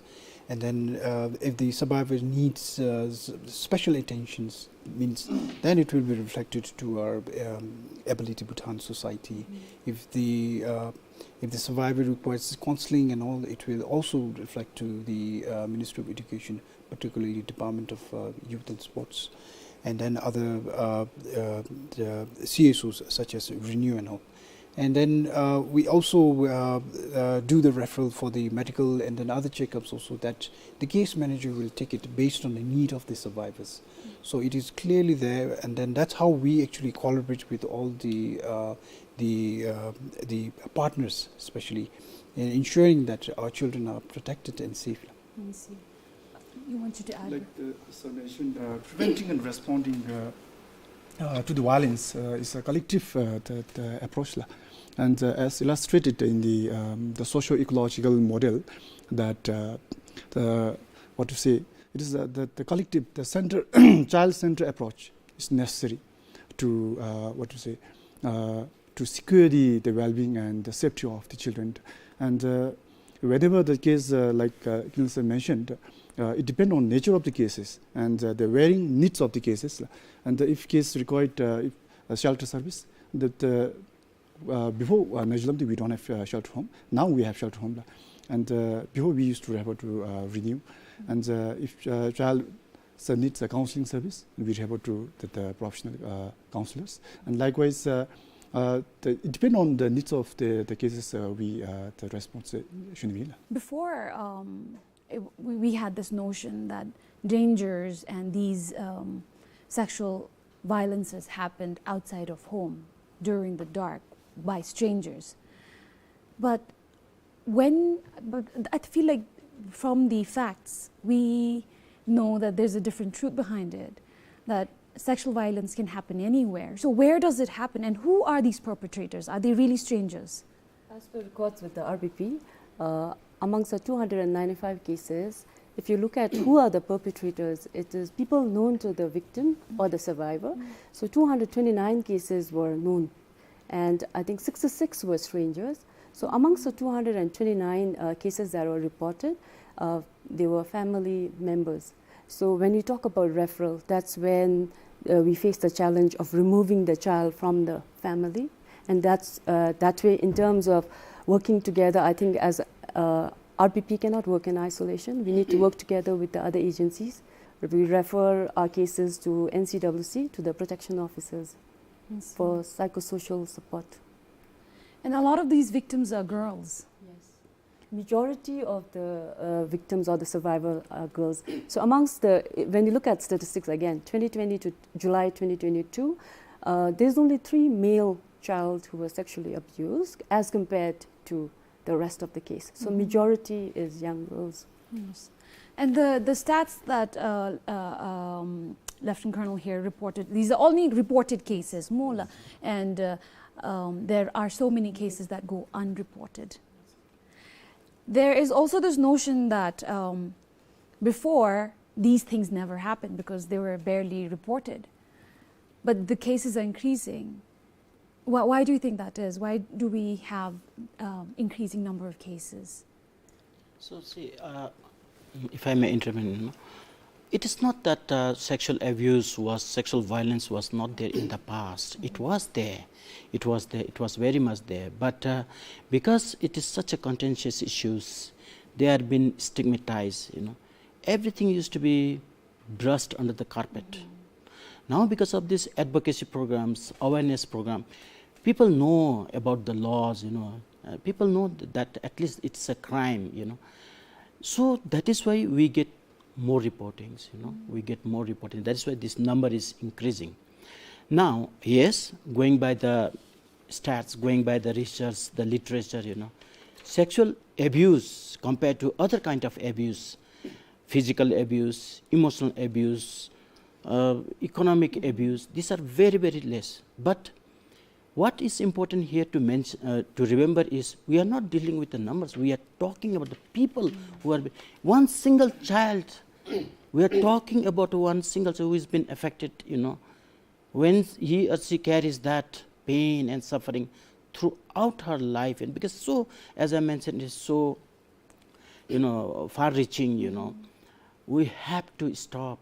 And then uh, if the survivor needs uh, s- special attentions, means then it will be reflected to our um, Ability Bhutan Society. If the uh, if the survivor requires counseling and all, it will also reflect to the uh, Ministry of Education, particularly Department of uh, Youth and Sports, and then other uh, uh, the C S Os such as Renew and all. And then uh, we also uh, uh, do the referral for the medical and then other checkups also, that the case manager will take it based on the need of the survivors. So it is clearly there, and then that's how we actually collaborate with all the uh, the uh, the partners, especially in ensuring that our children are protected and safe. I see. You wanted to add? Like the sir mentioned, uh, preventing and responding uh, uh, to the violence uh, is a collective uh, the, the approach la. And uh, as illustrated in the um, the socio-ecological model, that uh, the what to say, it is uh, the, the collective, the center child center approach is necessary to uh, what to say uh, to secure the, the well-being and the safety of the children. And uh, whenever the case, uh, like uh, Kinley sir mentioned, uh, it depends on nature of the cases and uh, the varying needs of the cases. And uh, if case required uh, if, uh, shelter service, that uh, uh, before uh, National Lamten, we don't have uh, shelter home. Now we have shelter home la. And uh, before we used to refer to uh, Renew. And uh, if uh, child so needs a counseling service, we refer to the, the professional uh, counselors. And likewise, uh, uh, the, it depends on the needs of the, the cases uh, we uh, the response uh, should be. Before, um, it, we, we had this notion that dangers and these um, sexual violences happened outside of home during the dark by strangers. But when, but I feel like from the facts, we know that there's a different truth behind it, that sexual violence can happen anywhere. So where does it happen, and who are these perpetrators? Are they really strangers? As per records with the R B P, uh, amongst the two hundred ninety-five cases, if you look at who are the perpetrators, it is people known to the victim or the survivor. So two hundred twenty-nine cases were known, and I think sixty-six were strangers. So amongst the two hundred twenty-nine uh, cases that were reported, uh, they were family members. So when we talk about referral, that's when uh, we face the challenge of removing the child from the family. And that's uh, that way, in terms of working together, I think as uh, R B P cannot work in isolation. We need to work together with the other agencies. We refer our cases to N C W C, to the protection officers, for psychosocial support. And a lot of these victims are girls. Yes. Majority of the uh, victims or the survivor are girls. So amongst the, when you look at statistics again, twenty twenty to July twenty twenty-two, uh, there's only three male child who were sexually abused as compared to the rest of the case. So majority is young girls. Yes. And the, the stats that uh, uh, um, Lieutenant Colonel here reported, these are only reported cases, mo la, and uh, um, there are so many cases that go unreported. There is also this notion that, um, before, these things never happened because they were barely reported. But the cases are increasing. Why, why do you think that is? Why do we have, um, increasing number of cases? So, see, uh, if I may intervene, no? It is not that, uh, sexual abuse was, sexual violence was not there in the past. It was there. It was there. It was very much there. But, uh, because it is such a contentious issues, they have been stigmatized, you know. Everything used to be brushed under the carpet. Now, because of these advocacy programs, awareness program, people know about the laws, you know. Uh, people know th-, that at least it's a crime, you know. So that is why we get more reportings, you know. We get more reporting. That is why this number is increasing. Now, yes, going by the stats, going by the research, the literature, you know, sexual abuse compared to other kind of abuse, physical abuse, emotional abuse, uh, economic abuse, these are very, very less. But what is important here to mention, uh, to remember is we are not dealing with the numbers. We are talking about the people who are, one single child. We are talking about one single child who has been affected, you know, when he or she carries that pain and suffering throughout her life, and because so, as I mentioned, it's so, you know, far-reaching, you know, we have to stop.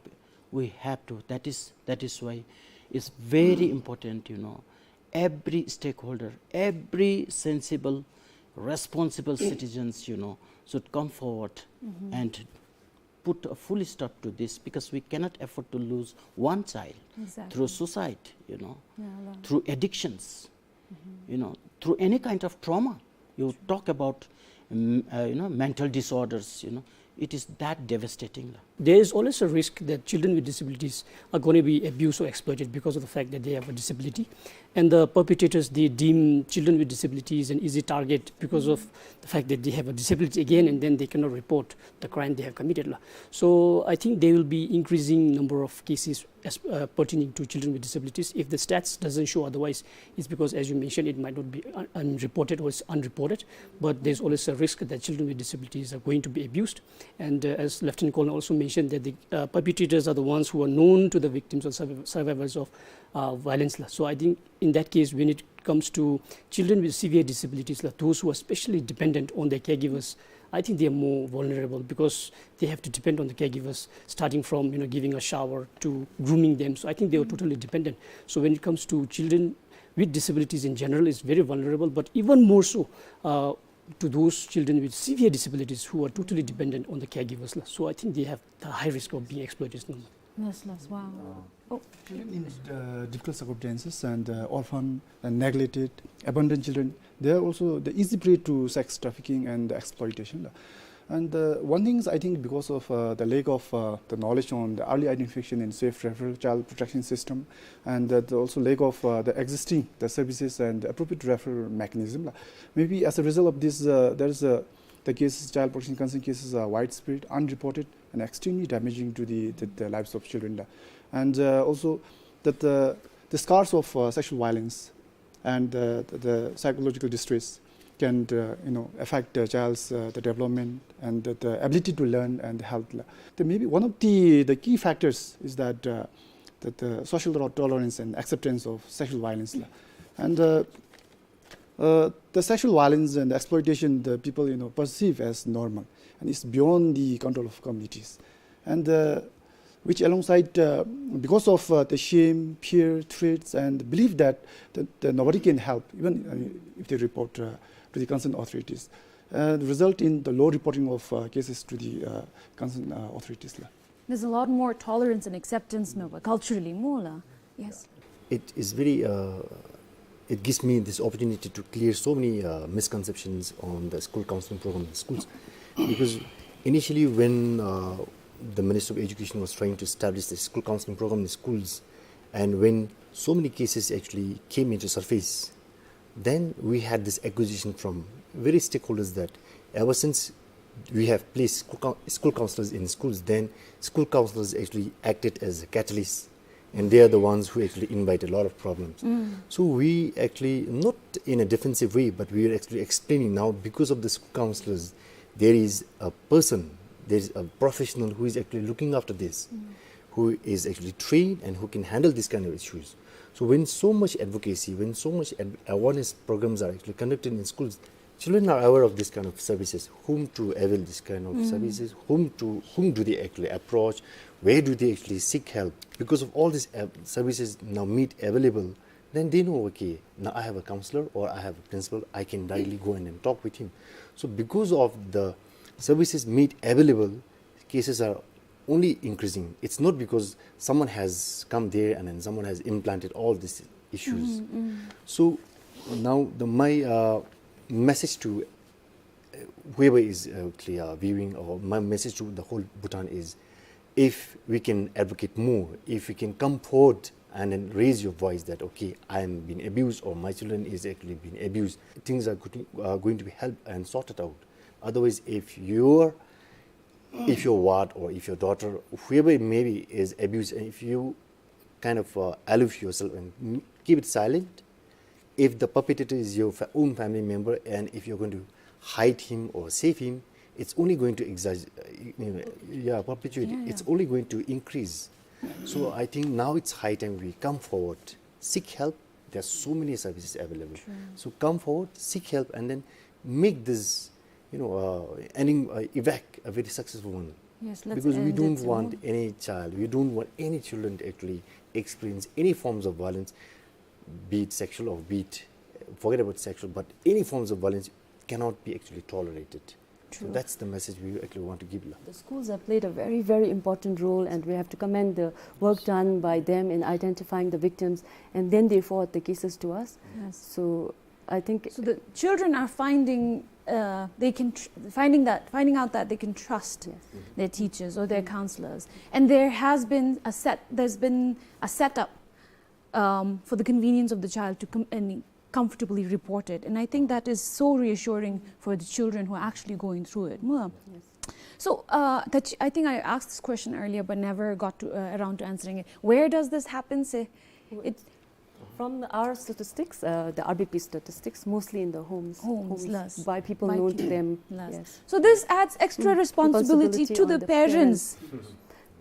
We have to. That is, that is why it's very important, you know, every stakeholder, every sensible, responsible citizens, you know, should come forward and put a full stop to this, because we cannot afford to lose one child through suicide, you know, through addictions, you know, through any kind of trauma. You talk about, mm, uh, you know, mental disorders, you know, it is that devastating. There is always a risk that children with disabilities are gonna be abused or exploited because of the fact that they have a disability. And the perpetrators, they deem children with disabilities an easy target because of the fact that they have a disability again, and then they cannot report the crime they have committed, la. So I think there will be increasing number of cases as, uh, pertaining to children with disabilities. If the stats doesn't show otherwise, it's because, as you mentioned, it might not be un-, unreported or it's unreported. But there's always a risk that children with disabilities are going to be abused. And, uh, as Lieutenant Colonel also mentioned, that the, uh, perpetrators are the ones who are known to the victims or surviv-, survivors of, uh, violence, la. So I think in that case, when it comes to children with severe disabilities, la, those who are specially dependent on their caregivers, I think they are more vulnerable because they have to depend on the caregivers, starting from, you know, giving a shower to grooming them. So I think they are totally dependent. So when it comes to children with disabilities in general, it's very vulnerable, but even more so, uh, to those children with severe disabilities who are totally dependent on the caregivers, la. So I think they have the high risk of being exploited. Yes, yes, wow. Oh. Children in, uh, difficult circumstances and, uh, orphan and neglected, abandoned children, they are also the easy prey to sex trafficking and exploitation. And, uh, one thing is, I think, because of, uh, the lack of, uh, the knowledge on the early identification and safe referral child protection system, and, uh, the also lack of, uh, the existing the services and appropriate referral mechanism. Maybe as a result of this, uh, there is a, the cases, child protection concern cases are widespread, unreported, and extremely damaging to the, the, the lives of children. And, uh, also that the, the scars of, uh, sexual violence and, uh, the, the psychological distress can, uh, you know, affect the child's, uh, the development and the, the ability to learn and health. Then maybe one of the, the key factors is that, uh, that the social ro-, tolerance and acceptance of sexual violence. And, uh, uh, the sexual violence and exploitation the people, you know, perceive as normal, and it's beyond the control of communities. And, uh, which alongside, uh, because of, uh, the shame, fear, threats, and belief that the, the nobody can help, even, uh, if they report, uh, to the concerned authorities, uh, result in the low reporting of, uh, cases to the, uh, concerned, uh, authorities, la. There's a lot more tolerance and acceptance, no, culturally, more, la. Yes. It is very, uh, it gives me this opportunity to clear so many, uh, misconceptions on the school counseling program in schools. Because initially when, uh, the Ministry of Education was trying to establish the school counseling program in schools, and when so many cases actually came into surface, then we had this accusation from various stakeholders that ever since we have placed school coun-, school counselors in schools, then school counselors actually acted as a catalyst, and they are the ones who actually invite a lot of problems. So we actually, not in a defensive way, but we are actually explaining now, because of the school counselors, There is a person, there is a professional who is actually looking after this, who is actually trained and who can handle this kind of issues. So when so much advocacy, when so much ad- awareness programs are actually conducted in schools, children are aware of this kind of services, whom to avail this kind of services, whom to, whom do they actually approach, where do they actually seek help? Because of all these uh, services now made available, then they know, okay, now I have a counselor or I have a principal, I can directly go in and talk with him. So because of the services made available, cases are only increasing. It's not because someone has come there and then someone has implanted all these issues. So now the, my uh, message to uh, whoever is uh, actually uh, viewing, or my message to the whole Bhutan is, if we can advocate more, if we can come forward and then raise your voice that, okay, I am being abused or my children is actually being abused, things are, going- are going to be helped and sorted out. Otherwise, if your, if your ward or if your daughter, whoever it may be, is abused, and if you kind of uh, aloof yourself and m- keep it silent, if the perpetrator is your fa- own family member, and if you're going to hide him or save him, it's only going to exaggerate, you know, yeah, perpetuate it. Yeah, It's yeah. only going to increase. So I think now it's high time we come forward, seek help. There are so many services available. So come forward, seek help, and then make this, you know, uh, ending uh, evac a very successful one. Yes, let's Because we end don't it, want no? any child, we don't want any children to actually experience any forms of violence, be it sexual or be it, forget about sexual, but any forms of violence cannot be actually tolerated. So True. That's the message we actually want to give. La. The schools have played a very, very important role, and we have to commend the work done by them in identifying the victims, and then they forward the cases to us. Yes. So I think So the children are finding uh, they can tr- finding that finding out that they can trust Yes. their teachers or their counselors, and there has been a set there's been a setup um, for the convenience of the child to com- and comfortably report it. And I think that is so reassuring for the children who are actually going through it. Mu- So uh, that I think I asked this question earlier, but never got to, uh, around to answering it. Where does this happen? Say, it from our statistics, uh, the R B P statistics, mostly in the homes, Homes, yes. By people By known to people. Them. Yes. Yes. So this adds extra Mm. responsibility Responsibility to on the the parents.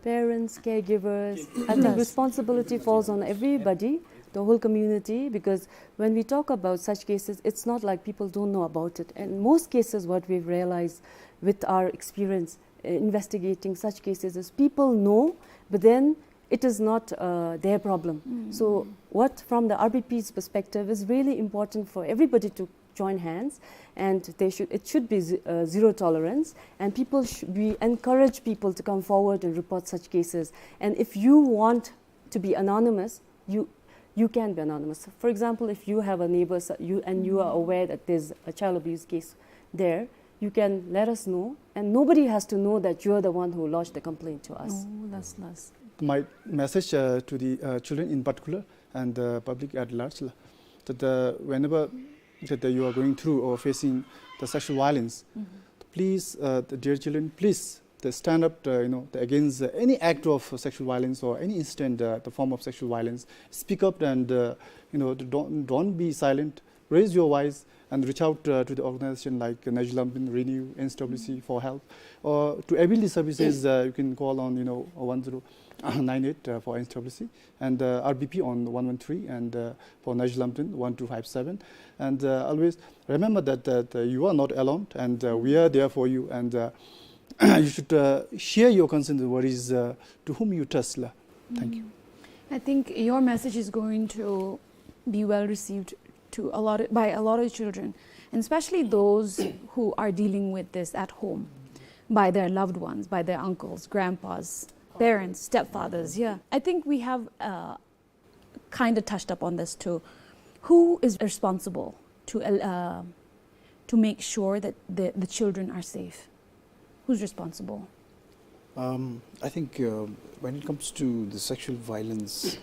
Parents, caregivers. I think Yes. responsibility falls on everybody, the whole community, because when we talk about such cases, it's not like people don't know about it. And most cases, what we've realized with our experience uh, investigating such cases is people know, but then it is not uh, their problem. So what from the R B P's perspective is really important for everybody to join hands, and they should it should be z- uh, zero tolerance, and people should be encourage people to come forward and report such cases. And if you want to be anonymous, you you can be anonymous. For example, if you have a neighbor, so you and you are aware that there's a child abuse case there, you can let us know, and nobody has to know that you're the one who lodged the complaint to us. Oh, that's nice. My message uh, to the uh, children in particular and the public at large, la, that uh, whenever that uh, you are going through or facing the sexual violence, please, uh, the dear children, please, the stand up, uh, you know, the, against uh, any act of sexual violence or any incident, uh, the form of sexual violence. Speak up and uh, you know, don't don't be silent. Raise your voice and reach out uh, to the organization like Najd Lamdin, Renew, N S W C for help. Or to avail the services, uh, you can call on, you know, one zero nine eight uh, for N S W C, and uh, R B P on one one three, and uh, for Najd Lamdin, one two five seven. And uh, always remember that, that uh, you are not alone, and uh, we are there for you, and uh, you should uh, share your concerns and worries uh, to whom you trust. La. Thank you. I think your message is going to be well received to a lot of, by a lot of children, and especially those who are dealing with this at home, by their loved ones, by their uncles, grandpas, parents, stepfathers. Yeah, I think we have uh, kind of touched up on this too. Who is responsible to uh, to make sure that the, the children are safe? Who's responsible? Um, I think uh, when it comes to the sexual violence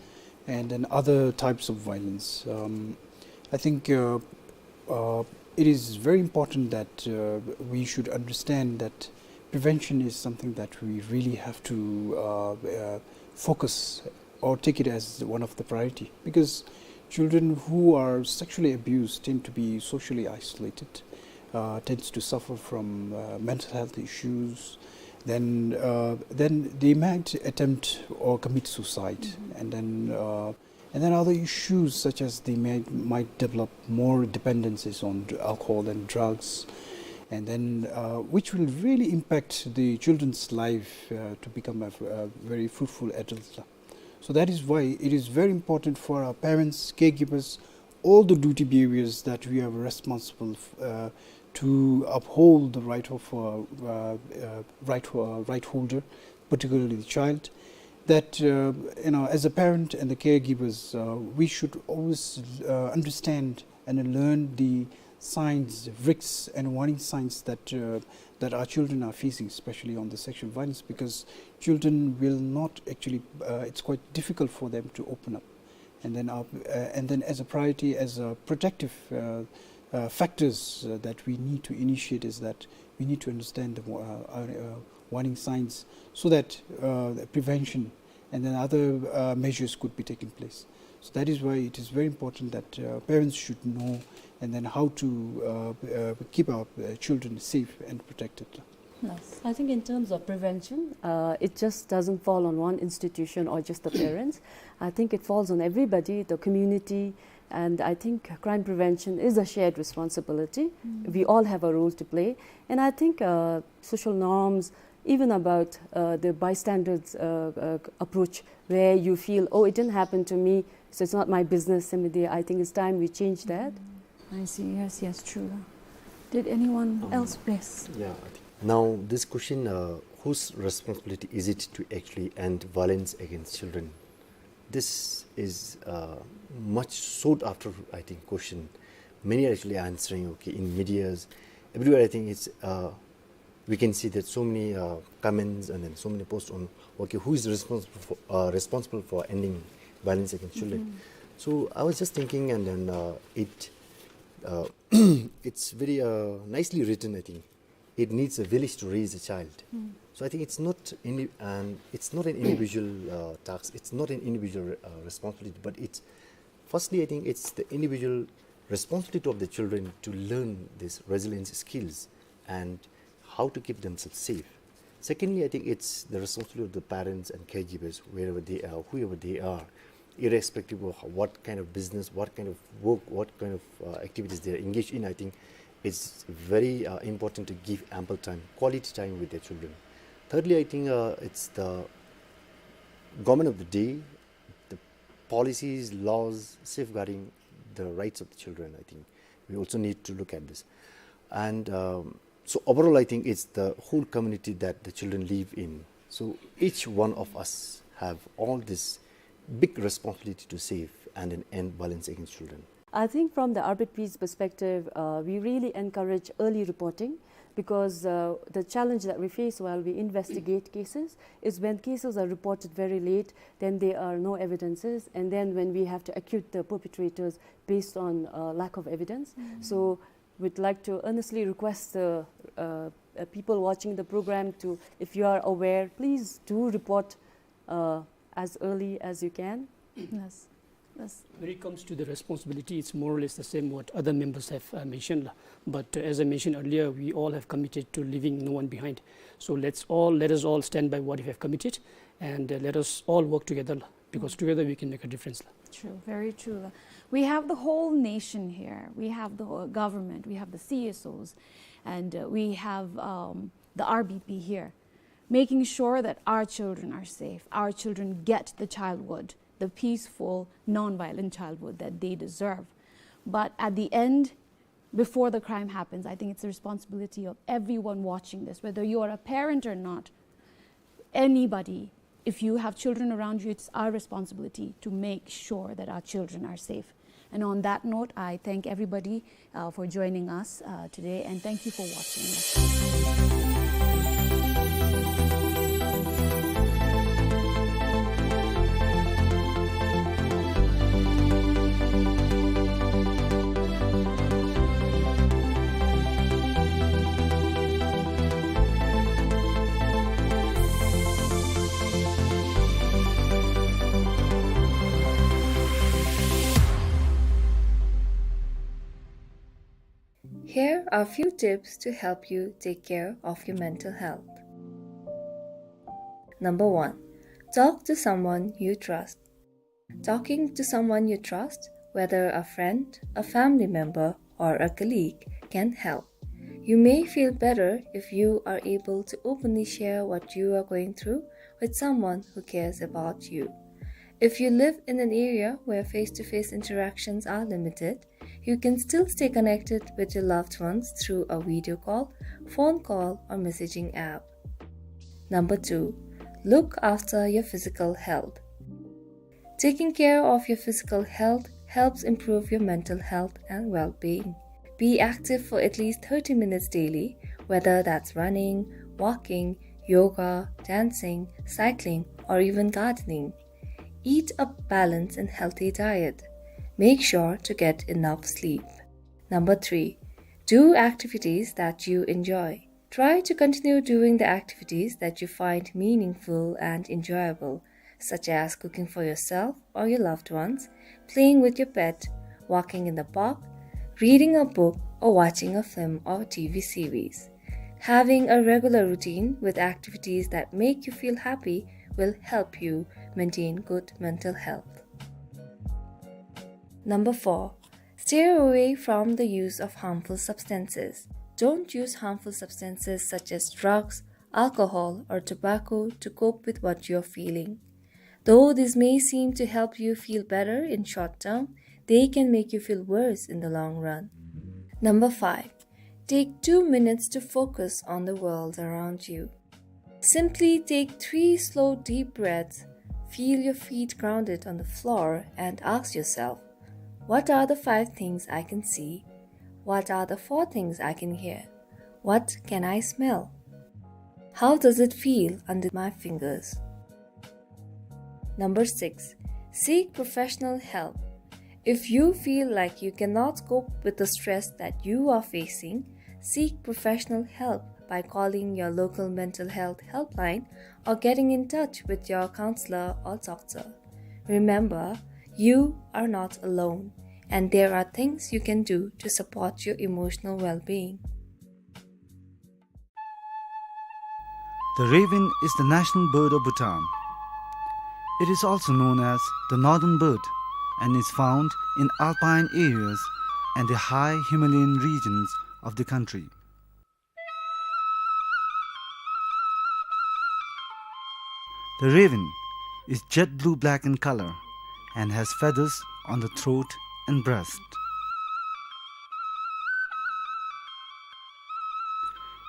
and then other types of violence, um, I think uh, uh, it is very important that uh, we should understand that prevention is something that we really have to uh, uh, focus or take it as one of the priority, because children who are sexually abused tend to be socially isolated. uh, tends to suffer from, uh, mental health issues. Then, uh, then they might attempt or commit suicide. Mm-hmm. And then, uh, and then other issues such as they might, might develop more dependencies on d-, alcohol and drugs, and then, uh, which will really impact the children's life, uh, to become a, a very fruitful adult. So that is why it is very important for our parents, caregivers, all the duty bearers that we are responsible f-, uh, to uphold the right of, uh, uh, uh, right, uh, right holder, particularly the child, that, uh, you know, as a parent and the caregivers, uh, we should always, uh, understand and learn the signs, risks, and warning signs that, uh, that our children are facing, especially on the sexual violence, because children will not actually, uh, it's quite difficult for them to open up. And then, uh, uh, and then as a priority, as a protective, uh, uh, factors, uh, that we need to initiate is that we need to understand the wa-, uh, uh, uh, warning signs so that, uh, the prevention and then other, uh, measures could be taking place. So that is why it is very important that, uh, parents should know and then how to, uh, uh, keep our, uh, children safe and protected. Yes. I think in terms of prevention, uh, it just doesn't fall on one institution or just the parents. I think it falls on everybody, the community, and I think crime prevention is a shared responsibility. Mm. We all have a role to play. And I think, uh, social norms, even about, uh, the bystanders, uh, uh, approach, where you feel, "Oh, it didn't happen to me, so it's not my business," ثمہ دِ, I think it's time we change that. Mm. I see. Yes, yes, true. Did anyone else? Um, yes. Yeah, I think now this question, uh, whose responsibility is it to actually end violence against children? This is, uh, much sought after, I think, question. Many are actually answering, okay, in medias, everywhere. I think it's, uh, we can see that so many, uh, comments and then so many posts on, okay, who is responsible for, uh, responsible for ending violence against children? Mm-hmm. So I was just thinking, and then, uh, it, uh, it's very, uh, nicely written, I think. It needs a village to raise a child. Mm. So I think it's not any, and it's not an individual, uh, task. It's not an individual, uh, responsibility, but it's, firstly, I think it's the individual responsibility of the children to learn these resilience skills and how to keep themselves safe. Secondly, I think it's the responsibility of the parents and caregivers, wherever they are, whoever they are, irrespective of what kind of business, what kind of work, what kind of, uh, activities they are engaged in. I think it's very, uh, important to give ample time, quality time with their children. Thirdly, I think, uh, it's the government of the day, the policies, laws safeguarding the rights of the children. I think we also need to look at this. And, um, so overall, I think it's the whole community that the children live in. So each one of us have all this big responsibility to save and then end violence against children. I think from the R B P's perspective, uh, we really encourage early reporting because, uh, the challenge that we face while we investigate cases is when cases are reported very late, then there are no evidences, and then when we have to acquit the perpetrators based on, uh, lack of evidence. Mm. So we'd like to earnestly request the, uh, uh, people watching the program to, if you are aware, please do report, uh, as early as you can. Yes. Yes. When it comes to the responsibility, it's more or less the same what other members have, uh, mentioned, la. But, uh, as I mentioned earlier, we all have committed to leaving no one behind. So let's all, let us all stand by what we have committed, and, uh, let us all work together, la, because, mm, together we can make a difference, la. True, very true, la. We have the whole nation here. We have the whole government. We have the C S Os, and, uh, we have, um, the R B P here, making sure that our children are safe, our children get the childhood, the peaceful, non-violent childhood that they deserve. But at the end, before the crime happens, I think it's the responsibility of everyone watching this, whether you are a parent or not, anybody, if you have children around you, it's our responsibility to make sure that our children are safe. And on that note, I thank everybody, uh, for joining us, uh, today, and thank you for watching. Here are a few tips to help you take care of your mental health. Number one, talk to someone you trust. Talking to someone you trust, whether a friend, a family member, or a colleague, can help. You may feel better if you are able to openly share what you are going through with someone who cares about you. If you live in an area where face-to-face interactions are limited, you can still stay connected with your loved ones through a video call, phone call, or messaging app. Number two, look after your physical health. Taking care of your physical health helps improve your mental health and well-being. Be active for at least thirty minutes daily, whether that's running, walking, yoga, dancing, cycling, or even gardening. Eat a balanced and healthy diet. Make sure to get enough sleep. Number three, do activities that you enjoy. Try to continue doing the activities that you find meaningful and enjoyable, such as cooking for yourself or your loved ones, playing with your pet, walking in the park, reading a book, or watching a film or T V series. Having a regular routine with activities that make you feel happy will help you maintain good mental health. Number four, steer away from the use of harmful substances. Don't use harmful substances such as drugs, alcohol, or tobacco to cope with what you're feeling. Though this may seem to help you feel better in short term, they can make you feel worse in the long run. Number five, take two minutes to focus on the world around you. Simply take three slow, deep breaths, feel your feet grounded on the floor, and ask yourself, "What are the five things I can see? What are the four things I can hear? What can I smell? How does it feel under my fingers?" Number six, seek professional help. If you feel like you cannot cope with the stress that you are facing, seek professional help by calling your local mental health helpline or getting in touch with your counselor or doctor. Remember, you are not alone, and there are things you can do to support your emotional well-being. The raven is the national bird of Bhutan. It is also known as the northern bird and is found in alpine areas and the high Himalayan regions of the country. The raven is jet blue-black in color and has feathers on the throat and breast.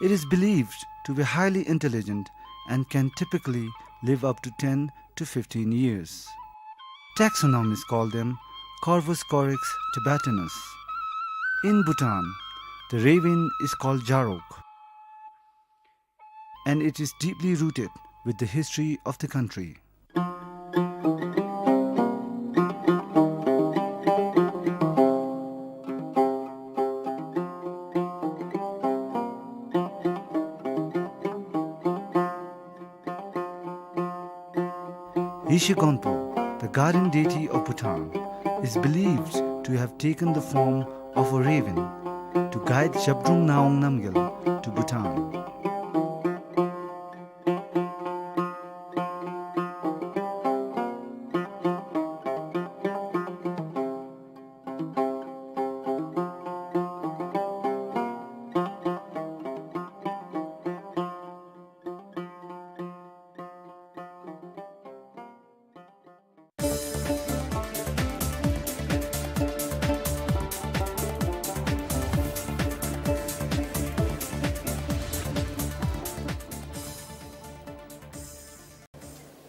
It is believed to be highly intelligent and can typically live up to ten to fifteen years. Taxonomists call them Corvus corax tibetanus. In Bhutan, the raven is called Jarok, and it is deeply rooted with the history of the country. Yeshe Gonpo, the guardian deity of Bhutan, is believed to have taken the form of a raven to guide Zhabdrung Ngawang Namgyal to Bhutan.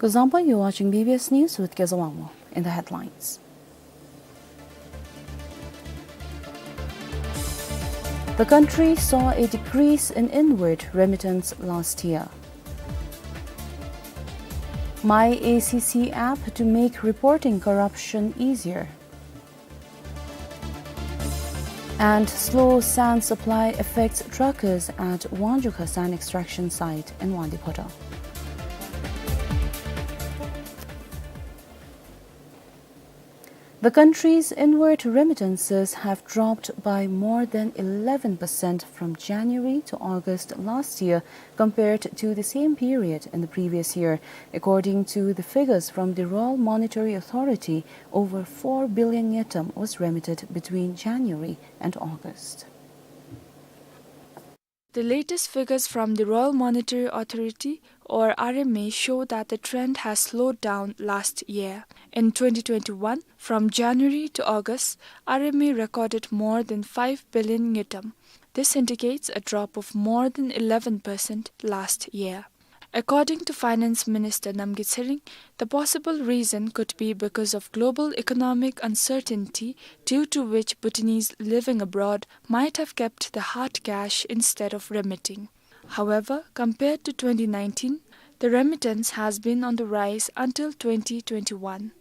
Kuzuzangpo, you're watching B B S News with Kezawangmo. In the headlines, the country saw a decrease in inward remittance last year. My A C C app to make reporting corruption easier. And slow sand supply affects truckers at Wangyuka sand extraction site in Wangdue Phodrang. The country's inward remittances have dropped by more than eleven percent from January to August last year compared to the same period in the previous year. According to the figures from the Royal Monetary Authority, over four billion ngultrum was remitted between January and August. The latest figures from the Royal Monetary Authority, or R M A, show that the trend has slowed down last year. In twenty twenty-one, from January to August, R M A recorded more than five billion ngultrum. This indicates a drop of more than eleven percent last year. According to Finance Minister Namgay Tshering, the possible reason could be because of global economic uncertainty, due to which Bhutanese living abroad might have kept the hard cash instead of remitting. However, compared to twenty nineteen, the remittance has been on the rise until twenty twenty-one.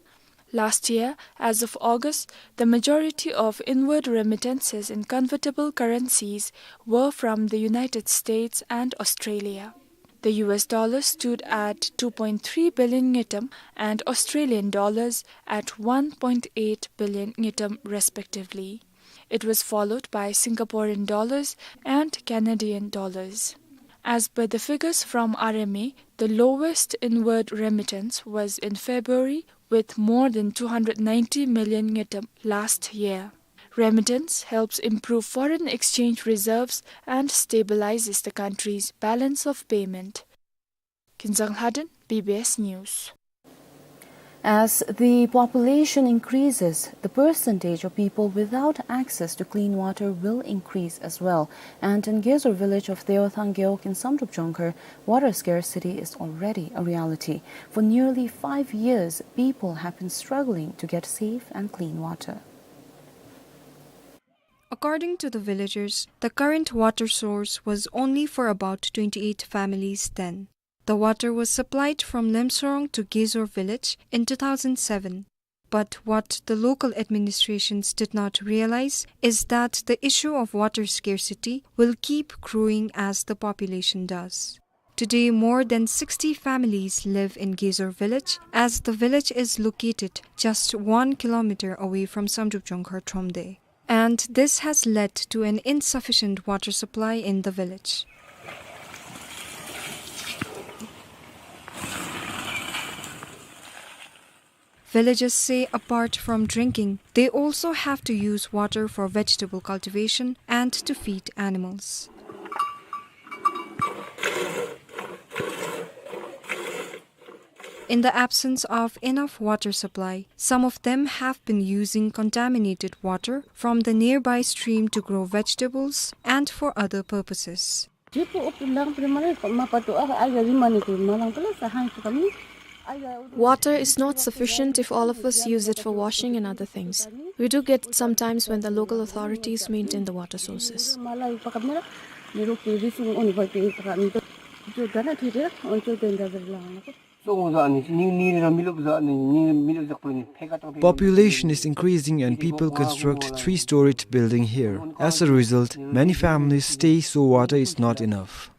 Last year, as of August, the majority of inward remittances in convertible currencies were from the United States and Australia. The U S dollar stood at two point three billion ngultrum and Australian dollars at one point eight billion ngultrum respectively. It was followed by Singaporean dollars and Canadian dollars. As per the figures from R M A, the lowest inward remittance was in February, with more than two hundred ninety million ngultrum last year. Remittance helps improve foreign exchange reserves and stabilizes the country's balance of payment. Kinzang Lhaden, B B S News. As the population increases, the percentage of people without access to clean water will increase as well. And in Gezur village of Dewathang Gewog in Samdrup Jongkhar, water scarcity is already a reality. For nearly five years, people have been struggling to get safe and clean water. According to the villagers, the current water source was only for about twenty-eight families then. The water was supplied from Lemsorong to Gezur village in two thousand seven. But what the local administrations did not realize is that the issue of water scarcity will keep growing as the population does. Today, more than sixty families live in Gezur village, as the village is located just one kilometer away from Samdrup Jongkhar Thromde. And this has led to an insufficient water supply in the village. Villagers say apart from drinking, they also have to use water for vegetable cultivation and to feed animals. In the absence of enough water supply, some of them have been using contaminated water from the nearby stream to grow vegetables and for other purposes. Water is not sufficient if all of us use it for washing and other things. We do get sometimes when the local authorities maintain the water sources. Population is increasing and people construct three-storied building here. As a result, many families stay, so water is not enough.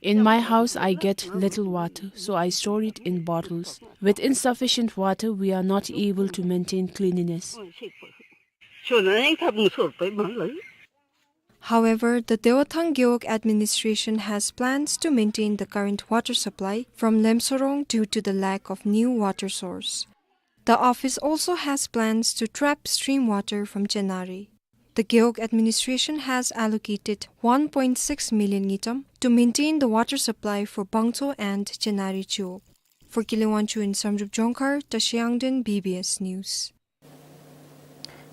In my house, I get little water, so I store it in bottles. With insufficient water, we are not able to maintain cleanliness. However, the Dewathang Gewog administration has plans to maintain the current water supply from Lemsorong due to the lack of new water source. The office also has plans to trap stream water from Chenari. The Gewog administration has allocated one point six million ngultrum to maintain the water supply for Bangtso and Chenari Chiwog. For Kile Wangchuk in Samdrup Jongkhar, Tashi Yangden, B B S News.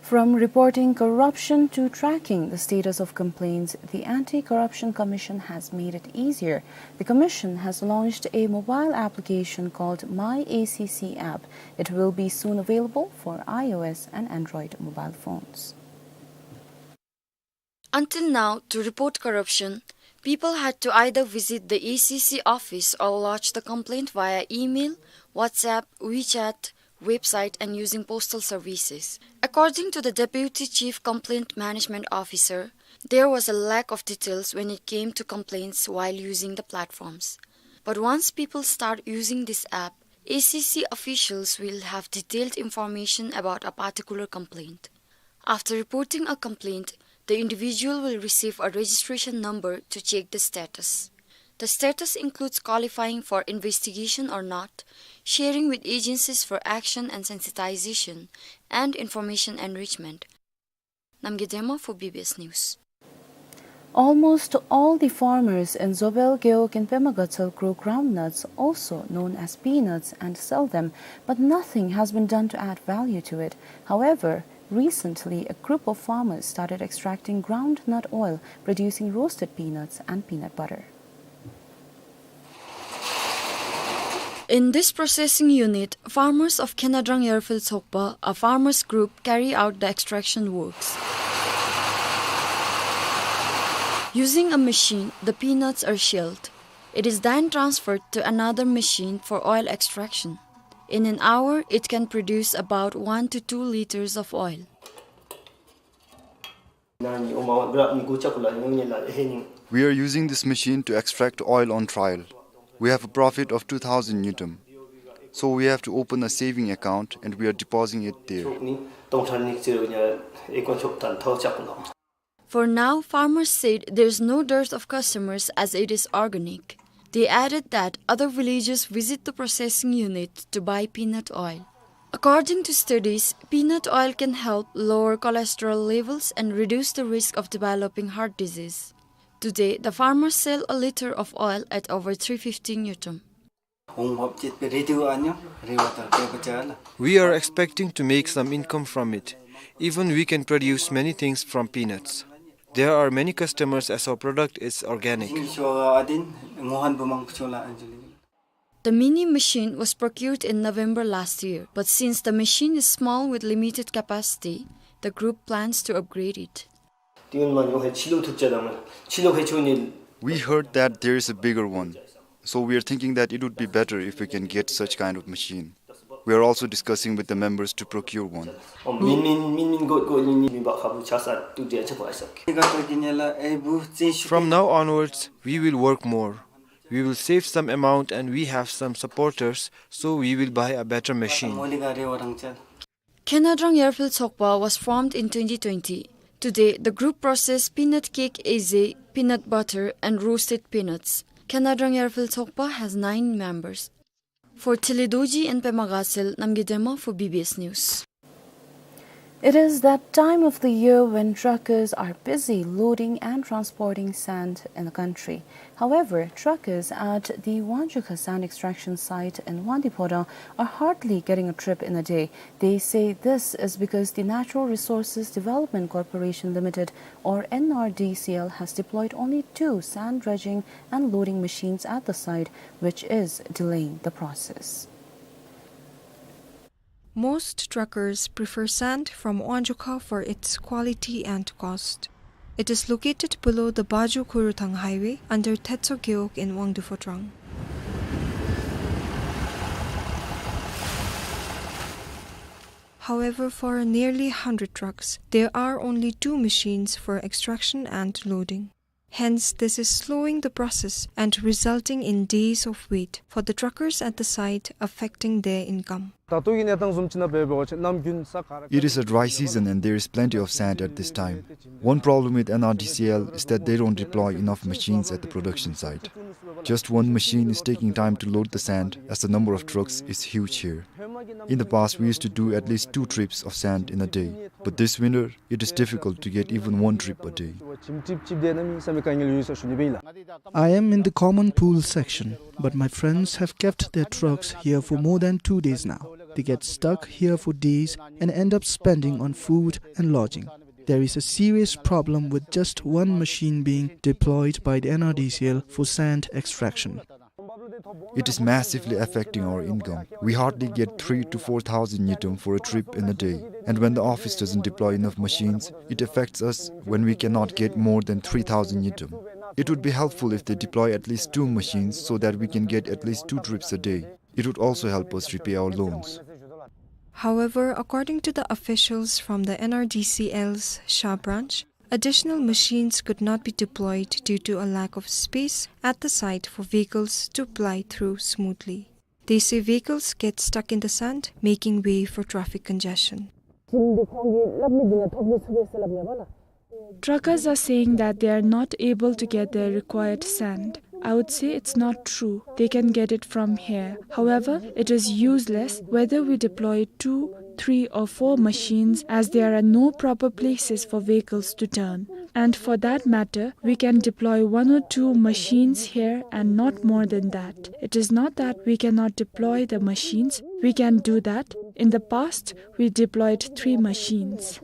From reporting corruption to tracking the status of complaints, the Anti-Corruption Commission has made it easier. The commission has launched a mobile application called My A C C app. It will be soon available for iOS and Android mobile phones. Until now, to report corruption, people had to either visit the A C C office or lodge the complaint via email, WhatsApp, WeChat, website, and using postal services. According to the Deputy Chief Complaint Management Officer, there was a lack of details when it came to complaints while using the platforms. But once people start using this app, A C C officials will have detailed information about a particular complaint. After reporting a complaint, the individual will receive a registration number to check the status. The status includes qualifying for investigation or not, sharing with agencies for action and sensitization, and information enrichment. Namgay Dema for B B S News. Almost all the farmers in Zobel Gewog in Pema Gatshel grow groundnuts, also known as peanuts, and sell them, but nothing has been done to add value to it. However, recently a group of farmers started extracting groundnut oil, producing roasted peanuts and peanut butter. In this processing unit, farmers of Khenadrang Yarphel Tsokpa, a farmers group, carry out the extraction works. Using a machine, the peanuts are shelled. It is then transferred to another machine for oil extraction. In an hour, it can produce about one to two liters of oil. We are using this machine to extract oil on trial. We have a profit of two thousand ngultrum. So we have to open a saving account and we are depositing it there. For now, farmers said there's no dearth of customers as it is organic. They added that other villagers visit the processing unit to buy peanut oil. According to studies, peanut oil can help lower cholesterol levels and reduce the risk of developing heart disease. Today, the farmers sell a liter of oil at over three fifty ngultrum. We are expecting to make some income from it. Even we can produce many things from peanuts. There are many customers as our product is organic. The mini machine was procured in November last year, but since the machine is small with limited capacity, the group plans to upgrade it. We heard that there is a bigger one, so we are thinking that it would be better if we can get such kind of machine. We are also discussing with the members to procure one. From now onwards, we will work more. We will save some amount and we have some supporters, so we will buy a better machine. Khenadrang Yarphel Tsokpa was formed in twenty twenty. Today, the group process peanut cake, eze, peanut butter, and roasted peanuts. Khenadrang Yarphel Tsokpa has nine members. For Thili Dorji in Pema Gatshel, Namgay Dema for B B S News. It is that time of the year when truckers are busy loading and transporting sand in the country. However, truckers at the Wanchukha sand extraction site in Wangdue Phodrang are hardly getting a trip in a day. They say this is because the Natural Resources Development Corporation Limited, or N R D C L, has deployed only two sand dredging and loading machines at the site, which is delaying the process. Most truckers prefer sand from Wanchukha for its quality and cost. It is located below the Baju Khuruthang Highway under Thetso Gewog in Wangdue Phodrang. However, for nearly hundred trucks, there are only two machines for extraction and loading. Hence, this is slowing the process and resulting in days of wait for the truckers at the site, affecting their income. ད་ལྟོ་གི་གནས་སྟངས་བཟུམ་ཅིག་ནང་འབད་བ་ཅིན་ནམ་རྒྱུན་ས་ག་ར། It is a dry season and there is plenty of sand at this time. One problem with N R D C L is that they don't deploy enough machines at the production site. Just one machine is taking time to load the sand as the number of trucks is huge here. In the past, we used to do at least two trips of sand in a day, but this winter, it is difficult to get even one trip a day. I am in the common pool section, but my friends have kept their trucks here for more than two days now. They get stuck here for days and end up spending on food and lodging. There is a serious problem with just one machine being deployed by the N R D C L for sand extraction. It is massively affecting our income. We hardly get three to four thousand ngultrum for a trip in a day. And when the office doesn't deploy enough machines, it affects us when we cannot get more than three thousand ngultrum. It would be helpful if they deploy at least two machines so that we can get at least two trips a day. It would also help us repay our loans. However, according to the officials from the N R D C L's Sha branch, Additional machines could not be deployed due to a lack of space at the site for vehicles to ply through smoothly. They say vehicles get stuck in the sand, making way for traffic congestion. Truckers are saying that they are not able to get their required sand. I would say it's not true. They can get it from here. However, it is useless whether we deploy two, three, or four machines, as there are no proper places for vehicles to turn. And for that matter, we can deploy one or two machines here and not more than that. It is not that we cannot deploy the machines. We can do that. In the past, we deployed three machines.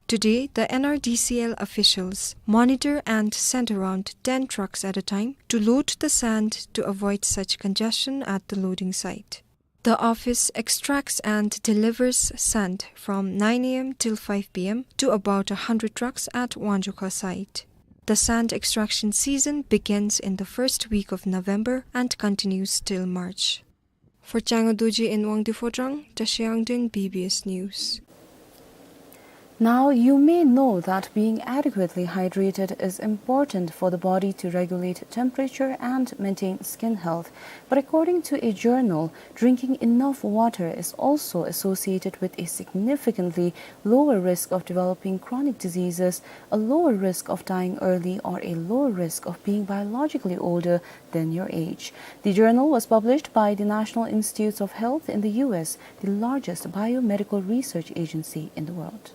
Today, the N R D C L officials monitor and send around ten trucks at a time to load the sand to avoid such congestion at the loading site. The office extracts and delivers sand from nine A M till five P M to about a hundred trucks at Wanchukha site. The sand extraction season begins in the first week of November and continues till March. For Changa Dorji in Wangdue Phodrang, Tashi Angdeng, B B S News. Now, you may know that being adequately hydrated is important for the body to regulate temperature and maintain skin health. But according to a journal, drinking enough water is also associated with a significantly lower risk of developing chronic diseases, a lower risk of dying early, or a lower risk of being biologically older than your age. The journal was published by the National Institutes of Health in the U S, the largest biomedical research agency in the world.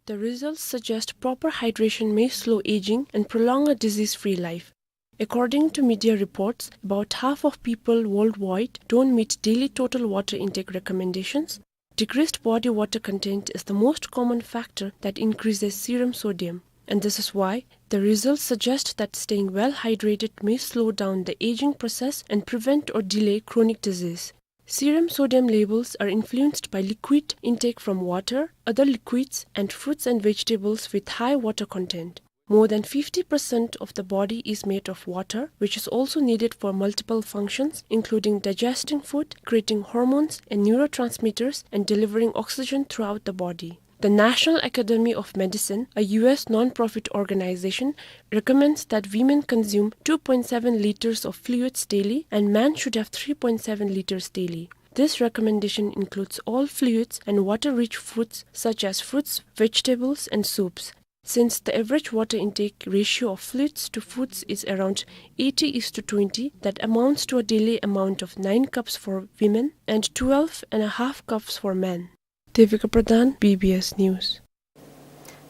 The results suggest proper hydration may slow aging and prolong a disease-free life. According to media reports, about half of people worldwide don't meet daily total water intake recommendations. Decreased body water content is the most common factor that increases serum sodium, and this is why the results suggest that staying well hydrated may slow down the aging process and prevent or delay chronic disease. Serum sodium levels are influenced by liquid intake from water, other liquids, and fruits and vegetables with high water content. More than fifty percent of the body is made of water, which is also needed for multiple functions, including digesting food, creating hormones and neurotransmitters, and delivering oxygen throughout the body. The National Academy of Medicine, a U S non-profit organization, recommends that women consume two point seven liters of fluids daily and men should have three point seven liters daily. This recommendation includes all fluids and water-rich foods such as fruits, vegetables, and soups. Since the average water intake ratio of fluids to foods is around eighty is to twenty, that amounts to a daily amount of nine cups for women and twelve and a half cups for men. Devika Pradhan, B B S News.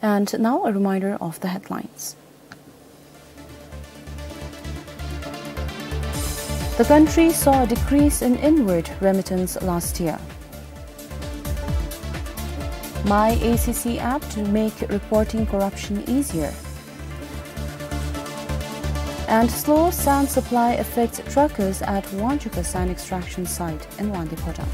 And now a reminder of the headlines. The country saw a decrease in inward remittance last year. My A C C app to make reporting corruption easier. And slow sand supply affects truckers at Wanchukha sand extraction site in Wangdue Phodrang.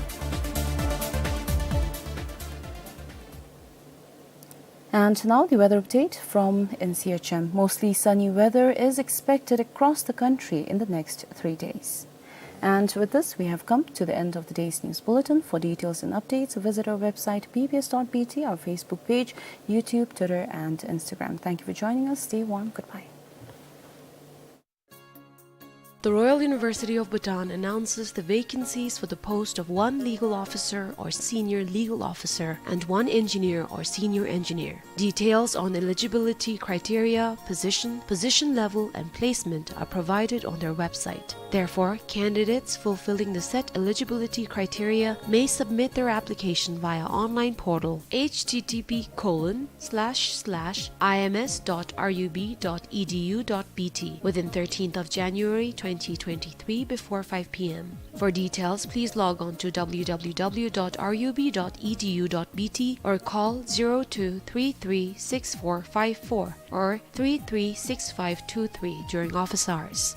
And now the weather update from N C H M. Mostly sunny weather is expected across the country in the next three days. And with this, we have come to the end of the day's news bulletin. For details and updates, visit our website B B S dot B T, our Facebook page, YouTube, Twitter, and Instagram. Thank you for joining us. Stay warm. Goodbye. The Royal University of Bhutan announces the vacancies for the post of one legal officer or senior legal officer and one engineer or senior engineer. Details on eligibility criteria, position, position level, and placement are provided on their website. Therefore, candidates fulfilling the set eligibility criteria may submit their application via online portal H T T P colon slash slash I M S dot R U B dot E D U dot B T within thirteenth of January twenty twenty-three before five P M. For details, please log on to W W W dot R U B dot E D U dot B T or call zero two three three six four five four or three three six five two three during office hours.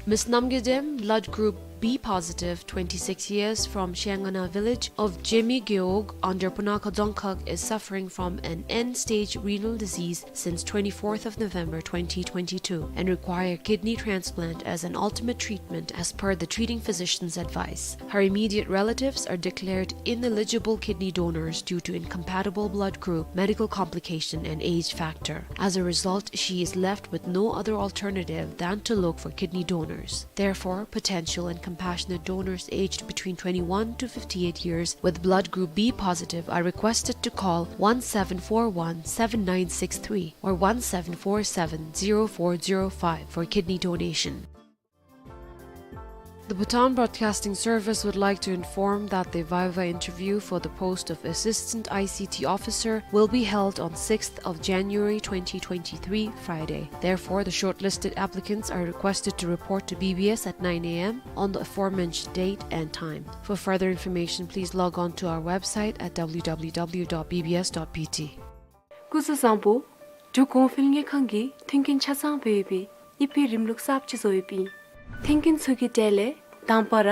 Miss Namgyedem, blood group B positive, twenty-six years, from Shengana village of Jemi Gewog under Punakha Dzongkhag is suffering from an end-stage renal disease since twenty-fourth of November twenty twenty-two and require kidney transplant as an ultimate treatment as per the treating physician's advice. Her immediate relatives are declared ineligible kidney donors due to incompatible blood group, medical complication, and age factor. As a result, she is left with no other alternative than to look for kidney donors. Therefore, potential and compassionate donors aged between twenty-one to fifty-eight years with blood group B positive are requested to call one seven four one, seven nine six three or one seven four seven, zero four zero five for kidney donation. The Bhutan Broadcasting Service would like to inform that the viva interview for the post of Assistant I C T Officer will be held on sixth of January twenty twenty-three, Friday. Therefore, the shortlisted applicants are requested to report to B B S at nine A M on the aforementioned date and time. For further information, please log on to our website at W W W dot B B S dot B T. སྐུ་གཟུགས་བཟང་པོ། འབྲུག་གོང་འཕེལ་དངུལ་ཁང་གིས་མཐུན་རྐྱེན་ཆ་ཚང་སྦེ་ཡོད་པའི་ཨི་ཕི་རིམ་ལུགས་གསརཔ་ཅིག་བཟོ་ཡོདཔ་ཨིན། མཐུན་རྐྱེན་ཚུ་གི་གྲས་ལས་དང་པ་ར་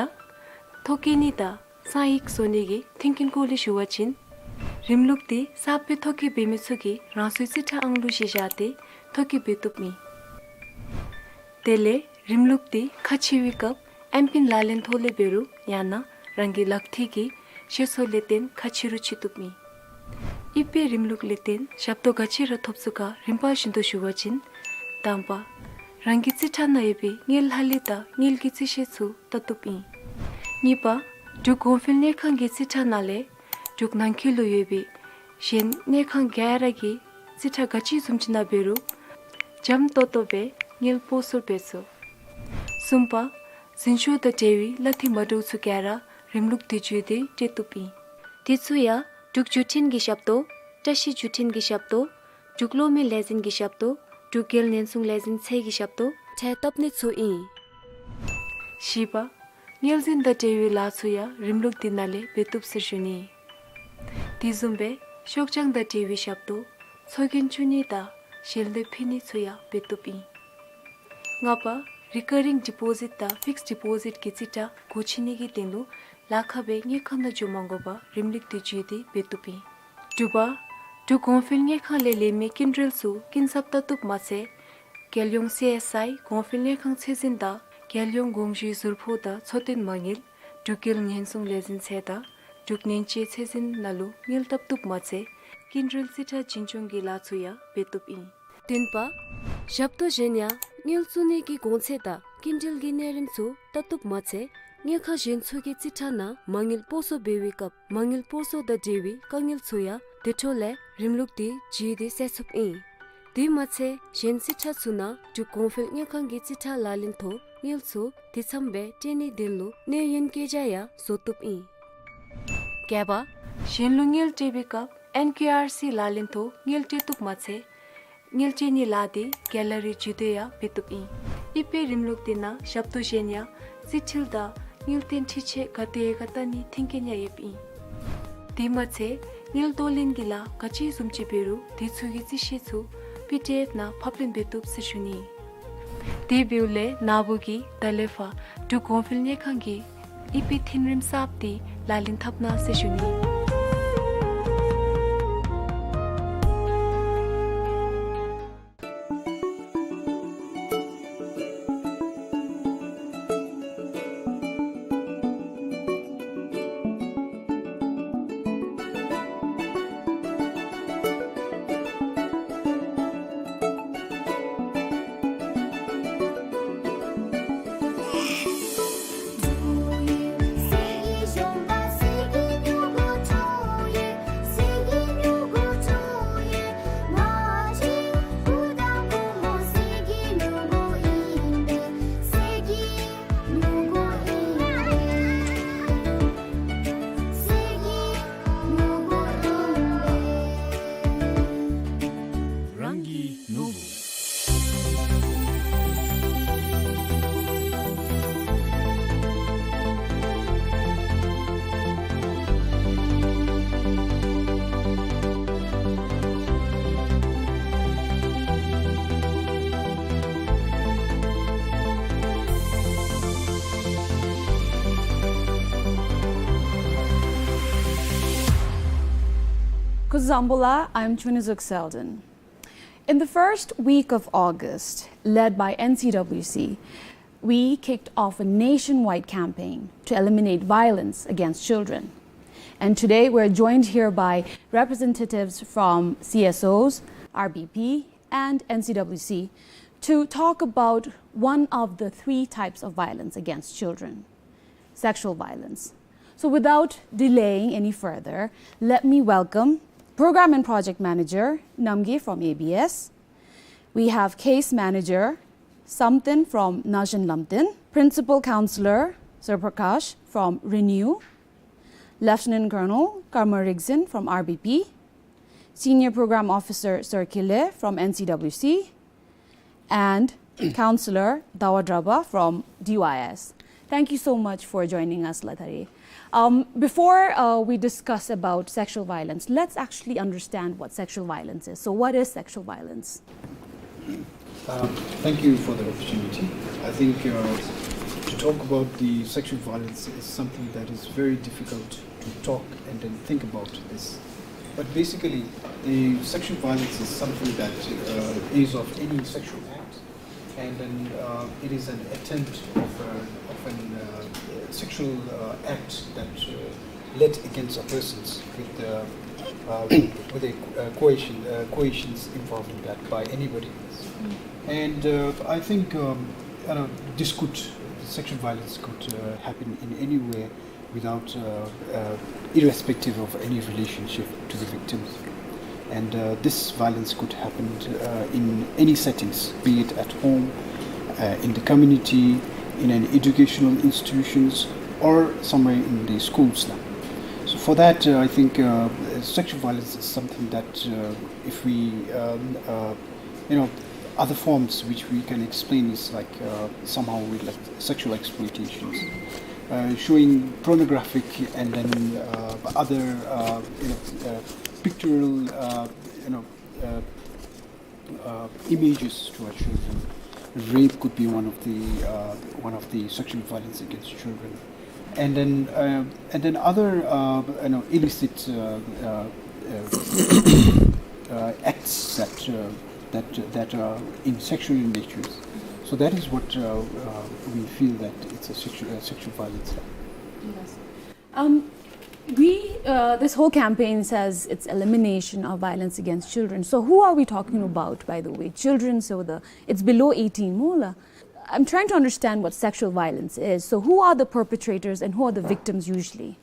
ཐོ་བཀོད་ནི་དང་གསང་ཡིག་བཟོ་ནི་གི་མཐུན་རྐྱེན་སྐོར་ལས་ཞུ་བ་ཅིན། རིམ་ལུགས་འདི་གསརཔ་སྦེ་ཐོ་བཀོད་འབད་མི་ཚུ་གིས་རང་སོའི་རྩིས་ཁྲ་ཨང་ལུ་གཞི་བཞག་སྟེ་ཐོ་བཀོད་འབད་བཏུབ་ཨིན། དེ་ལས་རིམ་ལུགས་འདི་ཁ་ཕྱེ་བའི་སྐབས་ཨེམ་པིན་ལག་ལེན་ཐོག་ལས་འབད་རུང་ཡང་ན་རང་གི་ལག་མཐིལ་གྱི་ཤེས་ཚད་ལས་བརྟེན་ཁ་ཕྱེ་རུང་ཕྱེ་བཏུབ་ཨིན། ཨི་ཕི་རིམ་ལུགས་ལས་བརྟེན་ཞབས་ཏོག་ག་ཅི་ར་ཐོབ་ཚུགས་ག་རིམ་པ་བཞིན་དུ་ཞུ་བ་ཅིན། དང་པ། རང་གི་རྩིས་ཁྲ་ནང་ཡོད་པའི་དངུལ་ལྷག་ལུས་དང་དངུལ་གྱི་རྩིས་བཤེར་ཚུ་བལྟ་བཏུབ་ཨིན། གཉིས་པ། འབྲུག་གོང་འཕེལ་དངུལ་ཁང་གི་རྩིས་ཁྲ་ནང་ལས་འབྲུག་ནང་འཁོད་ལུ་ཡོད་པའི་གཞན་དངུལ་ཁང་ག་ར་གི་རྩིས་ཁྲ་ག་ཅི་བཟུམ་ཅིག་ནང་འབད་རུང་འཇམ་ཏོང་ཏོ་སྦེ་དངུལ་སྤོ་སོར་འབད་ཚུགས། གསུམ་པ། འཛིན་ཤོག་དང་འབྲེལ་བའི་གླ་འཐུས་མ་འདྲཝ་ཚུ་ག་ར་རིམ་ལུགས་འདི་བརྒྱུད་དེ་སྤྲོད་བཏུབ་ཨིན། དེ་ཚུ་ཡང་འབྲུག་བརྒྱུད་འཕྲིན་གྱི་ཞབས་ཏོག་བཀྲ་ཤིས་བརྒྱུད་འཕྲིན་གྱི་ཞབས་ཏོག་འབྲུག་གློག་མེ་ལས་འཛིན་གྱི་ཞབས་ཏོག་འབྲུག་རྒྱལ་ཉེན་སྲུང་ལས་འཛིན་ཚད་ཀྱི་ཞབས་ཏོག་ཁྲལ་བཏབ་ནི་ཚུ་ཨིན། བཞི་པ། དངུལ་འཛིན་དང་འབྲེལ་བའི་ལཱ་ཚུ་ཡང་རིམ་ལུགས་འདི་ནང་ལས་འབད་བཏུབ་ཟེར་ཞུ་ནི། དེ་བཟུམ་སྦེ་ཤོག་བྱང་དང་འབྲེལ་བའི་ཞབས་ཏོག་ཚོགས་རྒྱན་བཙུགས་ནི་དང་ཞལ་འདེབས་ཕུལ་ནི་ཚུ་ཡང་འབད་བཏུབ་ཨིན། ལྔ་པ། རི་ཀ་རིང་ཌི་པོ་ཟིཊ་དང་ཕིགསཌ་ཌི་པོ་ཟིཊ་གི་རྩིས་ཁྲ་སྒོ་ཕྱེ་ནི་གི་དོན་ལུ་ལཱ་ཁག་སྦེ་དངུལ་ཁང་ནང་འགྱོ་མ་དགོ་པར་རིམ་ལུགས་འདི་བརྒྱུད་དེ་འབད་བཏུབ་ཨིན། དྲུག་པ། འབྲུག་གོང་འཕེལ་དངུལ་ཁང་ལས་ལེན་མི་སྐྱིན་འགྲུལ་ཚུ་སྐྱིན་ཚབ་བལྟ་བཏུབ་མ་ཚད་རྒྱལ་ཡོངས་སི་ཨེསི་ཨའི་གོང་འཕེལ་དངུལ་ཁང་ཚད་འཛིན་དང་རྒྱལ་ཡོངས་དགོངས་ཞུའི་ཟུར་ཕོགས་དང་འཚོ་རྟེན་མ་དངུལ་འབྲུག་རྒྱལ་ཉེན་སྲུང་ལས་འཛིན་ཚད་དང་འབྲུག་ཉེན་བཅོལ་ཚད་འཛིན་ནང་ལུ་དངུལ་བཏབ་བཏུབ་མ་ཚད་སྐྱིན་འགྲུལ་རྩིས་ཁྲ་བྱིན་སྐྱོང་གི་ལཱ་ཚུ་ཡང་འབད་བཏུབ་ཨིན། བདུན་པ། ཞབས་ཏོག་གཞན་ཡང་དངུལ་བཙུགས་ནི་གི་གོང་ཚད་དང་སྐྱིན་འགྲུལ་གྱི་གནས་རིམ་ཚུ་བལྟ་བཏུབ་མ་ཚད་དངུལ་ཁང་གཞན་ཚུ་གི་རྩིས་ཁྲ་ནང་མ་དངུལ་སྤོ་སོར་འབད་བའི་སྐབས་མ་དངུལ་སྤོ་སོར་དང་འབྲེལ་བའི་དཀའ་ངལ་ཚུ་ཡང་དེ་འཕྲོ་ལས་རིམ་ལུགས་འདི་བརྒྱུད་དེ་སེལ་ཚུགསཔ་ཨིན། དེ་མ་ཚད་གཞན་རྩིས་ཁྲ་ཚུ་ནང་འབྲུག་གོང་འཕེལ་དངུལ་ཁང་གི་རྩིས་ཁྲ་ལག་ལེན་ཐོག་དངུལ་ཚུ་དེ་ཚམ་སྦེ་སྤྲོད་ནིའི་དོན་ལུ་གནས་ཡུན་བཀོད་རྒྱ་ཡང་བཟོ་བཏུབ་ཨིན། བརྒྱད་པ། གཞན་ལུ་དངུལ་སྤྲོད་པའི་སྐབས་ཨེན་ཀེ་ཨར་སི་ལག་ལེན་ཐོག་དངུལ་སྤྲོད་བཏུབ་མ་ཚད་དངུལ་སྤྲོད་ནིའི་ལཱ་འདི་ག་ལ་རི་བརྒྱུད་དེ་ཡང་འབད་བཏུབ་ཨིན། ཨི་ཕི་རིམ་ལུགས་འདི་ནང་ཞབས་ཏོག་གཞན་ཡང་རྩིས་འཁྲུལ་དང་དངུལ་བཏོན་འཕྲི་ཆད་ག་དེ་ག་བལྟ་ནིའི་མཐུན་རྐྱེན་ཡང་ཡོདཔ་ཨིན། དེ་མ་ཚད་དངུལ་གཏོར་ལེན་གྱི་ལཱ་ག་ཅི་བཟུམ་ཅིག་འབད་རུང་དེ་ཚུ་གི་རྩིས་བཤེར་ཚུ་པི་ཌི་ཨེཕ་ནང་ཕབ་ལེན་འབད་བཏུབ་ཟེར་ཞུ་ནི། དེ་འབདཝ་ལས་ནཱ་བུ་གིས་ད་ལས་ཕར་འབྲུག་གོང་འཕེལ་དངུལ་ཁང་གི་ཨི་ཕི་མཐུན་རིམ་གསརཔ་འདི་ལག་ལེན་འཐབ་གནང་ཟེར་ཞུ་ནི། Zambola, I'm Chunizuk Selden. In the first week of August, led by N C W C, we kicked off a nationwide campaign to eliminate violence against children. And today we're joined here by representatives from C S Os, R B P, and N C W C to talk about one of the three types of violence against children, sexual violence. So without delaying any further, let me welcome Program and Project Manager Namgay from A B S. We have Case Manager Samten from Nasion Lamten, Principal Counselor Sir Prakash from Renew, Lieutenant Colonel Karma Rigzin from R B P, Senior Program Officer Sir Kile from N C W C, and Counselor Dawa Draba from D Y S. Thank you so much for joining us, Latari. Um, before, uh, we discuss about sexual violence, let's actually understand what sexual violence is. So what is sexual violence? Um, thank you for the opportunity. I think, uh, to talk about the sexual violence is something that is very difficult to talk and then think about this. But basically, the sexual violence is something that, uh, is of any sexual act, and then, uh, it is an attempt of, a, of an, uh, sexual, uh, act that, uh, led against a person with, uh, uh, with a, uh, coercion, uh, coercions involved in that by anybody. And, uh, I think, um, you know, this could, sexual violence could, uh, happen in anywhere without, uh, uh, irrespective of any relationship to the victims. And, uh, this violence could happen, uh, in any settings, be it at home, uh, in the community, in an educational institutions, or somewhere in the schools now. So for that, uh, I think, uh, sexual violence is something that, uh, if we, um, uh, you know, other forms which we can explain is like, uh, somehow with, like, sexual exploitations, uh, showing pornographic and then, uh, other, uh, you know, uh, pictorial, uh, you know, uh, uh, images to our children. Rape could be one of the, uh, one of the sexual violence against children. And then, uh, and then other, uh, you know, illicit, uh, uh, uh, uh, acts that, uh, that, that are in sexual in nature. So that is what, uh, uh, we feel that it's a sexual, uh, sexual violence. Yes. Um, we, uh, this whole campaign says it's elimination of violence against children. So who are we talking about, by the way? Children, so the, it's below eighteen, mo la. I'm trying to understand what sexual violence is. So who are the perpetrators and who are the victims usually?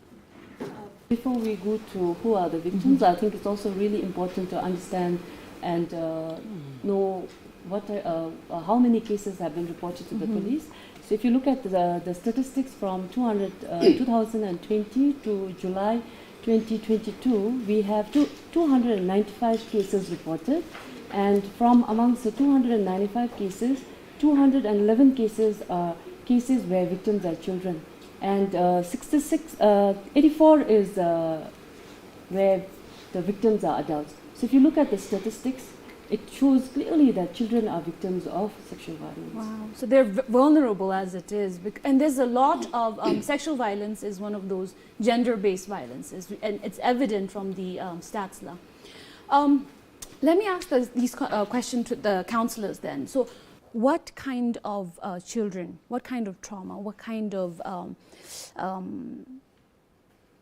Before we go to who are the victims, I think it's also really important to understand and, uh, know what are, uh, uh, how many cases have been reported to the police. So if you look at the, the statistics from two hundred, uh, two thousand and twenty to July twenty twenty-two, we have two, two hundred and ninety-five cases reported, and from amongst the two hundred and ninety-five cases, two hundred and eleven cases are cases where victims are children, and, uh, sixty-six, uh, eighty-four is, uh, where the victims are adults. So if you look at the statistics, it shows clearly that children are victims of sexual violence. Wow. So they're v- vulnerable as it is. Bec- and there's a lot of, um, sexual violence is one of those gender-based violences, and it's evident from the, um, stats la. Um, let me ask this, these, uh, question to the counselors then. So what kind of, uh, children, what kind of trauma, what kind of, um, um,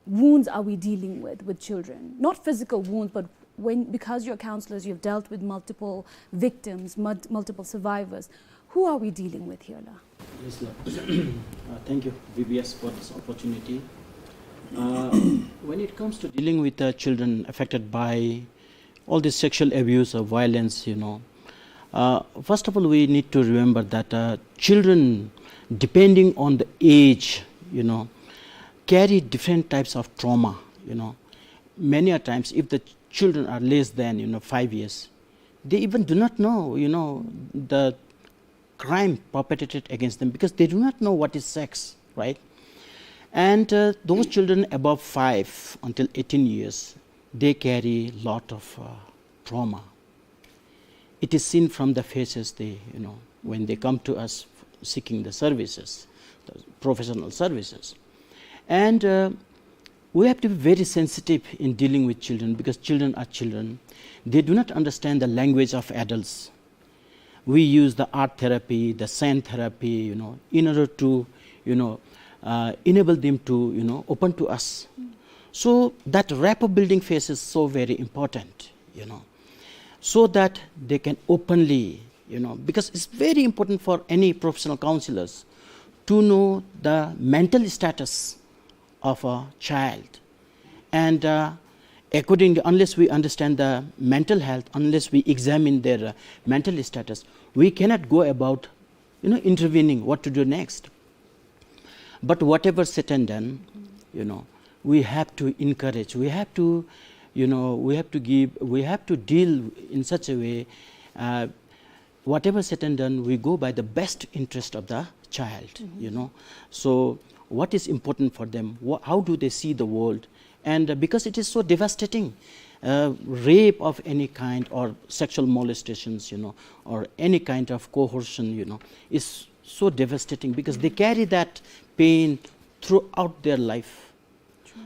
wounds are we dealing with, with children? Not physical wounds, but when, because you're counselors, you've dealt with multiple victims, mul- multiple survivors. Who are we dealing with here la? Yes, la. Uh, thank you, V B S, for this opportunity. Uh, when it comes to dealing with the children affected by all this sexual abuse or violence, you know, uh, first of all, we need to remember that, uh, children, depending on the age, you know, carry different types of trauma, you know. Many a times, if the children are less than, you know, five years, they even do not know, you know, the crime perpetrated against them, because they do not know what is sex, right? And, uh, those children above five until eighteen years, they carry lot of, uh, trauma. It is seen from the faces they, you know, when they come to us seeking the services, the professional services. And, uh, We have to be very sensitive in dealing with children because children are children. They do not understand the language of adults. We use the art therapy, the sand therapy, you know, in order to, you know, uh, enable them to, you know, open to us. So that rapport building phase is so very important, you know, so that they can openly, you know, because it's very important for any professional counselors to know the mental status of a child. And, uh, accordingly, unless we understand the mental health, unless we examine their, uh, mental status, we cannot go about, you know, intervening what to do next. But whatever said and done, you know, we have to encourage, we have to, you know, we have to give, we have to deal in such a way, uh, whatever said and done, we go by the best interest of the child, you know. So what is important for them? Wha- how do they see the world? And, uh, because it is so devastating, uh, rape of any kind or sexual molestations, you know, or any kind of coercion, you know, is so devastating because they carry that pain throughout their life.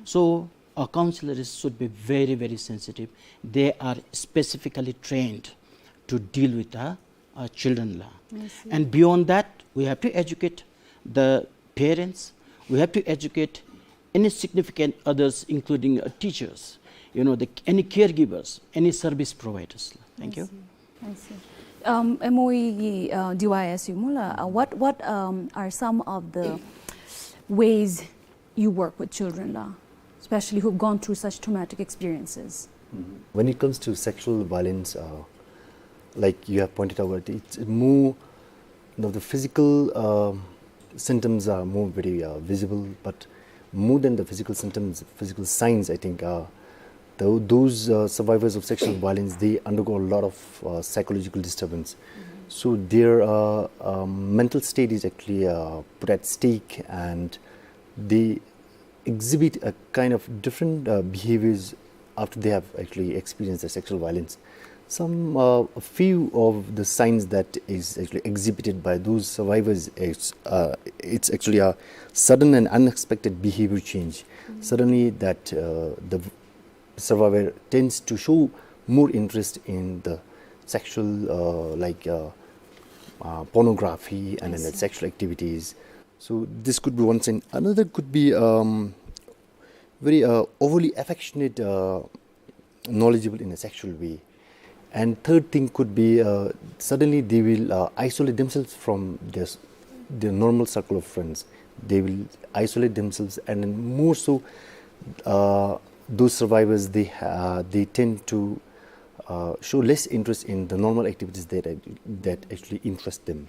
So a counselor is, should be very, very sensitive. They are specifically trained to deal with the, uh, children la. I see. And beyond that, we have to educate the parents. We have to educate any significant others, including, uh, teachers, you know, the, any caregivers, any service providers. Thank you. I see. I see. Um, M O E, uh, D Y S U mula, uh, what, what, um, are some of the ways you work with children la, especially who've gone through such traumatic experiences? When it comes to sexual violence, uh, like you have pointed out, it's more, you know, the physical, um, symptoms are more very, uh, visible, but more than the physical symptoms, physical signs, I think, uh, tho- those, uh, survivors of sexual violence, they undergo a lot of, uh, psychological disturbance. So their, uh, um, mental state is actually, uh, put at stake, and they exhibit a kind of different, uh, behaviors after they have actually experienced the sexual violence. Some, uh, a few of the signs that is actually exhibited by those survivors is, uh, it's actually a sudden and unexpected behavior change. Suddenly, that, uh, the survivor tends to show more interest in the sexual, uh, like, uh, uh, pornography and then the sexual activities. So this could be one thing. Another could be, um, very, uh, overly affectionate, uh, knowledgeable in a sexual way. And third thing could be, uh, suddenly they will, uh, isolate themselves from their, s- their normal circle of friends. They will isolate themselves, and then more so, uh, those survivors, they, uh, they tend to, uh, show less interest in the normal activities that, that actually interest them.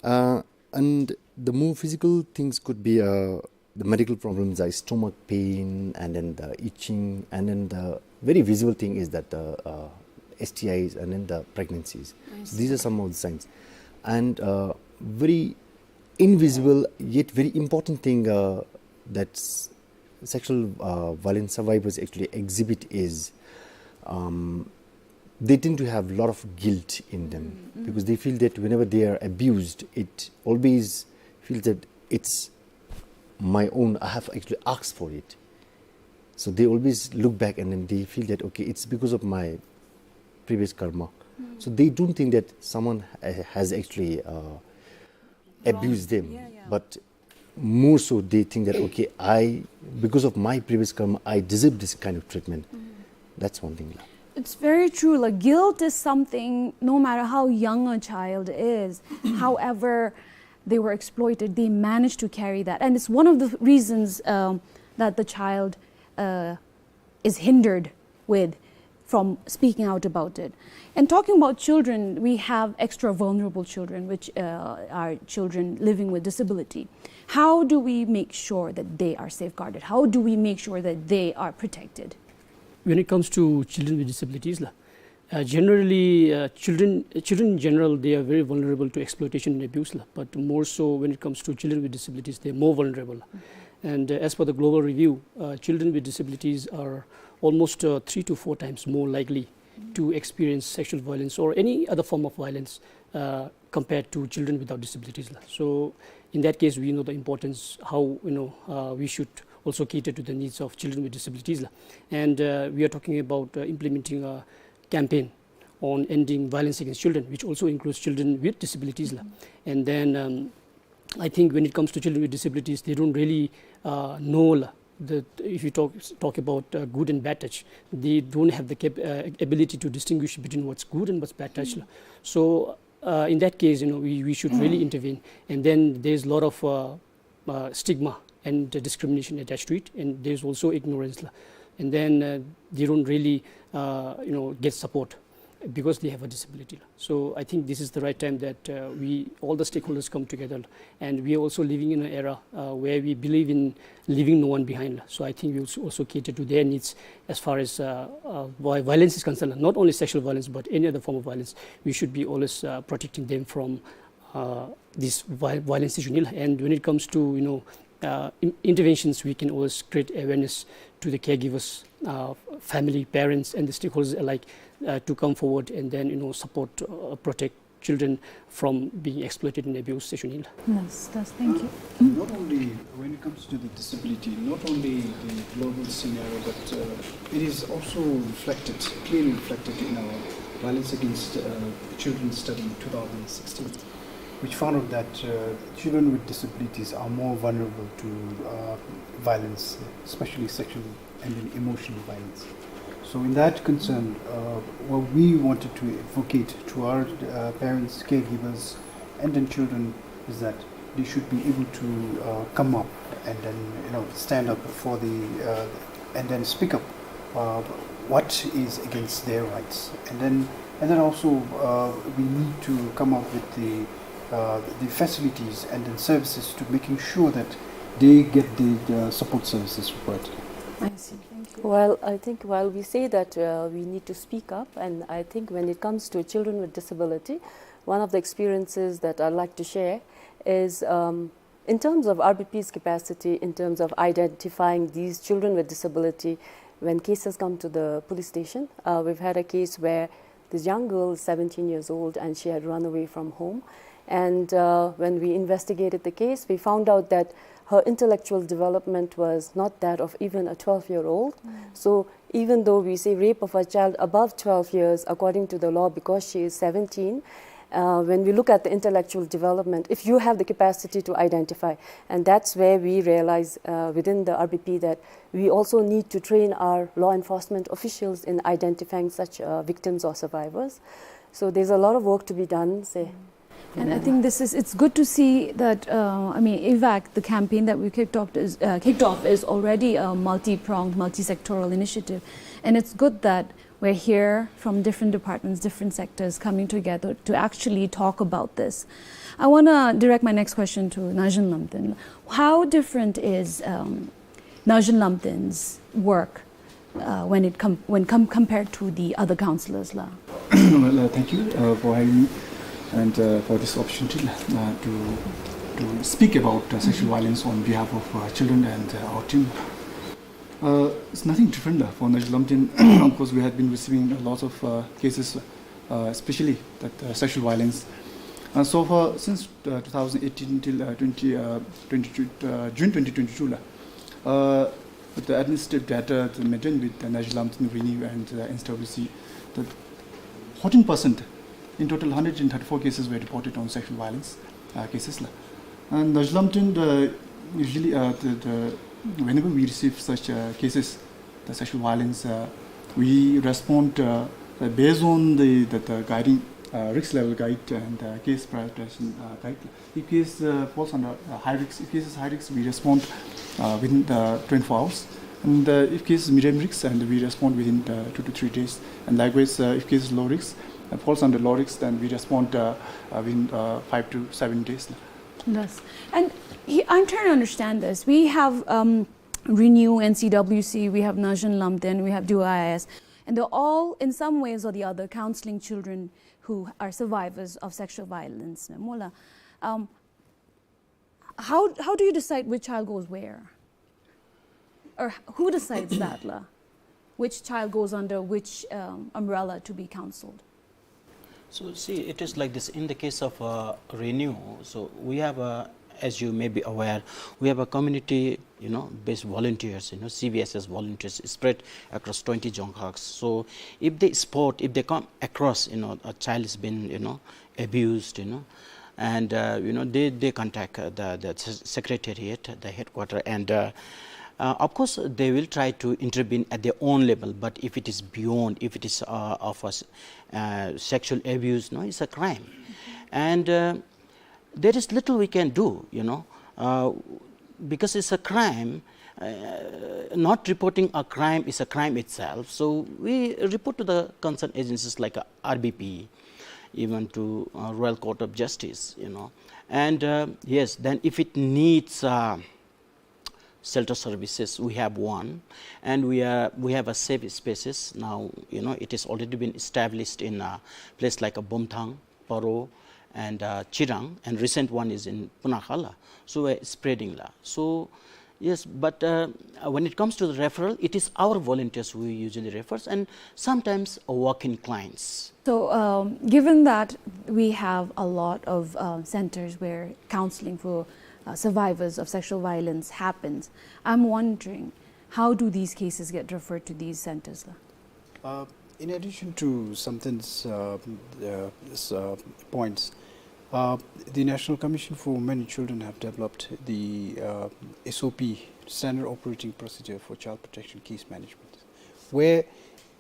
Uh, and the more physical things could be, uh, the medical problems are stomach pain, and then the itching, and then the very visible thing is that the, uh, S T Is and then the pregnancies. I see. These are some of the signs. And, uh, very invisible yet very important thing, uh, that s- sexual, uh, violence survivors actually exhibit is, um, they tend to have a lot of guilt in them because they feel that whenever they are abused, it always feels that it's my own, I have actually asked for it. So they always look back and then they feel that, okay, it's because of my previous karma. So they don't think that someone ha- has actually, uh, abused them, but more so they think that, okay, I, because of my previous karma, I deserve this kind of treatment. That's one thing. It's very true. Like, guilt is something, no matter how young a child is, however they were exploited, they manage to carry that. And it's one of the reasons, um, that the child, uh, is hindered with from speaking out about it. And talking about children, we have extra vulnerable children, which, uh, are children living with disability. How do we make sure that they are safeguarded? How do we make sure that they are protected? When it comes to children with disabilities la, uh, generally, uh, children, children in general, they are very vulnerable to exploitation and abuse la. But more so when it comes to children with disabilities, they are more vulnerable la. And, uh, as per the global review, uh, children with disabilities are almost, uh, three to four times more likely to experience sexual violence or any other form of violence, uh, compared to children without disabilities la. So in that case, we know the importance how, you know, uh, we should also cater to the needs of children with disabilities la. And uh, we are talking about uh, implementing a campaign on ending violence against children, which also includes children with disabilities la. And then um, I think when it comes to children with disabilities, they don't really uh, know la, the, if you talk talk about uh, good and bad touch, they don't have the cap- uh, ability to distinguish between what's good and what's bad touch la. So uh, in that case, you know, we, we should really intervene. And then there's a lot of uh, uh, stigma and uh, discrimination attached to it, and there's also ignorance la. And then uh, they don't really uh, you know, get support because they have a disability la. So I think this is the right time that uh, we, all the stakeholders, come together. And we are also living in an era uh, where we believe in leaving no one behind la. So I think we also, also cater to their needs as far as uh, uh, vi- violence is concerned la. Not only sexual violence, but any other form of violence, we should be always uh, protecting them from uh, this vi- violence issue la. And when it comes to, you know, uh, in- interventions, we can always create awareness to the caregivers, uh, family, parents, and the stakeholders alike uh, to come forward and then, you know, support, uh, protect children from being exploited and abused issue la. Yes, that's, thank you. Not only when it comes to the disability, not only the global scenario, but uh, it is also reflected, clearly reflected in our violence against uh, children study in two thousand sixteen, which found out that uh, children with disabilities are more vulnerable to uh, violence, especially sexual and then emotional violence. So in that concern, uh, what we wanted to advocate to our uh, parents, caregivers, and then children is that they should be able to uh, come up and then, you know, stand up for the uh, and then speak up uh, what is against their rights, and then and then also uh, we need to come up with the uh, the facilities and then services to making sure that they get the, the support services required. I see. Thank you. Well, I think while we say that uh, we need to speak up, and I think when it comes to children with disability, one of the experiences that I'd like to share is um, in terms of R B P's capacity, in terms of identifying these children with disability, when cases come to the police station, uh, we've had a case where this young girl is seventeen years old and she had run away from home. And uh, when we investigated the case, we found out that her intellectual development was not that of even a twelve year old. Mm. So even though we say rape of a child above twelve years, according to the law, because she is seventeen, uh, when we look at the intellectual development, if you have the capacity to identify, and that's where we realize uh, within the R B P that we also need to train our law enforcement officials in identifying such uh, victims or survivors. So there's a lot of work to be done, say. And I think this is, it's good to see that, uh, I mean, evac, the campaign that we kicked off is, uh, kicked off is already a multi-pronged, multi-sectoral initiative. And it's good that we're here from different departments, different sectors coming together to actually talk about this. I want to direct my next question to Najin Lamdin. How different is um, Najin Lamdin's work uh, when it com- when com- compared to the other councillors la? Well, uh, thank you uh, for having me and uh, for this opportunity uh, to to speak about uh, sexual violence on behalf of uh, children and uh, our team. Uh, it's nothing different uh, for Najin Lamdin because we had been receiving lots of uh, cases, uh, especially that uh, sexual violence. Uh, so far, since uh, two thousand eighteen till uh, twenty, uh, twenty-two, uh, June twenty twenty-two la, uh, the administrative data maintained with the Najin Lamdin, RENEW and uh, N C W C, the fourteen percent, in total hundred and thirty-four cases were reported on sexual violence uh, cases la. And Najin Lamdin, the, usually uh, the, the, whenever we receive such uh, cases, the sexual violence, uh, we respond uh, uh, based on the, the, the guiding uh, risk level guide and uh, case prioritization uh, guide. If case uh, falls under uh, high risk, if case is high risk, we respond uh, within the twenty-four hours. And uh, if case is medium risk, and we respond within uh, two to three days. And likewise, uh, if case is low risk, uh, falls under low risk, then we respond uh, uh, within uh, five to seven days. Yes. And he, I'm trying to understand this. We have um, RENEW, N C W C, we have Najin Lamdin, we have D Y I S, and they're all, in some ways or the other, counseling children who are survivors of sexual violence. Mo la, um, how, how do you decide which child goes where? Or who decides that la? Which child goes under which um, umbrella to be counseled? So see, it is like this. In the case of uh, RENEW, so we have a as you may be aware, we have a community, you know, based volunteers, you know, C V S S volunteers spread across twenty dzongkhags. So if they spot, if they come across, you know, a child has been, you know, abused, you know, and, uh, you know, they, they contact, uh, the, the se-, secretariat, the headquarter, and, uh, uh, of course, they will try to intervene at their own level. But if it is beyond, if it is, uh, of a s-, uh, sexual abuse, no, it's a crime. And, uh, there is little we can do, you know, uh, because it's a crime. Uh, not reporting a crime is a crime itself. So we report to the concerned agencies like, uh, R B P, even to, uh, Royal Court of Justice, you know. And, uh, yes, then if it needs, uh, shelter services, we have one, and we are, we have a safe spaces now. You know, it has already been established in a place like a Bumthang, Paro, and, uh, Chirang, and recent one is in Punakha la. So we're spreading la. So yes, but, uh, when it comes to the referral, it is our volunteers who usually refers, and sometimes a walk-in clients. So, um, given that we have a lot of, um, centers where counseling for, uh, survivors of sexual violence happens, I'm wondering, how do these cases get referred to these centers la? Uh, in addition to Samten's, uh, uh, s-, uh, points, uh, the National Commission for Women and Children have developed the, uh, S O P, Standard Operating Procedure for Child Protection Case Management, where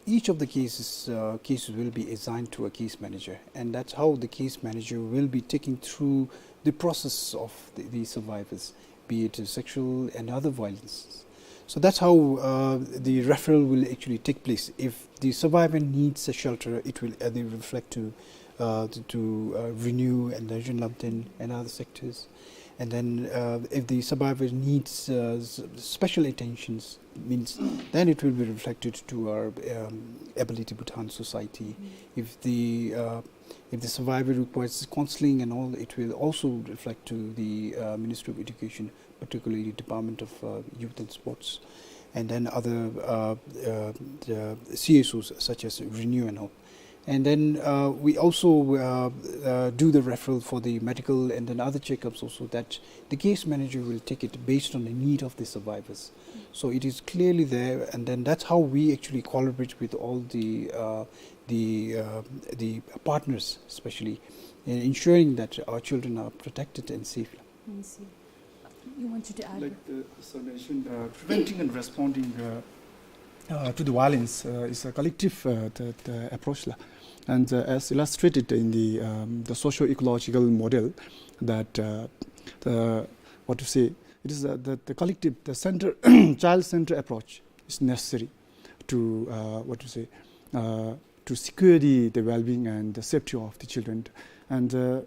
each of the cases, uh, cases will be assigned to a case manager, and that's how the case manager will be taking through the process of the, the survivors, be it sexual and other violence. So that's how, uh, the referral will actually take place. If the survivor needs a shelter, it will, uh, they reflect to, uh, to, to, uh, RENEW and National Lamten and other sectors. And then, uh, if the survivor needs, uh, s-, special attentions, means then it will be reflected to our, um, Ability Bhutan Society. If the, uh, if the survivor requires counseling and all, it will also reflect to the, uh, Ministry of Education, particularly Department of, uh, Youth and Sports, and then other, uh, uh, the C S Os such as RENEW and all. And then, uh, we also, uh, uh, do the referral for the medical and then other checkups also, that the case manager will take it based on the need of the survivors. So it is clearly there, and then that's how we actually collaborate with all the, uh, the, uh, the partners, especially in ensuring that our children are protected and safe. I see. You wanted to add? Like the sir mentioned, uh, preventing and responding, uh, uh, to the violence, uh, is a collective, uh, the, the approach la. And, uh, as illustrated in the, um, the socio-ecological model, that, uh, the, what to say, it is, uh, the, the collective, the center, child-centered approach is necessary to, uh, what to say, uh, to secure the, the well-being and the safety of the children. And, uh,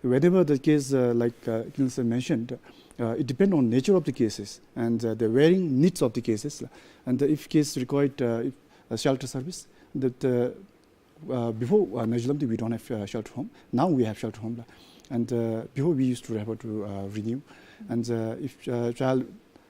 whenever the case, uh, like, uh, Kinley sir mentioned, uh, it depends on nature of the cases and, uh, the varying needs of the cases. And, uh, if case required, uh, if, uh, shelter service, that, uh, uh, before, uh, National Lamten, we don't have, uh, shelter home. Now we have shelter home la. And, uh, before we used to refer to, uh, RENEW. And, uh, if, uh, child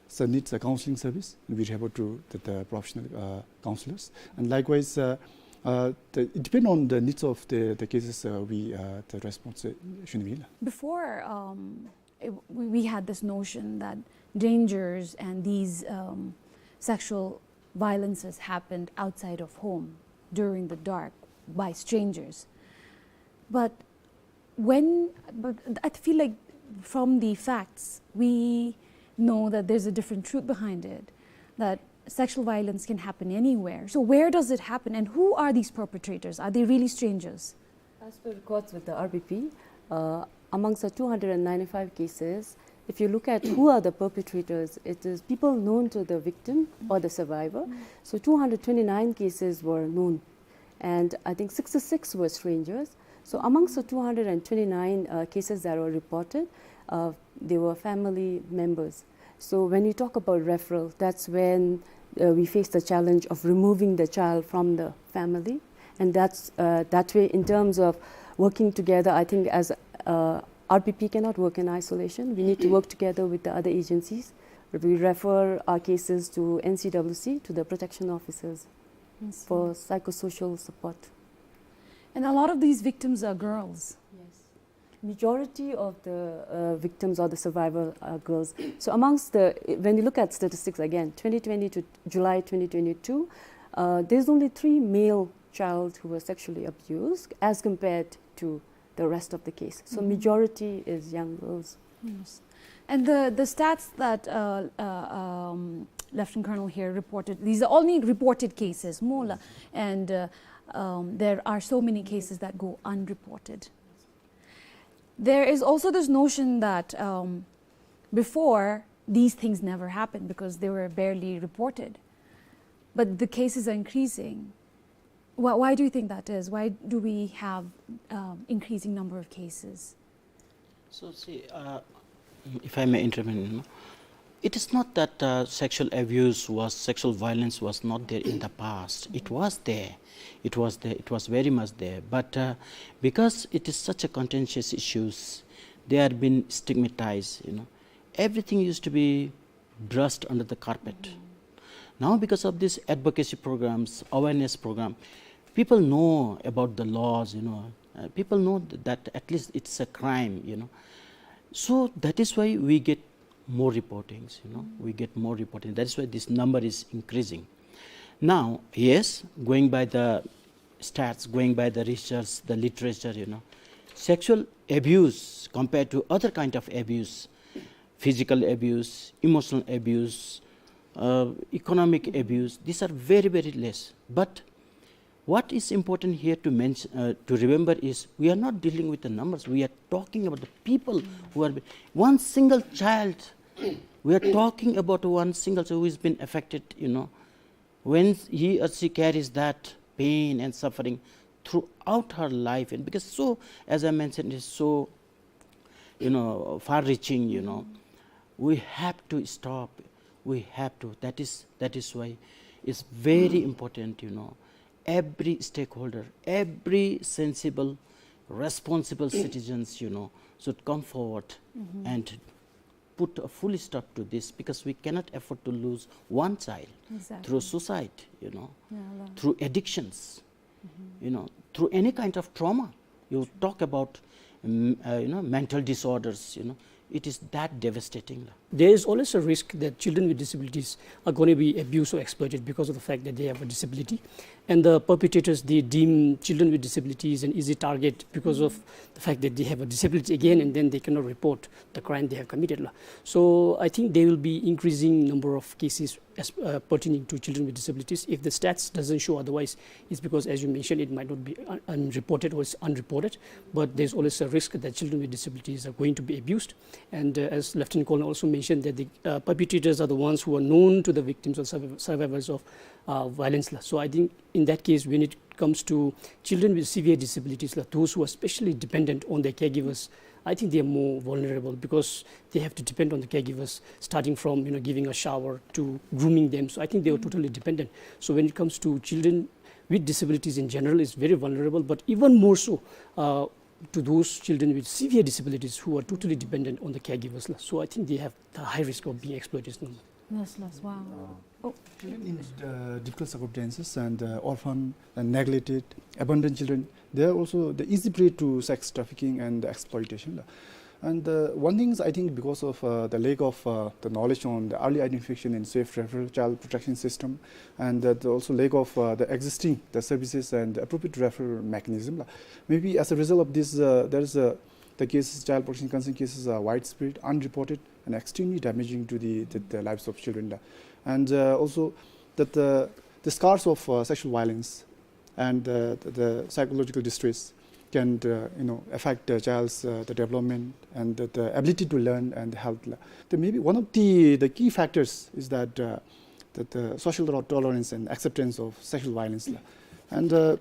so needs a counseling service, we refer to the, the professional, uh, counselors. And likewise, uh, uh, the, it depends on the needs of the, the cases, uh, we, uh, the response, uh, should be. Before, um, it, we, we had this notion that dangers and these, um, sexual violences happened outside of home, during the dark, by strangers. But when, but I feel like from the facts, we know that there's a different truth behind it, that sexual violence can happen anywhere. So where does it happen, and who are these perpetrators? Are they really strangers? As per records with the R B P, uh, amongst the two hundred ninety-five cases, if you look at who are the perpetrators, it is people known to the victim or the survivor. So two hundred twenty-nine cases were known, and I think sixty-six were strangers. So amongst the two hundred twenty-nine, uh, cases that were reported, uh, they were family members. So when you talk about referral, that's when, uh, we face the challenge of removing the child from the family. And that's, uh, that way, in terms of working together, I think as, uh, R B P cannot work in isolation. We need to work together with the other agencies. We refer our cases to N C W C, to the protection officers, I see, for psychosocial support. And a lot of these victims are girls. Yes. Majority of the uh, victims or the survivor are girls. So amongst the, when you look at statistics again, twenty twenty to July twenty twenty-two, uh, there's only three male child who were sexually abused as compared to the rest of the case. So majority is young girls. Yes. And the, the stats that uh, uh, um, Lieutenant Colonel here reported, these are only reported cases, mula, and uh, um, there are so many cases that go unreported. There is also this notion that um, before, these things never happened because they were barely reported. But the cases are increasing. Why, why do you think that is? Why do we have um, increasing number of cases? So see, uh, if I may intervene, you know, it is not that uh, sexual abuse was, sexual violence was not there in the past. It was there. It was there. It was very much there. But uh, because it is such a contentious issues, they have been stigmatized, you know. Everything used to be brushed under the carpet. Now, because of these advocacy programs, awareness program, people know about the laws, you know. Uh, people know th- that at least it's a crime, you know. So that is why we get more reportings, you know. We get more reporting. That is why this number is increasing. Now, yes, going by the stats, going by the research, the literature, you know, sexual abuse compared to other kind of abuse, physical abuse, emotional abuse, uh, economic abuse, these are very, very less. But what is important here to mention, uh, to remember is we are not dealing with the numbers. We are talking about the people who are, one single child. We are talking about one single child who has been affected, you know, when he or she carries that pain and suffering throughout her life, and because so, as I mentioned, it is so, you know, far-reaching, you know, we have to stop. We have to. That is, that is why it's very important, you know, every stakeholder, every sensible, responsible citizens, you know, should come forward and put a full stop to this, because we cannot afford to lose one child Exactly. through suicide, you know, Yeah, la. through addictions, you know, through any kind of trauma. You talk about, mm, uh, you know, mental disorders, you know, it is that devastating. There is always a risk that children with disabilities are going to be abused or exploited because of the fact that they have a disability. And the perpetrators, they deem children with disabilities an easy target because of the fact that they have a disability again, and then they cannot report the crime they have committed, la. So I think there will be increasing number of cases as, uh, pertaining to children with disabilities. If the stats doesn't show otherwise, it's because, as you mentioned, it might not be un- unreported or it's unreported. But there's always a risk that children with disabilities are going to be abused. And uh, as Lieutenant Colonel also mentioned, that the uh, perpetrators are the ones who are known to the victims or surviv- survivors of uh, violence, la. So I think in that case, when it comes to children with severe disabilities, la, those who are specially dependent on their caregivers, I think they are more vulnerable because they have to depend on the caregivers, starting from, you know, giving a shower to grooming them. So I think they are totally dependent. So when it comes to children with disabilities in general, it's very vulnerable, but even more so uh, to those children with severe disabilities who are totally dependent on the caregivers, la. So I think they have the high risk of being exploited. Yes, yes, wow. Children in uh, difficult circumstances and uh, orphan and neglected, abandoned children, they are also the easy prey to sex trafficking and exploitation. And uh, one thing is, I think, because of uh, the lack of uh, the knowledge on the early identification and safe referral child protection system, and uh, the also lack of uh, the existing the services and appropriate referral mechanism, la. Maybe as a result of this, uh, there is a, the cases, child protection concern cases are widespread, unreported, and extremely damaging to the, the, the lives of children, la. And uh, also that the, the scars of uh, sexual violence and uh, the, the psychological distress can uh, you know, affect the child's uh, the development and the, the ability to learn and health, la. Then maybe one of the, the key factors is that uh, that the social ro- tolerance and acceptance of sexual violence, la. And uh,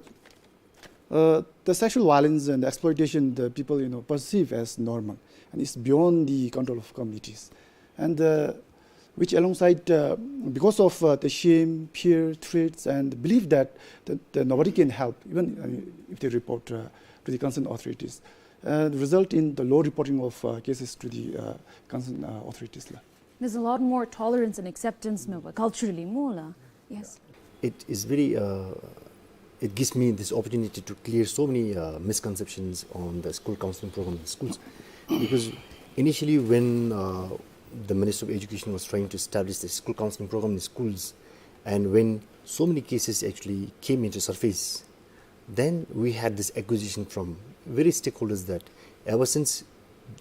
uh, the sexual violence and exploitation the people, you know, perceive as normal, and it's beyond the control of communities. And uh, which alongside, uh, because of uh, the shame, fear, threats, and belief that the, the nobody can help, even uh, if they report uh, to the concerned authorities, uh, result in the low reporting of uh, cases to the uh, concerned uh, authorities, la. There's a lot more tolerance and acceptance, mula, culturally, mula. Yes. It is very uh, it gives me this opportunity to clear so many uh, misconceptions on the school counseling program in schools. Because initially, when uh, the Minister of Education was trying to establish the school counseling program in schools, and when so many cases actually came into surface, then we had this accusation from various stakeholders that ever since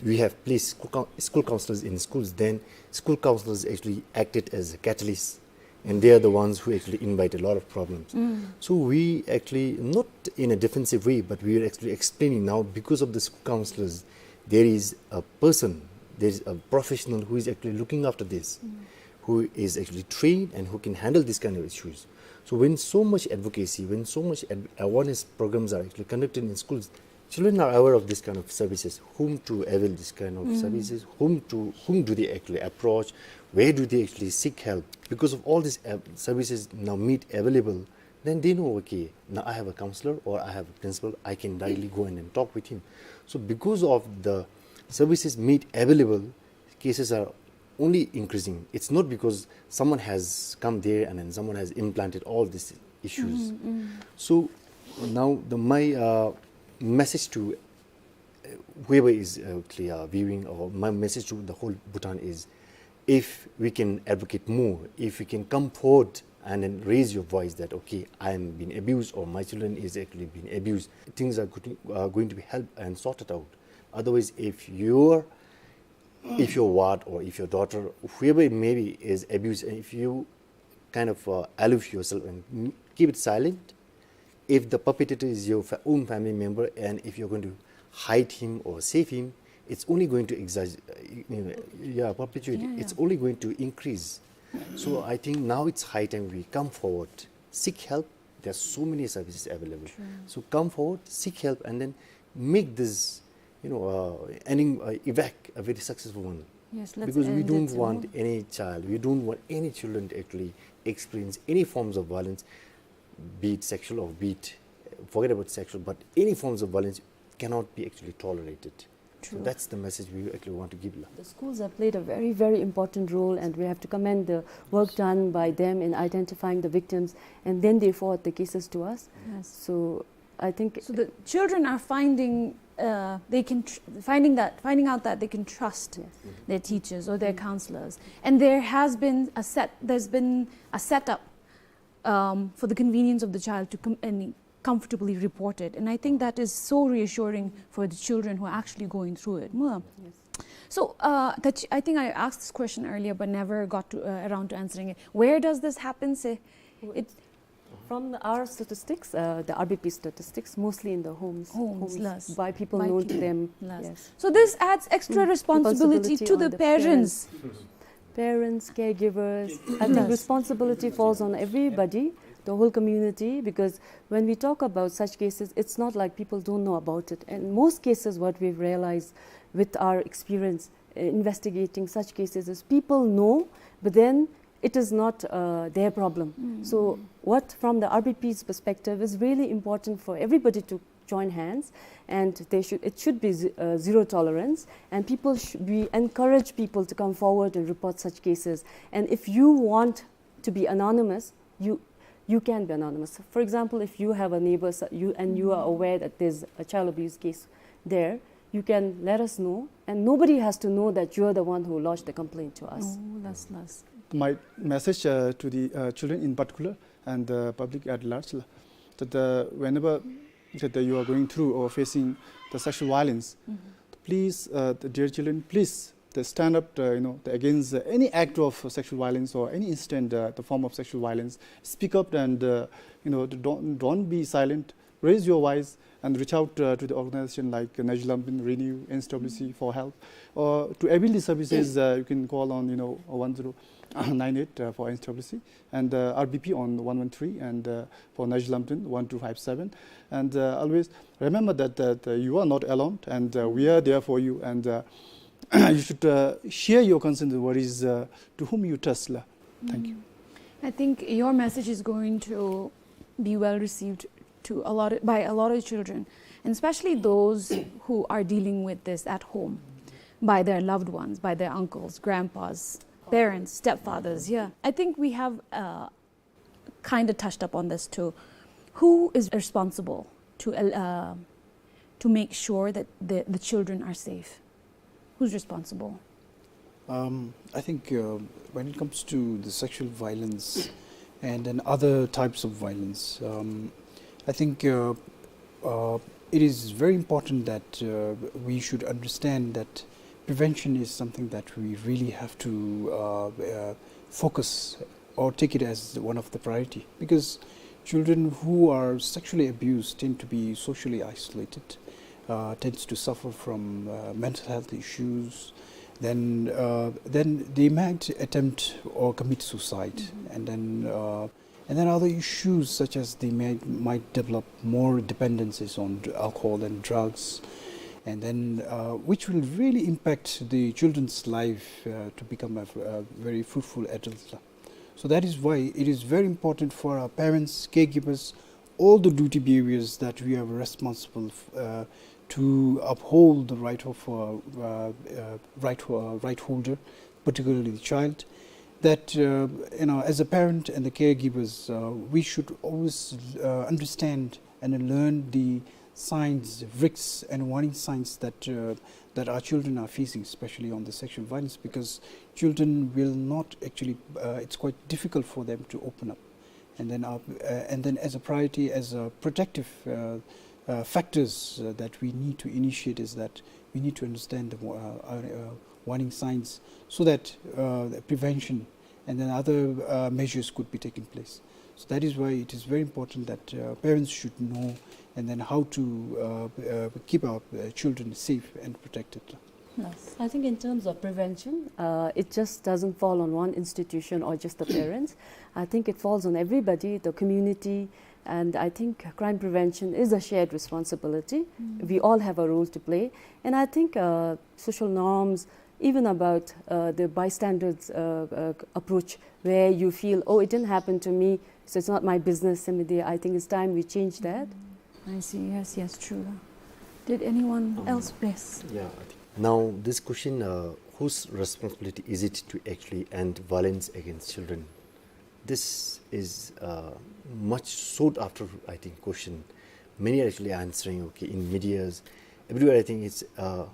we have placed school, coun- school counselors in schools, then school counselors actually acted as a catalyst, and they are the ones who actually invite a lot of problems. So we actually, not in a defensive way, but we are actually explaining now, because of the school counselors, there is a person, there is a professional who is actually looking after this, who is actually trained and who can handle this kind of issues. So when so much advocacy, when so much ad- awareness programs are actually conducted in schools, children are aware of this kind of services, whom to avail this kind of services, whom to, whom do they actually approach, where do they actually seek help? Because of all these uh, services now made available, then they know, okay, now I have a counselor or I have a principal, I can directly go in and talk with him. So because of the services made available, cases are only increasing. It's not because someone has come there and then someone has implanted all these issues. So now the my uh, message to uh, whoever is uh, clear viewing, or my message to the whole Bhutan is, if we can advocate more, if we can come forward and then raise your voice that, okay, I am being abused, or my children is actually being abused, things are, going- are going to be helped and sorted out. Otherwise, if your if your ward or if your daughter, whoever it may be, is abused, and if you kind of uh, aloof yourself and m- keep it silent, if the perpetrator is your fa- own family member, and if you're going to hide him or save him, it's only going to exaggerate, you know, yeah, perpetuate. Yeah, yeah. It's only going to increase. So I think now it's high time we come forward, seek help. There are so many services available. So come forward, seek help, and then make this, you know, uh, ending uh, evac a very successful one. Yes, let's because we end don't it, want no? any child, we don't want any children to actually experience any forms of violence, be it sexual or be it, forget about sexual, but any forms of violence cannot be actually tolerated. So that's the message we actually want to give. La. The schools have played a very, very important role, and we have to commend the work done by them in identifying the victims, and then they forward the cases to us. Yes. So I think so. The children are finding uh, they can tr- finding that finding out that they can trust their teachers or their counselors, and there has been a set there's been a setup um, for the convenience of the child to com- and comfortably report it. And I think that is so reassuring for the children who are actually going through it. Yes. So uh, that I think I asked this question earlier, but never got to, uh, around to answering it. Where does this happen? Say, it From our statistics, uh, the R B P statistics, mostly in the homes, Homes, yes. by people By known to people, them. Yes. Yes. So this adds extra responsibility Responsibility to on the the parents. Parents, caregivers. I think Yes. responsibility falls on everybody, the whole community, because when we talk about such cases, it's not like people don't know about it. And most cases, what we've realized with our experience uh, investigating such cases is people know, but then it is not uh, their problem. So, what from the R B P's perspective is really important for everybody to join hands, and they should it should be z- uh, zero tolerance, and people sh- we encourage people to come forward and report such cases. And if you want to be anonymous, you you can be anonymous. For example, if you have a neighbor, so you and you are aware that there's a child abuse case there, you can let us know, and nobody has to know that you're the one who lodged the complaint to us. Oh, that's nice. My message uh, to the uh, children in particular and the public at large, la, that uh, whenever that uh, you are going through or facing the sexual violence, please, uh, the dear children, please, the stand up, uh, you know, the, against uh, any act of sexual violence or any incident, uh, the form of sexual violence. Speak up and uh, you know, don't don't be silent. Raise your voice and reach out uh, to the organization like Naji Lamdin, Renew, N S W C for help, or to avail the services. Uh, you can call on, you know, one zero nine eight uh, for N S W C and uh, R B P on one one three, and uh, for Naji Lamdin one two five seven. And uh, always remember that that uh, you are not alone, and uh, we are there for you. And uh, you should uh, share your concerns and worries uh, to whom you trust. La. Thank you. I think your message is going to be well received to a lot of, by a lot of children, and especially those who are dealing with this at home, by their loved ones, by their uncles, grandpas, parents, stepfathers. Yeah, I think we have uh, kind of touched up on this too. Who is responsible to, uh, to make sure that the, the children are safe? Who's responsible? Um, I think, uh, when it comes to the sexual violence and then other types of violence, um, I think, uh, uh, it is very important that, uh, we should understand that prevention is something that we really have to, uh, uh, focus or take it as one of the priority, because children who are sexually abused tend to be socially isolated, uh, tends to suffer from, uh, mental health issues. Then, uh, then they might attempt or commit suicide, and then, uh, and then other issues such as they may, might develop more dependencies on dr-, alcohol and drugs, and then, uh, which will really impact the children's life, uh, to become a, a very fruitful adult. So that is why it is very important for our parents, caregivers, all the duty bearers, that we are responsible f-, uh, to uphold the right of, uh, uh, uh, right, uh, right holder, particularly the child. That, uh, you know, as a parent and the caregivers, uh, we should always, uh, understand and learn the signs, risks, and warning signs that, uh, that our children are facing, especially on the sexual violence, because children will not actually, uh, it's quite difficult for them to open up. And then, uh, uh, and then as a priority, as a protective, uh, uh, factors, uh, that we need to initiate is that we need to understand the wa-, uh, uh, uh, warning signs, so that, uh, the prevention and then other, uh, measures could be taking place. So that is why it is very important that, uh, parents should know and then how to, uh, uh, keep our, uh, children safe and protected. Yes. I think in terms of prevention, uh, it just doesn't fall on one institution or just the parents. I think it falls on everybody, the community, and I think crime prevention is a shared responsibility. Mm. We all have a role to play. And I think, uh, social norms, even about, uh, the bystanders, uh, uh, approach, where you feel, "Oh, it didn't happen to me, so it's not my business," and I think it's time we change that. Mm. I see. Yes, yes, true. Did anyone Um, else? Yes. Yeah, I think now this question, uh, whose responsibility is it to actually end violence against children? This is, uh, much sought after, I think, question. Many are actually answering, okay, in medias, everywhere. I think it's, uh,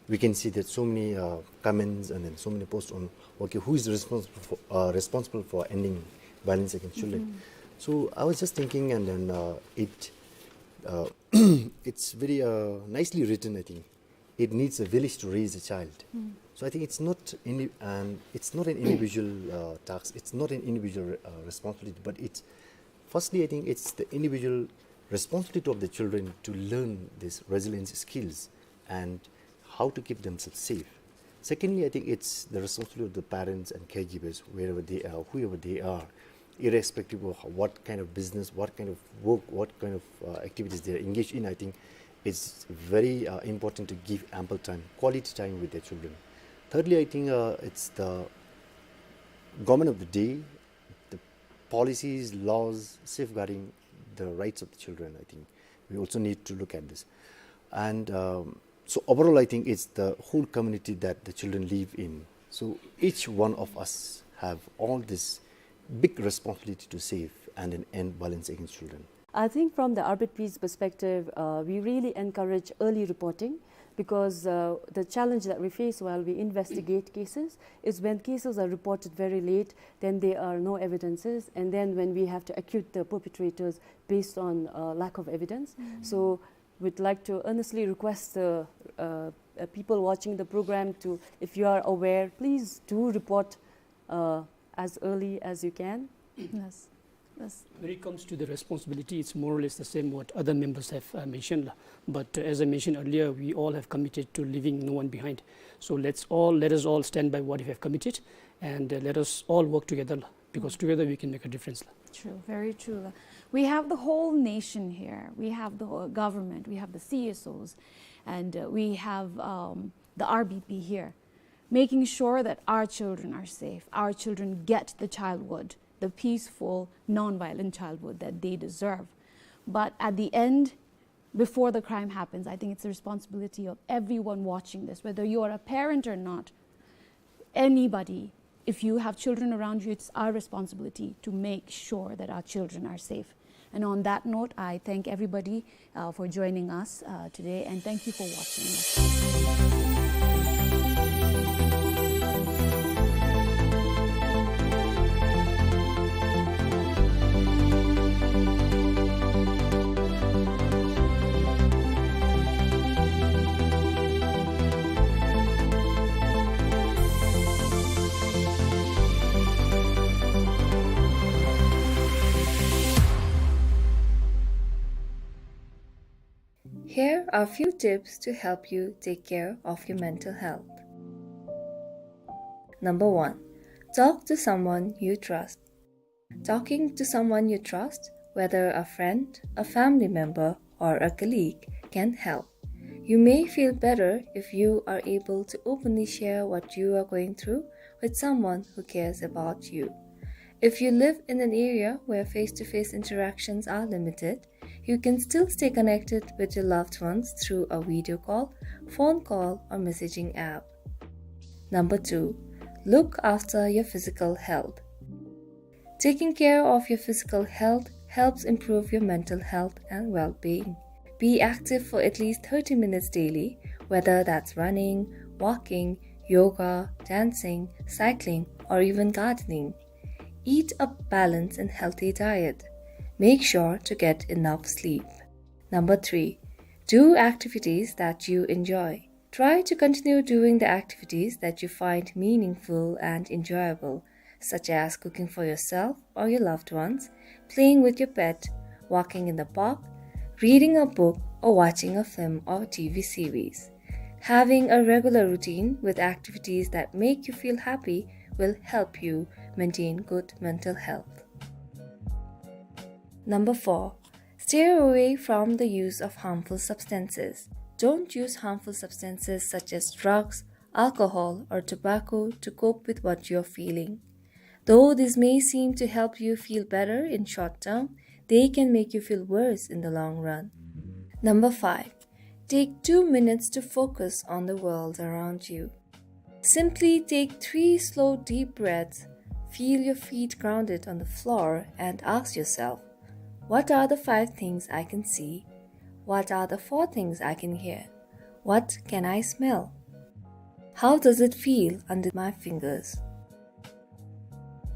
we can see that so many, uh, comments and then so many posts on, okay, who is responsible for, uh, responsible for ending violence against children? Mm-hmm. So I was just thinking, and then, uh, it, uh, it's very, uh, nicely written, I think. It needs a village to raise a child. Mm. So I think it's not any, and it's not an individual, uh, task. It's not an individual, uh, responsibility, but it's, firstly, I think it's the individual responsibility of the children to learn these resilience skills and how to keep themselves safe. Secondly, I think it's the responsibility of the parents and caregivers, wherever they are, whoever they are, irrespective of what kind of business, what kind of work, what kind of, uh, activities they are engaged in. I think it's very, uh, important to give ample time, quality time with their children. Thirdly, I think, uh, it's the government of the day, the policies, laws safeguarding the rights of the children. I think we also need to look at this. And, um, so overall, I think it's the whole community that the children live in. So each one of us have all this big responsibility to save and then end violence against children. I think from the R B P's perspective, uh, we really encourage early reporting because, uh, the challenge that we face while we investigate cases is when cases are reported very late, then there are no evidences, and then when we have to accuse the perpetrators based on, uh, lack of evidence. Mm. So we'd like to earnestly request the, uh, uh, people watching the program to, if you are aware, please do report, uh, as early as you can. Yes. Yes. When it comes to the responsibility, it's more or less the same what other members have, uh, mentioned, la. But, uh, as I mentioned earlier, we all have committed to leaving no one behind. So let's all, let us all stand by what we have committed, and, uh, let us all work together, la, because together we can make a difference, la. True, very true, la. We have the whole nation here. We have the whole government. We have the C S Os, and, uh, we have, um, the R B P here, making sure that our children are safe, our children get the childhood, the peaceful, non-violent childhood that they deserve. But at the end, before the crime happens, I think it's the responsibility of everyone watching this, whether you are a parent or not, anybody. If you have children around you, it's our responsibility to make sure that our children are safe. And on that note, I thank everybody, uh, for joining us, uh, today, and thank you for watching. Here are few tips to help you take care of your mental health. Number one, talk to someone you trust. Talking to someone you trust, whether a friend, a family member, or a colleague, can help. You may feel better if you are able to openly share what you are going through with someone who cares about you. If you live in an area where face-to-face interactions are limited, you can still stay connected with your loved ones through a video call, phone call, or messaging app. Number two, look after your physical health. Taking care of your physical health helps improve your mental health and well-being. Be active for at least thirty minutes daily, whether that's running, walking, yoga, dancing, cycling, or even gardening. Eat a balanced and healthy diet. Make sure to get enough sleep. Number three, do activities that you enjoy. Try to continue doing the activities that you find meaningful and enjoyable, such as cooking for yourself or your loved ones, playing with your pet, walking in the park, reading a book, or watching a film or T V series. Having a regular routine with activities that make you feel happy will help you maintain good mental health. Number four, steer away from the use of harmful substances. Don't use harmful substances such as drugs, alcohol, or tobacco to cope with what you're feeling. Though this may seem to help you feel better in short term, they can make you feel worse in the long run. Number five, take two minutes to focus on the world around you. Simply take three slow, deep breaths, feel your feet grounded on the floor, and ask yourself, "What are the five things I can see? What are the four things I can hear? What can I smell? How does it feel under my fingers?"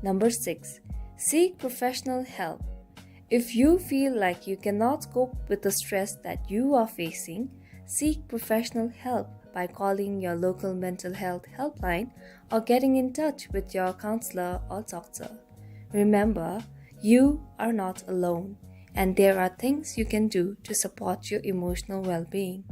Number six, seek professional help. If you feel like you cannot cope with the stress that you are facing, seek professional help by calling your local mental health helpline or getting in touch with your counselor or doctor. Remember, you are not alone, and there are things you can do to support your emotional well-being.